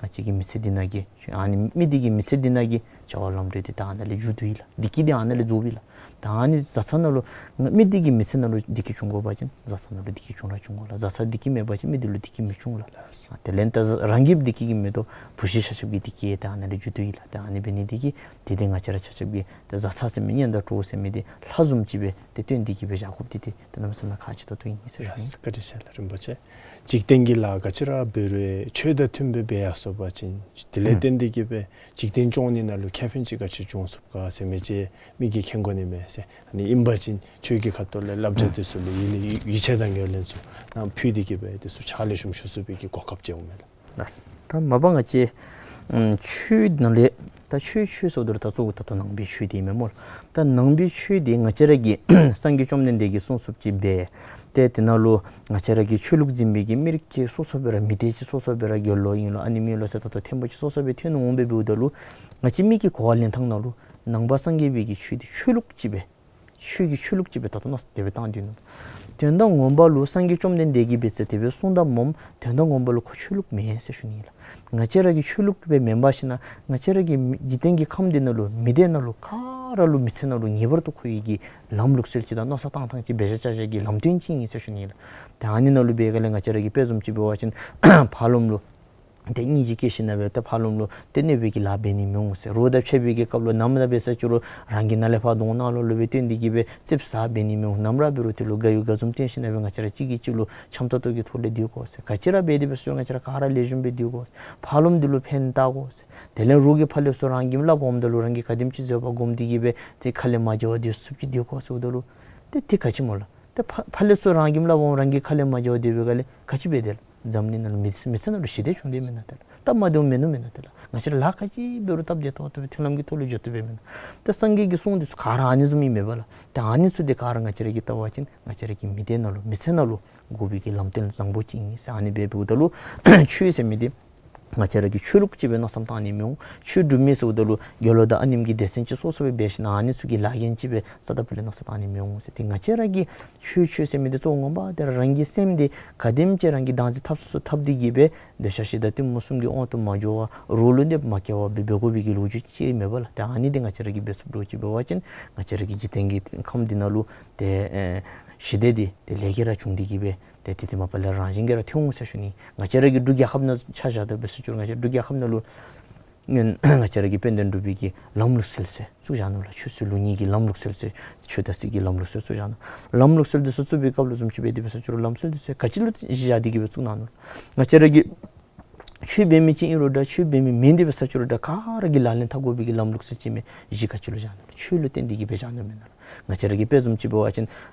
ང་བཅས་ཀྱི་མི་ཚེ་འདི་ནང་གི་ཨ་ནི་མི་འདི་གི་མི་ཚེ་འདི་ནང་གི་བྱ་བ་ལམ་འགྲོ་འདི་ད་ཨ་ནཱ་ལས་མཇུག་བསྡུ་ཡི་ལགས། བདེ་སྐྱིད་འདི་ཨ་ནཱ་ལས་རྫོགས་པས་ལགས། ད་ཨ་ནི་བཟའ་ཚང་ནང་ལུ་མི་འདི་གི་མི་ཚེ་ནང་ལུ་བདེ་སྐྱིད་བྱུང་དགོ་པ་ཅིན་བཟའ་ཚང་ནང་ལུ་བདེ་སྐྱིད་བྱུང་ར་བྱུང་དགོ་ལགས། བཟའ་ཚང་བདེ་སྐྱིད་མེད་པ་ཅིན་མི་འདི་ལུ་བདེ་སྐྱིད་མི་འབྱུང་ལགས། དེ་ལས་ད་རང་གི་བདེ་སྐྱིད་ཀྱིས་མི་དོ་བུ་གཞི་ཆ་ཁྱབ་ཀྱི་བདེ་སྐྱིད་ད་ཨ་ནཱ་ལས་མཇུག་བསྡུ་ཡི་ལགས། ད་ཨ་ནི་འབད་ནི་འདི་གིས་དེ་ཏེ་ང་བཅས་ར་ཆ་ཁྱབ་ཀྱིས་ད་བཟའ་ཚང་ཟེར་མི་གཉེན་དང་གྲོགས་ཟེར་མི་འདི་ལྷ་བཟུམ་ཅིག་སྦེ་ཏེ་བསྟེན་ཏེ་གིས་སྦེ་བཞག་དགོཔ་འདི་ཏེ་ད་གནམ་མེད་ས་མེད་ཁག་ཆེ་ཏོག་ཏོ་ཨིན་ཟེར་ཞུ་ནི། ལགས་སོ། བཀའ་དྲིན་ཆེ་ལགས་རིན་པོ་ཆེ། འཇིག་རྟེན་གྱི་ལཱ་ག་ཅི་ར་འབད་རུང་ཆོས་དང་མཐུན་པའི་འབད་ཡར་སོང་པ་ཅིན་དེ་ལས་ཨུམ་བརྟེན་ཏེ་གིས་སྦེ་འཇིག་རྟེན་སྐྱོང་ནི་ནང་ལུ་ཁེ་ཕན་ཅིག་ག་ཅི་བྱུང་ཚུགས་ག་ཟེར་མི་ཅིག་མི་གིས་མཁྱེན་དགོ་ནི་མས་ཟེར། ཨ་ནི་ཨིན་པ་ཅིན་ཆོས་ཀྱི་ཁ་ཐུག་ལས་བསླབ་བྱ་འདི་ཚུ་ལུ་ཡིད་ལུ་ཡིད་ཆེས་དང་ངོས་ལེན་ཚུ་ནང་ཕུལ་ཏེ་གིས་སྦེ་འདི་ཚུ་ཕྱག་ལེགས་ཤོམ་ཞུ་ཚུགས་པའི་གི་གོ་སྐབས་ཅིག་འོང་མས་ལགས། ལགས། ད་མ་པ་ང་བཅས་ཨམ་ཆོས་ནང་ལས་ད་ཆོས་ཆོས་ཟེརཝ་ད་ལུ་ད་གཙོ་བོ་ད་ལྟོ་ནང་པའི་ཆོས་འདི་མས་སྨོ་ལགས། ད་ནང་པའི་ཆོས་འདི་ང་བཅས་ར་གི་སངས་རྒྱས་བཅོམ་ལྡན་འདས་ཀྱིས་གསུངས་གསུངསཔ་ཅིག་འབད། ཏེ་དེ་ནང་ལུ་ང་བཅས་ར་གི་ཆོས་ལུགས་འཛིན་པའི་གི་མི་རིགས་ཀྱི་སོ་སོ་སྦེ་ར་མི་སྡེ་ཅིག་སོ་སོ་སྦེ་ར་དགེ་སློང་ཨིན་ལོ་ཨ་ནེམ་ཨིན་ལོ་ཟེར་ད་ལྟོ་ཐེམ་པོ་ཅིག་སོ་སོ་སྦེ་ཐོན་འོང་སྦེ་འབདཝ་ད་ལུ་ང་བཅས་མི་གི་གོ་བ་ལེན་ཐངས་ནང་ལུ་ནང་པ་སངས་རྒྱས་པའི་གི་ཆོས་འདི་ཆོས་ལུགས་ཅིག་སྦེ་ཆོས་ཀྱི་ཆོས་ལུགས་ཅིག་སྦེ་ད་ལྟོ་མནོ་བསམ་དེ་སྦེ་བཏང་སྡོད་ནུག། དོན་དག་ངོ་མ་ལུ་སངས་རྒྱས་བཅོམ་ལྡན་འདས་ཀྱིས་འབད་ས་དེ་སྦེ་གསུངས་དང་སྨོ། དོན་དག་ངོ་མ་ལུ་ཁོ་ཆོས་ལུགས་མེན་ཟེར་ཞུ་ནི་ལགས། ང་བཅས་ར་གི་ཆོས་ལུགས་སྦེ་མེན་པར་ཞིན་ན་ང་བཅས་ར་གི་མི་འཇིག་རྟེན་གྱི་ཁམས་འདི་ནང་ལུ་མི་སྡེ་ནང་ལུ་ག་ར་ལུ་མི་ཚེ་ནང་ལུ་ངེས་པར་དུ་ཁོ་ཡི་གི་ལམ་ལུགས་སྲོལ་ཅིག་དང་མནོ་བསམ་བཏང་ཐངས་ཅིག་འབད་བཞག་བཞག་གི་ལམ་སྟོན་ཅིག་ཨིན་ཟེར་ཞུ་ནི་ལགས། ཏེ་ཨ་ནི་ནང་ལུ་འབད་ག་ལས་ང་བཅས་ར་གི་དཔེ་བཟུམ་ཅིག་འབད་བ་ཅིན་ཕར་ལོགམ་ལུ་ཏེ་སྙིང་རྗེ་སྐྱེས་ཞིན་ན་སྦེ་ཏེ་ཕར་ལོགམ་ལུ་ཏེ་གནོད་པའི་གི་ལཱ་འབད་ནི་མི་འོང་ཟེར། རོགས་དང་འཕྱད་པའི་གི་སྐབས་ལུ་ནམ་ར་འབད་ས་ཅིག་རུང་རང་གི་ནང་ལས་ཕར་གདོང་ནང་ལོགས་ལུ་སྦེ་སྟོན་ཏེ་གིས་སྦེ་ཙིགཔ་ཟ་འབད་ནི་མི་འོང་། ནམ་ར་འབད་རུང་དེ་ལུ་དགའ་ཡུལ་དགའ་འཛུམ་སྟོན་ཞིན་ན་སྦེ་ང་བཅས་ར་གཅིག་གིས་གཅིག་ལུ་འཆམ་ཏོག་ཏོ་གི་ཐོག་ལས་སྡོད་དགོ་ཟེར། ག་ཅི་ར་འབད་དེ་འབད་ས་ཅིག་རུང་ང་བཅས་ར་ག་ར་ལེགས་ཤོམ་སྦེ་སྡོད་དགོ་ཟེར། ཕར་ལོགམ་འདི་ལུ་ཕན་བཏགས་དགོ་ཟེར། དེ་ལས་རོགས་ཀྱིས་ཕར་ལས་ཚུར་རང་གི་སླབ་འོངམ་ད་ལུ་རང་གིས་ག་དེམ་ཅིག་བཟོད་པ་སྒོམ་སྟེ་གིས་སྦེ་ཏེ་ཁ་ལས་མ་འགྱོ་བར་སྡོད་ཚུགསཔ་ཅིག་སྡོད་དགོ་ཟེརཝ་ད་ལུ་ཏེ་དེ་ག་ཅི་སྨོ་ལགས། ཏེ་ཕར་ཕར་ལས་ཚུར་རང་གི་སླབ་འོང་རང་གིས་ཁ་ལས་མ་འགྱོ་བར་སྡོད་པའི་ག་ལས་ག་ཅི་འབད་དེས་ལགས། འཛམ་གླིང་ནང་ལུ་མི་མི་ཚེ་ནང་ལུ་ཞི་བདེ་བྱུང་དེས་མེན་ན་ཏེ་ལགས། སྟབས་མ་བདེཝ་མིན་ནུག་མེན་ན་ཏེ་ལགས། ང་བཅས་ར་ལཱ་ག་ཅི་འབད་རུང་སྟབས་བདེ་ཏོག་ཏོ་སྦེ་མཐུན་ལམ་གྱི་ཐོག་ལུ་འགྱོ་བཏུབ་པས་མེན་ན། ཏེ་སངས་རྒྱས་ཀྱི་གསུང་འདི་ཚུ་ག་ར་ཨ་ནི་བཟུམ་ཨིན་མས་པ་ལགས། ཏེ་ཨ་ནི་ཚུ་འདི་ག་ར་ང་བཅས་ར་གིས་བལྟ་བ་ཅིན་ང་བཅས་ར་གི་མི་སྡེ་ནང་ལུ་མི་ཚེ་ནང་ལུ་དགོ་པའི་གི་ལམ་སྟོན་བཟང་པོ་ཅིག་ཨིན་ཟེར། ཨ་ནི་སྦེ་འབདཝ་ད་ལུ་ཆོས་ཟེར་མི་འདི་ང་བཅས་ར་གི་ཆོས་ལུགས་ཅིག་སྦེ་མནོ་བསམ་བཏང་ནི་མི་འོང་། ཆོས་སྒྲུབ་མི་ཟེརཝ་ད་ལུ་དགེ་སློང་དང་ཨ་ནེམ་གྱི་སྡེ་ཚན་ཅིག་སོ་སོ་སྦེ་འབད་ཞིན་ན་ཨ་ནི་ཚུ་གི་ལཱ་འགན་ཅིག་སྦེ་རྩ་དང་པོ་ལས་མནོ་བསམ་བཏང་ནི་མི་འོང་ཟེར། ཏེ་ང་བཅས་ར་གི་ཆོས་ཆོས་ཟེར་མི་འདི་གཙོ་བོ་ངོ་མ་འདི་ར་རང་གི་སེམས་འདི་ག་དེམ་ཅིག་རང་གིས་བདག་འཛིན་འཐབ་ཚུགས་ཚུགས་འཐབ་སྟེ་གིས་སྦེ་འདོད་ཆགས་ཞེ་སྡང་གཏི་མུག་གསུམ་གྱི་དབང་དུ་མ་འགྱོ་བར་རོགས་ལུ་གནོདཔ་མ་བཀལ་བར་སྦེ་འབད་དགོ་པའི་གི་ལོ་རྒྱུས་ཅིག་མས་པ་ལགས། ཏེ་ཨ་ནི་འདི་ང་བཅས་ར་གིས་འབད་ཚུགསཔ་འདྲཝ་ཅིག་འབད་བ་ཅིན་ང་བཅས་ར་གི་འཇིག་རྟེན་གྱི་ཁམས་འདི་ནང་ལུ་ཏེ་ཨེ་ཞི་བདེ་འདི་ཏེ་ལེགས་ཀྱི་ར་བྱུང་སྟེ་གིས་སྦེ་ ཏེ་དེ་དེ་མ་པ་ལས་རང་བཞིན་གྱིས་ར་ཐོན་འོང་ཟེར་ཞུ་ནི། ང་བཅས་ར་གི་འབྲུག་རྒྱལ་ཁབ་ནང་ཆ་བཞག་ད་འབད་ས་ཅིག་རུང་ང་བཅས་འབྲུག་རྒྱལ་ཁབ་ནང་ལུ་ང་བཅས་ར་གི་དཔལ་ལྡན་འབྲུག་པའི་གི་ལམ་ལུགས་སྲོལ་ཟེར་བཙུགས་བཞག་ནུག་ལགས། ཆོས་སྲིད་ལུགས་གཉིས་ཀྱི་ལམ་ལུགས་སྲོལ་ཟེར་ཆོས་དང་སྲིད་ཀྱི་ལམ་ལུགས་སྲོལ་བཙུགས་བཞག་ནུག། ལམ་ལུགས་སྲོལ་འདི་ཚུ་བཙུགས་པའི་སྐབས་ལུ་བཟུམ་ཅིག་འབད་དེ་འབད་ས་ཅིག་རུང་ལམ་སྲོལ་འདི་ཚུ་ག་ཅི་ལུ་གཞི་བཞག་སྟེ་གི་སྦེ་བཙུགས་གནང་ནུག་ལགས། ང་བཅས་ར་གི་ཆོས་འབད་མི་ཅིག་ཨིན་རུང་འདྲ་ཆོས་འབད་མི་མེན་ཏེ་འབད་ས་ཅིག་རུང་འདྲ་ག་ར་གིས་ལག་ལེན་འཐབ་དགོ་པའི་གི་ལམ་ལུགས་སྲོལ་ཅིག་མས། གཞི་ག་ཅི་ལུ་བཞག་ནུག་ལགས། ཆོས་ལུ་བརྟེན་ཏེ་གི་སྦེ་བཞག་ནུག་མེན་ན་ལགས། ང་བཅས་ར་གི་དཔེ་བཟུམ་ཅིག་འབད་བ་ཅིན་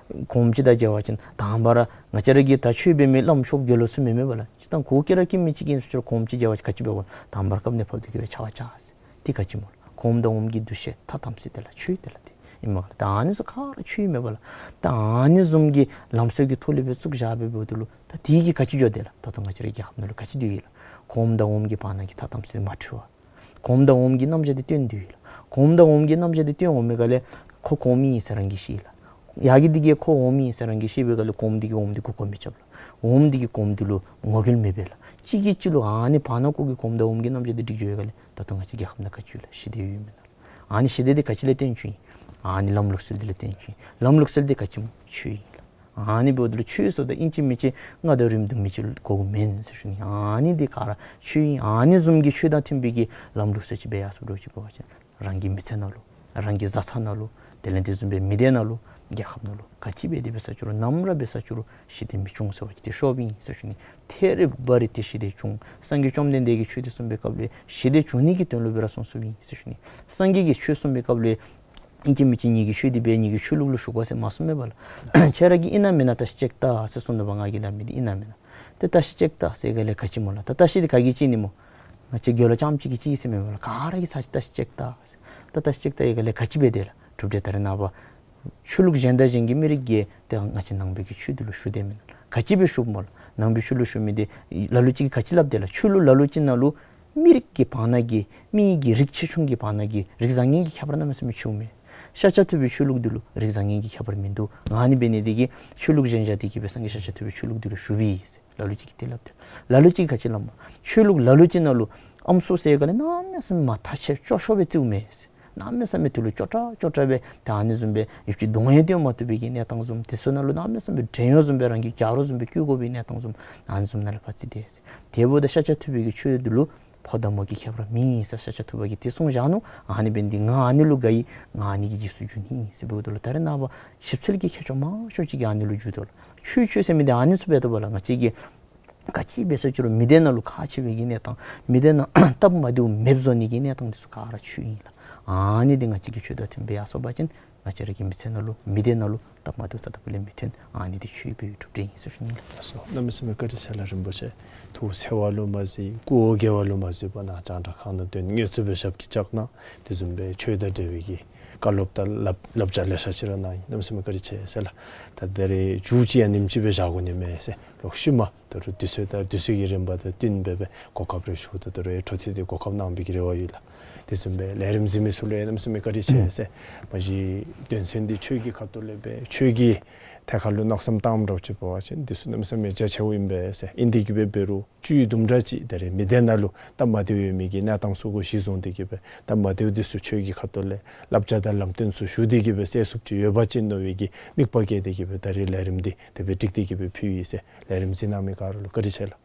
གོངམ་ཅིག་དང་མཇལ་བ་ཅིན་དང་པ་ར་ང་བཅས་ར་གི་ད་ཆོས་འབད་མི་བླམ་ཆོསཔ་དགེ་སློང་ཚུ་མེན་མེན་པ་ལགས། སྤྱིར་བཏང་གུ་གེ་ར་སྐྱེ་མི་ཅིག་ཨིན་ས་ཅིག་རུང་གོངམ་ཅིག་མཇལ་བ་ཅིན་ག་ཅི་འབད་དགོ། དང་པ་ར་བཀབ་ནེ་ཕབ་སྟེ་གི་སྦེ་ཕྱག་དབང་བཅར་ཟེར། དེ་ག་ཅི་སྨོ་ལགས། གོངམ་དང་འོགམ་གྱི་འདུ་ཤེས་ཐ་དམ་ཚིག་དེ་ལགས་ཆོས་དེ་ལགས། དེ་ཨིན་མས་ལགས། ད་ཨ་ནི་ཚུ་ག་ར་ཆོས་ཨིན་མས་པ་ལགས། ད་ཨ་ནི་བཟུམ་གྱི་ལམ་སྲོལ་གྱི་ཐོག་ལས་སྦེ་བཙུགས་བཞག་སྦེ་འབདཝ་ད་ལུ་ད་དེ་གིས་ག་ཅི་འགྱོ་དེ་ལགས། ད་ལྟོ་ང་བཅས་རའི་རྒྱལ་ཁབ་ནང་ལུ་ག་ཅི་འདུག་ཡོད་ལགས། གོངམ་དང་འོགམ་གྱི་བར་ན་གི་ཐ་དམ་ཚིག་མ་འཁྲུལ་བ། གོངམ་དང་འོགམ་གྱི་རྣམ་གཞག་འདི་སྟོན་དོ་ཡོད་ལགས། གོངམ་དང་འོགམ་གྱི་རྣམ་གཞག་འདི་སྟོན་འོང་མི་ག་ལས་ཁོ་གོངམ་ཨིན་ཟེར་རང་གིས་ཤེས་ལགས། ཡ་གི་འདི་གིས་ཁོ་འོགམ་ཨིན་ཟེར་རང་གིས་ཤེས་པའི་ག་ལས་གོངམ་འདི་གིས་འོགམ་འདི་གུ་གོ་མི་རྐྱབ་ལགས། འོགམ་འདི་གིས་གོངམ་འདི་ལུ་ངོ་རྒོལ་མི་འབད་ལགས། གཅིག་གིས་གཅིག་ལུ་ཨ་ནི་བར་ན་གུ་གི་གོངམ་དང་འོགམ་གྱི་རྣམ་གཞག་འདི་སྒྲིག་འགྱོ་བའི་ག་ལས་ད་ལྟོ་ང་བཅས་རྒྱལ་ཁབ་ནང་ག་ཅི་ཡོད་ལགས། ཞི་བདེ་ཡོད་མེན་ན་ལགས། ཨ་ནི་ཞི་བདེ་འདི་ག་ཅི་ལས་བརྟེན་བྱུང་ཡི། ཨ་ནི་ལམ་ལུགས་སྲོལ་འདི་ལས་བརྟེན་བྱུང་ཡི། ལམ་ལུགས་སྲོལ་འདི་ག་ཅི་སྨོ། ཆོས་ཨིན་ལགས། ཨ་ནི་འབདཝ་ད་ལུ་ཆོས་ཟེརཝ་ད་ཨིན་ཅི་མིན་ཅི་རྔ་དང་རིམ་གྲོ་མི་ཅིག་དགོ་དགོཔ་མེན་ཟེར་ཞུ་ནི། ཨ་ནི་འདི་ག་ར་ཆོས་ཨིན། ཨ་ནི་བཟུམ་གྱི་ཆོས་དང་མཐུན་པའི་གི་ལམ་ལུགས་སྲོལ་ཅིག་སྦེ་ཡར་སོང་འགྱོ་ཅི་འབད་བ་ཅིན་རང་གི་མི་ཚེ་ནང་ལུ་རང་གི་བཟའ་ཚང་ནང་ལུ་དེ་ལས་དེ་བཟུམ་སྦེ་མི་སྡེ་ནང་ལུ་རྒྱལ་ཁབ་ནང་ལུ་ག་ཅི་འབད་དེ་འབད་ས་ཅིག་རུང་ནམ་ར་འབད་ས་ཅིག་རུང་ཞི་བདེ་མི་འབྱུང་ཟེར་བ་ཅིན་དེ་ཤོབ་ཨིན་ཟེར་ཞུ་ནི། ཐད་རི་བ་རི་ཏེ་ཞི་བདེ་འབྱུང་། སངས་རྒྱས་བཅོམ་ལྡན་འདས་ཀྱིས་ཆོས་འདི་གསུངས་པའི་སྐབས་ལུ་ཞི་བདེ་འབྱུང་ནི་གི་དོན་ལུ་སྦེ་ར་གསུངས་གསུངསམ་ཨིན་ཟེར་ཞུ་ནི། སངས་རྒྱས་ཀྱིས་ཆོས་གསུངས་པའི་སྐབས་ལུ་ཨིན་ཅི་མིན་ཅི་ངེ་གི་ཆོས་འདི་འབད་ངེ་གི་ཆོས་ལུགས་ལུ་ཞུགས་པ་ཟེར་མ་གསུངས་མེན་པ་ལགས། ཁྱེད་ར་གིས་ཨིན་ན་མེན་ན་བརྟག་ཞིབ་ཅིག་བལྟ་ཟེར་གསུངས་ནུག་པ། ང་གིས་སླབ་མི་འདི་ཨིན་ན་མེན་ན། ཏེ་བརྟག་ཞིབ་ཅིག་བལྟ་ཟེར་ག་ལས་ག་ཅི་སྨོ་ལགས། ད་བརྟག་ཞིབ་འདི་ག་གིས་བྱིན་ནི་སྨོ། ང་བཅས་དགེ་སློང་རྐྱངམ་ཅིག་གིས་བྱིན་ཟེར་མེན་པ་ལགས། ག་ར་གིས་ཚར་ཅིག་བརྟག་ཞིབ་ཅིག་བལྟ་ཟེར། ད་བརྟག་ཞིབ་ཅིག་བལྟ་ཡི་ག་ལས་ག་ཅི་འབད་དེ་ལགས། གྲུབ་འབྲས་ད་རེས་ནངས་པ་ཆོས་ལུགས་གཞན་དང་གཞན་གྱི་མི་རིགས་ཀྱིས་ཏེ་ང་བཅས་ནང་པའི་གི་ཆོས་འདི་ལུ་ཞུགས་དེས་མེན་ན། ག་ཅི་སྦེ་ཞུགསཔ་སྨོ་ལགས། ནང་པའི་ཆོས་ལུ་ཞུགས་མི་འདི་ལ་ལུ་ཅིག་གིས་ག་ཅི་སླབ་དེ་ལགས། ཆོས་ལུགས་ལ་ལུ་ཅིག་ནང་ལུ་མི་རིགས་ཀྱི་བར་ན་གི་མི་གི་རིགས་ཆེ་ཆུང་གི་བར་ན་གི་རིགས་བཟང་ངན་གྱི་ཁྱད་པར་གནམ་མེད་ས་མེད་ཆེཝ་མས། ཤཱཀྱ་ཐུབ་པའི་ཆོས་ལུགས་འདི་ལུ་རིགས་བཟང་ངན་གྱི་ཁྱད་པར་མིན་འདུག། ཨ་ནི་འབད་ནི་འདི་གིས་ཆོས་ལུགས་གཞན་བཞག་སྟེ་གི་སྦེ་སངས་རྒྱས་ཤཱཀྱ་ཐུབ་པའི་ཆོས་ལུགས་འདི་ལུ་ཞུགས་པས་ཟེར་ལ་ལུ་ཅིག་གིས་དེ་སླབ་དེ། ལ་ལུ་ཅིག་གིས་ག་ཅི་སླབ་སྨོ། ཆོས་ལུགས་ལ་ལུ་ཅིག་ནང་ལུ་ཨམ་སྲུ་ཟེར་ག་ལས་གནམ་མེད་ས་མེད་མ་མཐའ་ཆེ་སྐྱོ་ཤོས་སྦེ་བརྩིཝ་མས་ཟེར། གནམ་མེད་ས་མེད་དེ་ལུ་སྐྱོ་དྲགས་སྐྱོ་དྲགས་སྦེ་ད་ཨ་ནི་བཟུམ་སྦེ་ཡུདཔ་ཅིག་གདོང་ཡང་སྟོན་མ་བཏུབ་པའི་གི་གནས་སྟངས་བཟུམ། དེ་ཚུ་ནང་ལུ་གནམ་མེད་ས་མེད་བྲན་གཡོག་བཟུམ་སྦེ་རང་གི་གྱ་རོགས་བཟུམ་སྦེ་བཀོལ་དགོ་པའི་གནས་སྟངས་བཟུམ། ཨ་ནི་བཟུམ་ནང་ལུ་ཕར་བརྩིས་ཏེ་ཟེར། དེ་འབདཝ་ད་ཤཱཀྱ་ཐུབ་པའི་གི་ཆོས་འདི་ལུ་ཕོ་དང་མོ་གི་ཁྱད་པར་མེད་ཟེར་ཤཱཀྱ་ཐུབ་པ་གིས་དེ་གསུངས་བཞག་ནུག། ཨ་ནི་འབད་ནི་འདི་ང་ཨ་ནི་ལུ་དགའ་ཡི། ང་ཨ་ནི་གི་རྗེས་སུ་འཇུག་ནི་ཨིན་ཟེར་འབདཝ་ད་ལུ་ད་རེས་ནངས་པ་ཞིབ་འཚོལ་གྱི་མཁས་མཆོག་མང་ཤོས་ཅིག་གིས་ཨ་ནི་ལུ་འཇུག་དོ་ལགས། ཆོས་ཆོས་ཟེར་མི་འདི་ཨ་ནི་ཚུ་འབད་དོ་བ་ལགས། ང་བཅས་ཀྱིས་ག་ཅི་འབད་ས་ཅིག་རུང་མི་སྡེ་ནང་ལུ་ཁག་ཆེ་བའི་གི་གནས་སྟངས་མི་སྡེ་ནང་སྟབས་མ་བདེཝ་མེདཔ་བཟོ་ནི་གི་གནས་སྟངས་འདི་ཚུ་ག་ར་ཆོས་ཨིན་ལགས། ཨ་ནི་འདི་ང་བཅས་ཀྱི་ཆོས་དང་མཐུན་སྦེ་ཡར་སོང་པ་ཅིན་ང་བཅས་ར་གི་མི་ཚེ་ནང་ལུ་མི་སྡེ་ནང་ལུ་སྟབས་མ་བདེཝ་རྩ་དང་པོ་ལས་མི་ཐོན། ཨ་ནི་འདི་ཆོས་པའི་གྲུབ་འབྲས་ཨིན་ཟེར་ཞུ་ནི་ལགས། ལགས་སོ། གནམ་མེད་ས་མེད་བཀའ་དྲིན་ཆེ་ལགས་རིན་པོ་ཆེ། ཐུགས་འཚེར་བ་ལུ་མ་གཟིགས་སྐུ་འོ་བརྒྱལ་བ་ལུ་མ་གཟིགས་པར་ནཱ་རྒྱང་བསྒྲགས་ཁང་ནང་དོན་དངོས་སུ་སྦེ་ཞབས་ཀྱིས་བཅགས་གནང་། དེ་བཟུམ་སྦེ་ཆོས་དང་འབྲེལ་བའི་གི་བཀའ་སློབ་དང་བསླབ་བསླབ་བྱ་ལེ་ཤ་ཅིག་ར་གནང་ཡི། གནམ་མེད་ས་མེད་བཀའ་དྲིན་ཆེ་ཟེར་ལགས། ད་ད་རེས་མཇུག་ཅིག་ཡང་ཉིནམ་ཅིག་སྦེ་བཞག་དགོ་ནི་མས་ཟེར། ལོག་ཤུལ་མ་ད་རུང་དུས་ཚོད་དང་དུས་ཚོད་ཀྱི་རིམ་པ་དང་བསྟུན་སྦེ་སྦེ་གོ་སྐབས་རེ་ཞུ། ད་ད་རུང་འཕྲོ་མཐུད་དེ་གོ་སྐབས་གནང་བའི་གི་རེ་བ་ཡོད་ལགས། དེ་བཟུམ་སྦེ་ལས་རིམ་གཟིགས་མི་ཚུ་ལུ་ཡང་གནམ་མེད་ས་མེད་བཀའ་དྲིན་ཆེ་ཟེར། མ་གཞི་དོན་ཚན་འདི་ཆོས་ཀྱི་ཁ་ཐུག་ལས་སྦེ་ཆོས་ཀྱི་ཐད་ཁར་ལུ་གནམ་མེད་ས་མེད་གཏངམ་འདྲཝ་ཅིག་འབད་བ་ཅིན་འདི་ཚུ་གནམ་མེད་ས་མེད་རྒྱ་ཆེཝ་ཨིན་པས་ཟེར། ཨིན་ཏེ་གི་སྦེ་འབད་རུང་བཅུད་དུམ་གྲ་ཅིག་ད་རེས་མི་སྡེ་ནང་ལུ་སྟབས་མ་བདེཝ་ཡོད་མི་གི་གནས་སྟངས་ཚུ་གུ་གཞི་བཟུང་སྟེ་གི་སྦེ་སྟབས་མ་བདེཝ་འདི་ཚུ་ཆོས་ཀྱི་ཁ་ཐུག་ལས་བསླབ་བྱ་དང་ལམ་སྟོན་ཚུ་ཞུ་སྟེ་གི་སྦེ་སེལ་ཚུགསཔ་ཅིག་ཡོད་པ་ཅིན་མནོ་བའི་གི་དམིགས་པ་བསྐྱེད་དེ་གི་སྦེ་ད་རེས་ལས་རིམ་འདི་དེ་སྦེ་བསྒྲིགས་ཏེ་གི་སྦེ་ཕུལ་ཡི་ཟེར། ལས་རིམ་གཟིགས་གནང་མི་ག་ར་ལུ་བཀའ་དྲིན་ཆེ་ལགས།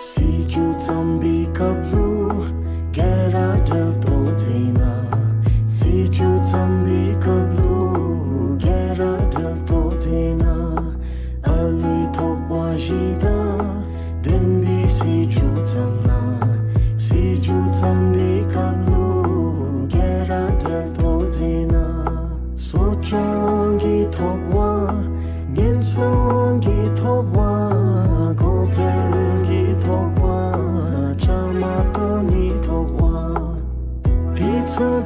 སྲིད་སྐྱོང་བརྩམས་པའི་སྐབས་ལུ་རྒྱལ་ར་བསྒྲལ་དོ་ཟེར་ན། སྲིད་སྐྱོང་བརྩམས་པའི་སྐབས་ལུ་རྒྱལ་ར་བསྒྲལ་དོ་ཟེར་ན། ཨ་ལུ་ཐོབ་པ་བཞི་དང་ལྡན་པའི་སྲིད་སྐྱོང་བརྩམས་ན། སྲིད་སྐྱོང་བརྩམས་པའི་སྐབས་ལུ་རྒྱལ་ར་བསྒྲལ་དོ་ཟེར་ན། གསོ་སྐྱོང་གི་ཐོབ་པ་ཉེན་སྲུང་གི་ཐོབ་པ་གོང་འཕེལ་གྱི་ཐོབ་པ་བཅའ་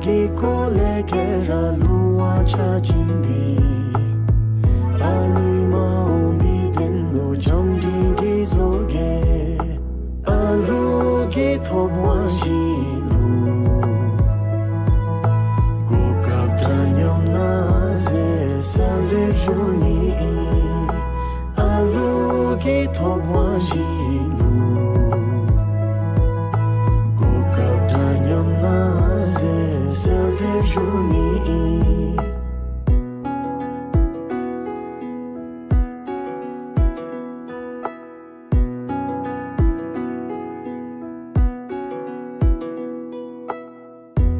དེ་ཀོ་ལེ་ཀེ་ར་ལུ་ཝང་ཆ་ཅིན་དེ། ཨ་ལུའི་མ་འོངས་པའི་དོན་ལུ་བྱམས་སྒྲིང་སྒྲི་བཟོ་གེ། ཨ་ལུ་གི་ཐོབ་དབང་ཞིག་ལུ། གོ་སྐབས་འདྲ་མཉམ་གནང་ཟེར་གསོལ་འདེབས་ཞུ་ནི་ཨིན། ཨ་ལུ་གི་ཐོབ་དབང་ཞིག་ལུ། གོ་སྐབས་འདྲ་མཉམ་གནང་ཟེར་གསོལ་འདེབས་ཞུ་ནི་ཨིན།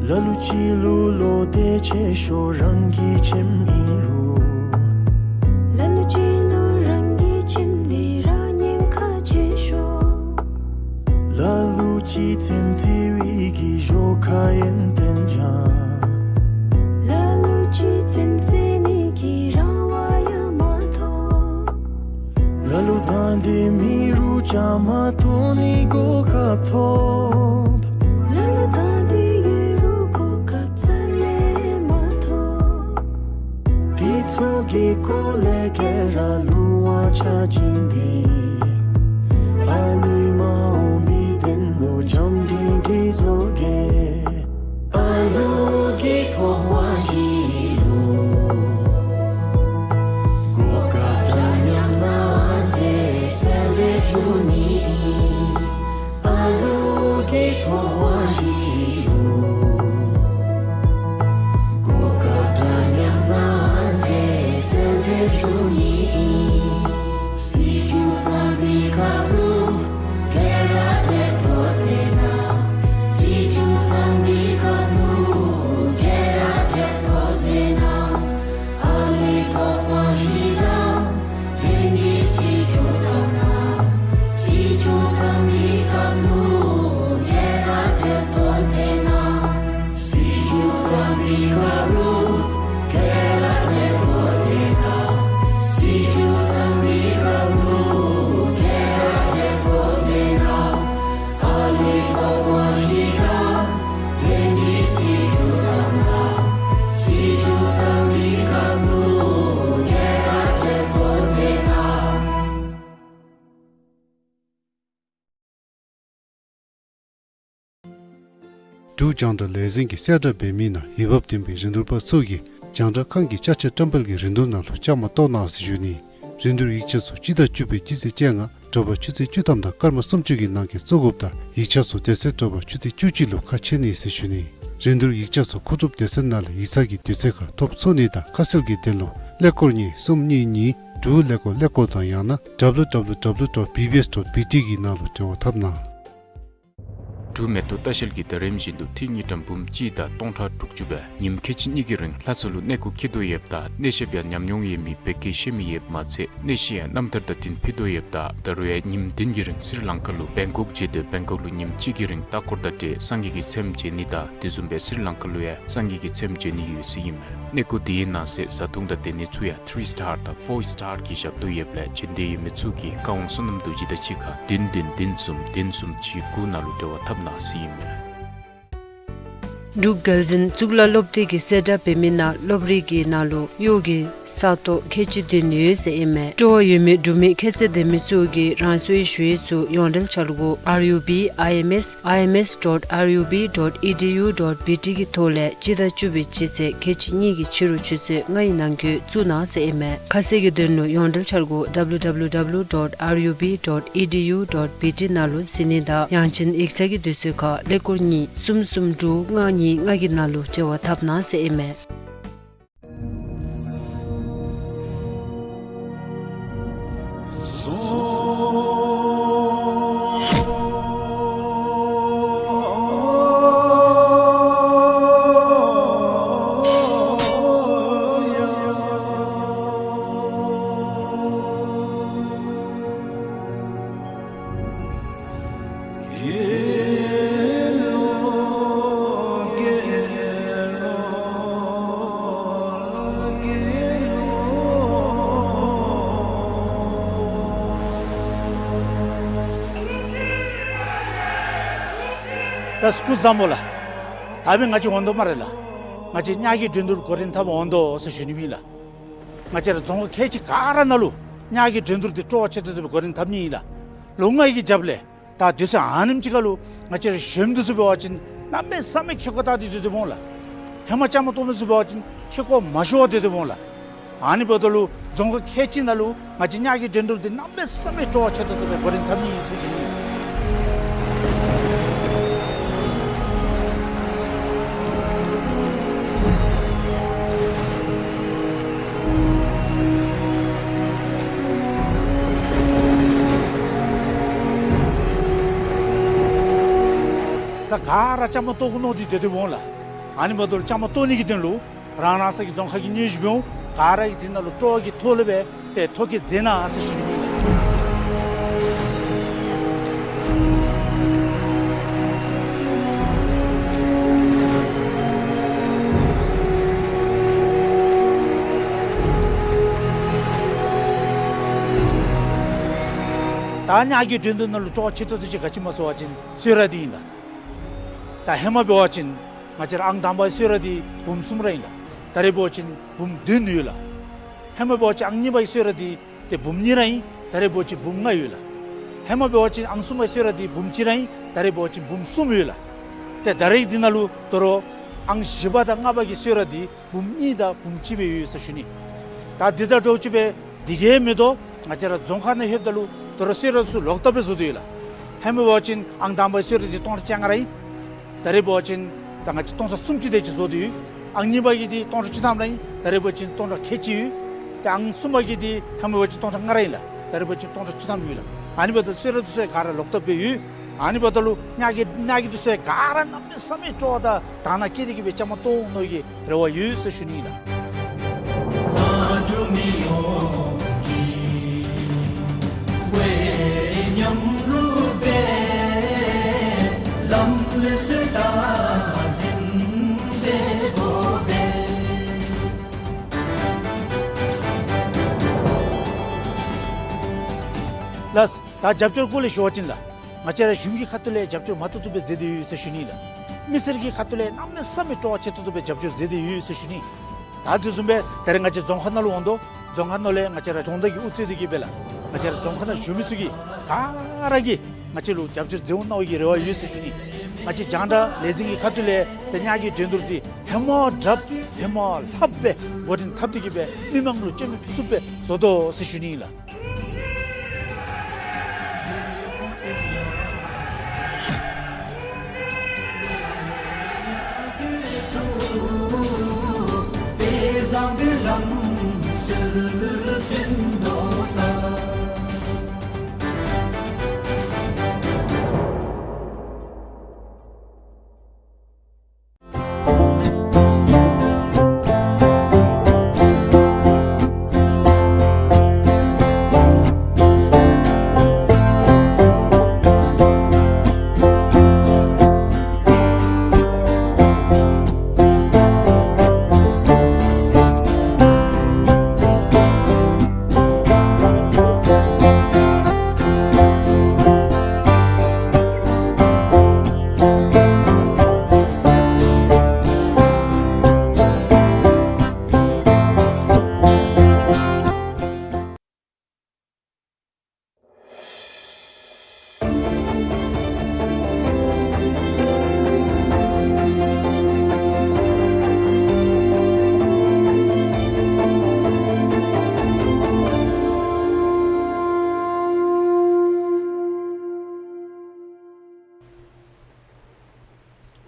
ལ་ལུ་ཅིག་ལུ་བློ་གཏད་ཆེ་ཤོས་རང་གི་ཁྱིམ་ཨིན་རུང་། ལ་ལུ་ཅིག་ལུ་རང་གི་ཁྱིམ་འདི་ར་ཉེན་ཁ་ཆེ་ཤོས། ལ་ལུ་ཅིག་ཚེམ་ཙེ་བའི་གི་ཞོར་ཁ་ཡོན་ཏན་ཅན། ལ་ལུ་ཅིག་ཚེམ་ཙེ་ནི་གི་རང་དབང་ཡང་མ་ཐོབ། ལ་ལུ་དང་དེ་མི་རུ་ཅང་མ་ཐོན་ནི་གོ་སྐབས་ཐོབ། ལ་ལུ་དང་དེ་ཡོད་རུང་གོ་སྐབས་རྩ་ལས་མ་ཐོབ། དེ་ཚུ་གི་ཀོ་ལེ་ཀེ་ར་ལུ་ཝང་ཆ་ཅིན་དེ། ཨ་ལུའི་མ་འོངས་པའི་དོན་ལུ་བྱམས་སྒྲིང་སྒྲི་བཟོ་གེ། ཨ་ལུ་གི་ཐོབ་དབང་ཞིག་ལུ། གོ་སྐབས་འདྲ་མཉམ་གནང་ཟེར་གསོལ་འདེབས་ཞུ་ནི་ཨིན། ཨ་ལུ་གི་ཐོབ་དབང་ཞིག་ལུ། གོ་སྐབས་འདྲ་མཉམ་གནང་ཟེར་གསོལ་འདེབས་ཞུ་ནི་ཨིན། སྲིད་སྐྱོང་ཚང་པའི་ཁབ་ལུ་ག་ར་ཏེ་ཏོ་ཟེར་ན། སྲིད་སྐྱོང་ཚང་པའི་ཁབ་ལུ་ག་ར་ཏེ་ཏོ་ཟེར་ན། ཨ་ལུའི་ཐོབ་དབང་ཞིག་དང་དེ་མི་སྲིད་སྐྱོང་ཚང་ན། སྲིད་སྐྱོང་ཚང་པའི་ཁབ་ལུ་ག་ར་ཏེ་ཏོ་ཟེར་ན། སྲིད་སྐྱོང་ཚང་པའི་ཁབ་ལུ་ག་ར་ཏེ་ཏོ་ཟེར་ན། སྲིད་སྐྱོང་ཚང་པའི་ཁབ་ལུ་ག་ར་ཏེ་ཏོ་ཟེར་ན། ཨ་ལུའི་ཐོབ་དབང་ཞིག་དང་དེ་མི་སྲིད་སྐྱོང་ཚང་ན། སྲིད་སྐྱོང་ཚང་པའི་ཁབ་ལུ་ག་ར་ཏེ་ཏོ་ཟེར་ན། འབྲུག་རྒྱང་བསྒྲགས་ལས་འཛིན་གྱིས་གསལ་བསྒྲགས་འབད་མི་ནང་འོས་འབབ་ལྡན་པའི་རིན་བསྡུར་པ་ཚུ་གིས་རྒྱང་བསྒྲགས་ཁང་གི་ཅ་ཆས་བཀྲམ་སྤེལ་གྱི་རིན་བསྡུར་ནང་ལུ་བཅའ་མར་གཏོགས་གནང་ཟེར་ཞུ་ནི། རིན་བསྡུར་ཡིག་ཆ་ཚུ་སྤྱི་ཟླ་བཅུ་པའི་སྤྱི་ཚེས་བཅོ་ལྔ་དྲོ་པ་ཆུ་ཚོད་བཅུ་ཐམ་དང་སྐར་མ་སུམ་ཅུ་གི་ནང་འཁོད་བཙུགས་དགོཔ་དང་ཡིག་ཆ་ཚུ་དེ་ཚེ་དྲོ་པ་ཆུ་ཚོད་བཅུ་གཅིག་ལུ་ཁ་ཕྱེ་ནི་ཟེར་ཞུ་ནི། རིན་བསྡུར་ཡིག་ཆ་ཚུ་མཁོ་སྒྲུབ་སྡེ་ཚན་ནང་ལས་ཡིག་ཚང་གི་དུས་ཚོད་ཁར་ཐོབ་ཚུགས་ནི་དང་ཁ་གསལ་གྱི་དོན་ལུ་ཀླད་ཀོར་གཉིས་གསུམ་གཉིས་གཉིས་དྲུག་ཀླད་ཀོར་ཀླད་ཀོར་དང་ཡང་ན་W W W dot B B S dot B T གི་ནང་ལུ་འབྲེལ་བ་འཐབ་གནང་། འབྲུག་མེ་ཏོག་ལྟ་བཤལ་གྱིས་ད་རིམ་བཞིན་དུ་ཏི་རི་གཉིས་ཀྲམ་འབུམ་གཅིག་དང་སྟོང་ཕྲག་དྲུག་ཅུ་སྦེ་ཉིནམ་ཁལ་གཅིག་གཉིས་ཀྱི་རིང་ལྷ་ས་ལུ་གནས་སྐོར་འཁྱིད་དོ་ཡོདཔ་ད་གནས་མཇལ་ཡང་ཉམས་མྱོང་ཡོད་མི་བོད་སྐད་ཤེས་མི་ཡོདཔ་མ་ཚད་གནས་གཞི་ཡང་རྣམ་ཐར་དང་བསྟུན་ཕུལ་དོ་ཡོདཔ་ད་ད་རུང་ཡང་ཉིནམ་བདུན་གྱི་རིང་སི་རི་ལང་ཀ་ལུ་བེང་ཀོག་མཇལ་ཏེ་བེང་ཀོག་ལུ་ཉིནམ་གཅིག་གི་རིང་ལྟ་སྐོར་དང་འབྲེལ་སངས་རྒྱས་ཀྱི་ཚེམ་མཇལ་ནི་དང་དེ་བཟུམ་སྦེ་སི་རི་ལང་ཀ་ལུ་ཡང་སངས་རྒྱས་ཀྱི་ཚེམ་མཇལ་ནི་ཡོད་ཟེར་ཨིན་མས། གནས་སྐོར་དེའི་ནང་གསེས་བཟའ་འཐུང་དང་སྡོད་གནས་ཚུ་ཡང་ཐི་རི་སི་ཊར་དང་ཕོར་སི་ཊར་གྱི་ཞབས་ཏོག་ཡོདཔ་ལས་བྱོན་འདོད་ཡོད་མི་ཚུ་གིས་བཀའ་དབང་བསོད་ནམས་རྡོ་རྗེ་དང་གཅིག་ཁར་བདུན་བདུན་བདུན་གསུམ་བདུན་གསུམ་གཅིག་དགུ་ནང་ལུ་འབྲེལ་བ་འཐབ་གནང་ཟེར་ཨིན་མས། འབྲུག་རྒྱལ་འཛིན་གཙུག་ལག་སློབ་སྡེ་གིས་གསལ་བསྒྲགས་འབད་མི་ནང་སློབ་རིམ་གྱི་ནང་ལུ་གཡོག་གི་ས་སྟོང་ཁལ་གཅིག་བདུན་ཡོད་ཟེར་ཨིན་མས། སྤྲོ་བ་ཡོད་མི་འབྲུག་མི་ཁྱད་ཚད་ལྡན་མི་ཚུ་གིས་རང་སོའི་ཞུ་ཡིག་ཚུ་ཡོངས་འབྲེལ་འཆར་སྒོ་R U B I M S I M S dot R U B dot E D U dot B T གི་ཐོག་ལས་སྤྱི་ཟླ་བཅུ་པའི་སྤྱི་ཚེས་ཁལ་གཅིག་གཉིས་ཀྱི་ཕྱི་རུ་ཆུ་ཚོད་ལྔའི་ནང་འཁོད་བཙུགས་གནང་ཟེར་ཨིན་མས། ཁ་གསལ་གྱི་དོན་ལུ་ཡོངས་འབྲེལ་འཆར་སྒོ་W W W dot R U B dot E D U dot B T ནང་ལུ་གཟིགས་ནི་དང་ཡང་ཅིན་ཡིག་ཚང་གི་དུས་ཚོད་ཁར་ཀླད་ཀོར་གཉིས་གསུམ་གསུམ་དྲུག་ལྔ་གཉིས་ལྔ་གི་ནང་ལུ་འབྲེལ་བ་འཐབ་གནང་ཟེར་ཨིན་མས། ད་སྐུ་བཟང་པོ་ལགས། ད་འབདན་ང་བཅས་འོང་དོ་སྨ་རེ་ལགས། ང་བཅས་ཉག་གི་འགྲན་བསྡུར་འགོ་འདྲེན་འཐབ་འོང་དོ་ཟེར་ཞུ་ནི་ཨིན་ལགས། ང་བཅས་ར་རྫོང་ཁག་ཁལ་གཅིག་ག་ར་ནང་ལུ་ཉག་གི་འགྲན་བསྡུར་འདི་སྤྲོ་བ་ཆེ་ཏོག་ཏོ་སྦེ་འགོ་འདྲེན་འཐབ་ནི་ཨིན་ལགས། ལོ་ལྔའི་གི་རྒྱབ་ལས་ད་དུས་ཚོད་ཨ་ནེམ་ཅིག་ཁར་ལུ་ང་བཅས་ར་གཞོནམ་འདི་ཚུ་འབད་བ་ཅིན་གནམ་མེད་ས་མེད་ཁེ་ཀོ་ད་འདི་སྡོད་སྡོདཔ་འོང་ལགས། ཧེ་མ་བཅའ་མར་གཏོགས་མི་ཚུ་འབད་བ་ཅིན་ཁེ་ཀོ་མ་ཤོར་བར་སྡོད་སྡོདཔ་འོང་ལགས། ཨ་ནི་འབདཝ་ད་ལུ་རྫོང་ཁག་ཁལ་གཅིག་ནང་ལུ་ང་བཅས་ཉག་གི་འགྲན་བསྡུར་འདི་གནམ་མེད་ས་མེད་སྤྲོ་བ་ཆེ་ཏོག་ཏོ་སྦེ་འགོ་འདྲེན་འཐབ་ནི་ཨིན་ཟེར་ཞུ་ནི། ད་ག་ར་བཅའ་མར་གཏོགས་དགོ་མནོ་སྟེ་སྡོད་སྡོདཔ་འོང་ལགས། ཨ་ནི་འབདཝ་ད་ལུ་བཅའ་མར་གཏོགས་ནི་གི་དོན་ལུ་རང་རང་སོའི་གི་རྫོང་ཁག་གི་སྙན་ཞུ་འབད་འོང་། ག་ར་གིས་འདི་ནང་ལུ་སྤྲོ་བ་གི་ཐོག་ལས་སྦེ་ཏེ་ཐོ་བཀོད་མཛད་གནང་ཟེར་ཞུ་ནི་ཨིན་ལགས། ད་ཉག་གི་འགྲན་བསྡུར་ནང་ལུ་སྤྲོ་བ་ཆེ་ཏོག་ཏོ་ཅིག་ག་ཅི་སྨོ་ཟེར་བ་ཅིན་གསོལ་རས་འདི་ཨིན་ལགས། ད་ཧེ་མ་འབད་བ་ཅིན་ང་བཅས་ར་ཨང་དང་པའི་གསོལ་རས་འདི་འབུམ་གསུམ་ར་ཨིན་ལགས། ད་རེས་འབད་བ་ཅིན་འབུམ་བདུན་ཡོད་ལགས། ཧེ་མ་འབད་བ་ཅིན་ཨང་གཉིས་པའི་གསོལ་རས་འདི་ཏེ་འབུམ་གཉིས་ར་ཨིན། ད་རེས་འབད་བ་ཅིན་འབུམ་ལྔ་ཡོད་ལགས། ཧེ་མ་འབད་བ་ཅིན་ཨང་གསུམ་པའི་གསོལ་རས་འདི་འབུམ་གཅིག་ར་ཨིན། ད་རེས་འབད་བ་ཅིན་འབུམ་གསུམ་ཡོད་ལགས། ཏེ་ད་རེས་འདི་ནང་ལུ་དོ་རུང་ཨང་བཞི་པ་དང་ལྔ་པ་གི་གསོལ་རས་འདི་འབུམ་གཉིས་དང་འབུམ་གཅིག་སྦེ་ཡོད་ཟེར་ཞུ་ནི། ད་འདི་དང་འདྲཝ་ཅིག་སྦེ་འདི་གིས་མི་དོ། ང་བཅས་ར་རྫོང་ཁག་ནང་ལྷོདཔ་ད་ལུ་དོ་རུང་གསོལ་རས་ཚུ་ལོག་ལྟབ་སྦེ་བཟོ་སྟེ་ཡོད་ལགས། ཧེ་མ་འབད་བ་ཅིན་ཨང་དང་པའི་གསོལ་རས་འདི་སྟོང་ཕྲག་བཅོ་ལྔ་ར་ཨིན། ད་རེས་འབད་བ་ཅིན་ད་ང་བཅས་སྟོང་ཕྲག་སུམ་ཅུ་དེ་ཅིག་བཟོ་སྟེ་ཡོད། ཨང་གཉིས་པ་གི་འདི་སྟོང་ཕྲག་བཅུ་ཐམ་ར་ཨིན། ད་རེས་འབད་བ་ཅིན་སྟོང་ཕྲག་ཁལ་གཅིག་ཡོད། ཏེ་ཨང་གསུམ་པ་གི་འདི་ཧེ་མ་འབད་བ་ཅིན་སྟོང་ཕྲག་ལྔ་ར་ཨིན་ལགས། ད་རེས་འབད་བ་ཅིན་སྟོང་ཕྲག་བཅུ་ཐམ་ཡོད་ལགས། ཨ་ནི་འབདཝ་ད་གསོལ་རས་འདི་ཚུ་ག་ར་ལོག་ལྟབ་སྦེ་ཡོད། ཨ་ནི་འབདཝ་ད་ལུ་ཉག་གི་ཉག་གི་འདི་ཚུ་ག་ར་གནམ་མེད་ས་མེད་སྤྲོ་བ་དང་དང་བླངས་བསྐྱེད་དེ་གི་སྦེ་བཅའ་མར་གཏོགས་འོང་མནོ་བའི་རེ་བ་ཡོད་ཟེར་ཞུ་ནི་ཨིན་ལགས། ལགས། ད་རྒྱབ་སྐྱོར་སྐོར་ལས་ཞུ་བ་ཅིན་ལགས། ང་བཅས་ར་གཞུང་གི་ཁ་ཐུག་ལས་རྒྱབ་སྐྱོར་མ་ཐུབ་ཐུབ་སྦེ་མཛད་དེ་ཡོད་ཟེར་ཞུ་ནི་ལགས། མི་སེར་གྱི་ཁ་ཐུག་ལས་གནམ་མེད་ས་མེད་སྤྲོ་བ་ཆེ་ཏོག་ཏོ་སྦེ་རྒྱབ་སྐྱོར་མཛད་དེ་ཡོད་ཟེར་ཞུ་ནི། ད་དེ་བཟུམ་སྦེ་ད་རེས་ང་བཅས་རྫོང་ཁག་ནང་ལུ་འོང་དོ། རྫོང་ཁག་ནང་ལས་ང་བཅས་ར་རྫོང་བདག་གིས་དབུ་གཙོས་ཏེ་གི་སྦེ་ལགས། ང་བཅས་ར་རྫོང་ཁག་ནང་བཞུགས་མི་ཚུ་གིས་ག་ར་གིས་ང་བཅས་ལུ་རྒྱབ་སྐྱོར་མཛད་འོང་མནོ་བའི་རེ་བ་ཡོད་ཟེར་ཞུ་ནི། ང་བཅས་རྒྱང་བསྒྲགས་ལས་འཛིན་གྱི་ཁ་ཐུག་ལས་ཏེ་ཉག་གི་འགྲན་བསྡུར་འདི་ཧེ་མ་དྲགཔ་ཧེ་མ་ལྷགཔ་སྦེ་འགོ་འདྲེན་འཐབ་སྟེ་གི་སྦེ་མི་མང་ལུ་སྤྱན་འབུལ་ཚུགསཔ་སྦེ་བཟོ་དོ་ཟེར་ཞུ་ནི་ཨིན་ལགས།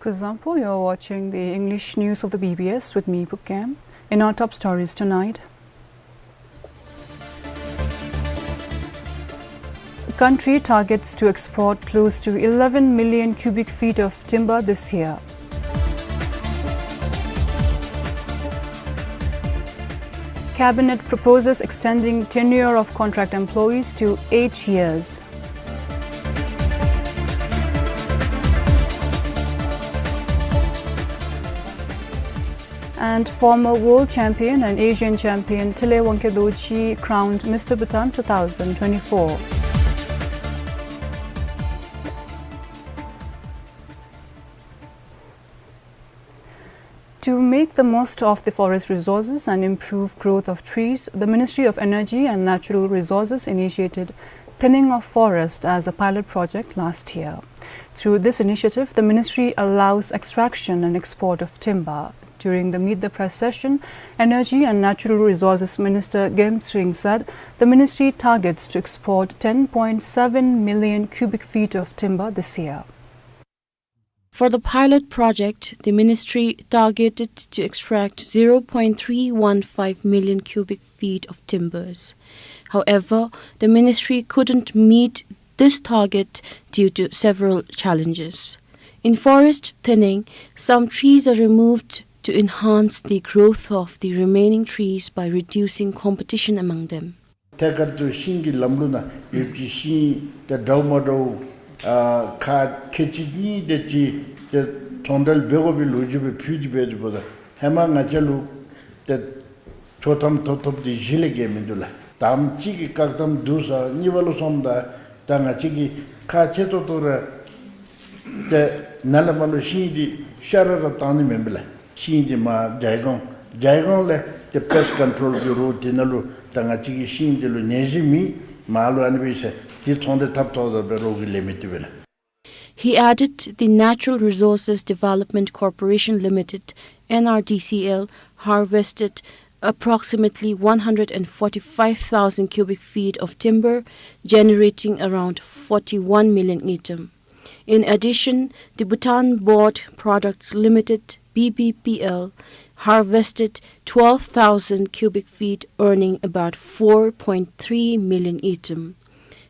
Kuzuzangpo, you're watching the English news of the B B S with me, Pu Kem. In our top stories tonight, country targets to export close to eleven million cubic feet of timber this year. Cabinet proposes extending tenure of contract employees to eight years. And former world champion and Asian champion Tile Wangkhe Dorji crowned Mister Bhutan two thousand twenty-four. To make the most of the forest resources and improve growth of trees, the Ministry of Energy and Natural Resources initiated thinning of forest as a pilot project last year. Through this initiative, the ministry allows extraction and export of timber. During the Meet the Press session, Energy and Natural Resources Minister Game Tsering said the ministry targets to export ten point seven million cubic feet of timber this year. For the pilot project, the ministry targeted to extract zero point three one five million cubic feet of timbers. However, the ministry couldn't meet this target due to several challenges. In forest thinning, some trees are removed to enhance the growth of the remaining trees by reducing competition among them. ཐད་ཀར་དུ་ཤིང་གི་ལམ་ལུགས་ནང་ཡོད་ཀྱི་ཤིང་དེ་འདྲཝ་མ་འདྲཝ་ཨ་ཁག་ཁལ་གཅིག་གཉིས་དེ་ཅིག་དེ་ཚོང་འབྲེལ་འབད་དགོ་པའི་ལོ་རྒྱུས་སྦེ་ཕུལ་ཏེ་འབད་དེ་འབདཝ་ད་ཧེ་མ་ང་བཅས་ལུ་དེ་ཆོག་ཐམ་ཐོབ་ཐོབ་དེ་གཞི་ལས་བརྒལ་མིན་འདུག་ལགས། དང་པ་གཅིག་གི་བཀག་དམ་བསྡུ་ས་གཉིས་པ་ལུ་སོངམ་ད་ད་ང་བཅས་ཀྱིས་ཁག་ཆེ་ཏོག་ཏོ་ར་དེ་ནཱ་ལས་མར་ལུ་ཤིང་དེ་ཤ་ར་ར་བཏང་ནི་མེན་པས་ལགས། ཤིང་འདི་མར་ཇའི་གོང་ཇའི་གོང་ལས་ཏེ་pest control གི་རོགས་དེ་ནང་ལུ་ད་ང་བཅས་ཀྱི་ཤིང་འདི་ལུ་ནད་གཞི་མེད། མར་ལུ་ཨ་ནི་སྦེ་ཟེར་དེ་ཚོང་འབྲེལ་འཐབ་ཐོག་ད་སྦེ་རོགས་ཀྱིས་ལེན་མི་བཏུབ་པས་ལགས། He added the Natural Resources Development Corporation Limited, N R D C L, harvested approximately one hundred forty-five thousand cubic feet of timber, generating around forty-one million ngultrum. In addition, the Bhutan Board Products Limited, B B P L, harvested twelve thousand cubic feet, earning about four point three million ngultrum.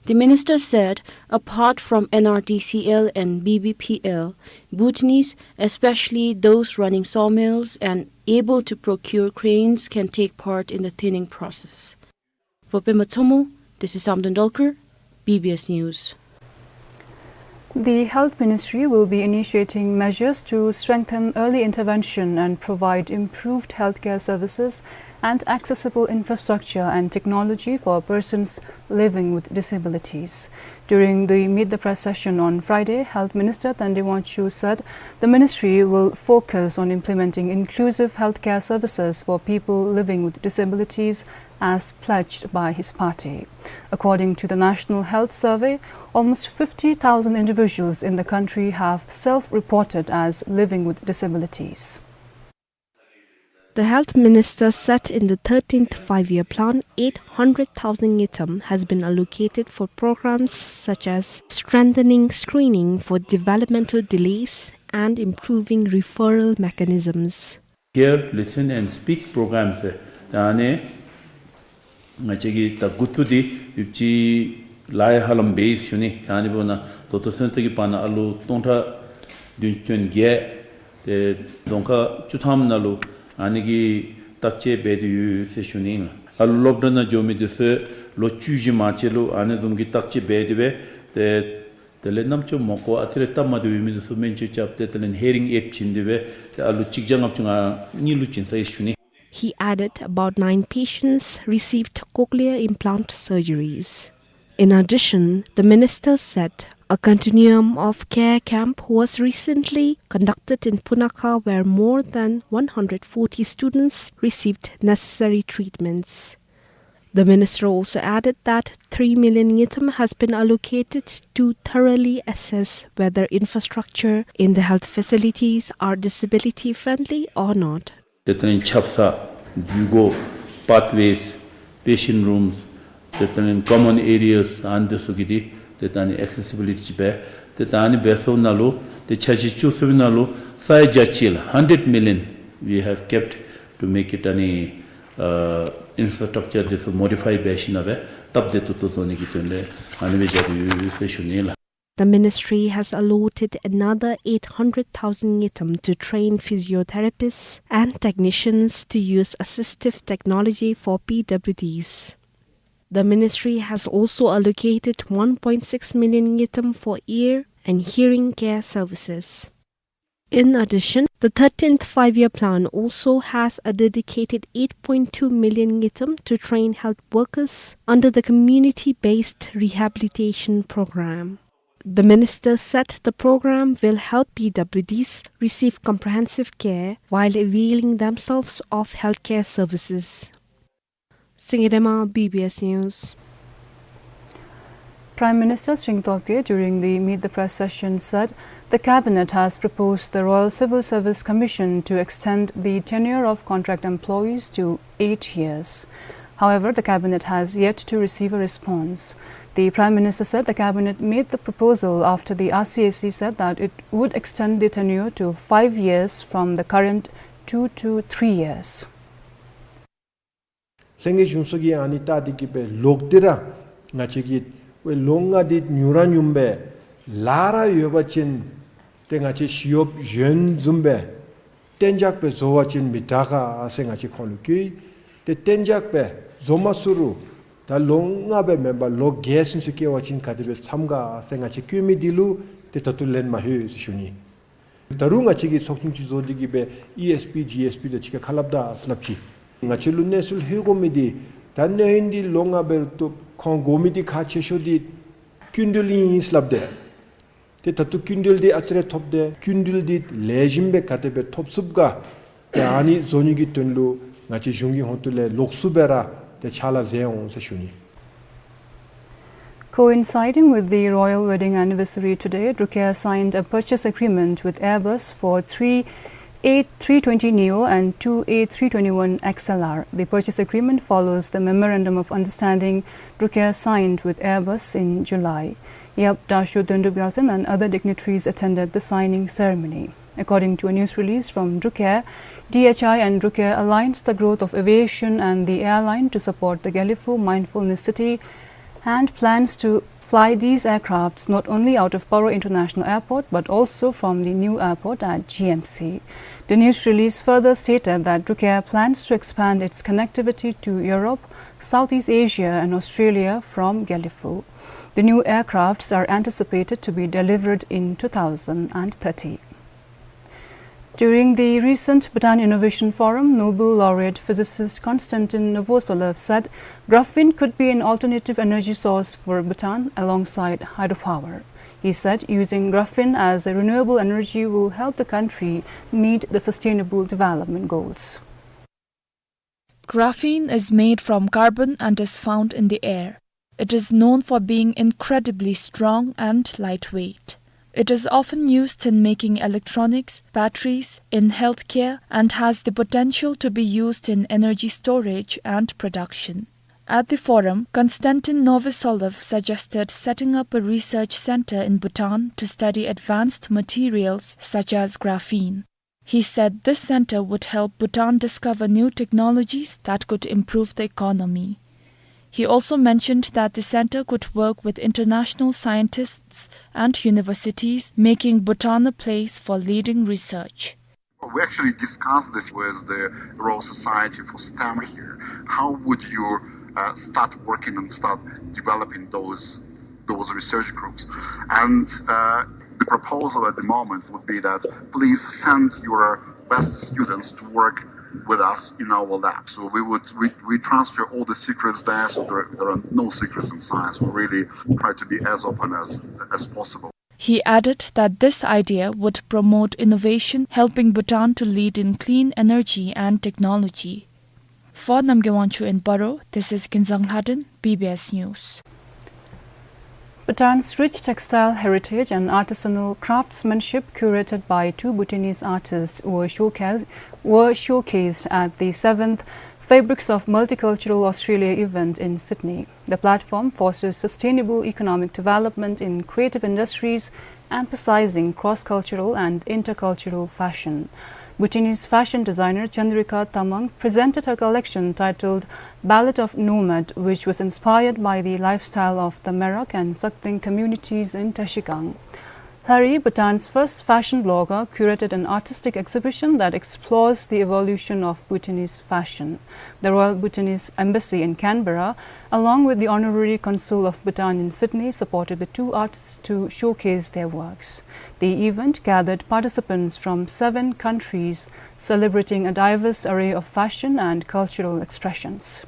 The minister said, apart from N R D C L and B B P L, Bhutanese, especially those running sawmills and able to procure cranes, can take part in the thinning process. For Pema Tsomo, this is Samdon Dolkar, B B S News. The Health Ministry will be initiating measures to strengthen early intervention and provide improved healthcare services and accessible infrastructure and technology for persons living with disabilities. During the Meet the Press session on Friday, Health Minister Tandi Wangchuk said the ministry will focus on implementing inclusive healthcare services for people living with disabilities as pledged by his party. According to the National Health Survey, almost fifty thousand individuals in the country have self-reported as living with disabilities. The health minister said in the thirteenth five-year plan, eight hundred thousand ngultrum has been allocated for programs such as strengthening screening for developmental delays and improving referral mechanisms. Hear, listen and speak program ཟེར་ད་ཨ་ནི་ང་བཅས་ཀྱིས་ད་འགོ་བཙུགས་ཏེ་ཡོདཔ་ཅིག་ལཱ་ཡང་ཧ་ལམ་འབད་ཡི་ཟེར་ཞུ་ནི། ད་ཨ་ནི་འབདཝ་ད་ད་ལྟོ་ཚུན་ཚོད་ཀྱི་བར་ན་ཨ་ལུ་སྟོང་ཕྲག་བདུན་ཅུ་དོན་བརྒྱད་དེ་གདོང་ཁ་བཅུ་ཐམ་ནང་ལུ་ཨ་ནི་གི་བརྟག་དཔྱད་འབད་དེ་ཡོད་ཟེར་ཞུ་ནི་ཨིན་ལགས། ཨ་ལུ་སློབ་གྲྭ་ནང་འགྱོ་མི་འདི་ཚུ་ལོ་བཅུ་བཞི་མན་ཆད་ལུ་ཨ་ནི་བཟུམ་གྱི་བརྟག་དཔྱད་འབད་དེ་སྦེ་ཏེ་དེ་ལས་རྣམ་ཅོ་མ་གོ་ཨ་ཙི་རེ་སྟབས་མ་བདེཝ་ཡོད་མི་འདི་ཚུ་སྨན་བཅོས་རྐྱབ་སྟེ་དེ་ལས་ཧེ་རིང་ཨེཌ་བྱིན་ཏེ་སྦེ་ཏེ་ཨ་ལུ་གཅིག་བརྒྱ་ལྔ་བཅུ་ང་གཉིས་ལུ་བྱིན་ཚར་ཡི་ཟེར་ཞུ་ནི། He added about nine patients received cochlear implant surgeries. In addition, the minister said a continuum of care camp was recently conducted in Punakha, where more than one hundred forty students received necessary treatments. The minister also added that three million ngultrum has been allocated to thoroughly assess whether infrastructure in the health facilities are disability friendly or not. དེ་ལྟར་ཆབ་གསང་འདུས་སྒོ་pathways, patient rooms, དེ་ལྟར་common areas ཨ་ནི་འདི་ཚུ་གི་དེ་དེ་ལྟར་accessibility འབད་དེ་ལྟར་འབད་སོངམ་ད་ལུ་དེ་འཆར་གཞི་བཅུ་གསུམ་ནང་ལུ་ས་ཡ་བརྒྱ་གཅིག་ལགས། Hundred million we have kept to make it ཨ་ནི་ཨ་infrastructure འདི་ཚུ་modify འབད་ཞིནམ་ལས་སྟབས་བདེ་ཏོག་ཏོ་བཟོ་ནི་གི་དོན་ལས་ཨ་ནི་སྦེ་བཞག་སྟེ་ཡོད་ཟེར་ཞུ་ནི་ལགས། The ministry has allotted another eight hundred thousand ngultrum to train physiotherapists and technicians to use assistive technology for P W Ds. The ministry has also allocated one point six million ngultrum for ear and hearing care services. In addition, the thirteenth five-year plan also has a dedicated eight point two million ngultrum to train health workers under the community-based rehabilitation program. The minister said the program will help P W Ds receive comprehensive care while availing themselves of healthcare services. Singye Dema, B B S News. Prime Minister Tshering Tobgay, during the Meet the Press session, said the cabinet has proposed the Royal Civil Service Commission to extend the tenure of contract employees to eight years. However, the cabinet has yet to receive a response. The Prime Minister said the cabinet made the proposal after the R C S C said that it would extend the tenure to five years from the current two to three years. ལྷན་རྒྱས་གཞུང་ཚོགས་ཀྱིས་ཨ་ནི་ལྟ་སྟེ་གི་སྦེ་ལོག་སྟེ་ར་ང་བཅས་ཀྱི་ཝེ་ལོ་ལྔ་འདི་ཉུང་ར་ཉུངམ་སྦེ་ལཱ་ར་ཡོད་པ་ཅིན་ཏེ་ང་བཅས་ཞི་གཡོགཔ་གཞོན་བཟུམ་སྦེ་གཏན་འཇགས་སྦེ་བཟོ་བ་ཅིན་མི་དྲག་ག་ཟེར་ང་བཅས་ཁོང་ལུ་བཀོད། ཏེ་གཏན་འཇགས་སྦེ་བཟོ་མ་ཚུགས་རུང་ད་ལོ་ལྔ་སྦེ་མེན་པར་ལོ་བརྒྱད་ཚུན་ཚོད་བསྐྱལ་བ་ཅིན་ག་དེ་སྦེ་འཚམས་ག་ཟེར་ང་བཅས་བཀོད་མི་འདི་ལུ་ཏེ་ད་ལྟོ་ལན་མ་ལྷོད་ཟེར་ཞུ་ནི། ད་རུང་ང་བཅས་ཀྱིས་ཚོགས་ཆུང་ཅིག་བཟོ་སྟེ་གི་སྦེ་ཨི་ཨེསི་པི་ཇི་ཨེསི་པི་དང་གཅིག་ཁར་ཁ་སླབ་ད་ཟེར་སླབ་ཅི། ང་བཅས་ལུ་གནས་ཚུལ་ལྷོད་དགོ་མི་འདི་ད་གནས་ཡུན་འདི་ལོ་ལྔ་འབད་རུང་བཏུབ། ཁོང་དགོ་མི་འདི་ཁག་ཆེ་ཤོས་འདི་སྐྱིན་འགྲུལ་ཨིན་ཟེར་སླབ་དེས། ཏེ་ད་ལྟོ་སྐྱིན་འགྲུལ་འདི་ཨ་ཙི་རེ་ཐོབ་སྟེ་སྐྱིན་འགྲུལ་འདི་ལེགས་ཤོམ་སྦེ་ག་དེ་སྦེ་ཐོབ་ཚུགས་ག། ཏེ་ཨ་ནི་བཟོ་ནི་གི་དོན་ལུ་ང་བཅས་གཞུང་གི་ཧོངས་ལས་ལོགས་སུ་སྦེ་ར་ཏེ་ཕྱག་ལཱ་མཛད་འོང་ཟེར་ཞུ་ནི། Coinciding with the royal wedding anniversary today, Drukair signed a purchase agreement with Airbus for three A three twenty neo and two A three twenty-one X L R. The purchase agreement follows the Memorandum of Understanding Drukair signed with Airbus in July. Yap Dasho, Dondrup Gyaltshen and other dignitaries attended the signing ceremony. According to a news release from Drukair, D H I and Drukair aligns the growth of aviation and the airline to support the Gelephu Mindfulness City and plans to fly these aircrafts not only out of Paro International Airport but also from the new airport at G M C. The news release further stated that Drukair plans to expand its connectivity to Europe, Southeast Asia and Australia from Gelephu. The new aircrafts are anticipated to be delivered in two thousand and thirty. During the recent Bhutan Innovation Forum, Nobel laureate physicist Konstantin Novoselov said graphene could be an alternative energy source for Bhutan alongside hydropower. He said using graphene as a renewable energy will help the country meet the sustainable development goals. Graphene is made from carbon and is found in the air. It is known for being incredibly strong and lightweight. It is often used in making electronics, batteries, in healthcare, and has the potential to be used in energy storage and production. At the forum, Konstantin Novoselov suggested setting up a research center in Bhutan to study advanced materials such as graphene. He said this center would help Bhutan discover new technologies that could improve the economy. He also mentioned that the center could work with international scientists and universities, making Bhutan a place for leading research. We actually discussed this with the Royal Society for stem here. How would you, uh, start working and start developing those those research groups? And, uh, the proposal at the moment would be that please send your best students to work with us in our lab. So we would, we, we transfer all the secrets there, so there, there are no secrets in science. We really try to be as open as, as possible. He added that this idea would promote innovation, helping Bhutan to lead in clean energy and technology. For Namgay Wangchuk in Paro, this is Kinzang Lhaden, B B S News. Bhutan's rich textile heritage and artisanal craftsmanship, curated by two Bhutanese artists, were showcas-, were showcased at the seventh Fabrics of Multicultural Australia event in Sydney. The platform fosters sustainable economic development in creative industries, emphasizing cross-cultural and intercultural fashion. Bhutanese fashion designer Chandrika Tamang presented her collection titled Ballad of Nomad, which was inspired by the lifestyle of the Merak and Sakteng communities in Trashigang. Hari, Bhutan's first fashion blogger, curated an artistic exhibition that explores the evolution of Bhutanese fashion. The Royal Bhutanese Embassy in Canberra, along with the Honorary Consul of Bhutan in Sydney, supported the two artists to showcase their works. The event gathered participants from seven countries, celebrating a diverse array of fashion and cultural expressions.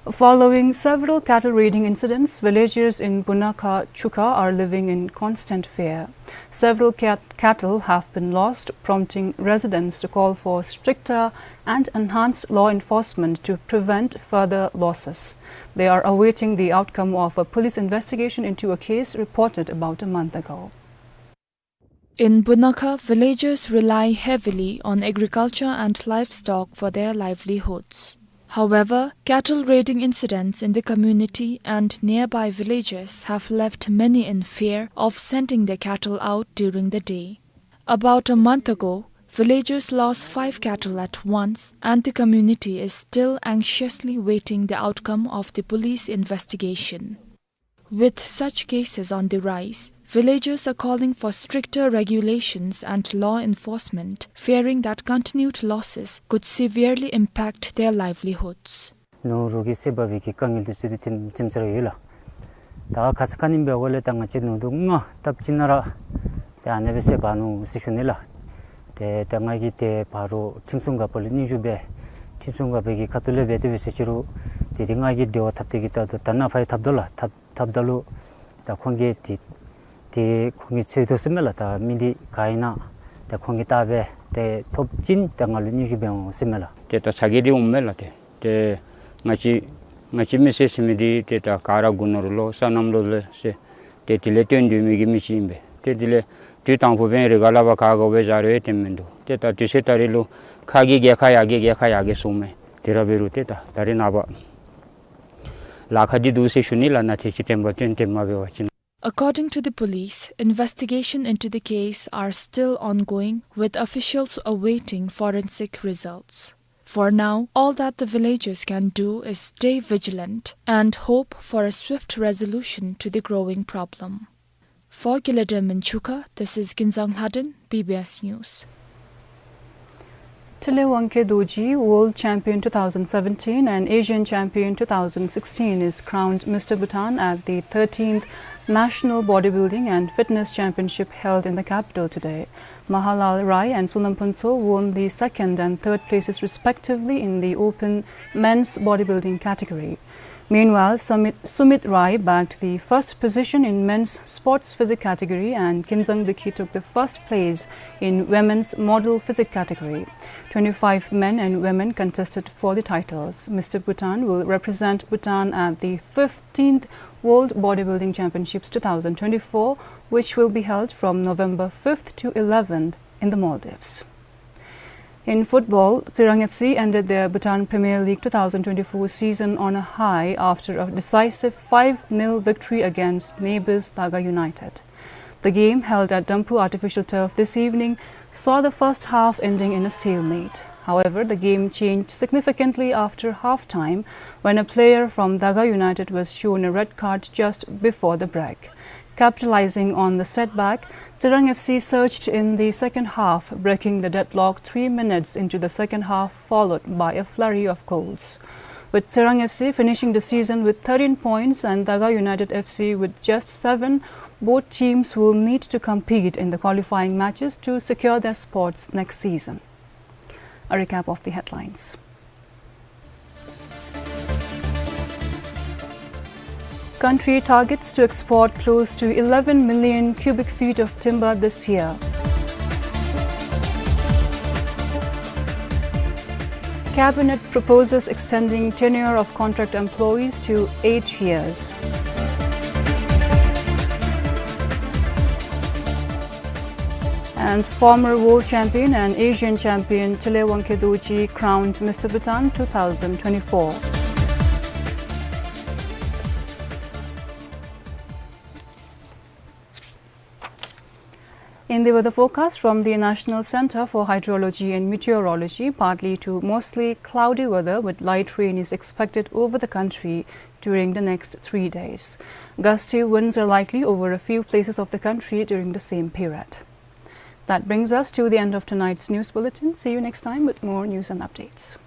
Following several cattle raiding incidents, villagers in Bunakha Chukha are living in constant fear. Several cat-, cattle have been lost, prompting residents to call for stricter and enhanced law enforcement to prevent further losses. They are awaiting the outcome of a police investigation into a case reported about a month ago. In Bunakha, villagers rely heavily on agriculture and livestock for their livelihoods. However, cattle raiding incidents in the community and nearby villages have left many in fear of sending their cattle out during the day. About a month ago, villagers lost five cattle at once, and the community is still anxiously waiting the outcome of the police investigation. With such cases on the rise, villagers are calling for stricter regulations and law enforcement, fearing that continued losses could severely impact their livelihoods. ནོར་གྱིས་བསད་པའི་གི་དཀའ་ངལ་འདི་ཚུ་འདི་ཐོན་ཐོནམ་ཟེར་ཡོད་ལགས། ད་ཁ་ཙ་ཁ་ཉིནམ་འབད་བ་ལས་ད་ང་བཅས་ནོར་དུང་ལྔ་སྟབས་གཅིག་ན་ར་ཏེ་ཨ་ནི་སྦེ་བསད་པ་ནུག་ཟེར་ཞུ་ནི་ལགས། ཏེ་ད་ང་གིས་ཏེ་ཕར་ཁྲིམས་སྲུང་འགག་པ་ལུ་སྙན་ཞུ་འབད། ཁྲིམས་སྲུང་འགག་པའི་གི་ཁ་ཐུག་ལས་འབད་དེ་འབད་ཟེར་ཅི་རུང་ཏེ་འདི་ང་གིས་འབྲེལ་བ་འཐབ་སྟེ་གི་ད་ལྟོ་ད་ནཱ་ཕར་འཐབ་དོ་ལགས། འཐབ་འཐབ་ད་ལུ་ད་ཁོང་གིས་ཏེ་ཏེ་ཁོང་གིས་འཚོལ་དོ་ཟེར་མས་ལགས། ད་མི་འདི་ག་ཨིན་ན་ཏེ་ཁོང་གིས་བལྟ་སྦེ་ཏེ་ཐོབ་ཅིན་ཏེ་ང་ལུ་སྙན་ཞུ་འབད་འོང་ཟེར་མས་ལགས། ཏེ་ད་ཚ་གྱང་འདི་འོང་མས་ལགས། ཏེ་ཏེ་ང་བཅས་ང་བཅས་མི་སེར་ཟེར་མི་འདི་ཏེ་ད་ག་ར་དགུ་ནོར་ལོ་སོ་ནམ་ལོ་ལས་ཟེར་ཏེ་དེ་ལས་བརྟེན་སྡོད་མི་གི་མི་ཅིག་ཨིན་པས། ཏེ་དེ་ལས་དུས་དང་ཕུ་འབད་རི་ག་ལ་བ་ག་གོ་བའི་ཟ་རེ་ཡང་བརྟེན་མིན་འདུག། ཏེ་ད་དུས་ཚོད་ད་རེས་ལུ་ཁ་གིས་རྒྱལ་ཁ་ཡར་རྒྱས་རྒྱལ་ཁ་ཡར་རྒྱས་གསུངམ་མས། དེ་ར་འབད་རུང་ཏེ་ད་ད་རེས་ནངས་པ་ལཱ་ཁག་འདི་འདུག་ཟེར་ཞུ་ནི་ལགས། ནཱ་ཏེ་ཅིག་དྲན་པ་བཏོན་ཏེ་མ་འབད་བ་ཅིན། According to the police, investigation into the case are still ongoing, with officials awaiting forensic results. For now, all that the villagers can do is stay vigilant and hope for a swift resolution to the growing problem. For Gila Dam in Chukha, this is Kinzang Lhaden, B B S News. Thillewangkhe Dorji, world champion two thousand seventeen and Asian champion two thousand sixteen, is crowned Mister Bhutan at the thirteenth National Bodybuilding and Fitness Championship held in the capital today. Mahalal Rai and Sonam Phuntsho won the second and third places respectively in the open men's bodybuilding category. Meanwhile, Sumit, Sumit Rai bagged the first position in men's sports physique category and Kinzang Dikhi took the first place in women's model physique category. Twenty-five men and women contested for the titles. Mister Bhutan will represent Bhutan at the fifteenth World Bodybuilding Championships two thousand twenty-four, which will be held from November fifth to eleventh in the Maldives. In football, Tsirang F C ended their Bhutan Premier League two thousand twenty-four season on a high after a decisive five nil victory against neighbours Daga United. The game, held at Damphu Artificial Turf this evening, saw the first half ending in a stalemate. However, the game changed significantly after half-time when a player from Daga United was shown a red card just before the break. Capitalizing on the setback, Tsirang F C surged in the second half, breaking the deadlock three minutes into the second half, followed by a flurry of goals. With Tsirang F C finishing the season with thirteen points and Daga United F C with just seven, both teams will need to compete in the qualifying matches to secure their spots next season. A recap of the headlines. Country targets to export close to eleven million cubic feet of timber this year. Cabinet proposes extending tenure of contract employees to eight years. And former world champion and Asian champion Thillewangkhe Dorji crowned Mister Bhutan two thousand twenty-four. In the weather forecast from the National Centre for Hydrology and Meteorology, partly to mostly cloudy weather with light rain is expected over the country during the next three days. Gusty winds are likely over a few places of the country during the same period. That brings us to the end of tonight's news bulletin. See you next time with more news and updates.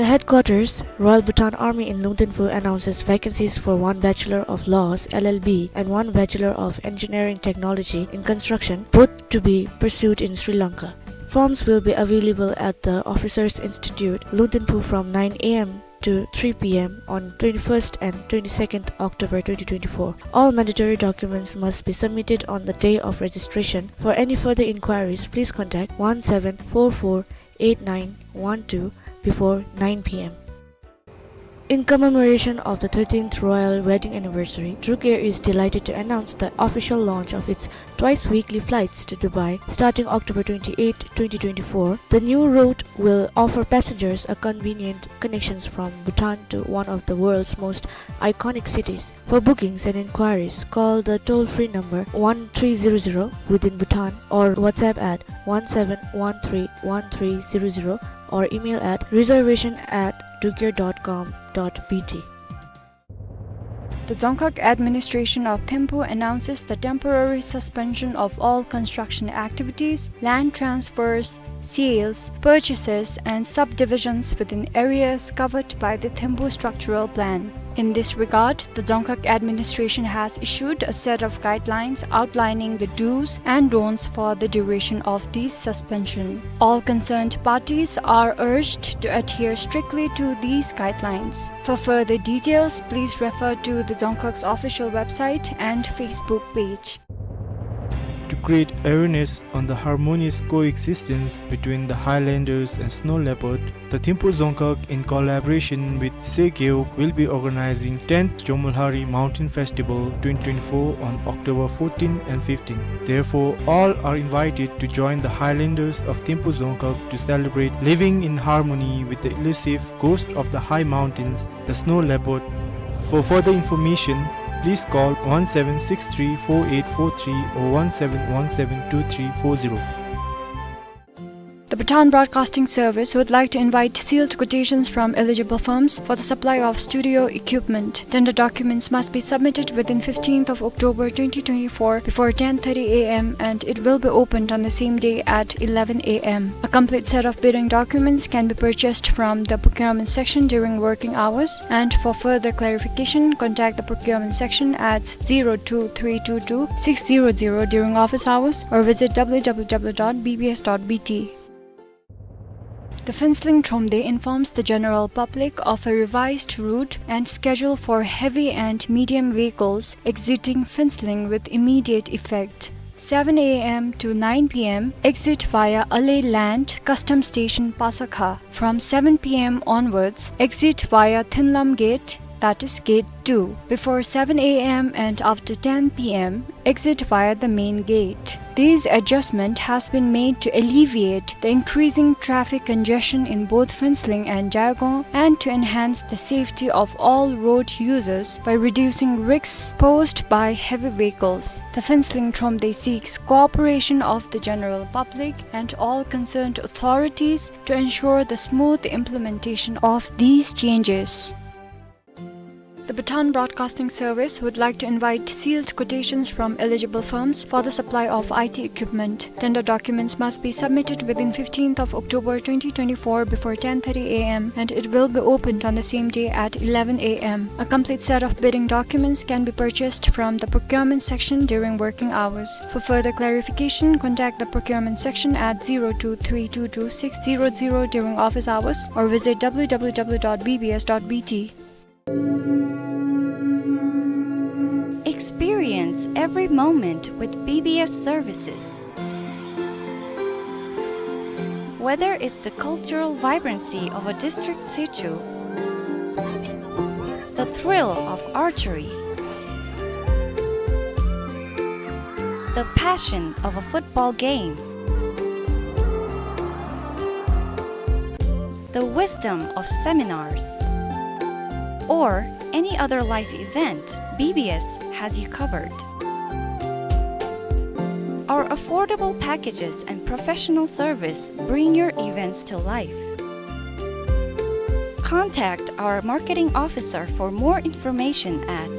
Headquarters, Royal Bhutan Army in Lungtinpu announces vacancies for one Bachelor of Laws, L L B, and one Bachelor of Engineering Technology in Construction, both to be pursued in Sri Lanka. Forms will be available at the Officers Institute, Lungtinpu, from nine A M to three P M on twenty-first and twenty-second October twenty twenty-four. All mandatory documents must be submitted on the day of registration. For any further inquiries, please contact one seven four four eight nine one two before nine P M. In commemoration of the thirteenth royal wedding anniversary, Drukair is delighted to announce the official launch of its twice weekly flights to Dubai starting October twenty-eighth, twenty twenty-four. The new route will offer passengers a convenient connections from Bhutan to one of the world's most iconic cities. For bookings and inquiries, call the toll-free number one three zero zero within Bhutan or WhatsApp at one seven one three one three zero zero or email at reservation at drukair dot com dot B T. The Dzongkhag Administration of Thimphu announces the temporary suspension of all construction activities, land transfers, sales, purchases, and subdivisions within areas covered by the Thimphu Structural Plan. In this regard, the Dzongkhag Administration has issued a set of guidelines outlining the do's and don'ts for the duration of this suspension. All concerned parties are urged to adhere strictly to these guidelines. For further details, please refer to the Dzongkhag's official website and Facebook page. To create awareness on the harmonious coexistence between the Highlanders and snow leopard, the Thimphu Dzongkhag, in collaboration with Segeo, will be organizing tenth Jomolhari Mountain Festival twenty twenty-four on October fourteen and fifteen. Therefore, all are invited to join the Highlanders of Thimphu Dzongkhag to celebrate living in harmony with the elusive ghost of the high mountains, the snow leopard. For further information, please call one seven six three four eight four three or one seven one seven two three four zero. The Bhutan Broadcasting Service would like to invite sealed quotations from eligible firms for the supply of studio equipment. Tender documents must be submitted within fifteenth of October twenty twenty-four before ten thirty A M and it will be opened on the same day at eleven A M. A complete set of bidding documents can be purchased from the procurement section during working hours, and for further clarification, contact the procurement section at zero two three two two six zero zero during office hours or visit W W W dot B B S dot B T. The Phuentsholing Thromde informs the general public of a revised route and schedule for heavy and medium vehicles exiting Phuentsholing with immediate effect. Seven A M to nine P M, exit via Ale Land Customs Station, Pasakha. From seven P M onwards, exit via Thunlam Gate, that is Gate two, before seven A M and after ten P M, exit via the main gate. This adjustment has been made to alleviate the increasing traffic congestion in both Phuentsholing and Jaigaon and to enhance the safety of all road users by reducing risks posed by heavy vehicles. The Phuentsholing Thromde seeks cooperation of the general public and all concerned authorities to ensure the smooth implementation of these changes. The Bhutan Broadcasting Service would like to invite sealed quotations from eligible firms for the supply of I T equipment. Tender documents must be submitted within fifteenth of October twenty twenty-four before ten thirty A M and it will be opened on the same day at eleven A M. A complete set of bidding documents can be purchased from the procurement section during working hours. For further clarification, contact the procurement section at zero two three two two six zero zero during office hours or visit W W W dot B B S dot B T. Experience every moment with B B S services. Whether it's the cultural vibrancy of a district situ, the thrill of archery, the passion of a football game, the wisdom of seminars, or any other life event, B B S has you covered. Our affordable packages and professional service bring your events to life. Contact our marketing officer for more information at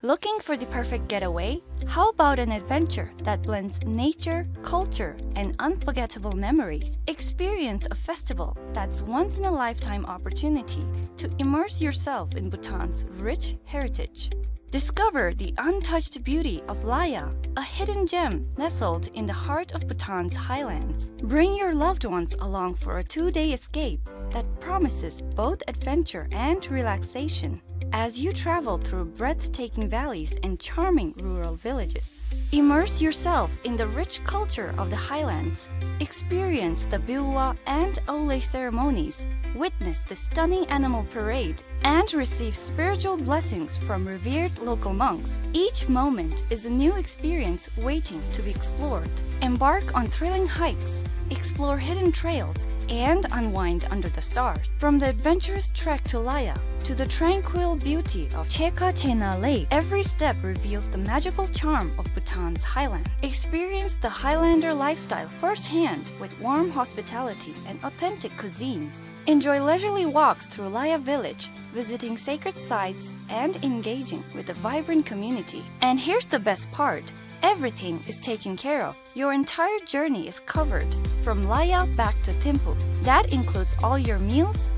Looking for the perfect getaway? How about an adventure that blends nature, culture, and unforgettable memories? Experience a festival that's once in a lifetime opportunity to immerse yourself in Bhutan's rich heritage. Discover the untouched beauty of Laya, a hidden gem nestled in the heart of Bhutan's highlands. Bring your loved ones along for a two-day escape that promises both adventure and relaxation as you travel through breathtaking valleys and charming rural villages. Immerse yourself in the rich culture of the highlands. Experience the Biwa and Auley ceremonies, witness the stunning animal parade, and receive spiritual blessings from revered local monks. Each moment is a new experience waiting to be explored. Embark on thrilling hikes, explore hidden trails, and unwind under the stars. From the adventurous trek to Laya to the tranquil beauty of Cheka Chena Lake, every step reveals the magical charm of Bhutan's highland. Experience the Highlander lifestyle firsthand with warm hospitality and authentic cuisine. Enjoy leisurely walks through Laya village, visiting sacred sites and engaging with the vibrant community. And here's the best part, everything is taken care of. Your entire journey is covered, from Laya back to Thimphu. That includes all your meals,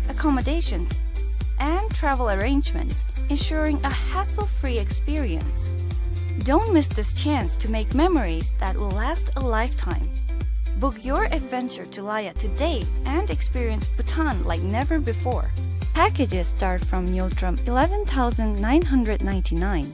accommodations, and travel arrangements, ensuring a hassle-free experience. Don't miss this chance to make memories that will last a lifetime. Book your adventure to Laya today and experience Bhutan like never before. Packages start from Ngultrum eleven thousand nine hundred ninety-nine.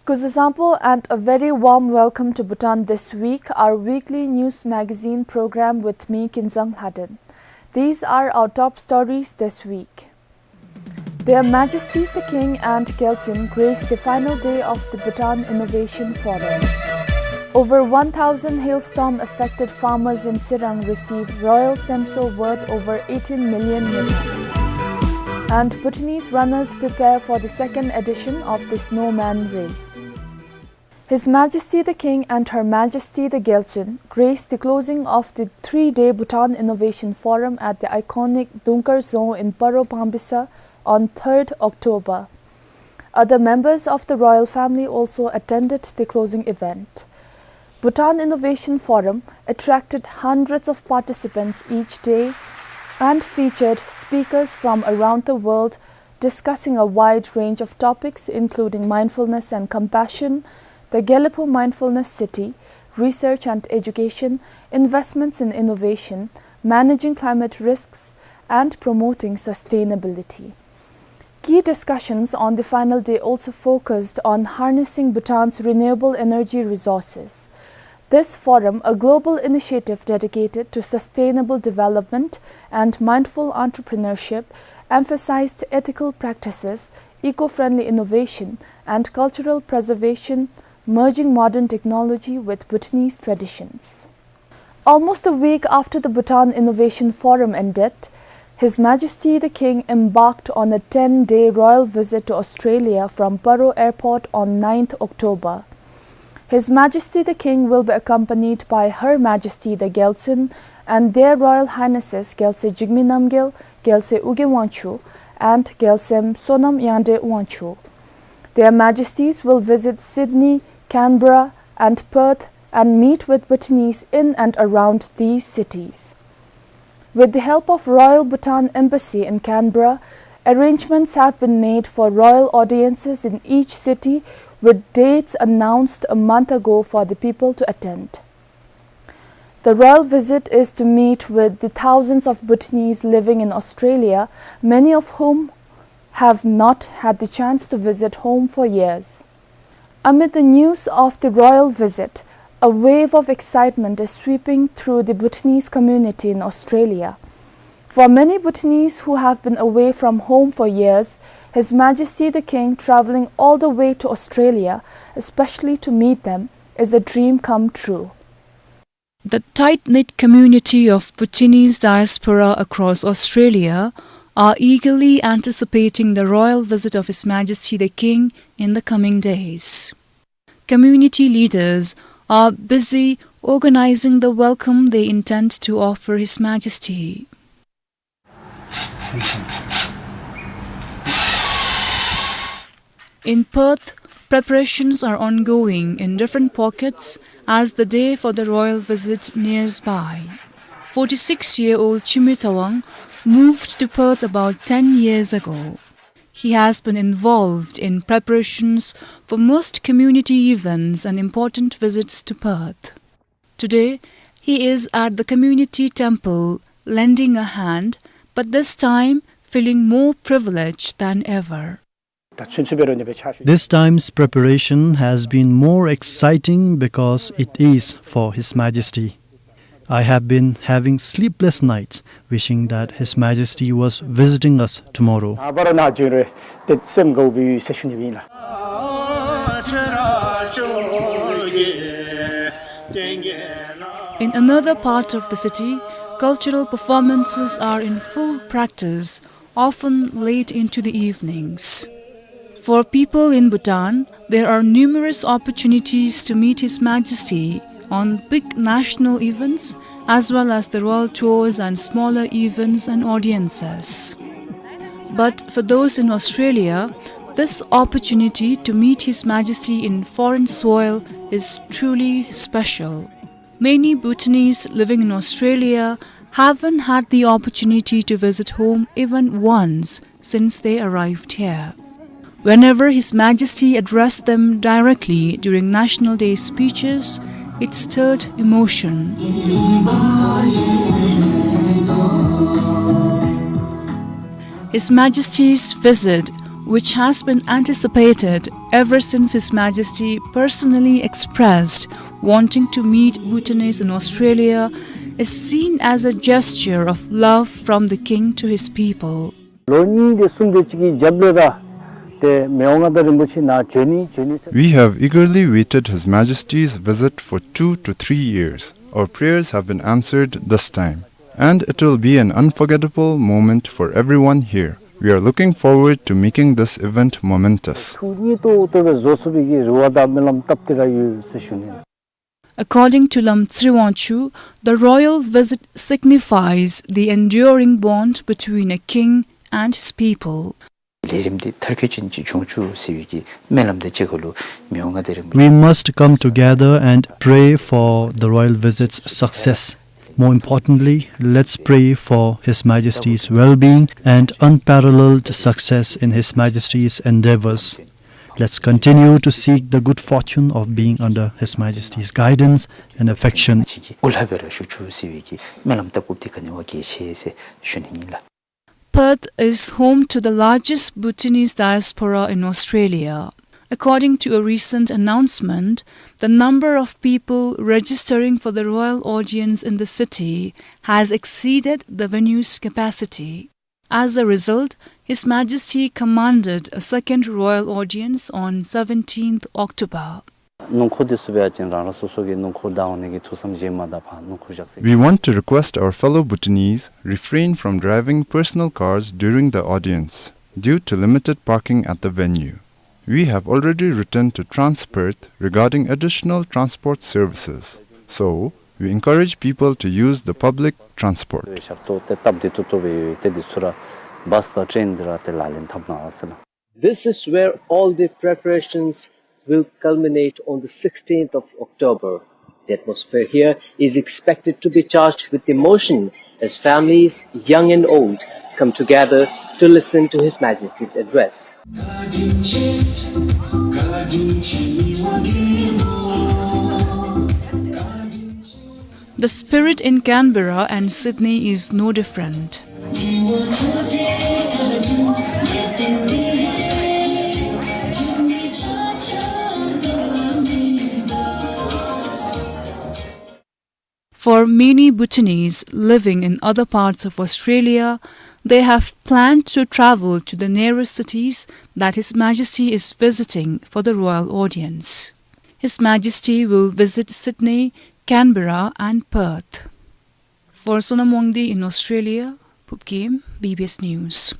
Kuzuzangpo and a very warm welcome to Bhutan This Week, our weekly news magazine program with me, Kinzang Lhaden. These are our top stories this week. Their Majesties the King and Gyaltsuen graced the final day of the Bhutan Innovation Forum. Over one thousand hailstorm-affected farmers in Tsirang receive Royal Semso worth over eighteen million ngultrum. And Bhutanese runners prepare for the second edition of the Snowman Race. His Majesty the King and Her Majesty the Gyaltsuen graced the closing of the three-day Bhutan Innovation Forum at the iconic Dungkar Dzong in Paro Phangbisa on third October. Other members of the royal family also attended the closing event. Bhutan Innovation Forum attracted hundreds of participants each day and featured speakers from around the world discussing a wide range of topics, including mindfulness and compassion, the Gelephu Mindfulness City, research and education, investments in innovation, managing climate risks, and promoting sustainability. Key discussions on the final day also focused on harnessing Bhutan's renewable energy resources. This forum, a global initiative dedicated to sustainable development and mindful entrepreneurship, emphasized ethical practices, eco-friendly innovation, and cultural preservation, merging modern technology with Bhutanese traditions. Almost a week after the Bhutan Innovation Forum ended, His Majesty the King embarked on a ten-day royal visit to Australia from Paro Airport on ninth October. His Majesty the King will be accompanied by Her Majesty the Gyaltsuen and Their Royal Highnesses Gyaltsuen Jigme Namgyel, Gyaltsuen Ugye Wangchuck, and Gyaltsuen Sonam Yangdreng Wangchuck. Their Majesties will visit Sydney, Canberra, and Perth and meet with Bhutanese in and around these cities. With the help of Royal Bhutan Embassy in Canberra, Arrangements have been made for royal audiences in each city, with dates announced a month ago for the people to attend. The royal visit is to meet with the thousands of Bhutanese living in Australia, many of whom have not had the chance to visit home for years. Amid the news of the royal visit, a wave of excitement is sweeping through the Bhutanese community in Australia. For many Bhutanese who have been away from home for years, His Majesty the King travelling all the way to Australia, especially to meet them, is a dream come true. The tight-knit community of Bhutanese diaspora across Australia are eagerly anticipating the royal visit of His Majesty the King in the coming days. Community leaders are busy organizing the welcome they intend to offer His Majesty. In Perth, preparations are ongoing in different pockets as the day for the royal visit nears by. Forty-six-year-old Chimi Tawang moved to Perth about ten years ago. He has been involved in preparations for most community events and important visits to Perth. Today, he is at the community temple lending a hand, but this time feeling more privileged than ever. This time's preparation has been more exciting because it is for His Majesty. I have been having sleepless nights wishing that His Majesty was visiting us tomorrow. In another part of the city, cultural performances are in full practice, often late into the evenings. For people in Bhutan, there are numerous opportunities to meet His Majesty on big national events as well as the royal tours and smaller events and audiences. But for those in Australia, this opportunity to meet His Majesty in foreign soil is truly special. Many Bhutanese living in Australia haven't had the opportunity to visit home even once since they arrived here. Whenever His Majesty addressed them directly during National Day speeches, it stirred emotion. His Majesty's visit, which has been anticipated ever since His Majesty personally expressed wanting to meet Bhutanese in Australia, is seen as a gesture of love from the King to his people. ལོ་གཉིས་དེ་གསུམ་དེ་ཅིག་གི་རྒྱབ་ལས་ར་ཏེ་མི་དབང་མངའ་བདག་རིན་པོ་ཆེ་ནཱ་འབྱོན་ནི་འབྱོན་ནི་ཟེར། We have eagerly waited His Majesty's visit for two to three years. Our prayers have been answered this time, and it will be an unforgettable moment for everyone here. We are looking forward to making this event momentous. ཐུགས་མཉེས་ཏོག་ཏོ་སྦེ་བཟོ་ཚུགས་པའི་གི་རེ་བ་དང་སྨོན་ལམ་བཏབ་སྟེ་ར་ཡོད་ཟེར་ཞུ་ནི། According to Lam Tsriwangchu, the royal visit signifies the enduring bond between a king and his people. ལས་རིམ་འདི་མཐར་འཁྱོལ་ཅན་ཅིག་འབྱུང་ཚུགས་ཟེར་བའི་གི་སྨོན་ལམ་དང་གཅིག་ཁར་ལུ་མི་དབང་མངའ་བདག་རིན་པོ་ཆེ། We must come together and pray for the royal visit's success. More importantly, let's pray for His Majesty's well-being and unparalleled success in His Majesty's endeavors. Let's continue to seek the good fortune of being under His Majesty's guidance and affection. ཅིག་གི་འོ་ལྷ་སྦེ་ར་བཞུགས་ཚུགས་ཟེར་བའི་གི་སྨོན་ལམ་བཏབ་དགོཔ་འདི་ག་ནི་བ་གལ་ཆེ་ཟེར་ཞུ་ནི་ཨིན་ལགས། Perth is home to the largest Bhutanese diaspora in Australia. According to a recent announcement, the number of people registering for the royal audience in the city has exceeded the venue's capacity. As a result, His Majesty commanded a second royal audience on seventeenth October. སྣུམ་འཁོར་འདི་ཚུ་འབད་བ་ཅིན་རང་རང་སོ་སོ་གི་སྣུམ་འཁོར་བདའ་འོང་ནི་གི་ཐུགས་བསམ་བཞེས་མ་ད་ཕར་སྣུམ་འཁོར་བཞག་ཟེར། We want to request our fellow Bhutanese refrain from driving personal cars during the audience due to limited parking at the venue. We have already written to Transperth regarding additional transport services. So, we encourage people to use the public transport. ཞབས་ཏོག་ཏེ་སྟབས་བདེ་ཏོག་ཏོ་སྦེ་ཡོད། ཏེ་འདི་ཚུ་ར་བཱས་དང་ཊེན་འདི་ར་ཏེ་ལག་ལེན་འཐབ་གནང་ཟེར་ལགས། This is where all the preparations will culminate on the sixteenth of October. The atmosphere here is expected to be charged with emotion as families, young and old, come together to listen to His Majesty's address. The spirit in Canberra and Sydney is no different. For many Bhutanese living in other parts of Australia, they have planned to travel to the nearest cities that His Majesty is visiting for the royal audience. His Majesty will visit Sydney, Canberra and Perth. For Sonam Wangdi in Australia, Phub Gem, B B S News.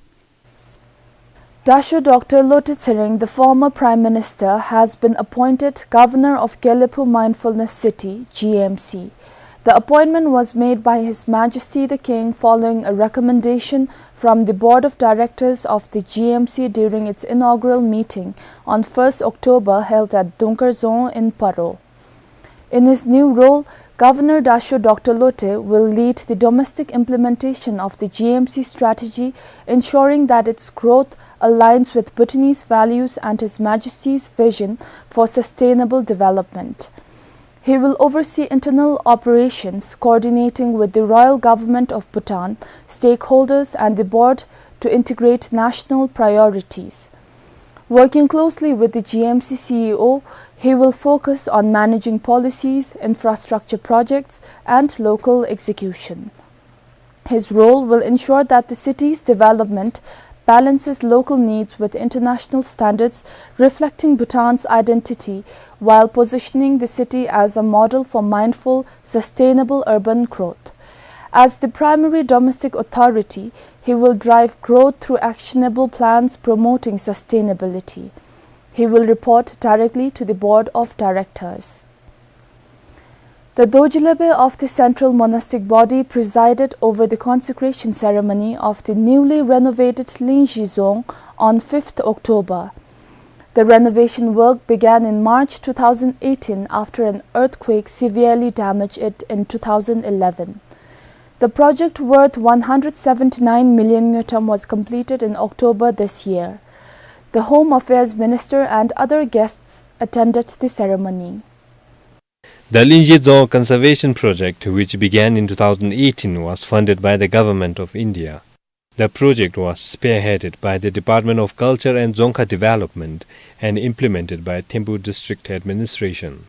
Dasho Doctor Lotay Tshering, the former Prime Minister, has been appointed Governor of Gelephu Mindfulness City, G M C. The appointment was made by His Majesty the King following a recommendation from the Board of Directors of the G M C during its inaugural meeting on first October held at Dungkar Dzong in Paro. In his new role, Governor Dasho Doctor Lotay will lead the domestic implementation of the G M C strategy, ensuring that its growth aligns with Bhutanese values and His Majesty's vision for sustainable development. He will oversee internal operations, coordinating with the Royal Government of Bhutan, stakeholders and the board to integrate national priorities. Working closely with the G M C C E O, he will focus on managing policies, infrastructure projects, and local execution. His role will ensure that the city's development balances local needs with international standards, reflecting Bhutan's identity, while positioning the city as a model for mindful, sustainable urban growth. As the primary domestic authority, he will drive growth through actionable plans promoting sustainability. He will report directly to the Board of Directors. The Dorjilabo of the Central Monastic Body presided over the consecration ceremony of the newly renovated Lingzhi Dzong on fifth October. The renovation work began in March two thousand eighteen after an earthquake severely damaged it in two thousand eleven. The project worth one hundred seventy-nine million ngultrum was completed in October this year. The Home Affairs Minister and other guests attended the ceremony. The Lingzhi Dzong Conservation Project, which began in two thousand eighteen, was funded by the Government of India. The project was spearheaded by the Department of Culture and Dzongkha Development and implemented by Thimphu District Administration.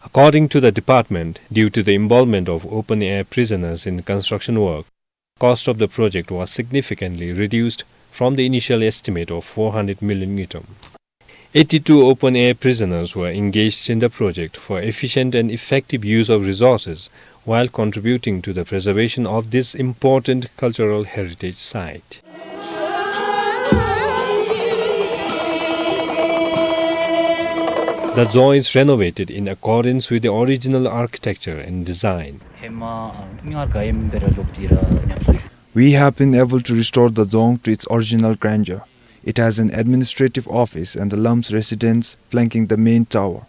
According to the department, due to the involvement of open-air prisoners in construction work, cost of the project was significantly reduced from the initial estimate of four hundred million ngultrum. Eighty-two open-air prisoners were engaged in the project for efficient and effective use of resources while contributing to the preservation of this important cultural heritage site. The Dzong is renovated in accordance with the original architecture and design. We have been able to restore the Dzong to its original grandeur. It has an administrative office and the Lam's residence flanking the main tower.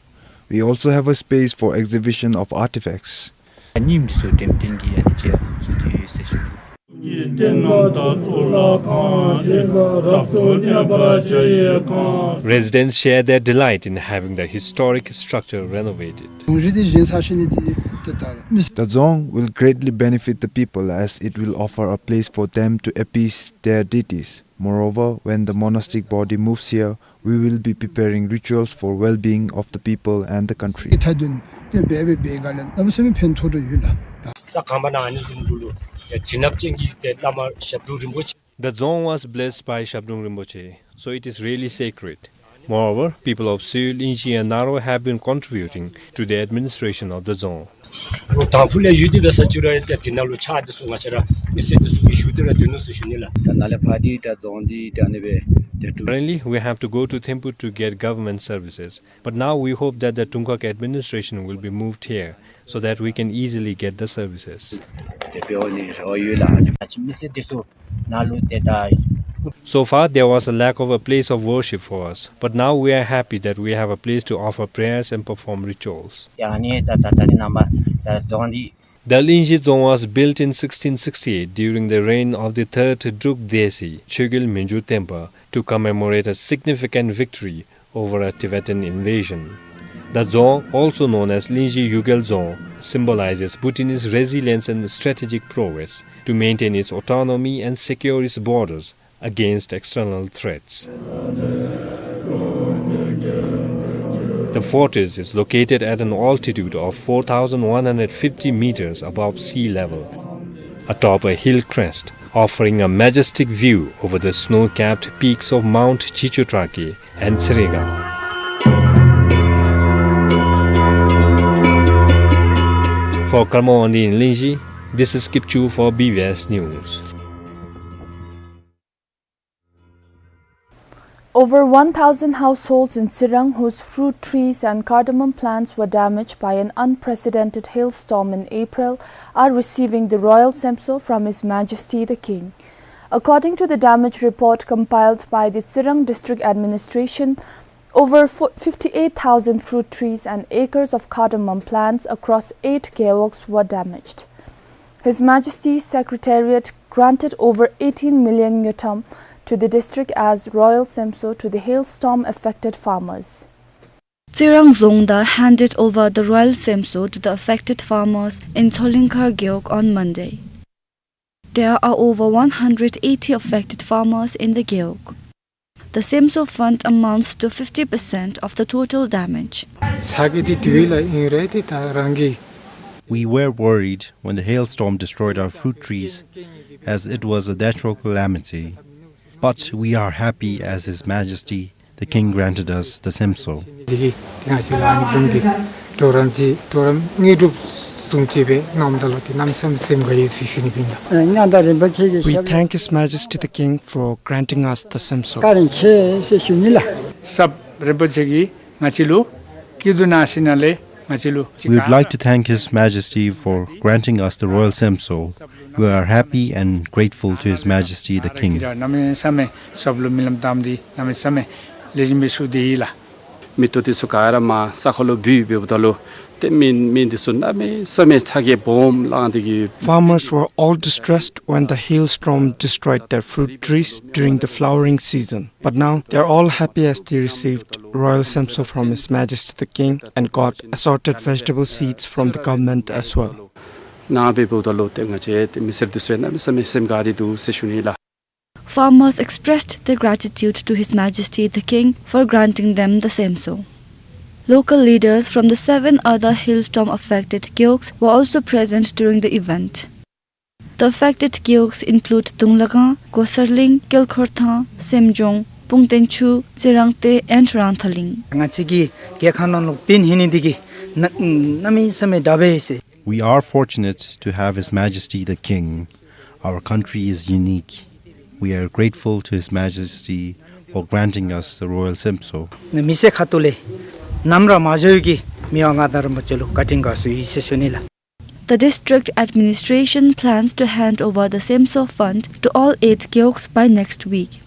We also have a space for exhibition of artifacts. Residents share their delight in having the historic structure renovated. The Dzong will greatly benefit the people as it will offer a place for them to appease their deities. Moreover, when the monastic body moves here, we will be preparing rituals for well-being of the people and the country. The Dzong was blessed by Shabdrung Rinpoche, so it is really sacred. Moreover, people of Suyu, Lingzhi and Naro have been contributing to the administration of the Dzong. ལོ་དང་ཕུ་ལས་ཡུལ་དེ་སྦེ་ས་ཅིག་ར་ཏེ་དེ་ནང་ལུ་ཕྱག་དེ་ཚུ་ང་བཅས་ར་མི་སེར་དེ་ཚུ་གིས་ཞུ་སྟེ་ར་སྡོད་ནུག་ཟེར་ཞུ་ནི་ལགས། ད་ནཱ་ལས་ཕར་འདི་ད་རྫོང་འདི་ད་ཨ་ནི་སྦེ་ཏེ་གྲུབ། Currently, we have to go to Thimphu to get government services, but now we hope that the Tungkhak administration will be moved here so that we can easily get the services. ཏེ་འབད་འོང་ནི་རེ་བ་ཡོད་ལགས། ཨ་ཅི་མི་སེར་དེ་ཚུ་ནཱ་ལུ་ཏེ་ད། So far, there was a lack of a place of worship for us, but now we are happy that we have a place to offer prayers and perform rituals. ཏེ་ཨ་ནི་ད་ད་ད་རིས་ནངས་པ་ད་རྫོང་འདི། The Linzhi Dzong was built in sixteen sixty-eight during the reign of the third Druk Desi, Chogyal Mingyur Tenpa, to commemorate a significant victory over a Tibetan invasion. The Dzong, also known as Linzhi Yugyal Dzong, symbolizes Bhutanese resilience and strategic prowess to maintain its autonomy and secure its borders against external threats. The fortress is located at an altitude of four thousand one hundred fifty meters above sea level, atop a hill crest, offering a majestic view over the snow-capped peaks of Mount Chichotrakhe and Tserengang. For Karma Wangdi in Linzhi, this is Kipchu for B B S News. Over one thousand households in Tsirang whose fruit trees and cardamom plants were damaged by an unprecedented hailstorm in April are receiving the royal semso from His Majesty the King. According to the damage report compiled by the Tsirang District Administration, over fo-, fifty-eight thousand fruit trees and acres of cardamom plants across eight gewogs were damaged. His Majesty's Secretariat granted over eighteen million ngultrum to the district as royal semso to the hailstorm affected farmers. Tsirang Dzongda handed over the royal semso to the affected farmers in Tsolingkhar gewog on Monday. There are over one hundred eighty affected farmers in the gewog. The semso fund amounts to fifty percent of the total damage. ཚ་གྱང་འདི་དུས་ལ་ཨིན་རུང་ཏེ་ད་རང་གི We were worried when the hailstorm destroyed our fruit trees, as it was a natural calamity. But we are happy as His Majesty the King granted us the semso. འདི་གིས་ང་བཅས་ལ་ཨ་ནི་བཟུམ་གྱི་གྲོགས་རམ་ཅིག་གྲོགས་རམ་དངོས་གྲུབ་བཟུམ་ཅིག་སྦེ་གནངམ་ད་ལུ་ཏེ་གནམ་མེད་ས་མེད་སེམས་དགའ་ཡི་ཟེར་ཞུ་ནི་ཨིན་ལགས། ཨ་མངའ་བདག་རིན་པོ་ཆེ་གི We ཞབས། Thank His Majesty the King for granting us the semso. བཀའ་དྲིན་ཆེ་ཟེར་ཞུ་ནི་ལགས། ཞབས་རིན་པོ་ཆེ་གིས་ང་བཅས་ལུ་སྐྱིད་སྡུག་ནང་ཞིང་ནང་ལས་ང་བཅས་ལུ་We would like to thank His Majesty for granting us the royal semso. We are happy and grateful to His Majesty the King. གནམ་མེད་ས་མེད་ཞབས་ལུ་སྨོན་ལམ་བཏབ་སྟེ་གནམ་མེད་ས་མེད་ལེགས་ཤོམ་སྦེ་ཞུ་སྟེ་ཡོད་ལགས། མེ་ཏོག་འདི་ཚུ་ག་ར་མར་ས་ཁ་ལུ་བུད་འབདཝ་ད་ལུ་ཏེ་མི་མི་འདི་ཚུ་གནམ་མེད་ས་མེད་ཚ་གྱང་སྦོམ་ལང་སྟེ་གི། Farmers were all distressed when the hailstorm destroyed their fruit trees during the flowering season. But now they are all happy as they received royal semso from His Majesty the King and got assorted vegetable seeds from the government as well. ནང་འབདཝ་ད་ལུ་ཏེ་ང་བཅས་ཏེ་མི་སེར་འདི་ཚུ་གནམ་མེད་ས་མེད་སེམས་དགའ་སྟེ་འདུག་ཟེར་ཞུ་ནི་ལགས། Farmers expressed their gratitude to His Majesty the King for granting them the semso. Local leaders from the seven other hailstorm affected gewogs were also present during the event. The affected gewogs include Dunglagang, Gosarling, Kelkhorthang, Semjong, Pungtenchu, Tserangte and Rangthaling. ང་བཅས་ཀྱི་རྒྱལ་ཁབ་ནང་ལུ་དཔོན་ཨིན་ནི་འདི་གིས་གནམ་མེད་ས་མེད་དགའ་བས་ཟེར། We are fortunate to have His Majesty the King. Our country is unique. We are grateful to His Majesty for granting us the royal semso. མི་སེར་ཁ་ཐུག་ལས་ནམ་ར་མ་འགྱོ་གི་མི་དབང་མངའ་བདག་རིན་པོ་ཆེ་ལུ་བཀའ་དྲིན་དགའ་ཚོར་ཡོད་ཟེར་ཞུ་ནི་ལགས། The district administration plans to hand over the semso fund to all eight gewogs by next week.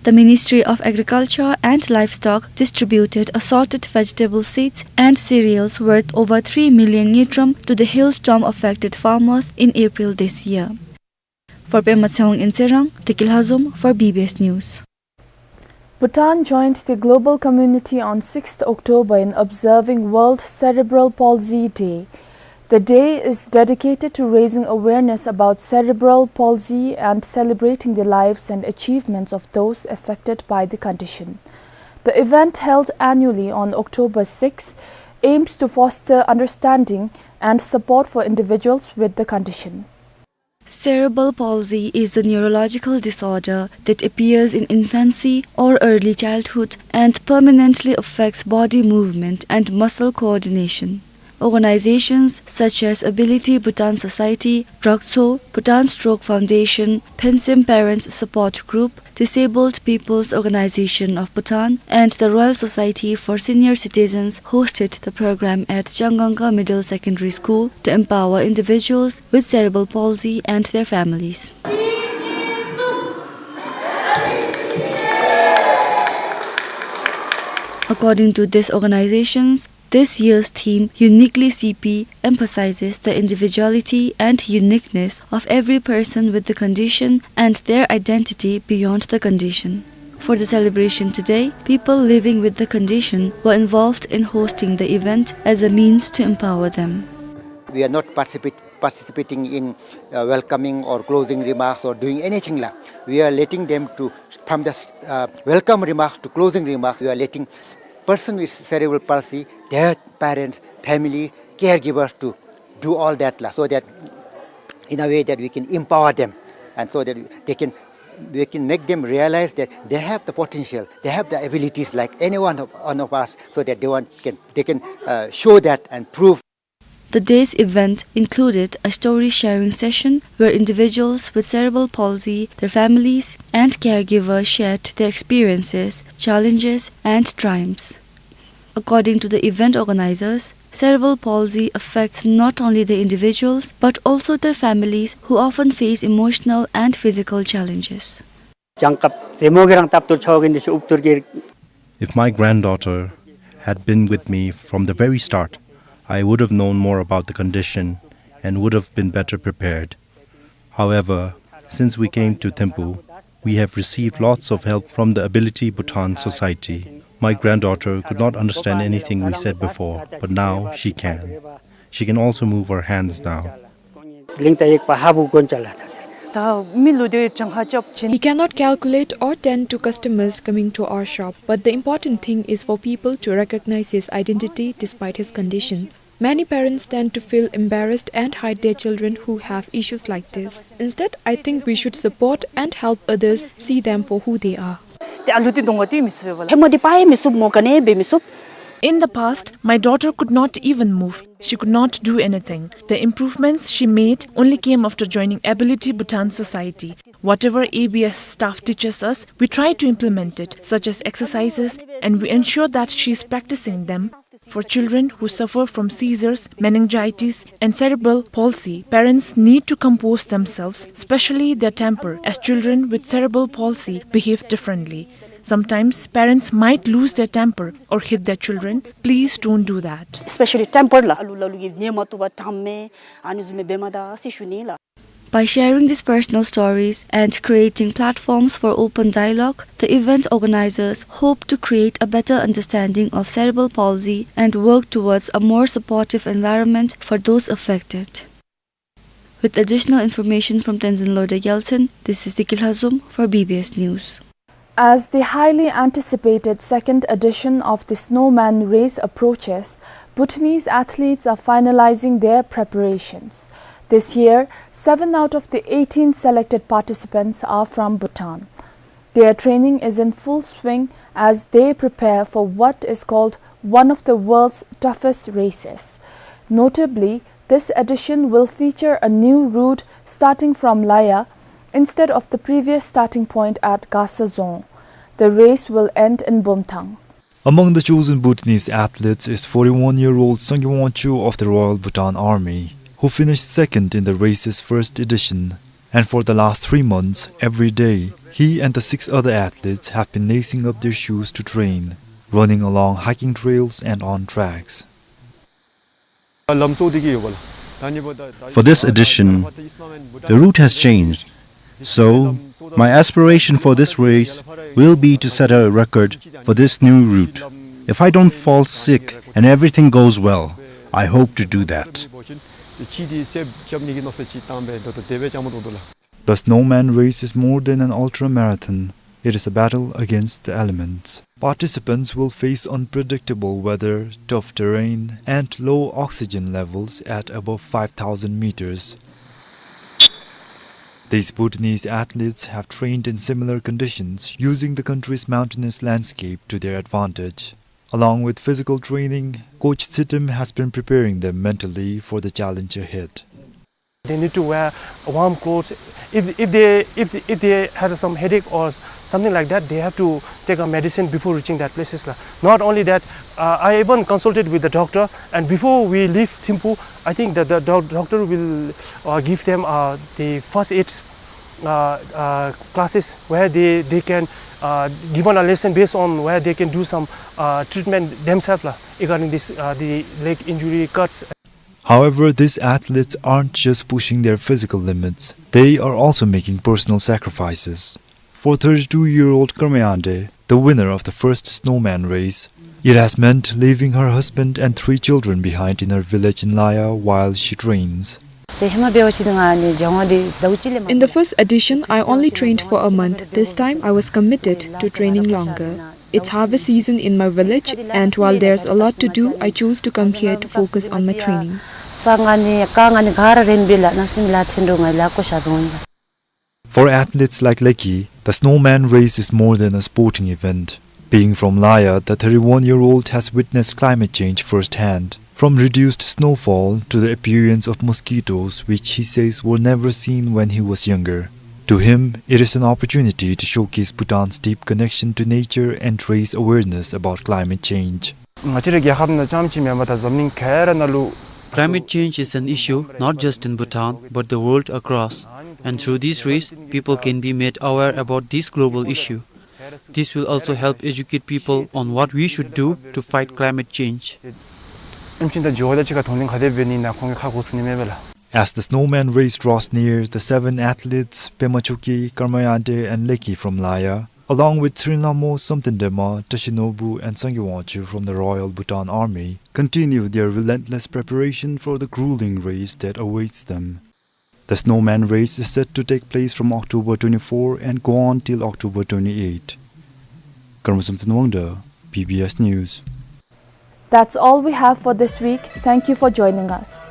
The Ministry of Agriculture and Livestock distributed assorted vegetable seeds and cereals worth over three million ngultrum to the hailstorm affected farmers in April this year. For Pema Tshewang in Tserang, Deki Lhazom for B B S News. Bhutan joined the global community on sixth October in observing World Cerebral Palsy Day. The day is dedicated to raising awareness about cerebral palsy and celebrating the lives and achievements of those affected by the condition. The event, held annually on October sixth, aims to foster understanding and support for individuals with the condition. Cerebral palsy is a neurological disorder that appears in infancy or early childhood and permanently affects body movement and muscle coordination. Organizations such as Ability Bhutan Society, Dragtso, Bhutan Stroke Foundation, Phensem Parents Support Group, Disabled People's Organization of Bhutan, and the Royal Society for Senior Citizens hosted the program at Changanga Middle Secondary School to empower individuals with cerebral palsy and their families. According to these organizations, This year's theme, Uniquely C P, emphasizes the individuality and uniqueness of every person with the condition and their identity beyond the condition. For the celebration today, people living with the condition were involved in hosting the event as a means to empower them. We are not participate, participating in, uh, welcoming or closing remarks or doing anything la. We are letting them to, from the, uh, welcome remarks to closing remarks, we are letting person with cerebral palsy, their parents, family, caregivers to do all that la, so that in a way that we can empower them and so that they can, we can make them realize that they have the potential, they have the abilities like any one of, one of us, so that they want, can, they can, uh, show that and prove. The day's event included a story sharing session where individuals with cerebral palsy, their families, and caregivers shared their experiences, challenges, and triumphs. According to the event organizers, cerebral palsy affects not only the individuals but also their families, who often face emotional and physical challenges. If my granddaughter had been with me from the very start, I would have known more about the condition and would have been better prepared. However, since we came to Thimphu, we have received lots of help from the Ability Bhutan Society. My granddaughter could not understand anything we said before, but now she can. She can also move her hands now. He cannot calculate or tend to customers coming to our shop, but the important thing is for people to recognize his identity despite his condition. Many parents tend to feel embarrassed and hide their children who have issues like this. Instead, I think we should support and help others see them for who they are. In the past, my daughter could not even move. She could not do anything. The improvements she made only came after joining Ability Bhutan Society. Whatever A B S staff teaches us, we try to implement it, such as exercises, and we ensure that she is practicing them. For children who suffer from seizures, meningitis, and cerebral palsy, parents need to compose themselves, especially their temper, as children with cerebral palsy behave differently. Sometimes parents might lose their temper or hit their children. Please don't do that. Especially temper la, alu lalu gi nyema tuba tamme, ani zume bemada si shuni la. By sharing these personal stories and creating platforms for open dialogue, the event organizers hope to create a better understanding of cerebral palsy and work towards a more supportive environment for those affected. With additional information from Tenzin Lode Gyaltshen, this is Diki Lhazom for B B S News. As the highly anticipated second edition of the Snowman Race approaches, Bhutanese athletes are finalizing their preparations. This year, seven out of the eighteen selected participants are from Bhutan. Their training is in full swing as they prepare for what is called one of the world's toughest races. Notably, this edition will feature a new route starting from Laya instead of the previous starting point at Gasa Dzong. The race will end in Bumthang. Among the chosen Bhutanese athletes is forty-one-year-old Sangay Wangchuk of the Royal Bhutan Army, who finished second in the race's first edition. And for the last three months, every day, he and the six other athletes have been lacing up their shoes to train, running along hiking trails and on tracks. For this edition, the route has changed. So, my aspiration for this race will be to set a record for this new route. If I don't fall sick and everything goes well, I hope to do that. The Snowman Race is more than an ultra marathon. It is a battle against the elements. Participants will face unpredictable weather, tough terrain, and low oxygen levels at above five thousand meters. These Bhutanese athletes have trained in similar conditions, using the country's mountainous landscape to their advantage. Along with physical training, Coach Tsitim has been preparing them mentally for the challenge ahead. They need to wear warm clothes. If, if they, if they, if they had some headache or something like that, they have to take a medicine before reaching that places la. Not only that, uh, I even consulted with the doctor, and before we leave Thimphu, I think that the doc-, doctor will, uh, give them, uh, the first aid uh, uh, classes where they, they can, uh, given a lesson based on where they can do some, uh, treatment themselves, la, regarding this, uh, the leg injury, cuts. However, these athletes aren't just pushing their physical limits, they are also making personal sacrifices. For thirty-two-year-old Karma Yande, the winner of the first snowman race, it has meant leaving her husband and three children behind in her village in Laya while she trains. In the first edition, I only trained for a month. This time, I was committed to training longer. It's harvest season in my village, and while there's a lot to do, I chose to come here to focus on my training. For athletes like Leki, the snowman race is more than a sporting event. Being from Laya, the thirty-one-year-old has witnessed climate change firsthand, from reduced snowfall to the appearance of mosquitoes, which he says were never seen when he was younger. To him, it is an opportunity to showcase Bhutan's deep connection to nature and raise awareness about climate change. ང་བཅས་རའི་རྒྱལ་ཁབ་ནང་རྐྱངམ་གཅིག་མེན་པར་ད་འཛམ་གླིང་ག་ར་ནང་ལུ། Climate change is an issue not just in Bhutan, but the world across. And through this race, people can be made aware about this global issue. This will also help educate people on what we should do to fight climate change. ཨེམ་ཆི་ད་ཇོ་ད་ཅི་ག་གདོང་ལེན་ག་དེ་འབད་ནི་ན་ཁོང་གི་ཁ་གོ་ཚུགས་ནི་མེད་པས་ལགས། As the snowman race draws near, the seven athletes, Pema Choki, Karma Yande, and Leki from Laya, along with Tshrin Lhamo, Somten Dema, Tashi Nobu, and Sangay Wangchur from the Royal Bhutan Army, continue their relentless preparation for the grueling race that awaits them. The snowman race is set to take place from October twenty-four and go on till October twenty-eight. Karma Somten Wangda, B B S News. That's all we have for this week. Thank you for joining us.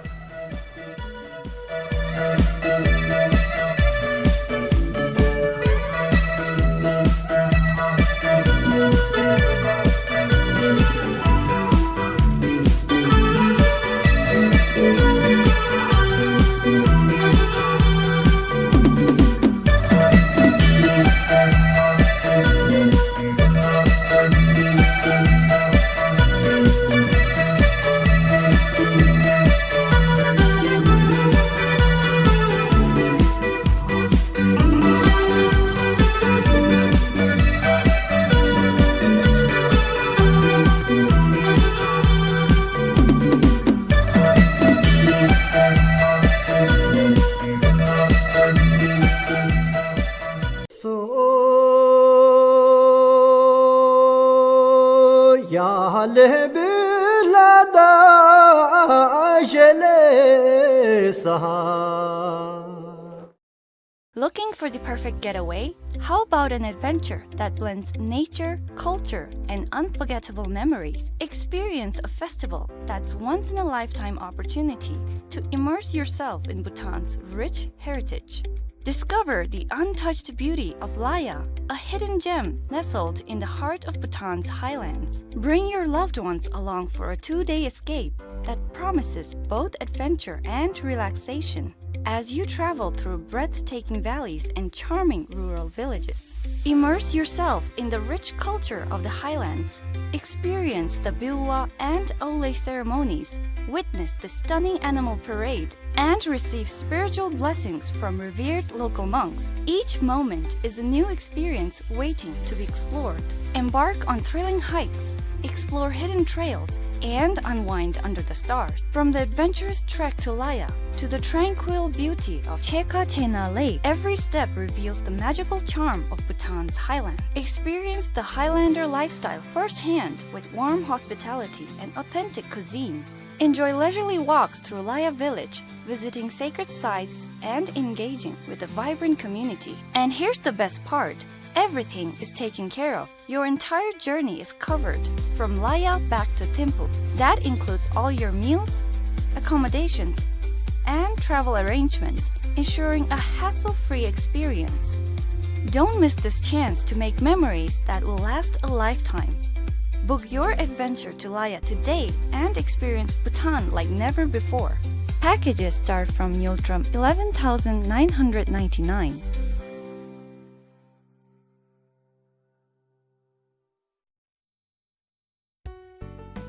Looking for the perfect getaway? How about an adventure that blends nature, culture, and unforgettable memories? Experience a festival that's once in a lifetime opportunity to immerse yourself in Bhutan's rich heritage. Discover the untouched beauty of Laya, a hidden gem nestled in the heart of Bhutan's highlands. Bring your loved ones along for a two-day escape that promises both adventure and relaxation as you travel through breathtaking valleys and charming rural villages. Immerse yourself in the rich culture of the highlands, experience the Bilwa and Auley ceremonies, witness the stunning animal parade, and receive spiritual blessings from revered local monks. Each moment is a new experience waiting to be explored. Embark on thrilling hikes, explore hidden trails, and unwind under the stars. From the adventurous trek to Laya to the tranquil beauty of Cheka Chena Lake, every step reveals the magical charm of Bhutan's highland. Experience the Highlander lifestyle firsthand with warm hospitality and authentic cuisine. Enjoy leisurely walks through Laya village, visiting sacred sites and engaging with a vibrant community. And here's the best part, everything is taken care of. Your entire journey is covered, from Laya back to Thimphu. That includes all your meals, accommodations, and travel arrangements, ensuring a hassle-free experience. Don't miss this chance to make memories that will last a lifetime. Book your adventure to Laya today and experience Bhutan like never before. Packages start from Ngultrum eleven thousand nine hundred ninety-nine.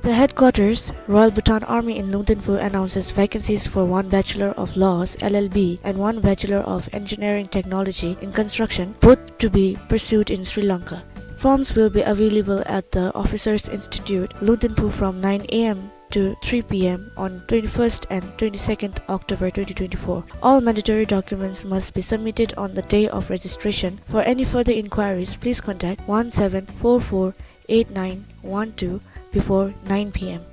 The headquarters, Royal Bhutan Army in Lungtinpu, announces vacancies for one Bachelor of Laws, L L B, and one Bachelor of Engineering Technology in Construction, both to be pursued in Sri Lanka. Forms will be available at the Officers Institute, Lungtinpu, from nine A M to three P M on twenty-first and twenty-second October twenty twenty-four. All mandatory documents must be submitted on the day of registration. For any further inquiries, please contact one seven four four eight nine one two before nine P M.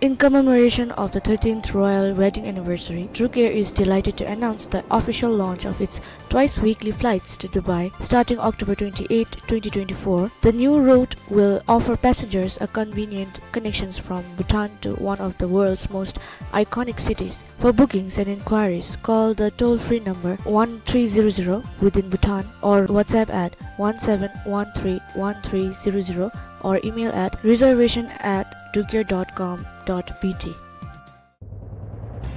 In commemoration of the thirteenth royal wedding anniversary, Drukair is delighted to announce the official launch of its twice weekly flights to Dubai, starting October twenty-eighth, twenty twenty-four. The new route will offer passengers a convenient connections from Bhutan to one of the world's most iconic cities. For bookings and inquiries, call the toll-free number one three zero zero within Bhutan or WhatsApp at one seven one three one three zero zero or email at reservation at drukair dot com dot B T.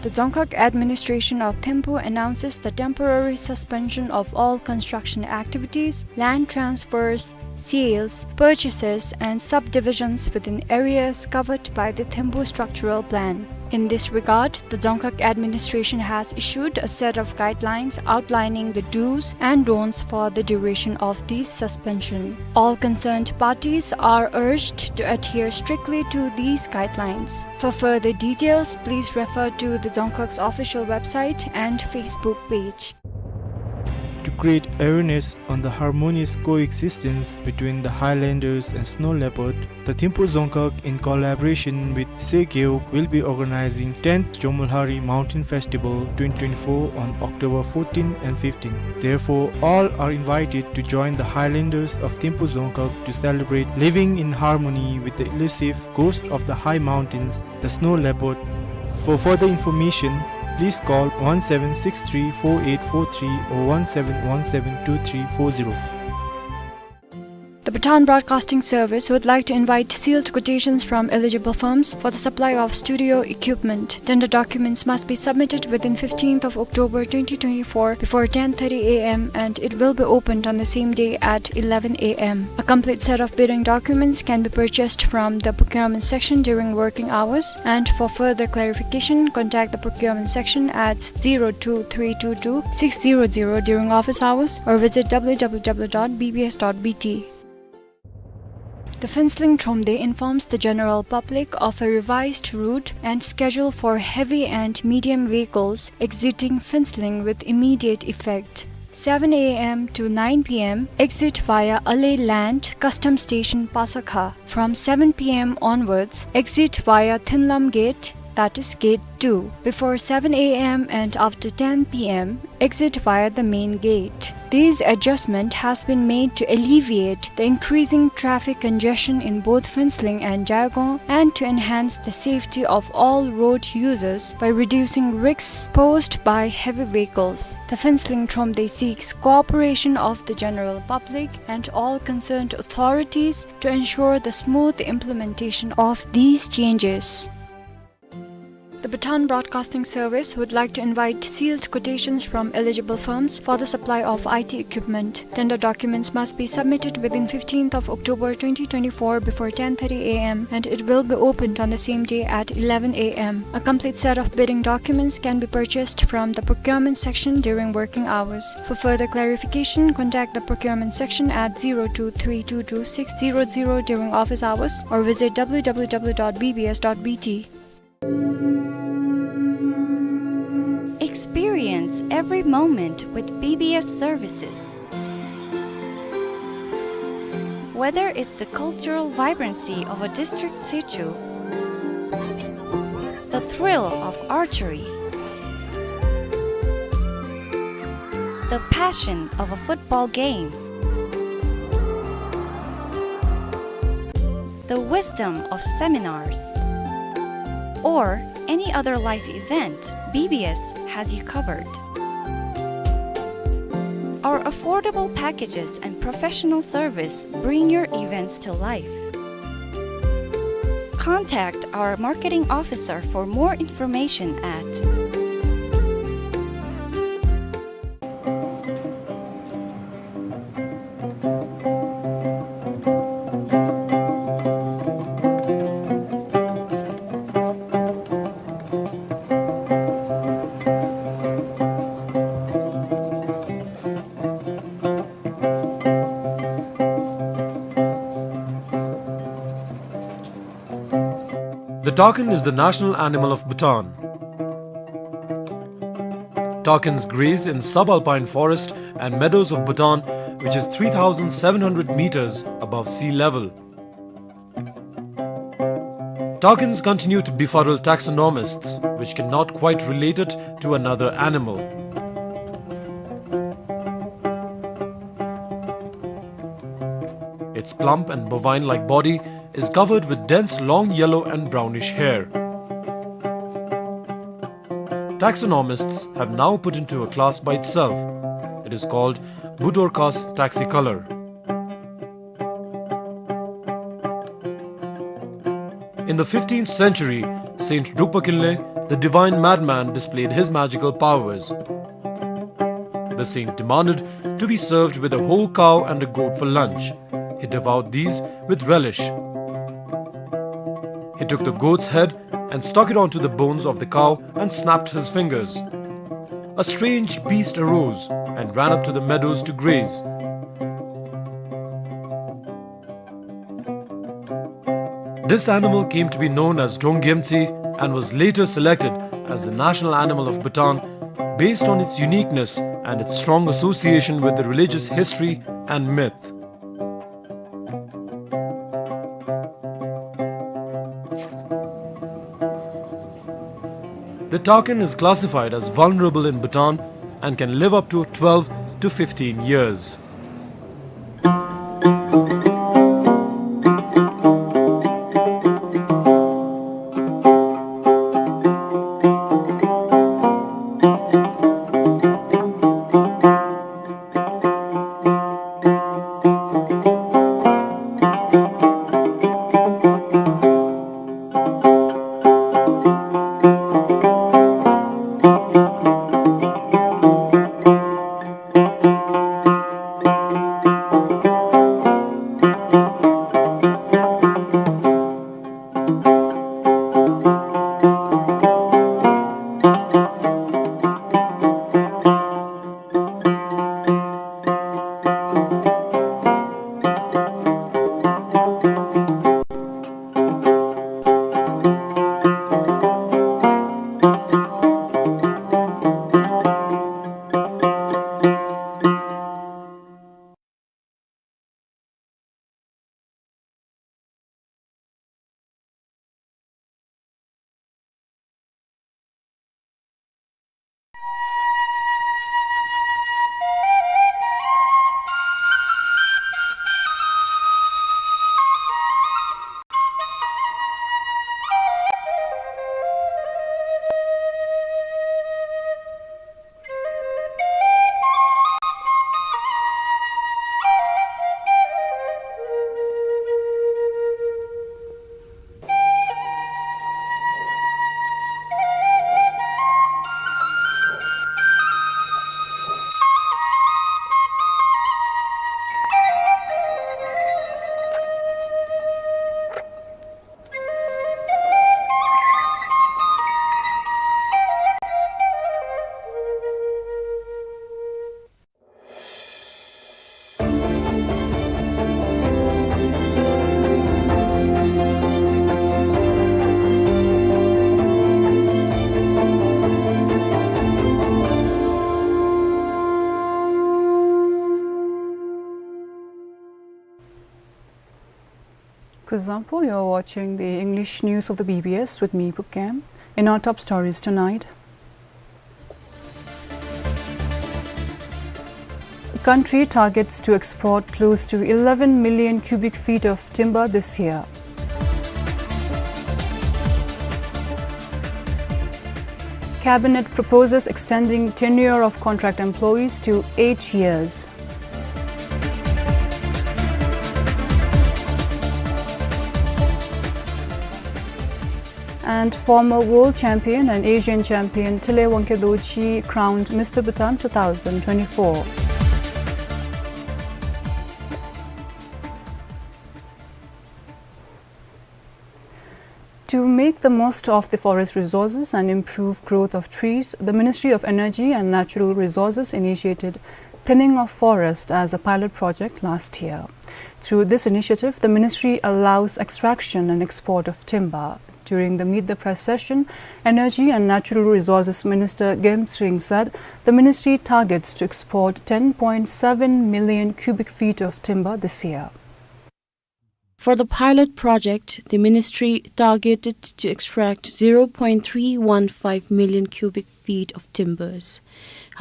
The Dzongkhag Administration of Thimphu announces the temporary suspension of all construction activities, land transfers, sales, purchases, and subdivisions within areas covered by the Thimphu Structural Plan. In this regard, the Dzongkhag Administration has issued a set of guidelines outlining the do's and don'ts for the duration of this suspension. All concerned parties are urged to adhere strictly to these guidelines. For further details, please refer to the Dzongkhag's official website and Facebook page. To create awareness on the harmonious coexistence between the highlanders and snow leopard, the Thimphu Dzongkhag, in collaboration with Sekeu, will be organizing tenth Jomolhari Mountain Festival twenty twenty-four on October fourteen and fifteen. Therefore, all are invited to join the highlanders of Thimphu Dzongkhag to celebrate living in harmony with the elusive ghost of the high mountains, the snow leopard. For further information, please call one seven six three four eight four three or one seven one seven two three four zero. The Bhutan Broadcasting Service would like to invite sealed quotations from eligible firms for the supply of studio equipment. Tender documents must be submitted within fifteenth of October twenty twenty-four before ten thirty A M, and it will be opened on the same day at eleven A M. A complete set of bidding documents can be purchased from the procurement section during working hours, and for further clarification, contact the procurement section at zero two three two two six zero zero during office hours or visit W W W dot B B S dot B T. The Phuentsholing Thromde informs the general public of a revised route and schedule for heavy and medium vehicles exiting Phuentsholing with immediate effect. Seven A M to nine P M, exit via Ale Land Customs Station, Pasakha. From seven P M onwards, exit via Thunlam Gate, that is Gate two, before seven A M and after ten P M, exit via the main gate. This adjustment has been made to alleviate the increasing traffic congestion in both Phuentsholing and Jaigaon and to enhance the safety of all road users by reducing risks posed by heavy vehicles. The Phuentsholing Thromde seeks cooperation of the general public and all concerned authorities to ensure the smooth implementation of these changes. The Bhutan Broadcasting Service would like to invite sealed quotations from eligible firms for the supply of I T equipment. Tender documents must be submitted within fifteenth of October twenty twenty-four before ten thirty A M, and it will be opened on the same day at eleven A M. A complete set of bidding documents can be purchased from the procurement section during working hours. For further clarification, contact the procurement section at zero two three two two six zero zero during office hours or visit W W W dot B B S dot B T. Experience every moment with B B S services. Whether it's the cultural vibrancy of a district situ, the thrill of archery, the passion of a football game, the wisdom of seminars, or any other life event, B B S has you covered. Our affordable packages and professional service bring your events to life. Contact our marketing officer for more information at Takin is the national animal of Bhutan. Takins graze in subalpine forest and meadows of Bhutan, which is three thousand seven hundred meters above sea level. Takins continue to befuddle taxonomists, which cannot quite relate it to another animal. Its plump and bovine-like body is covered with dense long yellow and brownish hair. Taxonomists have now put into a class by itself. It is called Budorcas taxicolor. In the fifteenth century, Saint Drukpa Kinley, the divine madman, displayed his magical powers. The saint demanded to be served with a whole cow and a goat for lunch. He devoured these with relish. He took the goat's head and stuck it onto the bones of the cow and snapped his fingers. A strange beast arose and ran up to the meadows to graze. This animal came to be known as Drong Gyemtse and was later selected as the national animal of Bhutan based on its uniqueness and its strong association with the religious history and myth. The takin is classified as vulnerable in Bhutan and can live up to twelve to fifteen years. Kuzuzangpo, you're watching the English news of the B B S with me, Pukkem. In our top stories tonight, country targets to export close to eleven million cubic feet of timber this year. Cabinet proposes extending tenure of contract employees to eight years. And former world champion and Asian champion Tile Wangkhe Dorji crowned Mister Bhutan two thousand twenty-four. To make the most of the forest resources and improve growth of trees, the Ministry of Energy and Natural Resources initiated thinning of forest as a pilot project last year. Through this initiative, the ministry allows extraction and export of timber. During the Meet the Press session, Energy and Natural Resources Minister Gemtsring said the ministry targets to export ten point seven million cubic feet of timber this year. For the pilot project, the ministry targeted to extract zero point three one five million cubic feet of timbers.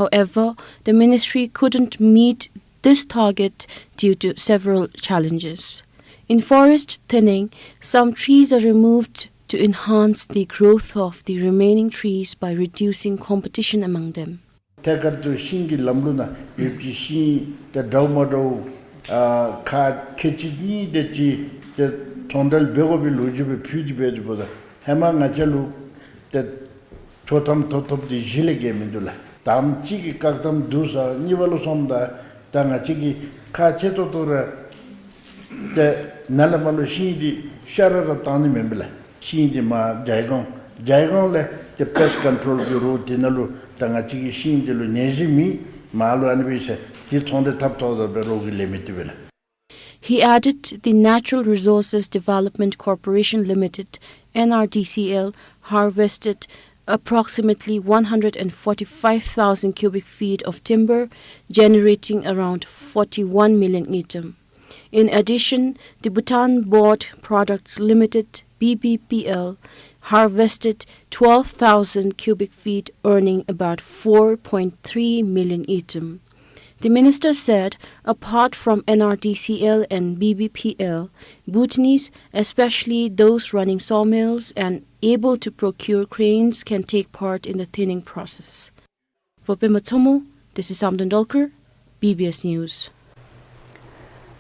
However, the ministry couldn't meet this target due to several challenges. In forest thinning, some trees are removed to enhance the growth of the remaining trees by reducing competition among them. ཐད་ཀར་དུ་ཤིང་གི་ལམ་ལུགས་ནང་ཡོད་པའི་ཤིང་ཏེ་འདྲཝ་མ་འདྲཝ་ཨ་ཁ་ཁལ་གཅིག་གཉིས་དེ་ཅིག་ཏེ་ཚོང་འབྲེལ་འབད་དགོ་པའི་ལོ་རྒྱུས་སྦེ་ཕུལ་ཏེ་འབད་དེ་འབདཝ་ད་ཧེ་མ་ང་བཅས་ལུ་ཏེ་ཆོག་ཐམ་ཐོབ་ཐོབ་འདི་གཞི་ལས་བརྒལ་མིན་འདུག་ལགས། དང་པ་གཅིག་གི་བཀག་དམ་བསྡུ་ས། གཉིས་པ་ལུ་སོངམ་ད་ད་ང་བཅས་ཀྱིས་ཁག་ཆེ་ཏོག་ཏོ་ར་ཏེ་ནཱ་ལས་མར་ལུ་ཤིང་འདི་ཤ་ར་ར་བཏང་ནི་མེན་པས་ལགས། ཤིང་འདི་མར་ཇའི་སྒང་ཇའི་སྒང་ལས་ཏེ་པེསཊ་ཀོན་ཊོལ་གྱི་རོགས་འདི་ནང་ལུ་ད་ང་བཅས་ཀྱི་ཤིང་འདི་ལུ་ནད་གཞི་མེད་མར་ལུ་ཨ་ནི་སྦེ་ཟེར་འདི་ཚོང་འབྲེལ་འཐབ་ཐོག་ད་སྦེ་རོགས་ཀྱིས་ལེན་མི་བཏུབ་པས་ལགས། He added the Natural Resources Development Corporation Limited, N R D C L, harvested approximately one hundred and forty-five thousand cubic feet of timber, generating around forty-one million ngultrum. In addition, the Bhutan Board Products Limited, B B P L, harvested twelve thousand cubic feet, earning about four point three million ngultrum. The minister said, apart from N R D C L and B B P L, Bhutanese, especially those running sawmills and able to procure cranes, can take part in the thinning process. For Pema Tsomo, this is Samdon Dolkar, B B S News.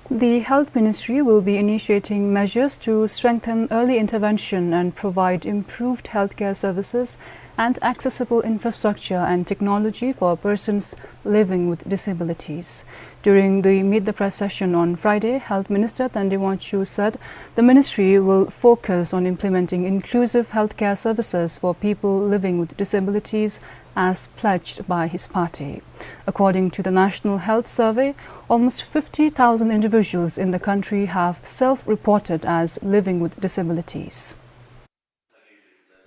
The Health Ministry will be initiating measures to strengthen early intervention and provide improved healthcare services and accessible infrastructure and technology for persons living with disabilities. During the Meet the Press session on Friday, Health Minister Tangdi Wangchuk said the ministry will focus on implementing inclusive healthcare services for people living with disabilities as pledged by his party. According to the National Health Survey, almost fifty thousand individuals in the country have self-reported as living with disabilities.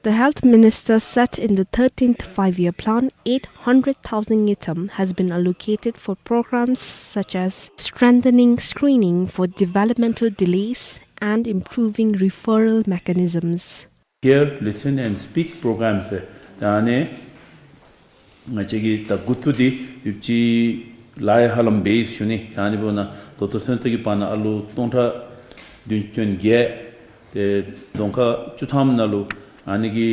The health minister said in the thirteenth five-year plan, eight hundred thousand ngultrum has been allocated for programs such as strengthening screening for developmental delays and improving referral mechanisms. Hear, listen and speak program ཟེར་ད་ཨ་ནི་ང་བཅས་ཀྱིས་ད་འགོ་བཙུགས་ཏེ་ཡོདཔ་ཅིག་ལཱ་ཡང་ཧ་ལམ་འབད་ཡི་ཟེར་ཞུ་ནི། ད་ཨ་ནི་འབདཝ་ད་ད་ལྟོ་ཚུན་ཚོད་ཀྱི་བར་ན་ཨ་ལོ་སྟོང་ཕྲག་བདུན་ཅུ་དོན་བརྒྱད་ཏེ་གདོང་ཁ་བཅུ་ཐམ་ནང་ལུ་ཨ་ནི་གི་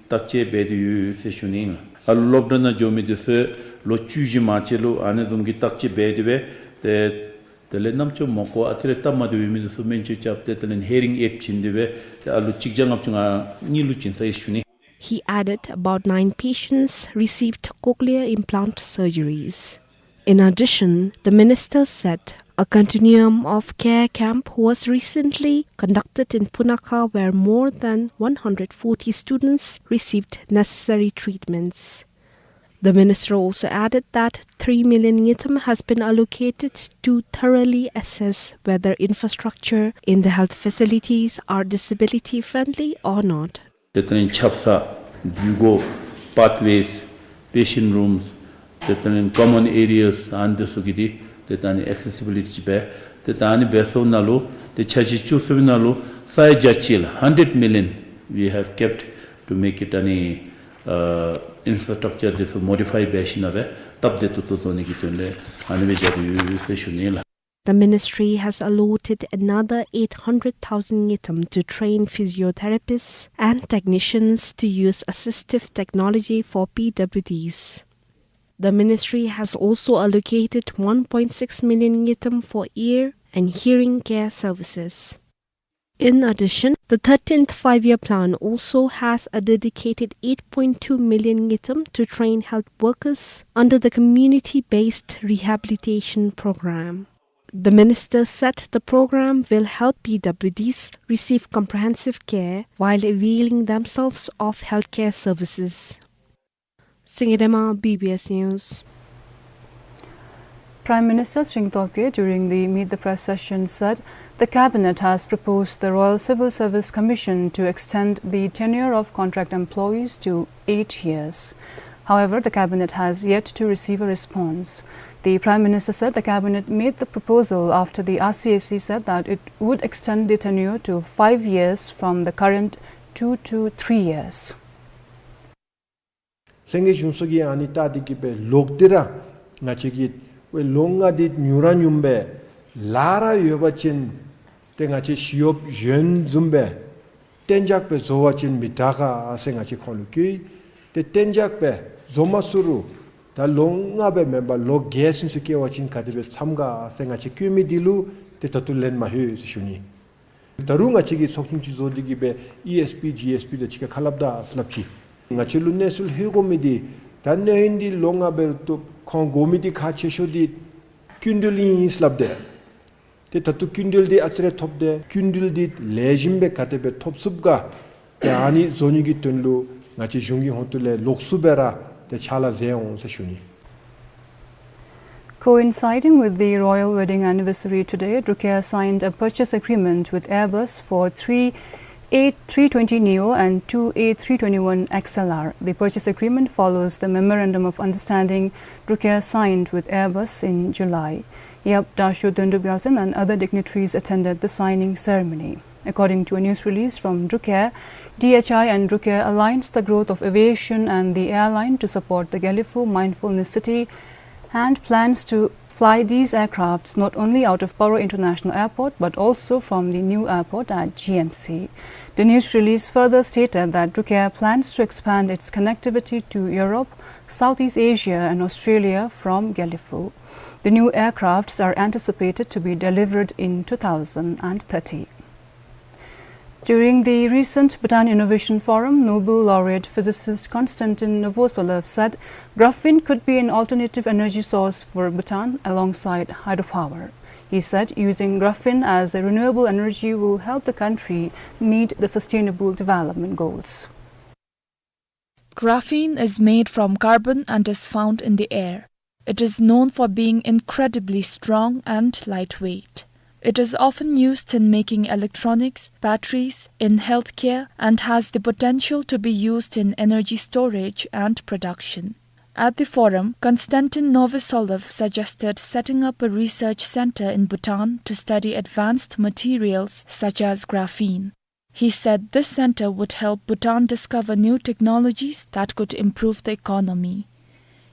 བརྟག་དཔྱད་འབད་དེ་ཡོད་ཟེར་ཞུ་ནི་ཨིན་ལགས། ཨ་ལོ་སློབ་གྲྭ་ནང་འགྱོ་མི་འདི་ཚུ་ལོ་བཅུ་བཞི་མན་ཆད་ལུ་ཨ་ནི་བཟུམ་གྱི་བརྟག་དཔྱད་འབད་དེ་སྦེ་ཏེ་དེ་ལས་རྣམ་ཅོ་མ་གོ་ཨ་ཙི་རེ་སྟབས་མ་བདེཝ་ཡོད་མི་འདི་ཚུ་སྨན་བཅོས་རྐྱབ་སྟེ་དེ་ལས་ཧེ་རིང་ཨེཌ་བྱིན་ཏེ་སྦེ་ཏེ་ཨ་ལོ་གཅིག་བརྒྱ་ལྔ་བཅུ་ང་གཉིས་ལུ་བྱིན་ཚར་ཡི་ཟེར་ཞུ་ནི། He added about nine patients received cochlear implant surgeries. In addition, the minister said a continuum of care camp was recently conducted in Punakha, where more than one hundred forty students received necessary treatments. The minister also added that three million ngultrum has been allocated to thoroughly assess whether infrastructure in the health facilities are disability friendly or not. དེ་ལྟར་ཆབ་གསང་འདུས་སྒོ་pathways, patient rooms, དེ་ལྟར་common areas ཨ་ནི་འདི་ཚུ་གི་དེ་དེ་ལྟར་accessibility འབད་དེ་ལྟར་འབད་སོངམ་ད་ལུ་དེ་འཆར་གཞི་བཅུ་གསུམ་ནང་ལུ་ས་ཡ་བརྒྱ་གཅིག་ལགས། Hundred million we have kept to make it ཨ་ནི་ཨ་infrastructure འདི་ཚུ་modify འབད་ཞིནམ་ལས་སྟབས་བདེ་ཏོག་ཏོ་བཟོ་ནི་གི་དོན་ལས་ཨ་ནི་སྦེ་བཞག་སྟེ་ཡོད་ཟེར་ཞུ་ནི་ལགས། The ministry has allotted another eight hundred thousand ngultrum to train physiotherapists and technicians to use assistive technology for P W Ds. The ministry has also allocated one point six million ngultrum for ear and hearing care services. In addition, the thirteenth Five-Year Plan also has a dedicated eight point two million ngultrum to train health workers under the Community-Based Rehabilitation Program. The minister said the program will help P W Ds receive comprehensive care while availing themselves of healthcare services. Singye Dema, B B S News. Prime Minister Tshering Tobgay, during the Meet the Press session, said the cabinet has proposed the Royal Civil Service Commission to extend the tenure of contract employees to eight years. However, the cabinet has yet to receive a response. The Prime Minister said the cabinet made the proposal after the R C S C said that it would extend the tenure to five years from the current two to three years. ལྷན་རྒྱས་གཞུང་ཚོགས་ཀྱིས་ཨ་ནི་བལྟ་སྟེ་གི་སྦེ་ལོག་སྟེ་ར་ང་བཅས་ཀྱི་ཝེ་ལོ་ལྔ་འདི་ཉུང་ར་ཉུངམ་སྦེ་ལཱ་ར་ཡོད་པ་ཅིན་ཏེ་ང་བཅས་ཞི་གཡོགཔ་གཞོན་བཟུམ་སྦེ་གཏན་འཇགས་སྦེ་བཟོ་བ་ཅིན་མི་དྲག་ག་ཟེར་ང་བཅས་ཁོང་ལུ་བཀོད། ཏེ་གཏན་འཇགས་སྦེ་བཟོ་མ་ཚུགས་རུང་ད་ལོ་ལྔ་སྦེ་མེན་པར་ལོ་བརྒྱད་ཚུན་ཚོད་བསྐྱལ་བ་ཅིན་ག་དེ་སྦེ་འཚམ་ག་ཟེར་ང་བཅས་བཀོད་མི་འདི་ལུ་ཏེ་ད་ལྟོ་ལན་མ་ལྷོད་ཟེར་ཞུ་ནི། ད་རུང་ང་བཅས་ཀྱིས་ཚོགས་ཆུང་ཅིག་བཟོ་སྟེ་གི་སྦེ་ཨི་ཨེསི་པི་ཇི་ཨེསི་པི་དང་གཅིག་ཁར་ཁ་སླབ་ད་ཟེར་སླབ་ཅི། ང་བཅས་ལུ་གནས་ཚུལ་ལྷོད་དགོ་མི་འདི་ད་གནས་ཡུན་འདི་ལོ་ལྔ་འབད་རུང་ཏེ་ཁོང་དགོ་མི་འདི་ཁག་ཆེ་ཤོས་འདི་སྐྱིན་འགྲུལ་ཨིན་ཟེར་སླབ་དེས། ཏེ་ད་ལྟོ་སྐྱིན་འགྲུལ་འདི་ཨ་ཙི་རེ་ཐོབ་སྟེ་སྐྱིན་འགྲུལ་འདི་ལེགས་ཤོམ་སྦེ་ག་དེ་སྦེ་ཐོབ་ཚུགས་ག། ཏེ་ཨ་ནི་བཟོ་ནི་གི་དོན་ལུ་ང་བཅས་གཞུང་གི་ཧོངས་ཏོ་ལས་ལོགས་སུ་སྦེ་ར་ཏེ་ཕྱག་ལཱ་མཛད་འོང་ཟེར་ཞུ་ནི། Coinciding with the royal wedding anniversary today, Drukair signed a purchase agreement with Airbus for three A three twenty neo and two A three twenty-one X L R. The purchase agreement follows the Memorandum of Understanding Drukair signed with Airbus in July. Yap Dasho, Dondrup Gyaltshen and other dignitaries attended the signing ceremony. According to a news release from Drukair, D H I and Drukair aligns the growth of aviation and the airline to support the Gelephu Mindfulness City and plans to fly these aircrafts not only out of Paro International Airport but also from the new airport at G M C. The news release further stated that Drukair plans to expand its connectivity to Europe, Southeast Asia and Australia from Gelephu. The new aircrafts are anticipated to be delivered in two thousand and thirty. During the recent Bhutan Innovation Forum, Nobel laureate physicist Konstantin Novoselov said graphene could be an alternative energy source for Bhutan alongside hydropower. He said using graphene as a renewable energy will help the country meet the sustainable development goals. Graphene is made from carbon and is found in the air. It is known for being incredibly strong and lightweight. It is often used in making electronics, batteries, in healthcare, and has the potential to be used in energy storage and production. At the forum, Konstantin Novoselov suggested setting up a research center in Bhutan to study advanced materials such as graphene. He said this center would help Bhutan discover new technologies that could improve the economy.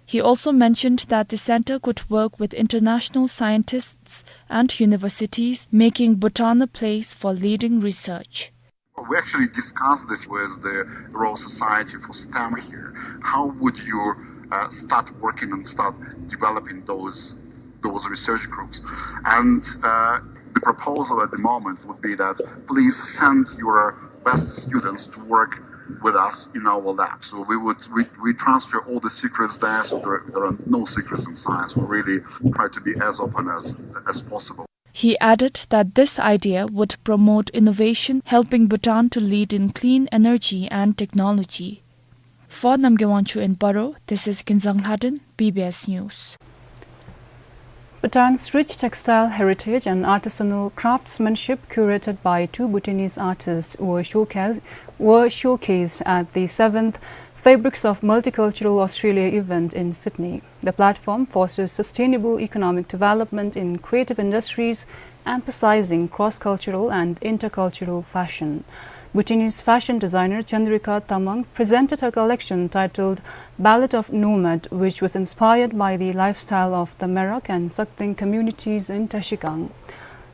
He also mentioned that the center could work with international scientists and universities, making Bhutan a place for leading research. We actually discussed this with the Royal Society for stem here. How would you, uh, start working and start developing those those research groups? And, uh, the proposal at the moment would be that please send your best students to work with us in our lab. So we would, we, we transfer all the secrets there, so there, there are no secrets in science. We really try to be as open as, as possible. He added that this idea would promote innovation, helping Bhutan to lead in clean energy and technology. For Namgay Wangchuk in Paro, this is Kinzang Lhaden, B B S News. Bhutan's rich textile heritage and artisanal craftsmanship, curated by two Bhutanese artists, were showcased, were showcased at the seventh Fabrics of Multicultural Australia event in Sydney. The platform fosters sustainable economic development in creative industries, emphasizing cross-cultural and intercultural fashion. Bhutanese fashion designer Chandrika Tamang presented her collection titled Ballad of Nomad, which was inspired by the lifestyle of the Merak and Sakdeng communities in Trashigang.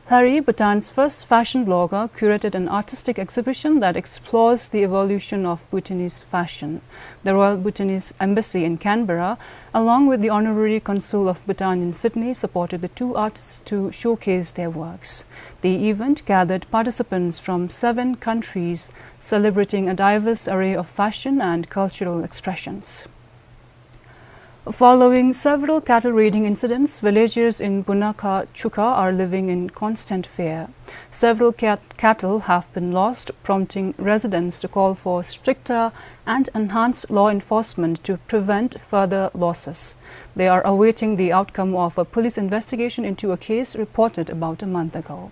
Lhari, Bhutan's first fashion blogger, curated an artistic exhibition that explores the evolution of Bhutanese fashion. The Royal Bhutanese Embassy in Canberra, along with the Honorary Consul of Bhutan in Sydney, supported the two artists to showcase their works. The event gathered participants from seven countries, celebrating a diverse array of fashion and cultural expressions. Following several cattle raiding incidents, villagers in Bunakha Chukha are living in constant fear. Several cat-, cattle have been lost, prompting residents to call for stricter and enhanced law enforcement to prevent further losses. They are awaiting the outcome of a police investigation into a case reported about a month ago.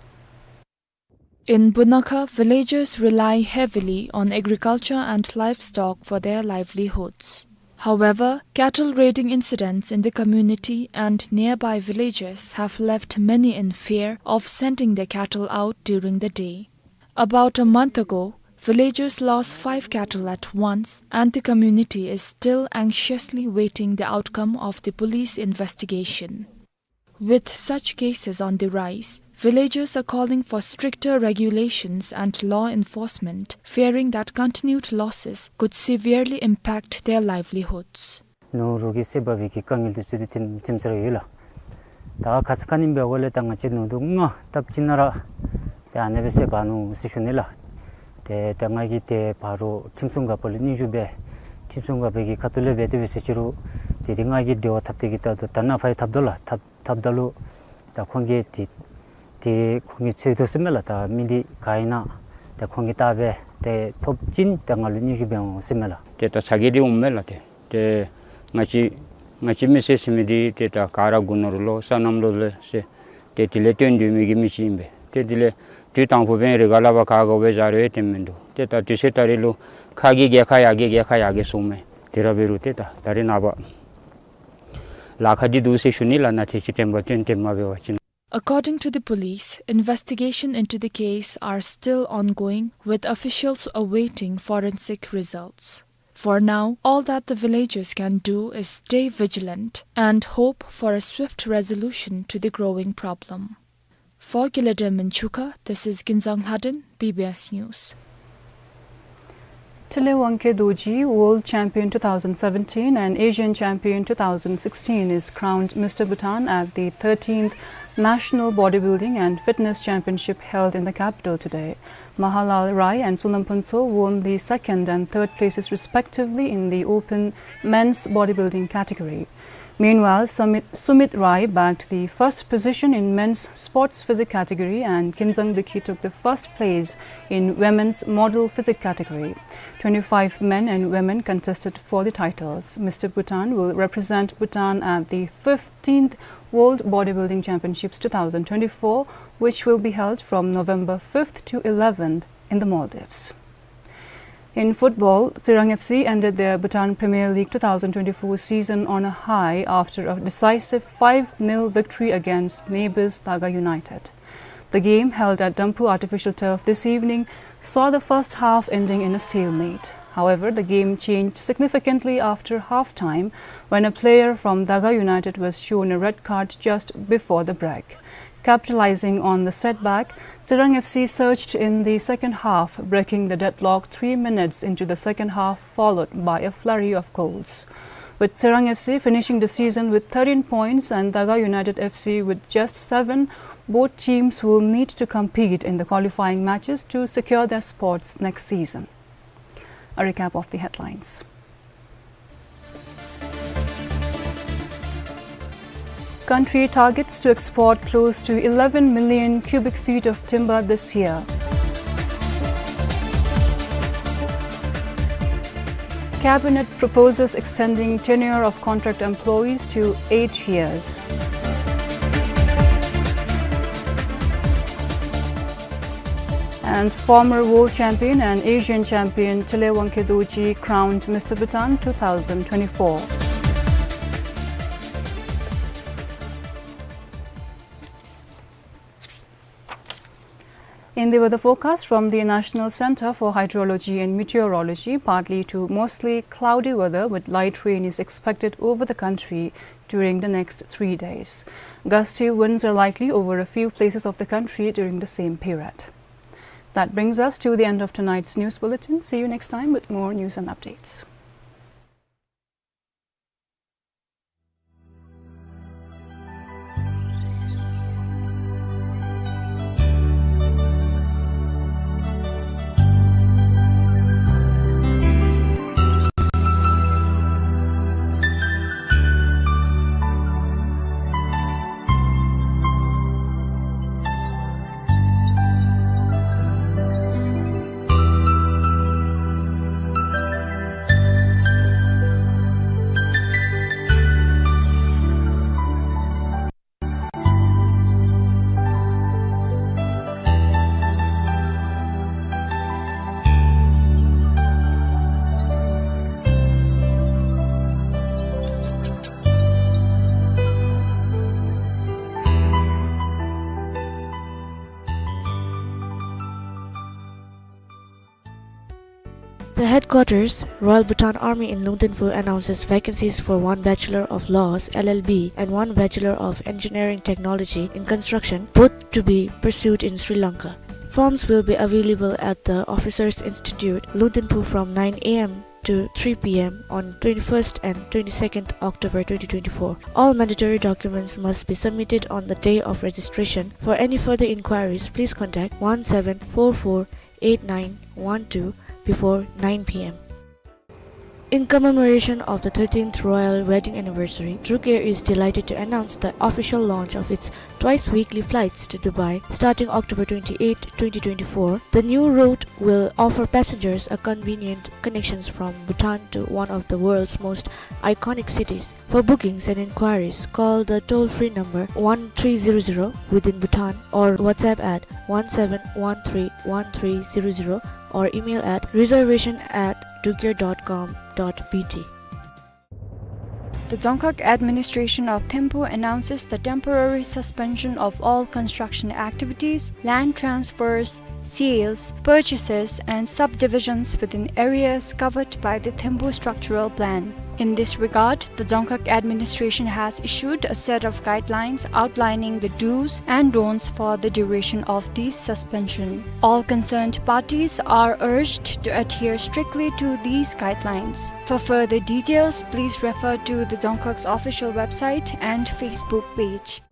In Bunakha, villagers rely heavily on agriculture and livestock for their livelihoods. However, cattle raiding incidents in the community and nearby villages have left many in fear of sending their cattle out during the day. About a month ago, villagers lost five cattle at once, and the community is still anxiously waiting the outcome of the police investigation. With such cases on the rise, villagers are calling for stricter regulations and law enforcement, fearing that continued losses could severely impact their livelihoods. ནོར་གྱི་ཟད་པ་འབད་གི་དཀའ་ངལ་འདི་ཚུ་འདི་ཐོན་ཐོནམ་ཟེར་ཡོད་ལགས། ད་ཁ་ཙ་ཁ་ཉིནམ་འབདཝ་ལས་ད་ང་བཅས་ནོར་དུ་ལྔ་བཏབ་ཅི་ན་ར་ཏེ་ཨ་ནི་སྦེ་ཟད་པ་ནུག་ཟེར་ཞུ་ནི་ལགས། ཏེ་ད་ང་གིས་ཏེ་ཕར་ཁྲིམས་སྲུང་འགག་པ་ལུ་སྙན་ཞུ་འབད། ཁྲིམས་སྲུང་འགག་པའི་གི་ཁ་ཐུག་ལས་འབད་དེ་འབད་ཟེར་ཅི་རུང་ཏེ་འདི་ང་གིས་འབྲེལ་བ་འཐབ་སྟེ་གི་ད་ད་ད་ནཱ་ཕར་འཐབ་དོ་ལགས། འཐབ་འཐབ་ད་ལུ་ད་ཁོང་གིས་ཏེ་ཏེ་ཁོང་གིས་འཚོལ་དོ་ཟེར་མས་ལགས། ད་མི་འདི་ག་ཨིན་ན་ད་ཁོང་གིས་བལྟ་སྦེ་ཏེ་ཐོབ་ཅིན་ད་ང་ལུ་སྙན་ཞུ་འབད་འོང་ཟེར་མས་ལགས། ཏེ་ད་ཚ་གྱང་འདི་འོངམ་མས་ལགས། ཏེ་ཏེ་ང་བཅས་ང་བཅས་མི་སེར་ཟེར་མི་འདི་ཏེ་ད་ག་ར་དགུ་ནོར་ལོ་སོ་ནམ་ལོ་ལས་ཟེར་ཏེ་དེ་ལས་བརྟེན་སྡོད་མི་གི་མི་ཅིག་ཨིན་པས། ཏེ་དེ་ལས་དུས་དང་པོ་འབད་རི་ག་ལ་བ་ག་ག་འབད་བཞག་རུང་ཡང་དེམ་མིན་འདུག། ཏེ་ད་དུས་ཚོད་ད་རེས་ལུ་ཁ་གིས་རྒྱལ་ཁ་ཡར་རྒྱས་རྒྱལ་ཁ་ཡར་རྒྱས་སོང་མས། དེ་ར་འབད་རུང་ཏེ་ད་ད་རེས་ནངས་པ་ལཱ་ཁག་འདི་འདུག་ཟེར་ཞུ་ནི་ལགས། ནཱ་ཏེ་ཅིག་དྲན་པ་བཏོན་ཏེ་མ་འབད་བ་ཅིན། According to the police, investigation into the case are still ongoing, with officials awaiting forensic results. For now, all that the villagers can do is stay vigilant and hope for a swift resolution to the growing problem. For Gilad Emon in Chukha, this is Kinzang Lhaden, B B S News. Thillewangkhe Dorji, World Champion two thousand seventeen and Asian Champion two thousand sixteen, is crowned Mister Bhutan at the thirteenth National Bodybuilding and Fitness Championship held in the capital today. Mahalal Rai and Sonam Phuntsho won the second and third places respectively in the open men's bodybuilding category. Meanwhile, Sumit, Sumit Rai bagged the first position in men's sports physique category and Kinzang Dikhi took the first place in women's model physique category. Twenty-five men and women contested for the titles. Mister Bhutan will represent Bhutan at the fifteenth World Bodybuilding Championships two thousand twenty-four, which will be held from November fifth to eleventh in the Maldives. In football, Tsirang F C ended their Bhutan Premier League two thousand twenty-four season on a high after a decisive five nil victory against neighbours Daga United. The game, held at Damphu Artificial Turf this evening, saw the first half ending in a stalemate. However, the game changed significantly after half-time when a player from Daga United was shown a red card just before the break. Capitalizing on the setback, Tsirang F C surged in the second half, breaking the deadlock three minutes into the second half, followed by a flurry of goals. With Tsirang F C finishing the season with thirteen points and Daga United F C with just seven, both teams will need to compete in the qualifying matches to secure their spots next season. A recap of the headlines. Country targets to export close to eleven million cubic feet of timber this year. Cabinet proposes extending tenure of contract employees to eight years. And former world champion and Asian champion Thillewangkhe Dorji crowned Mister Bhutan two thousand twenty-four. In the weather forecast from the National Centre for Hydrology and Meteorology, partly to mostly cloudy weather with light rain is expected over the country during the next three days. Gusty winds are likely over a few places of the country during the same period. That brings us to the end of tonight's news bulletin. See you next time with more news and updates. The headquarters, Royal Bhutan Army in Lungtinpu, announces vacancies for one Bachelor of Laws, L L B, and one Bachelor of Engineering Technology in Construction, both to be pursued in Sri Lanka. Forms will be available at the Officers Institute, Lungtinpu, from nine A M to three P M on twenty-first and twenty-second October twenty twenty-four. All mandatory documents must be submitted on the day of registration. For any further inquiries, please contact one seven four four eight nine one two before nine P M. In commemoration of the thirteenth royal wedding anniversary, Drukair is delighted to announce the official launch of its twice weekly flights to Dubai starting October twenty-eighth, twenty twenty-four. The new route will offer passengers a convenient connections from Bhutan to one of the world's most iconic cities. For bookings and inquiries, call the toll-free number one three zero zero within Bhutan or WhatsApp at one seven one three one three zero zero or email at reservation at drukair dot com dot B T. The Dzongkhag Administration of Thimphu announces the temporary suspension of all construction activities, land transfers, sales, purchases, and subdivisions within areas covered by the Thimphu Structural Plan. In this regard, the Dzongkhag Administration has issued a set of guidelines outlining the do's and don'ts for the duration of this suspension. All concerned parties are urged to adhere strictly to these guidelines. For further details, please refer to the Dzongkhag's official website and Facebook page.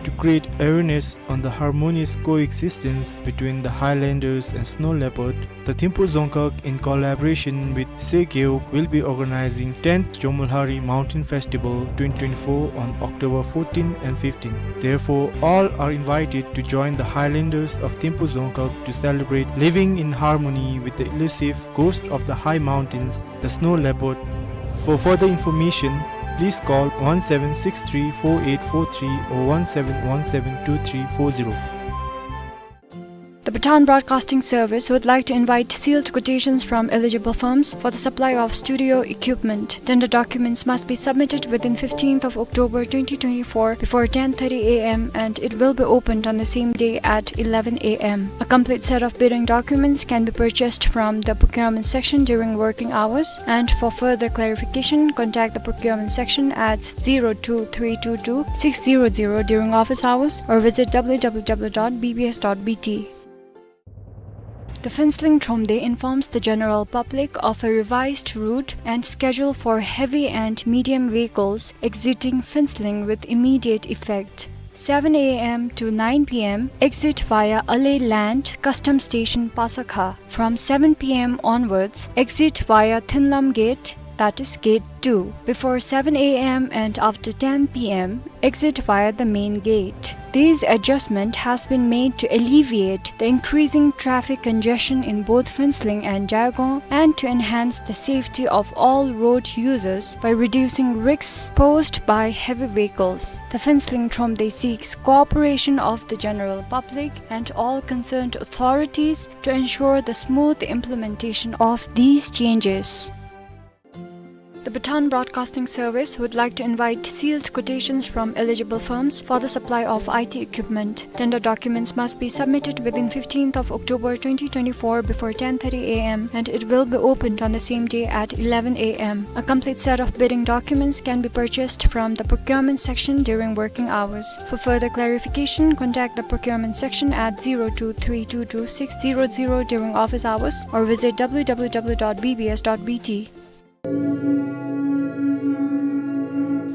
To create awareness on the harmonious coexistence between the highlanders and snow leopard, the Thimphu Dzongkhag, in collaboration with Segeo, will be organizing tenth Jomolhari Mountain Festival twenty twenty-four on October fourteen and fifteen. Therefore, all are invited to join the highlanders of Thimphu Dzongkhag to celebrate living in harmony with the elusive ghost of the high mountains, the snow leopard. For further information, please call one seven six three four eight four three or one seven one seven two three four zero. The Bhutan Broadcasting Service would like to invite sealed quotations from eligible firms for the supply of studio equipment. Tender documents must be submitted within fifteenth of October twenty twenty-four before ten thirty A M and it will be opened on the same day at eleven A M. A complete set of bidding documents can be purchased from the procurement section during working hours, and for further clarification, contact the procurement section at zero two three two two six zero zero during office hours or visit W W W dot B B S dot B T. The Phuentsholing Thromde informs the general public of a revised route and schedule for heavy and medium vehicles exiting Phuentsholing with immediate effect. Seven A M to nine P M, exit via Alay Land Customs Station, Pasakha. From seven P M onwards, exit via Thinlam Gate, that is Gate two, before seven A M and after ten P M, exit via the main gate. This adjustment has been made to alleviate the increasing traffic congestion in both Phuentsholing and Jaigaon and to enhance the safety of all road users by reducing risks posed by heavy vehicles. The Phuentsholing Thromde seeks cooperation of the general public and all concerned authorities to ensure the smooth implementation of these changes. The Bhutan Broadcasting Service would like to invite sealed quotations from eligible firms for the supply of I T equipment. Tender documents must be submitted within fifteenth of October twenty twenty-four before ten thirty A M and it will be opened on the same day at eleven A M. A complete set of bidding documents can be purchased from the procurement section during working hours. For further clarification, contact the procurement section at zero two three two two six zero zero during office hours or visit W W W dot B B S dot B T.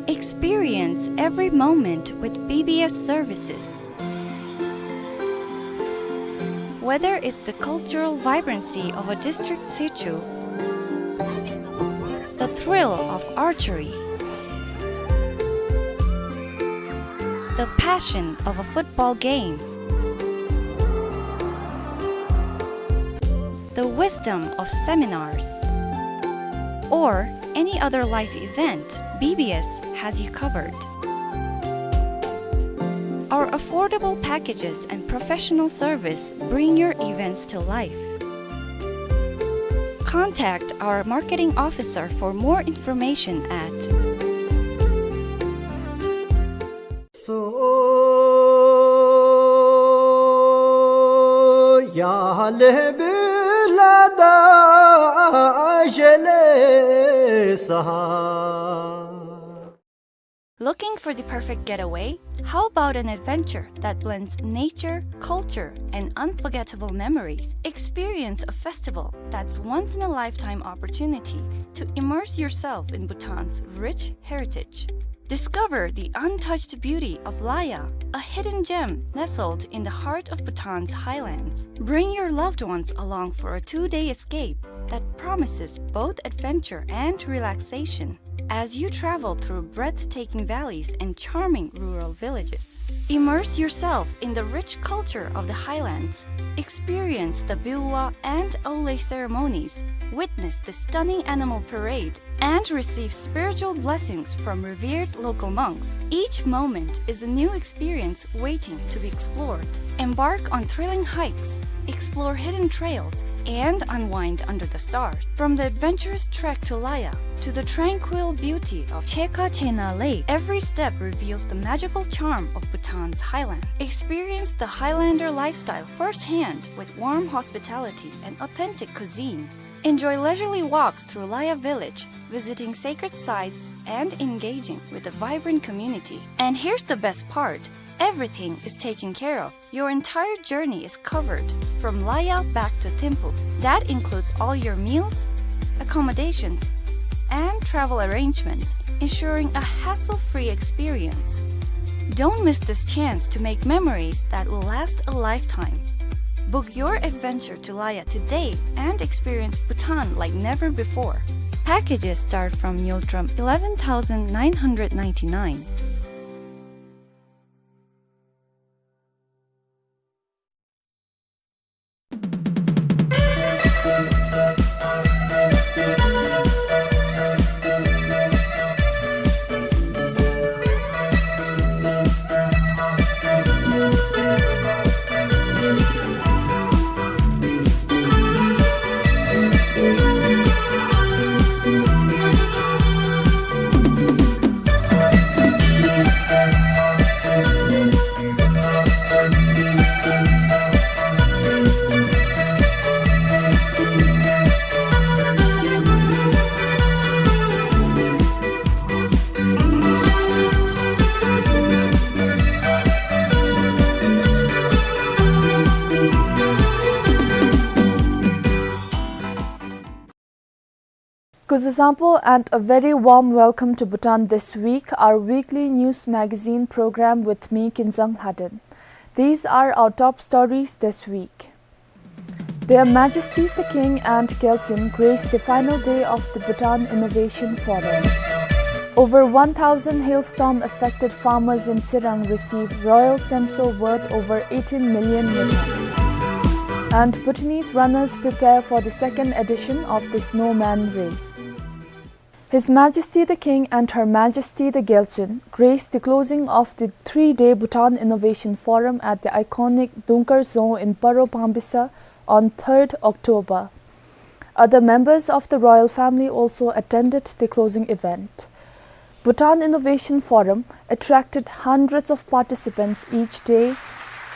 Experience every moment with B B S services. Whether it's the cultural vibrancy of a district situ, the thrill of archery, the passion of a football game, the wisdom of seminars, or any other life event, B B S has you covered. Our affordable packages and professional service bring your events to life. Contact our marketing officer for more information at Looking for the perfect getaway? How about an adventure that blends nature, culture, and unforgettable memories? Experience a festival that's once in a lifetime opportunity to immerse yourself in Bhutan's rich heritage. Discover the untouched beauty of Laya, a hidden gem nestled in the heart of Bhutan's highlands. Bring your loved ones along for a two-day escape that promises both adventure and relaxation as you travel through breathtaking valleys and charming rural villages. Immerse yourself in the rich culture of the highlands. Experience the Biwa and Auley ceremonies, witness the stunning animal parade, and receive spiritual blessings from revered local monks. Each moment is a new experience waiting to be explored. Embark on thrilling hikes, explore hidden trails, and unwind under the stars. From the adventurous trek to Laya to the tranquil beauty of Cheka Chena Lake, every step reveals the magical charm of Bhutan's highland. Experience the Highlander lifestyle firsthand with warm hospitality and authentic cuisine. Enjoy leisurely walks through Laya village, visiting sacred sites and engaging with the vibrant community. And here's the best part, everything is taken care of. Your entire journey is covered, from Laya back to Thimphu. That includes all your meals, accommodations, and travel arrangements, ensuring a hassle-free experience. Don't miss this chance to make memories that will last a lifetime. Book your adventure to Laya today and experience Bhutan like never before. Packages start from Ngultrum eleven thousand nine hundred ninety-nine. Kuzuzangpo and a very warm welcome to Bhutan This Week, our weekly news magazine program with me, Kinzang Lhaden. These are our top stories this week. Their Majesties the King and Gyaltsuen grace the final day of the Bhutan Innovation Forum. Over one thousand hailstorm affected farmers in Tsirang receive royal semso worth over eighteen million ngultrum. And Bhutanese runners prepare for the second edition of the Snowman Race. His Majesty the King and Her Majesty the Gyaltsuen graced the closing of the three-day Bhutan Innovation Forum at the iconic Dungkar Dzong in Paro Pangbisa on third October. Other members of the royal family also attended the closing event. Bhutan Innovation Forum attracted hundreds of participants each day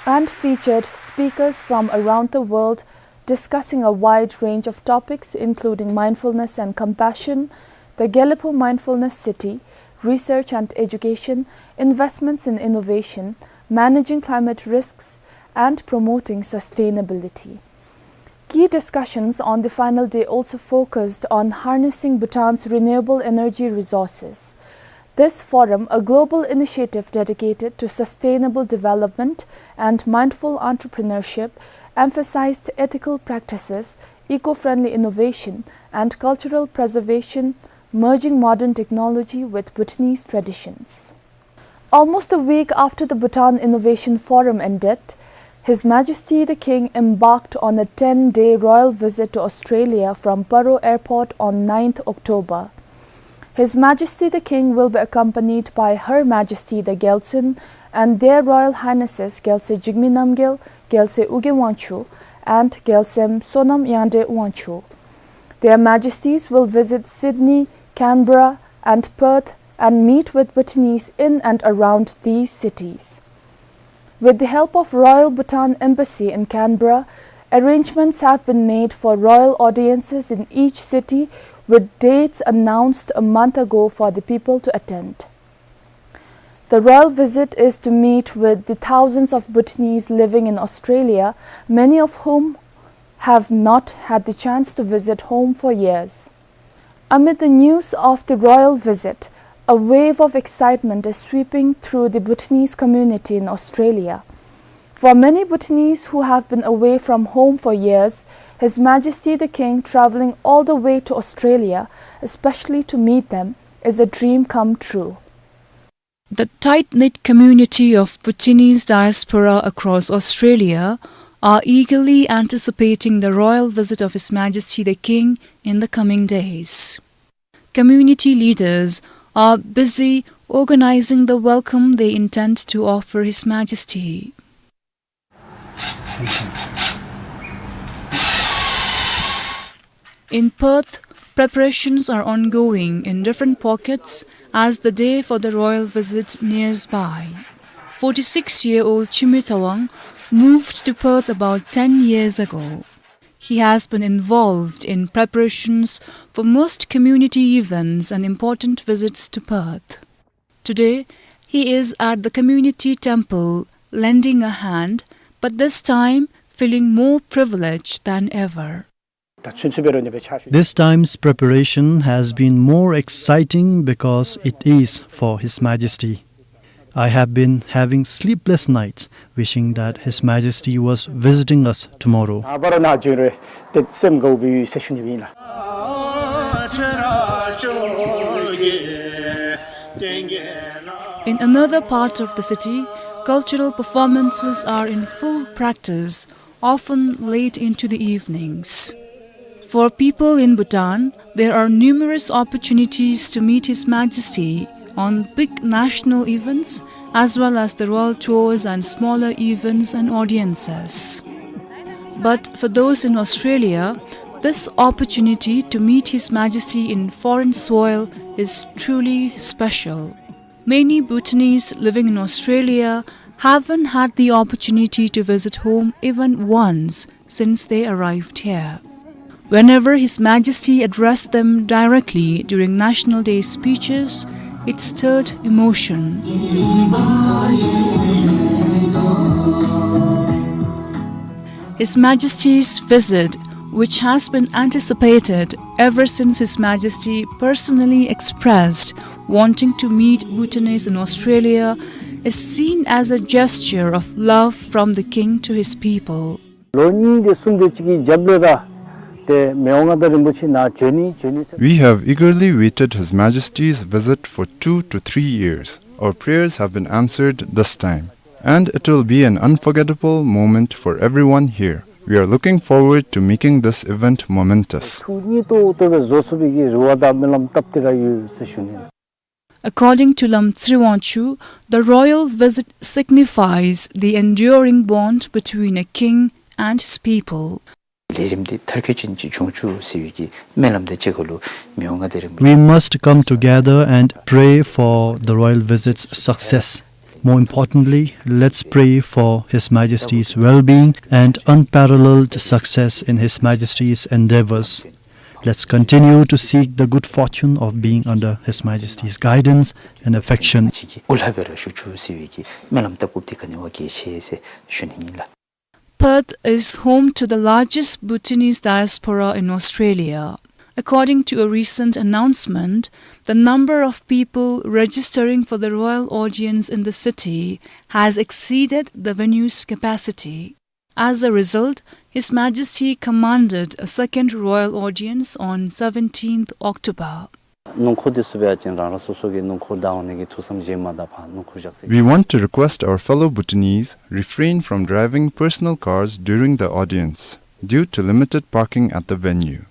and featured speakers from around the world discussing a wide range of topics including mindfulness and compassion, the Gelephu Mindfulness City, research and education, investments in innovation, managing climate risks, and promoting sustainability. Key discussions on the final day also focused on harnessing Bhutan's renewable energy resources. This forum, a global initiative dedicated to sustainable development and mindful entrepreneurship, emphasized ethical practices, eco-friendly innovation, and cultural preservation, merging modern technology with Bhutanese traditions. Almost a week after the Bhutan Innovation Forum ended, His Majesty the King embarked on a ten-day royal visit to Australia from Paro Airport on ninth October. His Majesty the King will be accompanied by Her Majesty the Gyaltsuen and Their Royal Highnesses Gyaltsuen Jigme Namgyel, Gyaltsuen Ugyen Wangchuck, and Gyaltsuen Sonam Yangdreng Wangchuck. Their Majesties will visit Sydney, Canberra, and Perth and meet with Bhutanese in and around these cities. With the help of Royal Bhutan Embassy in Canberra, Arrangements have been made for royal audiences in each city, with dates announced a month ago for the people to attend. The royal visit is to meet with the thousands of Bhutanese living in Australia, many of whom have not had the chance to visit home for years. Amid the news of the royal visit, a wave of excitement is sweeping through the Bhutanese community in Australia. For many Bhutanese who have been away from home for years, His Majesty the King travelling all the way to Australia, especially to meet them, is a dream come true. The tight-knit community of Bhutanese diaspora across Australia are eagerly anticipating the royal visit of His Majesty the King in the coming days. Community leaders are busy organizing the welcome they intend to offer His Majesty. In Perth, preparations are ongoing in different pockets as the day for the royal visit nears by. Forty-six-year-old Chimi Tawang moved to Perth about ten years ago. He has been involved in preparations for most community events and important visits to Perth. Today, he is at the community temple lending a hand, but this time feeling more privileged than ever. This time's preparation has been more exciting because it is for His Majesty. I have been having sleepless nights wishing that His Majesty was visiting us tomorrow. In another part of the city, cultural performances are in full practice, often late into the evenings. For people in Bhutan, there are numerous opportunities to meet His Majesty on big national events as well as the royal tours and smaller events and audiences. But for those in Australia, this opportunity to meet His Majesty in foreign soil is truly special. Many Bhutanese living in Australia haven't had the opportunity to visit home even once since they arrived here. Whenever His Majesty addressed them directly during National Day speeches, it stirred emotion. His Majesty's visit, which has been anticipated ever since His Majesty personally expressed wanting to meet Bhutanese in Australia, is seen as a gesture of love from the King to his people. ལོ་གཉིས་དེ་གསུམ་དེ་ཅིག་གི་རྒྱབ་ལས་ར་ཏེ་མི་དབང་མངའ་བདག་རིན་པོ་ཆེ་ནཱ་འབྱོན་ནི་འབྱོན་ནི་ཟེར། We have eagerly waited His Majesty's visit for two to three years. Our prayers have been answered this time, and it will be an unforgettable moment for everyone here. We are looking forward to making this event momentous. ཐུགས་མཉེས་ཏོག་ཏོ་སྦེ་བཟོ་ཚུགས་པའི་གི་རེ་བ་དང་སྨོན་ལམ་བཏབ་སྟེ་ར་ཡོད་ཟེར་ཞུ་ནི། According to Lam Tsriwangchu, the royal visit signifies the enduring bond between a king and his people. ལས་རིམ་འདི་མཐར་འཁྱོལ་ཅན་ཅིག་འབྱུང་ཚུགས་ཟེར་བའི་གི་སྨོན་ལམ་དང་གཅིག་ཁར་ལུ་མི་དབང་མངའ་བདག་རིན་པོ་ཆེ། We must come together and pray for the royal visit's success. More importantly, let's pray for His Majesty's well-being and unparalleled success in His Majesty's endeavors. Let's continue to seek the good fortune of being under His Majesty's guidance and affection. ཅིག་གི་འོ་ལྷག་སྦེ་ར་ཞུ་ཚུགས་ཟེར་བའི་གི་སྨོན་ལམ་བཏབ་དགོཔ་འདི་ག་ནི་བ་གལ་ཆེ་ཟེར་ཞུ་ནི་ཨིན་ལགས། Perth is home to the largest Bhutanese diaspora in Australia. According to a recent announcement, the number of people registering for the royal audience in the city has exceeded the venue's capacity. As a result, His Majesty commanded a second royal audience on seventeenth October. སྣུམ་འཁོར་འདི་ཚུ་འབད་བ་ཅིན་རང་རང་སོ་སོ་གི་སྣུམ་འཁོར་བདའ་འོང་ནི་གི་ཐུགས་བསམ་བཞེས་མ་ད་ཕར་སྣུམ་འཁོར་བཞག་ཟེར། We want to request our fellow Bhutanese refrain from driving personal cars during the audience due to limited parking at the venue.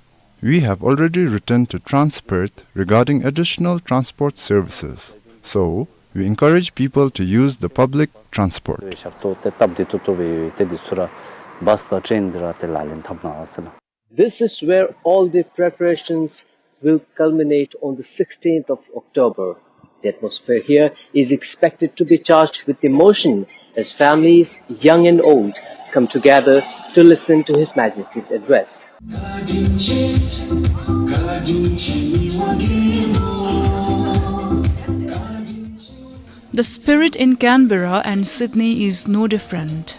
We have already written to Transperth regarding additional transport services. So, we encourage people to use the public transport. ཞབས་ཏོག་ཏེ་སྟབས་བདེ་ཏོག་ཏོ་སྦེ་ཡོད། ཏེ་འདི་ཚུ་ར་བཱས་དང་ཊེན་འདི་ར་ཏེ་ལག་ལེན་འཐབ་གནང་ཟེར་ལགས། This is where all the preparations will culminate on the sixteenth of October. The atmosphere here is expected to be charged with emotion as families, young and old, come together to listen to His Majesty's address. The spirit in Canberra and Sydney is no different.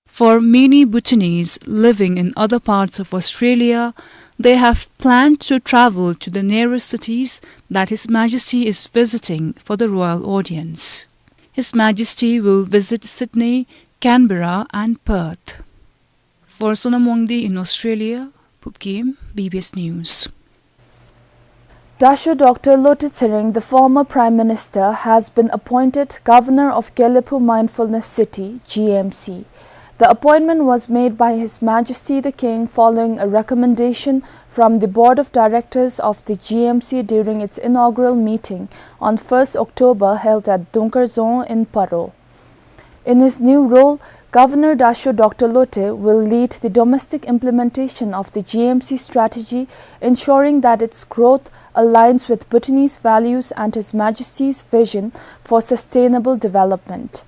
For many Bhutanese living in other parts of Australia, they have planned to travel to the nearest cities that His Majesty is visiting for the royal audience. His Majesty will visit Sydney, Canberra and Perth. For Sonam Wangdi in Australia, Phub Gim, B B S News. Dasho Doctor Lotay Tshering, the former Prime Minister, has been appointed Governor of Gelephu Mindfulness City, G M C. The appointment was made by His Majesty the King following a recommendation from the Board of Directors of the G M C during its inaugural meeting on first October held at Dungkar Dzong in Paro. In his new role, Governor Dasho Doctor Lotay will lead the domestic implementation of the G M C strategy, ensuring that its growth aligns with Bhutanese values and His Majesty's vision for sustainable development.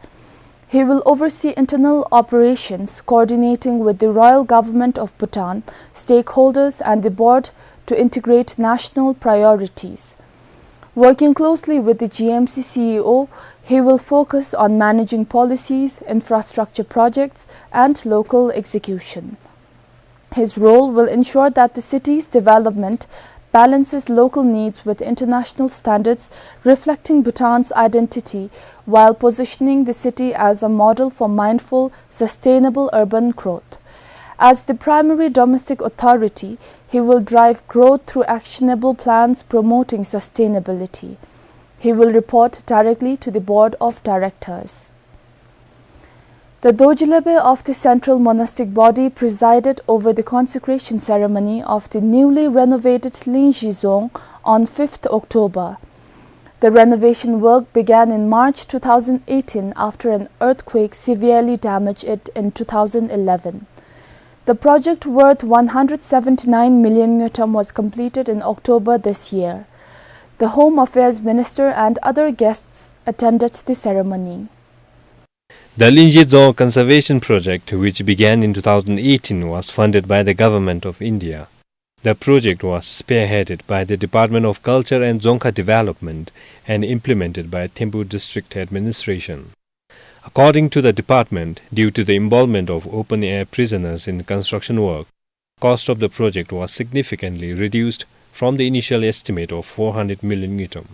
He will oversee internal operations, coordinating with the Royal Government of Bhutan, stakeholders, and the board to integrate national priorities. Working closely with the G M C C E O, he will focus on managing policies, infrastructure projects, and local execution. His role will ensure that the city's development balances local needs with international standards, reflecting Bhutan's identity, while positioning the city as a model for mindful, sustainable urban growth. As the primary domestic authority, he will drive growth through actionable plans promoting sustainability. He will report directly to the Board of Directors. The Dorjilebe of the Central Monastic Body presided over the consecration ceremony of the newly renovated Lingzhi Dzong on fifth October. The renovation work began in March two thousand eighteen after an earthquake severely damaged it in two thousand eleven. The project worth one hundred seventy-nine million ngultrum was completed in October this year. The Home Affairs Minister and other guests attended the ceremony. The Lingzhi Dzong Conservation Project, which began in two thousand eighteen, was funded by the Government of India. The project was spearheaded by the Department of Culture and Dzongkha Development and implemented by Thimphu District Administration. According to the department, due to the involvement of open-air prisoners in construction work, cost of the project was significantly reduced from the initial estimate of four hundred million ngultrum.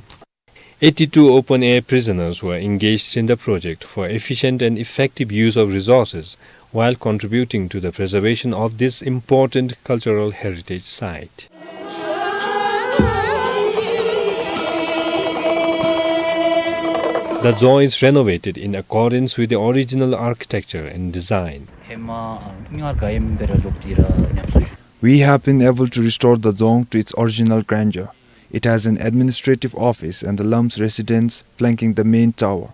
Eighty-two open-air prisoners were engaged in the project for efficient and effective use of resources while contributing to the preservation of this important cultural heritage site. The Dzong is renovated in accordance with the original architecture and design. ཧེ་མ་ཨ་ཉིན་ལྔ་ག་ཡེམ་བེ་ར་ལོག་སྟེ་ར་ཉམས་གསོ་ཞུ། We have been able to restore the Dzong to its original grandeur. It has an administrative office and the Lam's residence flanking the main tower.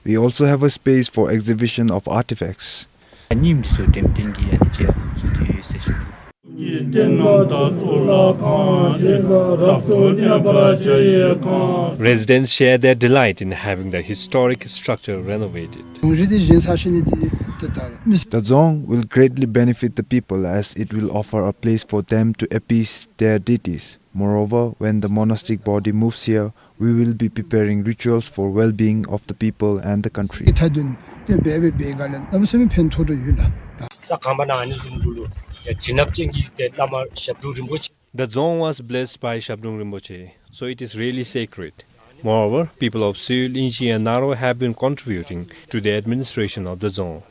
We also have a space for exhibition of artifacts. ཉིནམ་འདི་ཚུ་འགྲེམས་སྟོན་གྱི་ཡ་ནི་ཅིག་ཚུ་དེ་ཡོད་ཟེར་ཞུ། Residents share their delight in having the historic structure renovated. The Dzong will greatly benefit the people as it will offer a place for them to appease their deities. Moreover, when the monastic body moves here, we will be preparing rituals for well-being of the people and the country. The Dzong was blessed by Shabdrung Rinpoche, so it is really sacred. Moreover, people of Suyu, Lingzhi and Naro have been contributing to the administration of the Dzong.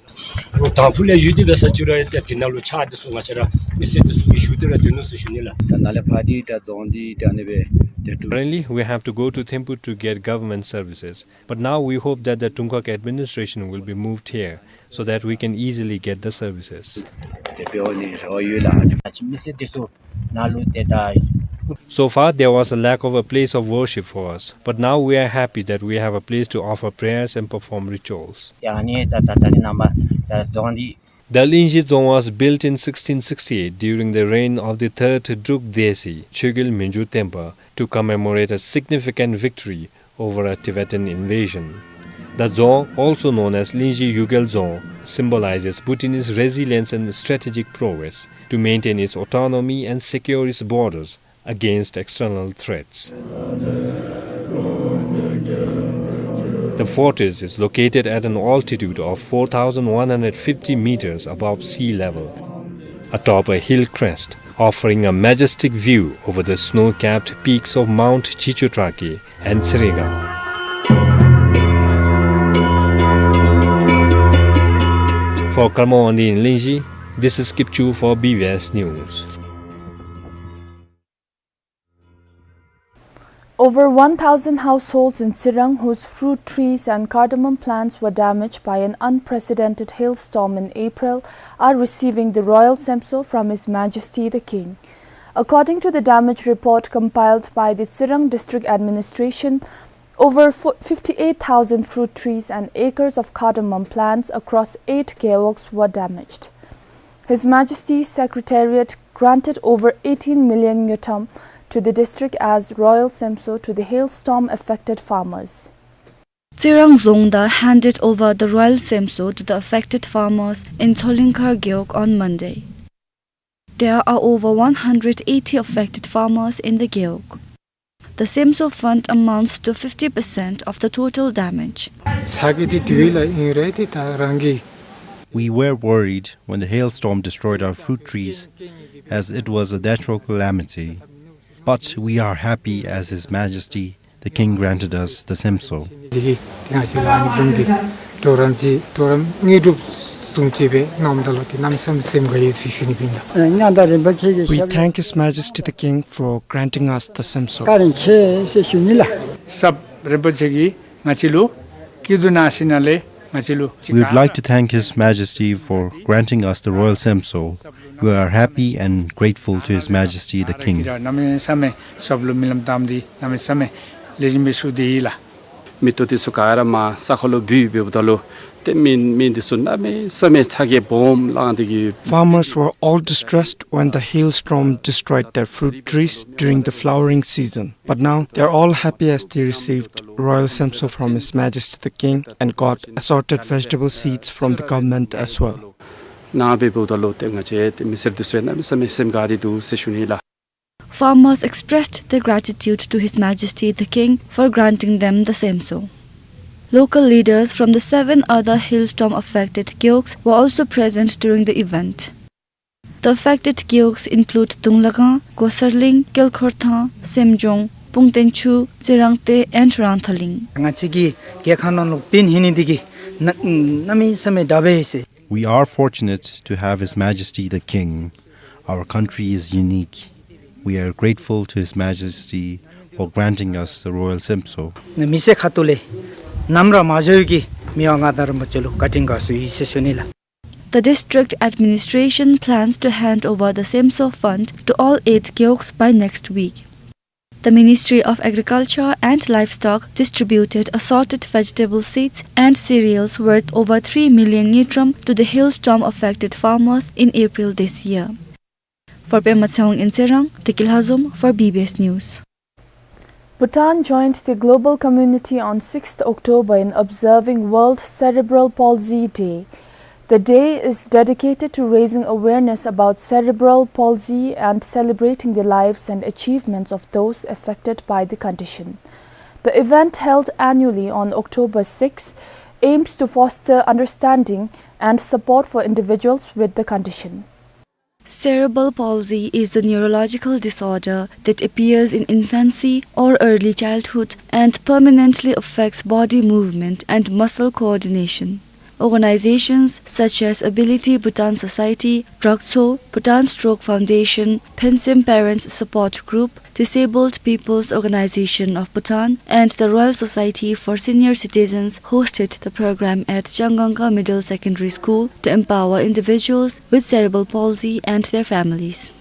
ལོ་དང་ཕུ་ལས་ཡུལ་འདི་བས་ས་ཅུ་ར་ཏེ་འདི་ནང་ལུ་ཆ་འདི་ཚུ་ང་བཅས་ར་མི་སེར་འདི་ཚུ་གིས་ཞུ་སྟེ་ར་སྡོད་ནུག་ཟེར་ཞུ་ནི་ལགས། ད་ནཱ་ལས་ཕར་འདི་ད་རྫོང་འདི་ད་ཨ་ནི་སྦེ་ཏེ་ཏུ། Currently, we have to go to Thimphu to get government services, but now we hope that the Tungkhak administration will be moved here so that we can easily get the services. ཏེ་འབད་འོང་ནི་རེ་བ་ཡོད་ལགས། ཨ་ཅི་མི་སེར་འདི་ཚུ་ནཱ་ལུ་ཏེ་ད། So far, there was a lack of a place of worship for us, but now we are happy that we have a place to offer prayers and perform rituals. ཏེ་ཨ་ནི་ད་ད་ད་རིས་ནངས་པ་ད་རྫོང་འདི། The Linzhi Dzong was built in sixteen sixty-eight during the reign of the third Druk Desi, Chogyal Mingyur Tenpa, to commemorate a significant victory over a Tibetan invasion. The Dzong, also known as Linzhi Yugyal Dzong, symbolizes Bhutanese resilience and strategic prowess to maintain its autonomy and secure its borders against external threats. The fortress is located at an altitude of four thousand one hundred fifty meters above sea level, atop a hill crest, offering a majestic view over the snow-capped peaks of Mount Chichotrakhe and Tserenga. For Karma Wangdi in Linzhi, this is Kipchu for B B S News. Over one thousand households in Tsirang whose fruit trees and cardamom plants were damaged by an unprecedented hailstorm in April are receiving the royal semso from His Majesty the King. According to the damage report compiled by the Tsirang District Administration, over fo-, fifty-eight thousand fruit trees and acres of cardamom plants across eight gewogs were damaged. His Majesty's Secretariat granted over eighteen million ngultrum to the district as royal semso to the hailstorm affected farmers. Tsirang Dzongda handed over the royal semso to the affected farmers in Tsolingkhar gewog on Monday. There are over one hundred eighty affected farmers in the gewog. The semso fund amounts to fifty percent of the total damage. ཚ་གི་འདི་དུས་ལ་ཨིན་རེད་དེ་ད་རང་གི We were worried when the hailstorm destroyed our fruit trees, as it was a natural calamity. But we are happy as His Majesty the King granted us the semso. འདི་གི་ང་ཞིག་ལ་ཨ་ནི་བཟུམ་གྱི་གྲོགས་རམ་གྱི་གྲོགས་རམ་དངོས་གྲུབ་བཟུང་བྱས་པའི་གནམ་ད་ལོ་དེ་གནམ་སེམས་སེམས་དགའ་ཡོད་ཚུལ་ཞུ་ནི་ཡིན་ད། མཉམ་དང་རིན་པོ་ཆེ་གི We ཞབས། Thank His Majesty the King for granting us the semso. བཀའ་དྲིན་ཆེ་ཟེར་ཞུ་ནི་ལགས། ཟབ་རིན་པོ་ཆེ་གིས་ང་བཅས་ལུ་སྐྱིད་སྡུག་ནང་ཞིག་ནང་ལས་ང་བཅས་ལུ་We would like to thank His Majesty for granting us the royal semso. We are happy and grateful to His Majesty the King. གནམ་མེད་ས་མེད་ཟབ་ལུ་སྨོན་ལམ་བཏབ་སྟེ་གནམ་མེད་ས་མེད་ལེགས་ཤོམ་སྦེ་ཞུ་སྟེ་ཡོད་ལགས། མེ་ཏོག་དེ་ཚུ་ག་ར་མར་ས་ཁ་ལུ་བུད་འབདཝ་ད་ལུ་ཏེ་མི་མི་འདི་ཚུ་གནམ་མེད་ས་མེད་ཚ་གྱང་སྦོམ་ལངས་ཏེ་གི། Farmers were all distressed when the hailstorm destroyed their fruit trees during the flowering season. But now they are all happy as they received royal semso from His Majesty the King and got assorted vegetable seeds from the government as well. ནང་འབདཝ་ད་ལུ་ཏེ་ང་བཅས་ཏེ་མི་སེར་འདི་ཚུ་གནམ་མེད་ས་མེད་སེམས་དགའ་སྟེ་འདུག་ཟེར་ཞུ་ནི་ལགས། Farmers expressed their gratitude to His Majesty the King for granting them the semso. Local leaders from the seven other hailstorm affected gewogs were also present during the event. The affected gewogs include Dunglagang, Gosarling, Kelkhorthang, Semjong, Pungtenchu, Tserangte and Rangthaling. ང་བཅས་ཀྱི་རྒྱལ་ཁབ་ནང་ལུ་འབད་ནི་འདི་གིས་གནམ་མེད་ས་མེད་དགའ་བས་ཟེར། We are fortunate to have His Majesty the King. Our country is unique. We are grateful to His Majesty for granting us the royal semso. མི་སེར་ཁ་ཐུག་ལས་ནམ་ར་མ་འགྱོ་གི་མི་དབང་མངའ་བདག་རིན་པོ་ཆེ་ལུ་བཀའ་དྲིན་དགའ་ཚོར་ཡོད་ཟེར་ཞུ་ནི་ལགས། The district administration plans to hand over the semso fund to all eight gewogs by next week. The Ministry of Agriculture and Livestock distributed assorted vegetable seeds and cereals worth over three million ngultrum to the hailstorm affected farmers in April this year. For Pema Tshewang in Tserang, Deki Lhazom for B B S News. Bhutan joined the global community on sixth October in observing World Cerebral Palsy Day. The day is dedicated to raising awareness about cerebral palsy and celebrating the lives and achievements of those affected by the condition. The event, held annually on October sixth, aims to foster understanding and support for individuals with the condition. Cerebral palsy is a neurological disorder that appears in infancy or early childhood and permanently affects body movement and muscle coordination. Organizations such as Ability Bhutan Society, Dragtso, Bhutan Stroke Foundation, Phensem Parents Support Group, Disabled People's Organization of Bhutan, and the Royal Society for Senior Citizens hosted the program at Changangka Middle Secondary School to empower individuals with cerebral palsy and their families.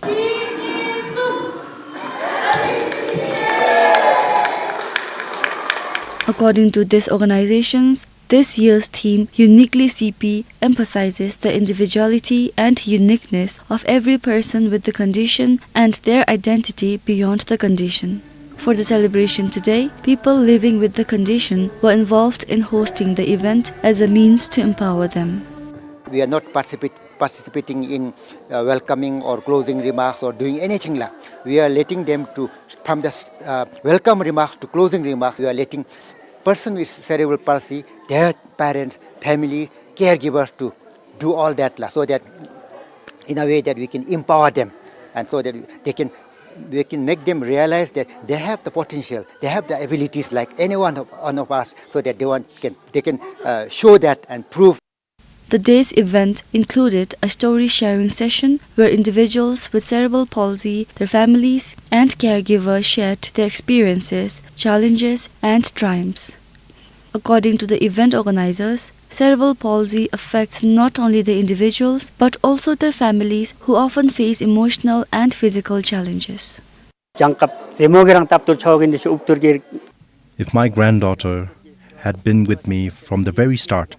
According to these organizations, This year's theme, Uniquely C P, emphasizes the individuality and uniqueness of every person with the condition and their identity beyond the condition. For the celebration today, people living with the condition were involved in hosting the event as a means to empower them. We are not participate-, participating in, uh, welcoming or closing remarks or doing anything la. We are letting them to, from the, uh, welcome remarks to closing remarks, we are letting person with cerebral palsy, their parents, family, caregivers to do all that la, so that in a way that we can empower them and so that they can, we can make them realize that they have the potential, they have the abilities like any one of, one of us, so that they want, can, they can, uh, show that and prove. The day's event included a story sharing session where individuals with cerebral palsy, their families, and caregivers shared their experiences, challenges, and triumphs. According to the event organizers, cerebral palsy affects not only the individuals but also their families, who often face emotional and physical challenges. If my granddaughter had been with me from the very start,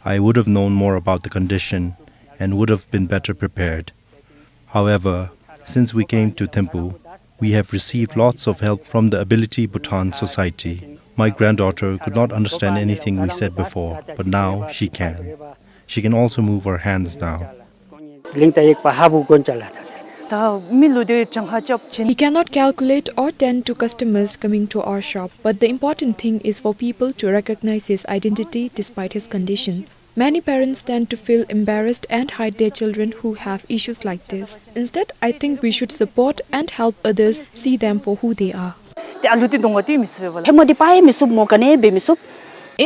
I would have known more about the condition and would have been better prepared. However, since we came to Thimphu, we have received lots of help from the Ability Bhutan Society. My granddaughter could not understand anything we said before, but now she can. She can also move her hands now. He cannot calculate or tend to customers coming to our shop, but the important thing is for people to recognize his identity despite his condition. Many parents tend to feel embarrassed and hide their children who have issues like this. Instead, I think we should support and help others see them for who they are. In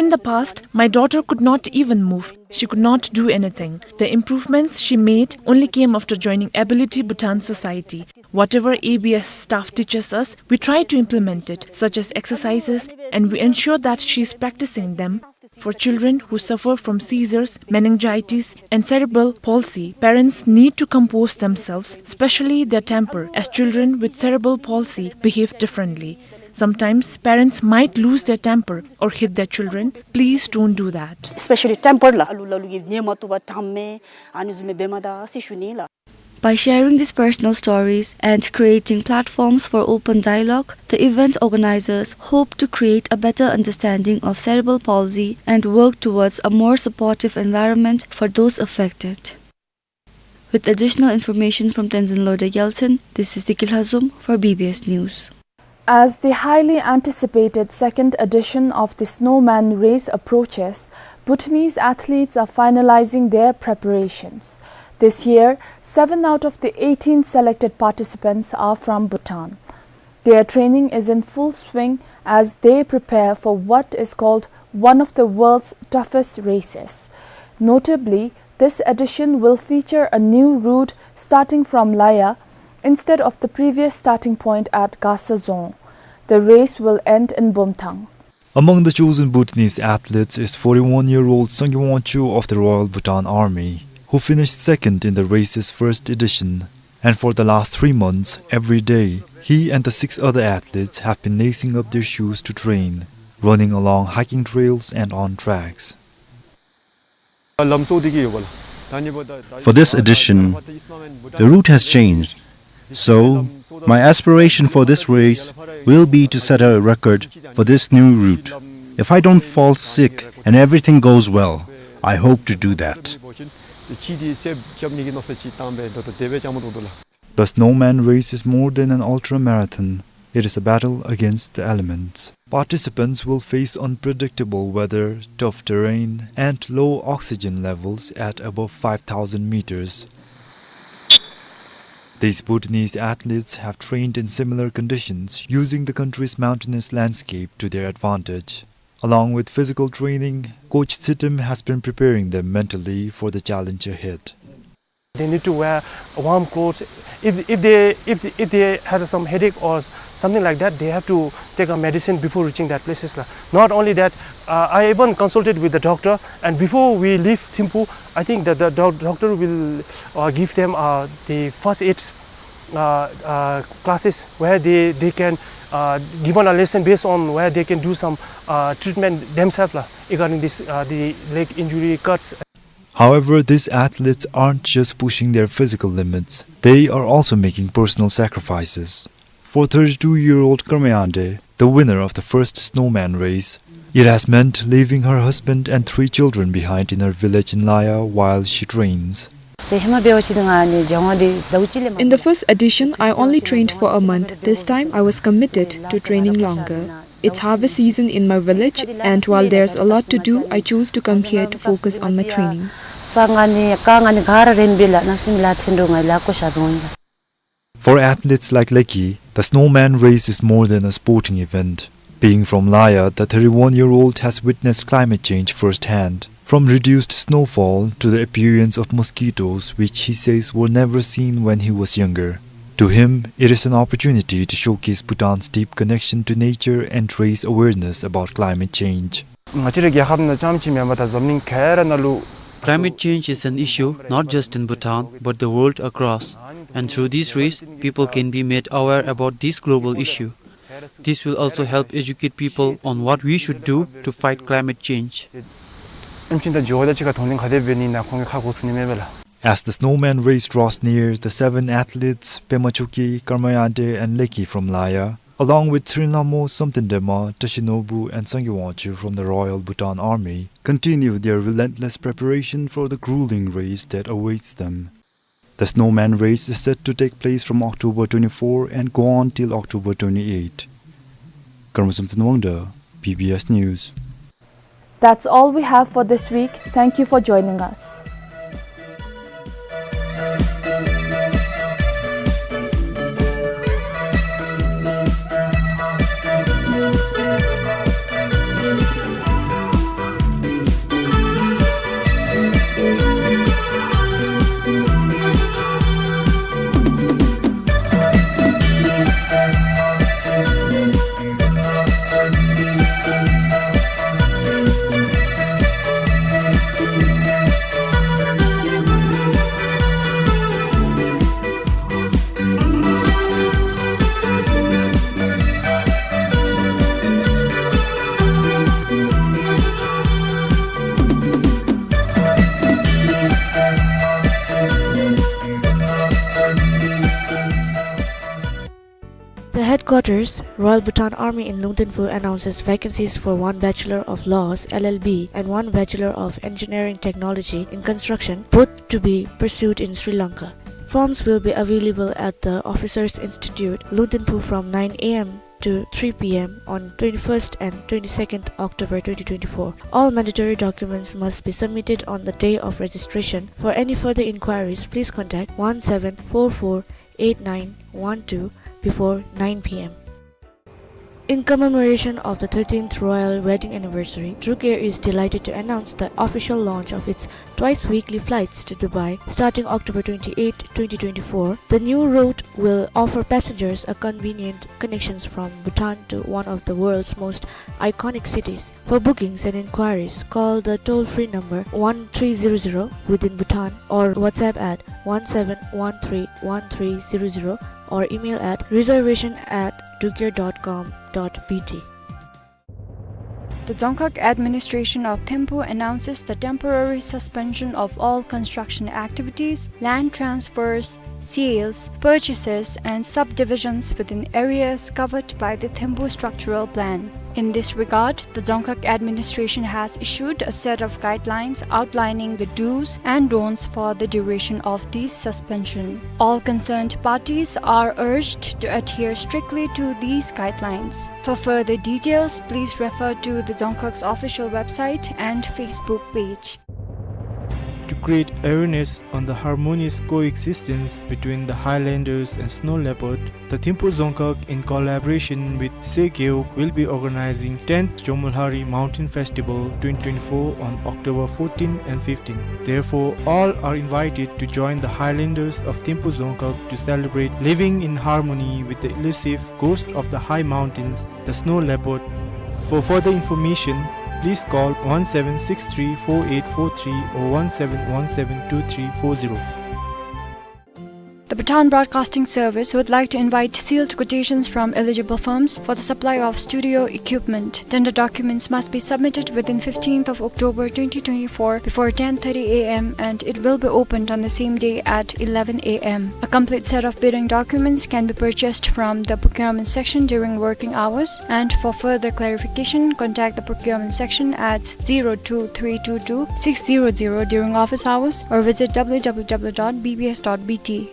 the past, my daughter could not even move. She could not do anything. The improvements she made only came after joining Ability Bhutan Society. Whatever A B S staff teaches us, we try to implement it, such as exercises, and we ensure that she is practicing them. For children who suffer from seizures, meningitis, and cerebral palsy, parents need to compose themselves, especially their temper, as children with cerebral palsy behave differently. Sometimes parents might lose their temper or hit their children. Please don't do that. Especially temper la, alu lalu gi nyema tuba tamme, ani zume bemada si shuni la. By sharing these personal stories and creating platforms for open dialogue, the event organizers hope to create a better understanding of cerebral palsy and work towards a more supportive environment for those affected. With additional information from Tenzin Lorde Gyaltshen, this is Diki Lhazom for B B S News. As the highly anticipated second edition of the Snowman Race approaches, Bhutanese athletes are finalizing their preparations. This year, seven out of the eighteen selected participants are from Bhutan. Their training is in full swing as they prepare for what is called one of the world's toughest races. Notably, this edition will feature a new route starting from Laya instead of the previous starting point at Gasa Dzong. The race will end in Bumthang. Among the chosen Bhutanese athletes is forty-one-year-old Sangay Wangchuk of the Royal Bhutan Army, who finished second in the race's first edition. And for the last three months, every day, he and the six other athletes have been lacing up their shoes to train, running along hiking trails and on tracks. For this edition, the route has changed. So, my aspiration for this race will be to set a record for this new route. If I don't fall sick and everything goes well, I hope to do that. The Snowman Race is more than an ultra marathon. It is a battle against the elements. Participants will face unpredictable weather, tough terrain, and low oxygen levels at above five thousand meters. These Bhutanese athletes have trained in similar conditions, using the country's mountainous landscape to their advantage. Along with physical training, Coach Tsitim has been preparing them mentally for the challenge ahead. They need to wear warm clothes. If, if they, if, if they had some headache or something like that, they have to take a medicine before reaching that places la. Not only that, uh, I even consulted with the doctor, and before we leave Thimphu, I think that the doc-, doctor will, uh, give them, uh, the first aid uh, uh, classes where they, they can, uh, given a lesson based on where they can do some, uh, treatment themselves, la, regarding this, uh, the leg injury, cuts. However, these athletes aren't just pushing their physical limits, they are also making personal sacrifices. For thirty-two-year-old Karma Yande, the winner of the first snowman race, it has meant leaving her husband and three children behind in her village in Laya while she trains. In the first edition, I only trained for a month. This time, I was committed to training longer. It's harvest season in my village, and while there's a lot to do, I chose to come here to focus on my training. For athletes like Leki, the snowman race is more than a sporting event. Being from Laya, the thirty-one-year-old has witnessed climate change firsthand, from reduced snowfall to the appearance of mosquitoes, which he says were never seen when he was younger. To him, it is an opportunity to showcase Bhutan's deep connection to nature and raise awareness about climate change. ང་བཅས་རའི་རྒྱལ་ཁབ་ནང་རྐྱངམ་ཅིག་མེན་པར་ད་འཛམ་གླིང་ག་ར་ནང་ལུ། Climate change is an issue not just in Bhutan, but the world across. And through this race, people can be made aware about this global issue. This will also help educate people on what we should do to fight climate change. ཨེམ་ཆི་ད་ཇོ་ད་ཅི་ཁ་མཐོང་ལེན་ག་དེ་འབད་ནི་ན་ཁོང་གི་ཁ་གོ་ཚུགས་ནི་མེད་པས་ལགས། As the snowman race draws near, the seven athletes, Pema Choki, Karma Yande, and Leki from Laya, along with Tshrin Lhamo, Somten Dema, Tashi Nobu, and Sangay Wangchur from the Royal Bhutan Army, continue their relentless preparation for the grueling race that awaits them. The snowman race is set to take place from October twenty-four and go on till October twenty-eight. Karma Somten Wangda, B B S News. That's all we have for this week. Thank you for joining us. The headquarters, Royal Bhutan Army in Lungtinphu, announces vacancies for one Bachelor of Laws, L L B, and one Bachelor of Engineering Technology in Construction, both to be pursued in Sri Lanka. Forms will be available at the Officers Institute, Lungtinphu, from nine A M to three P M on twenty-first and twenty-second October twenty twenty-four. All mandatory documents must be submitted on the day of registration. For any further inquiries, please contact one seven four four eight nine one two before nine P M. In commemoration of the thirteenth royal wedding anniversary, Drukair is delighted to announce the official launch of its twice weekly flights to Dubai starting October twenty-eighth, twenty twenty-four. The new route will offer passengers a convenient connections from Bhutan to one of the world's most iconic cities. For bookings and inquiries, call the toll-free number one three zero zero within Bhutan or WhatsApp at one seven one three one three zero zero or email at reservation at drukair dot com dot B T. The Dzongkhag Administration of Thimphu announces the temporary suspension of all construction activities, land transfers, sales, purchases, and subdivisions within areas covered by the Thimphu Structural Plan. In this regard, the Dzongkhag Administration has issued a set of guidelines outlining the do's and don'ts for the duration of this suspension. All concerned parties are urged to adhere strictly to these guidelines. For further details, please refer to the Dzongkhag's official website and Facebook page. To create awareness on the harmonious coexistence between the highlanders and snow leopard, the Thimphu Dzongkhag, in collaboration with Sekeo, will be organizing tenth Jomolhari Mountain Festival twenty twenty-four on October fourteen and fifteen. Therefore, all are invited to join the highlanders of Thimphu Dzongkhag to celebrate living in harmony with the elusive ghost of the high mountains, the snow leopard. For further information, please call one seven six three four eight four three or one seven one seven two three four zero. The Bhutan Broadcasting Service would like to invite sealed quotations from eligible firms for the supply of studio equipment. Tender documents must be submitted within fifteenth of October twenty twenty-four before ten thirty a m and it will be opened on the same day at eleven a m. A complete set of bidding documents can be purchased from the procurement section during working hours, and for further clarification, contact the procurement section at zero two three two two six zero zero during office hours or visit w w w dot b b s dot b t.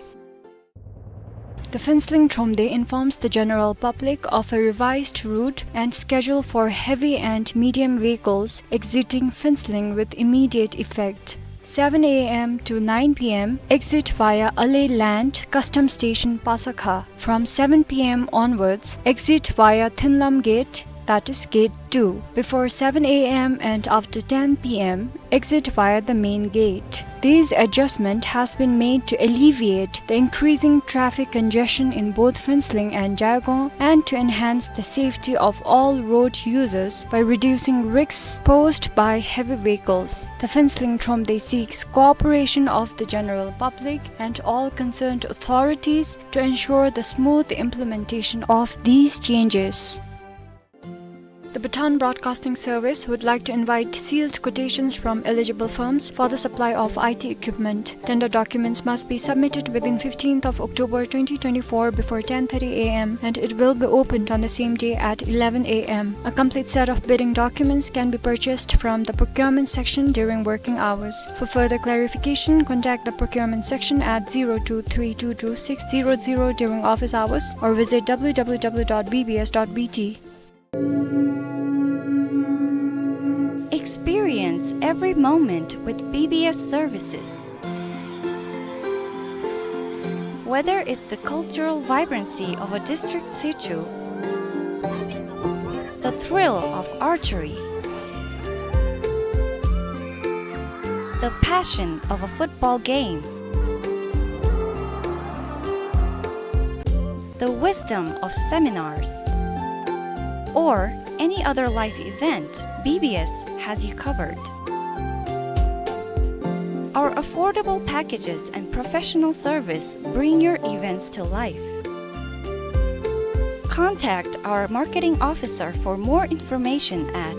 The Phuentsholing Thromde informs the general public of a revised route and schedule for heavy and medium vehicles exiting Phuentsholing with immediate effect. Seven a m to nine p m, exit via Ale Land Customs Station, Pasakha. From seven p m onwards, exit via Thinlam Gate, that is Gate two, before seven a m and after ten p m, exit via the main gate. This adjustment has been made to alleviate the increasing traffic congestion in both Phuentsholing and Jaigaon and to enhance the safety of all road users by reducing risks posed by heavy vehicles. The Phuentsholing Thromde seeks cooperation of the general public and all concerned authorities to ensure the smooth implementation of these changes. The Bhutan Broadcasting Service would like to invite sealed quotations from eligible firms for the supply of I T equipment. Tender documents must be submitted within fifteenth of October twenty twenty-four before ten thirty a m and it will be opened on the same day at eleven a m. A complete set of bidding documents can be purchased from the procurement section during working hours. For further clarification, contact the procurement section at zero two three two two six zero zero during office hours or visit w w w dot b b s dot b t. Experience every moment with B B S services. Whether it's the cultural vibrancy of a district situ, the thrill of archery, the passion of a football game, the wisdom of seminars, or any other life event, B B S has you covered. Our affordable packages and professional service bring your events to life. Contact our marketing officer for more information at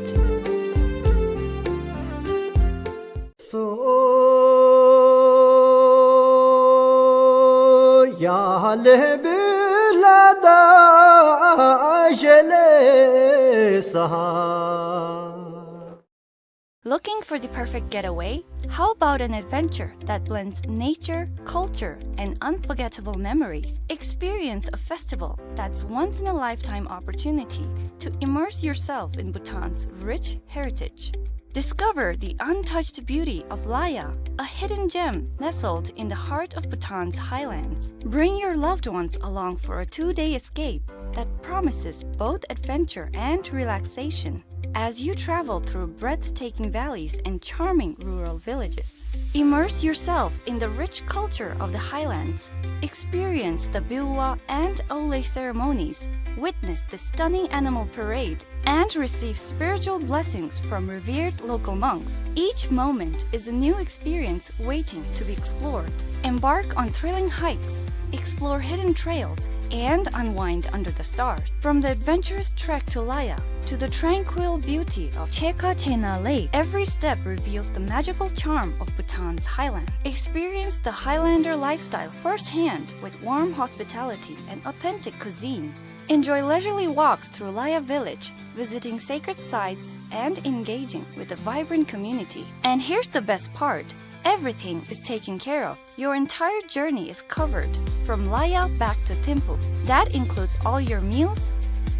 Looking for the perfect getaway? How about an adventure that blends nature, culture, and unforgettable memories? Experience a festival that's once in a lifetime opportunity to immerse yourself in Bhutan's rich heritage. Discover the untouched beauty of Laya, a hidden gem nestled in the heart of Bhutan's highlands. Bring your loved ones along for a two-day escape that promises both adventure and relaxation as you travel through breathtaking valleys and charming rural villages. Immerse yourself in the rich culture of the highlands, experience the Biwa and Auley ceremonies, witness the stunning animal parade, and receive spiritual blessings from revered local monks. Each moment is a new experience waiting to be explored. Embark on thrilling hikes, explore hidden trails, and unwind under the stars. From the adventurous trek to Laya to the tranquil beauty of Cheka Chena Lake, every step reveals the magical charm of Bhutan's highland. Experience the Highlander lifestyle firsthand with warm hospitality and authentic cuisine. Enjoy leisurely walks through Laya village, visiting sacred sites and engaging with a vibrant community. And here's the best part, everything is taken care of. Your entire journey is covered, from Laya back to Thimphu. That includes all your meals,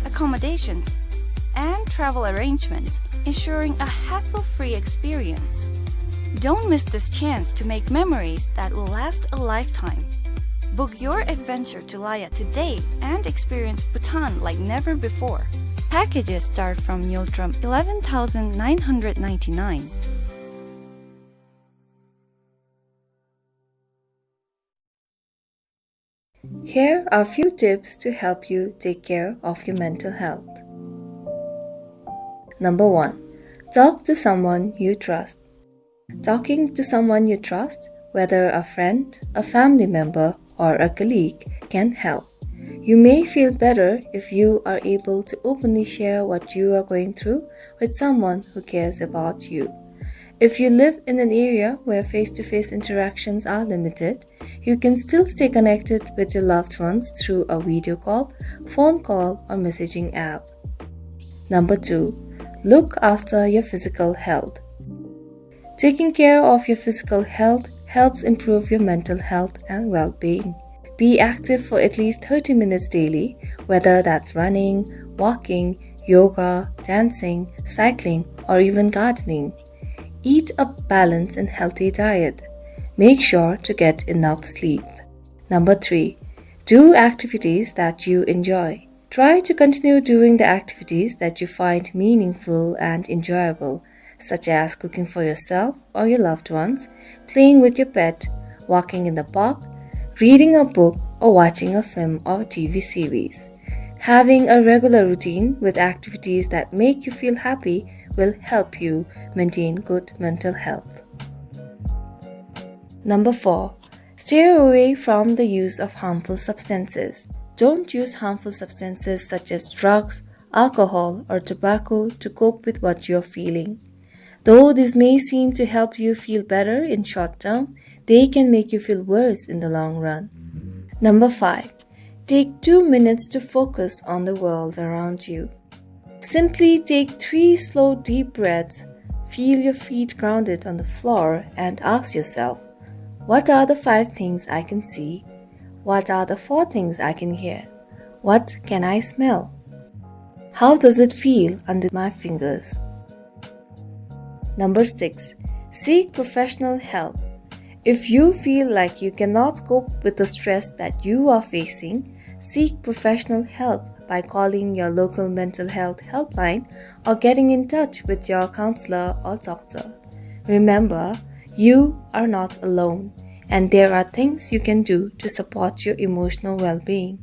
accommodations, and travel arrangements, ensuring a hassle-free experience. Don't miss this chance to make memories that will last a lifetime. Book your adventure to Laya today and experience Bhutan like never before. Packages start from Ngultrum eleven thousand nine hundred ninety-nine. Here are few tips to help you take care of your mental health. Number one, talk to someone you trust. Talking to someone you trust, whether a friend, a family member, or a colleague can help. You may feel better if you are able to openly share what you are going through with someone who cares about you. If you live in an area where face-to-face interactions are limited, you can still stay connected with your loved ones through a video call, phone call, or messaging app. Number two, look after your physical health. Taking care of your physical health helps improve your mental health and well-being. Be active for at least thirty minutes daily, whether that's running, walking, yoga, dancing, cycling, or even gardening. Eat a balanced and healthy diet. Make sure to get enough sleep. Number three, do activities that you enjoy. Try to continue doing the activities that you find meaningful and enjoyable, such as cooking for yourself or your loved ones, playing with your pet, walking in the park, reading a book, or watching a film or T V series. Having a regular routine with activities that make you feel happy will help you maintain good mental health. Number four, steer away from the use of harmful substances. Don't use harmful substances such as drugs, alcohol, or tobacco to cope with what you're feeling. Though this may seem to help you feel better in short term, they can make you feel worse in the long run. Number five, take two minutes to focus on the world around you. Simply take three slow, deep breaths, feel your feet grounded on the floor, and ask yourself, "What are the five things I can see? What are the four things I can hear? What can I smell? How does it feel under my fingers?" Number six, seek professional help. If you feel like you cannot cope with the stress that you are facing, seek professional help by calling your local mental health helpline or getting in touch with your counselor or doctor. Remember, you are not alone, and there are things you can do to support your emotional well-being.